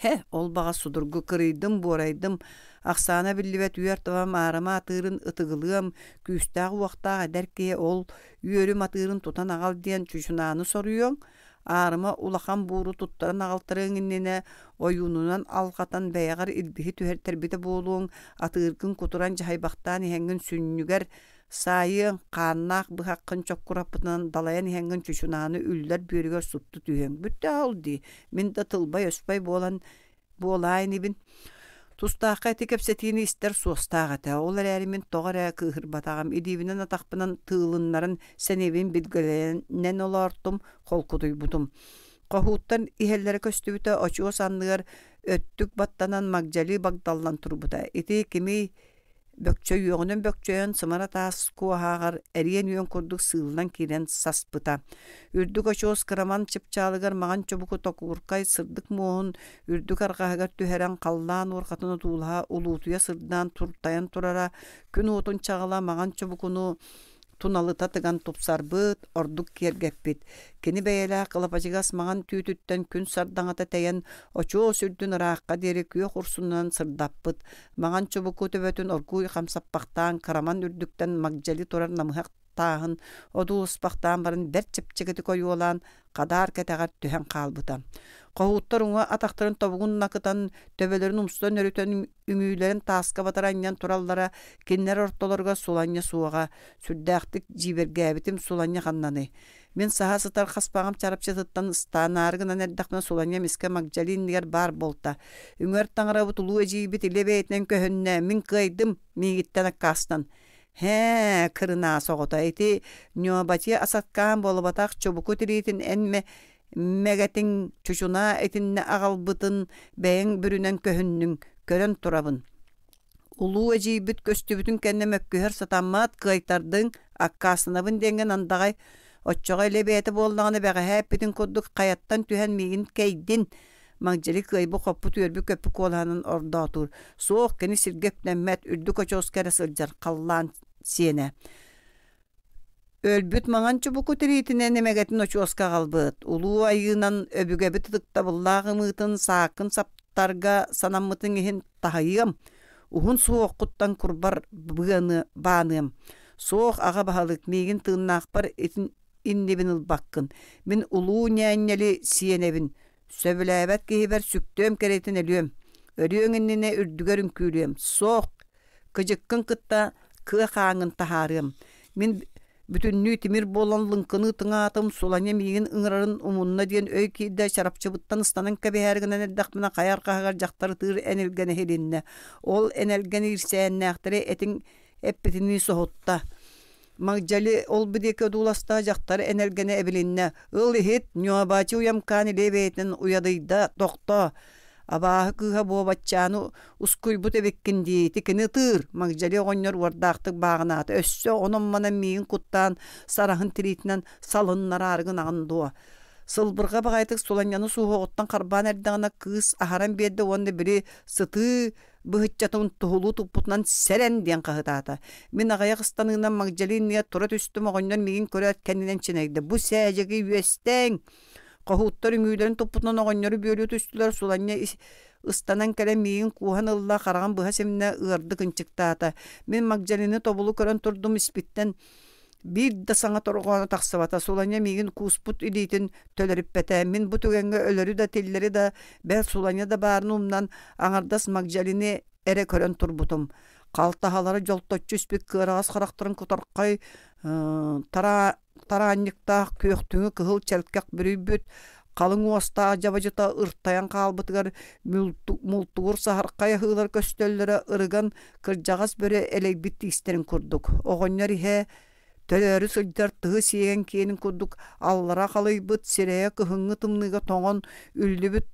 Һэ, ол баҕас судургу кырыйдым, буорайдым, ахсаана биллибэт үөр табам аарыма атыырын ытыгылыам, күүстээх-уохтаах эдэр киһи ол үөрүм атыырын тутан аҕал диэн чучунааны соруйуоҥ, аарыма улахан бууру туттаран аҕалтарыаҥ иннинэ ойуунунан алҕатан бэйэҕэр илбиһи түһэртэрбитэ буолуоҥ, атыыргын кутуран дьаһайбахтаан иһэҥҥин сүнньүгэр Саайыаҥ, хааннаах быһаххын чоккураппытынан далайан иһэҥҥин чучунааны үллэр бүөрүгэр супту түһүөҥ. Бүттэ ол дии, мин да тылбай-өспөй буолан буолаа инибин. Тустаахха ити кэпсэтиини истэр суостаах этэ. Ол эрээри мин тоҕо эрэ кыыһырбатаҕым, илиибинэн-атахпынан тыылыннаран сэниэбин билгэлэнэн олоортум, холкутуйбутум. Хоһууттан иһэллэрэ көстүбүтэ, очуос анныгар өттүк баттанан магдьалыы багдаллан турбута. Ити кимий Бөкчөйүөҕүнэн бөкчөйөн сымара таас куоһааҕар эриэн үөн курдук сыыллан киирэн саспыта. Үрдүк очуос кыраман чыпчаалыгар маҥан чубуку токууркай сырдык муоһун үрдүк арҕаһыгар түһэрэн халлаан уорҕатын одуулаһа улуутуйа сырдаан туртайан турара, күн уотун чаҕыла маҥан чубукуну туналыта тыган тупсарбыт, ордук киэргэппит. Кини бэйэлээх кылапачыгас маҥан түүтүттэн күн сардаҥата тэйэн, очуос үрдүн ыраахха диэри күөх урсунунан сырдаппыт, маҥан чубуку төбөтүн оргууй хамсаппахтаан кыраман үрдүктэн магдьали турар намыһах тааһын одуулуспахтаан баран бэрт чэпчэкитик ойуолаан хадаар кэтэҕэр түһэн хаалбыта. Хоһууттар уҥа атахтарын тобугун накытан, төбөлөрүн умсутан өрүтэн үҥүүлэрин тааска батары анньан тураллара, кинилэр ортолоругар суланньа суоҕа. Сүрдээхтик дьиибэргээбитим суланньа ханнаный? Мин саһа сытар хаспаҕым чарапчытыттан ыстаанаары гынан эрдэхпинэ суланньа эмискэ Магдьали иннигэр баар буолта. Үҥэр таҥарабыт улуу эдьиийбит илэ бэйэтинэн көһүннэ, мин кыайдым, миигиттэн аккаастан. Һээ, кырынаас оҕото, ити ньуобати асаткаан буолбатах чубуку тириитин эн мэгэтиҥ чучунаа итиннэ аҕалбытын бэйэҥ бүрүнэн көһүннүҥ, көрөн турабын. Улуу эдьиийбит көстүбүтүн кэннэ мөккүһэр сатаммат, кыайтардыҥ, аккаастанабын диэҥҥин андаҕай, оччоҕо илэ бэйэтэ буоллаҕына бэҕэһээ эппитин курдук хайаттан түһэн миигин кэйдин, Магдьали кыайбыт-хоппут үөрбүт-көппүт куолаһынан ордоотуур. Суох, кини сиргэ үктэммэт, үрдүк очуоска эрэ сылдьар, халлаан сиэнэ. Өлбүт маҥан чубуку тириитинэн эмэгэтин очуоска аҕалбыт, улуу айыынан өбүгэбит ытыктабыллаах ымыытын сааккын саптарга санаммытыҥ иһин таһыйыам, уһун суһуоххуттан курбар быаны бааныам. Суох, аҕа баһылык, миигин тыыннаахпар итин иннибин ылбаккын. Мин улуу ньээнньэли сиэнэбин, сөбүлээбэт киһибэр сүктүөм кэриэтин өлүөм, өлүөҥ иннинэ үрдүгэр үҥкүүлүөм. Суох, кыдьыккын кытта кыа хааҥҥын таһаарыам. Мин бүтүннүү тимир буолан лыҥкыныы тыҥаатым, суланьа миигин ыҥырарын умунна диэн өй киирдэ, чарапчыбыттан ыстанан кэбиһээри гынан эрдэхпинэ хайа арҕаһыгар дьахтар ытыыр энэлгэнэ иһилиннэ. Ол энэлгэн иирсээннээхтэри этиҥ эппитинии соһутта. Магдьали ол-бу диэки одууласта, дьахтар энэлгэнэ эбилиннэ: «Ыл иһит, ньуобаччы уйамкаан илиэ бэйэтинэн уйадыйда, тохтоо! Абааһы кыыһа буобаччааны ускуйбут эбиккин дии, ити кини ытыыр!» Магдьали оҕонньор уордаахтык бааҕынаата, өссө онон-манан миигин куттаан сараһын тириитинэн салыннараары гынаҕын дуо? Сылбырҕа баҕайытык суланньаны суһуоҕуттан харбаан эрдэҕинэ кыыс аһаран биэрдэ уонна били сытыы быһыччатын туһулуу туппутунан сэрэн диэн хаһытаата. Мин аҕыйах ыстаныынан Магдьали иннигэр тура түстүм, оҕонньор миигин көрөөт кэннинэн чинэйдэ. Бу сээдьэги үөстээҥ! Хоһууттар үҥүүлэрин туппутунан оҕонньору бүөлүү түстүлэр, суланньа ыстанан кэлэн миигин кууһан ылла, хараҕын быһа симнэ, ыардык ынчыктаата. Мин Магдьалины тобулу көрөн турдум, испиттэн Биир да саҥа торҕооно тахсыбата, Суланьа миигин кууспут илиитин төлөрүппэтэ. Мин бу түгэҥҥэ өлөрү да, тиллэри да, бэл Суланьа да баарын умнан, аҥардас Магдьалины эрэ көрөн турбутум. Халтаһалара дьолточчу испит кыараҕас харахтарын куторхой тараанньыктаах күөхтүҥү кыһыл чэлкэх бүрүйбүт, халыҥ уостаах дьабадьыта ыртайан хаалбытыгар мултугур саһархай аһыылар көстөллөрө ырыган кырдьаҕас бөрө элэйбит тиистэрин курдук. Оҕонньор иһэ төлөөрү сылдьар тыһы сиэгэн киэнин курдук аллара халыйбыт, сирэйэ кыһыҥҥы тымныыга тоҥон үллүбүт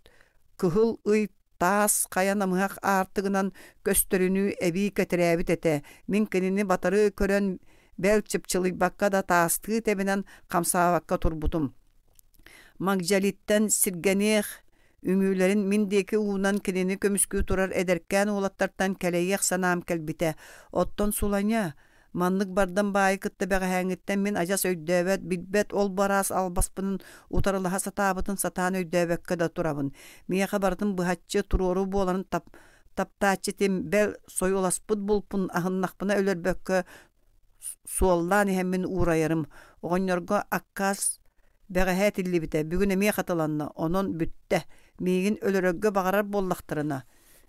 кыһыл ый таас хайа намыһах аартыгынан көстөрүнүү эбии кэтирээбит этэ. Мин кинини батары көрөн, бэл чыпчылыйбакка да таастыы тэбинэн хамсаабакка турбутум. Магдьалиттан сиргэниэх үҥүүлэрин мин диэки уунан кинини көмүскүү турар эдэркээн уолаттартан кэлэйиэх санаам кэлбитэ. Оттон Суланя, маннык бардам баайы кытта бэҕэһээҥҥиттэн мин адьас өйдөөбөт, билбэт ол-бу араас албаспын утарылаһа сатаабытын сатаан өйдөөбөккө да турабын. Миэхэ барытын быһаччы туруору буоларын таптааччы этим, бэл сойуоласпыт булпун аһыннахпына өлөрбөккө суоллаан иһэммин уурайарым. Оҕонньорго аккаас бэҕэһээ этиллибитэ, бүгүн эмиэ хатыланна, онон бүттэ. Миигин өлөрөргө баҕарар буоллахтарына,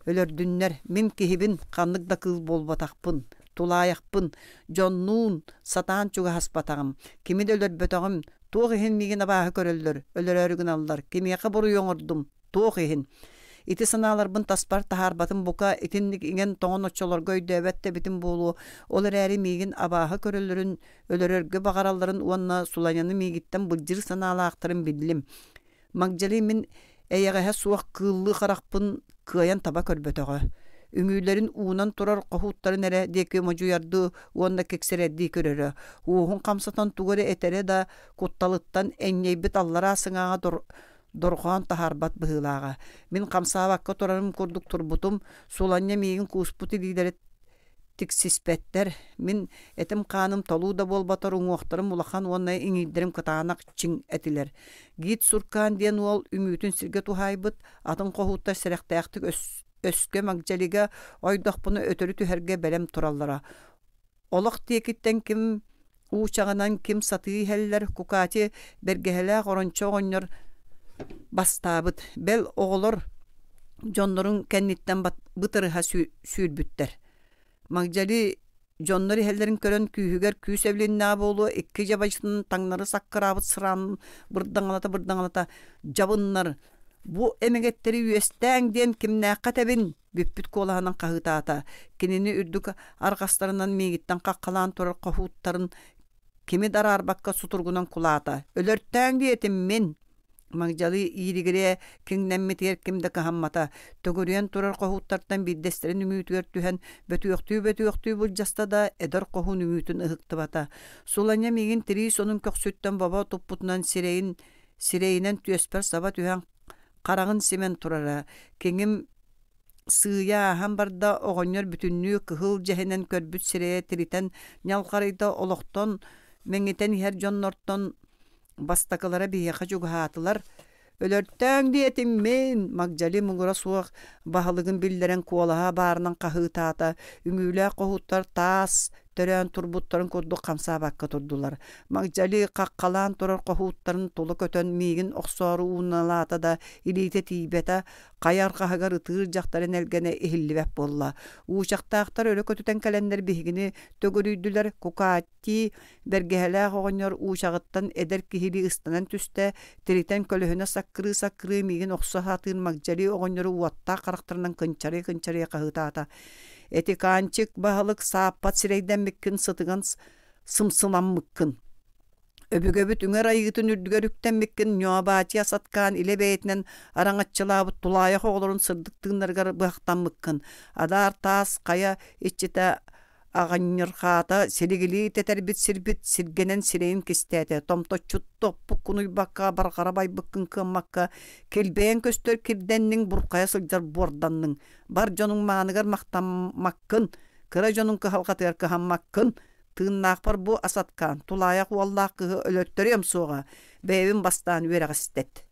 өлөрдүннэр, мин киһибин, ханнык да кыыл буолбатахпын, тулаайахпын, дьоннуун сатаан чугаһаспатаҕым, кими да өлөрбөтөҕүм, туох иһин миигин абааһы көрөллөр, өлөрөөрү гыналлар, кимиэхэ буруйу оҥордум, Туох иһин? Ити санааларбын таспар таһаарбатым бука итинник иҥэн-тоҥон оччолорго өйдөөбөт да эбитим буолуо, ол эрээри миигин абааһы көрөллөрүн, өлөрөргө баҕаралларын уонна Суланяны миигиттэн былдьыыр санаалаахтарын биллим. Магдьали мин эйэҕэһэ суох кыыллыы харахпын кыайан таба көрбөтөҕө. Үҥүүлэрин уунан турар хоһууттарын эрэ диэки модьуйардыы уонна киксэрэрдии көрөрө. Уоһун хамсатан тугу эрэ этэрэ да, кутталыттан энньэйбит аллараа сыҥааҕа дорҕоон таһаарбат быһыылааҕа. Мин хамсаабакка турарым курдук турбутум, суланньа миигин кууспут илиилэрэ Тиксиспэттэр. Мин этим-хааным толуу да буолбатар уҥуохтарым улахан уонна иҥиирдэрим кытаанах чиҥ этилэр. Гид Суркаан диэн уол үҥүүтүн сиргэ туһаайбыт, атын хоһууттар сэрэхтээхтик өскө Магдьалига ойдохпуна өтөрү түһэргэ бэлэм тураллара. Олох диэкиттэн ким уучаҕынан ким сатыы иһэллэр, Кукати бэргэһэлээх орончо оҕонньор бастаабыт, бэл оҕолор дьоннорун кэнниттэн бытарыһа сүүрбүттэр. Магдьали дьоннор иһэллэрин көрөн күүһүгэр күүс эбилиннэҕэ буолуо, икки дьабайытын таҥнары саккыраабыт сыраанын бырдаҥалата-бырдаҥалата дьабыннар, «Бу эмэгэттэри үөстээҥ диэн кимнээххэ этэбин?» бүппүт куолаһынан хаһыытаата. Кинини үрдүк арҕастарынан миигиттэн хаххалаан турар хоһууттарын кими да араарбакка сутуругунан кулаата. «Өлөртөөҥ диэтим мин!» Магдьалы ииригирэ киҥнэммитигэр ким да кыһаммата. Төгүрүйэн турар хоһууттартан биирдэстэрин үҥүүтүгэр түһэн, бөтүөхтүү-бөтүөхтүү былдьаста да, эдэр хоһуун үҥүүтүн ыһыктыбата. Суланьа миигин тирии сонун көхсүттэн бобо туппутунан сирэйин сирэйинэн түөспэр саба түһэн хараҕын симэн турара. Киҥим сыыйа ааһан барда, оҕонньор бүтүннүү кыһыл дьэһинэн көрбүт сирэйэ тиритэн ньалҕарыйда, олохтон мэҥитэн иһэр дьоннортон бастакылара биһиэхэ чугаһаатылар. «Өлөртөөҥ диэтим мин!» Магдьали муҥура суох баһылыгын биллэрэн куолаһа баарынан хаһыытаата, үҥүүлээх хоһууттар таас төрөөн турбуттарын курдук хамсаабакка турдулар. Магдьали хаххалаан турар хоһууттарын тула көтөн миигин охсоору ууналаата да, илиитэ тиийбэтэ, хайа арҕаһыгар ытыыр дьахтарын элгэнэ иһиллибэт буолла. Уучахтаахтар өрө көтүтэн кэлэннэр биһигини төгүрүйдүлэр, кукааттии бэргэһэлээх оҕонньор уучаҕыттан эдэр киһилии ыстанан түстэ, тиритэн көлөһүнэ саккырыы-саккырыы миигин охсо сатыыр Магдьали оҕонньору уоттаах харахтарынан кынчарыйа-кынчарыйа хаһыытаата. Этиканчик баһылык сааппат сирэйдэммиккин сытыган сымсыламмыккын. Өбүгэбит үҥэр айыытын үрдүгэр үктэммиккин Ньообаатья саткаан илэ бэйэтинэн араҥаччылаабыт тулаайах оҕолорун сырдык тыыннарыгар быһахтаммыккын. Адаар таас хайа иччитэ аҕанньырхаата силигилии тэтэрбит сирбит сиргэнэн сирэйин кистээтэ томточчу топпуккун уйбакка барҕара байбыккын кыаммакка килбэйэн көстөр кирдэнниҥ бурхайа сылдьар буорданныҥ бар дьонуҥ мааныгар махтаммаккын кыра дьонуҥ кыһалҕатыгар кыһаммаккын тыыннаахпар бу асаткаан тулаайах уоллаах кыһы өлөртөрүөм суоҕа бэйэбин бастаан үөрэҕистет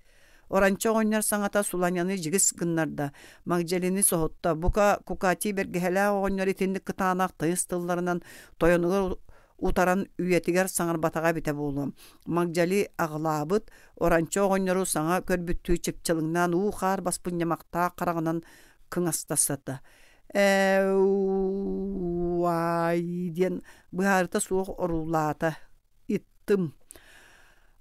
Оранча оҕонньор саҥата Суланяны дьигис гыннарда, Магдьалины соһутта. Бука Кукати бэргэһэлээх оҕонньор итинник кытаанах тыйыс тылларынан тойонугар утаран үйэтигэр саҥарбатаҕа эбитэ буолуо. Магдьали аҕылаабыт, Оранча оҕонньору саҥа көрбүттүү чыпчылыҥнаан уу-хаар баспыт ньамахтаах хараҕынан кыҥастаста. Ээ, уай диэн быһаарыта суох орулаата. Иттым.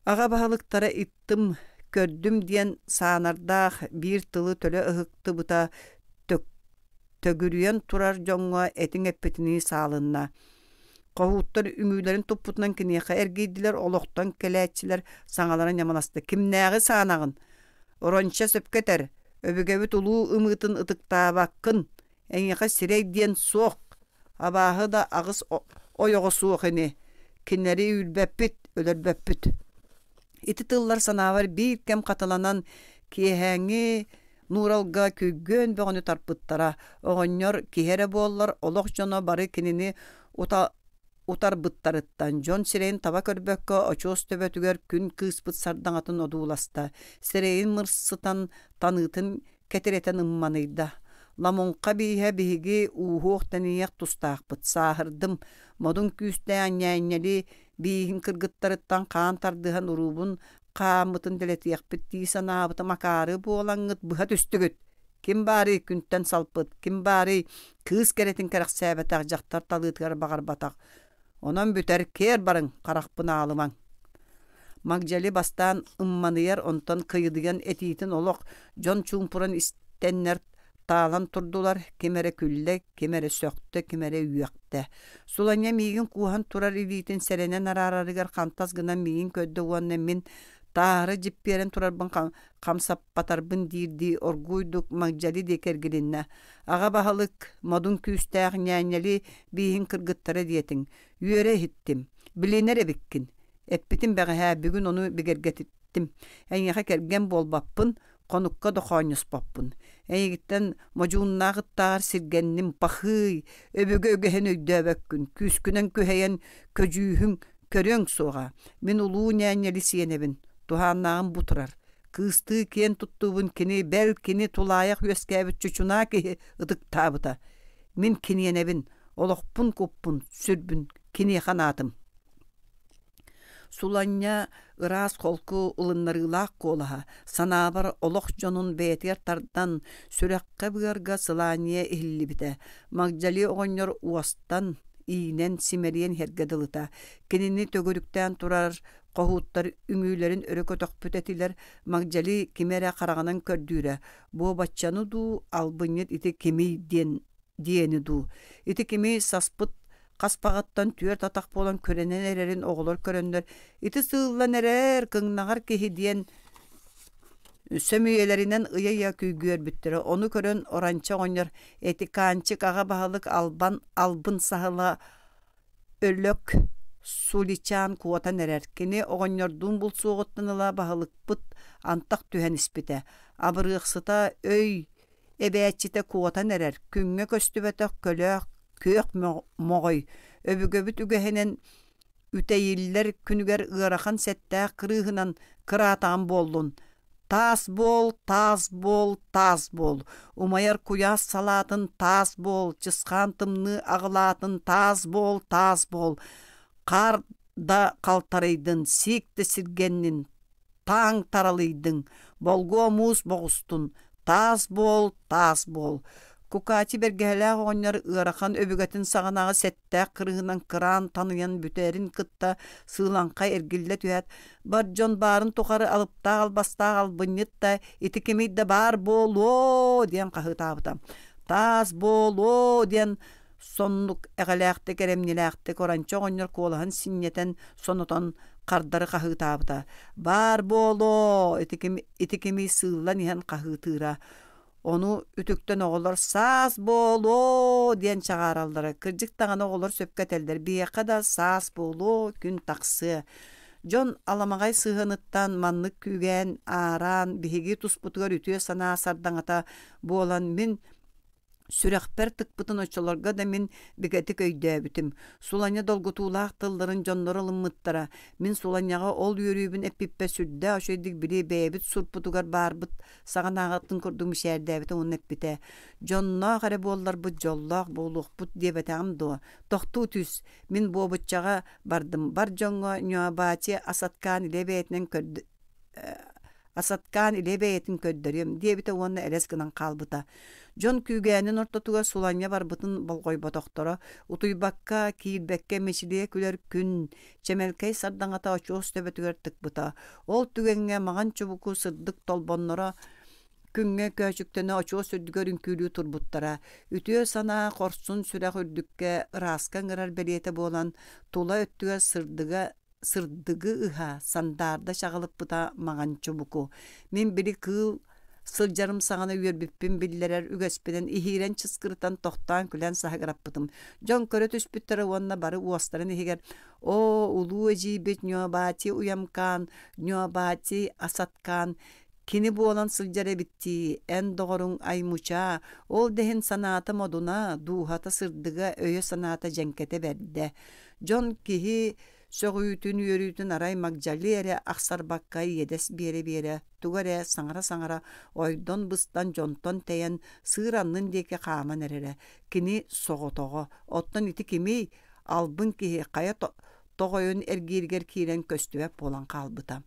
Аҕа баһылыктара иттым, көрдүм диэн саанардаах биир тылы төлө ыһыктыбыта төгүрүйэн турар дьоҥҥо этиҥ эппитинии саалынна. Хоһууттар үҥүүлэрин туппутунан киниэхэ эргийдилэр, олохтон кэлээччилэр саҥалара ньамаласта: «Кимнээҕи саанаҕын? Оронча сөпкө этэр, өбүгэбит улуу ымыытын ытыктаабаккын, Эйиэхэ сирэй диэн суох, абааһы да аҕыс ойоҕо суох ини, кинилэри үүрбэппит, өлөрбөппүт. Ити тыллар санаабар биир кэм хатыланан киэһээҥҥи нууралга күйгүөн бөҕөнү тарпыттара. Оҕонньор киһи эрэ буоллар, олох дьоно бары кинини утарбыттарыттан дьон сирэйин таба көрбөккө очуос төбөтүгэр күн кыыспыт сардаҥатын одууласта, сирэйин мырсытан таныытын кэтирэтэн ымманыйда. Ламуҥха бииһэ биһиги ууһуох-тэнийиэх тустаахпыт, сааһырдым, модун күүстээх ньээнньэли бииһин кыргыттарыттан хаан тардыһан уруубун хааммытын дэлэтиэхпит дии санаабытым акаары буолаҥҥыт быһа түстүгүт. Ким баарый күнтэн салпыт, ким баарый кыыс кэрэтин кэрэхсээбэтэх дьахтар талыытыгар баҕарбатах. Онон бүтэр, киэр барыҥ, харахпын аалымаҥ. Магдьали бастаан ымманыйар, онтон кыйыдыйан этиитин олох дьон чуумпуран истэннэр таалан турдулар, ким эрэ күллэ, ким эрэ сөхтө, ким эрэ үөхтэ. Суланьа миигин кууһан турар илиитин сэрэнэн араарарыгар хантас гынан миигин көрдө уонна мин тааһары дьиппиэрэн турарбын хамсаппатарбын диирдии оргууйдук Магдьали диэки эргилиннэ. Аҕа баһылык, модун күүстээх ньээньэли бииһин кыргыттара диэтиҥ. Үөрэ иһиттим. Билинэр эбиккин. Эппитим бэҕэһээ, бүгүн ону бигэргэттим. Эйиэхэ кэргэн буолбаппын, хонукка да хоонньоспоппун. Эйигиттэн модьууннаах ыттааҕар сиргэнним, пахыый, өбүгэ үгэһин өйдөөбөккүн, күүскүнэн күһэйэн көдьүүһүҥ көрүөҥ суоҕа. Мин улуу ньээньэли сиэнэбин, туһааннааҕым бу турар. Кыыстыы киэн туттуубун кини, бэл кини тулаайах үөскээбит чучунаа киһи ытыктаабыта. Мин киниэнэбин, олохпун куппун, сүрбүн киниэхэ анаатым. Суланньа ыраас холку ылыннарыылаах куолаһа, санаабар олох дьонун бэйэтигэр тардан, сүрэххэ-быарга сылаанньыйа иһиллибитэ. Магдьали оҕонньор уостан, иинэн, симэлийэн иһэргэ дылыта. Кинини төгүрүктээн турар хоһууттар үҥүүлэрин өрө көтөхпүт этилэр. Магдьали кими эрэ хараҕынан көрдүүрэ, буобаччаны дуу, албынньыт ити кимий диэн диэни дуу, ити кими саспыт хаспаҕыттан түөрт атах буолан күрэнэн эрэрин оҕолор көрөннөр ити сыыллан эрэр кыҥнаҕар киһи диэн сөмүйэлэринэн ыйа-ыйа күйгүөрбүттэрэ. Ону көрөн Оранча оҕонньор Этиканчик аҕа баһылык Албан албын саһыла Өлөк Суличаан куотан эрэр. Кини оҕонньордуун булсуоҕуттан ыла баһылыкпыт антах түһэн испитэ. Абырыахсыта өй Эбээччитэ куотан эрэр, күҥҥэ көстүбэтэх көлөөх күөх моҕой, өбүгэбит үгэһинэн үтэйиллэр күнүгэр ыарахан сэттээх кырыыһынан кыраатаҕым буоллун. Таас буол, таас буол, таас буол, умайар куйаас салаатын таас буол, чысхаан тымныы аҕылаатын таас буол, таас буол, хаар да халтарыйдын, сиик да сиргэннин, тааҥ таралыйдыҥ, болгуо муус боҕустун, таас буол, таас буол. Кукаачы бэргэһэлээх оҕонньор ыарахан өбүгэтин саҕанааҕы сэттээх кырыһынан кыраан таныйан бүтэрин кытта сыылаҥхай эргиллэ түһээт, бар дьон баарын тухары алыптаах албастаах албынньыт да ити кимий да баар буолуо диэн хаһыытаабыта. Таас буолуо диэн соннук эҕэлээхтик эрэмньилээхтик оранча оҕонньор куолаһын синньэтэн сонотон хардары хаһыытаабыта баар буолуо ити ким ити кимий сыыллан иһэн хаһыытыыра ону үтүктэн оҕолор саас буолуо диэн чаҕаараллара кырдьык даҕаны оҕолор сөпкө этэллэр биһиэхэ да саас буолуо күн тахсыа дьон аламаҕай сыһыаныттан маннык күүгээн аараан биһиги туспутугар үтүө санаа сардаҥата буолан мин Сүрэхпэр тыкпытын оччолорго да мин бигэтик өйдөөбүтүм. Суланньа долгутуулаах тылларын дьонноро ылыммыттара. Мин Суланньаҕа ол үөрүүбүн эппиппэр сүрдээх үчүгэйдик били бэйэбит сурпутугар баарбыт саҕанааҕытын курдук мичээрдээбитэ уонна эппитэ: «Дьонноох эрэ буолларбыт дьоллоох буолуохпут диэбэтэҕим дуо? Тохтуу түс, мин буобуччаҕа бардым. Бар дьоҥҥо Ньообаати Асаткаан илэ бэйэтинэн көрдө Асаткаан илэ бэйэтин көрдөрүөм диэбитэ уонна элэс гынан хаалбыта. Дьон күүгээнин ортотугар суланньа барбытын болҕойботохторо, утуйбакка, киирбэккэ мичилийэ күлэр күн чэмэлкэй сардаҥата очуос төбөтүгэр тыкпыта. Ол түгэҥҥэ маҥан чубуку сырдык толбонноро күҥҥэ көөчүктэнэ очуос үрдүгэр үҥкүүлүү турбуттара. Үтүө санаа хорсун сүрэх үрдүккэ ырааска ыҥырар бэлиэтэ буолан, тула өттүгэр сырдыга сырдыгы ыһа, сандаарда чаҕылыппыта маҥан чубуку. Мин били кыыл сылдьарым саҕана үөрбүппүн биллэрэр үгэспинэн иһиирэн чыскырытан тохтоон күлэн саһыгыраппытым. Дьон көрө түспүттэрэ уонна бары уостарын иһигэр «Оо, улуу эдьиийбит Ньуобаати Уямкаан, Ньуобаати Асаткаан кини буолан сылдьар эбит дии, эн доҕоруҥ Аймучаа, ол да иһин санаата модуна, дууһата сырдыга, өйө-санаата дьэҥкэтэ бэрдэ. Дьон киһи сөҕүүтүн, үөрүүтүн арай Магдьали эрэ ахсарбакка иэдэс биэрэ-биэрэ, тугу эрэ саҥара-саҥара ойдон-быстан дьонтон тэйэн сыыр аннын диэки хааман эрэрэ. Кини соҕотоҕо. Оттон ити кимий? Албын киһи хайа тоҕойун эргииригэр киирэн көстүбэт буолан хаалбыта.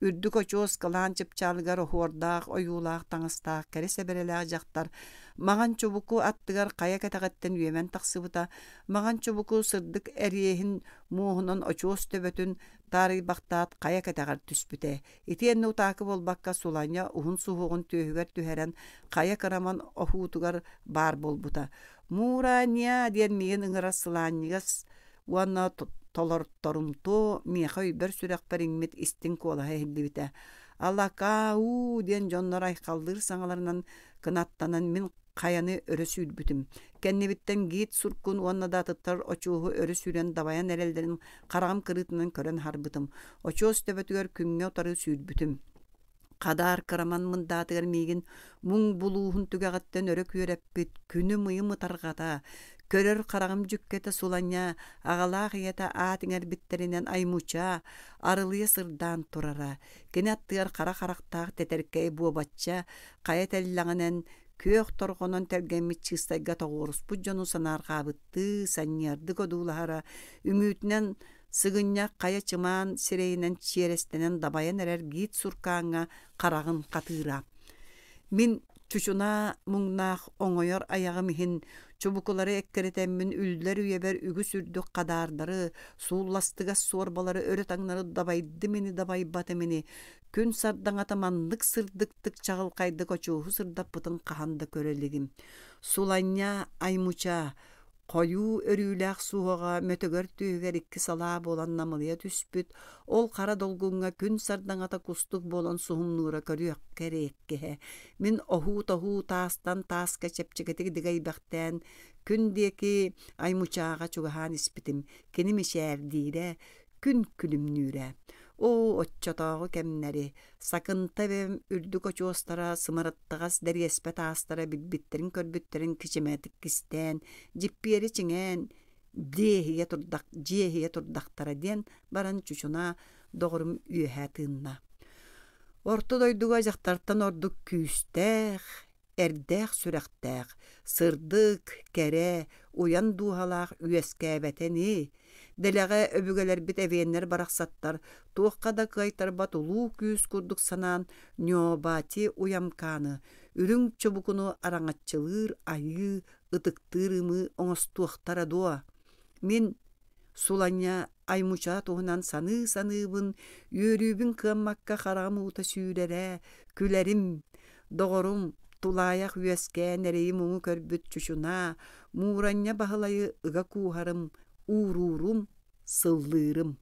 Үрдүк очуос кылаан чыпчаалыгар оһуордаах, ойуулаах таҥастаах кэрэ сэбэрэлээх дьахтар маҥан чубуку аттыгар хайа кэтэҕиттэн үөмэн тахсыбыта. Маҥан чубуку сырдык эриэһин муоһунан очуос төбөтүн таарыйбахтаат хайа кэтэҕэр түспүтэ. Итиэннэ утаакы буолбакка Суланьа уһун суһуоҕун түөһүгэр түһэрэн хайа кыраман оһуутугар баар буолбута. «Мура-ня!» диэн миигин ыҥырар сылаанньыгас уонна толорторумтуо миэхэ өйбөр-сүрэхпэр иҥмит истиҥ куолаһа иһиллибитэ. «Алакаа-уу!» диэн дьоннор айхаллыыр саҥаларынан кынаттанан мин хайаны өрө сүүрбүтүм. Кэннибиттэн гид суркун уонна да атыттар очуоһу өрө сүүрэн дабайан эрэллэрин хараҕым кырыытынан көрөн аһарбытым. Очуос төбөтүгэр күҥҥэ утары сүүрбүтүм. Хадаар кыраман мындаатыгар миигин муҥ булууһун түгэҕиттэн өрө күөрэппит күнүм-ыйым ытарҕата, көрөр хараҕым дьүккэтэ суланньа, аҕалаах ийэтэ аат иҥэрбиттэринэн аймуча, арылыйа сырдаан турара. Кини аттыгар хара харахтаах тэтэркэй буобачча хайа тэллэҕинэн күөх торҕонон тэлгэммит чыыстайга тоҕуоруспут дьону санаарҕаабыттыы санньыардык одуулаһара, үҥүүтүнэн Сыгынньах хайа чымаан сирэйинэн чиэрэстэнэн дабайан эрэр гид суркааҥҥа хараҕын хатыыра. Мин чучунаа муҥнаах оҥойор айаҕым иһин чубукулары эккирэтэммин үллэр үйэбэр үгүс үрдүк хадаардары, суулластыгас суорбалары өрө-таҥнары дабайдым ини дабайбатым ини, күн сардаҥата маннык сырдыктык чаҕылхайдык очуоһу сырдаппытын хаһан да көрө илигим. Суланньа, аймуча, Хойуу өрүүлээх суһуоҕа мөтөгөр түөһүгэр икки салаа буолан намылыйа түспүт, ол хара долгуҥҥа күн сардаҥата кустук буолан суһумнуура көрүөххэ эриэккэһэ. Мин оһуу-тоһуу таастан тааска чэпчэкитик дыгайбэхтээн күн диэки Аймучааҕа чугаһаан испитим. Кини мичээрдиирэ, күн күлүмнүүрэ. Оо, оччотооҕу кэмнэри, Сакынта эбэм үрдүк очуостара, сымарыттаҕас дэриэспэ таастара билбиттэрин-көрбүттэрин кичимээтик кистээн, дьиппиэри чиҥээн, дьиэһийэ турдах, дьиэһийэ турдахтара диэн баран чучунаа доҕорум үөһэ тыынна. Орто дойдуга дьахтартан ордук күүстээх, эрдээх сүрэхтээх, сырдык, кэрэ, уйан дууһалаах үөскээбэтэ ини. Дэлэҕэ өбүгэлэрбит эвеннэр барахсаттар туохха да кыайтарбат улуу күүс курдук санаан Ньообати Уямкааны, үрүҥ чубукуну араҥаччылыыр айыы, ытыктыыр ымыы оҥостуохтара дуо? Мин Суланньа Аймуча туһунан саныы-саныыбын, үөрүүбүн кыаммакка хараҕым уута сүүрэрэ, күлэрим. Доҕорум, тулаайах үөскээн эрэйи-муҥу көрбүт чучунаа, Мууранньа Баһылайы ыга кууһарым, ууруурум, сыллыырым.